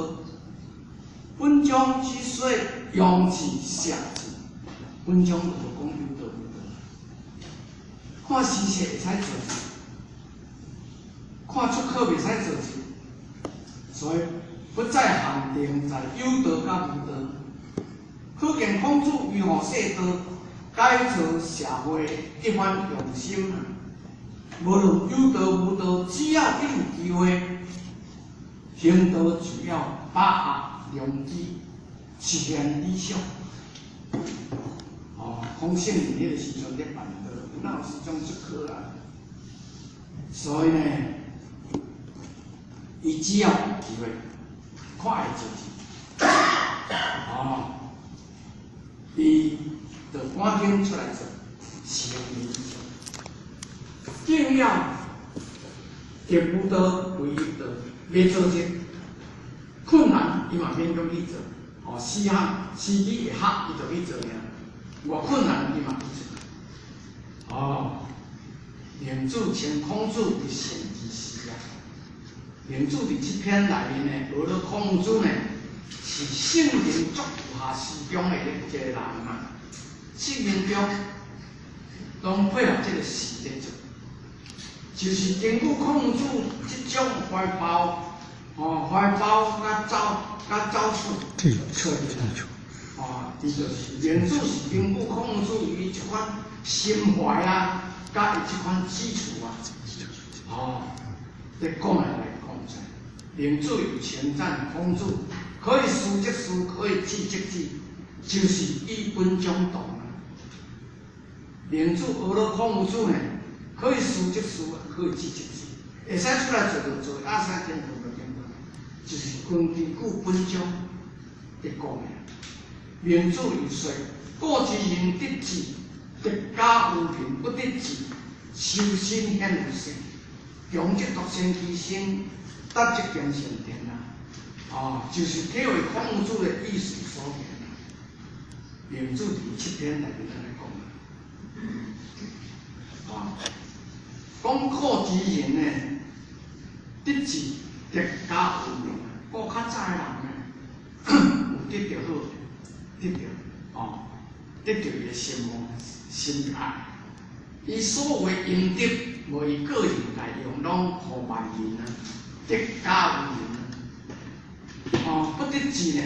本章之說楊字、謝字，本章就無講有道無道。看時勢會使做事，看出口袂使做事，所以不再限定在有道佮無道。可見孔子維護世道，改造社會一番用心啊！無論有道無道，只要一有機會，行道就要把握良機，實現理想。哦，孔聖人彼個時陣咧辦道，哪有時陣出科啊？所以呢，伊只要有機會，看會做事。哦，伊就趕緊出來做，實現理想。更要得無道為有道，欲做這困難，伊嘛勉強去做。哦，四項時機會合，伊就去做爾。偌困難，伊嘛去做。哦，孟子稱孔子為善知識啊。孟子佇這篇內面呢，學了孔子呢，是是圣人足下时中的一个人啊。圣人中拢配合这个时咧做，就是根据孔子这种怀抱，哦，怀抱佮走佮走出出来，哦，伊就是孟子是根据孔子伊这款心怀啊，佮伊这款基础啊，哦，咧讲来来讲出来。孟子有称赞孔子，可以思则思，可以记则记，就是以本将同啊。孟子学了孔夫子呢，可以思则思，可以记则记，会使出来做就做，啊使坚持就坚持，就是根据本章伫讲的。孟子又说：古之人得志，得加无贫；不得志，修身显有势。强则独善其身，达则兼善天啊！哦，就是体会孔子的意思所言。孟子伫七篇内面按呢讲。啊，讲古之人呢，得志得加有名。古较早的人呢，有得著好，得著哦，得著伊的声望、心爱。伊所有阴德，无伊个人来用，拢予万人啊，得加有名啊。哦，不得志呢，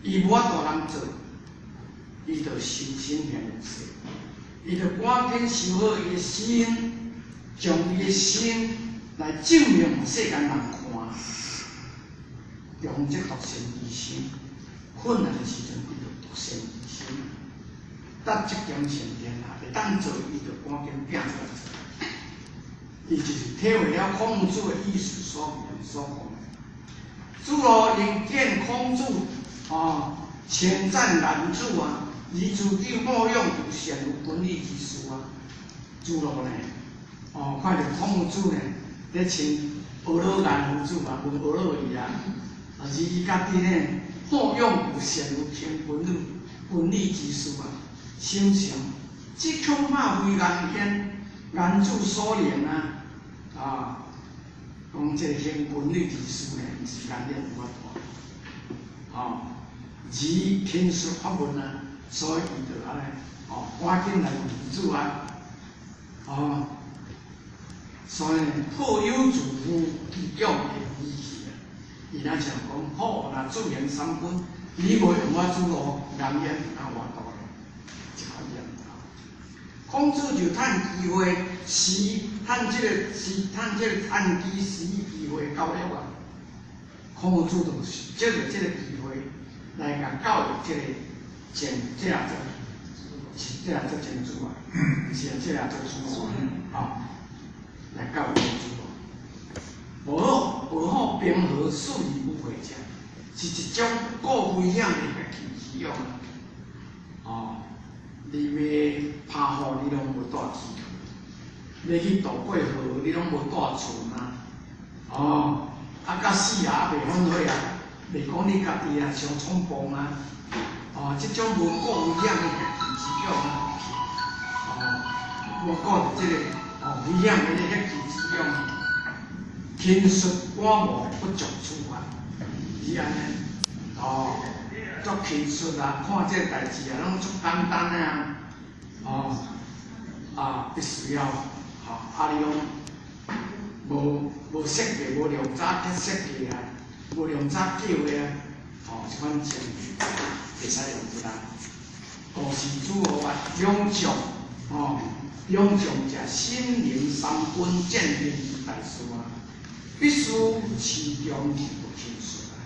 伊无法度人做，伊就修身显有势。伊就赶紧修好伊的心，将伊的心来证明予世间人看。强则独善其身，困难的时阵，伊就独善其身。达则兼善天啊，会当做，伊就赶紧拼出来做。伊就是体会了孔子的意思所言所讲的。子路因见孔子，哦，称赞颜子啊。而自己好勇有善有军旅之事啊，子路呢，哦，看著孔子呢，咧称学老颜夫子啊，问学老伊啊，啊是伊家己呢，好勇有善有行军旅军旅之事啊，心想，这恐怕非颜渊颜子所能啊，啊，讲这个行军旅之事呢，毋是颜渊有法度，哦，而轻率发问啊。所以伊就按呢，哦，赶紧来问子啊，哦，所以好友自负其勇的义气啊，伊若像讲好，若自行三军，你无用我子路，颜渊啊活度咧，这款念头。孔子就趁机会，时趁这个时趁这个趁机时机会教育啊。孔子就是借著这个机会来共教育这个。前这也做，是这也做前主啊，是啊，这也做主啊，来教育子路。无好，无好，平和恕而不悔者，是一种够危险的气息啊。哦，你欲拍雨，你拢无带雨具；欲去渡过河，你拢无带船啊。哦，啊，到死啊，袂反悔啊，袂讲你家己啊，伤冲动啊。哦，这种无顾危险的气质啊，哦，无顾著这个哦危险的遐气质啊，轻率赶冒不足处啊，伊按呢，哦，足轻率啊，看这个代志啊，拢足简单的啊，哦，啊，必须要，吼，啊，你拢无设计，无量早去设计啊，无量早叫的啊，哦，这款程序。会使用出来，故事主要啊，勇将哦，勇将者心灵三军战兵之大事啊，必须持重而不轻率啊，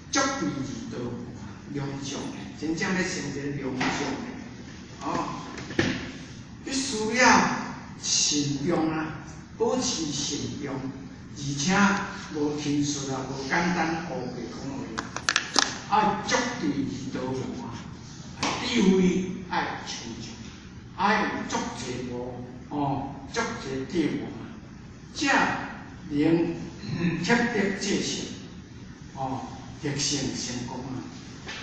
足备而道勇将的，真正欲成一个勇将的，哦，必须要慎重啊，保持慎重，而且无轻率啊，无简单乌白讲话。爱足智而道无啊，智慧爱充足，爱有足济无哦，足济计划，才能彻得这成哦，得成成功啊！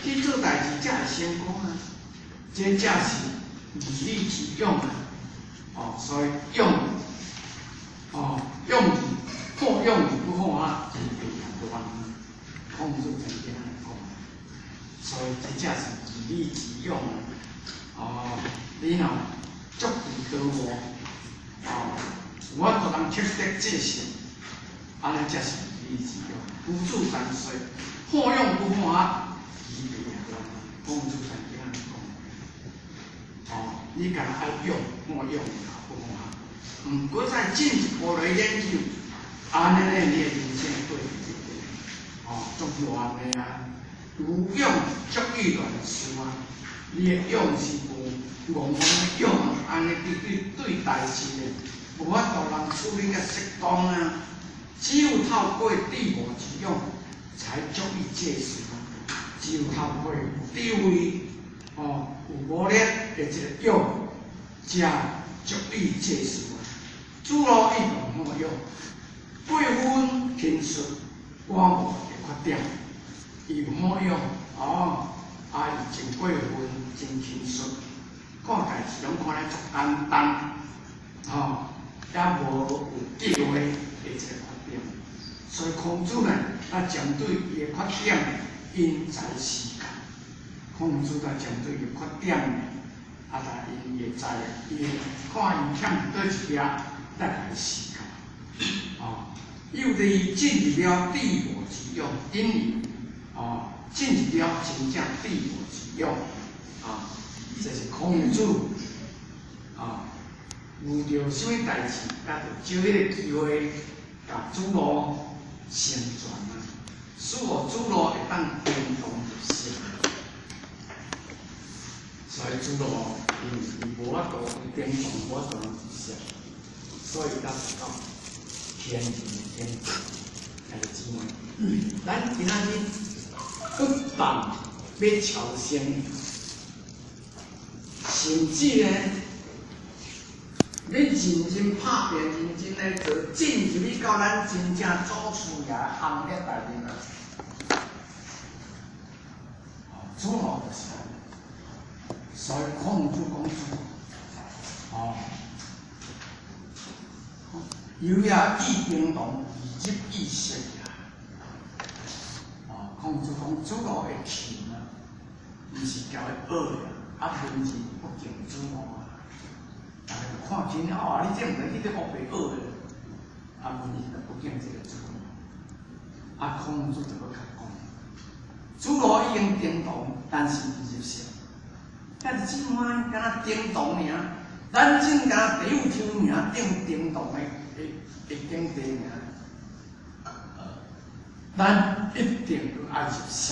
去做代志才会成功啊！这才是义理之勇啊！哦，所以勇哦，勇字好勇字不好啊，真别样多。孔子曾經按呢講，所以這才是義理之勇。哦，你若足智多謀，哦，有法度通克敵制勝，按呢才是義理之勇。夫子曾說：好勇不好俠，其必也亂。孔子曾經按呢講。哦，你敢若愛勇，好勇不好俠。毋過再進一步來研究，按呢呢，你的人生對對對，哦，足亂的啊！有勇足以亂事啊！你的勇是無戇戇的勇，按呢對對對代誌的，無法度人處理甲適當啊！只有透過智謀之勇，才足以濟事啊！只有透過有智慧，哦，有謀略的這个勇，才足以濟事啊！子路一定好勇，過分輕率，我無的缺點，伊有好勇，哦，啊，伊真過分，真輕率，看代誌攏看咧足簡單，吼，也無有計劃的這個缺點，所以孔子呢，啊，針對伊的缺點，因材施教。孔子就針對伊的缺點呢，啊，但因會知，伊會看伊欠佗一點，來共伊施教。哦，又佇進入了智謀之勇，因為哦，進入了真正智謀之勇，啊，這是孔子啊，遇著啥物代誌，啊，就藉彼个機會，共子路成全啊，使予子路會當登堂入室。所以子路因為伊無法度登堂，無法度入室，所以才達到天人天地。兄弟姊妹，咱今仔日不但欲朝聖，甚至呢，欲認真拍拼、認真來做，進入去到咱真正祖師爺行列內面啊！子路就是按呢，所以孔子講子路，哦，由也欲登堂，而入欲室也。哦，孔子講子路會勤啊，毋是交伊學的，啊，文字不敬子路啊。逐家就看清哦，你這毋知去佇烏白學的，啊，文字就不敬這个子路。啊，孔子就閣較講，子路已經登堂，但是毋入室。但是姊妹，敢若登堂爾，咱只敢若第有抽名頂登堂的境地爾，咱一定要愛入室，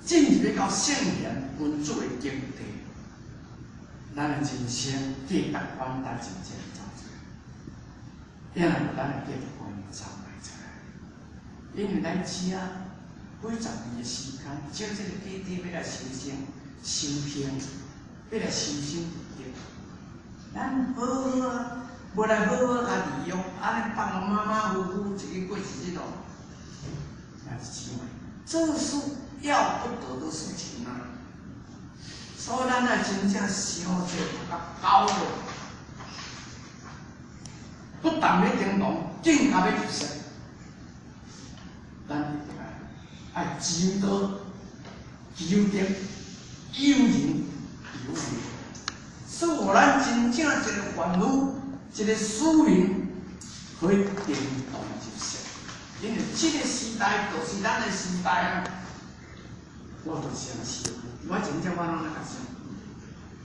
進入到聖賢君子的境地，咱的人生價值觀才真正走出來，因為咱的價值觀走袂出來，因為咱遮幾十年的時間，借這個基地欲來修身、修行，欲來修身得，咱好好啊，無來好好共利用，按呢放馬馬虎虎一个過日子咯，兄弟姊妹，這是要不得的事情啊！所以咱愛真正想這個較高的，不但欲登堂，更加欲入室。咱一定愛求道、求德、有仁有義，使予咱真正一个凡夫、一个庶民，可以登堂入室。因為這個時代就是咱的時代啊！我就是按呢想，我真正我攏按呢想。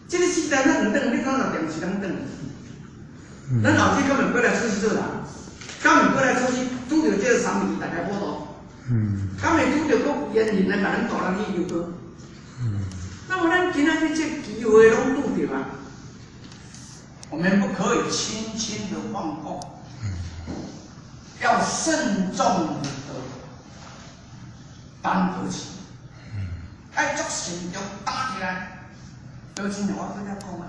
這個時代咱毋轉，你看若電視攏轉。咱後日敢會過來出去做人？敢會過來出去拄著這個三二大家普渡？敢會拄著閣有緣人來共咱帶咱去求道？那麼咱今仔日這機會攏拄著啊！我們不可以輕輕的放過，要慎重的擔得起，愛足慎重擔起來。就親像我拄才講啊，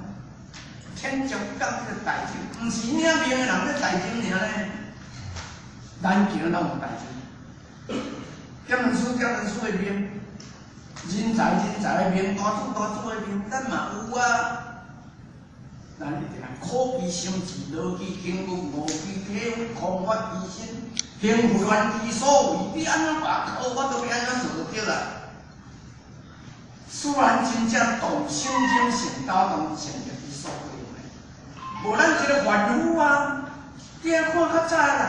天上降這個大證，毋是領命的人咧大證爾呢，咱今仔攏有大證，劍門師劍門師的命，人才人才的命，大主大主的命，咱嘛有啊。咱一定愛苦其心志，勞其筋骨，餓其體膚，空發其身，行愿之所为，你按怎把靠，我都欲按怎做就对啦。虽然真正动心经成道动成就之所为呢，无咱一个凡夫啊，你爱看较早的人，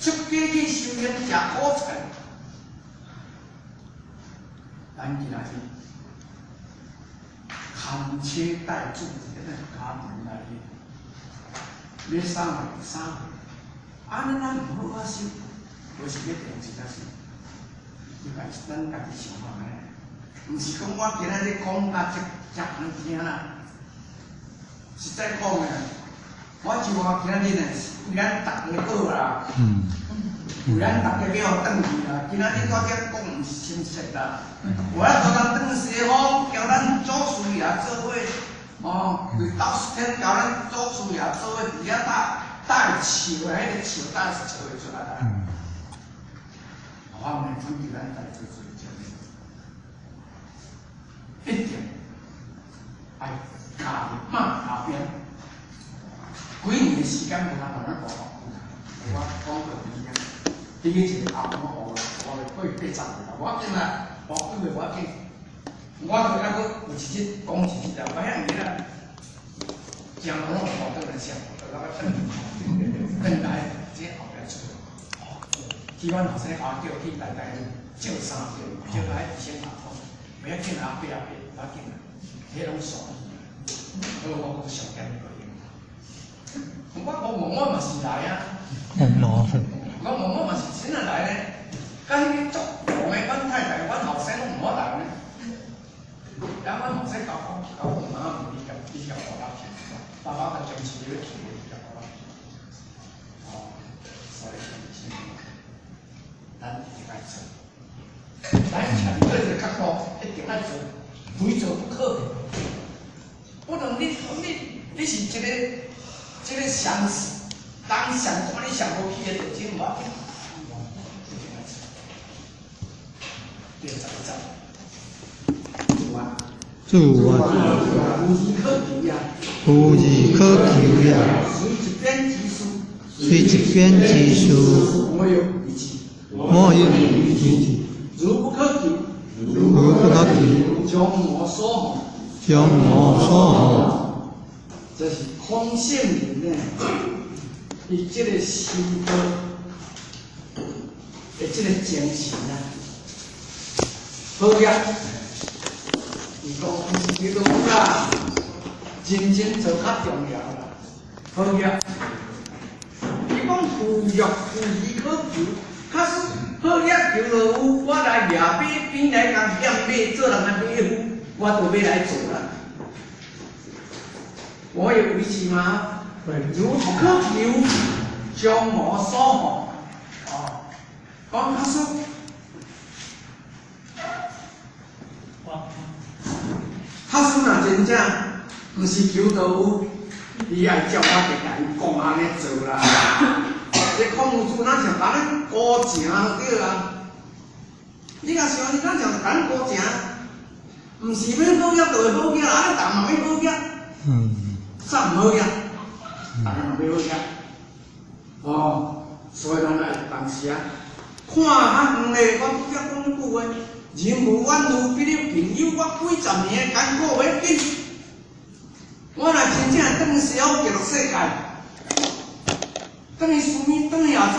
出家去修行食苦菜，咱今仔日含车带住伫咧家庭内面，要啥货有啥货，按呢咱毋好好修，无是欲定一下修，你家咱家己想看觅。毋是讲我今仔日讲甲遮遮难听啦，实在讲的，我就话今仔日呢，是为咱逐家好啦，为咱逐家欲予转去啦。今仔日我遮讲毋是心实啦，有法度通转西方，交咱祖师爷做伙，哦，伫兜四天交咱祖师爷做伙，伫遐搭搭笑的，彼个笑搭是笑会出来啦。我们转去咱家做做这个。一定爱加入马后边，几年的时间无通慢慢步我讲过你听，第一个后我学，我过80岁啦，无要紧啦，无几岁无要紧，我就抑阁有一日讲一日啦，无遐尔啦，将拢学倒来想，就咱转转来这后壁出，去阮后生阿叫去台台借衫借，借来医生阿讲。不要紧啊，阿伯阿伯，无要紧啦，彼拢傻去。好，我阁上减个用。我无问我嘛是来啊。我问我嘛是真啊来呢。甲彼个足戆的，阮太太、阮后生拢毋好来呢。然后阮后生甲我讲，甲我妈毋离甲离甲我老去，爸爸甲坚持要去，离甲我老去。哦，所以讲，咱一定爱做。咱站对一个角度，一定爱做，非做不可。不能你是一个上人上看你上无起的，就真无要紧，一定爱做。第十一节，做啊！做啊！无事可求也。无事可求也。随一边之事。随一边之事。莫有为之。莫有为之。如不可求，如不可求，将我所好，将我所好。这是空性人呢，伊这个修道的这个精神啊，好业，伊讲伊讲啦，认真做较重要啦，好业。伊讲无欲无事可求，假使好业求就有，我来掠马边来共欠马做人的马夫，我就欲来做啦。我有维持吗？如不可求，将无所好。哦，讲假使，假使若真正毋是求就有，你爱照我直共伊讲按呢做啦。这矿物主咱像共咱孤情对啊？你若想你敢像共咱孤情，毋是欲好业就会好业啦，按呢逐嘛欲好业，啥毋好业？逐个嘛欲好业。哦，所以咱爱当时啊，看较远咧，我拄则讲彼句话，人无远虑，必有近忧。我几十年的艰苦无要紧，我若真正转西方极乐世界。转去寺庙，转去也做，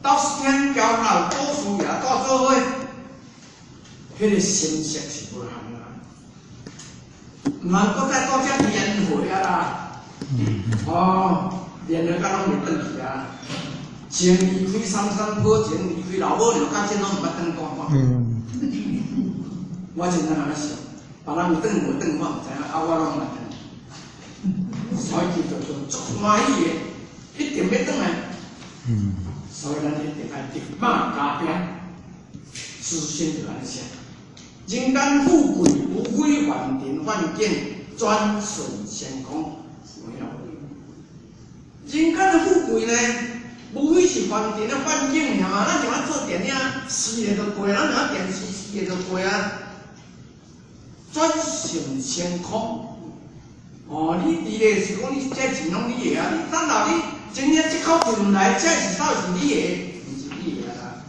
到时天交老祖师爷带做伙，彼个心色是无仝啊。毋通阁再倒遮连回啊啦！哦，连回到拢袂转去啊！情离开三山坡，情离开老母娘，到这拢毋捌转过。我真正按呢想，别人有转无转，我毋知影，啊，我拢毋捌转。所以就做足欢喜的。一定欲转来，所以咱一定爱立马加鞭，思想就按呢写。人间富贵，无非凡尘幻境，转瞬成空。有影无？人间的富贵呢，无非是凡尘的幻境尔嘛。咱像按做电影，视下就过，咱像按电视视下就过啊。转瞬成空。哦，你伫咧是讲你这钱拢你的啊，你等下你真正這口氣毋來，這是到底是你的，毋是你的啊！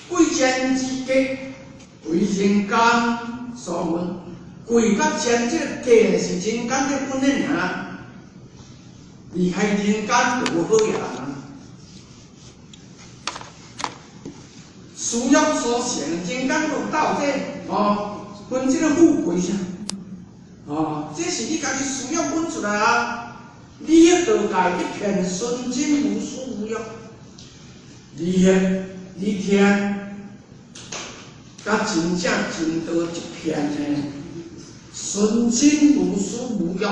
貴賤之格，為人間所分。貴佮賤這個格是人間咧分的爾，離開人間就無好嘢人啊！私欲所成，人間有鬥這哦，分這個富貴啥？哦，這是你家己私欲分出來啊！利益道界一片純真無私無欲，利益利天，佮真正真道一片的純真無私無欲，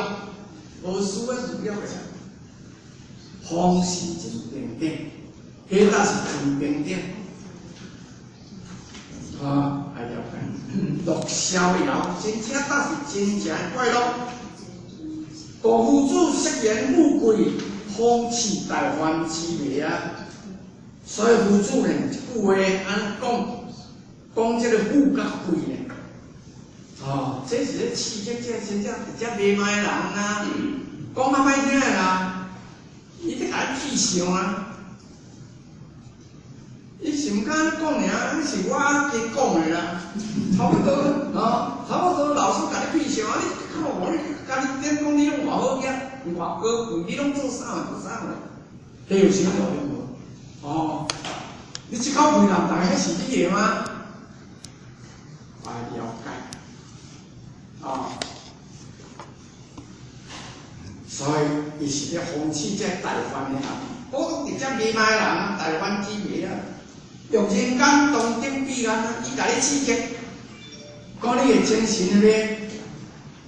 無私的無欲的，方是真平等，彼搭是真平等。啊，愛了解，樂逍遙，真正搭是真正快樂。大夫子飾言富貴，風刺大患之迷啊！所以夫子呢，一句話按呢講，講這個富佮貴呢，哦，這是咧刺激這真正直接賣賣的人啊，講較歹聽的啦，伊咧共你氣笑啊！伊是毋敢按呢講爾，是我加講的啦，差不多，哦，差不多老師共你氣笑啊！你看我，你共你點講，你攏偌好額，偌高貴，你攏做啥嘛？做啥嘛？彼有啥道理無？哦，你這口氣人，大家彼是你的嗎？愛了解，哦，所以伊是咧諷刺這大凡的人，普通直接賣賣的人，大凡之迷啊！用人間當頂彼岸啊，伊共你刺激，講你的精神咧，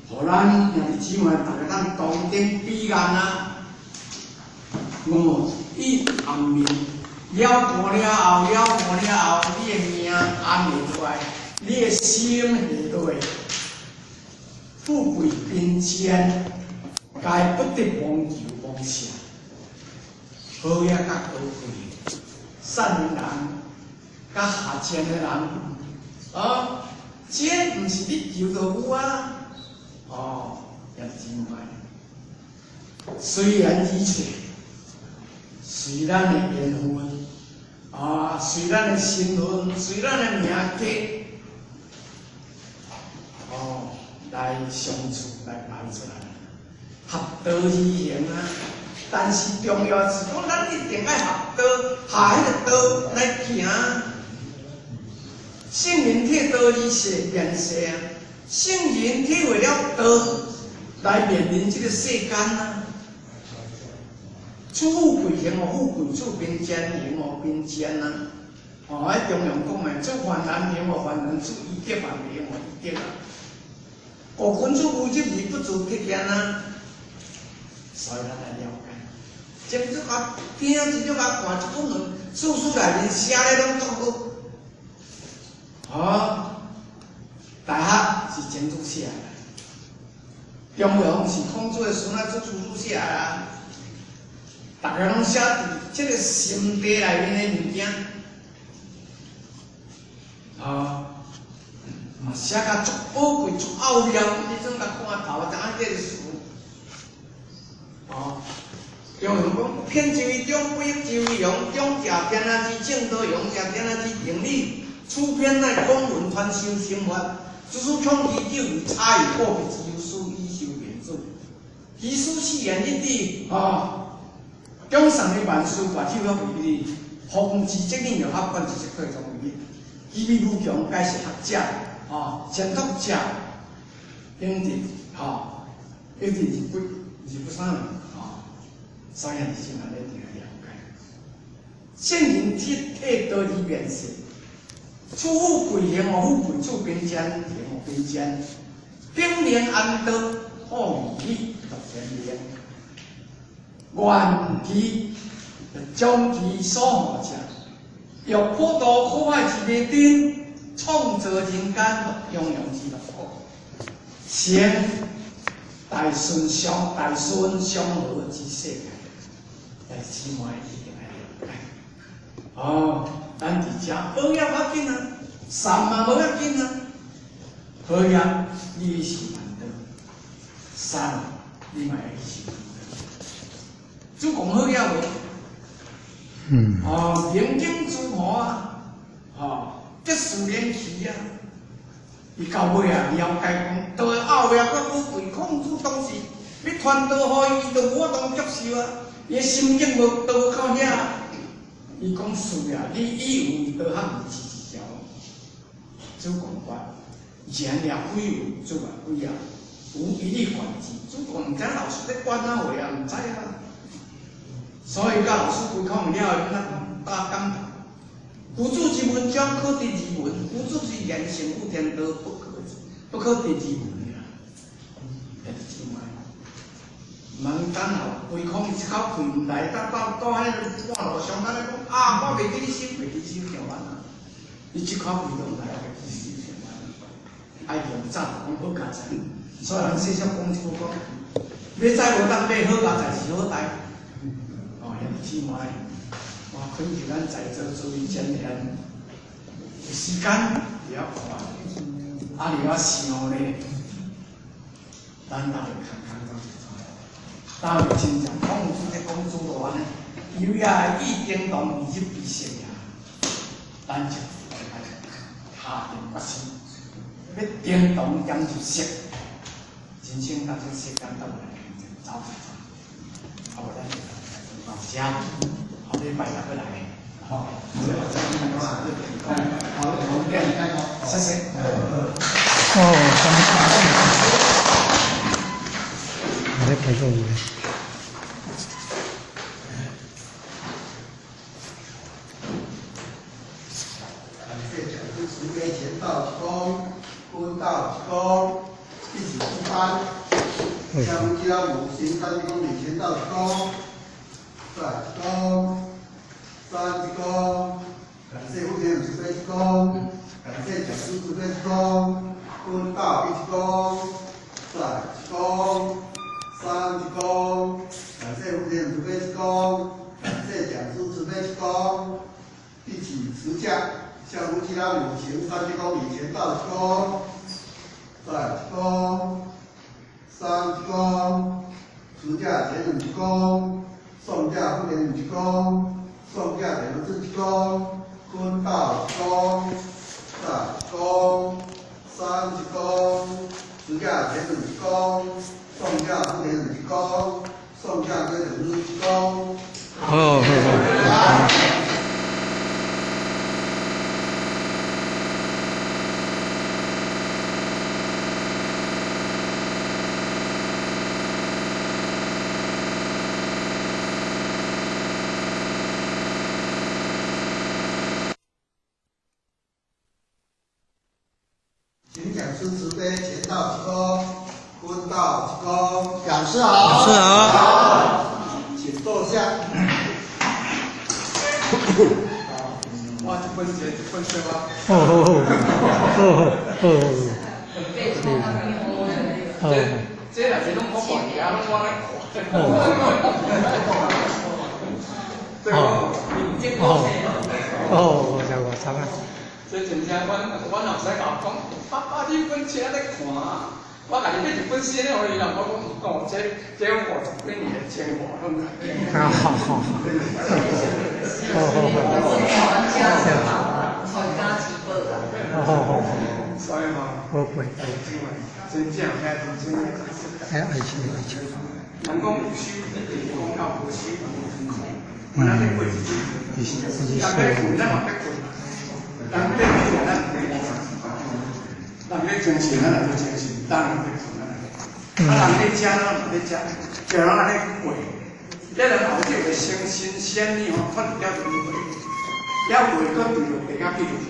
予咱兄弟姊妹逐个當當頂彼岸啊！五以暗面了悟了後，了悟了後，你的命安會落來，你的心會落來，富貴貧賤，皆不得妄求妄想。好業佮高貴，善的人佮下賤的人，哦，這毋是你求就有啊，哦，也真歹。隨緣而處，隨咱的緣分，啊，隨咱的身份，隨咱的名格，哦，來相處，來排出來，合道而行啊。但是重要是講，咱一定愛合道，下彼个道來行。聖人體道而世便世啊，聖人體會了道來面臨這個世間啊。處富貴行予富貴，處貧賤行予貧賤啊。哦，喺中庸講的，處患難行予患難，處威德嘛行予威德啊。故君子無入而不自得焉啊。所以咱來了解。真足較聽，真足較看這本論，書書內面寫咧攏足好。哦，大學是曾子寫的，中庸是孔子的孫仔子朱子寫的啊。逐个攏寫佇這個心地內面的物件，哦，嘛寫甲足寶貴、足奧妙，你總共看頭，知影這個詞。哦，中庸講，偏之為中，不一之為庸。中者天下之正道，庸者天下之定理。此篇乃孔文傳修心法，只是創其久而差異個別之有所以修言子。其書四言一致，哦，獎賞的萬事萬手遐為你，方知責任又合管知識對中為你，其味無窮，皆是學者，哦，前讀者，應佇，吼，一定是不，是不啥物，吼，所以是按呢一定要了解。聖人體道而面世，處富貴行予富貴，處貧賤行予貧賤。秉靈安道，好義理，樂天命。願其將其所好者，欲普度苦海之迷燈，創造人間樂洋洋之樂土，成大順相大順相和之世界。來姊妹一定愛了解。哦，咱佇遮好業無要緊啊，善嘛無要緊啊，好業你是難得，善你嘛會是難得。主公好了無？哦，明鏡諸魔啊，哦，這自然去啊。伊到尾啊，了解講，到後尾閣寶貴，孔子當時欲傳道予伊，伊都無法度接受啊。伊心境無到到遐，伊講是啊，你以為道學是一條，主公話，言了鬼有，主啊鬼啊，無一力管之。主公毋知老師咧管哪話啊，毋知啊。所以甲老師開講了後，咱大感嘆。夫子之文章可得而聞，夫子之言行有天道，不可得而聞啊！兄弟姊妹，毋通等候開講一口氣毋來，等到到彼個半路上，咱咧講啊，我袂記你收，袂記收就完啊！你這口氣都毋來，袂記收就完啊！愛用早講好佳哉，所以人世上講一句講，買菜無當買好佳哉是好代。哦，兄弟姊妹。我懇求咱在座諸位前賢，有時間就要看，啊，就要想咧，咱大家看看到一大家真正孔子咧讲诸罗安尼，有也意叮当而入彼色也，咱就来下定決心，欲叮當兼入色，人生到這世間到來走一走，啊，無咱就到遮。後禮拜又閣來，好，好，謝謝。哦，三我咧拍照咧。感謝講師慈悲前道一躬，坤道一躬，一起出班。向家五行三公里前道一躬，再一躬。三鞠躬，感謝福田慈悲一躬，感謝講師慈悲一躬，坤道一鞠躬，再一躬，三鞠躬，感謝福田慈悲一躬，感謝講師慈悲一躬，一起持架，向夫妻拉五行三鞠躬，禮前道一躬，再一躬，三鞠躬，持架前五鞠躬，送架福田五鞠躬。送架两字一躬，坤道一躬，再一躬，三一躬，持架前两一躬，送架福田两一躬，送架归两字一躬。好，好，好。請講師慈悲前道一躬，坤道一躬，講師好。講師好。請坐下。我這本書，這本書啊。哦哦哦哦。這若是攏我看，其他攏我咧看。哦。哦。哦，55啊。這真正，阮後生共我講，爸爸，你本冊咧看，我家己買一本書咧，予伊啦。我講，哦，這50幾年的精華攏在。啊，好好好。好好好。傳家之寶啊！好好好。所以吼，寶貝。真正遐真正。哎，愛笑愛笑。人講有修一定講到無修空。咱咧過一日，人欲睏，咱嘛欲睏。人欲睡，咱欲睡。人欲精神，咱也欲精神；人欲睏，咱也睏。啊，人欲食，咱嘛欲食；食人安尼過，這人後底有個生新鮮你吼脫離了輪迴，猶袂閣坠落地獄去輪迴。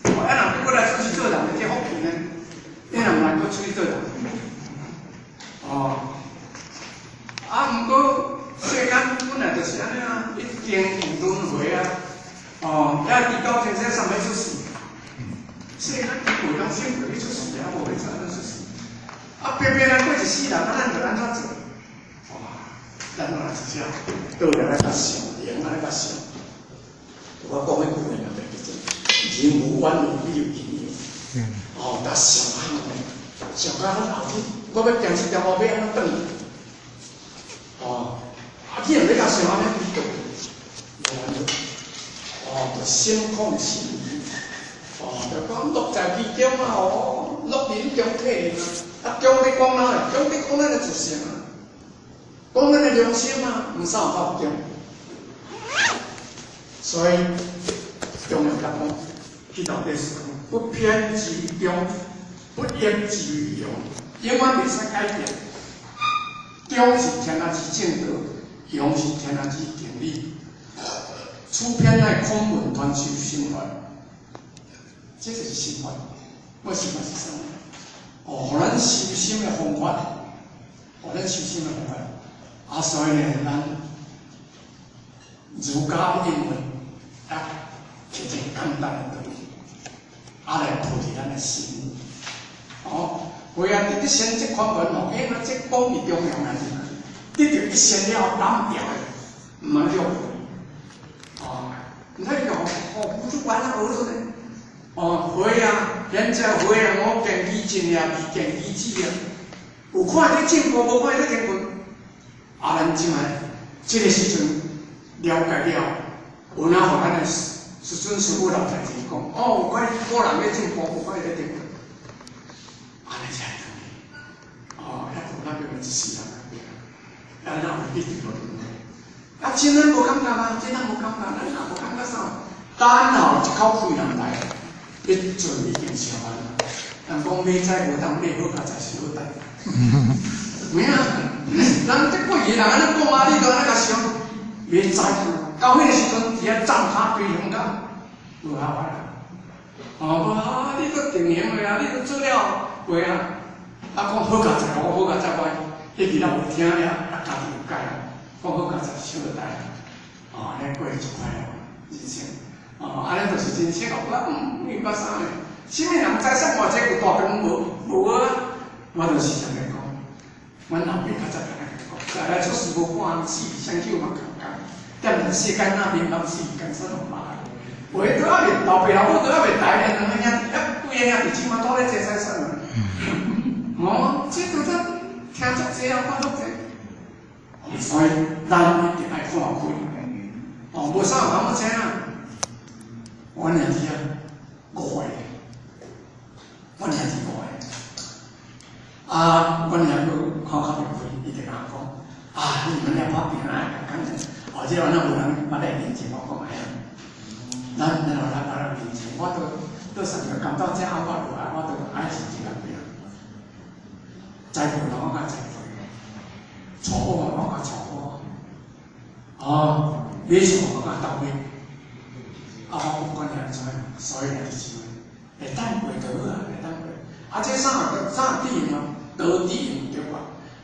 哦，啊，若閣來出世做人的這福氣呢？你若毋來閣出去做人？哦，啊，毋過世間本來就是按呢啊，一定有輪迴啊。哦，遐地高天生上欲出世，世間伊袂當先袂去出世啊，無欲出按怎出世？啊，偏偏來過一世人，啊，咱就按怎做？哇，咱攏來一只倒來來較上靈，安尼較上。我講彼句話嘛，就叫做人無完人，必有余力。哦，甲想啊，想到咱後日，我欲行這條路，欲按怎轉去？哦，啊，這既然欲共想按呢，伊就无安怎，哦，就心曠神怡，哦，就講樂在其中啊，哦，樂臨中體啊，啊，中咧講哪？中咧講咱的自性啊，講咱的良心啊，毋使有法中。所以重要甲講，去到底是講不偏執於中，不偏執於陽，永遠袂使改變。中是天下之正道，陽是天下之定理。此篇乃孔門傳授心法，這就是心法。我心法是啥物？哦，予咱修心的方法，予咱修心的方法。啊，所以呢，咱儒家認為啊，摕一個簡單的道理，啊來抱佇咱的心。哦，會啊，得先這款文哦，欸，這講是中庸啊，得著一生了後斬掉的，毋通了。哦，毋使講哦，不出完了學出呢。哦，會啊，現在會啊，我見其真啊，未見其止啊。有看咧進步，無看咧停步。啊，咱這擺這個時陣了解了，有哪予咱的師尊師母老在前講，哦，有看古人咧進步，無看咧停步。按呢才會轉去。哦，抑無咱變一世人啊，變啊，咱有得著落輪迴。啊，真咱無感覺啊，真咱無感覺，咱也無感覺啥。等候一口氣人來，彼陣已經燒完。人講馬仔無當馬好佳哉是好代。有影？人這過去人按呢講啊，你都按呢共想。馬仔到彼個時陣，佇遐站下對雄甲，無效啊！哦，無啊，你都定型的啊，你都做了袂啊？啊，講好佳哉，我好佳哉，我彼期咱有聽了，啊，家己有改啊。講好佳哉是好代，哦，按呢過足快樂人生。哦，按呢就是人生哦，我明白啥呢？啥物人知啥偌濟有大朋無？無啊！我就是按呢講，阮老爸較早按呢講，再來出事無半死，雙手嘛共共，踮世間那邊人死，甘心落來。有的都猶未老爸老母都猶未來呢，兩個兄弟啊，幾个兄弟這馬都咧坐在上啊。哦，這都在聽足濟啊，看足濟。所以咱一定愛看開。哦，無啥有感覺知啊。我兄弟啊，五個，我兄弟五個。啊，阮兄閣看較袂開，伊就共我講：啊，你們倆拍拼啊，講哦，這我若無人捌來面前，我講哎呀，咱咱來來面前，我都都實在感到這暗我落來，我都愛是這個病。栽培我較栽培，錯誤我較錯誤，哦，買錯我較斗買，啊，我不管你按怎，所以就是會當過就好啊，會當過。啊，這三個三個點啊，道理毋對啊。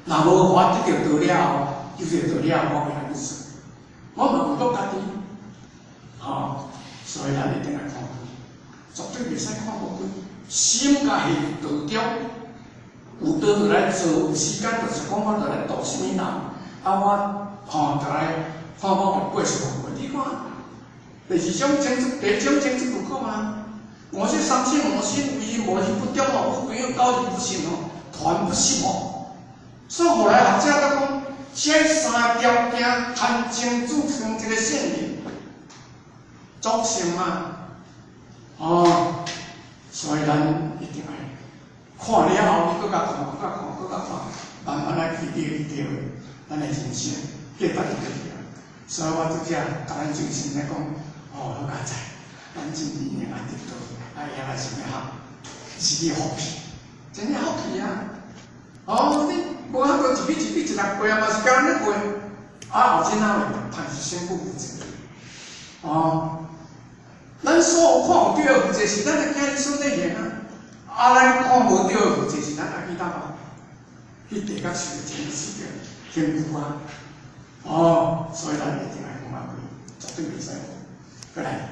若無我得著道了後，就是道了後，我會按怎算？我嘛有講家己，吼，所以咱一定愛看開，絕對袂使看無開。心共繫道中，有道就來做，有時間就是講我就來度啥物人，啊我吼就來看我會過數無過？你看，第二章清楚，第一章清楚有講啊。我是三性無心，為無而不中哦，不朋友交而不信哦，團不信哦。所以後來學者才講，這三個條件含情組成一個聖人，組成啊，哦，所以咱一定愛看了後，你閣共看，閣共看，閣共看，慢慢來去對去對，咱的人生價值就對了。所以我拄才共咱眾生來講，哦，好佳哉，咱真正會得到，啊，遐個啥物哈，是你福氣，真正福氣啊！哦，你無法度一筆一筆一六過啊，嘛是敢若咧過，啊後真仔會歹是身不負責。哦，咱所有看有對的負責是咱的囝兒孫咧行啊，啊咱看無對的負責是咱愛去倒啊，去地甲樹的前世的天賦啊。哦，所以咱一定愛看開，絕對袂使過來。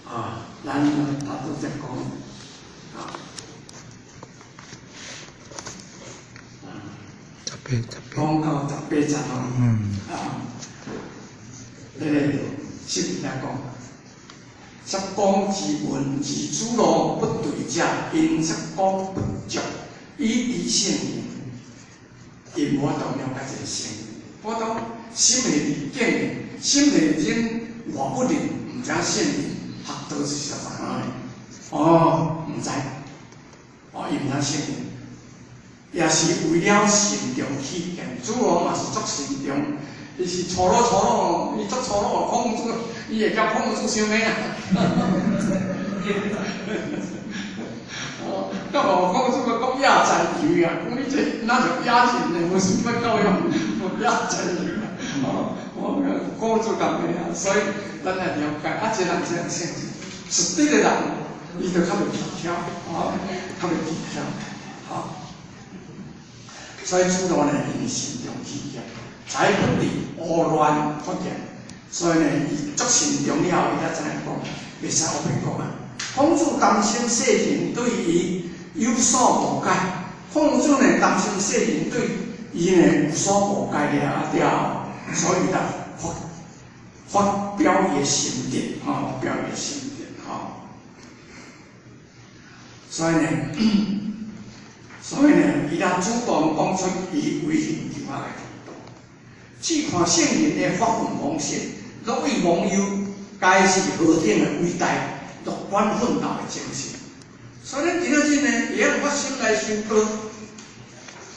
啊，咱頭拄則講啊。講到18節吼，啊，這個釋來講，十光之文之主路不對者，因十光不足，以知聖人，伊無法度了解這個聖人。普通心會離見的，心會忍外不認，毋知影聖人學道是啥物呢？哦，毋知，哦，伊毋知聖人，也是為了慎重起見，主要嘛是足慎重，伊是粗魯粗魯，伊足粗魯，孔子，伊會甲孔子相罵啊。哦，甲無孔子閣講野菜油啊，講你這哪像野人呢？無啥物教養，野菜油啊！哦，我孔子共罵啊，所以咱來了解，啊，這人這樣性質，實質的人，伊就較袂技巧，哦，較袂技巧，好。所以主要呢，伊慎重起見，才不致胡亂發言。所以呢，伊足慎重了後，伊才知影講，袂使烏白講啊。孔子擔心世人對伊有所誤解，孔子呢擔心世人對伊呢有所誤解了了，所以才發發表伊的心得，吼，發表伊的心得，吼。所以呢，所以呢，伊才主動講出伊為人求學的態度。試看聖人的發問方式，樂於忘憂，該是何等的偉大、樂觀奮鬥的精神。所以咱今仔日呢，會曉發心來修道，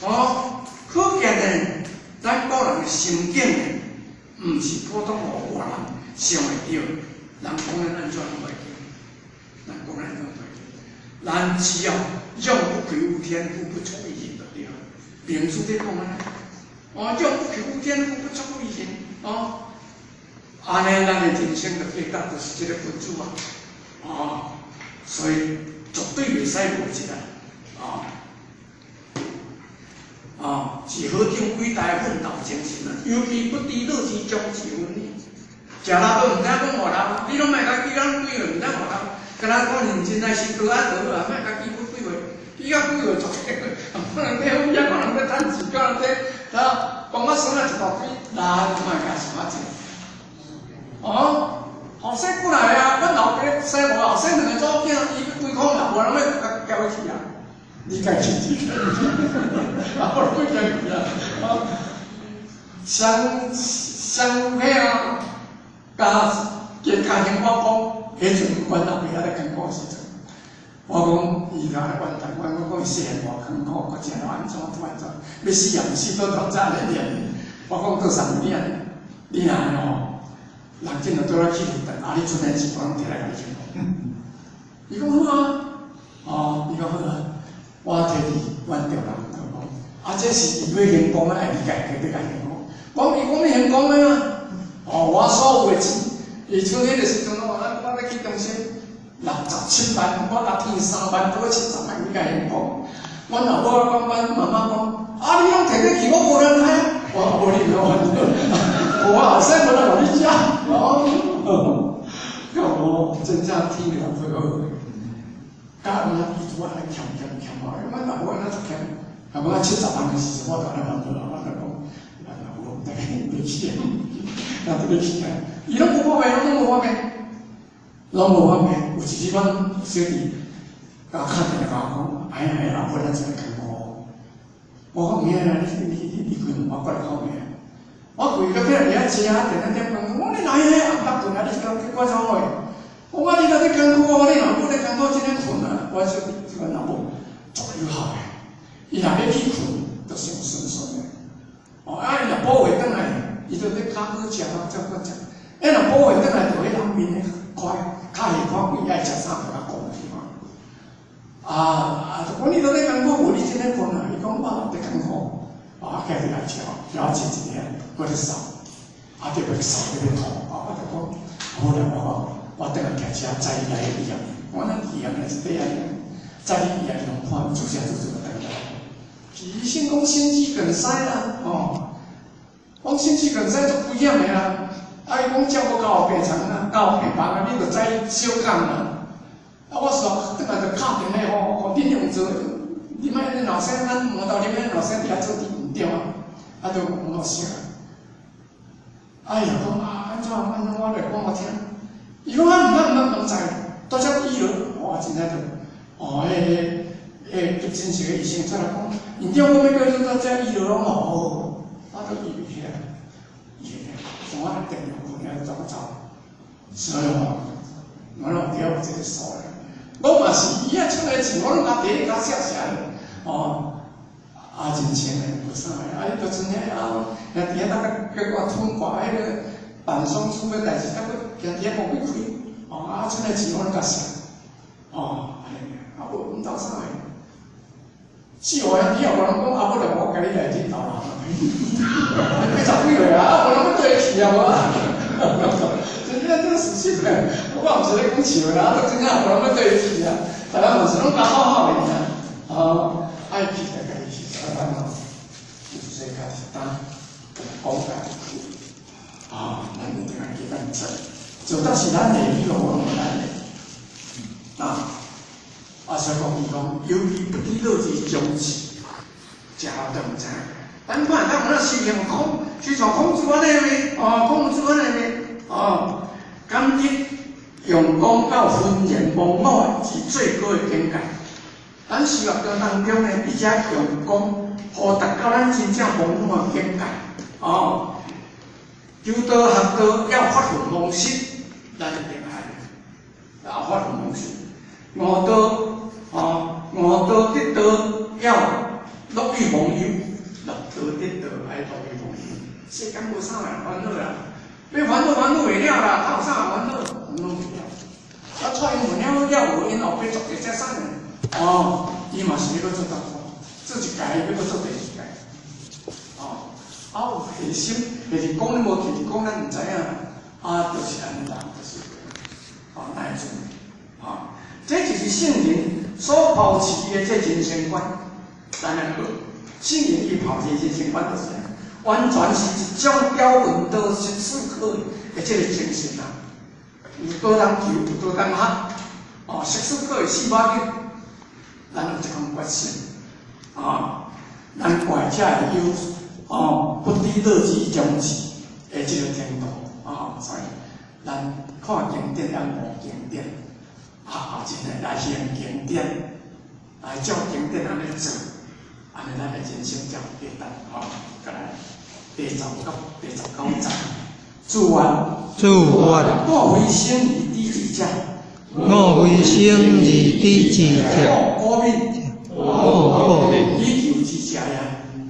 哦，可見呢，咱古人的心境呢，毋是普通予外人想會著。人講咱按怎攏袂記，人講咱按怎袂記。咱只要勇不愧於天，富不出於人就對了。明書咧講按呢，哦，勇不愧於天，富不出於人，哦，按呢，咱的人生就過甲就是這個君子啊，哦，所以絕對袂使無一啊，哦，哦，是何等偉大的奮鬥精神啊！尤其不知樂之終是分呢。食力都毋知影講偌老，你攏莫共記咱幾歲，毋知偌老。敢若講認真來修道啊，就好啊，莫共記阮幾歲，記到幾歲足濟，可能咧，也可能咧趁錢，可能咧，啊，講我孫仔一大堆，咱莫共想啊濟。哦，後生過來啊，阮老爸生無後生兩个查某囝，伊規空也無人欲共交去啊。你家去，你家去，啊，無人欲交去啊。啊，相相彼啊，加加家庭我講，彼陣阮老爸還咧艱苦時陣，我講伊若來怨嘆，我講伊細漢偌艱苦，閣食了按怎怎按怎，欲死也毋死，倒頭早咧念。我講倒送你按呢，你若吼，人真若倒來去負擔，啊，你剩的錢我攏摕來共你辛苦。伊講好啊，哦，伊講好啊，我提佇阮丈人就講，啊，這是伊欲成功的，愛你家己欲共成功。講伊講欲成功的啊，哦，我所有的錢，伊像彼个時陣哦，咱我欲去中心67萬，我共添3萬，多70萬去共成功。阮老母講，阮媽媽講，啊，你攏摕得去，我無人來啊，我無你無無後生無人予你食，哦，哦，真正天老父好。教阮伊拄仔咧欠欠欠啊，阮老母按呢足欠，啊，我70萬的時陣，我就按呢煩惱，我就講，啊，老母毋知欲去啊，啊，欲去啊，伊攏無法變，攏無法變，攏無法變。有一日，阮小弟共我敲電話共我講，哎呀哎呀，阿母咱真艱苦。我講毋免啊，你你你你開門，我過來口命。我規個起來佇遐食，電仔店講，我講你哪會暗晡睏啊？你是講去掛怎話？我講你若咧艱苦，你老母咧艱苦，真咧睏啊！我小弟這個老母足友好的，伊若欲去睏，就上順順的。哦，啊，伊若補會轉來，伊就咧較好食啊，照顧食。啊，若補會轉來，就彼人面咧快，較下看鬼愛食啥就較講去嘛。啊啊！就講你都咧艱苦，無你真咧睏啊！伊講我咧艱苦，啊，家己來食，了食一下，閣咧瘦，啊，就欲瘦就欲吐，啊，我就講好啦，我講。我轉來騎車載你來醫院，我咱醫院是底下，載你醫院用看注射注射就轉來。醫生講心肌梗塞啦，哦，講心肌梗塞足危險的啦。啊，伊講照無到病床啊，到病房啊，你就知小工啦。啊，我煞轉來就敲電話予恁用做，你莫恁老生，咱無道你莫老生佇遐做佇毋對啊，啊，就講好笑。哎呀，講啊，按怎按怎，我來講我聽。伊講啊，毋免毋免毋知，拄則醫落，我真正就，哦，彼个彼个急診室的醫生出來講，院長我欲叫你拄則醫落攏好，我都醫袂起來。我定用可能怎走，所以吼，我拢伫有这个数量。我嘛是伊啊出来钱，我拢共第一较谢谢哦，啊真清的无啥个，啊伊就真遐啊，兄弟仔逐个叫我通挂彼个办丧事的代志，抑阁兄弟仔无去开，哦啊出来钱我拢共谢，哦，按呢尔，啊无毋知啥个。四号兄弟也无人讲，啊，无就我共你来恁兜啦。80几岁啊，啊，无人欲缀去啊，无啊。真正这事实的，我毋是咧讲笑啦，啊，真正无人欲缀去啊，大家嘛是拢共好好的尔，哦，爱去就家己去，所以咱吼，有世界是当讲家己去，啊，咱一定爱加减做，做得是咱的，你无拢咱的，啊。啊，所以讲伊讲，犹豫不知乐之将至，食都毋知。咱看咱有哪修行孔，师像孔子按呢袂？哦，孔子按呢袂？哦，感得用功到浑然忘我是最高的境界。咱修学道当中呢，伫遮用功，予达到咱真正忘我的境界。哦，求道学道要发奋忘失，咱一定爱，要发奋忘失。悟道，哦，悟道得道要乐于忘忧，乐道得道爱乐于忘忧。世间无啥个烦恼啦，欲烦恼烦恼袂了啦，还有啥烦恼？烦恼袂了。啊，蔡英文了了无，𪜶后壁做一只啥呢？哦，伊嘛是欲阁做总统，做一届欲阁做第二届。哦，啊有下心，就是讲你无提讲，咱毋知影。啊，就是按呢人，就是，哦，哪会做？哦。这就是圣人所抱持的这人生观，咱来学。圣人伊抱持人生观就是按呢，完全是一种表文道实思考的这个精神啊。有道通求，有道通学，哦，识思考的四把紧，咱有这款决心，啊，难怪才会有哦，不知乐之将至的这个程度啊，所以咱看经典，咱悟经典。啊，真的来行经典，来照经典按呢做，按呢咱的人生才有价值吼。过来，第19节，自愿，自愿。我为生而知之者，我为生而知之者，恶果悯，恶果以求之者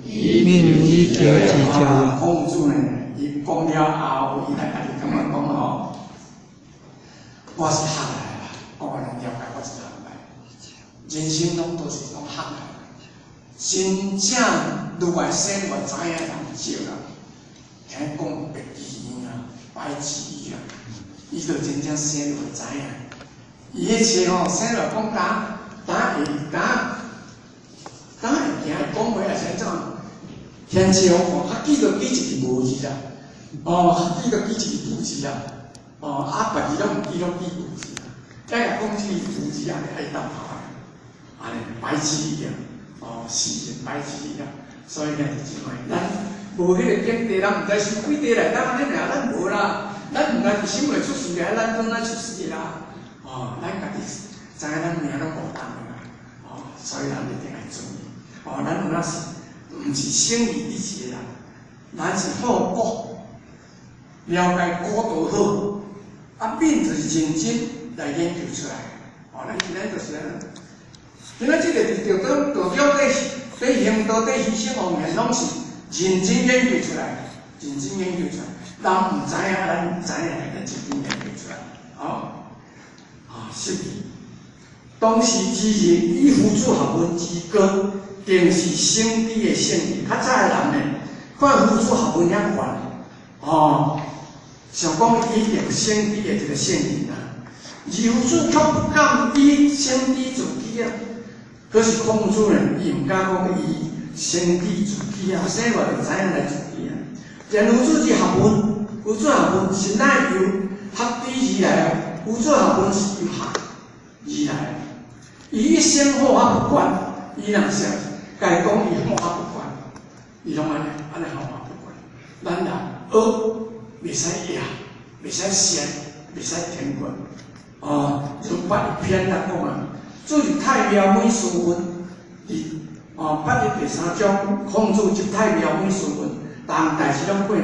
也，悯以求之者也。孔子呢，伊讲了后，伊来家己感觉讲吼，我是学来啦，我能了解我是学来，人生拢都是拢学来，真正愈来生越知影人少啦，听讲白基因啊，白基因啊，伊就真正生就会知影。伊彼册吼生落讲敢敢会敢敢会行会讲话，抑是按怎？现象吼，较记就记一个无字啦，哦，较记就记一个无字啦，哦，啊，别字拢毋记，拢记无字啦。咱若讲这个无字啊，爱当头啊，按呢白痴一样，哦，是白痴一样。所以呢，就是这款，咱无彼个境地，人毋知收几块来，咱按呢尔，咱无啦，咱毋知是想袂出事的，咱总咱出事啦。哦，咱家己知影咱命拢无当的啦，哦，所以咱一定爱注意。哦，咱有哪是？毋是生而知之的人，咱是好果，了解果道好，啊，悯就是认真来研究出来。哦，咱今仔就是按呢。今仔这个伫道中道中伫伫行道伫牺牲方面，拢是认真研究出来，认真研究出来。人毋知影，咱知影来认真研究出来。哦，啊，是。当时之日，以夫子学问之高。定是生知的圣义。较早的人呢，看夫子学问遐悬，哦，想讲伊定生知的一个圣人啊。而夫子却不敢以生知自己啊。可是孔子呢，伊毋敢讲伊生知自己啊，生落就知影来自己啊。然夫子之学问，夫子学问是乃由学知而来的，夫子学问是由学而来的。伊一生好啊不管，伊若是。家讲伊好啊不管，伊拢按呢按呢好啊不管。咱人学袂使野，袂使善，袂使停过。哦，就八一篇来讲啊，做入太庙每书问，伫哦八一第三章，孔子入太庙每书问，逐项代志拢过问。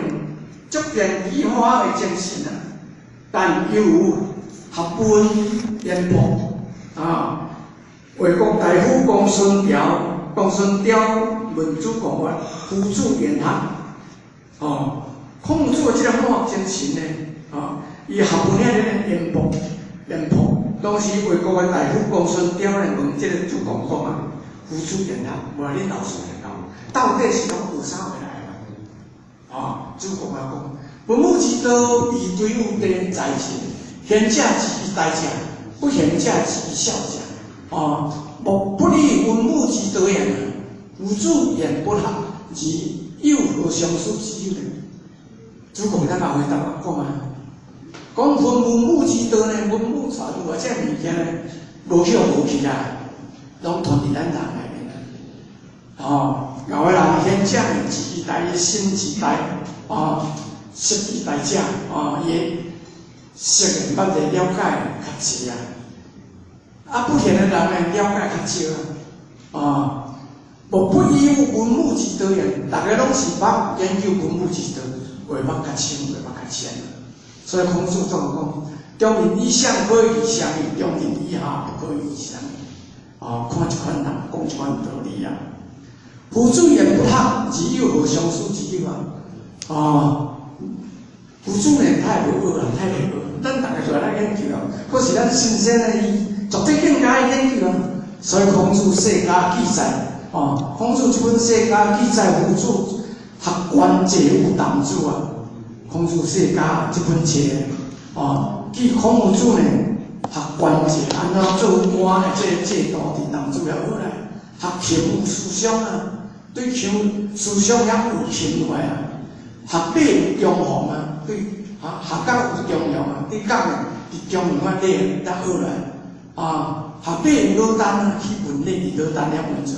足见其好学的精神啊，但犹有学问渊博啊。魏国大夫公孙侨，公孙侨问子贡曰：“夫子言学。”哦，孔子的这个好学精神呢，哦，伊学问遐尔渊博渊博。当时魏国的大夫公孙侨呢，问这个子贡讲啊：“夫子言学，无恁老师来教，到底是拢学啥物来的？”哦，子贡啊讲：“文武之道，以对有地在前，贤者之于大者，不贤者之于小者。哦，莫不以文武之道也。夫子言不学，而有何相思之有呢？”子贡咱嘛回答我讲啊，讲分文武之道呢，文武传有啊，这物件呢，无去无去啊，拢存伫咱人内面啊。哦，后个人贤者呢，之大，心之大，哦，识之大者，哦，伊识的捌的了解较济啊。啊，不贤的人呢，了解较少啊。哦，无不以文武之道也，逐家拢是捌研究文武之道，话捌较深，话捌较浅。所以孔子总讲：中人以上可以相异，中人以下不可以相异。哦，看一款人讲一款道理啊。夫子言不学，而有何相思之有啊？哦，夫子呢太无学啊，太无学。咱逐家就来研究啊，可是咱先生呢，伊绝对更加爱研究啊。所以孔子世家记载，哦，孔子这本世家记载夫子学官济有童子啊。孔子世家这本册，哦，记孔夫子呢学官济按怎做官的这个制度，伫童子遐学来，学勤思想啊，对勤思想遐有情怀啊，学礼有中弘啊，对学学教有中用啊，对教呢伫中弘啊礼才学来，啊，学礼有老单啊，去问礼伫老单遐问出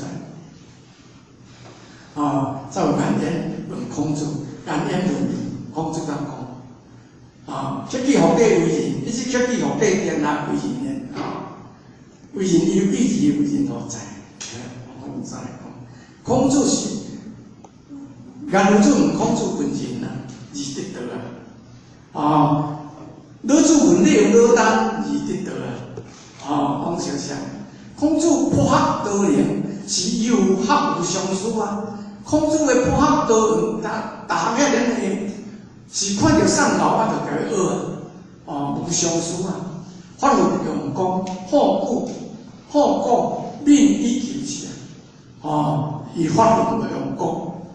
来，啊，再有颜渊问孔子，颜渊问孔子怎讲？啊，克己复礼为仁，你是克己复礼天下为仁呢？啊，为仁有意义，为仁何在？我毋知讲，孔子是颜夫子问孔子问仁啊，而得道啊。啊，老子问礼有老单而得道啊。啊，讲相像，孔子博学多能，是有学有相思啊。孔子的博学多能，大大学遐尔的。是看著送老啊，就共伊学啊，哦，无相思啊。发奋用功，好古好古，敏以求是啊。哦，伊发奋用功，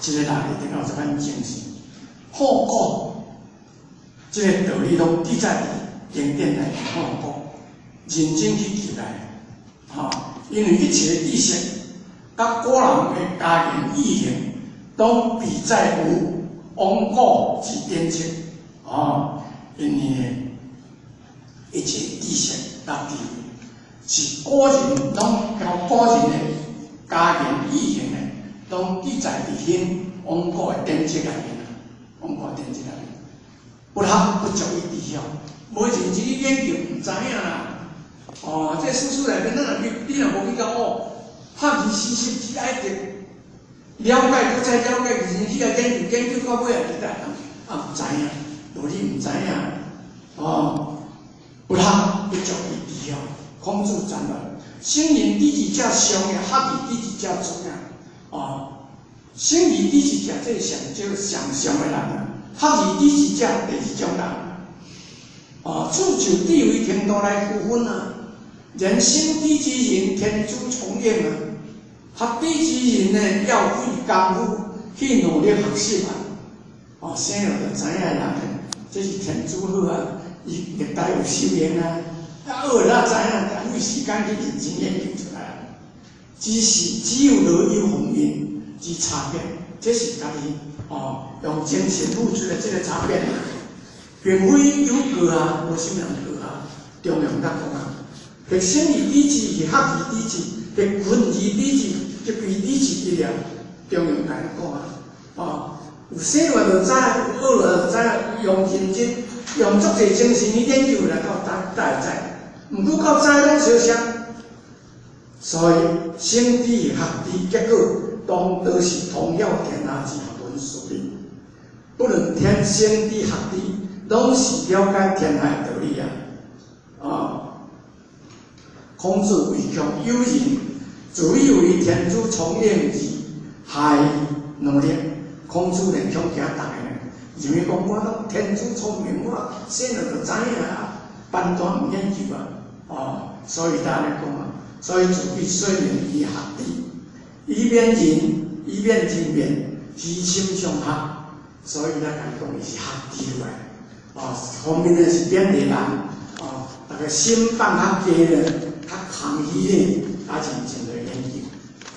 一个人一定要有这款精神。好古，这个道理拢记载伫经典内面。好古，认真去记来，吼，因为一切知识，佮古人的家言语行，拢记载有往古之典籍，哦，因为一切知识佮智慧，是古人拢交古人的家言语行的，拢记载伫彼往古的典籍内面啊，往古典籍内面，不学不足以知晓，无认真去研究，毋知影啦。哦，这史书内面，咱若去，你若无去甲学，学而时习之爱得。了解，阁再了解，认真去共研究，研究到尾啊，你才啊毋知影，无你毋知影，哦，不学不足以知晓。孔子赞曰：圣人知之者上也，学而知之者尊啊。哦，圣而知之者，这是上少上上的人啊。学而知之者，第二种人。哦，此就智慧程度来区分啊。人生知之人，天资聪颖啊。学知之人呢，要费功夫去努力学习啊。哦，生落就知影的人，这是天资好啊，伊历代有修行啊。啊，学了知影，费时间去认真研究出来啊。只是只有乐有逢迎之差别，这是家己哦用精神付出的这个差别，并非有过啊，无啥物人过啊。中庸甲讲啊，或生而知之，或学而知之，或群而知之，即非知之一了。中庸共讲啊，哦，有生落就知，有学落就知，用认真，用足济精神去研究来到才会知。毋过到知拢相像，所以生知学知结果，当都是通晓天下之学问事理。不論天生智學智，攏是了解天下道理啊！啊，孔子唯恐有人自以為天資聰穎而害能力，孔子呢恐驚逐个呢，認為講我攏天資聰明，我生來就知影啊，班段毋研究啊，哦，所以他按呢講啊，所以自己說明伊學智，以免人，以免人面，虛心相學，所以咱共伊講伊是學智來，哦，方面呢是勉勵人，哦，逐个心放較低咧，較空虛咧，啊認真來研究，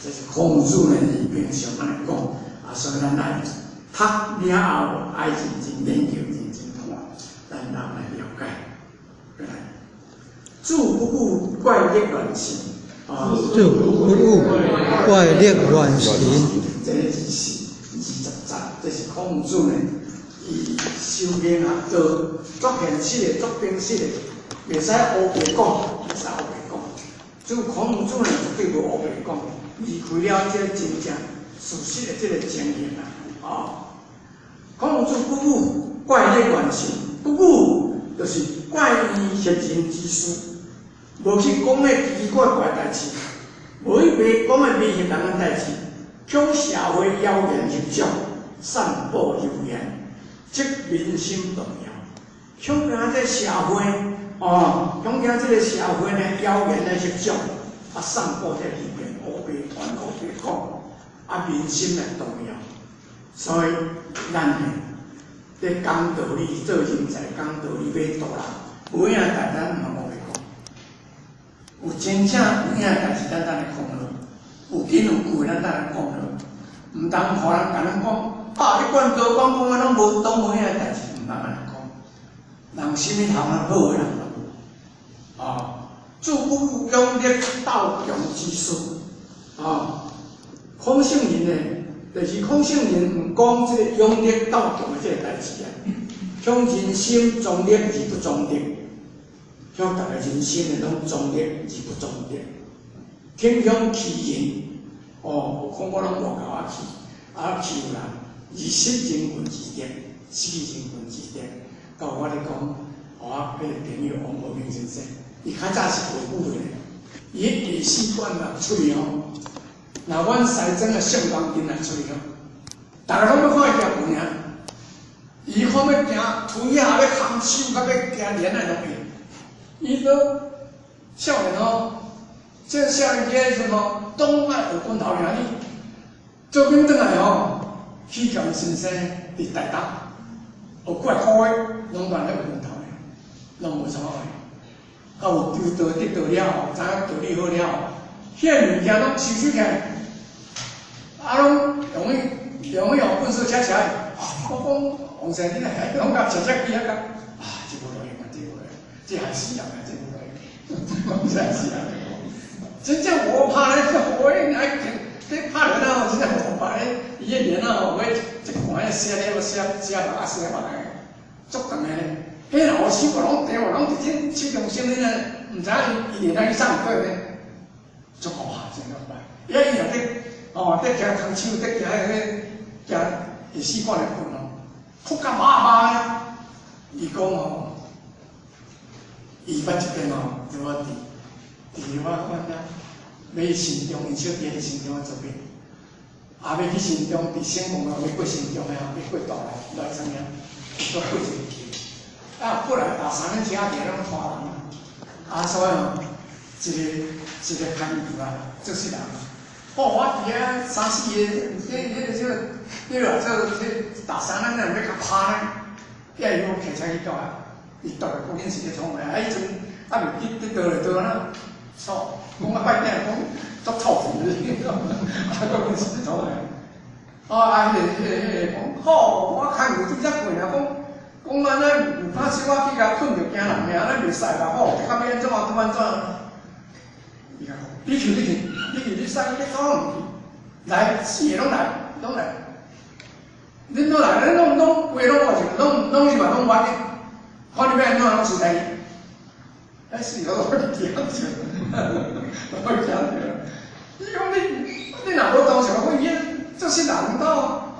這是孔子呢伊平常按呢講，啊，所以咱愛讀了後愛認真研究，認真讀，咱人來了解。來，子不語怪力亂神，啊，子不語怪力亂神。這個字是20節，這是孔子呢，伊修行啊，做足現實的，足真實的，袂使烏白講，袂使烏白講。這孔子呢，絕對無烏白講，離開了這個真正事實的這個情形啊，哦，孔子不語怪力亂神，不語就是怪異嚇人之事，無去講彼奇奇怪怪代誌，無去白講彼迷信人的代誌，恐社會謠言翕相，散布流言，則民心動搖。恐驚這社會，哦，恐驚這個社會呢謠言的翕相，啊，散布這流言，烏白傳烏白講，啊，民心來動搖。所以咱呢，咧講道理，做人才講道理，欲度人，有影代咱毋通烏白講。有真正有影代誌，咱等來講落；有根有據，咱等來講落。毋通予人共咱講，啊！你管高講講啊，攏無攏無影代誌，毋通按呢講。人啥物頭啊好的人都無。啊，子不語勇力鬥強之事。啊，孔聖人呢，就是孔聖人毋講這個勇力鬥強的這個代誌啊，恐人心中立而不中德，恐逐个人心呢攏中立而不中德，傾向欺人。哦，有講我攏外口啊欺，啊欺負人，而失人倫之德，失去人倫之德。到我咧講，我彼個朋友王和平先生，伊較早是學武的，伊下四管啊喙吼，若阮西裝啊聖光陣啊喙吼，逐个攏欲看伊行拳爾，伊看欲行推啊，欲空手，佮欲行連仔攏會。伊都少年吼，這個少年期的時陣吼，總愛學拳頭爾呢。做緊轉來吼，去共伊先生佇台東學幾个月，攏嘛咧學拳頭爾，攏無創的。啊，有求道得道了後，知影道理好了後，彼个物件攏收拾起來，啊，攏用去用去予糞掃車車去。我講王生，你若遐攏共車車去遐個，啊，這無路用啊，這無路用，這害死人啊，這無路用，這害死人。真正無拍咧，我愛這拍練啊吼，真正無拍咧，伊个練啊吼，我一看彼寫了寫寫目啊寫目的，足長的咧。彼若有手攏電話攏佇這手中心咧，毋知影伊伊練啊去啥物過咧，足好拍真足歹。伊伊若咧哦，咧行空手，咧行彼个行下四管的拳吼，哭甲麻麻咧。伊講吼，伊捌一遍吼，就我佇我阮遐欲去新竹，𪜶小弟佇新竹做兵，啊，欲去新竹，佇省公路欲過新竹的吼，欲過大來來啥物啊？煞過一个橋，啊，過來踏三輪車佇遐攏拖人，啊，所以吼，一个一个牽牛啊，做穡人。哦，我佇遐三四个，彼彼个這個，彼個做彼踏三輪的欲共拍呢，遐伊講騎車去倒啊，伊蹛的究竟是咧創啥？啊，彼陣猶未去得倒來倒啊，臭，講較歹聽，講足臭屁，啊，究竟是咧創啥？哦，啊，彼個講，好，我牽牛拄才過爾，講講按呢有拍小可去共困著驚人爾，按呢袂使啦，吼，到尾按怎啊，怎安怎？伊共講，你去你去，你去你使你講毋去，來四个攏來，攏來，恁攏來，恁攏攏規個攏活一個，攏攏入來攏活的，看你欲按怎攏隨來。哎，四個攏驚著，攏驚著。伊講你，你若無當想講伊做穡人，到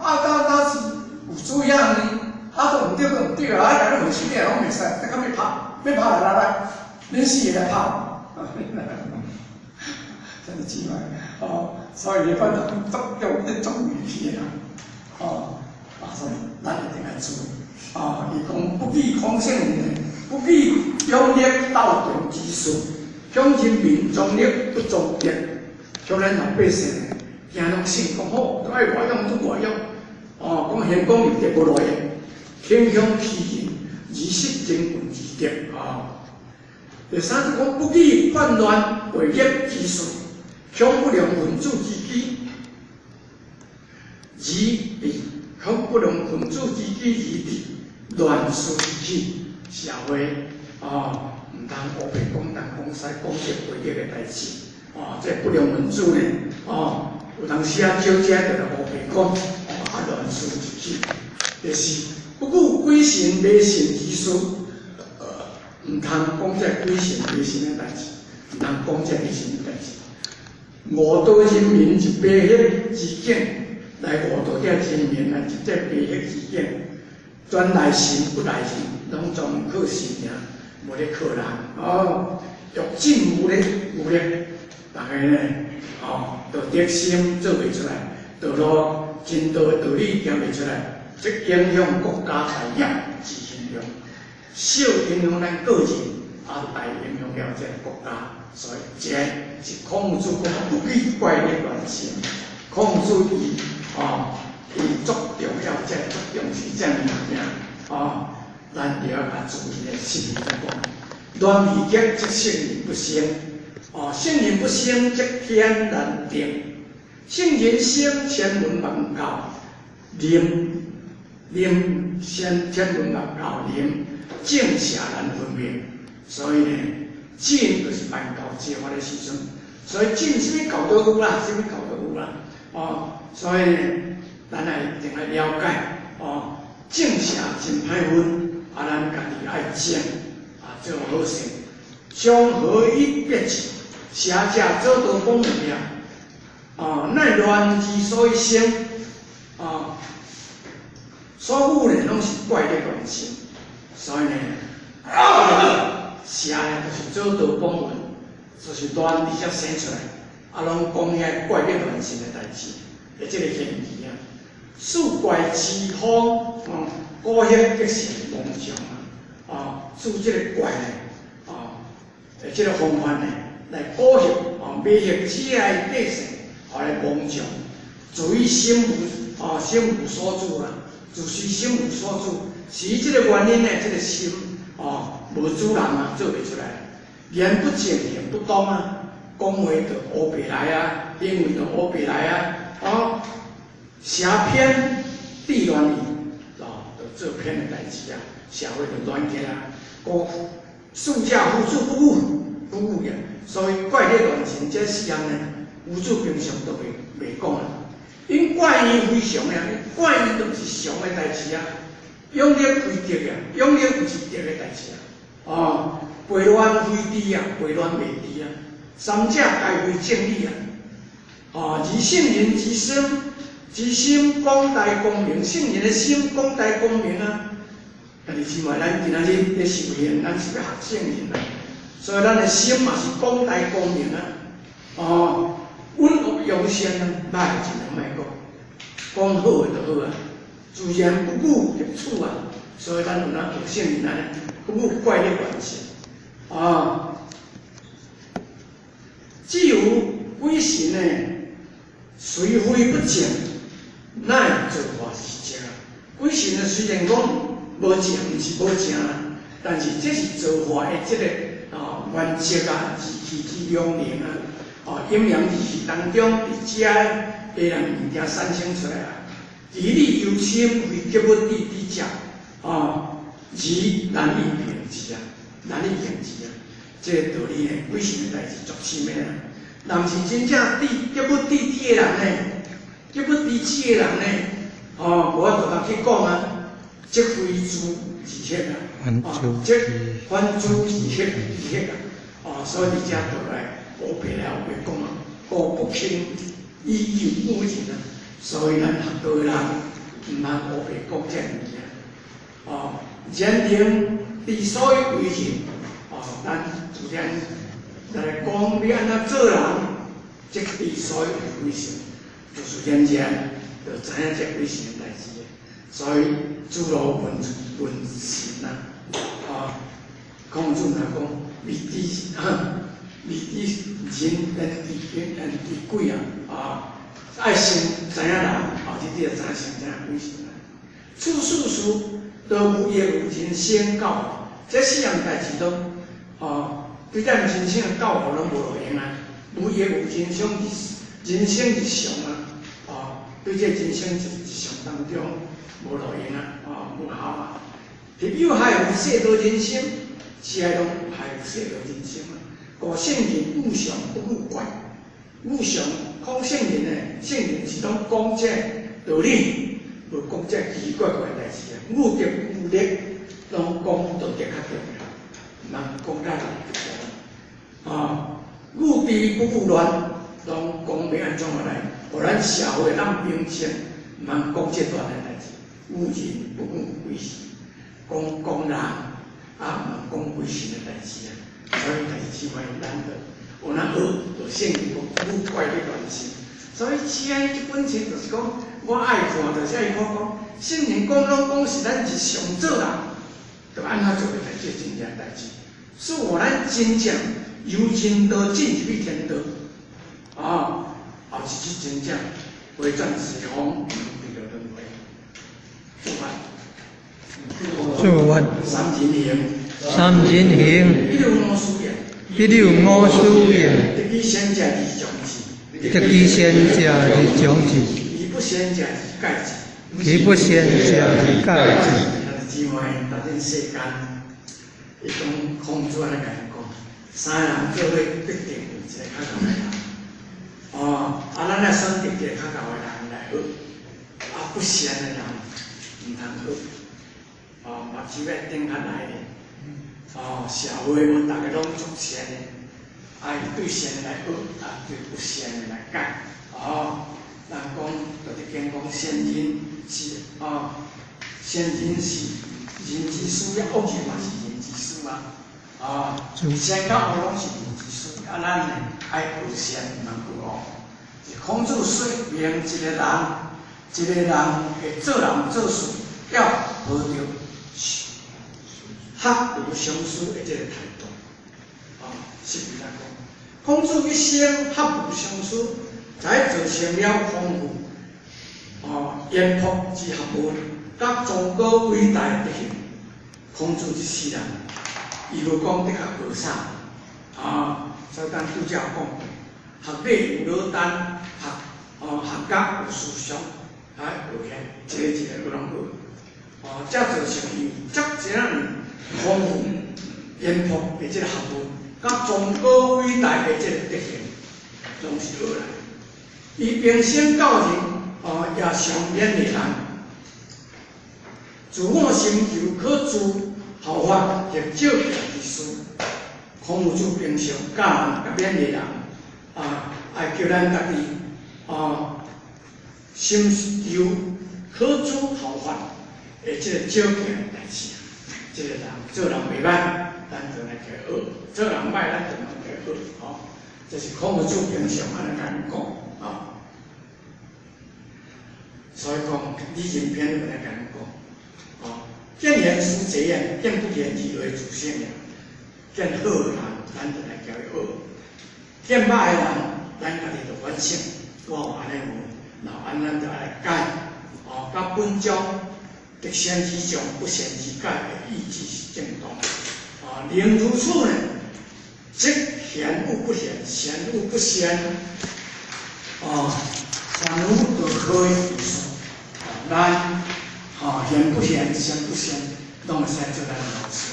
啊，到到是有主遐呢，啊，都毋对，都毋对啊！啊，来拢回死你拢袂使，这敢欲拍，欲拍来来来，恁四个来拍，真是奇怪哦！所以彼款人足用足语气的啦，哦，啊，所以咱一定爱注意，哦，伊讲不计空性呢，不计勇力斗长之事，向人民中力不中德，像咱老百姓呢，惊拢信讲好，都爱外用都外用。哦，讲贤讲立德无来用，倾向欺人，而失精进之德啊。第三就讲不计叛乱违逆之事，向不良分子之机，而伫向不良分子之机而伫乱事之起，社会哦，毋通乌白讲东讲西，讲这违逆的代志。哦，这不良分子呢，哦，有当时啊，少者就来乌白讲。啊，乱事之起，就是不顾鬼神迷信之事，毋通讲这鬼神迷信的代志，毋通讲这迷信的代志。误导人民入迷惑之境，来误导这人民来入这迷惑之境，专赖神不赖人，拢专靠神尔，无咧靠人。哦，欲进无力，无力，逐家呢，哦，道德心做袂出来，道路。真道的道理行袂出来，这影响国家大业之形象，小影响咱个人，啊大影响了这个国家。所以这是孔子讲不计怪力乱神。孔子伊哦，伊足重要，这足重视这物件哦，咱就要较注意的实在讲，乱未极则圣人不生，哦，圣人不生则天然定。圣人生千文万教，临临先千文万教临正邪难分明，所以呢，正就是万教之法的时阵，所以正啥物教都有啦，啥物教都有啦，哦，所以呢，咱爱一定爱了解，哦，正邪真歹分，啊，咱家己爱正，啊，做好事，相合一别智，邪者做道讲物啊。哦，乃乱之所以生，哦，所有呢拢是怪力乱神，所以呢，邪呢就是做道讲文，就是乱直接生出来，啊，拢讲遐怪力乱神的代志，的这个嫌疑啊，四怪之风，哦，古惑结成妄将啊，哦，使这个怪呢，哦，的这个方法呢，来蛊惑哦，迷惑只爱百姓。来妄将，自以心无哦，心无所主啦，自是心无所主，是以这个原因呢，这个心哦，无主人啊，做袂出来，言不正，行不当啊，讲话就乌白来啊，行为就乌白来啊，哦，邪偏地乱去，哦，就做偏的代志啊，社会就乱起来，故四者夫子不语，不语啊，所以怪力乱神这四项呢。夫子平常都袂袂讲啊，因怪伊非常啊，怪伊都是常的代志啊，勇力非德啊，勇力毋是德的代志啊，哦，悖乱非智啊，悖乱袂智啊，三者皆非正理啊，哦，而圣人之心，之心广大光明，圣人的心广大光明啊，兄弟姊妹，咱今仔日咧修行，咱是欲学圣人啊，所以咱的心嘛是广大光明啊，哦。稳恶扬善啊，歹尽量莫讲，讲好的就好啊，自然不顾入处啊，所以咱有哪学圣人按呢，不顾怪力乱神啊。只有鬼神呢，虽非不正，乃造化之正。鬼神呢，虽然讲无正，毋是无正啦，但是这是造化的这个啊原则啊，自气之两能啊。哦，阴阳二气当中，伫遮下人物件产生出来啊。其理幽深，非格物致知者，哦，而难以评之啊，难以评之啊。这个道理呢，鬼神的代志足深的啦。人是真正致格物致知的人呢，格物致知的人呢，哦，无法度通去讲啊，则非诸而惑啊，哦，则反诸而惑而惑啊，哦，所以伫遮倒来。乌白来乌白讲啊，故不轻以有古人啊，所以咱学道的人，毋通乌白讲这物件。哦，人能之所以为人，哦，咱自然来讲欲按怎做人，这之所以为圣，就是人人就知影这几项代志。所以诸罗问问神啊，啊，孔子若讲，未知未知人缘之缘之鬼啊，啊，爱先知影人，后日你就知影先知影鬼神啊。处事事都无异于人生教，这四项代志拢，哦，对咱人生的教育拢无路用啊。无异于人生日人生日常啊，哦，对这人生日日常当中无路用啊，哦，无效啊。有害于世道人心，是爱拢害于世道人心啊。故圣人语常不语怪，语常讲圣人呢，圣人是拢讲这道理，无讲这奇奇怪怪代志啊。语德语力，拢讲道德较重要，毋通讲咱啊。语治不语乱，拢讲欲按怎来，予咱社会咱平静，毋通讲这段的代志。语人不语鬼神，讲讲人，啊，毋通讲鬼神的代志啊。所以代志姊妹，咱就有那学，就圣人讲语怪咧乱心。所以慈安这本书就是讲，我爱看，就是爱看讲，圣人讲拢讲是咱日常做人，就按怎做的代志，真正代志，是予咱真正由人道进入去天道，啊，后是去真正回转西方，对着轮回。做法。做法。三人行。三人行。彼有五事业。彼有五事业。得其善者而长之。得其善者而长之。其不善者而戒之。其不善者而戒之。兄弟姊妹，当今世间，伊讲孔子按呢共𪜶讲，三个人做伙必定有一个较𠢕的人。哦，啊，咱爱选择一个较𠢕的人来学，啊，不善的人毋通学。哦，目睭爱睁较内的。哦，社会阮逐个拢足善的，爱对善的来学，啊，对不善的来改。哦，人讲，就伫经讲善人是哦，善人是人之师，恶人嘛是人之师啊。啊，善佮恶拢是人之师，啊，咱呢爱学善，毋通学恶。孔子说明一个人，一个人会做人做事，要抱著学无相师的这个态度。啊，是毋来讲，孔子一生学无相师，才造成了丰富、哦渊博之学问，佮崇高伟大的德行。孔子这世人，伊无讲得较学啥，啊，所以咱拄才有讲过，学礼有老单，学哦学觉有思想，啊学起来，一个一个拢学，哦，才造成伊有遮尔丰富、渊博的这个学问，佮崇高伟大的这个德行，拢是学来。伊平生教人，哦，也常勉励人，自我成就可资效法或照镜之师。孔夫子平常教人，佮勉励人，啊，爱叫咱家己，啊，心求可资效法的这个照镜的代志。这个人做人袂歹，咱就来去学；做人歹，咱就来去学。吼，这是孔夫子平常按呢共阮讲，啊。所以讲，礼仁篇就来共阮讲，哦，见贤思齐焉，见不贤而为自省也。见好的人，咱就来共伊学；见歹的人，咱家己就反省，我有按呢无？若按呢，咱就爱来改。哦，佮本章得善之长，不善之改的意志是正当。啊，宁如此呢？则贤与不贤，贤与不贤，哦，凡夫就可以为说，咱吼贤不贤，善不善，拢会使做咱的老师。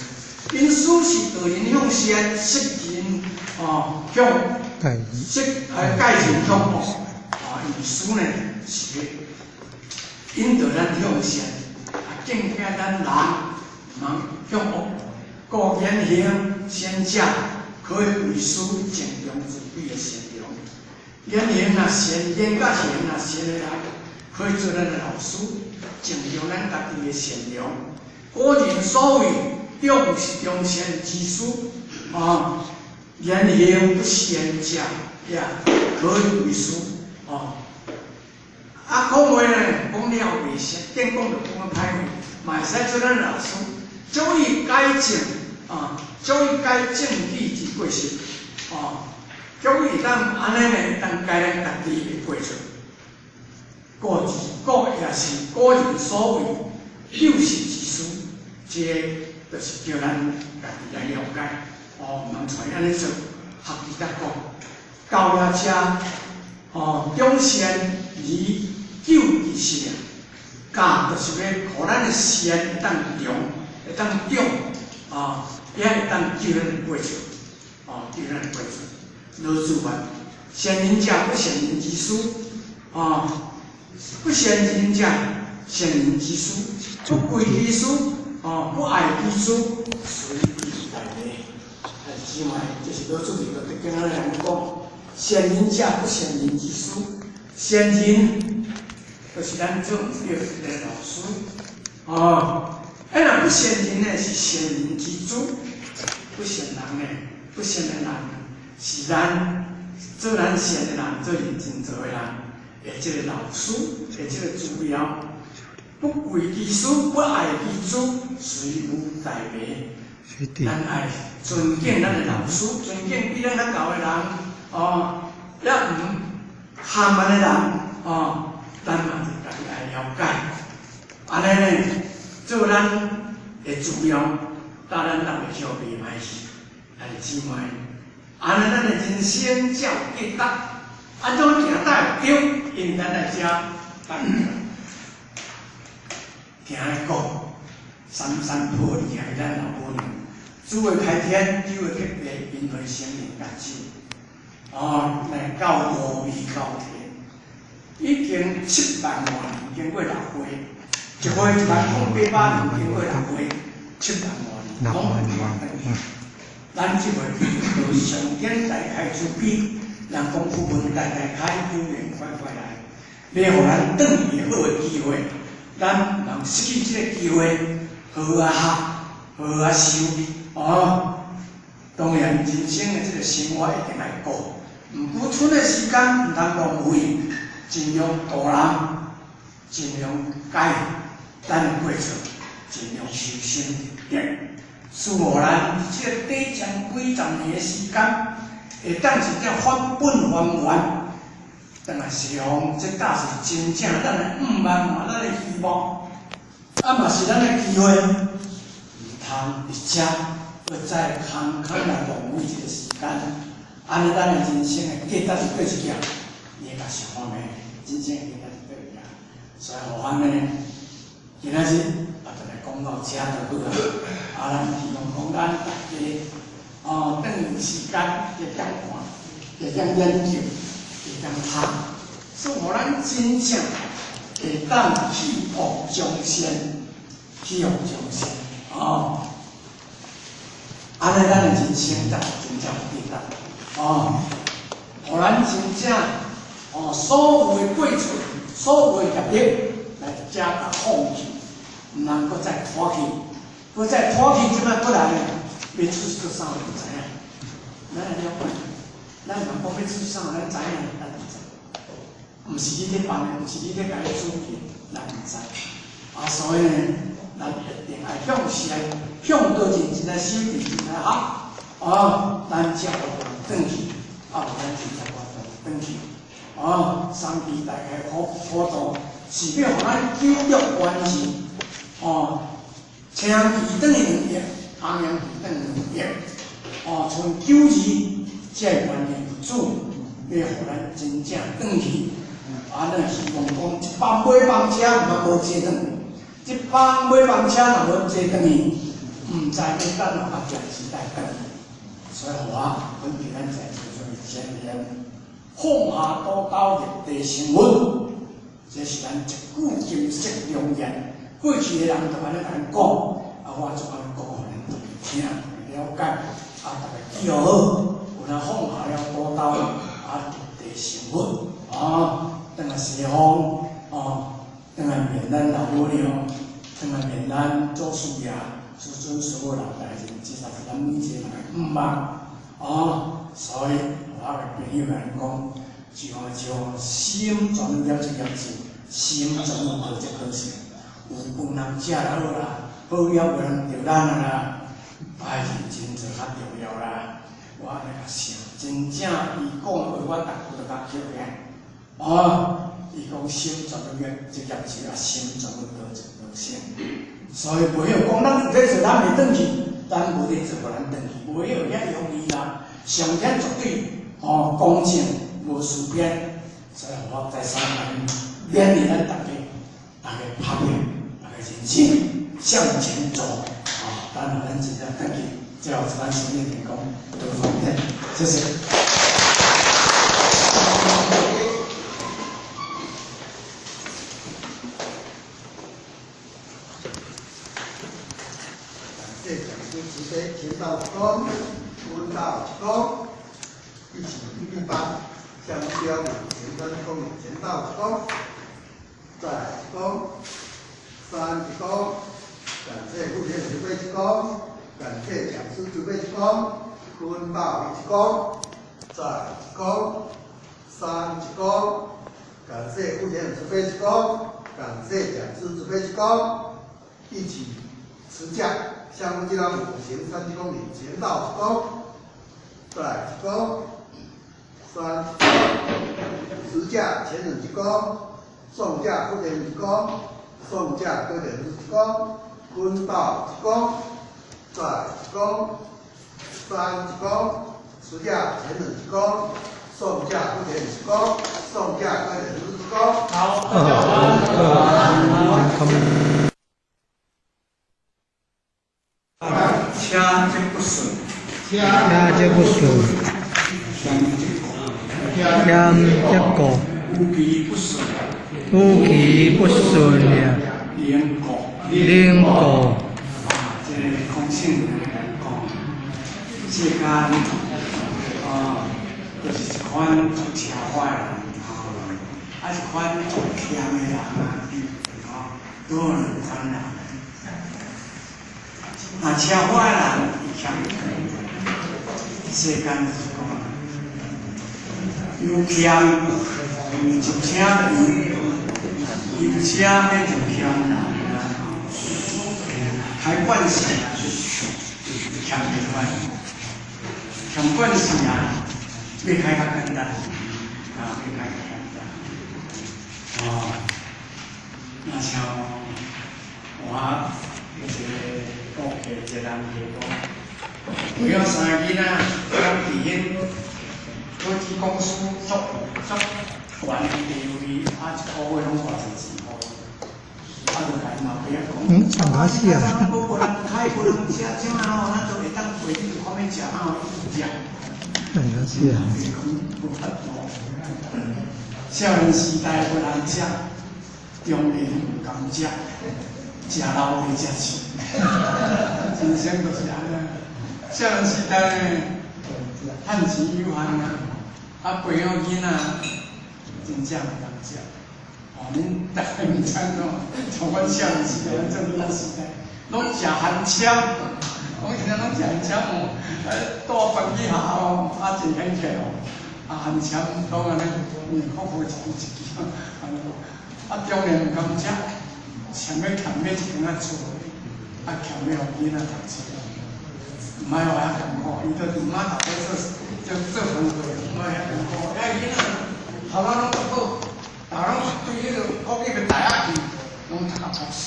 因师是导人向善，释人哦向释改人向恶。啊，因为师呢是引导咱向善，啊，警戒咱人毋通向恶。故言行善者，可以为师郑重自己的善良。言行若善，言佮行若善的人，可以做咱的老師，增長咱家己的善良。古人所謂眾眾善之師，啊，言行不善者，也可以為師，哦。啊，講話呢，講了袂熟，見講就講較歹話，嘛會使做咱老師，足以改正，啊，足以改正己之過失，哦，足以當按呢呢，當改咱家己的過錯。故之故也是古人所謂有識之士，這個就是叫咱家己來了解。哦，毋通揣按呢做，學伊甲講，教也者，哦，長善而久其實啊，教就是欲予咱的善會當長，會當長，啊，也會當救咱的過錯，哦，救咱的過錯。老子話：善人者不善人之師，啊，不善人者，善人之師，不貴其師，哦，不愛其師，隨彼大迷。姊妹，這是老子佇道德經按呢講：善人者不善人之師，善人就是咱做毋對的老師，哦，啊若不善人呢，是善人之主，不善人呢，不善的人是咱做咱善的人，做認真做的人，的這個老師，的這個主要，不貴其師，不愛其主，隨有大迷。咱愛尊敬咱的老師，尊敬比咱較賢的人，哦，也毋含慢的人，哦，咱嘛是家己愛了解。按呢呢，做咱的主要，搭咱人會曉袂歹去，兄弟姊妹，按呢咱的人生才有價值。按怎行才會對？因為咱來遮聽咧講，三三破二係咱老母娘。主的開天，九月結地，因為生命甲酒，哦，來到無味到天，已經7萬外年經過六歲，一歲108年經過六歲，7萬外年，攏毋轉去。咱這回去上天大開慈悲，人講福門大大開，有緣快快來，欲予咱轉去好的機會，咱毋通失去這個機會，好好啊學，好好啊修。哦，當然人生的這個生活一定愛顧，毋過賰的時間毋通浪費，盡量度人，盡量改咱的過錯，盡量修身德。祝予咱這個短暫幾十年的時間，會當真正返本還原，轉來西方，這才是真正咱的願望嘛，咱的希望，啊嘛是咱的機會，毋通佇遮閣再空空來浪費這個時間，按呢咱的人生的價值是佗一件？你會共想看覓？真正的價值是佗一件？所以，予按呢，今仔日啊，就來講到遮就好啊。啊，咱希望講咱大家哦，等有時間會當看，會當研究，會當讀，所以予咱真正會當去惡從善，去惡從善，哦。按呢，咱的人生才真正有價值，哦，予咱真正哦，所有的過錯，所有的業力，來遮共放棄，毋通閣再拖去，閣再拖去，這擺過來呢，欲出做啥毋知影。咱來了解，咱若講欲出啥，咱知影，咱毋知。毋是你咧辦的，毋是你咧共伊主持，咱毋知。啊，所以呢，咱一定愛向善，向倒認真來修，認真來學，哦，咱才有轉去，啊，咱真正有轉去。哦，三地大開普普度，是欲予咱救度完成。哦，青旗轉去兩億，紅陽旗轉去兩億。哦，像九字這個原因主，欲予咱真正轉去。啊，咱希望講一班尾班車嘛無坐轉去，這班尾班車若無坐轉去，毋知欲等到後壁時代轉去。所以，予我本地咱在座諸位賢人，放下屠刀立地成佛，這是咱一句金色良言。過去的人就按呢共咱講，啊，我就按呢講，予咱大家聽，大家了解，啊，大家記號好，有人放下了屠刀，啊，立地成佛，啊，轉來西方，哦，轉來面咱老母娘，轉來面咱祖師爺、師尊、師母、老大人，這才是咱每一個人的願望。哦，所以我的朋友共恁講，上心專業這業事，心專有好這可成，有飯通食就好啦，好業無人著咱啊啦，愛認真做較重要啦。我按呢共想，真正伊講話，我逐句都共記起來。哦，伊講心專業這業事啊，心專有道就道成。所以袂曉講咱有咧做，咱袂轉去，咱無咧做，予咱轉去，袂曉遐容易啦。上天絕對哦公正，無私偏，所以我再三勉勵咱大家，大家拍拼，大家認真向前走，啊，咱予咱真正轉去，最後是咱生命健康，多方便，謝謝。感謝講師慈悲，前道一躬，問道一躬，一起預備班，向目標五行三鞠躬，前道一躬，再來一躬，三鞠躬，感謝副天慈悲一躬，感謝講師慈悲一躬，問道一躬，再來一躬，三鞠躬，感謝副天慈悲一躬，感謝講師慈悲一躬，一起持架，向目標五行三鞠躬，前道一躬，再來一躬，三鞠躬，持架前人一躬，送駕副天一躬，送駕各人一躬，坤道一躬，再來一躬，三鞠躬，持架前人一躬，送駕副天一躬，送駕各人一躬。好，大家好。車則不順，車則不順，險則過，有其不順，有其不順呀，能過，能過。啊，這個空性人來講，世間啊，就是一款足奢華的人，吼，啊一款足儉的人啊，吼，都有兩款人。若奢華的人，伊儉，世間就是講，有儉就請有，有奢免就儉人啊，歹慣勢啊，儉袂出來，儉慣勢啊，欲開較簡單，啊，欲開較簡單，哦，若像我有一個顧客，一個人客講，為了三個囡仔，踮佇彼科技公司足足懸的地位，啊，一個月攏偌濟錢予，啊，就共𪜶老爸仔講，上卡死啊！咱無人開，無人食，這啊吼，咱就會當陪你有看欲食，啊，予食。上卡死啊！無法度。少年時代無人食，中年毋甘食，食老袂食錢。人生就是按呢。少年時代呢，趁錢有限啊，啊培養囡仔，真正毋甘食。哦，恁大家毋知影，像阮少年時代，咱做囡仔時代，攏食番簽，講真正攏食番簽哦，帶飯去學校哦，啊真顯客哦，啊番簽攏按呢，面苦苦一支一支，按呢，啊中年毋甘食，想欲俭買一間仔厝，啊俭欲予囡仔讀冊，毋愛予遐艱苦，伊都佇碼頭咧做做做工課，毋愛遐艱苦，遐囡仔頭腦攏足好，逐攏對彼個國語的大學去，攏讀到博士。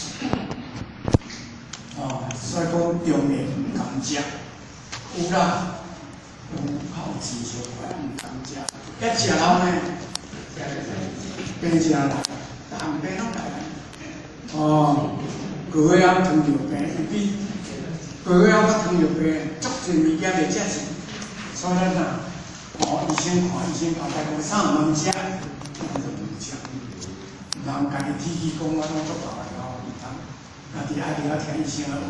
哦，所以講中年毋甘食，有啦，有較有錢小可毋甘食，遐食老呢，病食來，逐項病攏來。哦，高血壓、糖尿病，伊比高血壓、糖尿病足濟物件袂食錢，所以咱啊，哦，醫生看，醫生交代講啥毋通食，咱就毋食。毋通家己提起講我攏足大个吼，毋通，家己愛著愛聽醫生的話，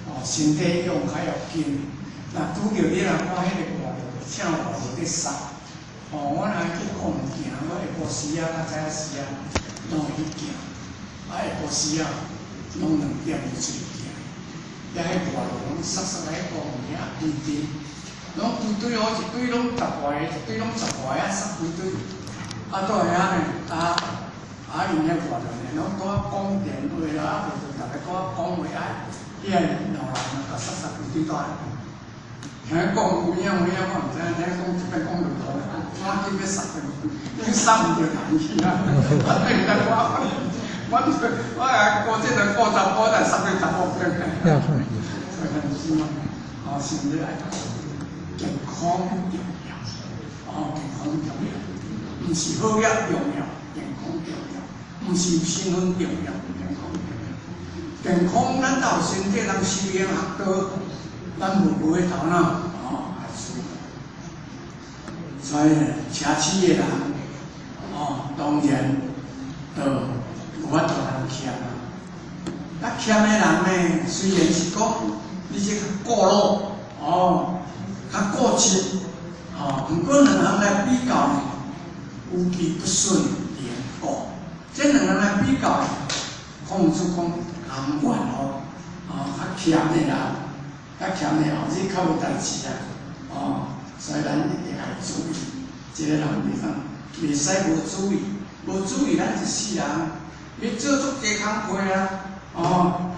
哦，身體用較要緊。若拄著你若看彼個外頭請外頭佇殺，哦，我若去講物件，我下晡時啊，較早時啊，攏會去行，啊下晡時啊，攏2點就出去行，遐彼外路攏塞塞來公園遐規陣，攏規堆哦，一堆攏十外个，一堆攏十外个，塞規堆，啊倒遐呢，啊啊𪜶遐外路呢，攏拄仔講電話啦，啊無就逐个拄仔講話啊，遐路人啊，塞塞規堆倒來。聽講有影無影，我毋知影。聽講這擺講落雨，趕緊欲塞轉去，已經塞毋著人去啊！我頂下我我我啊，過這個過10步，但塞去10步轉去。所以咱是嘛，哦，身體愛健康重要，哦，健康重要，毋是好業重要，健康重要，毋是身份重要，健康重要。健康，咱到身體，咱修行學道。咱無無的頭腦，哦，愛注意。所以奢侈的人，哦，當然就無法度通儉啊。啊，儉的人呢，雖然是講你這較古老，哦，較固執，哦，毋過兩項來比較呢，有其不順連果。這兩項來比較，孔子講甘願哦，哦，較儉的人。較儉的後日較無代誌啊，哦，所以咱一定愛注意，這個人袂當袂使無注意，無注意咱一世人欲做足濟工課啊，哦，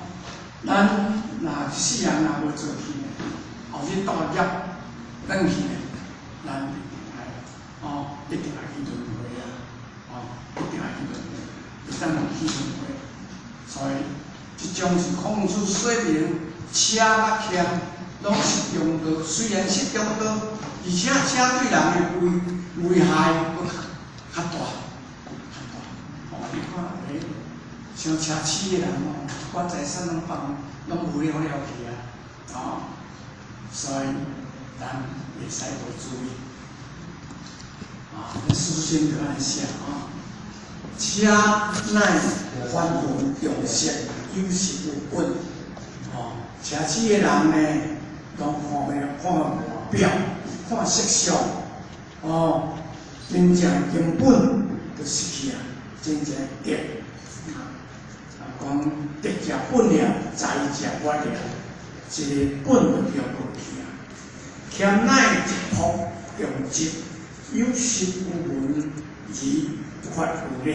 咱若一世人若無做去呢，後日倒業轉去呢，咱一定愛，哦，一定愛去輪迴啊，哦，一定愛去輪迴，會當去輪迴，所以這種是孔子說明。奢甲儉攏是中道，雖然是中道，而且奢對人的危害閣較大，較大。哦，你看，欸，像奢侈的人哦，一寡財產攏放，攏無了了去啊，哦，所以咱袂使無注意。啊，書信就按呢寫啊，奢乃繁文重色，有實有本。哦，奢侈的人呢，攏看咩？看外表，看色相，哦，真正根本就失去啊，真正德。啊，講德者本了，財者末了，這個本就叫無去啊。儉乃質樸重質，有實有文，而缺有禮。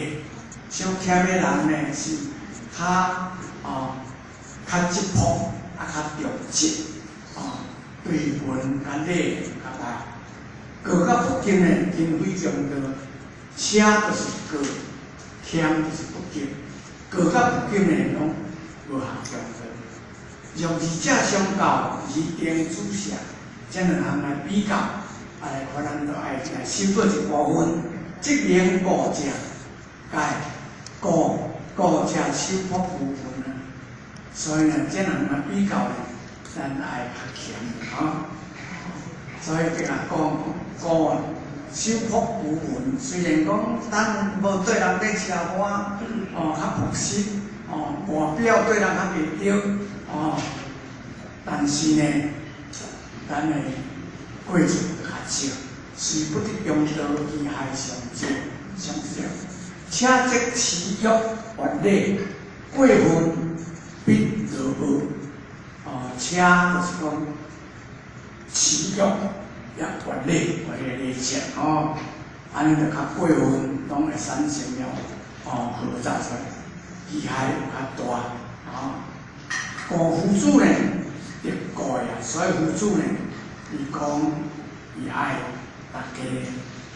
傷儉的人呢，是較啊較質樸，啊較重質，啊對文佮禮較歹。過佮不敬呢，真非常道。奢就是過，儉就是不敬。過佮不敬呢，攏無合中道。若二者相較，而定取捨，這兩項來比較，啊來看咱就愛來修過一部分，則名過者，該過過者修樸部分啊。所以呢，這兩項比較呢，咱愛較儉啊。所以這個講過修樸無文，雖然講咱無對人咧奢華，哦，較樸實，哦，外表對人較袂著，哦，但是呢，咱的過錯較少，雖不得中道，其害尚少，尚少。奢則侈欲越禮，過分必墮惡。哦，奢就是講侈欲也越禮，越禮節哦，按呢就較過分，攏會產生了哦，禍災出來，危害較大啊。故夫子呢，得過啊，所以夫子呢，伊講伊愛大家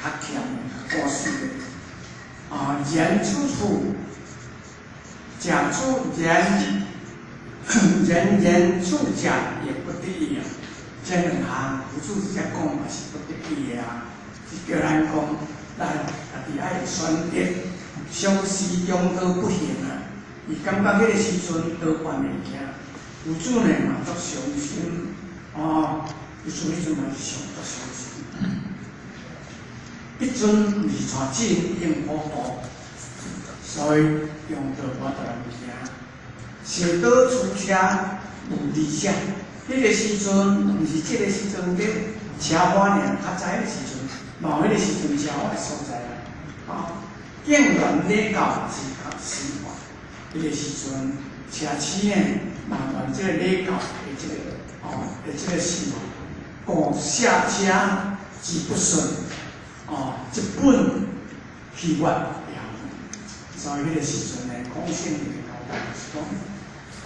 較儉較過水的啊，言處處，假處言言言處假也不得已啊。這兩項夫子這講嘛是不得已的啊，是叫咱講，咱家己愛選擇，相思中道不行啊。伊感覺彼個時陣倒懸物件，夫子呢嘛足傷心，哦，伊做彼陣嘛是上足傷心。彼陣二傳進應普度，所以中道無得物件。邪道出奢有理想，彼個時陣毋是這個時陣咧奢華爾，較早彼個時陣，嘛有彼個時陣奢華的所在啊。啊，竟然禮教之合死活。彼个时阵，车鼠呢，嘛乱这个礼教的这个哦的这个死活，故下车之不顺，哦，这本去越了。所以彼个时阵呢，孔圣人的交代就是讲，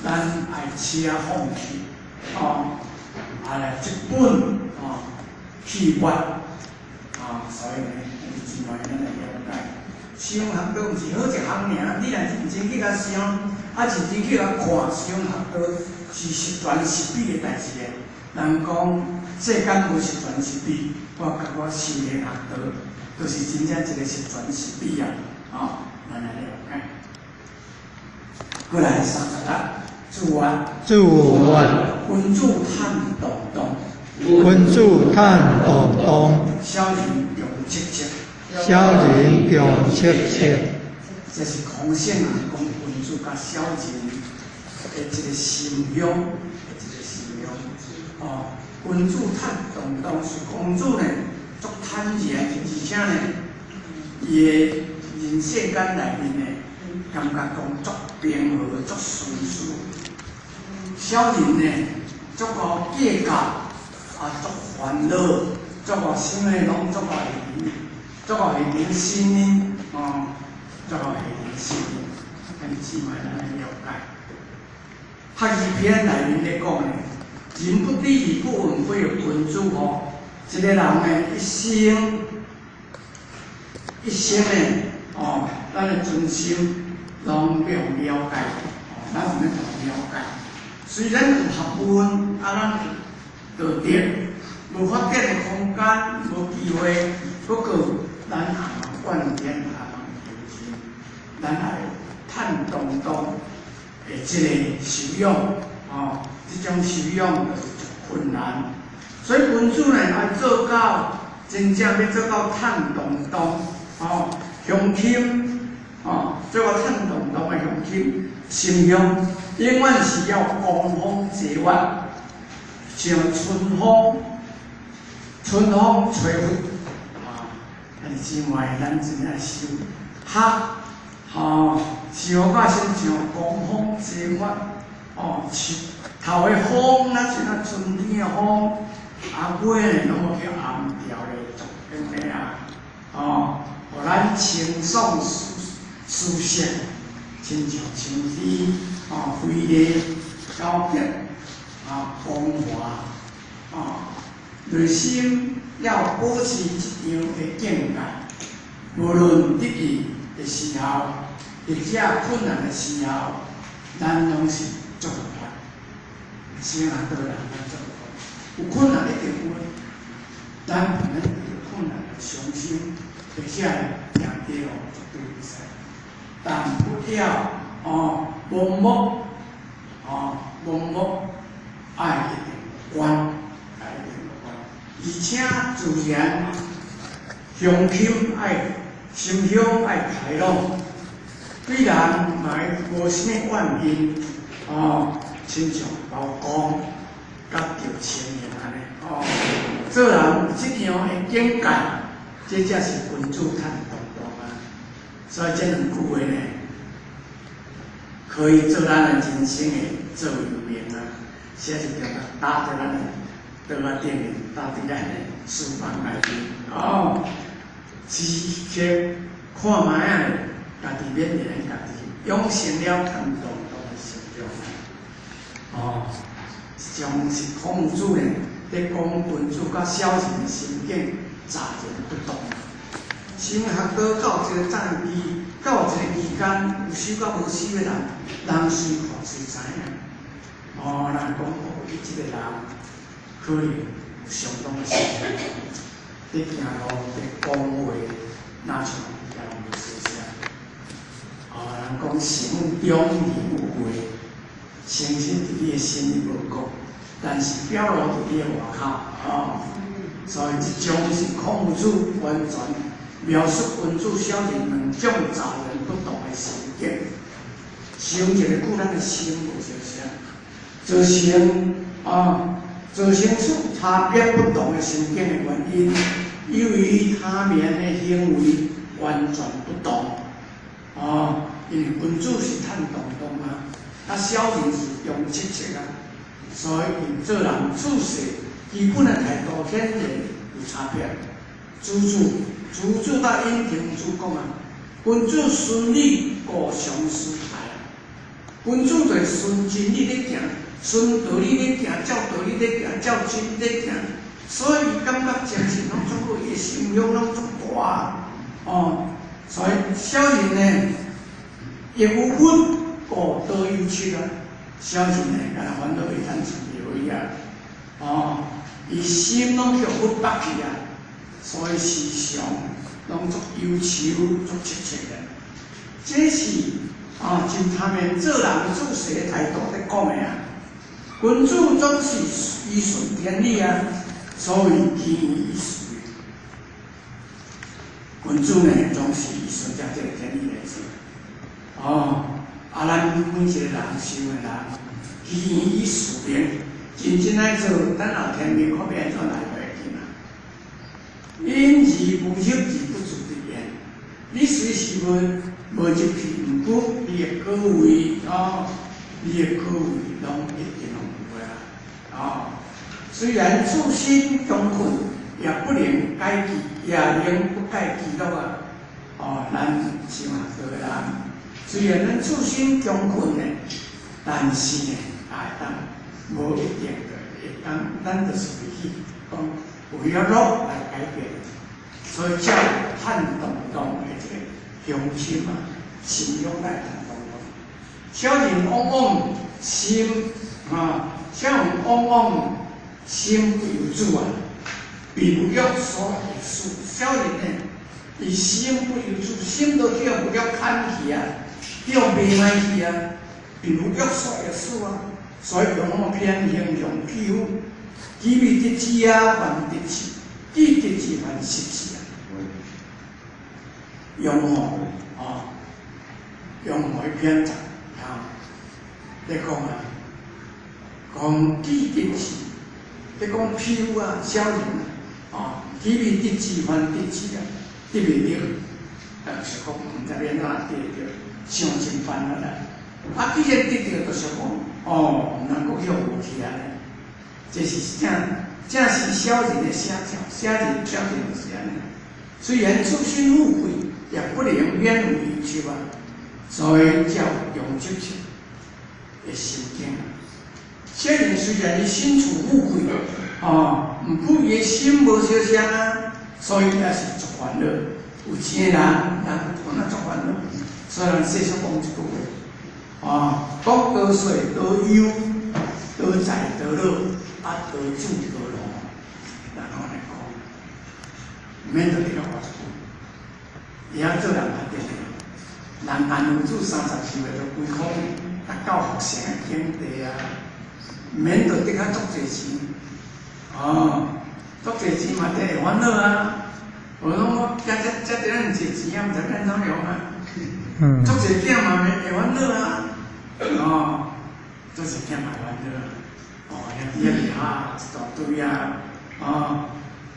咱爱车放弃，哦，啊来这本哦去越，啊，所以呢，姊妹咱来了解。修学道毋是好一项尔，你若认真去共想，啊认真去共看，修学道是十全十美的代志咧。人讲世间无十全十美，我感觉修炼学道，就是真正一个十全十美啊！哦，咱来了解。过来36，注愿，注愿，君子坦荡荡，君子坦荡荡，小人强戚戚。小人强戚戚。这是孔圣人讲君子佮小人的一个心胸，的一个心胸。哦，君子坦荡荡是公子呢，足坦然，而且呢，伊的人世间内面呢，感觉讲足平和、足顺遂。小人呢，足够计较，啊，足烦恼，足够啥物拢足够会足够会人心呢，哦，足够会人心呢，兄弟姊妹咱来了解。学义篇内面咧讲呢，人不知而不愠，非有君子吼。一个人呢，一生一生呢，哦，咱的真心拢欲予了解，哦，咱毋免予了解。虽然有学问，啊，咱有道德，无发展的空间，无机会，不过咱也嘛怨天，也嘛求神，咱爱坦荡荡的这个修养，哦，这种修养就是足困难。所以君子呢，爱做到真正欲做到坦荡荡，哦，胸襟，哦，做到坦荡荡的胸襟，心胸，永远是要光风齐发，像春风，春风吹拂，啊，兄弟姊妹，咱真正修学，吼，修甲亲像光风齐发，哦，树头的风，若像那春天的风。啊，尾呢，拢有叫暗调咧，足经的啊，哦，予咱清爽舒舒适，亲像春天，哦，肥丽皎洁，啊，光华，哦，内心要保持这样的境界，无论得意的时候，或者困难的时候，咱拢是做乐观，先啊，倒来咱做乐观。有困难一定有的，咱毋免为著困难来伤心，或者定对哦，绝对袂使。但不要哦，盲目哦，盲目爱一定乐观，爱一定乐观，而且自然胸襟爱心胸爱开朗，对人嘛无啥物怨恨哦，亲像包公。佮赵清贤按呢，哦，做人有这样的境界，这才是君子坦荡荡啊。所以这两句话呢，可以做咱的人生的座右铭啊，写一条打伫咱的桌仔顶面，搭伫咱的书房内面，哦，时刻看觅仔，家己勉励咱家己，养成了坦荡荡的心胸，哦。这种是孔子呢，伫讲君子佮小人的心境截然不同。先学道到这个战机，到这个期间，有修佮无修的人，人随看随知影。哦，人讲哦，伊这个人可能有相当的修养，伫行路、伫讲话，若像也无相像。哦，人讲诚有中，里有外，诚实伫你的心里无讲，但是表露伫你的外口，哦。所以这种是孔子完全描述君子小人两种截然不同的心境。想一个久，咱的心无相像，造成啊，造成出差别不同的心境的原因，由于他面的行为完全不同。因為君子是坦蕩蕩啊，啊小人是中七七啊，所以𪜶做人處事基本的態度顯然有差別。朱子，朱子甲尹廷子講啊，君子循理故常思態。君子就是循真理咧行，循道理咧行，照道理咧行，照真理咧行，所以伊感覺精神攏足好，伊的心胸攏足大哦。所以小人呢，亦有佛故多憂戚啊。小人呢，敢若煩惱會趁錢袂啊，哦，伊心攏叫佛縛去啊，所以時常攏足憂愁、足戚戚的。這是啊，真貪面做人處事的態度咧講的啊。君子總是依順天理啊，所以天以事。君子呢，總是依順著這個天理來做。哦，啊，咱每一個人修的人，其願以事明，真正愛做，等後天命可欲按怎來袂緊啊。隱而不入，而不自得焉。你隨時無入去，毋過你的果位哦，你的果位攏一定攏有的啦。哦，雖然處身窮困，也不能改其，也能不改其樂啊。哦，咱修學道的人，雖然咱處身窮困呢，但是呢，也會當無一定的會當，咱就是會去講為了樂來改變，所以才有坦蕩蕩的這個胸襟啊，心胸愛坦蕩蕩。小人往往心啊，小人往往心不由主啊，被物欲所役使。小人呢，伊心不由主，心都叫物欲牽去啊，叫迷賣去啊，被物欲所役使啊。所以用我偏形容譬喻，既未得志啊，還得志；既得志還失志啊。用吼啊，用吼一篇啊，咧講啊，講既得志，咧講譬喻啊，小人啊，啊，既未得志還得志啊，得袂著，就是講毋知欲按怎得著，想盡辦法啦。啊，既然得著，就是講，哦，毋通閣去予無去啊！這是正正是小人的寫照，小人小人就是按呢。雖然出身富貴，也不能免有憂愁啊。所以才有中七七的心境。小人雖然伊身處富貴，哦，毋過伊的心無相像啊，所以也是足煩惱。有錢的人，人可能足煩惱。所以咱世俗講一句話，啊，講多稅多憂，多財多樂，啊多子多勞，然後來講，毋免特別講偌一句，會曉做人較定的。人萬有主30歲就歸空，達到佛性的境地啊，毋免著得較足濟錢，哦，足濟錢嘛，得會煩惱啊。無講我遮遮遮佇咱濟錢啊，毋知欲按怎用啊。足濟囝嘛會煩惱啊，哦，足濟囝嘛會煩惱啊，哦，兄弟仔啊，一大堆啊，哦，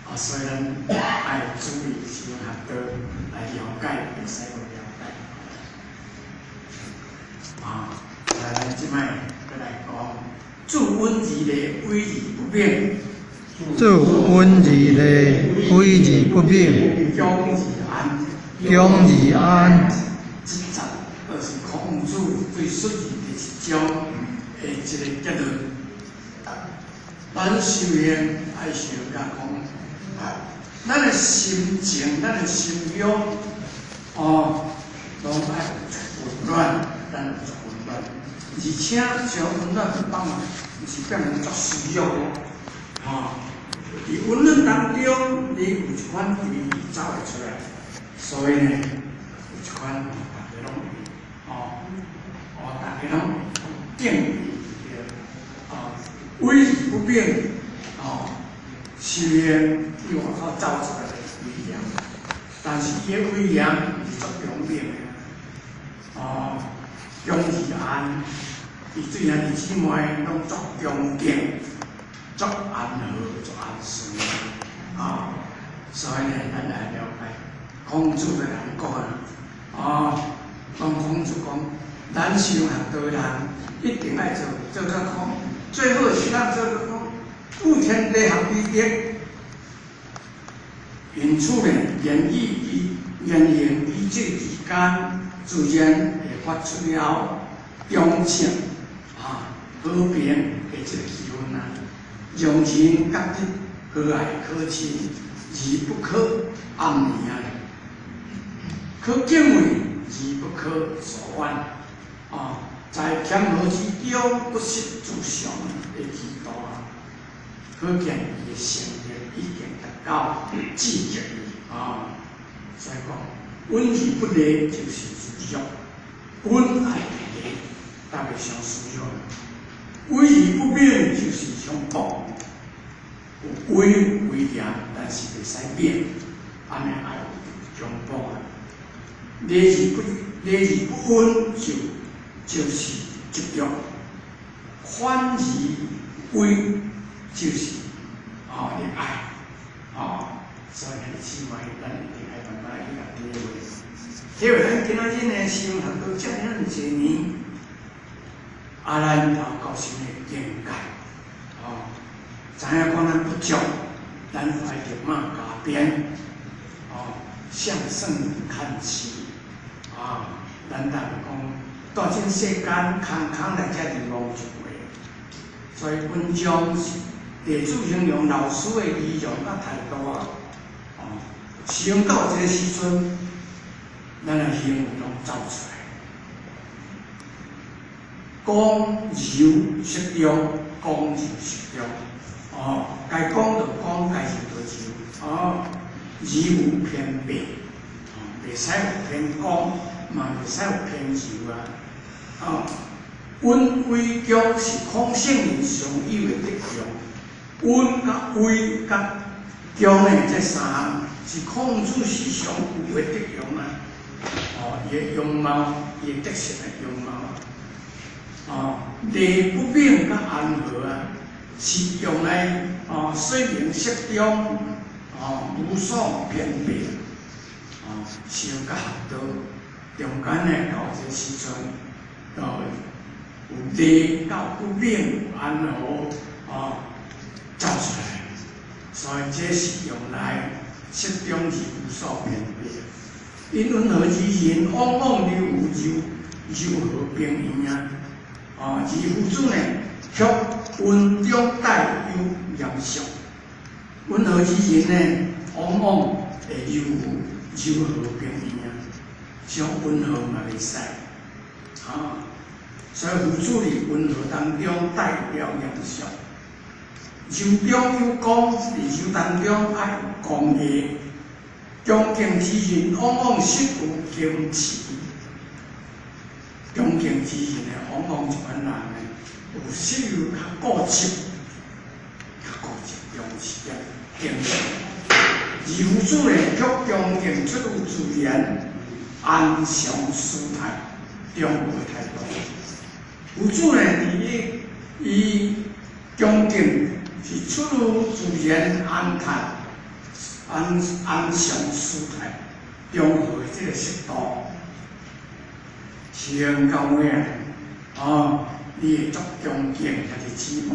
啊，所以咱愛注意修學道來了解，會使講了解。啊，來咱這擺閣來講，處穩而立，威而不勉。處穩而立，威而不勉。強而安，強而安。這節就是孔子對說辭第一章的一個結論。咱修行愛學共講，咱的心情、咱的心胸，哦，攏愛溫暖，咱足溫暖，而且將溫暖去放，毋是變成足虛弱哦，吼。佇溫暖當中，你有一款威儀走會出來，所以呢，有一款大家攏會，哦，哦，大家攏敬意對，哦，威而不貶，哦，修行佇外口走出來的威嚴，但是伊的威嚴毋是足強猛的，哦，強而安，伊對兄弟姊妹攏足恭敬。足安和，足安順啊！所以呢，咱來了解孔子的來講啊，啊，讲孔子讲，咱修学道的人一定爱做做较好，最好是咱做较好，悟天地合之德。因此呢，言语与言行举止之间，自然会发出了中正啊和平的这个气氛啊，讓人覺得和藹可親，而不可暗暝啊，可敬畏而不可疏遠啊，在謙和之中不失自強的氣度啊，可見伊的性格已經達到至極啊。所以講，溫而不厲就是柔弱，溫愛厲，特別上需要。威而不勉就是上暴，有威有威嚴，但是袂使勉，按呢愛有強暴啊。厲而不溫就是執著，寬而威就是啊溺愛啊。所以兄弟姊妹，咱一定愛慢慢去共體會。體會咱今仔日呢，修學到遮爾濟年，啊，咱有夠啥物境界？哦，知影講咱不足，咱愛著馬加鞭，哦，向聖人看齊。啊，咱逐個講，大千世間空空來遮流浪一回，所以文章是地主形容老師的儀容佮態度啊。哦，使用到這個時陣，咱的行為攏走出來。剛柔適中，剛柔適中。哦，該講就講，該柔就柔。哦，而無偏廢，哦，袂使有偏剛，嘛袂使有偏柔啊。哦，溫威強是孔聖人常有的德行。溫佮威佮強呢，這三項是孔子時常有的德行啊。哦，伊的容貌，伊的德性的容貌。哦，厲不勉佮安和啊，是用來哦說明適中，哦無所偏廢，哦修佮合道中間呢，到這個時陣，就有厲到不勉安和，哦走出來，所以這是用來適中而無所偏廢。因溫和之人，往往流有柔柔和平衡啊。哦，而夫子呢，卻溫中帶有嚴肅。溫和之人呢，往往會柔柔和平衡啊，傷溫和嘛袂使。啊，所以夫子佇溫和當中帶了嚴肅，柔中有剛，佇柔當中愛有剛毅。恭敬之人，往往失有矜持。恭敬之人呢，往往這款人呢，有失有較固執，較固執，重視點矜持。而夫子呢，卻恭敬出於自然，安詳舒泰，中和態度。夫子呢，佇伊伊恭敬是出於自然安泰、安安詳舒泰、中和的這個適度。穿到尾啊，哦，你會足恭敬兄弟姊妹，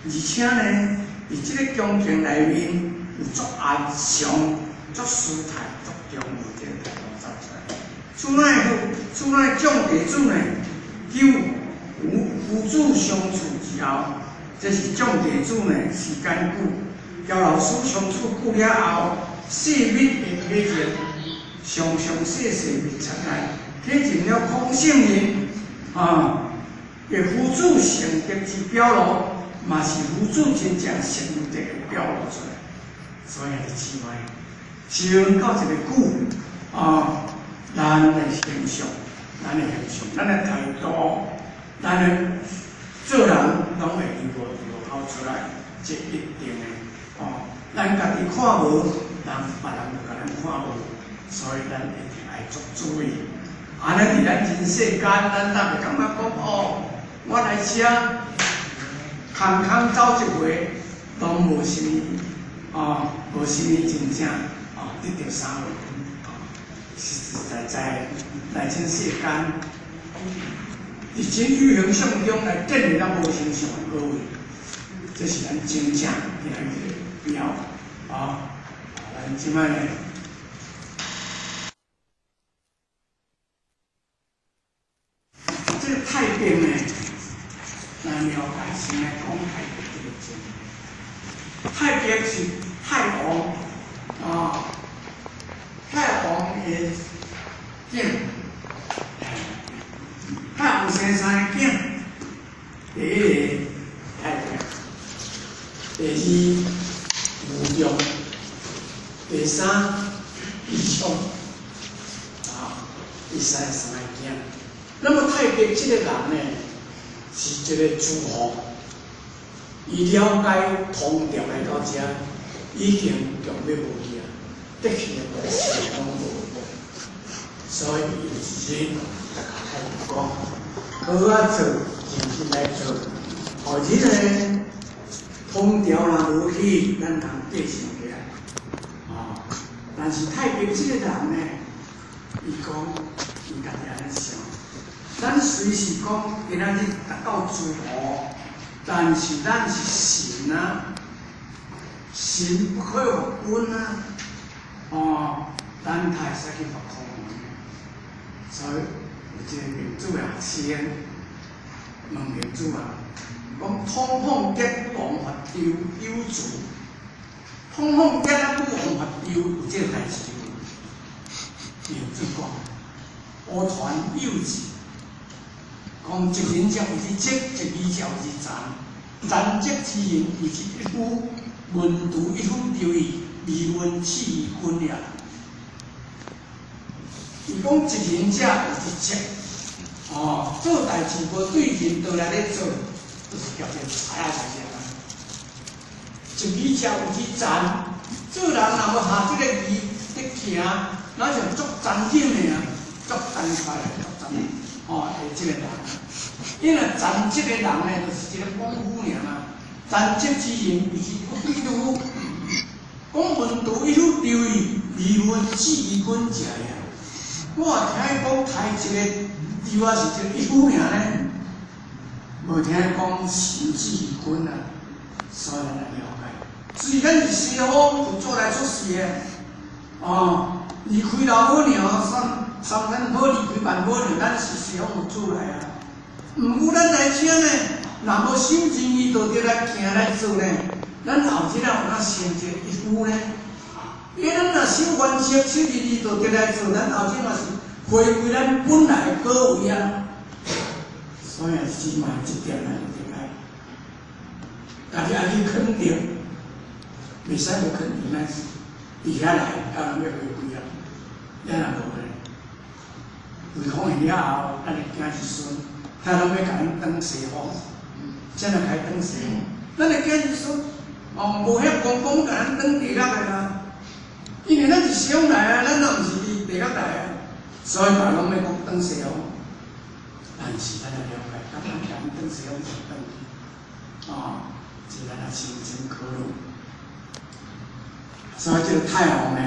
而且呢，佇這個恭敬內面有足安詳、足舒泰、足中和這個態度走出來。此乃夫，此乃眾弟子呢，久與夫子相處之後，這是眾弟子呢時間久，交老師相處久了後，細密的體認，常常細細密察來。體認了孔聖人啊，的夫子性格之表露，嘛是夫子真正性格的表露出來。所以兄弟姊妹，修到一個久啊，咱的形象、咱的形象、咱的態度、咱的做人，攏會如何如何跑出來，這一定的哦。咱家己看無，人別人就共咱看無，所以咱一定愛足注意。按呢佇咱人世間，咱逐個感覺講哦，我來遮空空走一回，攏無啥物，哦，無啥物真正哦，得著啥物，哦，实实在在来这世间，伫真有形相中来建立咱无形相的果位，这是咱真正今日的标啊！咱这摆呢，这个太平呢，咱了解先来讲太平这个字。太平是太王啊，太王的囝，太王先生的囝，第一个太平，第二吴用，第三李昌，啊，第三三个囝。那么太平这个人呢，是一个诸侯。伊了解唐朝来到遮，已经强欲无去啊，得去的代志拢无，所以伊有一日就共太平讲：好啊做，认真来做。后日呢，唐朝若无去，咱通继承起来。哦，但是太平这个人呢，伊讲伊家己按呢想，咱虽是讲今仔日达到诸侯。但是咱是神啊，神不可以分啊，哦，咱太会使去学空门，所以有一个明主啊，先问明主啊，讲通放结王法丢有主，通放结啊，武王法丢有这个代志无？明主讲，乌传有字。讲一人者为之积，一义者为之残。残积之人为之一夫，文独一夫丢矣，未闻弃于君也。伊讲一人者为之积，哦，做代志无对人道来咧做，就是叫做贼仔就是啊。一义者为之残，做人若无下这个义咧行，哪像足残忍的啊，足残酷的，足残。哦，的这个人，因为残疾的人呢，就是一个莽夫尔嘛。残疾之人就是一夫，讲文独一夫丢伊，未闻弃于君者也。我听伊讲杀一个丢啊，是一个一夫尔呢，无听伊讲神弃于君啊，所以咱来了解。虽然是西方佛祖来出世的，哦，离开老母娘三三宝离开万宝娘，咱是西方佛祖来啊。毋过咱来遮呢，若无守仁义道德来行来做呢，咱后日啊有哪成一个一夫呢？因为咱若守原则、守仁义道德来做，咱后日嘛是回归咱本来的果位啊。所以是嘛，这点咱就爱，家己爱去肯定，袂使无肯定，咱是伫遐来，啊，人欲回归啊，咱若无呢？回空去了后，咱的囝子孙，他拢欲共𪜶转西方，才来开转西方。咱的囝子孙，哦，无遐公公共咱转地狱的啦，因为咱是西方来啊，咱若毋是伫地狱来啊，所以嘛拢欲讲转西方。但是咱爱了解，咱共𪜶转西方就转去，哦，这咱也深深考虑。所以这个太王呢，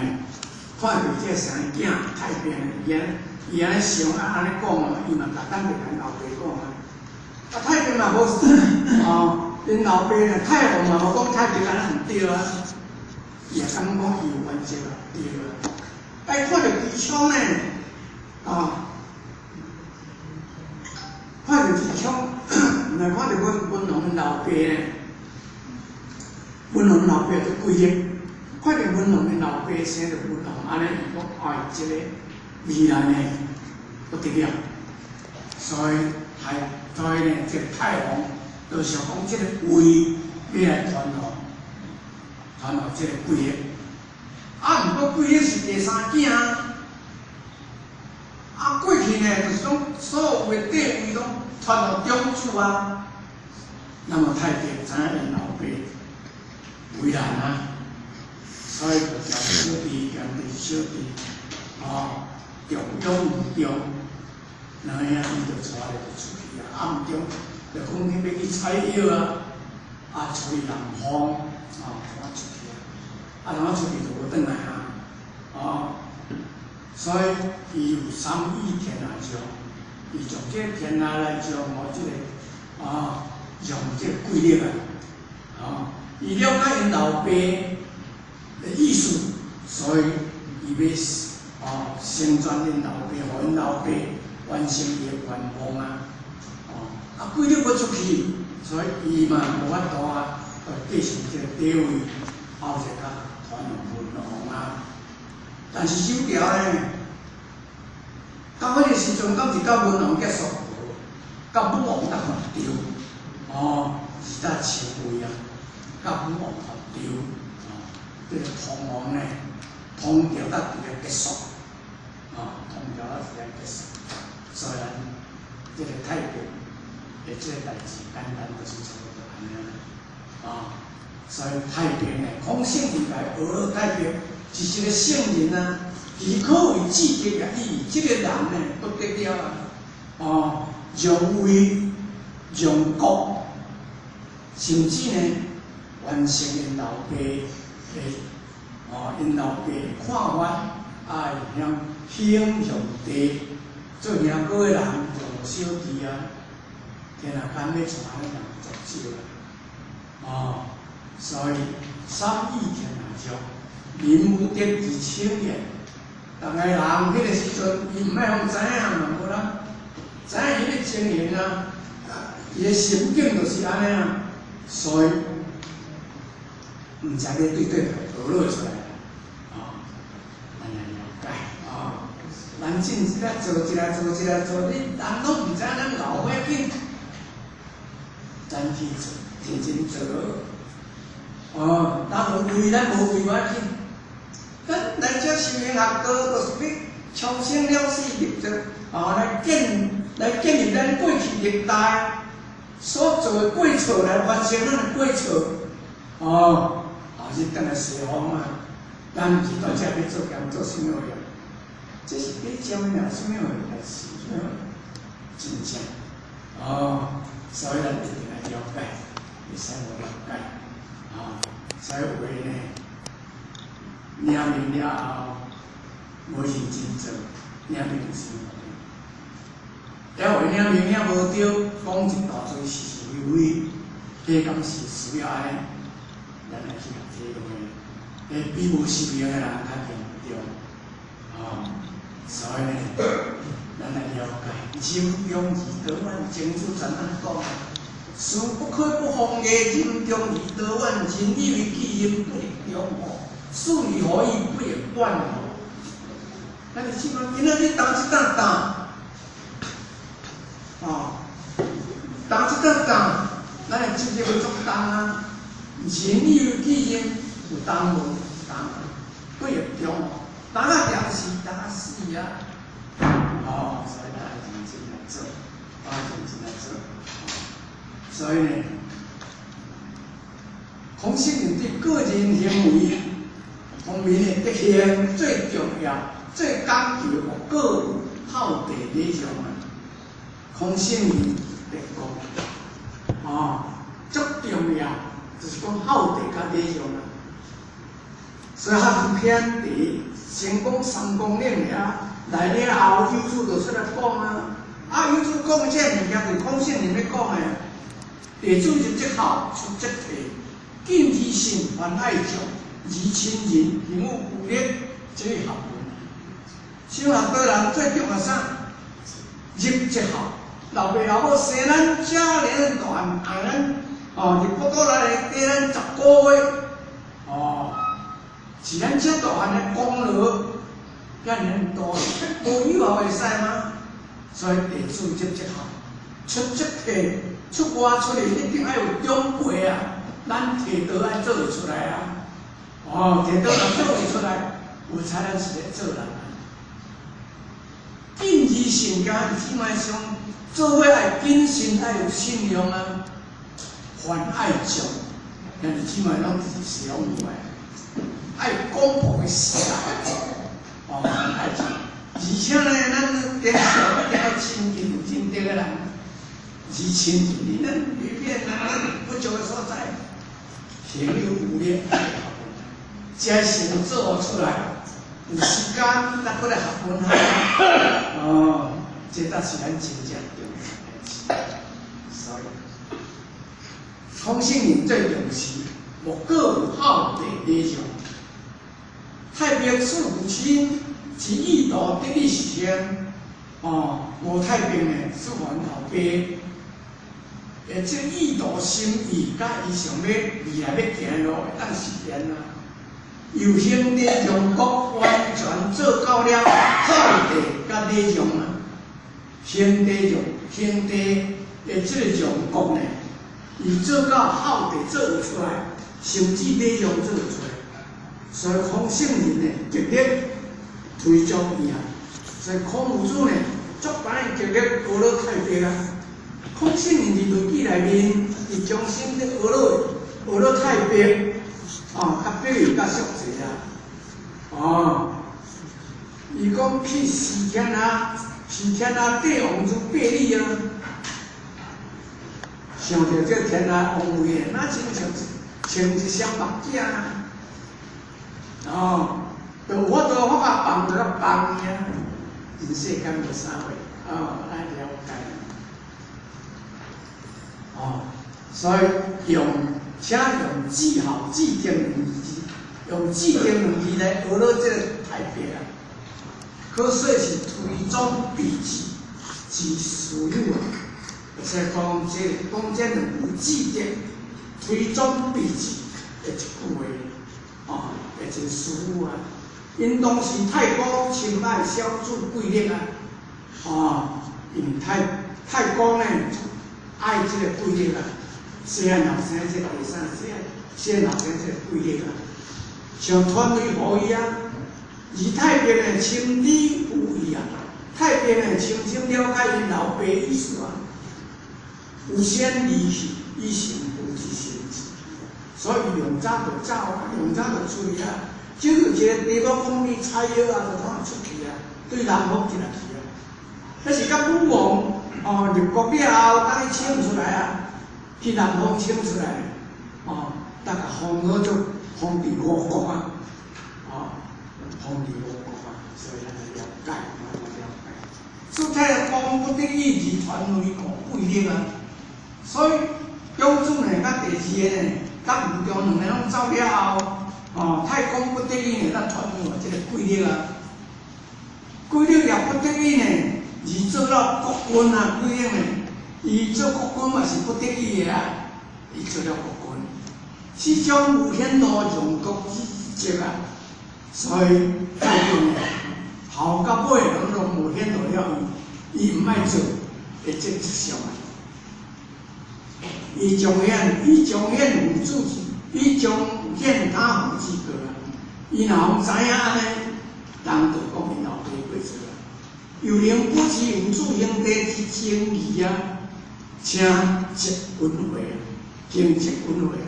看著这个三个囝太平，伊按伊按呢想啊，按呢讲啊，伊嘛逐当就共老爸讲啊。啊，太平嘛无，哦，𪜶老爸呢，太王嘛无讲太平按呢毋对啊，伊也感觉讲伊有原则啊，对啊。哎，看著姬昌呢，啊，看著姬昌，来看著阮阮王老爸呢，阮王老爸足贵的，看著阮王的老爸生著阮王按呢，伊讲哎，这个未来呢不得了，所以太，所以呢，这个太王就想讲这个位欲来传予，传予这个贵的，啊，毋过贵的是第三囝啊，啊，过去呢，就是讲所有的帝位拢传予长子啊，那么太平知影𪜶老爸为难啊，所以就叫小弟兼弟小弟，哦，中庸毋中，两个兄弟就带咧就出去啊，暗中就讲去欲去采药啊，啊出去南方，哦，怎啊出去啊？啊，怎啊出去就无转来啊？哦，所以伊有三意天下将，伊从这个天下来将哦，这个啊，用这个贵力啊，啊，伊了解𪜶老爸的意思，所以伊欲啊成全𪜶老爸，予𪜶老爸完成伊的愿望啊，哦，啊，貴力欲出去，所以伊嘛無法度啊，就繼承這個地位，後一個傳予文王啊。但是周朝呢，到彼個時陣，敢是到文王結束，到武王才發著，哦，是才稱位啊，到武王發著，哦，這個湯王呢，湯朝才佇咧結束，哦，湯朝才佇咧結束，所以咱這個太平的這個代誌，簡單就是差不多按呢啦，啊，所以太平呢，孔聖人來學了太平。是一個聖人啊，伊可謂智德啊，伊這個人呢不得了啊！哦，讓位讓國，甚至呢完成𪜶老爸的哦，𪜶老爸的看法，啊，向兄向弟，做兄哥的人讓小弟啊，天下間欲娶的人足少啦，哦，所以三義天下將。民無德而輕言，逐个人彼個時陣，伊毋愛予知影嘛，無啦，知影彼個情形啊，伊的心境就是按呢啊，所以毋知欲對對佗落出來，哦，咱來了解，哦，咱進這個做這個做這個做，你人攏毋知影咱老要緊，咱去做，認真做，哦，咱有為咱無為無要緊。咱來這修行學道，就是欲長生了死入做，哦，來建立咱過去歷代所做的過錯，來完成咱的過錯，哦，後日轉來西方啊，咱毋是蹛遮欲做業做啥物業？這是假占的，啥物代誌？真正，哦，所以咱一定愛了解，會使無了解，啊，所以話呢。領命了後，無認真做，領命有啥物用？了話領命領無著，講一大堆是是非非，彼敢是需要按呢？咱來去體會，彼比無修行的人較嚴重，哦，所以呢，咱來了解，仁忠義德遠，曾子怎按呢講？事不可不防，仁忠義德遠，仁以為己任，不能中乎？事以何以不能遠乎？咱就試問，今仔日擔這擔擔，哦，擔這擔擔，咱的責任足重啊！仁以為己任，有重無？重，不能中，重啊掂是重啊死啊！哦，所以咱愛認真來做，愛認真來做。所以呢，孔聖人對個人行為方面的德行最重要、最講究各孝弟禮讓啊。孔聖人的講，哦，足重要，就是講孝弟佮禮讓啊。所以學篇佇成功三公嶺遐來了後，有主就出來講啊。啊，有主講的這個物件，就是孔聖人咧講的。弟子入則孝，出則悌，謹而信，泛愛眾，而親仁，行有餘力，這個學問。修學道人最重要啥？入則孝，老爸老母生咱遮爾大漢，愛咱哦，入腹肚內缀咱10個月，哦，是咱遮大漢的功勞，遐爾大，無以後會使嗎？所以弟子入則孝，出則悌，出外出去一定愛有長輩啊，咱提刀愛做會出來啊，哦，提刀若做會出來，有才咱是咧做人。謹而信，佮姊妹相做伙愛謹慎，愛有信用啊，泛愛眾，兄弟姊妹攏是西方有的，愛廣博的視野，哦，泛愛眾，而且呢，咱電視一定愛親近有仁德的人，而親近你，咱隨便啊，咱不足的所在，行有餘力，才先做出來，有時間，咱閣來學問下。哦，這才是咱真正重要的代誌。所以，孔聖人最重視，莫過有孝弟禮讓。太白事父親之意圖得以實現。哦，吳太白呢，事阮老爸，這意圖心意，佮伊想欲未來欲行的路會當實現啊。由兄弟讓國完全做到了孝弟佮禮讓啊。兄弟讓兄弟的這個讓國呢，伊做到孝弟做會出來，甚至禮讓做會出來。所以孔聖人呢，極力推崇伊啊。所以孔夫子呢，足擺極力學了太白啊。孔聖人佇論語內面，伊將心咧學了學了太白，哦，較比喻較熟悉啊。哦，伊講去西天啊，西天啊，帝王之百里啊，想著這天下王位，若親像穿一雙目鏡啊，哦，就有法度我共放就共放伊啊。人世間無啥貨，哦，愛了解。哦，所以用，請用至孝至忠兩字，用至忠兩字來學了這個太白啊，可說是推崇備至之師友啊。會使講這講這兩句至德，推崇備至的一句話，哦，會真師友啊。𪜶當時太公深愛小子貴力啊，哦，因為太公呢愛這個貴力啊，細漢後生這個第三細漢細漢後生這個貴力啊，像傳位予伊啊，而太白呢深知有意啊，太白呢深深了解𪜶老爸意思啊，有先離去，以成父之心志，所以用早就走啊，用早就出去啊。只有一個地方講你採藥啊，就通出去啊，對南方進來去啊。彼是佮武王哦入國了後，共伊請出來啊，去南方請出來，哦，逐共封號做封佇吳國啊，哦，封佇吳國啊，所以咱來了解，咱來了解。所以太公不得已而傳位予貴力啊，所以孔子呢，佮第二个呢，佮吳中兩个攏走了後。哦，太公不得已呢，才傳位予這個貴力啊。貴力也不得已呢，而做了國君啊，貴力呢，伊做國君嘛是不得已的啊，伊做了國君，始終無顯露讓國之責啊，所以太公呢，頭到尾攏攏無顯露了伊，伊毋愛做的這跡象啊。伊彰顯，伊彰顯父子，伊彰顯他父之過啊！伊若予知影按呢，人就講𪜶老爸過錯啊。又能保持父子兄弟之情誼啊，請積恩惠啊，行積恩惠啊。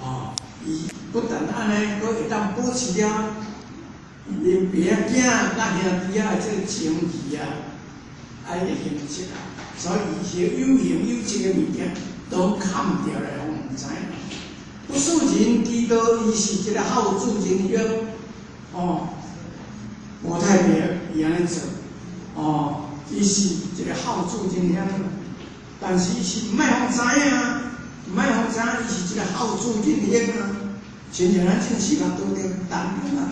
哦，伊不但按呢，閣會當保持了恁爸仔囝佮兄弟仔的這個情誼啊，愛行積啊。所以伊是有形有質的物件，都崁著來，予毋知。不使人知道伊是一個孝子仁兄，哦，吳太白伊按呢做，哦，伊是一個孝子仁兄，但是伊是毋愛予知影，毋愛予知影伊是一個孝子仁兄啊。親像咱進四學道的同樣啊，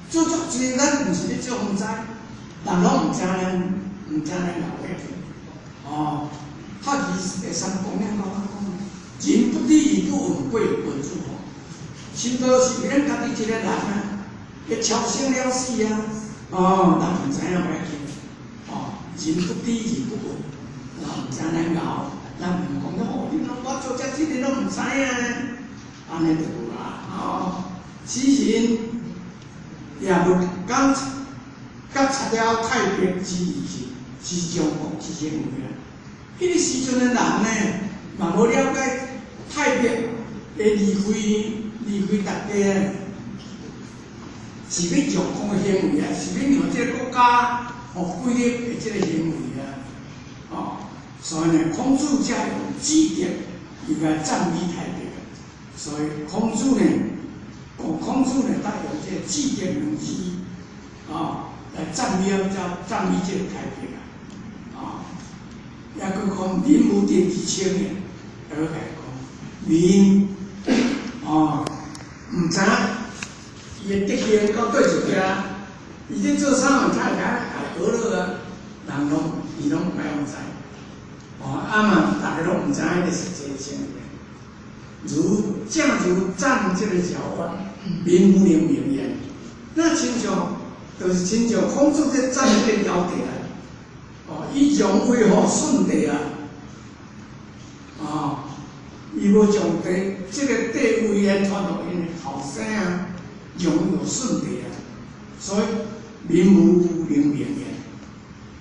做足濟咱毋是咧做予知，人攏毋知咱，毋知咱老爸去，哦，學而第三講了講講。人不知而不慍，貴於君子乎？深多是咱家己一個人啊，會超生了死啊！哦，人毋知影無要緊，哦，人不知而不慍，人毋知咱𠢕，咱毋講哦，你攏我做遮這個攏毋知影，按呢就無啦，哦，此人也無覺覺察了太白之意志，之將國之行為啊。彼個時陣的人呢，嘛無了解太白會離開離開大家，是欲讓國的行為啊，是欲讓這個國家予歸立的這個行為啊，哦，所以呢，孔子才用至德伊來讚美太白。所以孔子呢，講孔子呢，他用這個至德兩字哦，来赞美赞美这个台北啊，哦，抑阁讲民无定之称的，还阁共讲民，哦，毋知影伊的德行到佗一家，伊咧做啥物，才会共学落啊？人拢伊拢毋爱知，哦，啊嘛，逐个拢毋知影彼个实际情形。如正如赞这个饶愿，民无能明言。那亲像，就是亲像孔子咧赞这个尧帝啊，哦，伊让位予舜帝啊，哦，伊无将地这个地位来传予𪜶的后生啊，让予舜帝啊，所以民无能明言。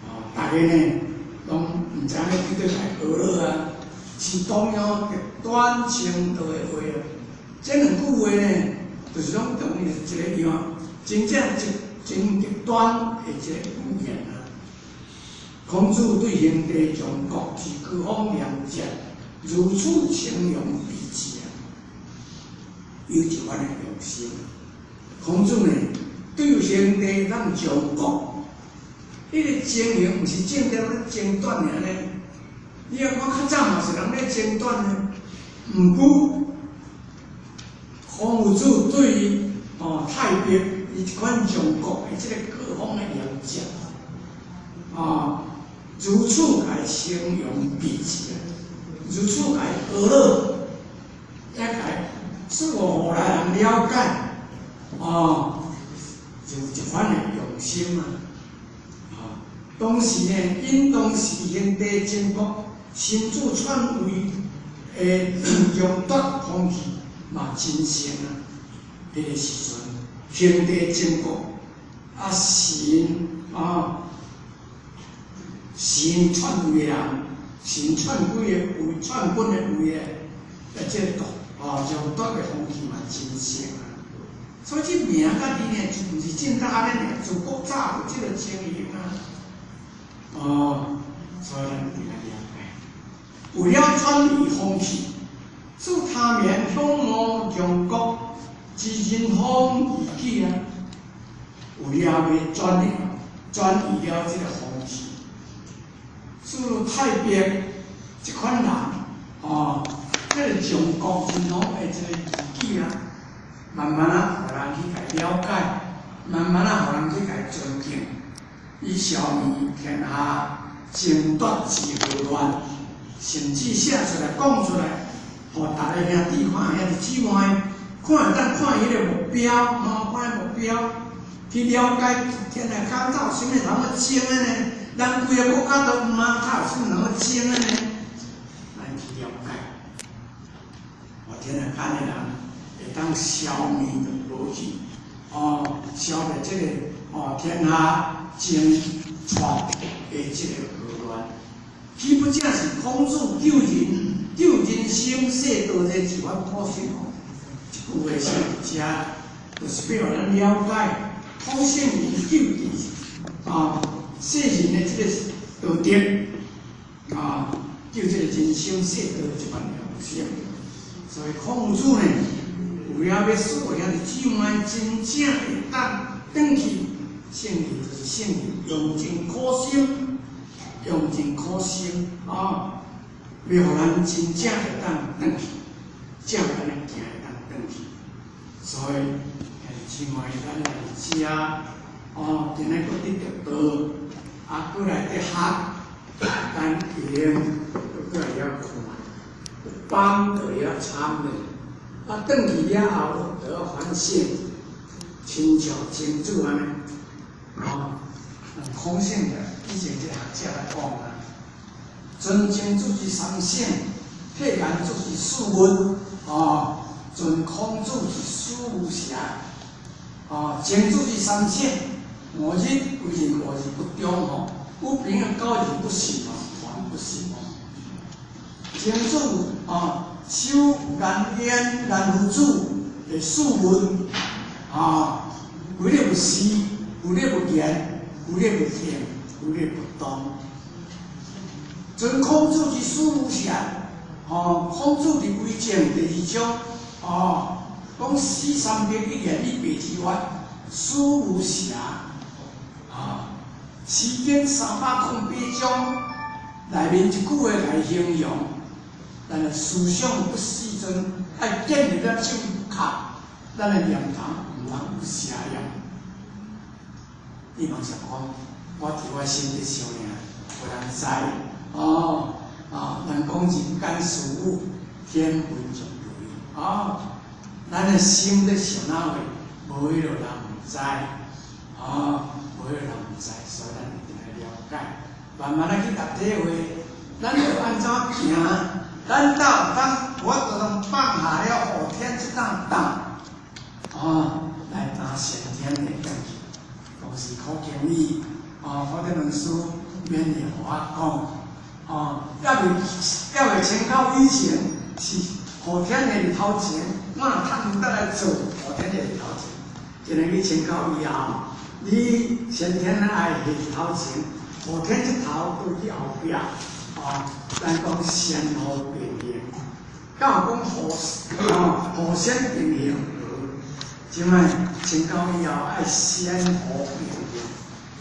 哦，逐个呢，拢毋知影去佗来学落啊。是同样极端程度的话啊，这两句话呢，就是拢同一个样，真正极真极端的一个语言啊。孔子对兄弟将国之高风亮节，如此称扬备至啊，有一番的用心。孔子呢，对兄弟咱将国，彼个情形毋是正点咧争夺尔呢。你若看较早嘛是人咧争夺呢，毋过孔夫子对于哦太白伊这款将国的这个高风的亮节，哦，如此共称扬备至啊，如此共学落，也共使予来人了解，哦，就有一番的用心啊，哦，当时呢，𪜶当时兄弟争国，身主篡位的争夺风气嘛真盛啊！彼个时阵，兄弟争国，啊神啊神篡位的人，神篡位的位，篡君的位的，啊这个夺啊争夺的风气嘛真盛啊！所以这名佮字呢，毋是正当按呢尔，自古早有这个情形啊！哦，所以咱一定爱了解。为了转移风气，使他免仰慕强国之仁风义举啊，为了欲转移了这个风气，使太白这款人，哦，这个强国仁风的这个义举啊，慢慢仔予人去共了解，慢慢仔予人去共尊敬，以消弭天下争夺之祸乱。甚至写出来、讲出来，予逐个兄弟看，兄弟姊妹看会当看彼个目标，吼，看彼目标去了解天下间到啥物通去争的呢？咱规个国家都毋通，较有啥物通去争的呢？咱去了解，予天下间的人会当消弭就无去，哦，消灭这个哦天下争篡的这个祸乱。岂不正是孔子救人、救人生世道这一番苦心哦？这句话是伫遮，就是欲予咱了解孔圣人救人啊，世人的这个道德啊，救这个人生世道这番良心。所以孔子呢，为了欲使兄弟姊妹真正会当转去，圣人就是圣人，用尽苦心。用尽苦心啊，欲予咱真正会当转去，正按呢行会当转去。所以，兄弟姊妹，咱来遮哦，今仔阁得著道，啊，阁来得学，咱一定阁来晓看，有帮就会晓参的，啊，转去了后就要反省，亲像曾子按呢，哦，孔圣的以前这个学者来讲啊，尊曾子之三省，体颜子之四问，哦，尊孔子之思无邪，哦，曾子之三省，五日为人五日不忠吼，有朋友交而不信吼，还不信吼。曾子哦，修颜渊、颜夫子的四问，啊，为了不思，为了不言，为了不听，为了不动。尊孔子之思无邪，吼，孔子伫为政第二章，哦，讲死三百一言以蔽之曰：思无邪。诗经308章内面一句话来形容，咱的思想不时阵爱建立了正确，咱的念头毋通有邪念。你嘛是讲，我伫我心咧想尔，无人知。哦，啊，人讲人间事物，天文将对。哦，咱的心咧想哪话，无彼落人毋知。哦，无彼落人毋知，所以咱一定爱了解。慢慢仔去共体会，咱要按怎行？咱到当我就当放下了后天这担担，哦，来担先天的责任。同时苦经理，哦，我这本书勉励予我讲，哦，犹未清口以前是后天的日头前，我若趁得来做后天的日头前，一个去清口以后，你先天爱日头前，后天这头对去后壁，哦，咱讲先后并行，敢有讲后哦后先并行？即摆清口以后爱先后并行，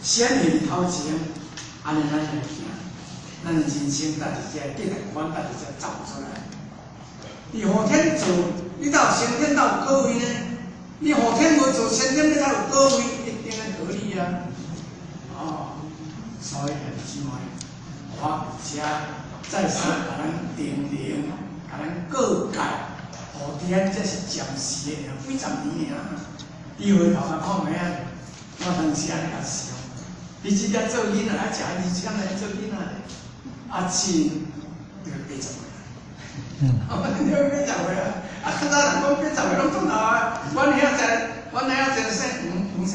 先日头前，按呢咱来行，咱的人生才伫遮价值观才伫遮走出来。你后天做，你到先天到有果位呢？你后天无做，先天要才有果位，一定的道理啊。哦，所以兄弟姊妹，我伫遮再三共咱叮咛，共咱告诫，后天这是暂时的，几十年尔。你回头来看觅啊，我当时按呢共想，你这只做囡仔，啊食伊是按呢做囡仔咧，啊真著80岁。嗯。你八十岁啊？啊，较早人讲80岁拢转头啊。阮兄弟姓黄，黄姓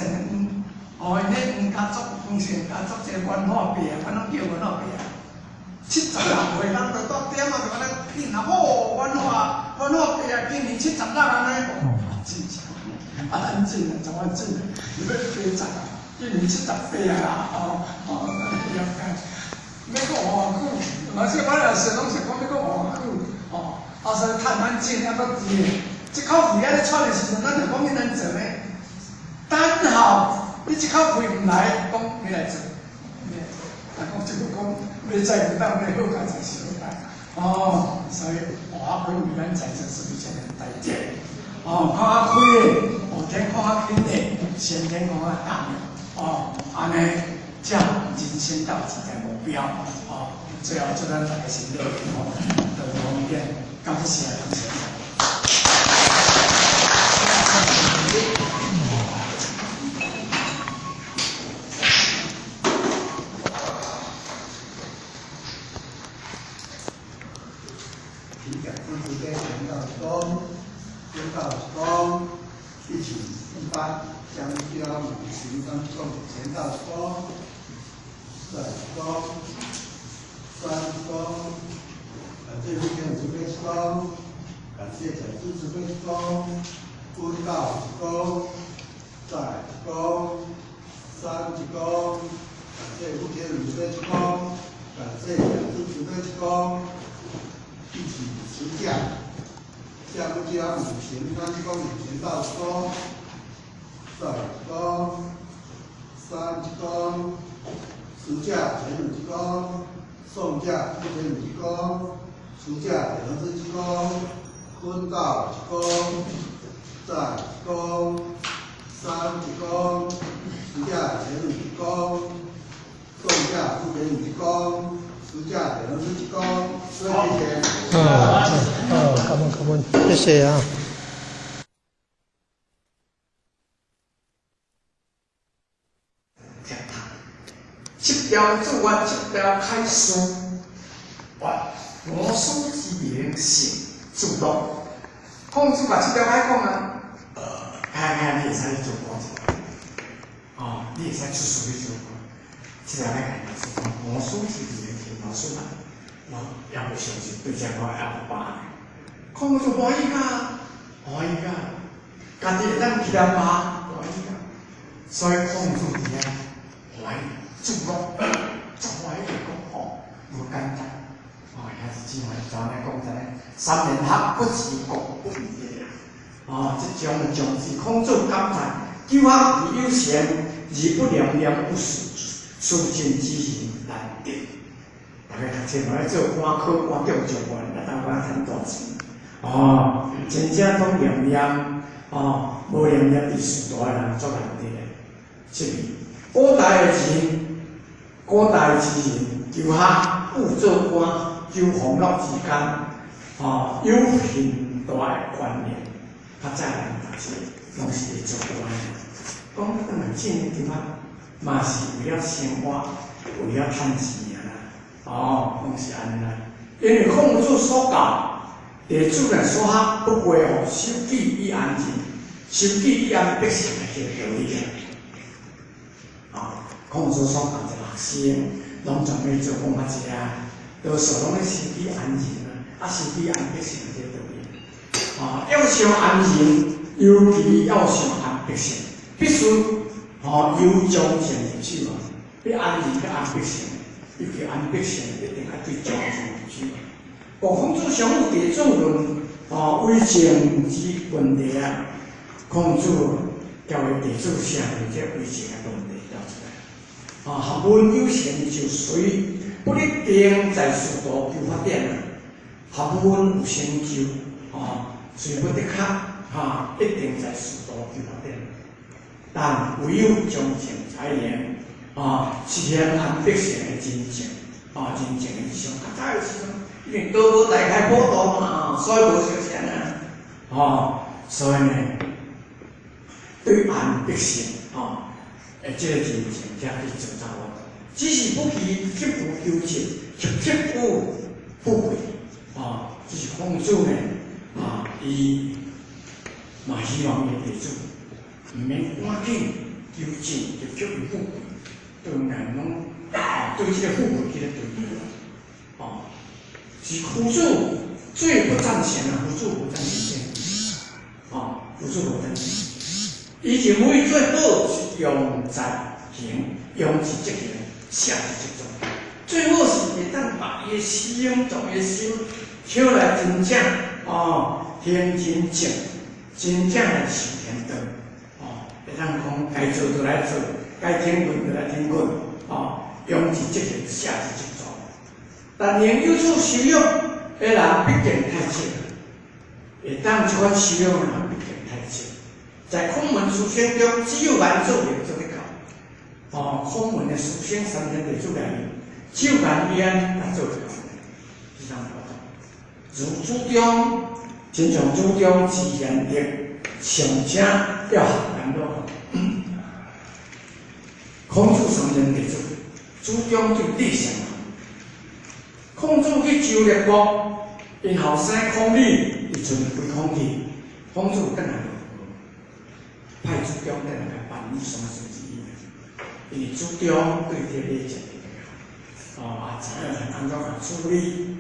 黄。哦，𪜶彼黄家族，黄姓家族一个元化伯啊，阮拢叫元化伯啊。76岁，人就到点啊，就按呢品啊，吼，元化伯啊，今年76按呢，真正，啊，咱真啊，怎啊真啊，你欲80啊，今年78啊，哦，哦，了解。欲阁偌久，嘛是我也是拢是讲欲阁偌久，哦，啊，所以趁咱进犹阁伫的，这口气按呢喘的时阵，咱就讲欲按怎做呢？等候，你这口气毋来，讲欲来做，欲来做，啊，讲这个讲欲再有当欲好佳在是好佳，哦，所以活开为咱在座是一件代志，哦，看较开的，后天看较轻的，先天看较重的，哦，按呢，才人生到一个目标，哦，最后祝咱大家身体健康，道路方便，感谢感谢。请讲师慈悲传道公，宣道公，一起一班香蕉五行当中前道公，再公，三公，感谢福建慈悲公，感谢讲师慈悲公，温道公，再公，三公，感谢福建慈悲公，感谢讲师慈悲公。一起持架，下不加五行三公五行道公，再公，三公，持架前五公，送架不前五公，持架两支公，坤道公，再公，三公，持架前五公，送架不前五公。持架两支公，谢谢。啊，啊，感恩感恩，谢谢啊。七条主愿，七条开示，哇，无师之名成自乐。孔子把七条开讲啊，开开你会使去做官者，哦，你会使出事去做官。七条开讲是讲无师之名成老师嘛，我也无相信，对这我也无把。孔子欢喜啊，欢喜啊，家己会当起来爬，欢喜啊。所以孔子伫遐欢喜。自乐，足欢喜讲吼，无简单。哦，兄弟姊妹，就按呢讲真呢，三年学不辞国不离哦，这种种是孔子感叹，求学而有成，而不念念不思，事尽之行难得。大家读册嘛，爱做官考官中状元，啊，台湾趁大钱。哦，真正讲念念，哦，无念念伫仕途的人足难得的。是古代的人，古代之人求学、欲做官、求享乐之间，哦，有很大的关联。较早人读册拢是会做官的，讲转来进求学，嘛是为了生活，为了趁钱尔啦。哦，拢是按呢啦。因为孔子所教，弟子呢所学，不过吼修己以安人，修己以安百姓的这个道理啊。啊，孔子所教的学生，拢全欲做讲较济啊，多数拢咧修己安人啊，啊修己安百姓的这个道理。啊，要想安人，尤其要想安百姓，必须吼由忠进入手啊。要安人，要安百姓，尤其安百姓，一定爱对忠进入手。故孔子常有弟子论，吼为政之问题啊，孔子交伊弟子写这为政的问题调出来。啊，学问有成就随，不一定在仕途求发展啊。学问有成就，吼，虽不得确，哈，一定在仕途求发展。但唯有忠诚才能，啊，实现安百姓的真正，啊，真正的理想。较早的时阵，因为都无大开普渡嘛，所以无相像啊，吼，所以呢，对安百姓，吼，诶，这个真正才去做差不多。只是不去刻苦求进，刻苦富贵，啊，这是孔子呢，啊，伊嘛希望伊弟子毋免赶紧求进，就求富贵，对人拢啊，对这个富贵去咧追求，啊，是孔子最不赞成啊，夫子无赞成这个，啊，夫子无赞成。伊认为最好是用在行，用是执行，写是执做。最好是会当把伊的心，从伊的心抽来真正哦，行真正，真正来修行道，哦，会当讲该做就来做，该停困就来停困，哦，用是执行，写是执做。但能有此修养的人，毕竟太少。会当这款修养的人，毕竟太少。在孔门师生中，只有颜祖能做得到。哦，孔门的师生三千弟子内面，只有颜伊安来做得到。是啥物如祖中，亲像祖中之贤德，上正要学颜鲁。孔子三千弟子，祖中对理想。孔子去周列国，𪜶后生孔鲤，伊剩规孔去，孔子转来派祖中转来共办理丧事之意，因为祖中对这个礼节特别好，哦啊，知影按怎共处理，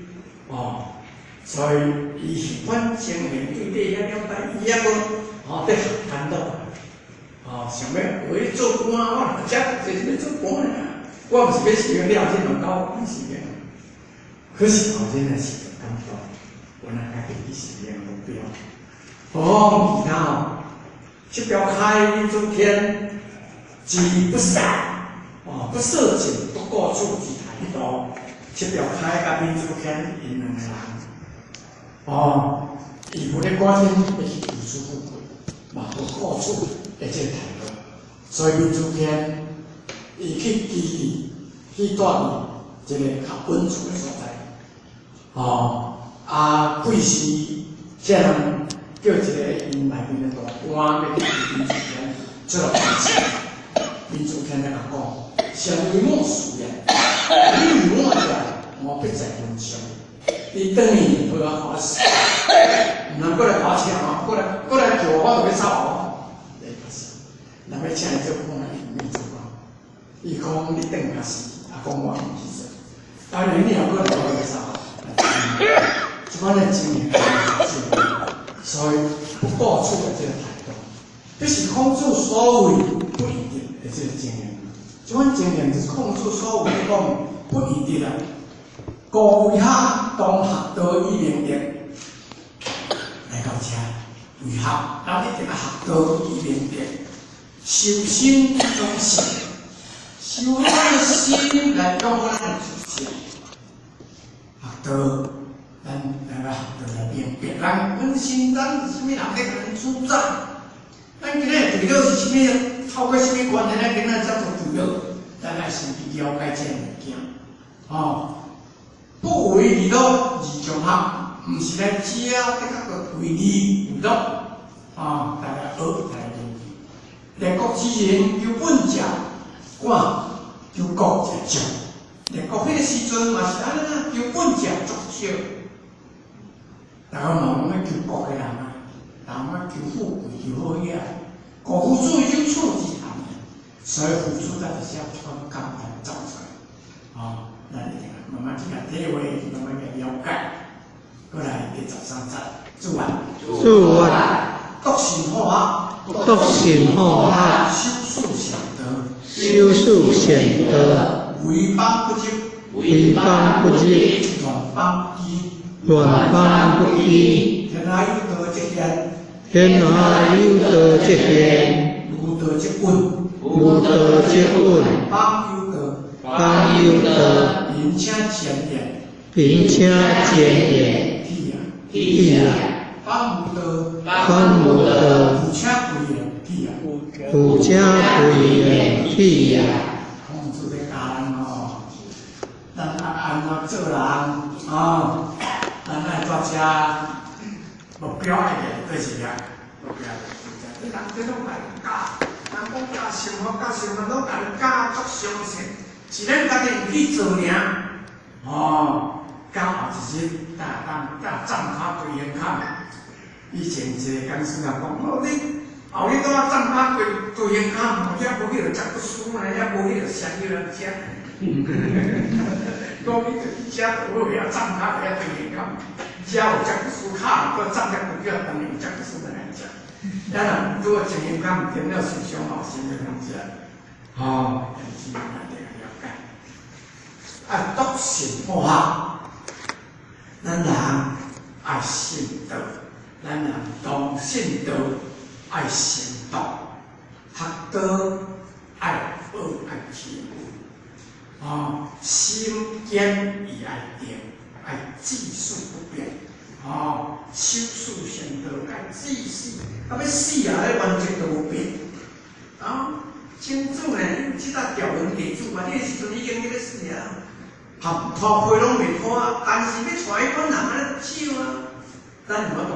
哦，所以伊喜欢情形对底遐了解，伊犹阁吼伫学监督，哦，想欲学做官，我若遮就是欲做官尔，我毋是欲修了这两高去修。可是后生的是感动，原来家己去实现目标。何况其他吼，七表开诸天之不舍，哦，不舍尽不顾处之态度。七表开佮闵子骞𪜶两个人，哦，伊无咧赶紧欲去求取富贵，嘛无顾处的这个态度，所以闵子骞伊去居住，去住伫一个较稳厝的所在。哦，啊，贵时，这人叫一个𪜶内面的大官欲去求闵子骞出来办事。闵子骞咧共讲：先为我事也，你为我者，我必在云上。你转去好啊，看死，毋通阁来共我请哦，阁来阁来叫我，我就欲走哦。若欲请伊做官，伊毋免做官。伊讲你转较死，啊讲我毋去做。当然你若阁来，我就欲走。这款的经验，所以不顾处的这个态度，这是孔子所谓不一定的这个经验。这款经验就是孔子所谓讲不一定啊。故为学当学道以明德，来到遮为学，咱一定爱学道以明德，修身养性，修咱的心來講咱的知識。學道，咱來學道來明白，咱本身咱是啥物人咧，共咱主宰。咱今仔對了是啥物？透過啥物關係，咱今仔才做對了？咱愛先去了解這个物件，吼。不為利樂而將學，毋是來遮得較個為利為樂，啊，大家學來研究。列國之人求本者，寡求國者眾。列國彼個時陣嘛是按呢啊，求本者足少。大家嘛攏愛求國的人啊，人愛求富貴，求好額。高夫子有處之談，所以夫子才是寫這款簡單走出來，啊，咱一定慢慢去共體會，慢慢去了解。過來第13節，主願。主願。篤信好學。篤信好學。修事善道。修事善道。違邦不入。違邦不入。亂邦不居。亂邦不居。天下有道則現。天下有道則現。無道則隱。無道則隱。邦有道。邦有道。並且謙言。並且謙言。體啊。體啊。邦無道。邦無道。富且貴言體啊。富且貴言體啊。孔子咧教咱吼，咱愛按怎做人啊？咱愛蹛遮目標愛練對是啊？目標這人這攏來教，人講教生活教生活，攏共你教足詳細，是咱家己毋去做爾。哦，到後一日，才會當才站跤規胸坎。以前一个講師啊講，哦，你後日拄仔站跤規規胸坎，吼，遐無彼个接骨師呢，遐無彼个商業人食。講你就去食就好，遐站跤遐規胸坎，食有接骨師跤，閣站遮久叫當然有接骨師來食。咱若拄仔前胸坎點了受傷嘛，啥物通食？吼，因此咱得了解。啊，篤信好學，咱人愛信道，咱人當信道愛行道，學道愛學愛體會，哦，心堅意愛定，愛志事不變，哦，修事善道愛至死，到欲死啊，彼原則都無變，啊。清楚呢，有這搭條文地主嘛？這個時陣已經欲死啊，合拖皮攏袂脫，但是欲帶彼款人按呢少啊，咱有法度，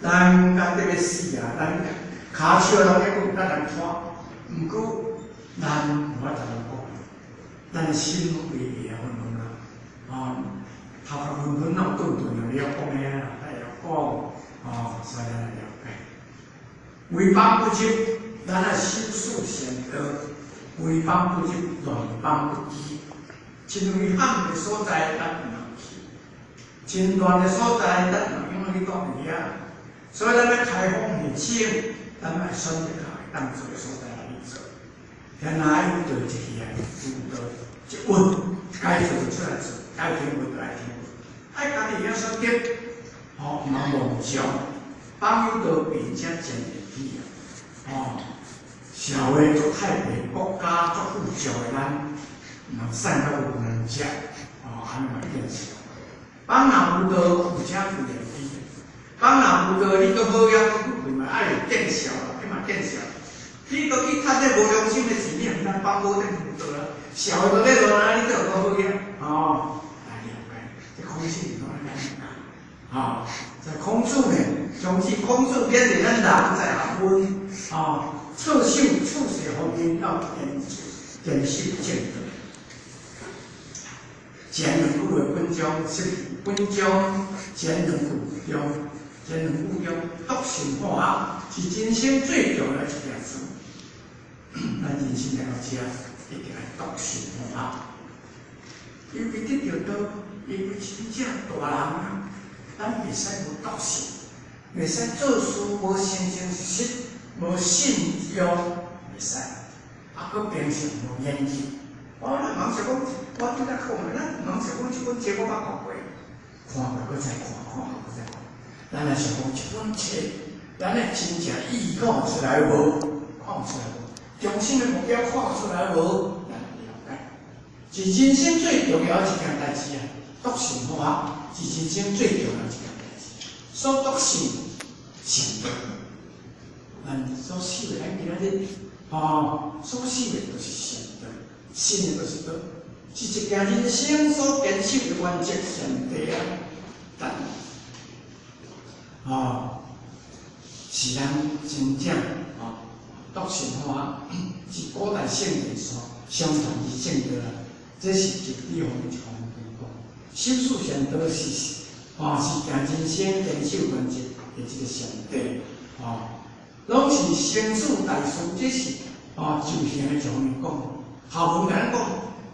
咱甲得欲死啊，咱跤手攏抑閣有力來拖，毋過咱無法度講，咱心攏袂會昏昏啊，哦，頭殼昏昏攏頓頓的，你要講啥啦？會曉講，哦，所以咱來了解，違邦不入。咱愛修事善道，違邦不入，亂邦不居。真危險的所在，咱毋通去；真亂的所在，咱毋通去蹛佇遐。所以，咱欲開放熱情，咱愛選擇較會當做的所在來去做。天下有道則現，無道則隱。該做就出來做，該聽話就愛聽話，愛家己會曉選擇，吼，毋通妄想。邦有道，並且謙言體啊，吼。社會足太平，國家足富足的咱，毋通散到無人食，哦，按呢嘛見笑。邦若無道，富且貴言體。邦若無道，你閣好額閣富貴嘛，愛有見笑啦，彼嘛見笑。你閣去趁這無良心的錢，你毋通放無得無道啦。社會都咧亂啊，你閣有閣好額，哦，來了解，這孔子攏按呢教，吼，在孔子呢，從此孔子勉勵咱人在學問，哦。處事處世方面要堅守正道。前兩句的本章，是本章前兩句中，前兩句中，篤信好學是人生最重要的一件事。咱人生來到這，一定愛篤信好學。因為得著道，因為真正大人啊，咱袂使無篤信，袂使做事無誠誠實實。無信用袂使，啊，閣平常無研究。我咱毋通想講，我拄才講的，咱毋通想講這本冊我捌看過，看過閣再看，看過閣再看。咱若想講這本冊，咱會真正意講出來無？講出來無？中心的目标看出来无？咱了解，是人生最重要一件代志啊！笃信法是人生最重要一件代志。所笃信善道，咱所守的咱今仔日吼，所守的就是善道，信的就是道，是一件人生所坚守的原则前提啊。但吼，是咱真正吼，笃信法是古代圣人所相传之正道啦。这是就比方一方面讲，修四善道是吼是行人生坚守原则的这个上帝吼，拢是生死大事，这是吼就行的一方面讲。下文共咱讲，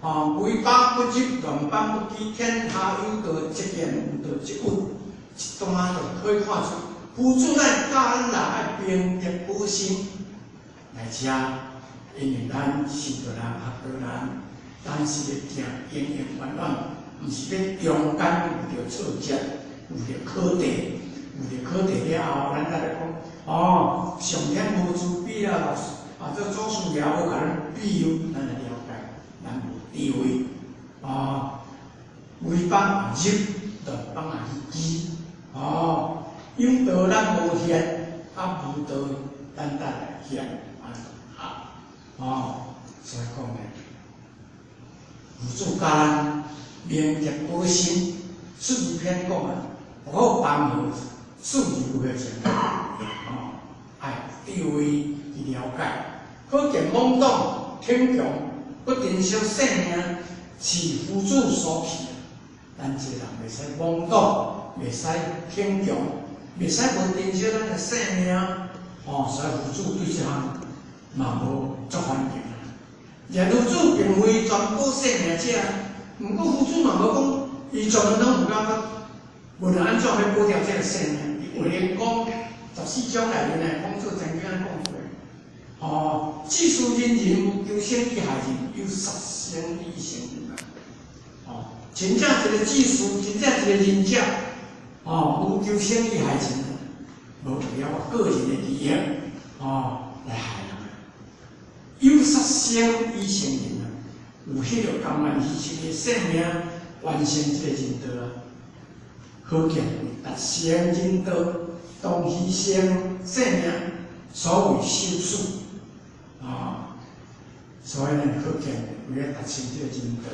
吼为邦不入，乱邦不居，天下有道则见，无道则隐。这段就可以看出，夫子咱教咱人爱明德保身来遮，因为咱是道人学道人，咱是咧行永永远远，毋是咧中间遇著挫折，遇著考题，遇著考题了后，咱才咧讲，哦，上天无慈悲啦，老师啊，这祖师爷无共咱庇佑，咱来了解，咱无智慧，哦，为邦入，乱邦也去居，哦，有道咱无现，啊无道咱才来现，啊，哦，所以讲呢，夫子教咱明哲保身，四字篇讲啊，不好帮助四字有个前，哦，爱智慧去了解，可见懵懂、逞强、不珍惜性命，是夫子所弃。咱这个人袂使懵懂，袂使逞强，袂使无珍惜咱的性命，哦，所以夫子对这项嘛无足欢迎。然夫子并非全保性命者，毋过夫子嘛无讲，伊全部拢有感觉，无论按怎欲保掉这个性命。伊卫灵公14章内面呢，孔子曾经按讲过，哦，志士仁人有求生以害仁，有杀生以成仁。哦，真正一个志士，真正一个仁者，哦，有求生以害仁，无为了我个人的利益，哦，来害人。有杀生以成仁啊，有彼个甘愿牺牲的性命，完成这个仁道啊。可见达成仁道，当牺牲性命，所谓修士啊。所以呢，可见为了达成这个仁道，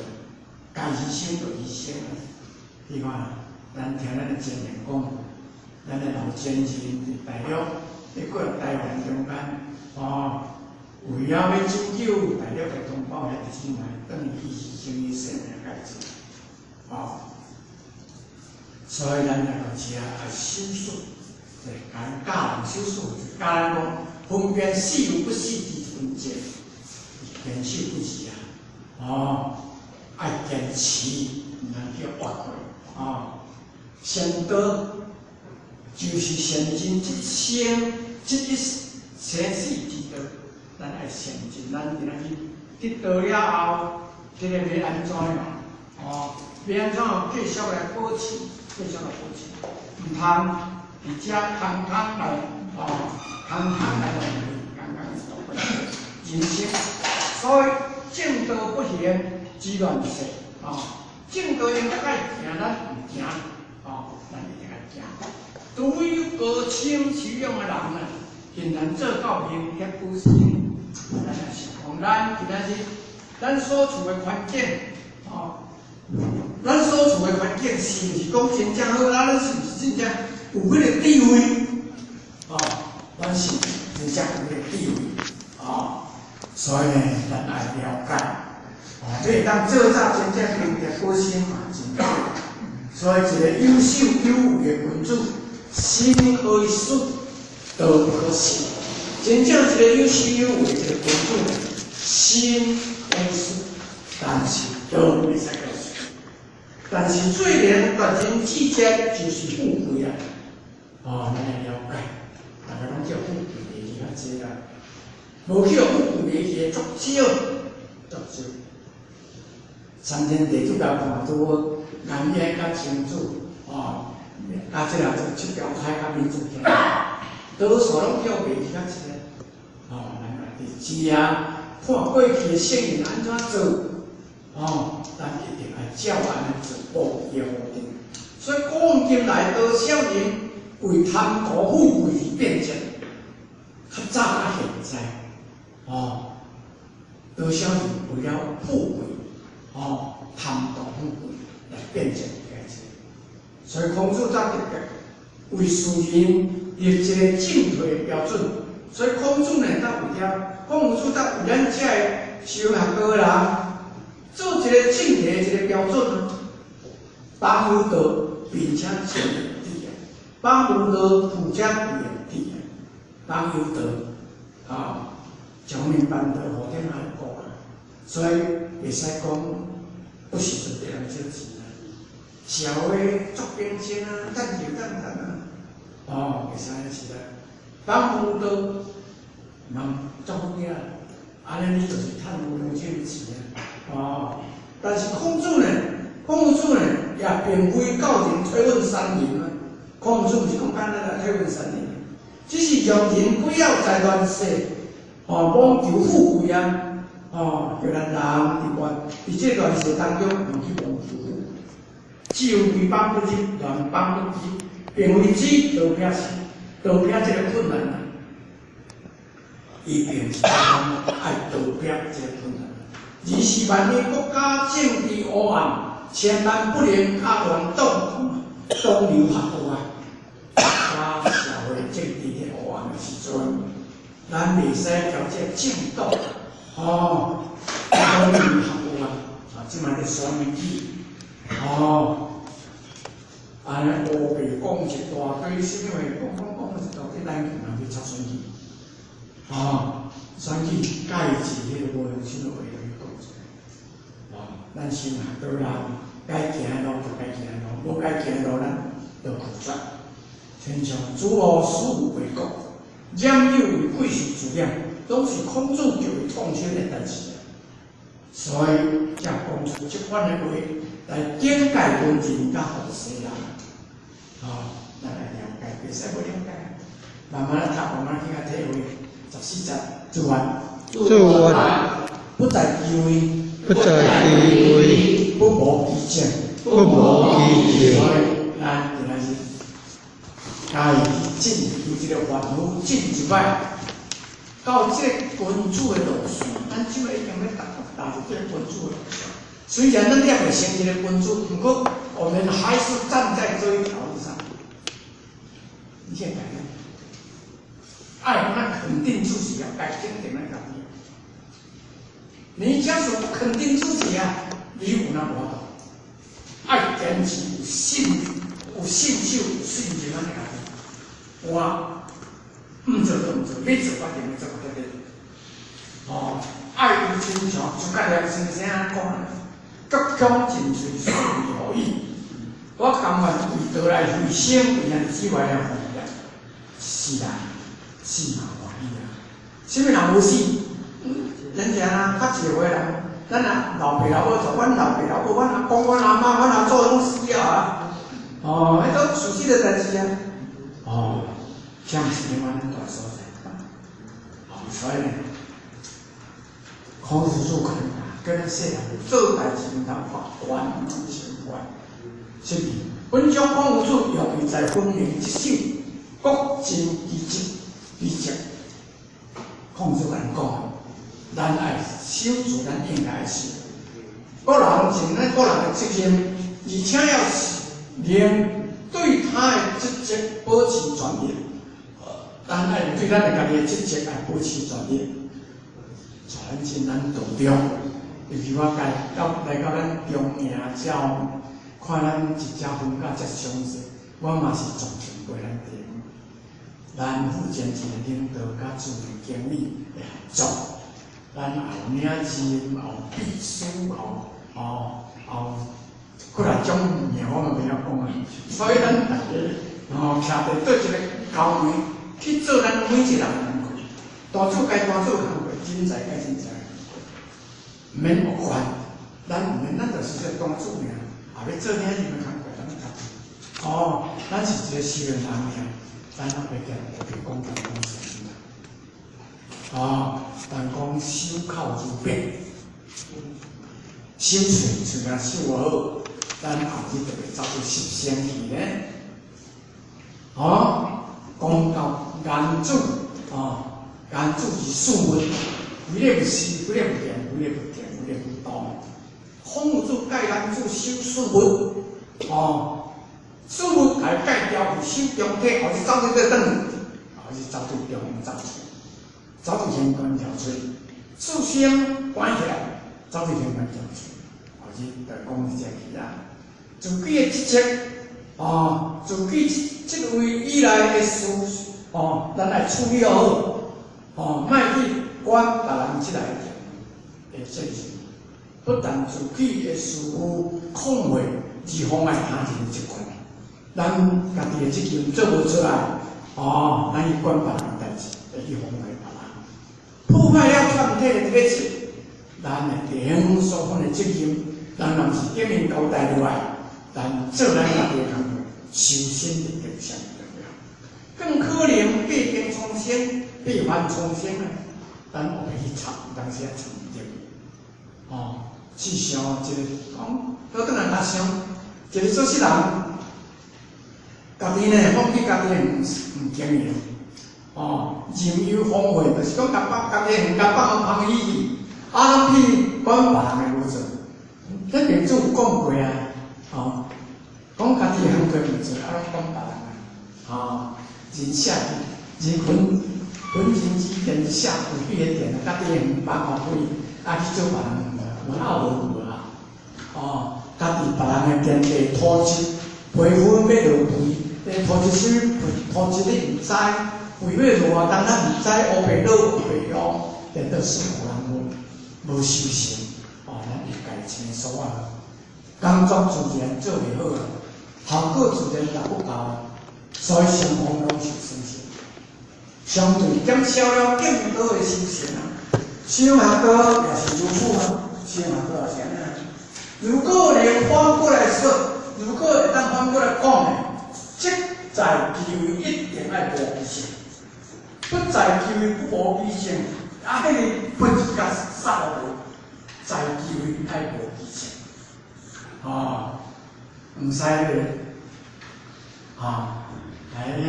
该牺牲就牺牲啊。你看，咱听咱的前人讲，咱的老前人伫大陆，伫过台湾中间，哦，为了欲拯救大陆的同胞，遐伫来，等于去牺牲伊性命来做，哦。所以咱来到遮爱修士，就是教教人修士，就教咱讲分辨是与不是之分别，坚守不移啊！哦，爱坚持，毋通叫越过哦。善道就是善尽这生这一生死之道，咱爱善尽，咱今仔日得道了后，这个欲按怎样？哦，欲按怎样继续来保持？继续来保持，毋通伫遮空空来，哦，空空来浪费，空空来浪费人生。所以正道不行之乱世，哦，正道应该爱行，咱毋行，哦，咱一定爱行。除非有高深修养的人啊，很难做到明哲保身。咱也是讲，咱今仔日咱所处的环境，哦，咱所处的环境是毋是讲真正好？咱是毋是真正有彼个智慧？哦，咱是真正有彼个智慧，哦，所以呢，咱爱了解，哦，你会当做到真正明哲保身嘛，真好。所以，一个有守有为的君子，心可以死，道不可失。真正一个有守有为的一个君子，心可以死，但是道袂使叫死。但是最能绝人之节就是富贵啊！哦，咱爱了解，大家拢叫富贵的去较济啦，无去予富贵的去足少，足少。三天地主甲看拄好，颜渊佮程子，哦，佮这个就七条海佮民族兄，多数拢叫卖去较济。哦，咱来己知啊，看过去的圣人按怎做，哦，咱一定爱照按呢做，无伊的方针。所以古往今来，多少人为贪图富贵而变节，较早到现在，哦，多少人为了富贵，哦，贪图富贵来变节代志。所以孔子才特别为世人立一个进退的标准。所以孔子呢，才为了孔子才为咱遮个修学高人做一个进退的一个标准啊。邦有道，并且正义啊；邦无道，富者为义啊。邦有道，啊，上面办道，后天还顾啊。所以袂使讲不是顺别人借钱啊，社会足竞争啊，等就等等啊，哦，袂使安尼是啦。邦无道，人足好囝，按呢你就是趁无良心的钱啊，哦。但是孔子呢，孔子呢也并非教人推问三人啊。孔子毋是讲简单来推问三人，只是用人不要在乱世，哦，妄求富贵啊，哦，叫咱人伫乱伫这乱世当中，毋去妄求富贵，只有为邦不入，乱邦不知，并非只逃避是逃避这个困难啊。伊并是讲爱逃避这个困难，而是万一国家政治黑暗，千万不能较乱党党流合污啊！国家社会政治咧黑暗的时阵，咱袂使交这个政党哦，党流合污啊！啊，这摆咧选举，哦，按呢乌白讲一大堆，啥物话讲讲讲一大堆，咱去嘛去插选举。哦，选举介质彼个无良心的话去讲出来。哦，咱先学倒人，该行的路就该行的路，无该行的路咱就拒绝。亲像子路死为国，冉有为贵是自染，拢是孔子极为痛心的代志啊。所以才讲出这款的话来警戒文人佮后世人。哦，咱来了解，袂使无了解。慢慢来读，慢慢去共体会。14节，做完，做完，不在其位，不在其位，不谋其政，不谋其政。所以，咱今仔日家己进求这个凡夫进一摆，到这个君子的路线，咱这摆已经欲踏入这个君子的路线。虽然咱犹未成一个君子，毋过我们还是站在这一条路上。你现在。爱，那肯定自己啊，该肯定咱家己。你假使不肯定自己啊，你有哪无法度？爱坚持有信、有信守、有信任咱家己。我毋做就毋做，欲做决定欲做决定。哦，爱有亲像诸葛亮先生讲的，鞠躬尽瘁，死而后已。我甘愿为道来牺牲，为咱之外来奉献，是啦。死嘛欢喜啊！啥物人无死？咱遮啊，较济岁人，咱啊老爸老母做，阮老爸老母，阮阿公、阮阿嬷、阮阿祖拢死了啊！哦，彼都事实的代志啊！哦，啥是另外咱大所在？哦，所以呢，孔子做肯跟咱细汉做代志毋通发愿成愿，是毋？本将孔夫子用意在分明职守，各尽其职。其职，孔子共咱讲，咱爱守住咱应该守。个人尽咱个人的责任，而且要能对他的职责保持专一。咱爱对咱的家己的职责爱保持专一。带咱进咱道中，尤其我家到来到咱中营遮，看咱一遮分甲遮详细，我嘛是全程陪咱地方。咱负责一个领导佮主任经理的合作，咱也有领事，也有秘书，也有哦，也有几若种名我嘛袂晓讲啊。所以咱逐个哦，徛伫对一个高位去做咱每一个人的工课，大主该大主工课，人才该人才工课，毋免恶烦，咱毋免，咱就是这大主尔，也欲做领事的工课，咱家己。哦，咱是一个修行人尔。咱也袂惊，袂讲讲讲啥物。哦，人讲守口如瓶，守喙喙若守无好，咱后日就会走去失声去咧。哦，讲到言子，哦，言子是事物，规个毋是，规个毋变，规个毋变，规个毋动。孔子教人子守事物，哦，事物家戒掉去守中体，后日走对倒转，后日走对中走出，走对玄关跳出，四声关起来，走对玄关跳出，后日就讲是这去啊。自己的职责，哦，自己这位以来的事，哦，咱来处理好，哦，莫去管别人这来的责任。不但自己的事务控会而妨碍他人的习惯，咱家己的责任做无出来，哦，咱去管别人代志，会去妨碍别人，破坏了团体的结构。咱的顶所分的责任，咱若毋是顶面交代落来，咱做咱家己的工作，修身就更上重要。更可能变经重生，变凡重生啊！咱后壁去插，有当时啊插毋著，哦。试想一个讲，倒转来来想，一个做事人，家己呢放弃家己的毋经营，哦，任由荒废，就是讲共放家己的园共放予芳去去，啊，拢去管别人的无做。彼边主讲过啊，哦，讲家己的园毋做，啊，拢管别人的，哦，人下人云云人之田下有彼个田，家己的园放予废，啊，去做别人。文后无有啊，哦，家己别人的田地土质，皮肤欲落肥，土质啥物土质你毋知，肥欲落偌重咱毋知，乌白落乌白用，颠倒算予人无无修成，哦，咱应该清楚啊。工作自然做袂好啊，效果自然达不到，所以双方拢受损失。相对减少了更多的修成啊，修学道也是如此啊。先嘛，多少钱呢？如果连反过来说，如果会当反过来讲呢，即在其位一定爱无记性，不在其位不无记性，啊，彼个不是甲杀无，在其位爱无记性，哦，毋使个，啊，来，彼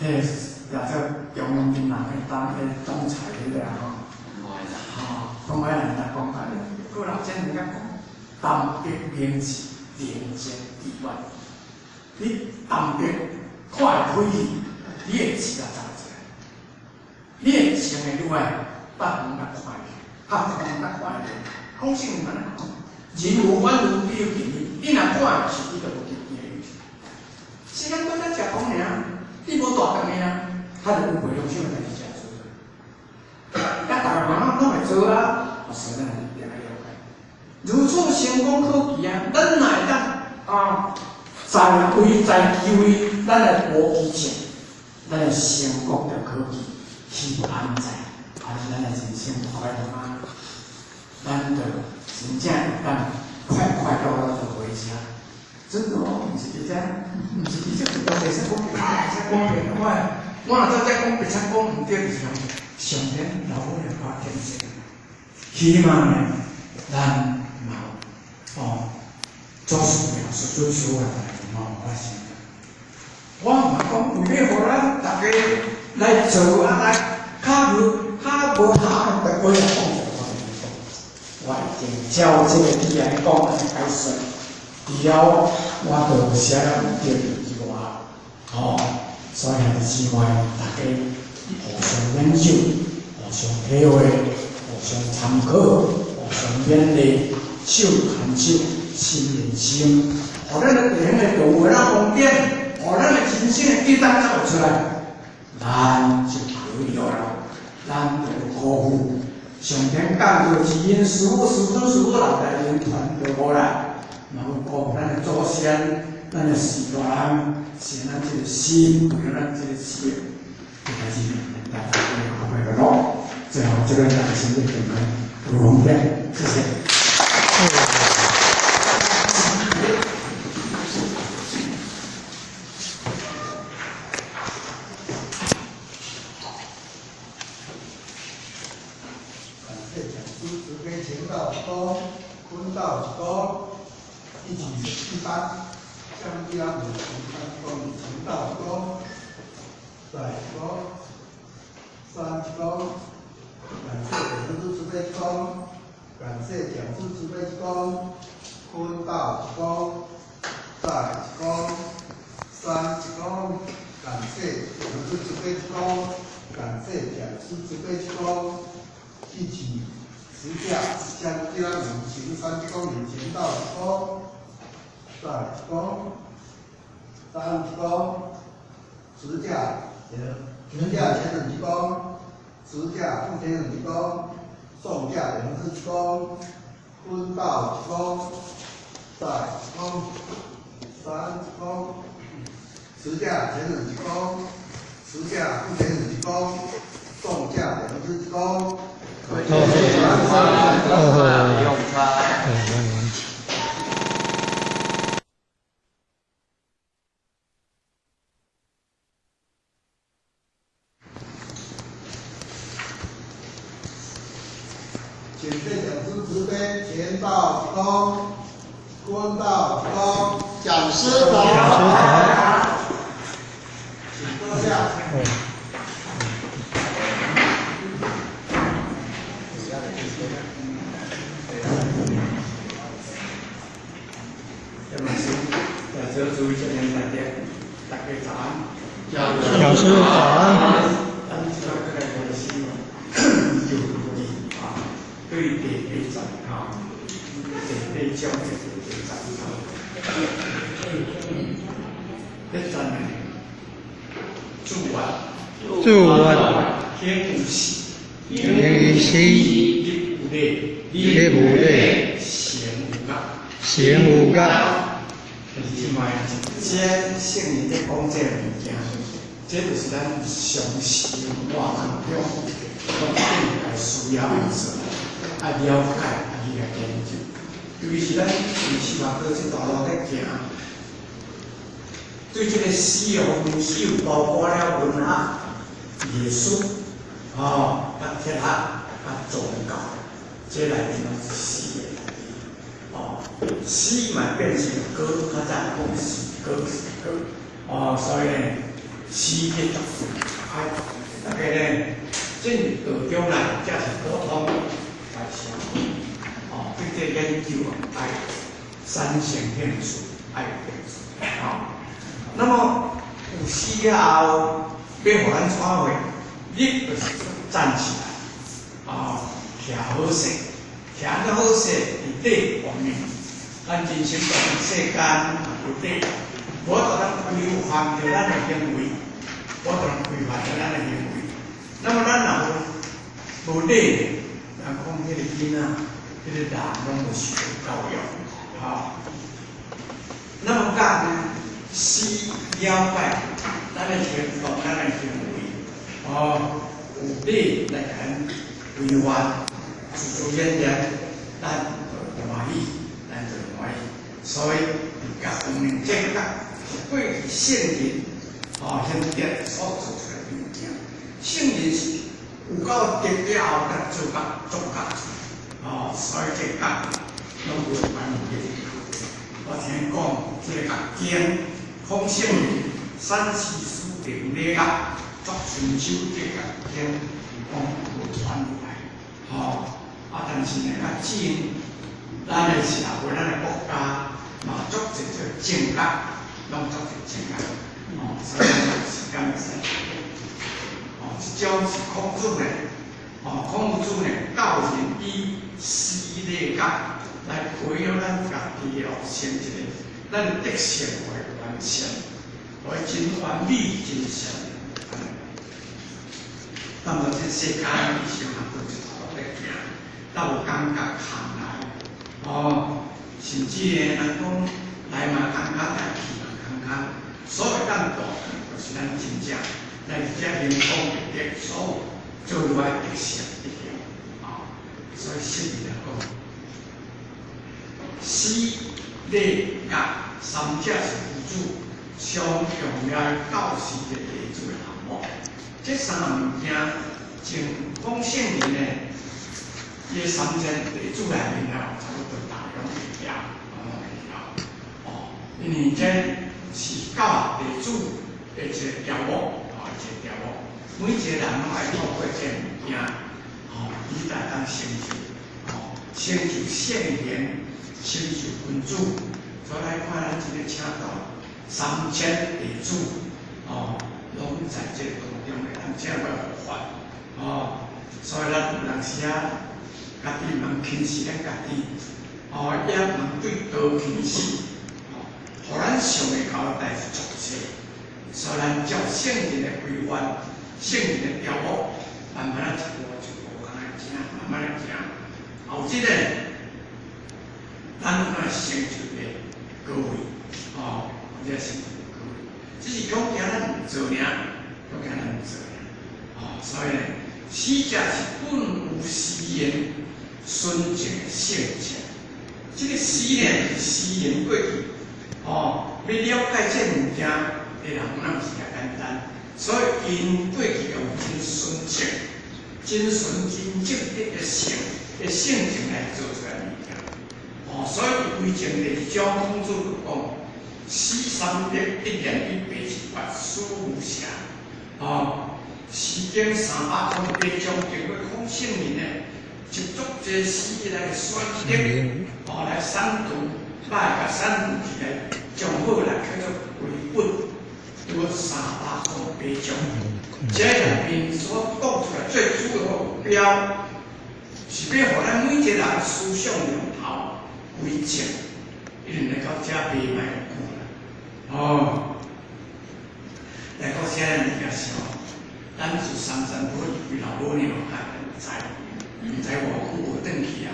个，也做中央银行彼当彼总裁彼个啊吼。吼，讲歹人来讲啊，过老先人甲讲，淡泊明志，宁静致远。你淡泊看会开去，你会志啊走出来。你会穿会愈来，别远较看去，较宽较看去。讲性毋安尼讲，人无完人，必有近忧。你若看会起，你就无近忧。时间短才食讲尔，你无大顿的啊，他就有袂用啥物代志食做。啊，逐个人拢会做啊，所以咱一定爱了解。如此成功可期啊！咱若会当啊，在位在其位，咱来无其性，咱的成功就可期，希望安在，啊，咱的人生就快乐啊！咱就真正会当快快乐乐地回家。真的哦，毋是伫遮，毋是伫这个地说讲，讲别我我若做这讲别讲毋对，就是上天老母来发天性，希望呢，咱嘛哦，做事了事做事啊，代志嘛有发生。我嘛讲，为欲予咱逐家来做啊，来较无较无效的话来讲，我已经照这个语言讲来解说，除了我就写了毋对之外，吼，所以兄弟姊妹，大家互相研究，互相体会，互相参考，互相勉励，手牵手，心连心，予咱的地方的道有咱方便，予咱的人生的简单走出来，咱就可以了，咱就有辜负上天降造之恩，师父、师尊、师母老大人传道过来，嘛有辜负咱的祖先，咱的四大人，是咱这个心，为了咱这个事业，就开始大家快快乐乐。最后，这个大家身体健康，有方便，谢谢。一起一班，向一安五行三公前道一躬，再一躬，三一躬，感谢本师慈悲一躬，感谢讲师慈悲一躬，坤道一躬，再一躬，三一躬，感谢本师慈悲一躬，感谢讲师慈悲一躬，一起十架向一安五行三公里前道一躬，再一躬，三一躬，十架十架前人一躬，十架副前人一躬，送驾两师一躬，坤道一躬，再一躬，三一躬，十架前人一躬，十架副前人一躬，送驾两师一躬。哦，用餐。请这讲师慈悲，前道一躬，坤道一躬，讲师早。讲师早。请坐下。叶老师，大家注意这两大家，大家早安。讲师早安。咱这个来开始就啊，对第八站哈，第八章的第八站哈，这站呢，主啊，主啊，显有时，显有时，立有礼，立有礼，行有乐，行有乐。就是这摆，这圣人咧讲这个物件，这就是咱常时活当中，拢应该需要来做，爱了解，爱去来研究。尤其是咱伫司法阁这条路咧行，对这个死哦，死有包括了文学、艺术、吼，甲哲学、甲宗教，这内面拢是死的。哦，死嘛变成歌，较早讲诗歌诗歌，哦，所以呢，死去爱大家呢进入道中来，才是普通来社会，哦，对这个研究爱产生兴趣，爱有兴趣，哦。那么有死了后，欲予咱带回，你就是站起来，哦，徛好势，徛得好势，伫礼方面，咱人生在世间有礼，无法度咱规范著咱的行为，无法度规范著咱的行为。那么咱若无礼，人讲彼个囡仔，彼个人拢无受教育，吼。那么讲呢，是了解咱的行动，咱的行为，哦，有礼来甲咱规范，自自然然，咱就欢喜，咱就欢喜。所以，伫各方面这个是过去圣人哦，贤德所做出来的物件。圣人是有够德了后，才做到做到哦，所以这个拢无关系。我听讲，这个经孔圣人三世书定礼乐，作春秋这个经讲无传落来，吼啊，但是呢，较进咱的社会，咱的国家嘛，足济这个正觉，拢足济正觉，哦，所以时间会使。哦，这种是孔子呢，哦，孔子呢教人以诗礼乐来培养咱家己的，成一个咱的德性来完善，来真完美、真善良。当然，这世间以上啊，都一路咧行，都有感觉困难，哦，甚至呢，人讲来嘛艰苦，来去嘛艰苦，所谓咱大，就是咱真正来遮灵光得所有做落来德性得了，啊，所以实际来讲，诗、礼、乐三者是夫子上重要的教示的弟子的项目。这三项物件，从讲圣人呢，伊的三千弟子内面啊，差不多大拢会晓，拢会晓。因為這是教學弟子的一個條目，吼，一個條目。每一個人攏愛透過這個物件，吼，伊才會當成就，吼，成就聖賢，成就君子。所以來看咱這個請到3000弟子，吼，攏在這個當中會當請來護法，吼。所以咱有當時啊，家己毋通輕視咱家己，吼，也毋通對道輕視，吼，予咱想會到的代誌足濟，所以咱照聖人的規範、聖人的條目，慢慢仔一步一步來行，慢慢來行。後這個，咱攏會成就個高位，吼，這成就高位，只是講驚咱毋做爾，講驚咱毋做爾，吼，所以呢。死者是本有誓言純淨的聖者，這個死呢是誓言過去，吼，欲了解這物件的人，哪毋是遐簡單，所以𪜶過去有真純淨、真純真正的性的性情來做出來物件，哦，所以規情第二章孔子就講：死三德，一言以蔽之，百思無暇，哦。詩經308章經過孔聖人呢，執著這詩來選擇，哦來選讀，擺共選讀起來，上好來叫做為本，拄好308章。這內面所講出來最主要的目標，是欲予咱每一個人思想念頭歸正，一定來到遮袂歹久啦。哦，來到遮物件是吼。咱自三山坡離開老母娘，還毋知，毋知偌久無轉去啊！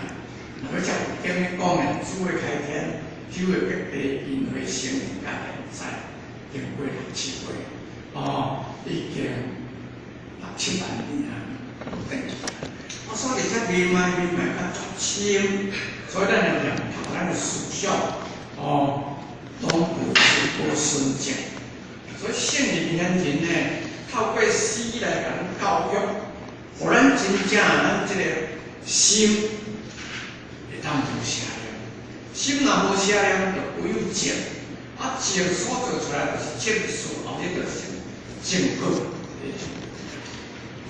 若欲照經咧講咧，主的開天，九月八地，因會成甲現在，經過六七歲，哦，已經六七萬年啊，無轉去。啊，所以這慢慢慢慢較足深，所以咱的念頭、咱的思想，哦，攏無無純淨。所以聖人顯人呢，透過死來共咱教育，予咱真正咱這個心會當無邪念。心若無邪念，就唯有靜。啊，靜所做出來就是正事，後日就是正果。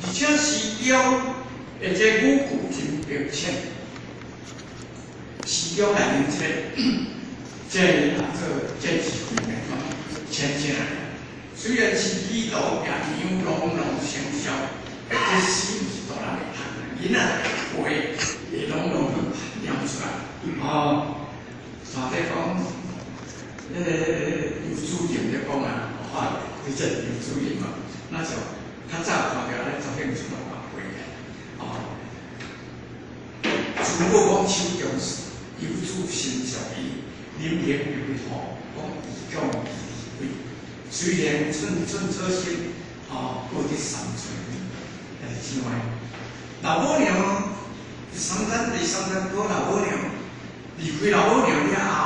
而且詩中的這語句真明顯，詩中內面這個，這個啊做這字句來講，淺淺。雖然是語道也牛隆隆聲響，這詩毋是大人會讀，囡仔會會隆隆念出來。哦，煞咧講，迄個游主任咧講啊，哦，佢這游主任嘛，那就較早看著咧昨天出來嘛背的，哦，自我講手中事，游子心相依，臨行離別後，講義強義貴。雖然寸寸草心，吼，過佇三歲，但是真壞。老母娘，三餐第三餐過老母娘，離開老母娘了後，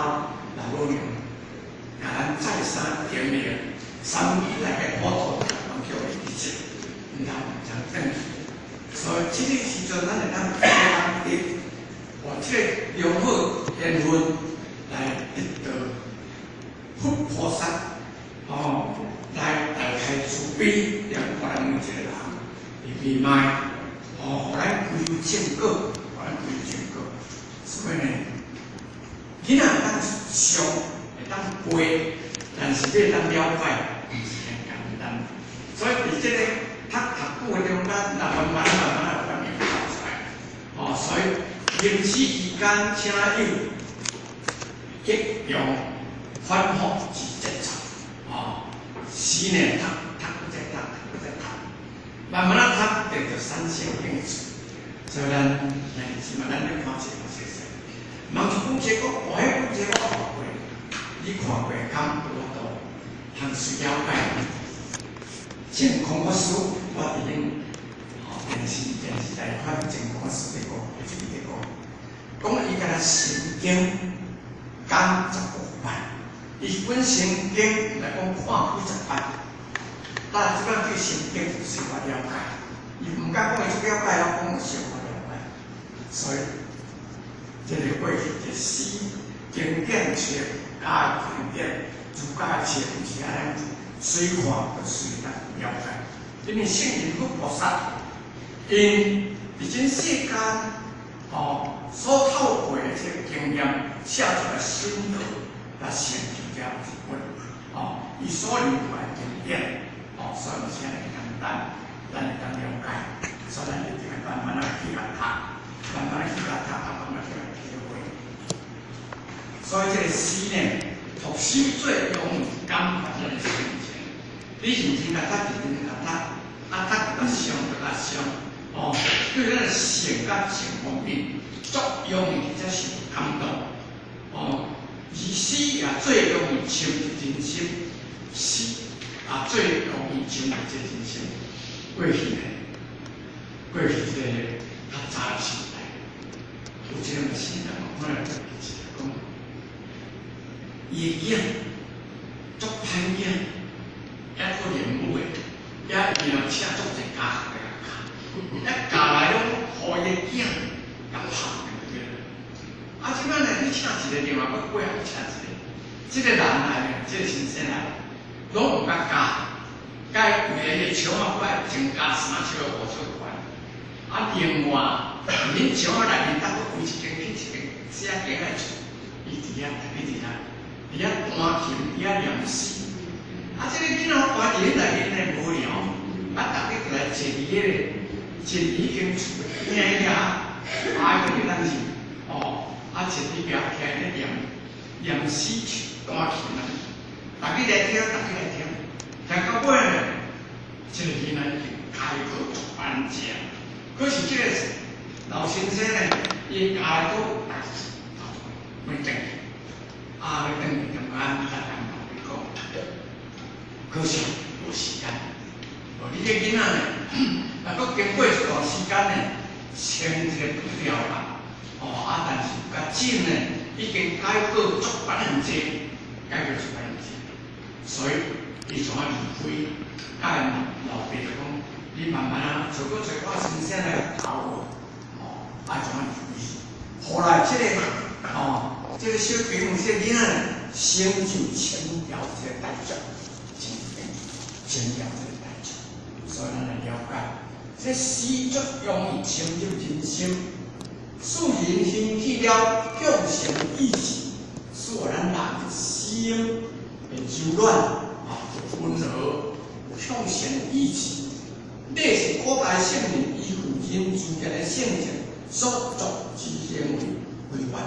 老母娘，共咱再三叮嚀，三來個苦土，攏叫伊去食，毋通毋通轉去。所以這個時陣，咱會當得，哇，這個良好緣分來得到佛菩薩。哦，來大開慈悲，讓咱每一個人會變賣，哦，予咱歸有正果，予咱歸有正果。所以呢，囡仔會當想，會當背，但是欲當了解，毋是遐簡單。所以佇這個讀讀久的中間，若慢慢慢慢仔就明白出來。哦，所以臨死期間，請有激揚反覆之節奏。哦，死呢讀讀閣再讀，讀閣再讀，慢慢仔讀，就產生興趣。所以咱，來是嘛，咱咧看冊嘛，熟悉。問一本冊講，哦，彼本冊我看過，你看過，敢有法度通隨了解？淨空法師，我佇恁吼電視台看淨空法師佇講，一直佇講，講伊敢若心經講15擺，伊本心經來講看幾十擺，但這擺對心經有小可了解，伊毋敢講伊足了解，攏講有小可了解，所以這個過去的詩經典冊加經典。较册毋是按呢随看就随当了解。因为圣人佛菩萨，𪜶伫这世间哦，所透过的这个经验写出来心得来成就这一本哦，伊所留下的经典哦，所以毋是按呢简单，咱会当了解，所以咱一定要慢慢仔去共读，慢慢仔去共读，啊，慢慢去共体会。所以这个诗呢，读诗最容易感发咱的心情。你认真共读，认真共读，啊，读就较伤，就较伤，哦，对咱的性甲情方面，足容易才受感动，哦，而诗也最容易深入人心，诗也最容易深入这人心。过去呢，过去这个较早的时代，有一个诗人，我来特别是讲，伊的囝足歹囝，抑阁练武的，抑伊若请足济家学来教，一教来拢予伊的囝共拍对了。啊，这摆呢，你请一个，另外阁过来请一个，这个人来呢，这个先生来，拢毋捌教，该规个墙仔爱增加3尺5尺宽。啊，另外，恁墙仔内面，搭阁开一间去一间，写间的厝，伊伫遐，逐日伫遐，伫遐弹琴，伫遐念诗。啊，这个囡仔关伫彼内面呢无聊，啊，逐日就来坐伫彼个，坐伫彼间厝的边遐，啊，伊个当是，哦，啊，坐伫边徛咧念念诗弹琴啊，逐日来听，逐日来听，听到尾呢，这个囡仔已经开课足安静。可是这个老先生呢，伊教的都袂转去，啊，欲转去中间，才共老爸讲，可惜无时间。哦，你这囡仔呢，若阁经过一段时间呢，成一个不了啦。哦，啊，但是较紧呢，已经解过足百分之，解过足百分之，所以伊怎啊离开？佮老爸就讲，你慢慢啊，做阁找我先生来教我，哦，啊怎啊离开？后来这个哦，这个小朋友这个囡仔呢，成就千条这个代志，千千条这个代志，所以咱来了解，这诗足容易深入人心，使人兴起了向善意志，使予咱人的心会柔软啊，温和，有向善意志。礼是古代圣人依据人自然的性情所作之行为规范。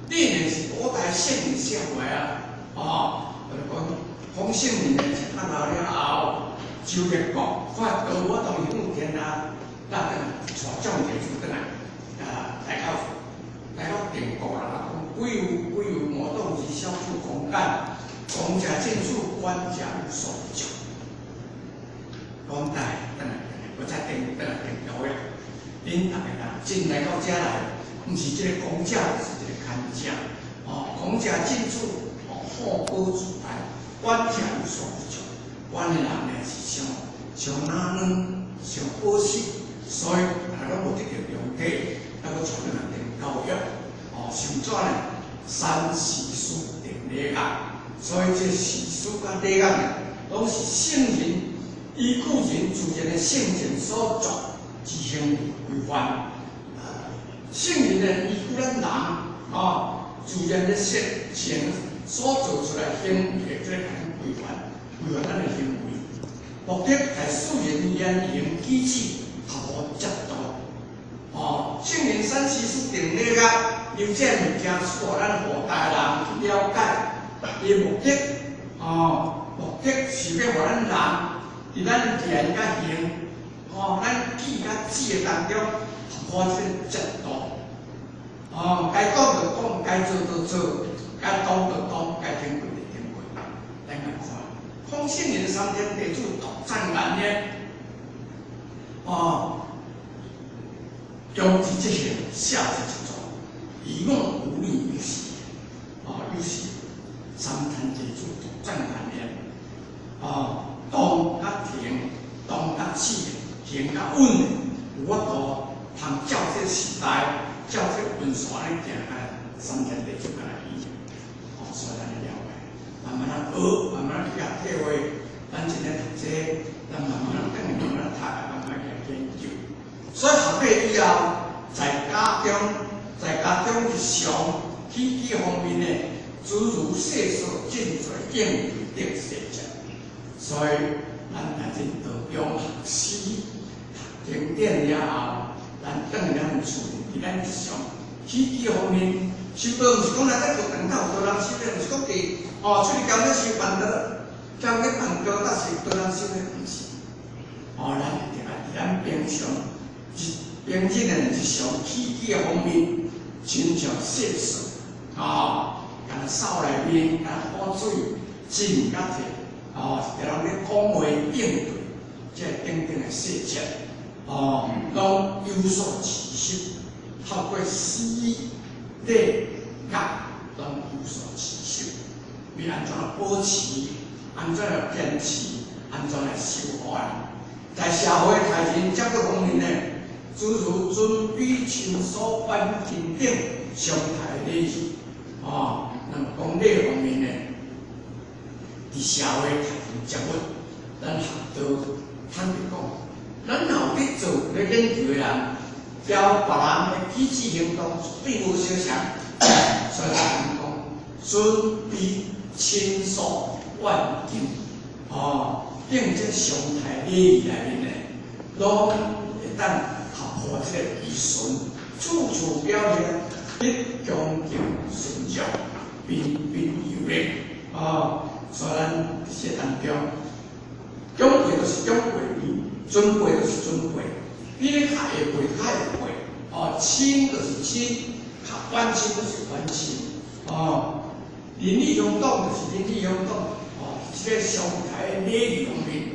礼呢是古代圣人写话啊，哦，就是讲讲圣人呢，食较老了后，周列国发道我当享天下，咱转来带众弟子转来，啊，来到定国啦，讲鬼有鬼有魔动之小处公干，公者进处，官者有所就。讲来转来转来，搁再定转来定条约，恁逐个人进来到遮来，毋是这个讲者，是这个牵者。哦，讲者进处，哦，好果自来，官者有所不就。阮的人呢是上上哪软，上可惜，所以大家拢无得到良体，还阁带转来定教育。哦，上怎呢？三时书定礼乐，所以这时书佮礼乐呢，拢是圣人依据人自然的性情所作之行为规范。圣人呢，依据咱人哦自然的性情所做出来行为，这个规范，规范咱的行为。目的在使人言行举止合乎节度。哦，圣人三时书定礼乐，留这物件，使予咱后代人去了解。伊目的，哦，目的是欲予咱人伫咱言佮行，哦，咱举佮止的当中，合乎这个节度。哦，该讲就讲，该做就做，该当就当，该停过就停过。咱来看，孔圣人三天地主独赞言呢，哦，用之这行，下之一做，以我无力有时，哦，有时三天地主独赞言呢，哦，动较停，动较止，行较稳的，有法度通照这时代，照这运线咧行，甲三天地主甲来比，哦，所以咱了解，慢慢仔学，慢諸如世所盡罪應對得細節。所以咱來進道中學習讀經典了後，咱轉咱厝裡，佇咱日常起居方面，修道毋是講來這道場頭有多人修的，毋是講佇哦出去兼咧修辦道，兼咧辦道，才是多人修的，毋是。哦，咱一定愛佇咱平常日平日的日常起居方面，親像細數，哦，敢若掃內面，敢若補水，斟甲提，哦，一個人咧講話應對，這等等的細節，哦，攏有所持守，透過思、禮、樂，攏有所持守。欲按怎保持，按怎來堅持，按怎來修護。在社會待人接物方面呢，諸如尊卑親疏遠近等常態禮儀，哦，那麼講禮方面呢，佇社會待人接物，咱學道坦白講，咱若有咧做咧研究的人，交別人的舉止行動絕對無相像，所以咱講尊卑親疏遠近，哦，等這常態禮儀內面呢，攏會當合乎這個儀順，處處表現得恭敬順從，彬彬有禮，哦，所以咱佇這當中，長輩就是長輩，尊輩就是尊輩，比你較下輩較下輩，哦，親就是親，較遠親就是遠親，哦，鄰里鄉黨就是鄰里鄉黨，哦，這個常態禮儀方面，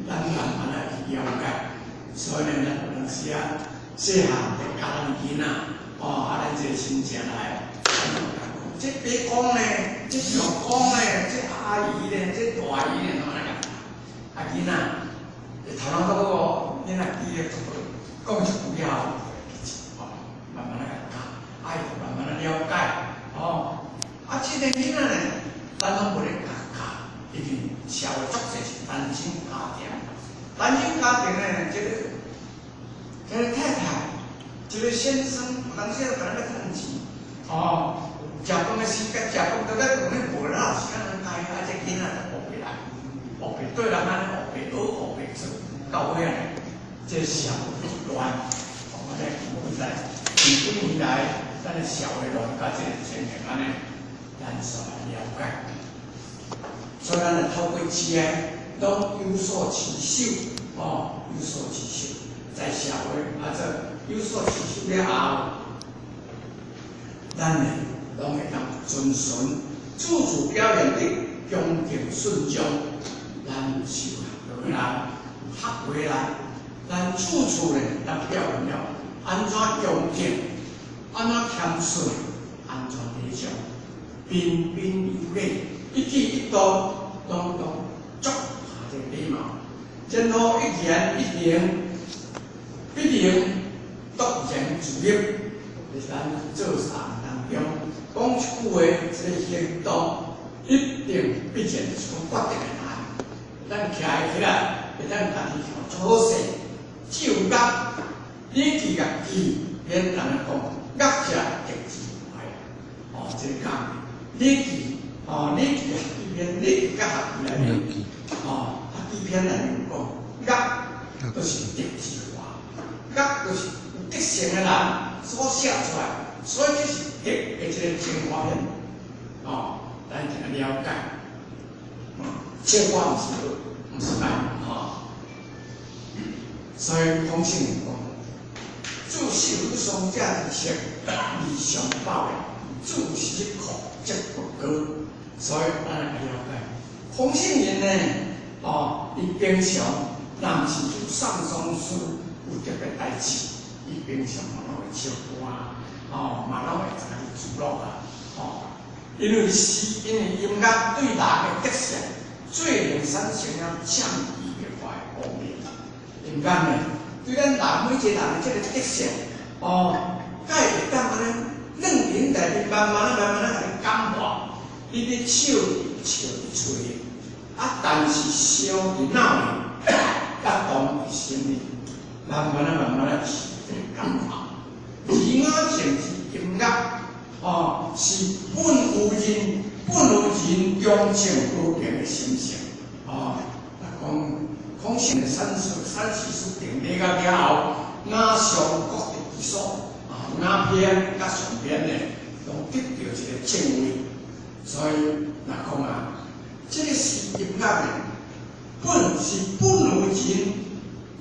咱慢慢來去了解。所以呢，咱有當時啊，細漢就教咱囡仔，哦，啊，咱這個親情來，這伯公呢，這小公呢，這阿姨呢，這大姨呢，攏按呢講。啊，囡仔，頭腦閣好，囡仔記憶足好，講一句了後，哦，慢慢來教，啊，伊就慢慢來了解，哦，啊，這個囡仔呢，咱攏無咧教教，因為社會足濟是單親家庭，單親家庭呢，這個太太，這個先生，有當時就敢若咧趁錢，哦，食飯的時間，食飯到尾當咧無啦，時間通開，啊，這囡仔就學袂來，學袂對人按呢學袂學，學袂做，到尾啊，這社會就亂，哦，這近來近幾年來，咱的社會亂甲這個情形按呢，咱煞來了解。所以咱來透過這個，攏有所持守，哦，有所持守，在社會啊，這有所持守了後，咱呢攏會當遵循，處處表現得恭敬順從，咱受學的人，學話人，咱處處呢當表現了按怎恭敬，按怎謙順，按怎禮尚，彬彬有禮，一舉一動攏當足下這個禮貌，然後一言一行必定篤然自立。佇咱做事當中，講一句話，這個行動一定必然是講決定的來。咱徛起來，會當家己做好勢，只有樂，你記甲記，免人講樂者德之懷。哦，這個講，你記，哦，你記學記篇，你記佮學記內面，哦，學記篇內面講，樂就是德之華，樂就是有德性的人所寫出來，所以這是德的這個精華片，哦，咱一定要了解。笑話毋是好，毋是歹，吼。所以孔聖人講，自是無上者之策，而上報的，自是苦則不高。所以咱來了解，孔聖人呢，哦，伊平常若毋是有送喪事有特別代誌，伊平常嘛攏會唱歌，哦，嘛攏會家己自樂啊，哦，因為詩，因為音樂對人的特性，最能產生了潛移默化的功能。音樂呢，對咱人每一個人的這個特性，哦，才會當按呢，軟面內面慢慢仔、慢慢仔共你感化。你咧笑笑佇喙，啊，但是想佇腦裡，啊，動佇心裡，慢慢仔、慢慢仔是這個感化。而我靜之音樂，哦，是本有人、本人中正和平的心性，哦，啊讲孔圣的三书三世书定礼甲了后，雅上各得其所，啊，雅编佮上编呢，拢得著一个正位。所以若讲啊，这个是音乐的本是本有人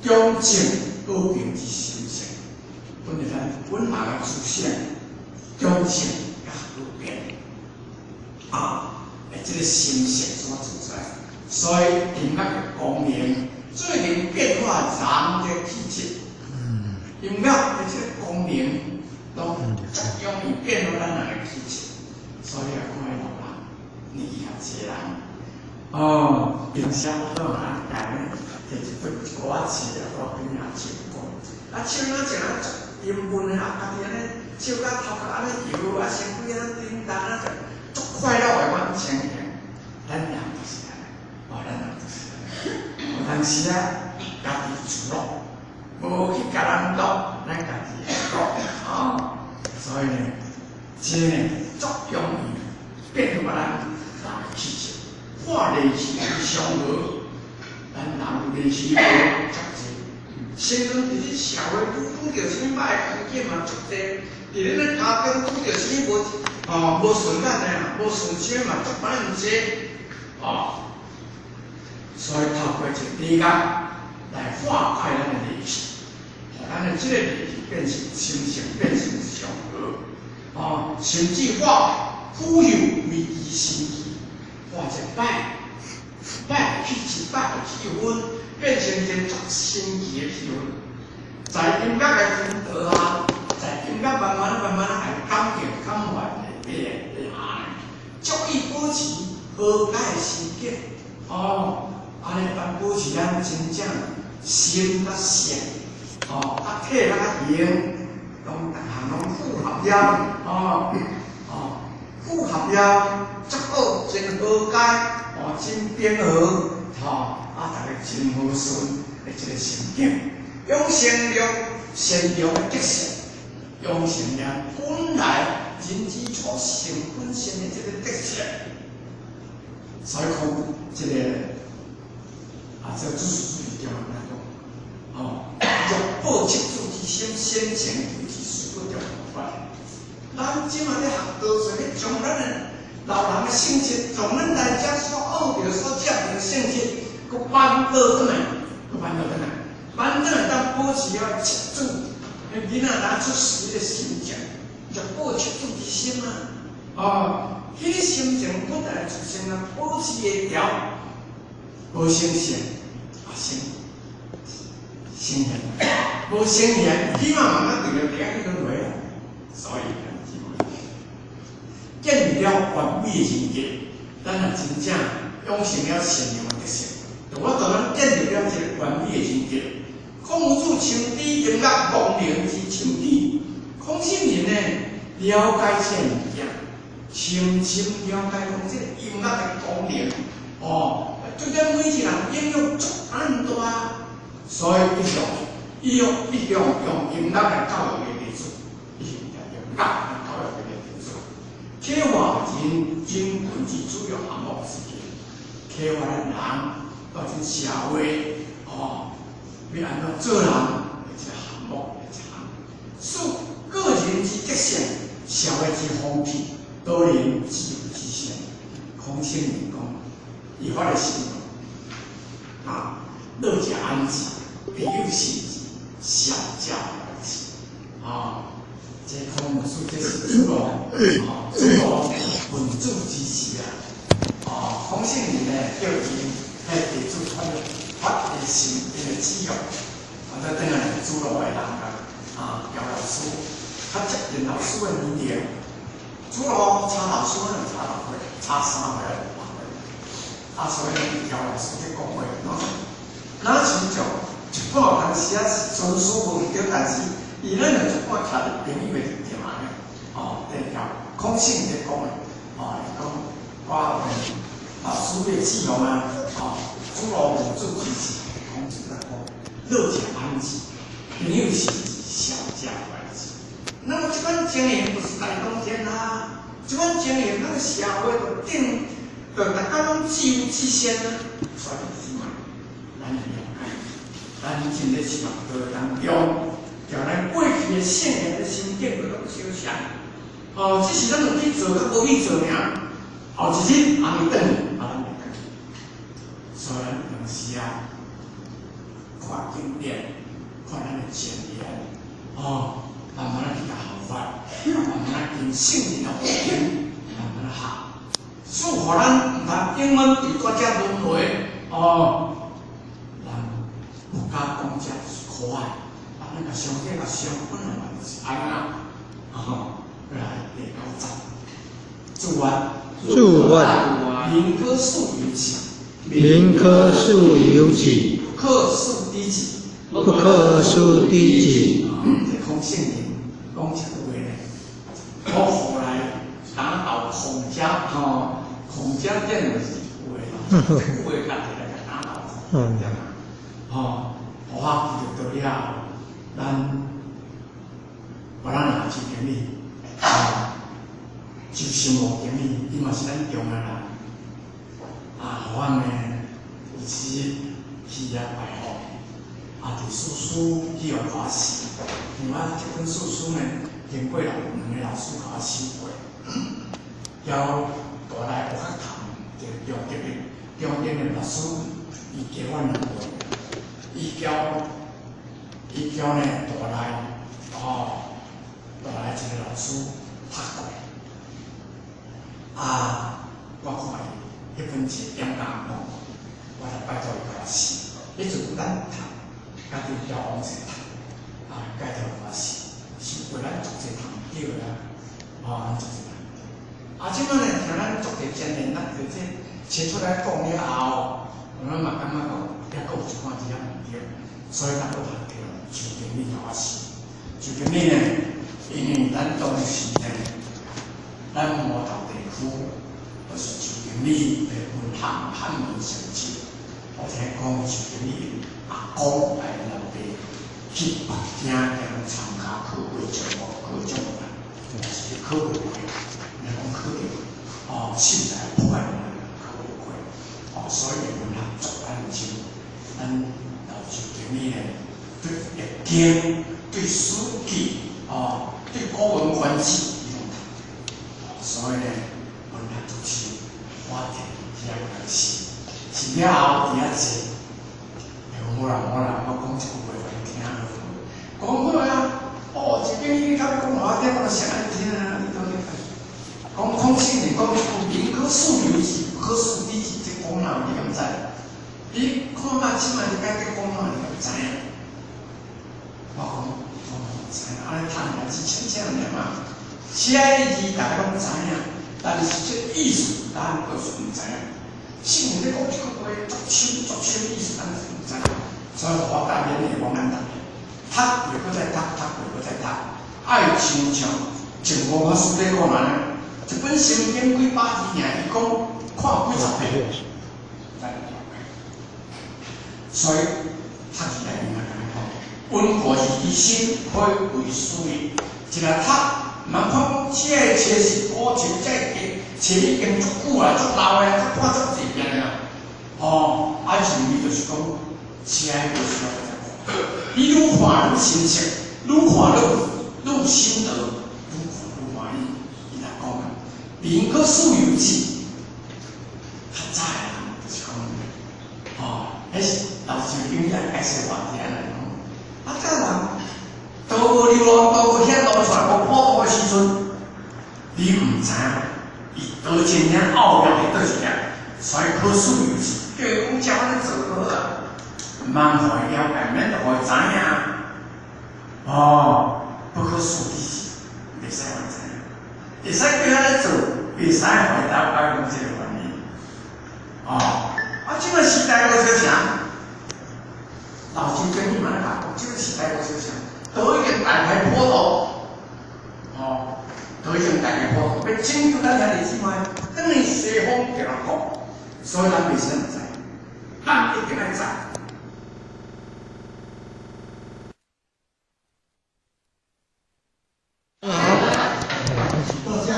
中正和平之心性，本是咱本人的思想，中正佮和平。啊，欸，这个心性所存在，所以音乐的功能最能变化人的气质。音乐的这个功能，拢足容易变化咱人的气质。所以啊，看老人，年纪较济人，哦，平常好啊，家摕一本一歌仔册啊，在边仔唱歌，啊唱啊唱啊，足音韵的啊，家己按呢唱甲头壳按呢摇啊，身躯按呢叮当啊，足快乐的款情形。咱人就是按呢，哦，咱人就是按呢。有当时啊，家己自乐，无去共人乐，咱家己会乐，哦。所以呢，这呢足容易变化咱人的气质，化戾气为祥和，咱人戾气无足济。先讲伫咧社会拄拄著啥物歹环境嘛足济，伫咱咧家中拄著啥物无哦无顺眼的啊，无顺心嘛足百毋济，哦。所以透过一个礼乐来化解咱的戾气，予咱的这个戾气变成心性，变成祥和，哦，甚至化腐朽为其神奇，化一个歹歹气质、歹气氛，变成一个足神奇的气氛。在音乐的熏陶下，在音乐慢慢慢慢来感应感发的底下，足以保持和解的心境，哦。按呢当保持咱真正心佮性，哦，啊体佮形，拢逐项拢符合了，哦，哦，符合了，足好，真和解，哦，真平和，吼，啊，逐个真和顺的这个心境，养成了善良的德性，养成了本来人之初性本善的这个德性，所以讲这个。啊，这个祖师是中安呢讲，哦，若报赤子之心，先前为之事不中法。咱这马咧学道，说咧将咱的老人的性质，从咱来遮所学著、所接的性质，阁扳倒转来，阁扳倒转来，扳转来当保持了赤子，彼囡仔若出世的心情，就报赤子之心啊！哦，彼个心情本来出生啊，保持会牢。无成圣，啊成成贤，无成贤，起码慢慢对着地去轮回啊。所以，建立了完美的人格，咱若真正养成了善良的德性，就我当咱建立了一个完美的人格。孔夫子深知音乐功能之深知，孔圣人呢了解这个物件，深深了解讲这个音乐的功能，哦。对咱每一个人影响足大，所以伊向用音乐来教育伊的弟子，伊向用乐来教育伊的弟子。启发人人群之主要项目是启发咱人到这社会哦，欲按怎做人的一个项目的一项。使个人之德性，社会之风气，多人自由之身。孔圣人讲。伊发的心，啊，乐者安之，朋友信之，孝者怀之。啊，这孔老师这是子路，啊，子路问子之时啊，啊，孔圣人呢叫𪜶彼弟子发发的心，𪜶的志愿，啊，再转来子路的人啊，啊，乔老师，较接近老师的年龄，子路差老师可能差6岁，差3岁。啊，所以乔老师咧讲话，若亲像一半当时啊是尊师无毋对，但是伊咱有一半徛伫朋友的立场呢，哦，对乔孔圣咧讲的，哦，伊讲我老师的志向啊，哦，子路问子之时，孔子咧讲，乐者安之，朋友信之，孝者怀之。那么这款经营不是大当天啊，这款经营，咱个社会就定。就逐家攏自有自先啊，所以是嘛，咱了解，咱进咧是嘛道當中，就咱過去的聖賢的心境就攏相像。哦，只是咱有去做，佮無去做爾。後一日阿彌轉去，啊，咱會家己。所以咱有時啊，看經典，看咱的前言，哦，慢慢仔去共學法，慢慢仔跟聖人的學經，慢慢仔學。師予咱毋通永遠佇蹛遮輪迴，哦，人佛家講這就是可愛，啊，咱共相比共相本來嘛就是按怎，吼，來第九集，祝願，祝願，寧可恕有情，寧可恕有情，不可恕彼己，不可恕彼己。這孔聖人講一句話咧，我後來打倒孔家，吼，孔家店就是有的，有的家己來打倒孔家，吼，我記得到了後，咱我咱也是經理，吼，周生武經理，伊嘛是咱中的人，啊，予阮呢有時去遐拜訪，啊，佇師師去予我試，因為我這本師師呢，經過兩個老師予我試過，了大來學較談，就中德的中德的老師，伊教我兩回，伊教呢大來，哦，大來一個老師讀過，啊，我看伊彼本冊點講，我就拜託伊共我試，彼陣咱讀，家己交往勢讀，啊，拜託伊共我試，試過咱足濟讀毋對啊，哦，咱足濟讀毋對。啊，這擺呢，聽咱足濟前人，咱就這切出來講了後，咱嘛感覺講，抑閣有一寡字仔毋對，所以咱閣讀著周經理共我試。周經理呢，因為咱當時呢，咱摩頭地區就是周經理的文學漢文成績，而且講周經理阿公來老爸去北京參加考過狀元，考狀元，是考袂過，你講考著，哦，秀才破來考袂過，哦，所以文學足研究，咱老周經理呢，對易經、對史記、哦，對古文觀止，伊攏讀，所以呢，文學足深，我摕去遐共試，試了後佇遐坐，無啦無啦，我講一句話予你聽好。講好啊，哦，這經你較欲講予我聽，我就啥愛聽啊！你到底講孔聖人講一句寧可恕有情，不可恕彼己，這講哪有你敢知？你看嘛，這擺你該講哪你敢知影？我講我毋知影，按呢讀爾，是淺淺爾嘛。寫的字大家攏知影，但是這意思咱就是毋知影。聖人咧講這句話足深足深意思，咱是毋知影。所以我教勉你講咱讀，讀過閣再讀，讀過閣再讀，愛親像淨無法師咧講按呢，一本聖經幾百字爾，伊講看幾十遍，才了解。所以讀起來伊嘛共你講，溫故而知新，可以為師。一若讀，毋通看講這個冊是古冊，這個冊已經足久啊，足老的，讀看足濟遍啊。哦，啊，認為就是講，寫的就是要再看。你愈看愈親切，愈看愈心得，愈看愈歡喜。伊來講啊，寧可恕有己，較早的人就是講，哦，彼是老周經理來解釋話題按呢講，啊，這人道無流浪，道無顯露出來，無普渡的時陣，你毋知影，伊道真正奧妙佇佗一點，所以可恕有己，叫伊講照按呢做就好啊，毋通予伊了解，免予伊知影。哦，不可恕彼己，袂使予伊知影，會使叫按呢做，袂使予伊了解講這個原因。哦，啊，這個時代無相像，老周經理嘛咧講，這個時代無相像，都已經大開普渡，哦，都已經大開普渡，欲拯救咱兄弟姊妹，轉去西方極樂國，所以咱袂使毋知，咱一定愛知。多謝。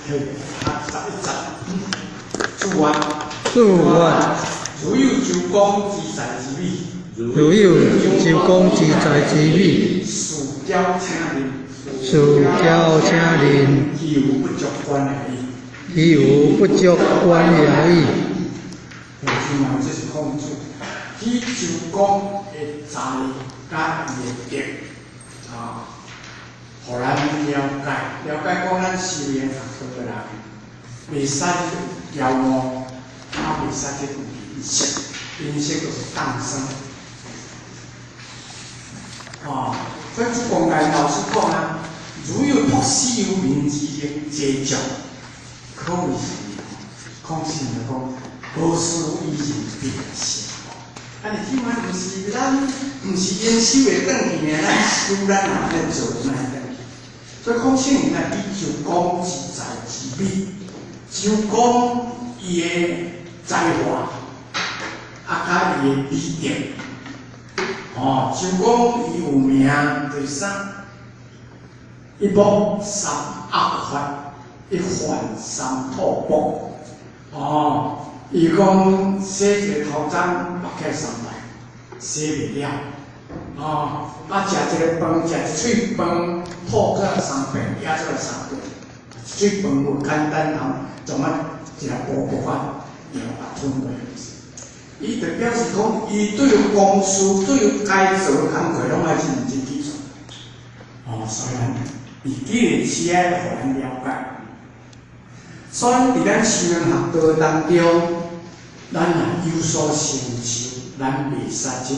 啊，11节，注啊，注啊，如有周公之才之美，如有周公之才之美，事骄请认，事骄请认，其有不足观而已。其有不足观而已。听人这是孔子，以周公的才佮伊的德，啊，予咱了解，了解讲咱修行学道的人，袂使骄傲，啊，袂使去有吝惜，吝惜就是荡生。啊，所以祖公家老师讲啊，如有托死有名之能济众，可谓是孔子就讲，无事伊人必成。啊，你起码毋是咱，毋是因修会转去尔，咱修咱也咧做，咱会转去。所以孔圣人啊，比周公之才之美，周公伊的才华，啊，佮伊的美德。哦，周公伊有名就是啥？一目三恶法，一犯三吐哺。哦，伊讲洗一个头鬃，目起三摆，洗袂了。哦，啊，食一个饭，食一喙饭，吐过三遍，也出来三遍。一喙饭无简单，通怎啊一个哺哺啊，然后啊吞落去。伊就表示讲，伊对公事、对该做的工课，拢爱认真去做。哦，所以咱伫这个时爱，予咱了解。所以伫咱修行学道当中，咱若有所成就，咱袂使去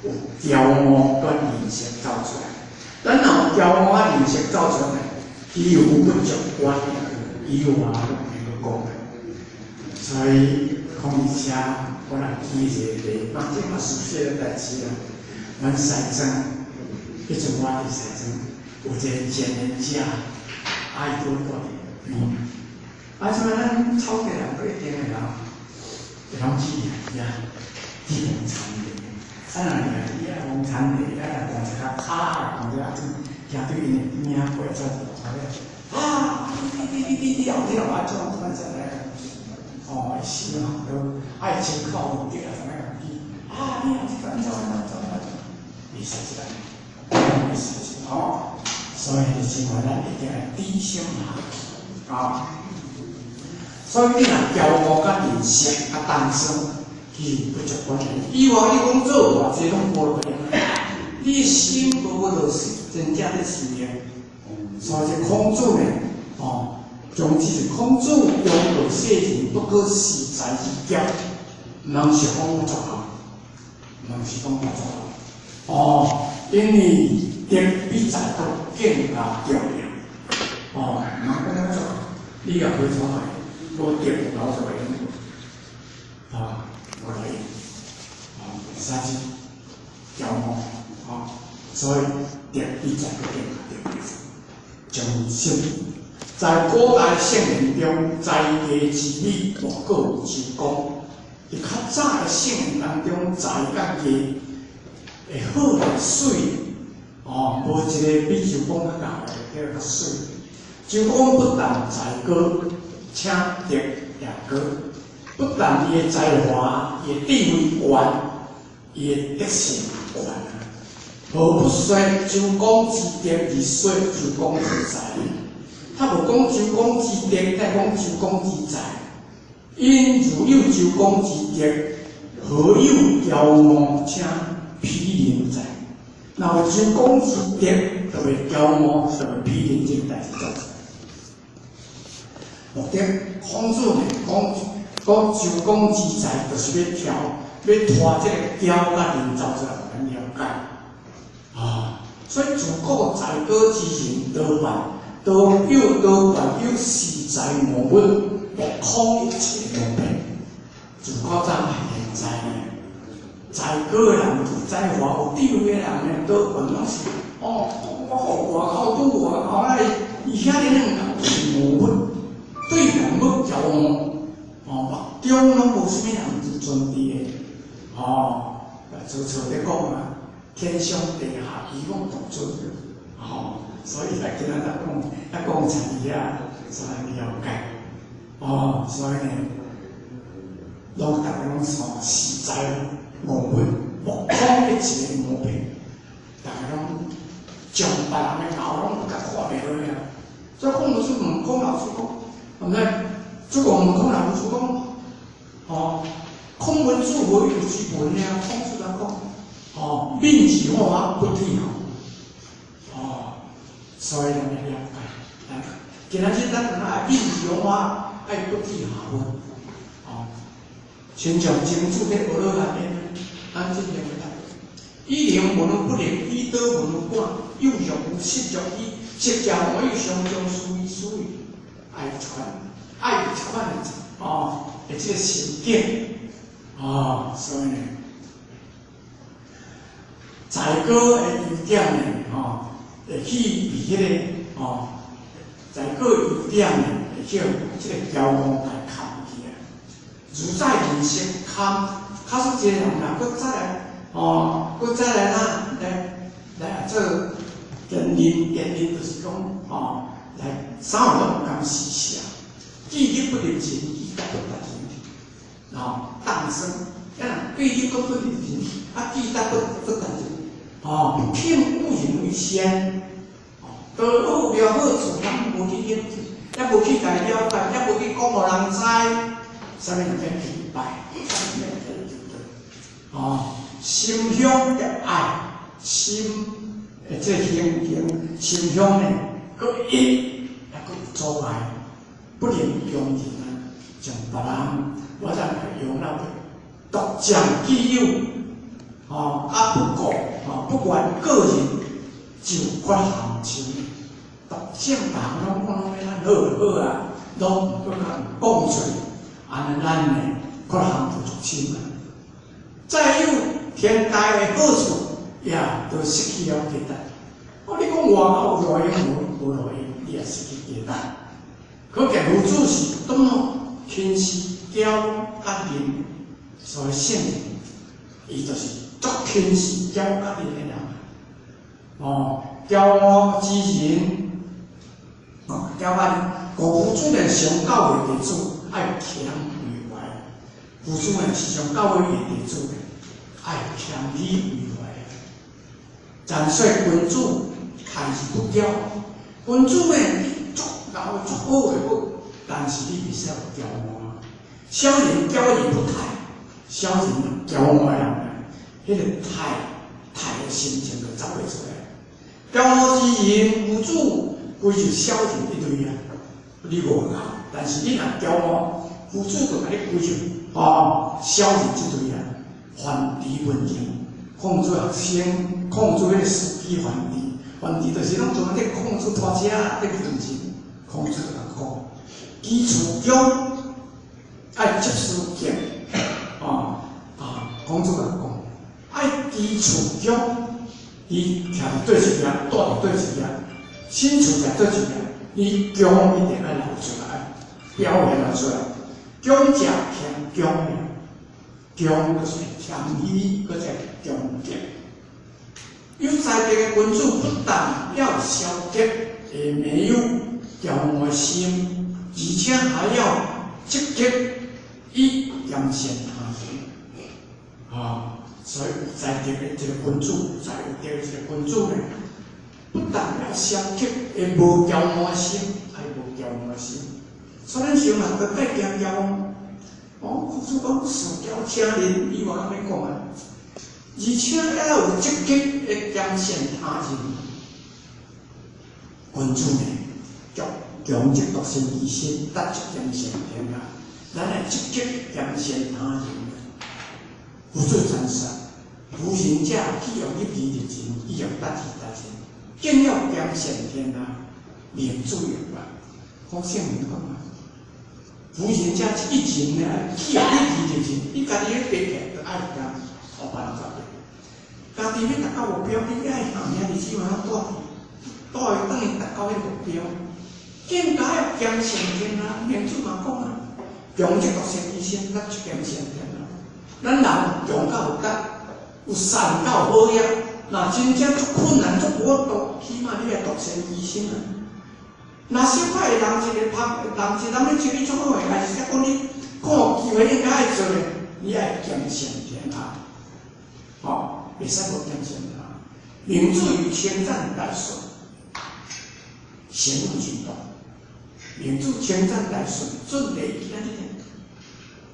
有骄傲佮吝惜走出来。咱若有骄傲啊吝惜走出来，伊有不足观，伊有话拢会阁讲的。所以讲伊遮，我若记一个例，嘛这嘛熟悉的代志啦。阮西庄，彼阵我伫西庄，有一个前任者，啊伊拄住伫边。啊，这摆咱草地人阁一定会人，会拢去遐去用餐的。啊，若掠伫遐用餐的，啊，若讲一下跤，讲一下阵，行对𪜶的边仔过出来，啊，你你你你你后壁啊，怎怎怎来？哦，会死啊！都爱穿口对啊，怎样记？啊，你啊，这个怎怎怎怎，袂使这样，袂使这吼。所以是话咱一定爱低声下啊。所以你若骄傲佮吝惜啊担心，其实不足关系。以往你讲做偌济拢无路用，你心无法度是真正咧修行。所以这孔子呢，哦，总之是孔子中道世人，不过是才之骄，毋通是讲我做好，毋通是讲我做好。哦，因为德比才阁更加重要。哦，毋通讲我做好，你也可以做好，无德老就会用，啊，无来用，哦，啥子骄傲，哦，所以德比才阁更加重要。将圣在古代圣人中，才艺之美莫过于周公。伫较早的圣人当中，才佮艺会好会媠，哦，无一个比周公较贤的，叫较媠。周公不但才高，且德也高，不但伊的才华、伊的智慧悬，伊的德性悬。何不说周公之德而说周公之才？他无讲周公之德，但讲周公之才。因如有周公之德，何有骄傲且鄙人哉？若有周公之德，就袂骄傲，就袂鄙人这个代志做出来。目的，孔子呢讲讲周公之才，就是欲挑，欲拖这个骄佮仁走出来，予咱了解。啊，所以自古才高之人多半，多有多半有恃才傲物，目空一切无变。自古早现在呢，才高的人有才华有智慧的人呢，多半拢是哦，我予外口拄外口啊，伊遐尔两是傲物，对人要骄傲，哦，目中拢无啥物人是尊卑的，哦，做错咧讲啊。天上地下，唯我独尊，吼，所以来今仔日讲，啊讲出去啊，所以了解。哦，所以呢，攏逐家攏說實在無物，目空一切無變，逐家攏將別人的喉攏共看袂落啊。所以孔老師問孔老師講，毋知這個問孔老師講，哦，孔文子何有之文呢？孔子來講，哦，敏之好啊，不退後。哦，所以咱要了解，今仔日咱愛敏之好啊，愛不退後。哦，親像曾子咧學落來的，咱真正要以靈聞而不靈，以道聞而感，有若無失若虛，釋迦牟尼常將思維思維，愛一款，愛一款的哦，的這個心境，哦，所以呢，在果的優點呢，吼，會去被彼個哦，在果優點呢，會叫這個驕傲來崁去啊。如在人色堪，假使一個人若閣再來，哦，閣再來哪來來做堅忍，堅忍就是講，哦，來啥物攏毋甘失捨，記憶不入情，記得不達人，哦，當生，啊，記憶閣不入情，啊，記得不達人，哦，聽有人為先，哦，多好妙好處，咱無去研究，也無去共伊了解，也無去講予人知，啥物人叫失敗，啥物人叫求道，哦，心胸的愛，心的這行徑，心胸呢，閣一，也閣有阻礙，不能強人啊，將別人，我才會用到獨佔己有，哦，啊不顧，哦不管個人就缺陷深，獨佔別人攏講攏欲咱好就好啊，攏毋閣共講出來，按呢咱呢缺陷就足深啊。再有天大的好處，也都失去了價值。哦，你講外口有路用無？無路用，你也失去價值。可見夫子是多麼輕視驕甲吝，所以聖人，伊就是足輕視驕甲吝的人。哦，驕傲之人，哦，驕甲吝，故夫子呢上教誨弟子愛謙為懷。夫子呢是上教誨弟子愛謙虛為懷。但說君子態而不驕，君子呢，你足𠢕足好的好，但是你袂使有驕傲。小人驕而不態，小人驕傲的人，彼個態態的心情就走袂出來。驕傲之人，夫子歸入小人一類啊。你無𠢕，但是你若驕傲，夫子就共你歸入哦小人這類啊。范池文言，控制學生，控制彼個司機范池，范池就是攏總咧控制拖車咧運錢，控制共講，基礎強愛積思儉，哦啊，孔子共講，愛基礎強，伊徛佇佗一邊，住佇佗一邊，身處在佗一邊，你強一定愛露出來，表現出來，強者謙強，強就是謙虛，閣者強健。有才德的君子不但要消極，也沒有驕傲心，而且還要積極以嚴善他人。啊，所以有才德的一個君子，有才有德的一個君子呢，不但要消極，會無驕傲心，愛無驕傲心。所以咱想嘛，閣愛驚驕傲。哦，孔子講事驕請仁，伊話按呢講啊。而且還有積極的謙善他人。君子呢，強強則獨善其身，達則兼善天下。咱愛積極謙善他人。夫子傳說，夫行者既欲入義入仁，亦欲達義達仁，更要兼善天下，明主欲吧。孔聖人講啊，夫行者一仁呢，既欲入義入仁，你家己咧爬起來，就愛行予別人較濟。家己欲達到目標，你愛行遐日子嘛，帶帶伊轉去達到彼個目標。更加要兼善天下，明主嘛講啊，強則獨善其身，達則兼善天下。咱人強較有力，有善較有好業，若真正足困難、足無法度，起碼你愛獨善其身啊。若小可会人一个拍，人一人咧招你做好个，还是讲你看有机会应该爱做的，你爱兼善天下，吼，袂使无兼善天下。明主有称赞大顺，贤有人道。明主称赞大顺，准备伊今日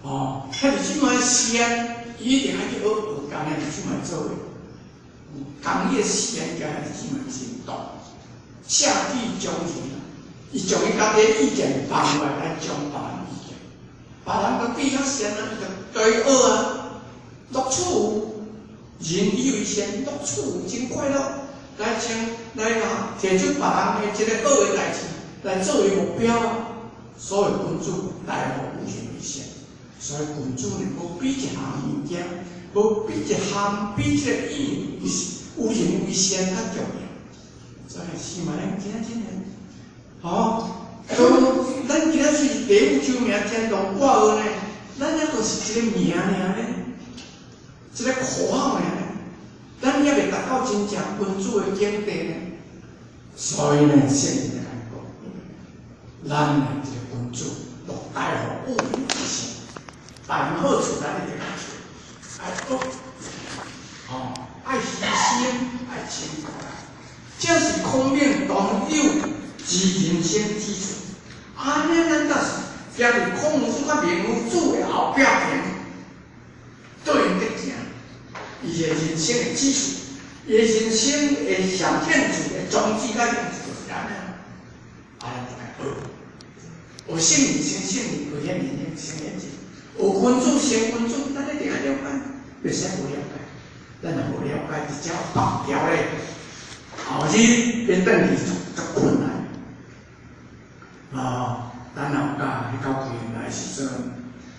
哦，遐是这摆善，伊一定爱去学学工的，这摆做的。工业善，加是这摆真道。下地将人，伊将伊家己的意见放落来，将别人意见，别人都比较善啊，伊就对学啊，乐处人以为善，乐处真快乐，来将来啊，提出别人的这个好的代志来作为目标啊。所以君子大夫有仁为善，所以君子呢，无比一项物件，无比一项比这个义有仁为善较重要。所以是嘛，咱今仔真个，吼，咱今仔是第五周名天龙挂号呢，咱抑阁是一个名尔呢，一个口号尔呢，咱犹未达到真正君子的境地呢。所以呢，圣人来讲，咱呢一个君子，落大夫有仁为善，办好事咱一定爱做，爱学，吼，爱牺牲，爱辛苦。这是孔明当有之人生基础。按呢，咱就是行伫孔子佮明夫子的后壁行，对应得行。伊的人生的基础，伊的人生的上兴趣的宗旨佮兴趣就是按呢。啊，咱就爱学，学圣人先圣人，学贤人先贤人，学君子先君子，咱一定爱了解，袂使无了解。咱若无了解，直接白条咧。后日要转去足足困难。哦，咱后家去到归来时阵，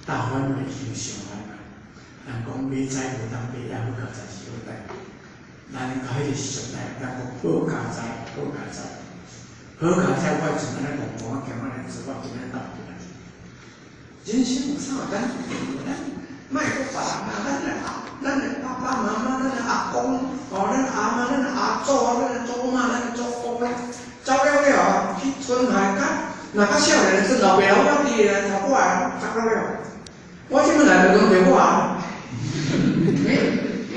大反未经上来嘛。人讲马仔无当马，也好佳哉是好代。咱到彼个时阵来，人讲好佳哉，好佳哉，好佳哉。我阵安呢戆戆啊，行安呢做，我今仔斗起来。人生有啥简单？咱莫阁别人啊，咱的爸爸妈妈，咱的阿公，哦，咱阿嬷，咱的阿祖啊，咱的祖妈，咱的祖公咧，走了了后，去村海甲，若较少年的阵，老爸老母伫咧头我来，走了了。我这摆来就轮到我啊，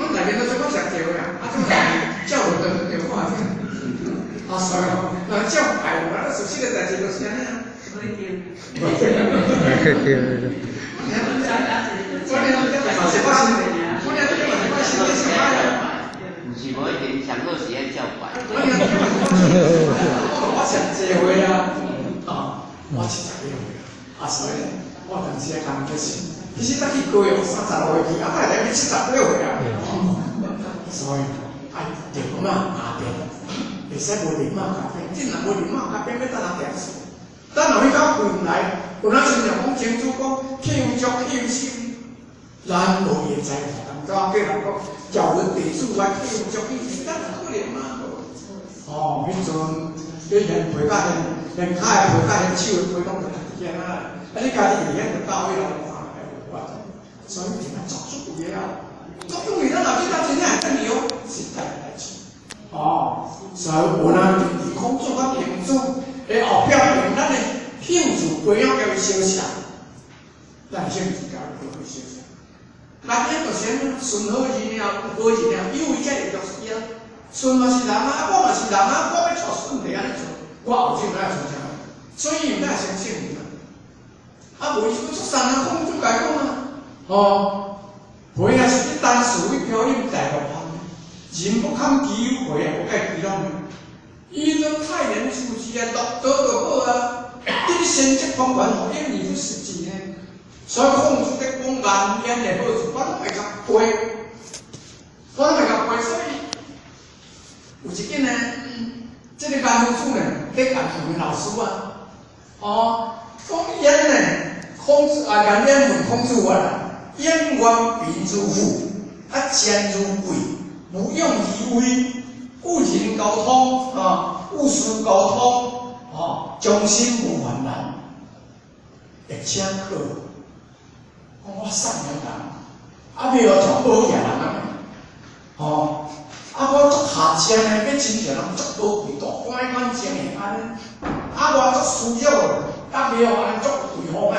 我内面都做我上对的啊，啊，这摆来照轮到我啊，啊，所以吼，那照排无，咱熟悉的代志就是按呢啊。无一定。对对对。毋是无一定，上好是爱照拜。我上济岁啊，哦，我70几岁啊，所以我当时也感觉是，其实才去高雄36岁去，啊，来来要70几岁啊，所以爱着马加鞭，袂使无驴马加鞭，真若无驴马加鞭，欲等哪定数？等后彼口气毋来，有那亲像讲清楚讲，气有足，气有心，咱无伊会知影。人叫人讲，教阮地主啊，气有足，气有心，咱哪可能嘛？哦，彼阵你连皮甲连连跤的皮甲连手的皮拢就伫遐啊！啊，你家己会晓就到位了，看来有法。所以一定要作主的啊，作主的，咱若这搭真正会转去哦，实在代志。哦，所以有人伫孔子佮孟子的后壁边，咱的兴趣培养交伊相像，咱兴趣交伊培养相像。那这就是按怎顺好人了，有好人了，有为才会弱势啊。顺嘛是人啊，我嘛是人啊，我欲娶顺就按呢做，我后生哪会顺啥？所以伊毋爱相信伊嘛。啊，无伊就出山啊，孔子共伊讲啊，吼，回也是去单事去飘引大陆芳，人不堪其忧，回也不盖其拢。伊都泰然处之啊，乐道就好啊。你先积方圆，互应而不实际呢。所以孔子咧讲颜渊的好处，我拢会共背，我拢会共背。所以有一见呢，这个颜夫子呢，咧共问老师啊，哦，讲焉呢，孔子啊，颜渊问孔子话啦，颜渊贫如富，啊贱如贵，无用而威，与人沟通啊，与事沟通，哦，终身无烦难，会请客。讲我善良人，啊，袂学像好野人按呢，吼，啊，我足下贱的，欲亲像人足高贵大官款情形按呢，啊，啊，我足需要，逐个哦，按呢足威风啊！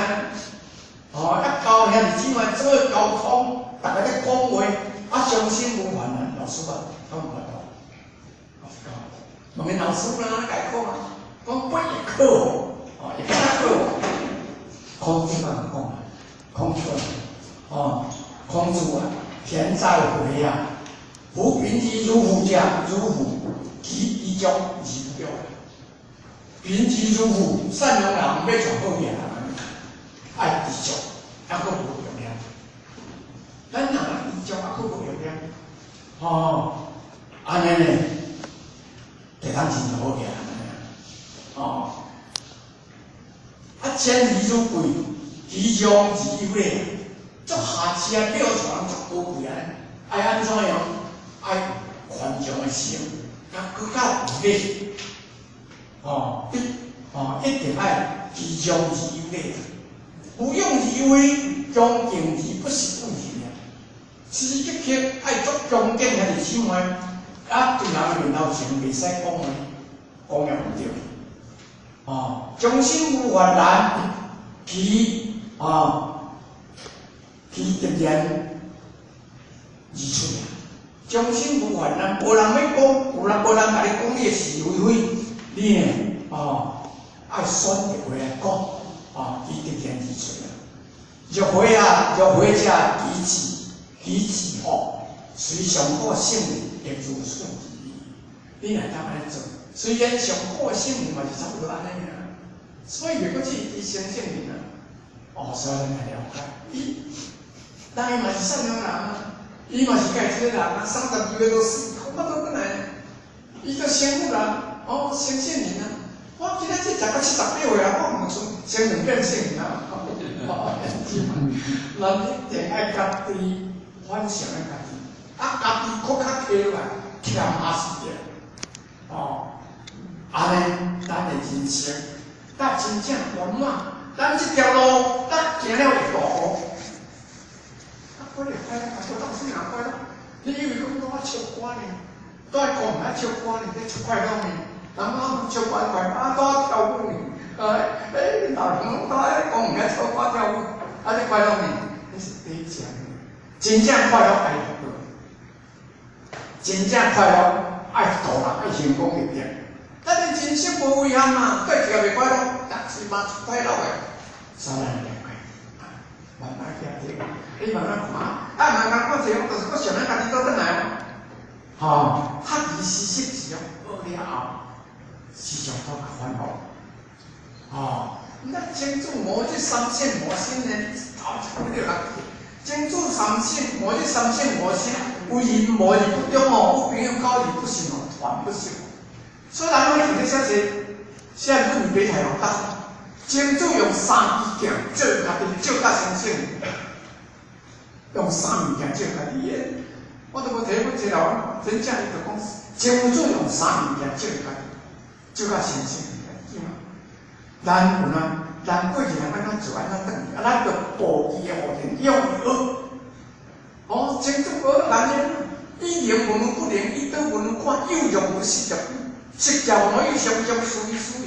哦，一交兄弟姊妹做伙沟通，逐个咧讲话，啊，伤心无烦啊，老师啊，敢有法度？老师讲，问老师啦，共伊讲啊，讲不亦可哦，会较好。孔子嘛讲，孔子哦，孔子啊，田在回啊，夫贫之如父者，如父，其知足而不表。贫之如父，善良人欲娶好额，爱知足，犹阁无欲念。咱若知足，犹阁无欲念，吼，按呢呢，就通真好额，吼。啊，谦而如贵，其让而优礼，足下次啊，叫出人足高贵按呢，爱按怎样？爱宽容的心，较阁较有礼。哦，一哦，一定爱其让而优礼，无勇而威，恭敬而不失贵人啊。时时刻刻爱足恭敬兄弟姊妹，啊，对人面头前袂使讲话，讲也毋对。哦，将心无烦难，其哦，其直言而出啊。将心无烦难，无人欲讲，有人无人共你讲你的是为非，你呢？哦，爱选择话来讲，哦，其直言而出啊。若回啊，若回者，其志，其志吼，随上古圣人亦如此而已。你若当按呢做，虽然上古的圣人嘛是差不多按呢尔，所以袂阁去提升圣人啊。哦，所以咱来了解，伊，但伊嘛是善良人啊，伊嘛是家己个人啊，32岁都死，无法度转来，伊就成佛人，哦，成圣人啊。我今仔这食到78岁啊，我毋剩先两变圣人啊。哦，咱一定爱家己反省咱家己，啊，家己阁较起来，欠也是着，哦，按呢，咱的人生，才真正圆满。咱这条路，咱行了会大步。啊，过会快乐，啊，过当时也快乐。你以为讲我唱歌呢？都爱讲毋爱唱歌呢？咧唱快乐呢？人讲唱歌快乐，啊，都爱跳舞呢？哎，哎，老人拢都爱讲毋爱唱歌跳舞，啊，这快乐呢？彼是假象。真正快乐爱做，真正快乐爱度人，爱成功立业。咱的人生无遗憾嘛，对起来袂快乐，但是嘛是快乐的。所以咱了解，慢慢行这个，你慢慢看，啊，慢慢看者，就是阁想咱家己倒转来哦。吼，学而时习之哦，学了后，时常都较反复。吼，咱清楚无这三性五心呢，头一句就来。清楚三性，无这三性五心，为人无而不忠哦，有朋友交而不信哦，团不信。所以咱拢伫咧写说，写论语北太阳大，清楚用三支镜照家己，照甲成圣，用三物件照家己的。我都无提过这个，真正伊就讲，清楚用三物件照家己，照甲成圣，对吗？咱有哪？咱过去人按怎做，按怎转去，啊，咱就步伊的后尘，用伊学。哦，清楚学安尼，以灵闻不灵，以道闻看，有用无实业，实业无有常常思维思维。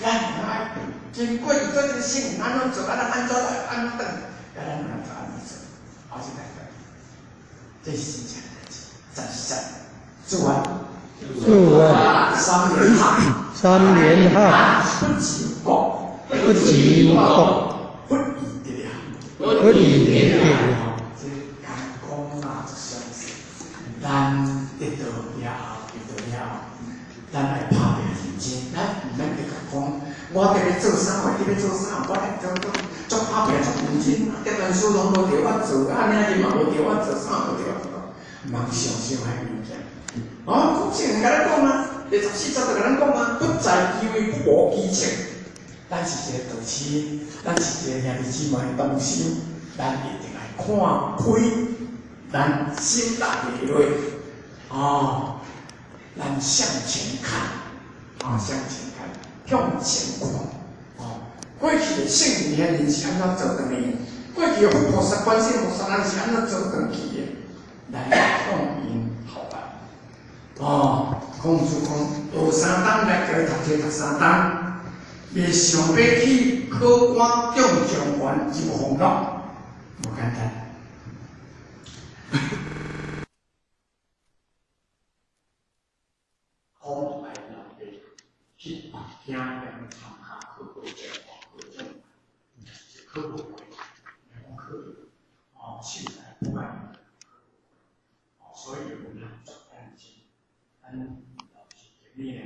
咱爱经过伊做这个圣人按怎做，按怎按怎来，按怎转，啊，咱按怎按怎做，后一代这是真正代志，暂时赞，做完。做完。三连哈。三连哈。不求国。不求国，不以得了，不以得了。这讲讲啊，就相信。咱得到了后，得到了后，咱爱拍拼认真，咱毋免直甲讲，我得欲做啥，我得欲做啥，我得做做足拍拼足认真，这本书拢无著我做，按呢你嘛无著我做啥，无著我做，毋通想伤彼物件。哦，古圣人共咱讲啊，第14节就共咱讲啊，不在其位，不谋其政。咱是一个导师，咱是一个兄弟姊妹同修，咱一定爱看开，咱心大袂落，哦，咱向前看，啊，向前看，向前看，哦，过去的圣人贤人是按怎做转去？过去的佛菩萨、观世音菩萨，咱是按怎做转去的？咱向𪜶学习，哦，孔子讲，学三冬来叫伊读册读三冬。袂想欲去考官中状元入凤阁，无简单。空白老爸去听人参加考考状元，考状元，考无过，讲考哦，秀才不爱，哦，所以有人做担心，咱老师建议呢，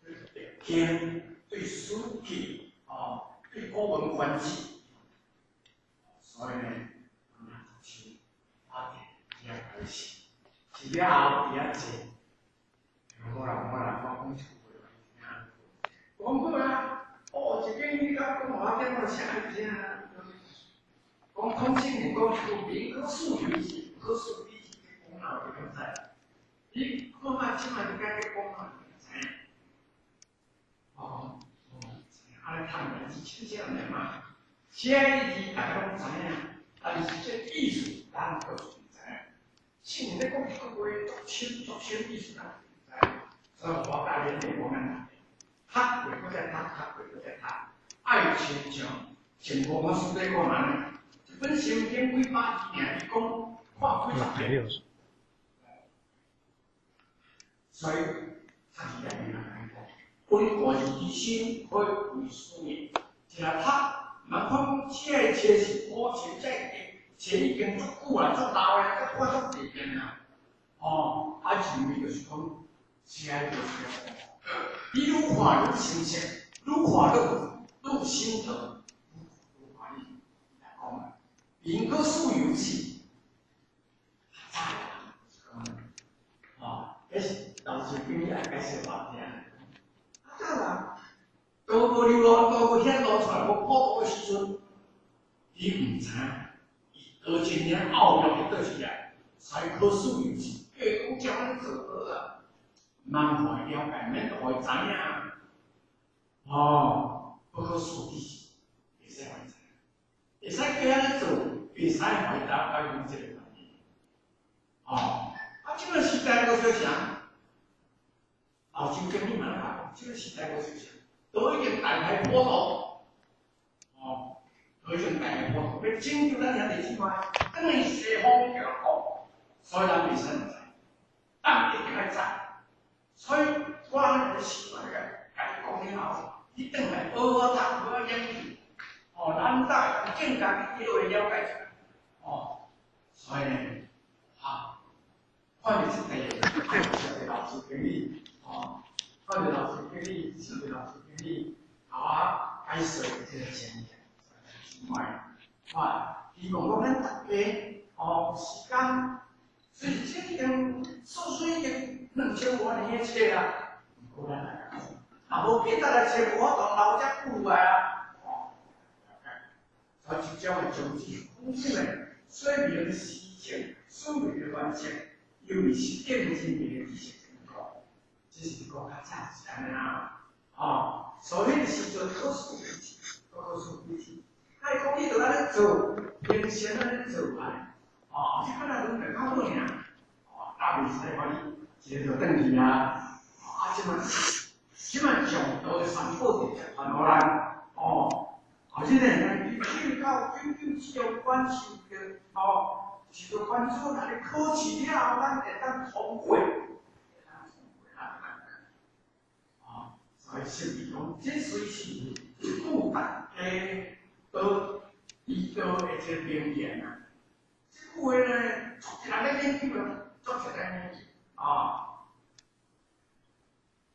对经、对书记，哦，对古文观止，所以呢，咱就是阿弟遐开始，是了后伫遐坐。我啦，我啦，我讲一句话，你听。讲好啊！哦，一间你甲讲我听，我写一声。讲空性有讲有名可数有字，可数比字讲哪有会知？你看觅这摆你甲讲哪会知影？哦，啊，咧趁代志亲像尔嘛，写字大家拢知影，但是这意思咱阁是毋知影。圣人咧讲一句话足深足深意思咱。所以我教练的我咱读，读过阁再读，读过阁再读，爱亲像前无法师咧讲安呢，一本圣经几百字尔，伊讲看几十遍。所以，读字内面来讲，温故而知新，可以为师也。一来读，人看讲这个册是古册，这个册已经足久啊，足老啊，阁看足济遍啊。哦，啊，认为就是讲。是爱就是你愈看愈清晰，愈看愈愈心得，愈欢喜。来讲啊，民可使由之，早是讲，哦，彼是老师叫你爱解释话听。啊，早啦，道无流露，道无显露出来，无普度的时阵，伊毋知，伊道真正奥妙伫佗一来，才可使由之。叫伊讲照按呢做好啊。毋通予伊了解，免予伊知影。哦，不可思议，袂使予伊知影，会使叫按呢做，袂使予伊了解讲这个原因。哦，啊，这个时代阁说啥？老周经理嘛咧讲，这个时代阁说啥？都已经大海普渡，哦，都已经大海普渡，欲拯救咱兄弟姊妹，转去西方极乐国，所以咱袂使毋知，咱一定爱知。所以我咧时来个，共伊讲了后，你转来好好读，好好研究，哦，咱才会更加去会了解出来，哦，所以呢，啊，看著这个，谢谢老师经理，哦，看著老师经理，谢谢老师经理，共我解说这个经验，之外，我希望讲咱大家，哦，有时间，虽然这已经数岁已经2000外年的册啊，毋过咱来看，啊，无记得来册无法度留遮久啊，哦，所以这种的种子，讲起来，说明时政，说明的环境，尤其是建人民的知识成果，这是讲较早是按呢啊，哦，所以彼个时阵考试笔试，考试笔试，啊，伊讲你著按呢做，平常按呢做啊，哦，这敢若拢袂较好尔，哦，啊，袂使予伊一个就转去啊，啊，这摆这摆上道的三宝直接传予咱，哦，啊，这个咱去到九九只有关受着，哦，受着关注，若咧考试了后，咱会当通过，会当通过啊，哦，所以释义讲，这随是一句大家都知道的一个名言啊。这句话呢，足一人咧研究啊，足一人研究啊。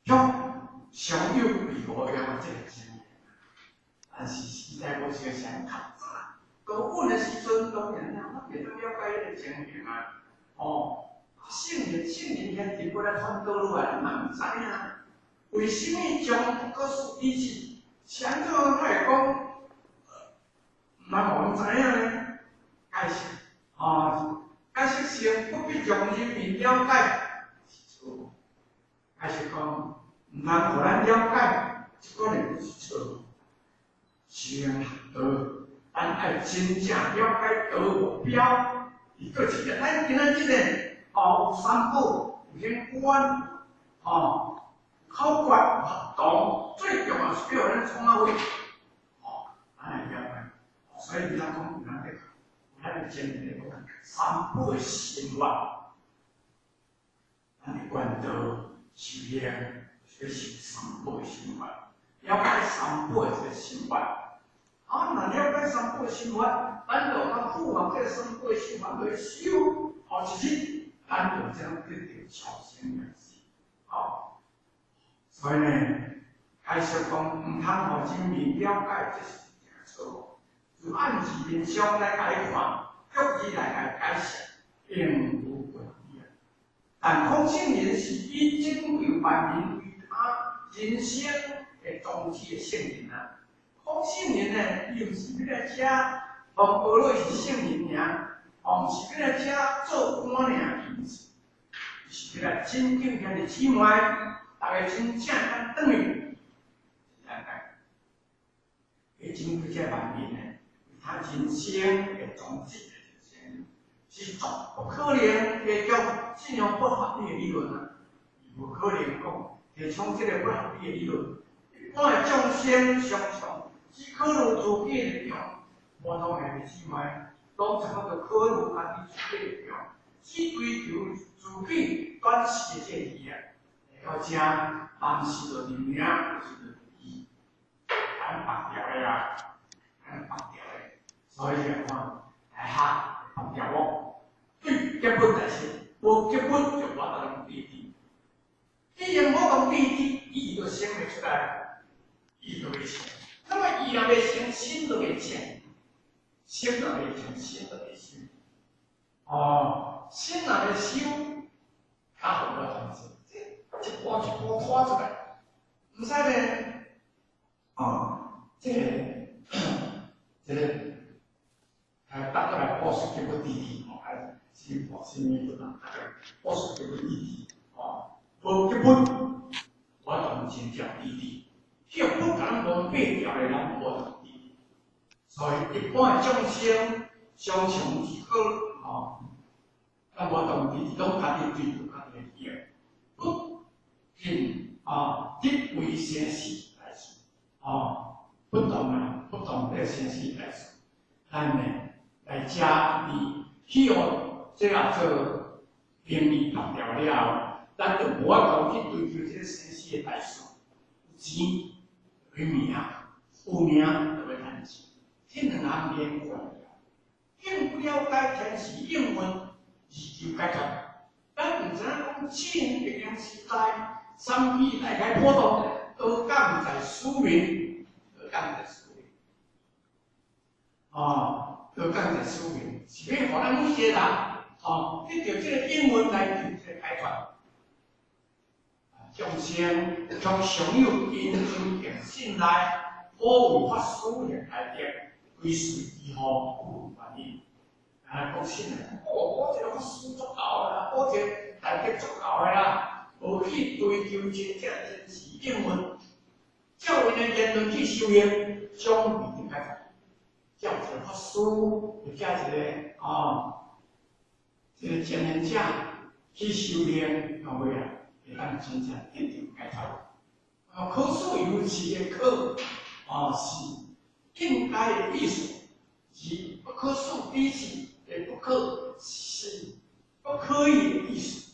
向上有为无用这个经验，但是时代无相像较早，到阮的时阵，当然啦，咱袂当了解彼个情形啊。哦，圣人圣人现伫过来传导落来，咱嘛毋知影。为啥物将不可思议是？是按怎咱会讲？咱嘛毋知影呢？解释，哦，解释先不必将人民了解是错误。解释讲，毋通予咱了解，这可能是错误。先学道，咱爱真正了解道目标，伊阁一个，咱今仔日呢，哦，有三宝，有玄关，哦，口诀、学堂，最重要是叫咱做創啊貨？哦，按呢了解。所以咱講，咱咧，咱前面咧講三寶的心法，咱的觀道修行，就是修三寶的心法，了解三寶的這个心法。啊，若了解三寶的心法，咱就通符合這个三寶的心法來修，後一日，咱就將得到超生的事。好，所以呢，解釋講毋通予人民了解，這是真錯誤。就按字面上來解看，足字來解釋，並無問題。但孔聖人是以拯救萬民為他人生的宗旨的聖人啊。孔聖人呢，伊毋是欲來遮講學落是聖人爾，哦，毋是欲來遮做官爾，伊毋是，伊是欲來拯救兄弟姊妹，逐家真正通轉去，真簡單。伊拯救這萬民呢，他人生的宗旨的人生，是絕不可能提供這樣不合理的理論啊！無可能講提倡這个不合理的理論。一般的眾生常常只考慮自己的立場，無同兄弟姊妹，攏差不多考慮家己自己的立場，只追求自己短視的這个利益，來到遮，凡事就認命，就是就義，咱綁掉的啊，咱綁掉的。所以來看，來哈，綁掉我，對結本來說，無結本就無法度對治。既然無法度對治，伊就生袂出來，伊就袂成。那麼伊若袂成，心就袂靜，心若袂靜，心就袂修。哦，心若袂修，較好無同志，這一步一步拖出來，毋使咧。哦，這个，這个。哎，大家來保守這個弟弟，哦，還是保守物不當，保守這個弟弟，哦，無結本，我同真正弟弟，叫不敢蒙蔽掉的人，無同弟弟。所以一般的眾生常常是講，哦，咱無同弟弟，攏家己追求家己的利益，不僅啊，得為生死大事，哦，不動啊，不動這生死大事，咱呢？來遮佇去予這個做名利綁掉了後，咱就無法度去追求這個生死的大事。有錢有名，有名就欲趁錢，這兩項連貫了。並不了解天時應運而求解脫。咱毋知影講真白光時代，三義大開普度，都降在庶民，都降在庶民。哦。都降在庶民，是欲予咱每一个人，哦，得著這个應運來求這个解脫。眾生卻常有因尊敬信賴，可為法師的大德，歸隨依靠有原因。啊，講信賴，哦，我這个法師足夠啦，我這個大德足夠的啦，無去追求真正真實應運，照𪜶的言論去修行，將未得解脫。照一个法師，或者一个哦，這个前行者去修煉，到尾啊，會當真正得著解脫。啊，可恕有是个可，啊是應該的意思，是不可恕彼此的不可是不可以的意思。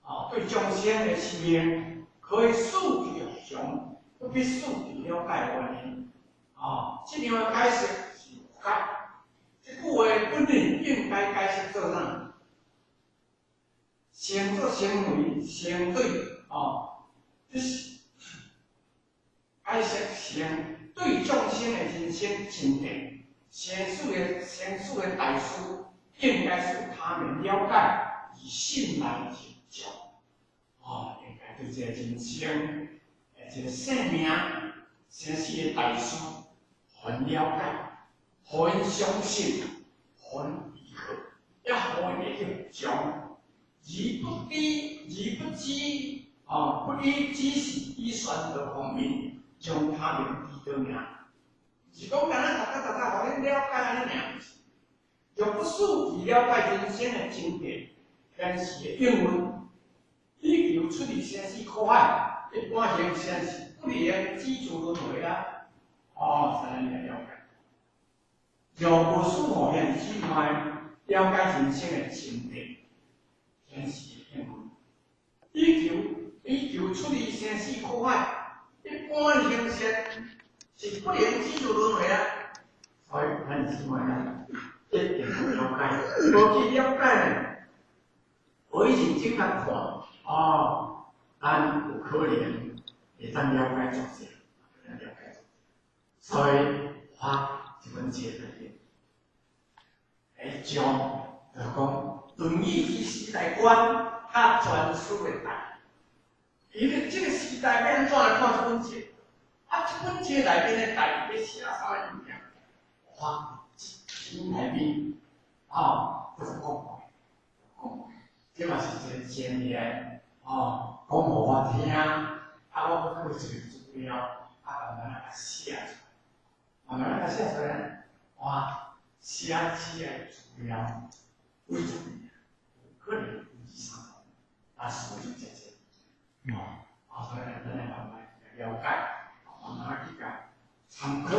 啊，對眾生的修行，可以恕去常，不必須去了解原因。啊，這樣的解釋。這句話本來應該解釋做啥？先做行為，先對哦，這是解釋先對眾生的人生真諦，生死的大事，應該是他們了解而信賴去做。哦，應該對這個人生的這個生命、生死的大事，很了解。予𪜶相信，予𪜶依靠，也予𪜶會去將，而不知，而不知，啊，不以知識以宣導方面，將他們知道爾。是講敢若逐逐逐逐予恁了解按呢爾，若不使去了解人生的真諦，天時的應運，以求出離生死苦海，一般行善是不能止住輪迴啊。哦，所以咱了解。若无师傅兄弟姊妹了解人生的真谛，天时的幸运，以求出离生死苦海，一般行善是不能止住轮回啊。所以咱姊妹啊，一定要了解，无去了解呢，无认真来看，哦，咱有可能会当了解作者，了解作者。所以我这本册内面，会将就是讲《论语》之时代观，佮全书的代。伊咧这个时代欲按怎来看这本册？啊，这本册内面的代志欲写啥物件？我这篇内面，哦，就是讲过，讲过，这嘛是一个前言，哦，讲予我听，啊，我阁有一个资料，啊，慢慢仔共写出来，慢慢仔共写出来，我写起来资料几十年，有可能有二三十年，啊，所以才这。啊，所以咱来慢慢去了解，慢慢去共参考，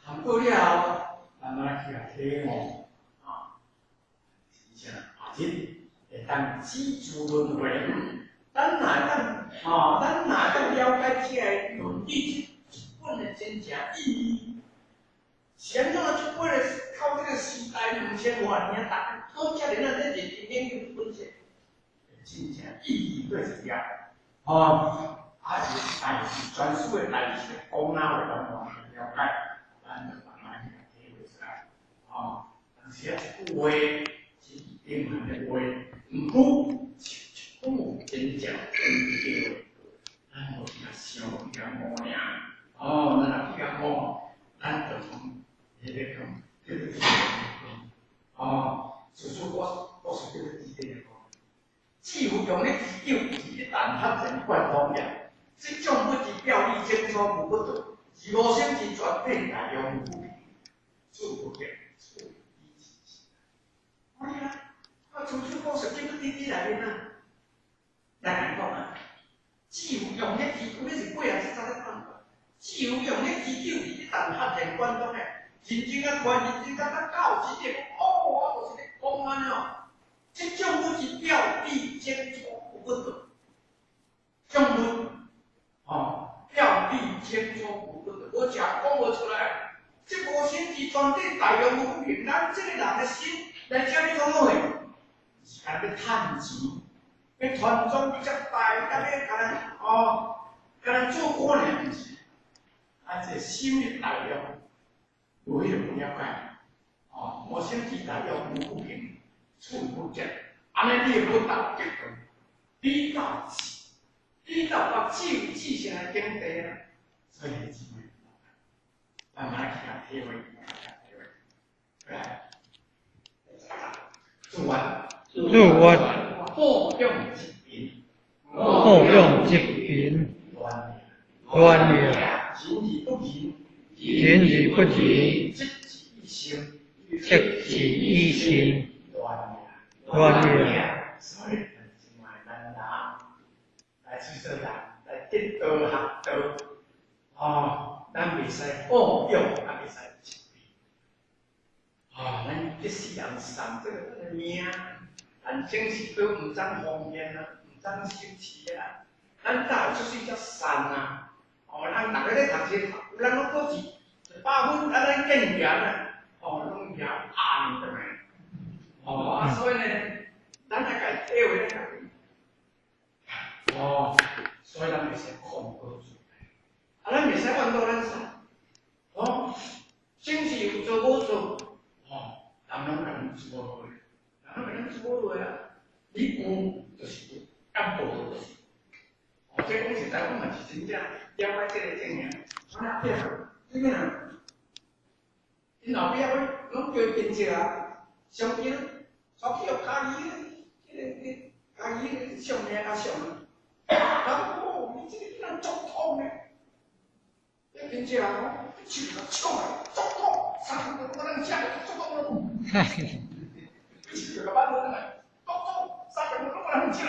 参考了后，慢慢去共体悟，啊，真正后日会当止住轮回。咱若会当，吼，咱若会当了解这个论语这一本的真正意义，是按怎这本的到这个时代2000外年，大家阁遮尔仔咧认真研究这本册，真正意义对一条。哦，啊是代志，全书的代志，讲哪话拢完全了解，咱就慢慢去体会出来。哦，但是啊，这句话是顶悬的话，毋过是一句真正正确话，咱无去共想，去共悟尔。哦，咱若去共悟，咱就从彼个讲，彼个讲，哦，就是我是叫做弟弟讲。智有用咧持久，是一旦合成贯通业。这种不是表里清楚无不对，是无生之全体大用无不平，处不变，处以自性。哎呀，啊，处处讲十九滴滴内面啊，来讲啊，智有用咧持久，你是过啊，这才咧判断。智有用咧持久，是一旦合成贯通的，认真啊看，认真啊到真正，哦，我就是咧讲按呢哦。这种不是表里清楚有不对，种物哦，表里清楚有不对，无食讲无出来。这无生之全体大用无不平，咱这个人的心来遮欲创啥？是干欲趁钱，欲传宗接代，抑欲干焦哦，干焦做官尔，毋是？啊，这个心的大用，无彼个无了解，哦，无生之大用无不平。处不见，按呢你会无达结论，你到智，你到智有智性的境地啊。所以姊妹，慢慢去共体会，慢慢去体会。来，做完，做完，好用一贫，好用一贫，乱了，仁而不仁，仁而不仁，积之以心，积之以心。乱了，所以，咱咱人来出世人来得道学道，哦，咱袂使好勇，也袂使自卑。哦，咱这世人送这个咱的命，咱前世都毋知奉献啊，毋知修持啊，咱早出世才善啊。哦，咱逐个咧读册，有人拢考试100分，啊，咱见贤啊，哦，拢赢压转来。哦，啊，所以呢，咱爱家体会咱家己。哦，所以咱袂使控过自啊，咱袂使怨到咱啥。哦，前世有做无做，哦，人拢共咱做落去，人拢共咱做落去啊。你有就是有，啊无就是。哦，这讲实在，我嘛是真正了解这个情形。啊，对啊，这个啊，𪜶后壁拢叫伊亲戚啊，相见。走去予家己彼个家己彼个相命较像啊，人讲哦，你这个囡仔足痛的，彼亲戚人讲，手甲抢来足痛，三顿无人食，足痛咯。你手就甲挽落转来，足痛，三顿拢无人食，